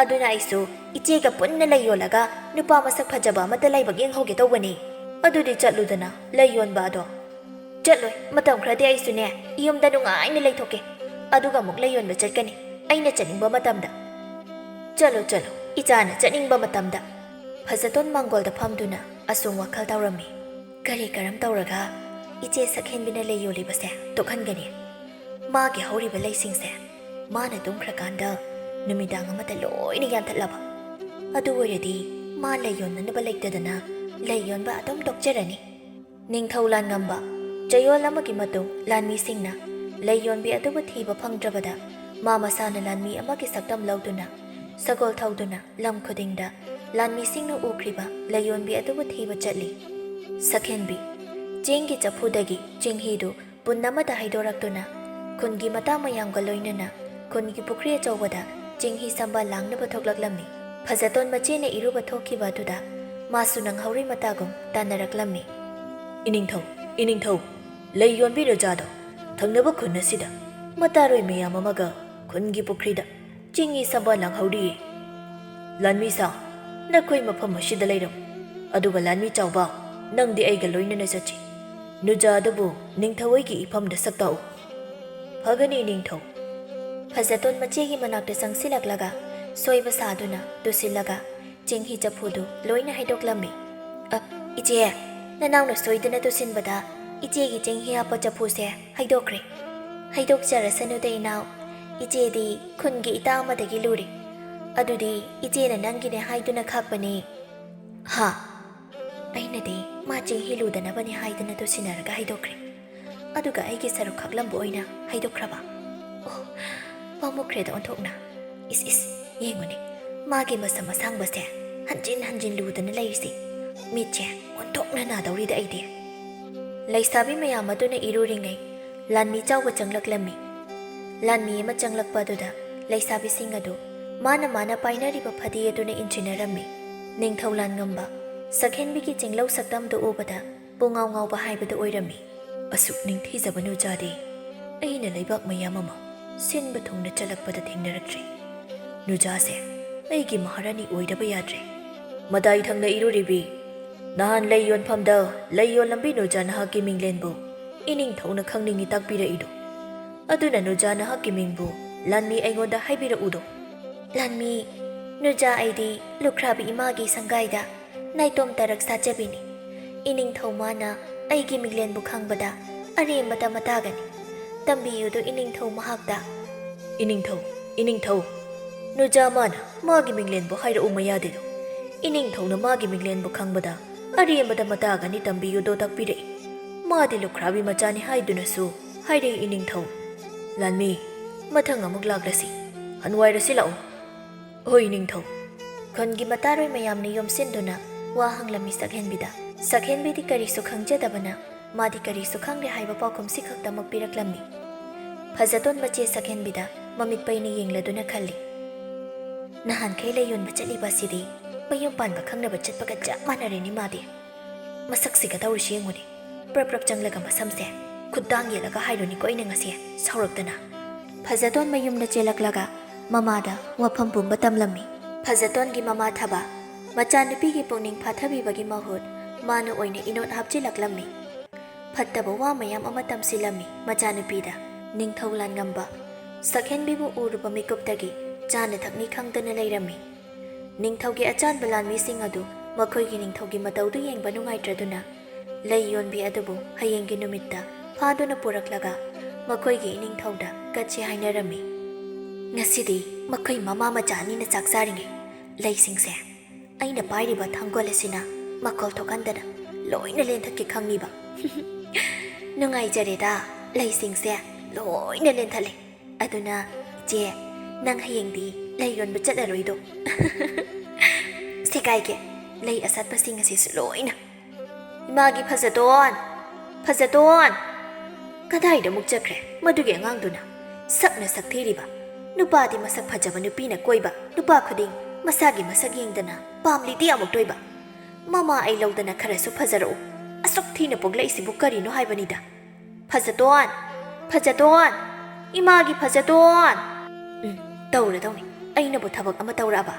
ꯑꯗꯨꯅ ꯑꯩꯁꯨ ꯏꯆꯦꯒ ꯄꯨꯟꯅ ꯂꯩ ꯌꯣꯜꯂꯒ ꯅꯨꯄꯥ ꯃꯁꯛ ꯐꯖꯕ ꯑꯃꯠꯇ ꯂꯥꯏꯕꯛ ꯌꯦꯡꯍꯧꯒꯦ ꯇꯧꯕꯅꯤ"꯫ "ꯑꯗꯨꯗꯤ ꯆꯠꯂꯨꯗꯅ, ꯂꯩ ꯌꯣꯟꯕ ꯑꯗꯣ"꯫ "ꯆꯠꯂꯣꯏ, ꯃꯇꯝ ꯈꯔꯗꯤ ꯑꯩꯁꯨꯅꯦ ꯌꯨꯝꯗ ꯅꯨꯡꯉꯥꯏꯅ ꯂꯩꯊꯣꯛꯀꯦ, ꯑꯗꯨꯒ ꯑꯃꯨꯛ ꯂꯩ ꯌꯣꯟꯕ ꯆꯠꯀꯅꯤ ꯑꯩꯅ ꯆꯠꯅꯤꯡꯕ ꯃꯇꯝꯗ"꯫ "ꯆꯠꯂꯣ, ꯆꯠꯂꯣ, ꯏꯆꯥꯅ ꯆꯠꯅꯤꯡꯕ ꯃꯇꯝꯗ"꯫ ꯐꯖꯇꯣꯟ ꯃꯥꯡꯒꯣꯜꯗ ꯐꯝꯗꯨꯅ ꯑꯁꯨꯝ ꯋꯥꯈꯜ ꯇꯧꯔꯝꯃꯤ꯫ "ꯀꯔꯤ ꯀꯔꯝ ꯇꯧꯔꯒ ꯏꯆꯦ ꯁꯛꯍꯦꯟꯕꯤꯅ ꯂꯩ ꯌꯣꯜꯂꯤꯕꯁꯦ ꯇꯣꯛꯍꯟꯒꯅꯤ? ꯃꯥꯒꯤ ꯍꯧꯔꯤꯕ ꯂꯩꯁꯤꯡꯁꯦ ꯃꯥꯅ ꯇꯨꯝꯈ꯭ꯔꯀꯥꯟꯗ ꯅꯨꯃꯤꯗꯥꯡ ꯑꯃꯗ ꯂꯣꯏꯅ ꯌꯥꯟꯊꯠꯂꯕ꯫ ꯑꯗꯨ ꯑꯣꯏꯔꯗꯤ ꯃꯥ ꯂꯩ ꯌꯣꯟꯅꯅꯕ ꯂꯩꯇꯗꯅ ꯂꯩ ꯌꯣꯟꯕ ꯑꯗꯨꯝ ꯇꯣꯛꯆꯔꯅꯤ"꯫ ꯅꯤꯡꯊꯧ ꯂꯥꯟꯉꯝꯕ꯫ ꯆꯌꯣꯜ ꯑꯃꯒꯤ ꯃꯇꯨꯡ ꯂꯥꯟꯃꯤꯁꯤꯡꯅ ꯂꯩ ꯌꯣꯟꯕꯤ ꯑꯗꯨꯕꯨ ꯊꯤꯕ ꯐꯪꯗ꯭ꯔꯕꯗ, ꯃꯥ ꯃꯁꯥꯅ ꯂꯥꯟꯃꯤ ꯑꯃꯒꯤ ꯁꯛꯇꯝ ꯂꯧꯗꯨꯅ ꯁꯒꯣꯜ ꯊꯧꯗꯨꯅ ꯂꯝ ꯈꯨꯗꯤꯡꯗ ꯂꯥꯟꯃꯤꯁꯤꯡꯅ ꯎꯈ꯭ꯔꯤꯕ ꯂꯩ ꯌꯣꯟꯕꯤ ꯑꯗꯨꯕꯨ ꯊꯤꯕ ꯆꯠꯂꯤ꯫ ꯁꯛꯍꯦꯟꯕꯤ꯫ ꯆꯦꯡꯒꯤ ꯆꯐꯨꯗꯒꯤ ꯆꯦꯡꯍꯤꯗꯨ ꯄꯨꯟ ꯑꯃꯗ ꯍꯩꯗꯣꯔꯛꯇꯨꯅ ꯈꯨꯟꯒꯤ ꯃꯇꯥ ꯃꯌꯥꯝꯒ ꯂꯣꯏꯅꯅ ꯈꯨꯟꯒꯤ ꯄꯨꯈ꯭ꯔꯤ ꯑꯆꯧꯕꯗ ꯆꯦꯡꯍꯤ ꯁꯝꯕ ꯂꯥꯡꯅꯕ ꯊꯣꯛꯂꯛꯂꯝꯃꯤ꯫ ꯐꯖꯇꯣꯟ ꯃꯆꯦꯅ ꯏꯔꯨꯕ ꯊꯣꯛꯈꯤꯕ ꯑꯗꯨꯗ ꯃꯥꯁꯨ ꯅꯪꯍꯧꯔꯤ ꯃꯇꯥꯒꯨꯝ ꯇꯥꯟꯅꯔꯛꯂꯝꯃꯤ꯫ "ꯏꯅꯤꯡꯊꯧ, ꯏꯅꯤꯡꯊꯧ, ꯂꯩ ꯌꯣꯟꯕꯤ ꯅꯨꯖꯥꯗꯣ ꯊꯪꯅꯕ ꯈꯨꯟ ꯑꯁꯤꯗ ꯃꯇꯥꯔꯣꯏ ꯃꯌꯥꯝ ꯑꯃꯒ ꯈꯨꯟꯒꯤ ꯄꯨꯈ꯭ꯔꯤꯗ ꯆꯤꯡꯒꯤ ꯁꯝꯕ ꯂꯥꯡꯍꯧꯔꯤꯌꯦ꯫ ꯂꯥꯟꯃꯤ ꯁꯥ, ꯅꯈꯣꯏ ꯃꯐꯝ ꯑꯁꯤꯗ ꯂꯩꯔꯝꯃꯨ, ꯑꯗꯨꯒ ꯂꯥꯟꯃꯤ ꯆꯥꯎꯕ, ꯅꯪꯗꯤ ꯑꯩꯒ ꯂꯣꯏꯅꯅ ꯆꯠꯁꯤ꯫ ꯅꯨꯖꯥ ꯑꯗꯨꯕꯨ ꯅꯤꯡꯊꯧ ꯑꯩꯒꯤ ꯏꯐꯝꯗ ꯁꯛ ꯇꯥꯛꯎ"꯫ "ꯐꯒꯅꯤ, ꯅꯤꯡꯊꯧ"꯫ ꯐꯖꯇꯣꯟ ꯃꯆꯦꯒꯤ ꯃꯅꯥꯛꯇ ꯆꯪꯁꯤꯜꯂꯛꯂꯒ ꯁꯣꯏꯕ ꯁꯥꯗꯨꯅ ꯇꯨꯁꯤꯜꯂꯒ ꯆꯦꯡꯍꯤ ꯆꯐꯨꯗꯨ ꯂꯣꯏꯅ ꯍꯩꯗꯣꯛꯂꯝꯃꯤ꯫ "ꯑ, ꯏꯆꯦ, ꯅꯅꯥꯎꯅ ꯁꯣꯏꯗꯅ ꯇꯨꯁꯤꯟꯕꯗ ꯏꯆꯦꯒꯤ ꯆꯦꯡꯍꯤ ꯍꯥꯞꯄ ꯆꯐꯨꯁꯦ ꯍꯩꯗꯣꯛꯈ꯭ꯔꯦ"꯫ "ꯍꯥꯏꯗꯣꯛꯆꯔꯁꯅꯨꯗ ꯏꯅꯥꯎ, ꯏꯆꯦꯗꯤ ꯈꯨꯟꯒꯤ ꯏꯇꯥ ꯑꯃꯗꯒꯤ ꯂꯨꯔꯦ꯫ ꯑꯗꯨꯗꯤ ꯏꯆꯦꯅ ꯅꯪꯒꯤꯅꯦ ꯍꯥꯏꯗꯨꯅ ꯈꯥꯛꯄꯅꯤ"꯫ "ꯍꯥ?" "ꯑꯩꯅꯗꯤ ꯃꯥ ꯆꯤꯡꯍꯤ ꯂꯨꯗꯅꯕꯅꯤ ꯍꯥꯏꯗꯅ ꯇꯣꯁꯤꯟꯅꯔꯒ ꯍꯥꯏꯗꯣꯛꯈ꯭ꯔꯦ꯫ ꯑꯗꯨꯒ ꯑꯩꯒꯤ ꯁꯔꯨꯛ ꯈꯥꯛꯂꯝꯕ ꯑꯣꯏꯅ ꯍꯥꯏꯗꯣꯛꯈ꯭ꯔꯕ? ꯑꯣ, ꯄꯥꯝꯃꯨꯈ꯭ꯔꯦꯗ ꯑꯣꯟꯊꯣꯛꯅ꯫ ꯏꯁ ꯏꯁ, ꯌꯦꯡꯉꯨꯅꯦ, ꯃꯥꯒꯤ ꯃꯁꯝ ꯑꯁꯥꯡꯕꯁꯦ ꯍꯟꯖꯤꯟ ꯍꯟꯖꯤꯟ ꯂꯨꯗꯅ ꯂꯩꯔꯤꯁꯦ꯫ ꯃꯤꯠꯁꯦ ꯑꯣꯟꯊꯣꯛꯅ ꯅꯥꯗꯧꯔꯤꯗ ꯑꯩꯗꯤ"꯫ ꯂꯩꯁꯥꯕꯤ ꯃꯌꯥꯝ ꯑꯗꯨꯅ ꯏꯔꯨꯔꯤꯉꯩ ꯂꯥꯟꯃꯤ ꯆꯥꯎꯕ ꯆꯪꯂꯛꯂꯝꯃꯤ꯫ ꯂꯥꯟꯃꯤ ꯑꯃ ꯆꯪꯂꯛꯄ ꯑꯗꯨꯗ ꯂꯩꯁꯥꯕꯤꯁꯤꯡ ꯑꯗꯨ ꯃꯥꯅ ꯃꯥꯅ ꯄꯥꯏꯅꯔꯤꯕ ꯐꯗꯤ ꯑꯗꯨꯅ ꯏꯟꯁꯤꯟꯅꯔꯝꯃꯤ꯫ ꯅꯤꯡꯊꯧ ꯂꯥꯟꯉꯝꯕ ꯁꯛꯍꯦꯟꯕꯤꯒꯤ ꯆꯤꯡꯂꯧ ꯁꯛꯇꯝꯗꯨ ꯎꯕꯗ ꯄꯨꯡꯉꯥꯎ ꯉꯥꯎꯕ ꯍꯥꯏꯕꯗꯨ ꯑꯣꯏꯔꯝꯃꯤ꯫ "ꯑꯁꯨꯛ ꯅꯤꯡꯊꯤꯖꯕ ꯅꯨꯖꯥꯗꯤ ꯑꯩꯅ ꯂꯩꯕꯥꯛ ꯃꯌꯥꯝ ꯑꯃ ꯁꯤꯟꯕ ꯊꯨꯡꯅ ꯆꯠꯂꯛꯄꯗ ꯊꯦꯡꯅꯔꯛꯇ꯭ꯔꯤ꯫ ꯅꯨꯖꯥꯁꯦ ꯑꯩꯒꯤ ꯃꯍꯥꯔꯥꯅꯤ ꯑꯣꯏꯗꯕ ꯌꯥꯗ꯭ꯔꯦ"꯫ ꯃꯇꯥꯏ ꯊꯪꯅ ꯏꯔꯨꯔꯤꯕꯤ, "ꯅꯍꯥꯟ ꯂꯩ ꯌꯣꯟꯐꯝꯗ ꯂꯩ ꯌꯣꯜꯂꯝꯕꯤ ꯅꯨꯖꯥ ꯅꯍꯥꯛꯀꯤ ꯃꯤꯡꯂꯦꯟꯕꯨ ꯏꯅꯤꯡꯊꯧꯅ ꯈꯪꯅꯤꯡꯏ ꯇꯥꯛꯄꯤꯔꯛꯏꯗꯣ, ꯑꯗꯨꯅ ꯅꯨꯖꯥ ꯅꯍꯥꯛꯀꯤ ꯃꯤꯡꯕꯨ ꯂꯥꯟꯃꯤ ꯑꯩꯉꯣꯟꯗ ꯍꯥꯏꯕꯤꯔꯛꯎꯗꯣ"꯫ "ꯂꯥꯟꯃꯤ, ꯅꯨꯖꯥ ꯑꯩꯗꯤ ꯂꯨꯈ꯭ꯔꯥꯕꯤ ꯏꯃꯥꯒꯤ ꯁꯪꯒꯥꯏꯗ ꯅꯥꯏꯇꯣꯝ ꯇꯔꯛ ꯁꯥꯖꯕꯤꯅꯤ꯫ ꯏꯅꯤꯡꯊꯧ ꯃꯥꯅ ꯑꯩꯒꯤ ꯃꯤꯡꯂꯦꯟꯕꯨ ꯈꯪꯕꯗ ꯑꯔꯦꯝꯕꯗ ꯃꯇꯥꯒꯅꯤ꯫ ꯇꯝꯕꯤꯌꯨꯗꯣ ꯏꯅꯤꯡꯊꯧ ꯃꯍꯥꯛꯇ"꯫ "ꯏꯅꯤꯡꯊꯧ, ꯏꯅꯤꯡꯊꯧ, ꯅꯨꯖꯥ ꯃꯥꯅ ꯃꯥꯒꯤ ꯃꯤꯡꯂꯦꯟꯕꯨ ꯍꯥꯏꯔꯛꯎ ꯃꯌꯥꯗꯦꯗꯣ꯫ ꯏꯅꯤꯡꯊꯧꯅ ꯃꯥꯒꯤ ꯃꯤꯡꯂꯦꯟꯕꯨ ꯈꯪꯕꯗ ꯑꯔꯦꯝꯕꯗ ꯃꯇꯥꯒꯅꯤ ꯇꯝꯕꯤꯌꯨꯗꯣ ꯇꯥꯛꯄꯤꯔꯛꯏ꯫ ꯃꯥꯗꯤ ꯂꯨꯈ꯭ꯔꯥꯕꯤ ꯃꯆꯥꯅꯤ ꯍꯥꯏꯗꯨꯅꯁꯨ ꯍꯥꯏꯔꯛꯏ ꯏꯅꯤꯡꯊꯧ꯫ ꯂꯥꯟꯃꯤ, ꯃꯊꯪ ꯑꯃꯨꯛ ꯂꯥꯛꯂꯁꯤ, ꯍꯟꯋꯥꯏꯔꯁꯤ ꯂꯥꯛꯑꯣ"꯫ "ꯍꯣꯏ ꯏꯅꯤꯡꯊꯧ"꯫ ꯈꯨꯟꯒꯤ ꯃꯇꯥꯔꯣꯏ ꯃꯌꯥꯝꯅ ꯌꯣꯝꯁꯤꯟꯗꯨꯅ ꯋꯥ ꯍꯪꯂꯝꯃꯤ ꯁꯛꯍꯦꯟꯕꯤꯗ꯫ ꯁꯛꯍꯦꯟꯕꯤꯗꯤ ꯀꯔꯤꯁꯨ ꯈꯪꯖꯗꯕꯅ ꯃꯥꯗꯤ ꯀꯔꯤꯁꯨ ꯈꯪꯗꯦ ꯍꯥꯏꯕ ꯄꯥꯎꯈꯨꯝꯁꯤ ꯈꯛꯇꯃꯛ ꯄꯤꯔꯛꯂꯝꯃꯤ꯫ ꯐꯖꯇꯣꯟ ꯃꯆꯦ ꯁꯛꯍꯦꯟꯕꯤꯗ ꯃꯃꯤꯠ ꯄꯩꯅ ꯌꯦꯡꯂꯗꯨꯅ ꯈꯜꯂꯤ, "ꯅꯍꯥꯟꯈꯩ ꯂꯩ ꯌꯣꯟꯕ ꯆꯠꯂꯤꯕ ꯑꯁꯤꯗꯤ ꯃꯌꯨꯝ ꯄꯥꯟꯕ ꯈꯪꯅꯕ ꯆꯠꯄꯒ ꯆꯞ ꯃꯥꯟꯅꯔꯦꯅꯦ ꯃꯥꯗꯤ꯫ ꯃꯁꯛꯁꯤꯒ ꯇꯧꯔꯤꯁꯤ ꯌꯦꯡꯉꯨꯅꯦ, ꯄ꯭ꯔꯞ ꯄ꯭ꯔꯞ ꯆꯪꯂꯒ ꯃꯁꯝꯁꯦ ꯈꯨꯠꯗꯥꯡ ꯌꯦꯠꯂꯒ ꯍꯥꯏꯔꯨꯅꯤꯀꯣ ꯑꯩꯅ ꯉꯁꯤ ꯁꯥꯎꯔꯛꯇꯅ"꯫ ꯐꯖꯇꯣꯟ ꯃꯌꯨꯝꯗ ꯆꯦꯜꯂꯛꯂꯒ ꯃꯃꯥꯗ ꯋꯥꯐꯝ ꯄꯨꯝꯕ ꯇꯝꯂꯝꯃꯤ꯫ ꯐꯖꯇꯣꯟꯒꯤ ꯃꯃꯥ ꯊꯕ ꯃꯆꯥꯅꯨꯄꯤꯒꯤ ꯄꯨꯛꯅꯤꯡ ꯐꯥꯊꯕꯤꯕꯒꯤ ꯃꯍꯨꯠ ꯃꯥꯅ ꯑꯣꯏꯅ ꯏꯅꯣꯠ ꯍꯥꯞꯆꯤꯜꯂꯛꯂꯝꯃꯤ꯫ ꯐꯠꯇꯕ ꯋꯥ ꯃꯌꯥꯝ ꯑꯃ ꯇꯝꯁꯤꯜꯂꯝꯃꯤ ꯃꯆꯥꯅꯨꯄꯤꯗ꯫ ꯅꯤꯡꯊꯧ ꯂꯥꯟꯉꯝꯕ ꯁꯛꯍꯦꯟꯕꯤꯕꯨ ꯎꯔꯨꯕ ꯃꯤꯀꯨꯞꯇꯒꯤ ꯆꯥꯅ ꯊꯛꯅꯤ ꯈꯪꯗꯅ ꯂꯩꯔꯝꯃꯤ꯫ ꯅꯤꯡꯊꯧꯒꯤ ꯑꯆꯥꯟꯕ ꯂꯥꯟꯃꯤꯁꯤꯡ ꯑꯗꯨ ꯃꯈꯣꯏꯒꯤ ꯅꯤꯡꯊꯧꯒꯤ ꯃꯇꯧꯗꯨ ꯌꯦꯡꯕ ꯅꯨꯡꯉꯥꯏꯇ꯭ꯔꯗꯨꯅ ꯂꯩ ꯌꯣꯟꯕꯤ ꯑꯗꯨꯕꯨ ꯍꯌꯦꯡꯒꯤ ꯅꯨꯃꯤꯠꯇ ꯐꯥꯗꯨꯅ ꯄꯨꯔꯛꯂꯒ ꯃꯈꯣꯏꯒꯤ ꯏꯅꯤꯡꯊꯧꯗ ꯀꯠꯁꯦ ꯍꯥꯏꯅꯔꯝꯃꯤ꯫ ꯉꯁꯤꯗꯤ ꯃꯈꯣꯏ ꯃꯃꯥ ꯃꯆꯥ ꯑꯅꯤꯅ ꯆꯥꯛ ꯆꯥꯔꯤꯉꯩ ꯂꯩꯁꯤꯡꯁꯦ ꯑꯩꯅ ꯄꯥꯏꯔꯤꯕ ꯊꯥꯡꯒꯣꯜ ꯑꯁꯤꯅ ꯃꯈꯣꯜ ꯊꯣꯛꯍꯟꯗꯅ ꯂꯣꯏꯅ ꯂꯦꯟꯊꯠꯀꯦ ꯈꯪꯉꯤꯕ꯫ ꯅꯨꯡꯉꯥꯏꯖꯔꯦꯗ, ꯂꯩꯁꯤꯡꯁꯦ ꯂꯣꯏꯅ ꯂꯦꯟꯊꯠꯂꯦ꯫ ꯑꯗꯨꯅ ꯏꯆꯦ, ꯅꯪ ꯍꯌꯦꯡꯗꯤ ꯂꯩ ꯌꯣꯟꯕ ꯆꯠꯂꯔꯣꯏꯗꯣ? ꯁꯦꯒꯥꯏꯒꯦ, ꯂꯩ ꯑꯁꯥꯠꯄꯁꯤꯡ ꯑꯁꯤꯁꯨ ꯂꯣꯏꯅ꯫ ꯏꯃꯥꯒꯤ ꯐꯖꯗꯣꯟ! ꯐꯖꯗꯣꯟ! ꯀꯗꯥꯏꯗ ꯑꯃꯨꯛ ꯆꯠꯈ꯭ꯔꯦ ꯃꯗꯨꯒꯤ ꯑꯉꯥꯡꯗꯨꯅ? ꯁꯛꯅ ꯁꯛ ꯊꯤꯔꯤꯕ, ꯅꯨꯄꯥꯗꯤ ꯃꯁꯛ ꯐꯖꯕ ꯅꯨꯄꯤꯅ ꯀꯣꯏꯕ, ꯅꯨꯄꯥ ꯈꯨꯗꯤꯡ ꯃꯁꯥꯒꯤ ꯃꯁꯛ ꯌꯦꯡꯗꯅ ꯄꯥꯝꯂꯤꯗꯤ ꯑꯃꯨꯛꯇꯣꯏꯕ꯫ ꯃꯃꯥ ꯑꯩ ꯂꯧꯗꯅ ꯈꯔꯁꯨ ꯐꯖꯔꯛꯎ꯫ ꯑꯁꯨꯛ ꯊꯤꯅ ꯄꯣꯛꯂꯛꯏꯁꯤꯕꯨ ꯀꯔꯤꯅꯣ ꯍꯥꯏꯕꯅꯤꯗ꯫ ꯐꯖꯗꯣꯟ! ꯐꯖꯗꯣꯟ! ꯏꯃꯥꯒꯤ ꯐꯖꯗꯣꯟ! ꯎꯝ, ꯇꯧꯔꯗꯧꯅꯤ꯫ ꯑꯩꯅꯕꯨ ꯊꯕꯛ ꯑꯃ ꯇꯧꯔꯛꯑꯕ,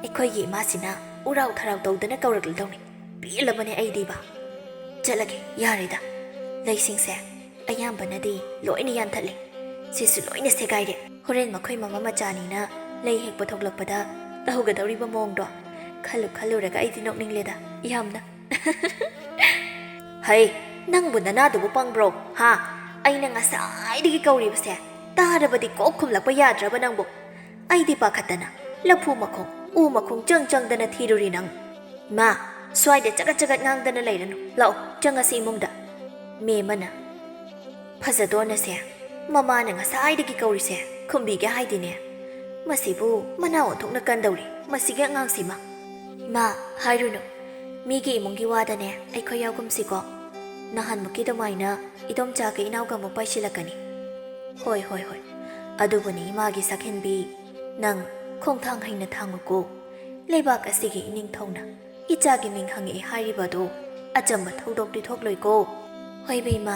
ꯑꯩꯈꯣꯏꯒꯤ ꯏꯃꯥꯁꯤꯅ ꯎꯔꯥꯎ ꯊꯔꯥꯎ ꯇꯧꯗꯅ ꯀꯧꯔꯛꯂꯗꯧꯅꯤ꯫ ꯄꯦꯜꯂꯕꯅꯦ ꯑꯩꯗꯤꯕ꯫ ꯆꯠꯂꯒꯦ, ꯌꯥꯔꯦꯗ꯫ ꯂꯩꯁꯤꯡꯁꯦ ꯑꯌꯥꯝꯕꯅꯗꯤ ꯂꯣꯏꯅ ꯌꯥꯟꯊꯠꯂꯦ꯫ ꯁꯤꯁꯨ ꯂꯣꯏꯅ ꯁꯦꯒꯥꯏꯔꯦ꯫ ꯍꯣꯔꯦꯟ ꯃꯈꯣꯏ ꯃꯃꯥ ꯃꯆꯥꯅꯤꯅ ꯂꯩ ꯍꯦꯛꯄ ꯊꯣꯛꯂꯛꯄꯗ ꯇꯧꯒꯗꯧꯔꯤꯕ ꯃꯑꯣꯡꯗꯣ ꯈꯜꯂꯨ ꯈꯜꯂꯨꯔꯒ ꯑꯩꯗꯤ ꯅꯣꯛꯅꯤꯡꯂꯦꯗ ꯌꯥꯝꯅ꯫ ꯍꯩ, ꯅꯪꯕꯨ ꯅꯅꯥꯗꯨꯕꯨ ꯄꯪꯕ꯭ꯔꯣ? ꯍꯥ? ꯑꯩꯅ ꯉꯁꯥꯏꯗꯒꯤ ꯀꯧꯔꯤꯕꯁꯦ ꯇꯥꯔꯕꯗꯤ ꯀꯣꯛ ꯈꯨꯝꯂꯛꯄ ꯌꯥꯗ꯭ꯔꯕ ꯅꯪꯕꯨ? ꯑꯩꯗꯤ ꯄꯥꯈꯠꯇꯅ ꯂꯐꯨ ꯃꯈꯣꯡ, ꯎ ꯃꯈꯣꯡ ꯆꯪ ꯆꯪꯗꯅ ꯊꯤꯔꯨꯔꯤ ꯅꯪ꯫ ꯏꯃꯥ, ꯁ꯭ꯋꯥꯏꯗ ꯆꯒꯠ ꯆꯒꯠ ꯉꯥꯡꯗꯅ ꯂꯩꯔꯅꯨ꯫ ꯂꯥꯛꯑꯣ, ꯆꯪꯉꯁꯤ ꯏꯃꯨꯡꯗ꯫ ꯃꯦꯝꯃꯅ ꯐꯖꯗꯣꯟ ꯑꯁꯦ ꯃꯃꯥꯅ ꯉꯁꯥꯏꯗꯒꯤ ꯀꯧꯔꯤꯁꯦ ꯈꯨꯝꯕꯤꯒꯦ ꯍꯥꯏꯗꯤꯅꯦ꯫ ꯃꯁꯤꯕꯨ ꯃꯅꯥ ꯑꯣꯟꯊꯣꯛꯅ ꯀꯟꯗꯧꯔꯤ, ꯃꯁꯤꯒꯤ ꯑꯉꯥꯡꯁꯤꯃ꯫ ꯏꯃꯥ, ꯍꯥꯏꯔꯨꯅꯨ꯫ ꯃꯤꯒꯤ ꯏꯃꯨꯡꯒꯤ ꯋꯥꯗꯅꯦ ꯑꯩꯈꯣꯏ ꯌꯥꯎꯒꯨꯝꯁꯤꯀꯣ꯫ ꯅꯍꯥꯟꯃꯨꯛꯀꯤ ꯑꯗꯨꯃꯥꯏꯅ ꯏꯗꯣꯝꯆꯥꯒ ꯏꯅꯥꯎꯒ ꯑꯃꯨꯛ ꯄꯥꯏꯁꯤꯜꯂꯛꯀꯅꯤ꯫ ꯍꯣꯏ, ꯍꯣꯏ, ꯍꯣꯏ꯫ ꯑꯗꯨꯕꯨꯅꯤ ꯏꯃꯥꯒꯤ ꯁꯛꯍꯦꯟꯕꯤ, ꯅꯪ ꯈꯣꯡꯊꯥꯡ ꯍꯩꯅ ꯊꯥꯡꯉꯨꯀꯣ꯫ ꯂꯩꯕꯥꯛ ꯑꯁꯤꯒꯤ ꯏꯅꯤꯡꯊꯧꯅ ꯏꯆꯥꯒꯤ ꯃꯤꯡ ꯍꯪꯉꯛꯑꯦ ꯍꯥꯏꯔꯤꯕ ꯑꯗꯨ ꯑꯆꯝꯕ ꯊꯧꯗꯣꯛꯇꯤ ꯊꯣꯛꯂꯣꯏꯀꯣ꯫ ꯍꯣꯏ ꯕꯦꯝꯃ,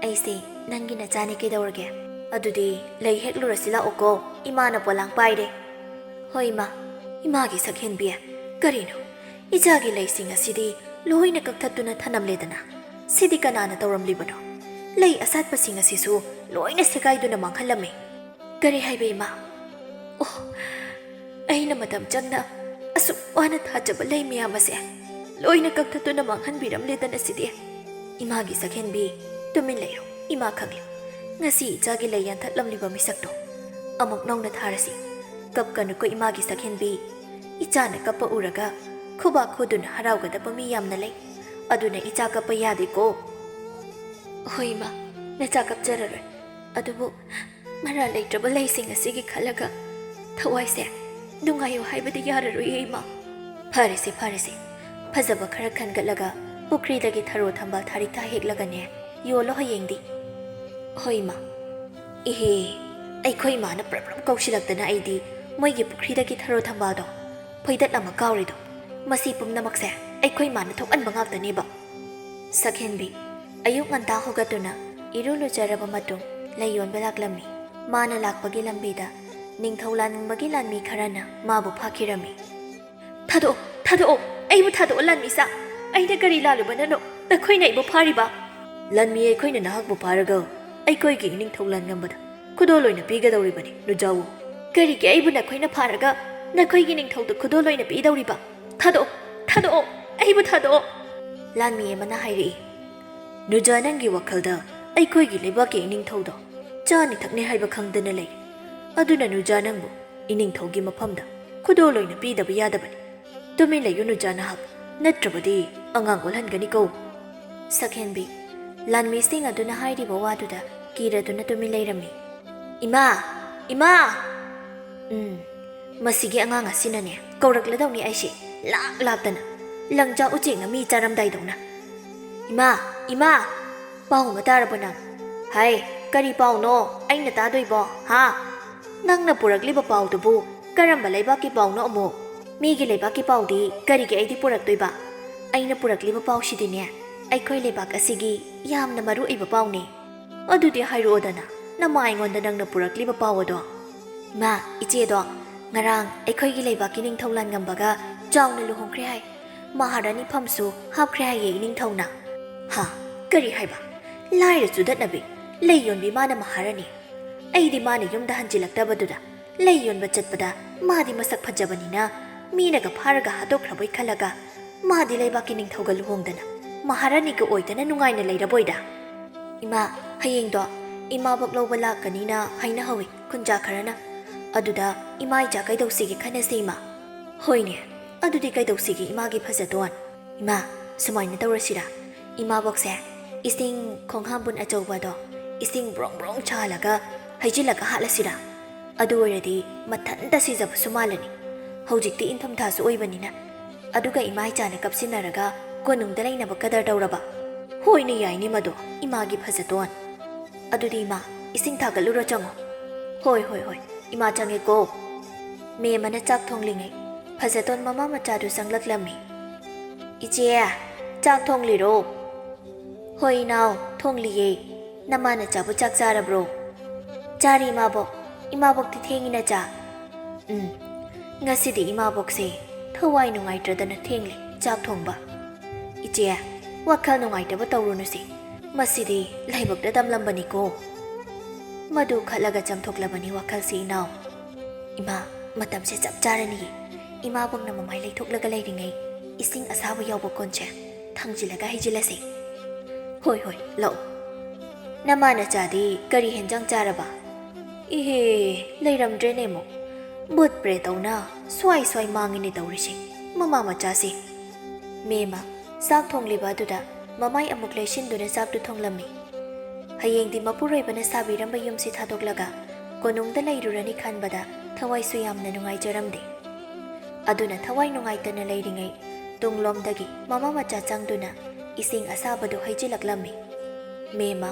ꯑꯩꯁꯦ ꯅꯪꯒꯤ ꯅꯆꯥꯅꯤ ꯀꯩꯗꯧꯔꯒꯦ? ꯑꯗꯨꯗꯤ ꯂꯩ ꯍꯦꯛꯂꯨꯔꯁꯤ ꯂꯥꯛꯎꯀꯣ, ꯏꯃꯥꯅ ꯄꯣꯂꯥꯡ ꯄꯥꯏꯔꯦ꯫ ꯍꯣꯏ ꯏꯃꯥ, ꯏꯃꯥꯒꯤ ꯁꯛꯍꯦꯟꯕꯤ, ꯀꯔꯤꯅꯣ? ꯏꯆꯥꯒꯤ ꯂꯩꯁꯤꯡ ꯑꯁꯤꯗꯤ ꯂꯣꯏꯅ ꯀꯛꯊꯠꯇꯨꯅ ꯊꯅꯝꯂꯦꯗꯅ꯫ ꯁꯤꯗꯤ ꯀꯅꯥꯅ ꯇꯧꯔꯝꯂꯤꯕꯅꯣ? ꯂꯩ ꯑꯁꯥꯠꯄꯁꯤꯡ ꯑꯁꯤꯁꯨ ꯂꯣꯏꯅ ꯁꯦꯒꯥꯏꯗꯨꯅ ꯃꯥꯡꯍꯜꯂꯝꯃꯤ꯫ ꯀꯔꯤ ꯍꯥꯏꯕ ꯏꯃꯥ? ꯑꯣ, ꯑꯩꯅ ꯃꯇꯝ ꯆꯪꯅ ꯑꯁꯨꯛ ꯋꯥꯅ ꯊꯥꯖꯕ ꯂꯩ ꯃꯌꯥꯝ ꯑꯁꯦ ꯂꯣꯏꯅ ꯀꯛꯊꯠꯇꯨꯅ ꯃꯥꯡꯍꯟꯕꯤꯔꯝꯂꯦꯗꯅ ꯁꯤꯗꯤ꯫ ꯏꯃꯥꯒꯤ ꯁꯛꯍꯦꯟꯕꯤ, ꯇꯨꯃꯤꯟ ꯂꯩꯌꯨ, ꯏꯃꯥ ꯈꯪꯂꯦ꯫ ꯉꯁꯤ ꯏꯆꯥꯒꯤ ꯂꯩ ꯌꯥꯟꯊꯠꯂꯝꯂꯤꯕ ꯃꯤꯁꯛꯇꯣ ꯑꯃꯨꯛ ꯅꯧꯅ ꯊꯥꯔꯁꯤ꯫ ꯀꯞꯀꯅꯨꯀꯣ ꯏꯃꯥꯒꯤ ꯁꯛꯍꯦꯟꯕꯤ꯫ ꯏꯆꯥꯅ ꯀꯞꯄ ꯎꯔꯒ ꯈꯨꯕꯥꯛ ꯈꯨꯗꯨꯅ ꯍꯔꯥꯎꯒꯗꯕ ꯃꯤ ꯌꯥꯝꯅ ꯂꯩ꯫ ꯑꯗꯨꯅ ꯏꯆꯥ ꯀꯞꯄ ꯌꯥꯗꯦꯀꯣ꯫ ꯍꯣꯏ ꯏꯃꯥ, ꯅꯆꯥ ꯀꯞꯆꯔꯔꯣꯏ꯫ ꯑꯗꯨꯕꯨ ꯃꯔꯥ ꯂꯩꯇ꯭ꯔꯕ ꯂꯩꯁꯤꯡ ꯑꯁꯤꯒꯤ ꯈꯜꯂꯒ ꯊꯋꯥꯏꯁꯦ ꯅꯨꯡꯉꯥꯏꯌꯨ ꯍꯥꯏꯕꯗꯤ ꯌꯥꯔꯔꯣꯏꯌꯦ ꯏꯃꯥ꯫ ꯐꯔꯦꯁꯦ, ꯐꯔꯦꯁꯦ꯫ ꯐꯖꯕ ꯈꯔ ꯈꯟꯒꯠꯂꯒ ꯄꯨꯈ꯭ꯔꯤꯗꯒꯤ ꯊꯔꯣ ꯊꯝꯕꯥꯜ ꯊꯥꯔꯤꯛꯊ ꯍꯦꯛꯂꯒꯅꯦ, ꯌꯣꯜꯂꯣ ꯍꯌꯦꯡꯗꯤ꯫ ꯍꯣꯏ ꯏꯃꯥ꯫ ꯏꯍꯦ, ꯑꯩꯈꯣꯏ ꯏꯃꯥꯅ ꯄ꯭ꯔꯞ ꯄ꯭ꯔꯞ ꯀꯧꯁꯤꯜꯂꯛꯇꯅ ꯑꯩꯗꯤ ꯃꯣꯏꯒꯤ ꯄꯨꯈ꯭ꯔꯤꯗꯒꯤ ꯊꯔꯣ ꯊꯝꯕꯥꯜꯗꯣ ꯐꯣꯏꯗꯠꯂꯝꯃ ꯀꯥꯎꯔꯤꯗꯣ꯫ ꯃꯁꯤ ꯄꯨꯝꯅꯃꯛꯁꯦ ꯑꯩꯈꯣꯏ ꯏꯃꯥꯅ ꯊꯣꯛꯍꯟꯕ ꯉꯥꯛꯇꯅꯦꯕ꯫ ꯁꯛꯍꯦꯟꯕꯤ ꯑꯌꯨꯛ ꯉꯟꯇꯥ ꯍꯧꯒꯠꯇꯨꯅ ꯏꯔꯨ ꯂꯨꯖꯔꯕ ꯃꯇꯨꯡ ꯂꯩ ꯌꯣꯟꯕ ꯂꯥꯛꯂꯝꯃꯤ꯫ ꯃꯥꯅ ꯂꯥꯛꯄꯒꯤ ꯂꯝꯕꯤꯗ ꯅꯤꯡꯊꯧ ꯂꯥꯟꯅꯤꯡꯕꯒꯤ ꯂꯥꯟꯃꯤ ꯈꯔꯅ ꯃꯥꯕꯨ ꯐꯥꯈꯤꯔꯝꯃꯤ꯫ "ꯊꯥꯗꯣꯛꯑꯣ, ꯊꯥꯗꯣꯛꯑꯣ, ꯑꯩꯕꯨ ꯊꯥꯗꯣꯛꯑꯣ, ꯂꯥꯟꯃꯤꯁꯥ꯫ ꯑꯩꯅ ꯀꯔꯤ ꯂꯥꯜꯂꯨꯕꯅꯅꯣ ꯅꯈꯣꯏꯅ ꯑꯩꯕꯨ ꯐꯥꯔꯤꯕ?" "ꯂꯥꯟꯃꯤ, ꯑꯩꯈꯣꯏꯅ ꯅꯍꯥꯛꯄꯨ ꯐꯥꯔꯒ ꯑꯩꯈꯣꯏꯒꯤ ꯏꯅꯤꯡꯊꯧ ꯂꯥꯟꯉꯝꯕꯗ ꯈꯨꯗꯣꯜ ꯑꯣꯏꯅ ꯄꯤꯒꯗꯧꯔꯤꯕꯅꯤ, ꯅꯨꯖꯥꯋꯣ꯫" "ꯀꯔꯤꯒꯤ ꯑꯩꯕꯨ ꯅꯈꯣꯏꯅ ꯐꯥꯔꯒ ꯅꯈꯣꯏꯒꯤ ꯅꯤꯡꯊꯧꯗ ꯈꯨꯗꯣꯜ ꯑꯣꯏꯅ ꯄꯤꯗꯧꯔꯤꯕ? ꯊꯥꯗꯣꯛꯑꯣ, ꯊꯥꯗꯣꯛꯑꯣ, ꯑꯩꯕꯨ ꯊꯥꯗꯣꯛꯑꯣ!" ꯂꯥꯟꯃꯤ ꯑꯃꯅ ꯍꯥꯏꯔꯛꯏ꯫ "ꯅꯨꯖꯥ, ꯅꯪꯒꯤ ꯋꯥꯈꯜꯗ ꯑꯩꯈꯣꯏꯒꯤ ꯂꯩꯕꯥꯛꯀꯤ ꯏꯅꯤꯡꯊꯧꯗꯣ ꯆꯥꯅꯤ ꯊꯛꯅꯤ ꯍꯥꯏꯕ ꯈꯪꯗꯅ ꯂꯩ꯫ ꯑꯗꯨꯅ ꯅꯨꯖꯥ, ꯅꯪꯕꯨ ꯏꯅꯤꯡꯊꯧꯒꯤ ꯃꯐꯝꯗ ꯈꯨꯗꯣꯜ ꯑꯣꯏꯅ ꯄꯤꯗꯕ ꯌꯥꯗꯕꯅꯤ꯫ ꯇꯨꯃꯤꯟ ꯂꯩꯌꯨ ꯅꯨꯖꯥ ꯅꯍꯥꯛ, ꯅꯠꯇ꯭ꯔꯕꯗꯤ ꯑꯉꯥꯡ ꯑꯣꯜꯍꯟꯒꯅꯤꯀꯣ꯫" ꯁꯛꯍꯦꯟꯕꯤ ꯂꯥꯟꯃꯤꯁꯤꯡ ꯑꯗꯨꯅ ꯍꯥꯏꯔꯤꯕ ꯋꯥꯗꯨꯗ ꯀꯤꯔꯗꯨꯅ ꯇꯨꯃꯤꯟ ꯂꯩꯔꯝꯃꯤ꯫ "ꯏꯃꯥ! ꯏꯃꯥ!" ꯎꯝ, ꯃꯁꯤꯒꯤ ꯑꯉꯥꯡ ꯑꯁꯤꯅꯅꯦ ꯀꯧꯔꯛꯂꯗꯧꯅꯤ ꯑꯩꯁꯦ, ꯂꯥꯛ ꯂꯥꯛꯇꯅ, ꯂꯪꯖꯥ ꯎꯆꯦꯛꯅ ꯃꯤ ꯆꯥꯔꯝꯗꯥꯏꯗꯧꯅ꯫ "ꯏꯃꯥ! ꯏꯃꯥ!" "ꯄꯥꯎ ꯑꯃ ꯇꯥꯔꯕꯣ ꯅꯪ?" "ꯍꯥꯏ, ꯀꯔꯤ ꯄꯥꯎꯅꯣ ꯑꯩꯅ ꯇꯥꯗꯣꯏꯕꯣ, ꯍꯥ? ꯅꯪꯅ ꯄꯨꯔꯛꯂꯤꯕ ꯄꯥꯎꯗꯨꯕꯨ ꯀꯔꯝꯕ ꯂꯩꯕꯥꯛꯀꯤ ꯄꯥꯎꯅꯣ ꯑꯃꯨꯛ? ꯃꯤꯒꯤ ꯂꯩꯕꯥꯛꯀꯤ ꯄꯥꯎꯗꯤ ꯀꯔꯤꯒꯤ ꯑꯩꯗꯤ ꯄꯨꯔꯛꯇꯣꯏꯕ? ꯑꯩꯅ ꯄꯨꯔꯛꯂꯤꯕ ꯄꯥꯎꯁꯤꯗꯤꯅꯦ, ꯑꯩꯈꯣꯏ ꯂꯩꯕꯥꯛ ꯑꯁꯤꯒꯤ ꯌꯥꯝꯅ ꯃꯔꯨ ꯑꯣꯏꯕ ꯄꯥꯎꯅꯦ꯫" "ꯑꯗꯨꯗꯤ ꯍꯥꯏꯔꯛꯑꯣꯗꯅ, ꯅꯃꯥ ꯑꯩꯉꯣꯟꯗ ꯅꯪꯅ ꯄꯨꯔꯛꯂꯤꯕ ꯄꯥꯎ ꯑꯗꯣ꯫" "ꯏꯃꯥ, ꯏꯆꯦꯗꯣ ꯉꯔꯥꯡ ꯑꯩꯈꯣꯏꯒꯤ ꯂꯩꯕꯥꯛꯀꯤ ꯅꯤꯡꯊꯧ ꯂꯥꯟꯉꯝꯕꯒ ꯆꯥꯎꯅ ꯂꯨꯍꯣꯡꯈ꯭ꯔꯦ ꯍꯥꯏ꯫ ꯃꯍꯥꯔꯥꯅꯤ ꯐꯝꯁꯨ ꯍꯥꯞꯈ꯭ꯔꯦ ꯍꯥꯏꯌꯦ ꯏꯅꯤꯡꯊꯧꯅ꯫" "ꯍꯥ? ꯀꯔꯤ ꯍꯥꯏꯕ? ꯂꯥꯏꯔ ꯆꯨꯗꯠꯅꯕꯤ, ꯂꯩ ꯌꯣꯟꯕꯤ ꯃꯥꯅ ꯃꯍꯥꯔꯥꯅꯤ? ꯑꯩꯗꯤ ꯃꯥꯅ ꯌꯨꯝꯗ ꯍꯟꯖꯤꯜꯂꯛꯇꯕꯗꯨꯗ ꯂꯩ ꯌꯣꯟꯕ ꯆꯠꯄꯗ ꯃꯥꯗꯤ ꯃꯁꯛ ꯐꯖꯕꯅꯤꯅ ꯃꯤꯅꯒ ꯐꯥꯔꯒ ꯍꯥꯠꯇꯣꯛꯈ꯭ꯔꯕꯣꯏ ꯈꯜꯂꯒ ꯃꯥꯗꯤ ꯂꯩꯕꯥꯛꯀꯤ ꯅꯤꯡꯊꯧꯒ ꯂꯨꯍꯣꯡꯗꯅ ꯃꯍꯥꯔꯥꯅꯤꯒ ꯑꯣꯏꯗꯅ ꯅꯨꯡꯉꯥꯏꯅ ꯂꯩꯔꯕꯣꯏꯗ?" "ꯏꯃꯥ, ꯍꯌꯦꯡꯗꯣ ꯏꯃꯥꯕꯣꯛ ꯂꯧꯕ ꯂꯥꯛꯀꯅꯤꯅ ꯍꯥꯏꯅꯍꯧꯏ ꯈꯨꯟꯖꯥ ꯈꯔꯅ꯫ ꯑꯗꯨꯗ ꯏꯃꯥ ꯏꯆꯥ ꯀꯩꯗꯧꯁꯤꯒꯦ ꯈꯟꯅꯁꯤ ꯏꯃꯥ꯫ ꯍꯣꯏꯅꯦ, ꯑꯗꯨꯗꯤ ꯀꯩꯗꯧꯁꯤꯒꯦ ꯏꯃꯥꯒꯤ ꯐꯖꯇꯣꯟ? ꯏꯃꯥ, ꯁꯨꯃꯥꯏꯅ ꯇꯧꯔꯁꯤꯔꯥ? ꯏꯃꯥꯕꯣꯛꯁꯦ ꯏꯁꯤꯡ ꯈꯣꯡꯍꯥꯝꯕꯨꯟ ꯑꯆꯧꯕꯗꯣ ꯏꯁꯤꯡ ꯕ꯭ꯔꯣꯡ ꯕ꯭ꯔꯣꯡ ꯁꯥꯍꯜꯂꯒ ꯍꯩꯖꯤꯜꯂꯒ ꯍꯥꯠꯂꯁꯤꯔꯥ? ꯑꯗꯨ ꯑꯣꯏꯔꯗꯤ ꯃꯊꯟꯇ ꯁꯤꯖꯕꯁꯨ ꯃꯥꯜꯂꯅꯤ꯫ ꯍꯧꯖꯤꯛꯇꯤ ꯏꯪꯊꯝꯊꯥꯁꯨ ꯑꯣꯏꯕꯅꯤꯅ꯫ ꯑꯗꯨꯒ ꯏꯃꯥ ꯏꯆꯥꯅ ꯀꯞꯁꯤꯟꯅꯔꯒ ꯀꯣꯅꯨꯡꯗ ꯂꯩꯅꯕ ꯀꯗꯔ ꯇꯧꯔꯕ? ꯍꯣꯏꯅꯦ, ꯌꯥꯏꯅꯦ ꯃꯗꯣ, ꯏꯃꯥꯒꯤ ꯐꯖꯇꯣꯟ꯫ ꯑꯗꯨꯗꯤ ꯏꯃꯥ, ꯏꯁꯤꯡ ꯊꯥꯒꯠꯂꯨꯔꯣ, ꯆꯪꯉꯣ꯫ ꯍꯣꯏ, ꯍꯣꯏ, ꯍꯣꯏ, ꯏꯃꯥ ꯆꯪꯉꯦꯀꯣ꯫ ꯃꯦꯝꯃꯅ ꯆꯥꯛ ꯊꯣꯡꯂꯤꯉꯩ ꯐꯖꯇꯣꯟ ꯃꯃꯥ ꯃꯆꯥꯗꯨ ꯆꯪꯂꯛꯂꯝꯃꯤ꯫ "ꯏꯆꯦ, ꯆꯥꯛ ꯊꯣꯡꯂꯤꯔꯣ?" "ꯍꯣꯏ ꯏꯅꯥꯎ, ꯊꯣꯡꯂꯤꯌꯦ꯫ ꯅꯃꯥ ꯅꯆꯥꯕꯨ ꯆꯥꯛ ꯆꯥꯔꯕ꯭ꯔꯣ?" "ꯆꯥꯔꯦ ꯏꯃꯥꯕꯣꯛ꯫ ꯏꯃꯥꯕꯣꯛꯇꯤ ꯊꯦꯡꯉꯤꯅ ꯆꯥ?" "ꯎꯝ, ꯉꯁꯤꯗꯤ ꯏꯃꯥꯕꯣꯛꯁꯦ ꯊꯋꯥꯏ ꯅꯨꯡꯉꯥꯏꯇ꯭ꯔꯗꯅ ꯊꯦꯡꯂꯦ ꯆꯥꯛ ꯊꯣꯡꯕ꯫ ꯏꯆꯦ, ꯋꯥꯈꯜ ꯅꯨꯡꯉꯥꯏꯇꯕ ꯇꯧꯔꯨꯅꯨꯁꯦ꯫ ꯃꯁꯤꯗꯤ ꯂꯥꯏꯕꯛꯇ ꯇꯝꯂꯝꯕꯅꯤꯀꯣ꯫" ꯃꯗꯨ ꯈꯠꯂꯒ ꯆꯝꯊꯣꯛꯂꯕꯅꯤ ꯋꯥꯈꯜꯁꯤ ꯏꯅꯥꯎ꯫ ꯏꯃꯥ, ꯃꯇꯝꯁꯦ ꯆꯞ ꯆꯥꯔꯅꯤꯌꯦ꯫ ꯏꯃꯥꯕꯣꯛꯅ ꯃꯃꯥꯏ ꯂꯩꯊꯣꯛꯂꯒ ꯂꯩꯔꯤꯉꯩ ꯏꯁꯤꯡ ꯑꯁꯥꯕ ꯌꯥꯎꯕ ꯀꯣꯟꯁꯦ ꯊꯥꯡꯖꯤꯜꯂꯒ ꯍꯩꯖꯤꯜꯂꯁꯦ꯫ ꯍꯣꯏ, ꯍꯣꯏ, ꯂꯥꯛꯑꯣ꯫ ꯅꯃꯥ ꯅꯆꯥꯗꯤ ꯀꯔꯤ ꯍꯦꯟꯖꯥꯡ ꯆꯥꯔꯕ? ꯏꯍꯦ, ꯂꯩꯔꯝꯗ꯭ꯔꯦꯅꯦ ꯑꯃꯨꯛ꯫ ꯚꯨꯠ ꯄ꯭ꯔꯦ ꯇꯧꯅ ꯁ꯭ꯋꯥꯏ ꯁ꯭ꯋꯥꯏ ꯃꯥꯡꯉꯤꯅꯦ ꯇꯧꯔꯤꯁꯦ, ꯃꯃꯥ ꯃꯆꯥꯁꯦ꯫ ꯃꯦꯝꯃ ꯆꯥꯛ ꯊꯣꯡꯂꯤꯕ ꯑꯗꯨꯗ ꯃꯃꯥꯏ ꯑꯃꯨꯛ ꯂꯩꯁꯤꯟꯗꯨꯅ ꯆꯥꯛꯇꯨ ꯊꯣꯡꯂꯝꯃꯤ꯫ ꯍꯌꯦꯡꯗꯤ ꯃꯄꯨꯔꯣꯏꯕꯅ ꯁꯥꯕꯤꯔꯝꯕ ꯌꯨꯝꯁꯤ ꯊꯥꯗꯣꯛꯂꯒ ꯀꯣꯅꯨꯡꯗ ꯂꯩꯔꯨꯔꯅꯤ ꯈꯟꯕꯗ ꯊꯋꯥꯏꯁꯨ ꯌꯥꯝꯅ ꯅꯨꯡꯉꯥꯏꯖꯔꯝꯗꯦ꯫ ꯑꯗꯨꯅ ꯊꯋꯥꯏ ꯅꯨꯡꯉꯥꯏꯇꯅ ꯂꯩꯔꯤꯉꯩ ꯇꯨꯡꯂꯣꯝꯗꯒꯤ ꯃꯃꯥ ꯃꯆꯥ ꯆꯪꯗꯨꯅ ꯏꯁꯤꯡ ꯑꯁꯥꯕꯗꯨ ꯍꯩꯖꯤꯜꯂꯛꯂꯝꯃꯤ꯫ ꯃꯦꯝꯃ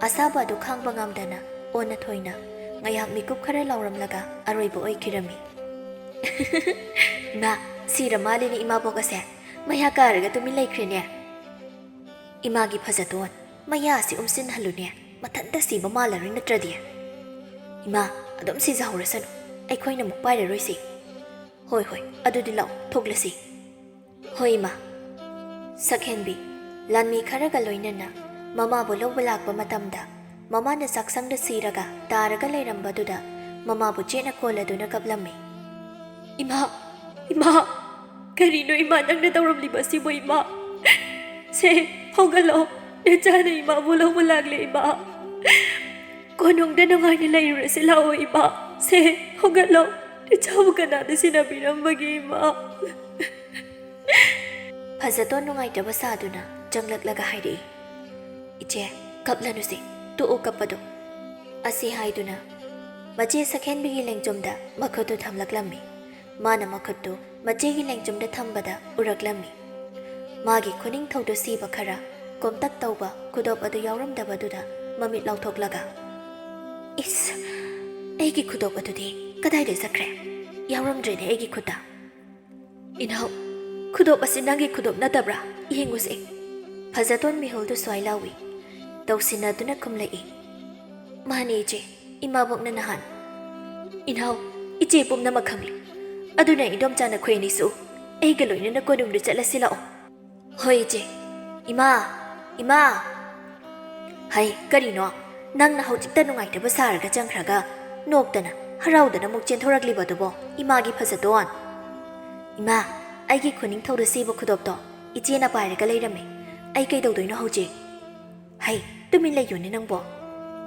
ꯑꯁꯥꯕ ꯑꯗꯨ ꯈꯥꯡꯕ ꯉꯝꯗꯅ ꯑꯣꯟꯅ ꯊꯣꯏꯅ ꯉꯥꯏꯍꯥꯛ ꯃꯤꯀꯨꯞ ꯈꯔ ꯂꯥꯎꯔꯝꯂꯒ ꯑꯔꯣꯏꯕ ꯑꯣꯏꯈꯤꯔꯝꯃꯤ꯫ "ꯏꯃꯥ, ꯁꯤꯔ ꯃꯥꯜꯂꯤꯅꯦ ꯏꯃꯥꯕꯣꯛ ꯑꯁꯦ꯫ ꯃꯌꯥ ꯀꯥꯔꯒ ꯇꯨꯃꯤꯟ ꯂꯩꯈ꯭ꯔꯦꯅꯦ꯫ ꯏꯃꯥꯒꯤ ꯐꯖꯇꯣꯟ, ꯃꯌꯥ ꯑꯁꯤ ꯎꯝꯁꯤꯟꯍꯜꯂꯨꯅꯦ, ꯃꯊꯟꯇ ꯁꯤꯕ ꯃꯥꯜꯂꯔꯣꯏ ꯅꯠꯇ꯭ꯔꯗꯤ꯫ ꯏꯃꯥ, ꯑꯗꯨꯝ ꯁꯤꯖꯍꯧꯔꯁꯅꯨ, ꯑꯩꯈꯣꯏꯅ ꯑꯃꯨꯛ ꯄꯥꯏꯔꯔꯣꯏꯁꯤ꯫ ꯍꯣꯏ, ꯍꯣꯏ, ꯑꯗꯨꯗꯤ ꯂꯥꯛꯑꯣ, ꯊꯣꯛꯂꯁꯤ꯫" "ꯍꯣꯏ ꯏꯃꯥ꯫" ꯁꯛꯍꯦꯟꯕꯤ ꯂꯥꯟꯃꯤ ꯈꯔꯒ ꯂꯣꯏꯅꯅ ꯃꯃꯥꯕꯨ ꯂꯧꯕ ꯂꯥꯛꯄ ꯃꯇꯝꯗ ꯃꯃꯥꯅ ꯆꯥꯛꯁꯪꯗ ꯁꯤꯔꯒ ꯇꯥꯔꯒ ꯂꯩꯔꯝꯕꯗꯨꯗ ꯃꯃꯥꯕꯨ ꯆꯦꯠꯅ ꯀꯣꯜꯂꯗꯨꯅ ꯀꯞꯂꯝꯃꯤ꯫ "ꯏꯃꯥ, ꯏꯃꯥ, ꯀꯔꯤꯅꯣ ꯏꯃꯥ ꯅꯪꯅ ꯇꯧꯔꯝꯂꯤꯕ ꯑꯁꯤꯕꯨ ꯏꯃꯥ? ꯁꯦ, ꯍꯧꯒꯠꯂꯣ, ꯅꯆꯥꯅ ꯏꯃꯥꯕꯨ ꯂꯧꯕ ꯂꯥꯛꯂꯦ ꯏꯃꯥ꯫" ꯀꯣꯅꯨꯡꯗ ꯅꯨꯡꯉꯥꯏꯅ ꯂꯩꯔꯨꯔꯁꯤ ꯂꯥꯛꯑꯣ ꯏꯃꯥ꯫ ꯁꯦ, ꯍꯧꯒꯠꯂꯣ꯫ ꯏꯆꯥꯕꯨ ꯀꯅꯥꯗ ꯁꯤꯟꯅꯕꯤꯔꯝꯕꯒꯦ ꯏꯃꯥ? ꯐꯖꯇꯣꯟ ꯅꯨꯡꯉꯥꯏꯇꯕ ꯁꯥꯗꯨꯅ ꯆꯪꯂꯛꯂꯒ ꯍꯥꯏꯔꯛꯏ, "ꯏꯆꯦ, ꯀꯞꯂꯅꯨꯁꯦ, ꯇꯣꯛꯎ ꯀꯞꯄꯗꯣ"꯫ ꯑꯁꯤ ꯍꯥꯏꯗꯨꯅ ꯃꯆꯦ ꯁꯛꯍꯦꯟꯕꯤꯒꯤ ꯂꯦꯡꯖꯨꯝꯗ ꯃꯈꯨꯠꯇꯨ ꯊꯝꯂꯛꯂꯝꯃꯤ꯫ ꯃꯥꯅ ꯃꯈꯨꯠꯇꯨ ꯃꯆꯦꯒꯤ ꯂꯦꯡꯖꯨꯝꯗ ꯊꯝꯕꯗ ꯎꯔꯛꯂꯝꯃꯤ꯫ ꯃꯥꯒꯤ ꯈꯨꯅꯤꯡꯊꯧꯗꯨ ꯁꯤꯕ ꯈꯔ ꯀꯣꯝꯇꯛ ꯇꯧꯕ ꯈꯨꯗꯣꯞ ꯑꯗꯨ ꯌꯥꯎꯔꯝꯗꯕꯗꯨꯗ ꯃꯃꯤꯠ ꯂꯥꯎꯊꯣꯛꯂꯒ, "ꯏꯁ, ꯑꯩꯒꯤ ꯈꯨꯗꯣꯞ ꯑꯗꯨꯗꯤ ꯀꯗꯥꯏꯗ ꯆꯠꯈ꯭ꯔꯦ? ꯌꯥꯎꯔꯝꯗ꯭ꯔꯦꯅꯦ ꯑꯩꯒꯤ ꯈꯨꯠꯇ꯫ ꯏꯅꯥꯎ, ꯈꯨꯗꯣꯞ ꯑꯁꯤ ꯅꯪꯒꯤ ꯈꯨꯗꯣꯞ ꯅꯠꯇꯕ꯭ꯔꯥ? ꯌꯦꯡꯉꯨꯁꯦ"꯫ ꯐꯖꯇꯣꯟ ꯃꯤꯍꯨꯜꯗꯨ ꯁ꯭ꯋꯥꯏ ꯂꯥꯎꯏ꯫ ꯇꯧꯁꯤꯟꯅꯗꯨꯅ ꯈꯨꯝꯂꯛꯏ, "ꯃꯥꯅꯦ ꯏꯆꯦ, ꯏꯃꯥꯕꯣꯛꯅ ꯅꯍꯥꯟ"꯫ "ꯏꯅꯥꯎ, ꯏꯆꯦ ꯄꯨꯝꯅꯃꯛ ꯈꯪꯂꯦ꯫ ꯑꯗꯨꯅ ꯏꯗꯣꯝꯆꯥ ꯅꯈꯣꯏ ꯑꯅꯤꯁꯨ ꯑꯩꯒ ꯂꯣꯏꯅꯅ ꯀꯣꯅꯨꯡꯗ ꯆꯠꯂꯁꯤ ꯂꯥꯛꯑꯣ"꯫ "ꯍꯣꯏ ꯏꯆꯦ"꯫ "ꯏꯃꯥ! ꯏꯃꯥ!" "ꯍꯩ, ꯀꯔꯤꯅꯣ? ꯅꯪꯅ ꯍꯧꯖꯤꯛꯇ ꯅꯨꯡꯉꯥꯏꯇꯕ ꯁꯥꯔꯒ ꯆꯪꯈ꯭ꯔꯒ ꯅꯣꯛꯇꯅ ꯍꯔꯥꯎꯗꯅ ꯑꯃꯨꯛ ꯆꯦꯟꯊꯣꯔꯛꯂꯤꯕ ꯑꯗꯨꯕꯣ, ꯏꯃꯥꯒꯤ ꯐꯖꯇꯣꯟ"꯫ "ꯏꯃꯥ, ꯑꯩꯒꯤ ꯈꯨꯅꯤꯡꯊꯧꯗ ꯁꯤꯕ ꯈꯨꯗꯣꯞꯇꯣ ꯏꯆꯦꯅ ꯄꯥꯏꯔꯒ ꯂꯩꯔꯝꯃꯦ꯫ ꯑꯩ ꯀꯩꯗꯧꯗꯣꯏꯅꯣ ꯍꯧꯖꯤꯛ?" "ꯍꯩ, ꯇꯨꯃꯤꯟ ꯂꯩꯌꯨꯅꯦ ꯅꯪꯕꯣ꯫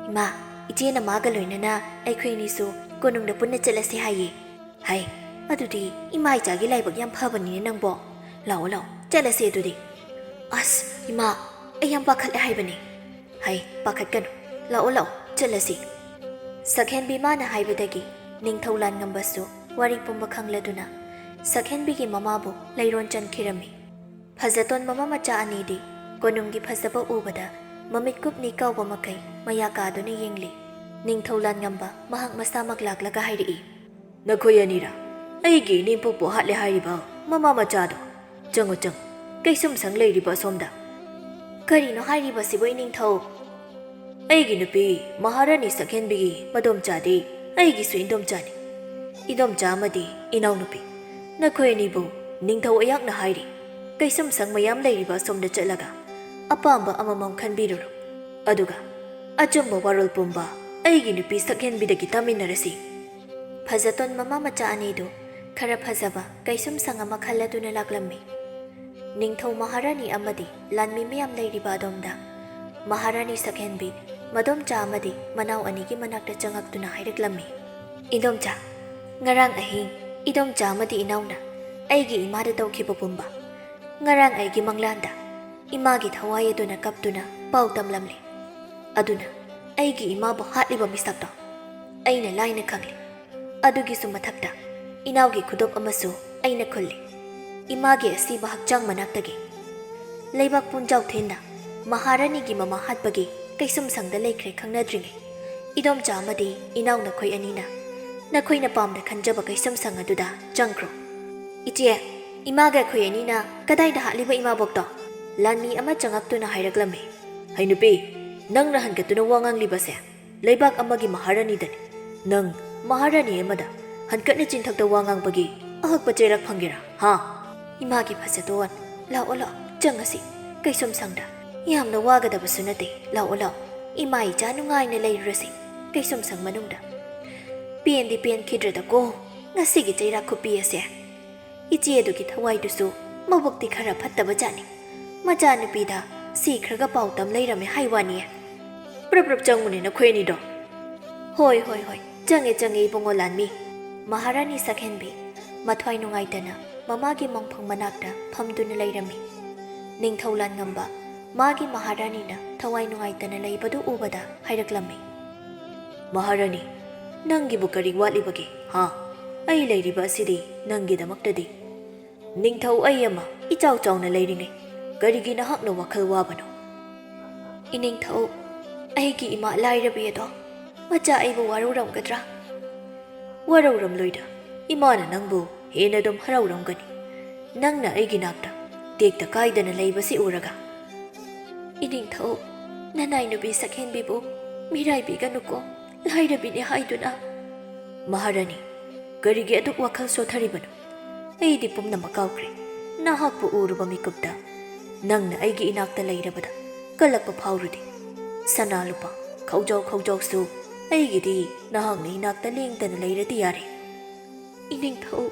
ꯏꯃꯥ, ꯏꯆꯦꯅ ꯃꯥꯒ ꯂꯣꯏꯅꯅ ꯑꯩꯈꯣꯏ ꯑꯅꯤꯁꯨ ꯀꯣꯅꯨꯡꯗ ꯄꯨꯟꯅ ꯆꯠꯂꯁꯤ ꯍꯥꯏꯌꯦ"꯫ "ꯍꯩ, ꯑꯗꯨꯗꯤ ꯏꯃꯥ ꯏꯆꯥꯒꯤ ꯂꯥꯏꯕꯛ ꯌꯥꯝ ꯐꯕꯅꯤꯅꯦ ꯅꯪꯕꯣ꯫ ꯂꯥꯛꯑꯣ, ꯂꯥꯛꯑꯣ, ꯆꯠꯂꯁꯦ ꯑꯗꯨꯗꯤ"꯫ "ꯑꯁ, ꯏꯃꯥ, ꯑꯩ ꯌꯥꯝ ꯄꯥꯈꯠꯂꯦ ꯍꯥꯏꯕꯅꯦ"꯫ "ꯍꯩ, ꯄꯥꯈꯠꯀꯅꯨ, ꯂꯥꯛꯑꯣ, ꯂꯥꯛꯑꯣ, ꯆꯠꯂꯁꯤ"꯫ ꯁꯛꯍꯦꯟꯕꯤ ꯃꯥꯅ ꯍꯥꯏꯕꯗꯒꯤ ꯅꯤꯡꯊꯧ ꯂꯥꯟꯉꯝꯕꯁꯨ ꯋꯥꯔꯤ ꯄꯨꯝꯕ ꯈꯪꯂꯗꯨꯅ ꯁꯛꯍꯦꯟꯕꯤꯒꯤ ꯃꯃꯥꯕꯨ ꯂꯩꯔꯣꯟ ꯆꯟꯈꯤꯔꯝꯃꯤ꯫ ꯐꯖꯇꯣꯟ ꯃꯃꯥ ꯃꯆꯥ ꯑꯅꯤꯗꯤ ꯀꯣꯅꯨꯡꯒꯤ ꯐꯖꯕ ꯎꯕꯗ ꯃꯃꯤꯠ ꯀꯨꯞꯅꯤ ꯀꯥꯎꯕ ꯃꯈꯩ ꯃꯌꯥ ꯀꯥꯗꯨꯅ ꯌꯦꯡꯂꯤ꯫ ꯅꯤꯡꯊꯧ ꯂꯥꯟꯉꯝꯕ ꯃꯍꯥꯛ ꯃꯁꯥꯃꯛ ꯂꯥꯛꯂꯒ ꯍꯥꯏꯔꯛꯏ, "ꯅꯈꯣꯏ ꯑꯅꯤꯔꯥ? ꯑꯩꯒꯤ ꯏꯅꯦꯝꯄꯣꯛꯄꯨ ꯍꯥꯠꯂꯦ ꯍꯥꯏꯔꯤꯕ ꯃꯃꯥ ꯃꯆꯥꯗꯣ? ꯆꯪꯉꯨ, ꯆꯪꯉꯨ, ꯀꯩꯁꯨꯝꯁꯪ ꯂꯩꯔꯤꯕ ꯑꯁꯣꯝꯗ"꯫ "ꯀꯔꯤꯅꯣ ꯍꯥꯏꯔꯤꯕꯁꯤꯕꯨ, ꯏꯅꯤꯡꯊꯧ?" "ꯑꯩꯒꯤ ꯅꯨꯄꯤ ꯃꯍꯥꯔꯥꯅꯤ ꯁꯛꯍꯦꯟꯕꯤꯒꯤ ꯃꯗꯣꯝꯆꯥꯗꯤ ꯑꯩꯒꯤꯁꯨ ꯏꯟꯗꯣꯝꯆꯥꯅꯤ꯫ ꯏꯗꯣꯝꯆꯥ ꯑꯃꯗꯤ ꯏꯅꯥꯎꯅꯨꯄꯤ, ꯅꯈꯣꯏ ꯑꯅꯤꯕꯨ ꯅꯤꯡꯊꯧ ꯑꯩꯍꯥꯛꯅ ꯍꯥꯏꯔꯤ, ꯀꯩꯁꯨꯝꯁꯪ ꯃꯌꯥꯝ ꯂꯩꯔꯤꯕ ꯑꯁꯣꯝꯗ ꯆꯠꯂꯒ ꯑꯄꯥꯝꯕ ꯑꯃꯃꯝ ꯈꯟꯕꯤꯔꯨꯔꯣ꯫ ꯑꯗꯨꯒ ꯑꯆꯨꯝꯕ ꯋꯥꯔꯣꯜ ꯄꯨꯝꯕ ꯑꯩꯒꯤ ꯅꯨꯄꯤ ꯁꯛꯍꯦꯟꯕꯤꯗꯒꯤ ꯇꯥꯃꯤꯟꯅꯔꯁꯤ"꯫ ꯐꯖꯇꯣꯟ ꯃꯃꯥ ꯃꯆꯥ ꯑꯅꯤꯗꯨ ꯈꯔ ꯐꯖꯕ ꯀꯩꯁꯨꯝꯁꯪ ꯑꯃ ꯈꯜꯂꯗꯨꯅ ꯂꯥꯛꯂꯝꯃꯤ꯫ ꯅꯤꯡꯊꯧ ꯃꯍꯥꯔꯥꯅꯤ ꯑꯃꯗꯤ ꯂꯥꯟꯃꯤ ꯃꯌꯥꯝ ꯂꯩꯔꯤꯕ ꯑꯗꯣꯝꯗ ꯃꯍꯥꯔꯥꯅꯤ ꯁꯛꯍꯦꯟꯕꯤ ꯃꯗꯣꯝꯆꯥ ꯑꯃꯗꯤ ꯃꯅꯥꯎ ꯑꯅꯤꯒꯤ ꯃꯅꯥꯛꯇ ꯆꯪꯉꯛꯇꯨꯅ ꯍꯥꯏꯔꯛꯂꯝꯃꯤ, "ꯏꯗꯣꯝꯆꯥ, ꯉꯔꯥꯡ ꯑꯍꯤꯡ ꯏꯗꯣꯝꯆꯥ ꯑꯃꯗꯤ ꯏꯅꯥꯎꯅ ꯑꯩꯒꯤ ꯏꯃꯥꯗ ꯇꯧꯈꯤꯕ ꯄꯨꯝꯕ, ꯉꯔꯥꯡ ꯑꯩꯒꯤ ꯃꯪꯂꯥꯟꯗ ꯏꯃꯥꯒꯤ ꯊꯋꯥꯏ ꯑꯗꯨꯅ ꯀꯞꯇꯨꯅ ꯄꯥꯎ ꯇꯝꯂꯝꯂꯦ꯫ ꯑꯗꯨꯅ ꯑꯩꯒꯤ ꯏꯃꯥꯕꯨ ꯍꯥꯠꯂꯤꯕ ꯃꯤꯁꯛꯇꯣ ꯑꯩꯅ ꯂꯥꯏꯅ ꯈꯪꯂꯦ꯫ ꯑꯗꯨꯒꯤꯁꯨ ꯃꯊꯛꯇ ꯏꯅꯥꯎꯒꯤ ꯈꯨꯗꯣꯞ ꯑꯃꯁꯨ ꯑꯩꯅ ꯈꯨꯜꯂꯤ꯫ ꯏꯃꯥꯒꯤ ꯑꯁꯤꯕ ꯍꯛꯆꯥꯡ ꯃꯅꯥꯛꯇꯒꯤ ꯂꯩꯕꯥꯛ ꯄꯨꯟꯖꯥꯎ ꯊꯦꯟꯅ ꯃꯍꯥꯔꯥꯅꯤꯒꯤ ꯃꯃꯥ ꯍꯥꯠꯄꯒꯤ ꯀꯩꯁꯨꯝꯁꯪꯗ ꯂꯩꯈ꯭ꯔꯦ ꯈꯪꯅꯗ꯭ꯔꯤꯉꯩ꯫ ꯏꯗꯣꯝꯆꯥ ꯑꯃꯗꯤ ꯏꯅꯥꯎ ꯅꯈꯣꯏ ꯑꯅꯤꯅ ꯅꯈꯣꯏꯅ ꯄꯥꯝꯅ ꯈꯟꯖꯕ ꯀꯩꯁꯨꯝꯁꯪ ꯑꯗꯨꯗ ꯆꯪꯈ꯭ꯔꯣ꯫" "ꯏꯆꯦ, ꯏꯃꯥꯒ ꯑꯩꯈꯣꯏ ꯑꯅꯤꯅ ꯀꯗꯥꯏꯗ ꯍꯥꯠꯂꯤꯕ ꯏꯃꯥꯕꯣꯛꯇꯣ?" ꯂꯥꯟꯃꯤ ꯑꯃ ꯆꯪꯉꯛꯇꯨꯅ ꯍꯥꯏꯔꯛꯂꯝꯃꯤ꯫ "ꯍꯩ ꯅꯨꯄꯤ, ꯅꯪꯅ ꯍꯟꯒꯠꯇꯨꯅ ꯋꯥ ꯉꯥꯡꯂꯤꯕꯁꯦ ꯂꯩꯕꯥꯛ ꯑꯃꯒꯤ ꯃꯍꯥꯔꯥꯅꯤꯗꯅꯤ꯫ ꯅꯪ ꯃꯍꯥꯔꯥꯅꯤ ꯑꯃꯗ ꯍꯟꯀꯠꯅ ꯆꯤꯟꯊꯛꯇ ꯋꯥ ꯉꯥꯡꯕꯒꯤ ꯑꯍꯛꯄ ꯆꯩꯔꯛ ꯐꯪꯒꯦꯔꯥ, ꯍꯥ?" "ꯏꯃꯥꯒꯤ ꯐꯖꯇꯣꯟ, ꯂꯥꯛꯑꯣ, ꯂꯥꯛꯑꯣ, ꯆꯪꯉꯁꯤ꯫ ꯀꯩꯁꯨꯝꯁꯪꯗ ꯌꯥꯝꯅ ꯋꯥꯒꯗꯕꯁꯨ ꯅꯠꯇꯦ꯫ ꯂꯥꯛꯑꯣ, ꯂꯥꯛꯑꯣ, ꯏꯃꯥ ꯏꯆꯥ ꯅꯨꯡꯉꯥꯏꯅ ꯂꯩꯔꯨꯔꯁꯤ ꯀꯩꯁꯨꯝꯁꯪ ꯃꯅꯨꯡꯗ꯫ ꯄꯦꯟꯗꯤ ꯄꯦꯟꯈꯤꯗ꯭ꯔꯗꯀꯣ ꯉꯁꯤꯒꯤ ꯆꯩꯔꯥꯛ ꯈꯨꯄꯤ ꯑꯁꯦ꯫" ꯏꯆꯦ ꯑꯗꯨꯒꯤ ꯊꯋꯥꯏꯗꯨꯁꯨ ꯃꯕꯨꯛꯇꯤ ꯈꯔ ꯐꯠꯇꯕ ꯖꯥꯠꯅꯤ꯫ ꯃꯆꯥꯅꯨꯄꯤꯗ ꯁꯤꯈ꯭ꯔꯒ ꯄꯥꯎ ꯇꯝ ꯂꯩꯔꯝꯃꯦ ꯍꯥꯏ ꯋꯥꯅꯤ꯫ "ꯄ꯭ꯔꯞ ꯄ꯭ꯔꯞ ꯆꯪꯉꯨꯅꯦ ꯅꯈꯣꯏ ꯑꯅꯤꯗꯣ꯫" "ꯍꯣꯏ, ꯍꯣꯏ, ꯍꯣꯏ, ꯆꯪꯉꯦ, ꯆꯪꯉꯦ, ꯏꯕꯨꯡꯉꯣ ꯂꯥꯟꯃꯤ꯫" ꯃꯍꯥꯔꯥꯅꯤ ꯁꯛꯍꯦꯟꯕꯤ ꯃꯊ꯭ꯋꯥꯏ ꯅꯨꯡꯉꯥꯏꯇꯅ ꯃꯃꯥꯒꯤ ꯃꯣꯡꯐꯝ ꯃꯅꯥꯛꯇ ꯐꯝꯗꯨꯅ ꯂꯩꯔꯝꯃꯤ꯫ ꯅꯤꯡꯊꯧ ꯂꯥꯟꯉꯝꯕ ꯃꯥꯒꯤ ꯃꯍꯥꯔꯥꯅꯤꯅ ꯊꯋꯥꯏ ꯅꯨꯡꯉꯥꯏꯇꯅ ꯂꯩꯕꯗꯨ ꯎꯕꯗ ꯍꯥꯏꯔꯛꯂꯝꯃꯤ, "ꯃꯍꯥꯔꯥꯅꯤ, ꯅꯪꯒꯤꯕꯨ ꯀꯔꯤ ꯋꯥꯠꯂꯤꯕꯒꯦ, ꯍꯥ? ꯑꯩ ꯂꯩꯔꯤꯕ ꯑꯁꯤꯗꯤ ꯅꯪꯒꯤꯗꯃꯛꯇꯗꯤ꯫ ꯅꯤꯡꯊꯧ ꯑꯩ ꯑꯃ ꯏꯆꯥꯎ ꯆꯥꯎꯅ ꯂꯩꯔꯤꯉꯩ ꯀꯔꯤꯒꯤ ꯅꯍꯥꯛꯅ ꯋꯥꯈꯜ ꯋꯥꯕꯅꯣ?" "ꯏꯅꯤꯡꯊꯧ, ꯑꯩꯒꯤ ꯏꯃꯥ ꯂꯥꯏꯔꯕꯤ ꯑꯗꯣ ꯃꯆꯥ ꯑꯩꯕꯨ ꯋꯥꯔꯧꯔꯝꯒꯗ꯭ꯔꯥ?" "ꯋꯥꯔꯧꯔꯝꯂꯣꯏꯗ, ꯏꯃꯥꯅ ꯅꯪꯕꯨ ꯍꯦꯟꯅ ꯑꯗꯨꯝ ꯍꯔꯥꯎꯔꯝꯒꯅꯤ, ꯅꯪꯅ ꯑꯩꯒꯤ ꯅꯥꯛꯇ ꯇꯦꯛꯇ ꯀꯥꯏꯗꯅ ꯂꯩꯕꯁꯤ ꯎꯔꯒ꯫" "ꯏꯅꯤꯡꯊꯧ, ꯅꯅꯥꯏ ꯅꯨꯄꯤ ꯁꯛꯍꯦꯟꯕꯤꯕꯨ ꯃꯤꯔꯥꯏꯕꯤꯒꯅꯨꯀꯣ, ꯂꯥꯏꯔꯕꯤꯅꯤ ꯍꯥꯏꯗꯨꯅ꯫" "ꯃꯍꯥꯔꯥꯅꯤ, ꯀꯔꯤꯒꯤ ꯑꯗꯨꯛ ꯋꯥꯈꯜ ꯁꯣꯊꯔꯤꯕꯅꯣ? ꯑꯩꯗꯤ ꯄꯨꯝꯅꯃꯛ ꯀꯥꯎꯈ꯭ꯔꯦ꯫ ꯅꯍꯥꯛꯄꯨ ꯎꯔꯨꯕ ꯃꯤꯀꯨꯞꯇ ꯅꯪꯅ ꯑꯩꯒꯤ ꯏꯅꯥꯛꯇ ꯂꯩꯔꯕꯗ ꯀꯜꯂꯛꯄ ꯐꯥꯎꯔꯨꯗꯦ꯫ ꯁꯅꯥ ꯂꯨꯄꯥ, ꯈꯧꯖꯥꯎ ꯈꯧꯖꯥꯎꯁꯨ ꯑꯩꯒꯤꯗꯤ ꯅꯍꯥꯛꯅ ꯏꯅꯥꯛꯇ ꯂꯦꯡꯗꯅ ꯂꯩꯔꯗꯤ ꯌꯥꯔꯦ꯫" "ꯏꯅꯤꯡꯊꯧ,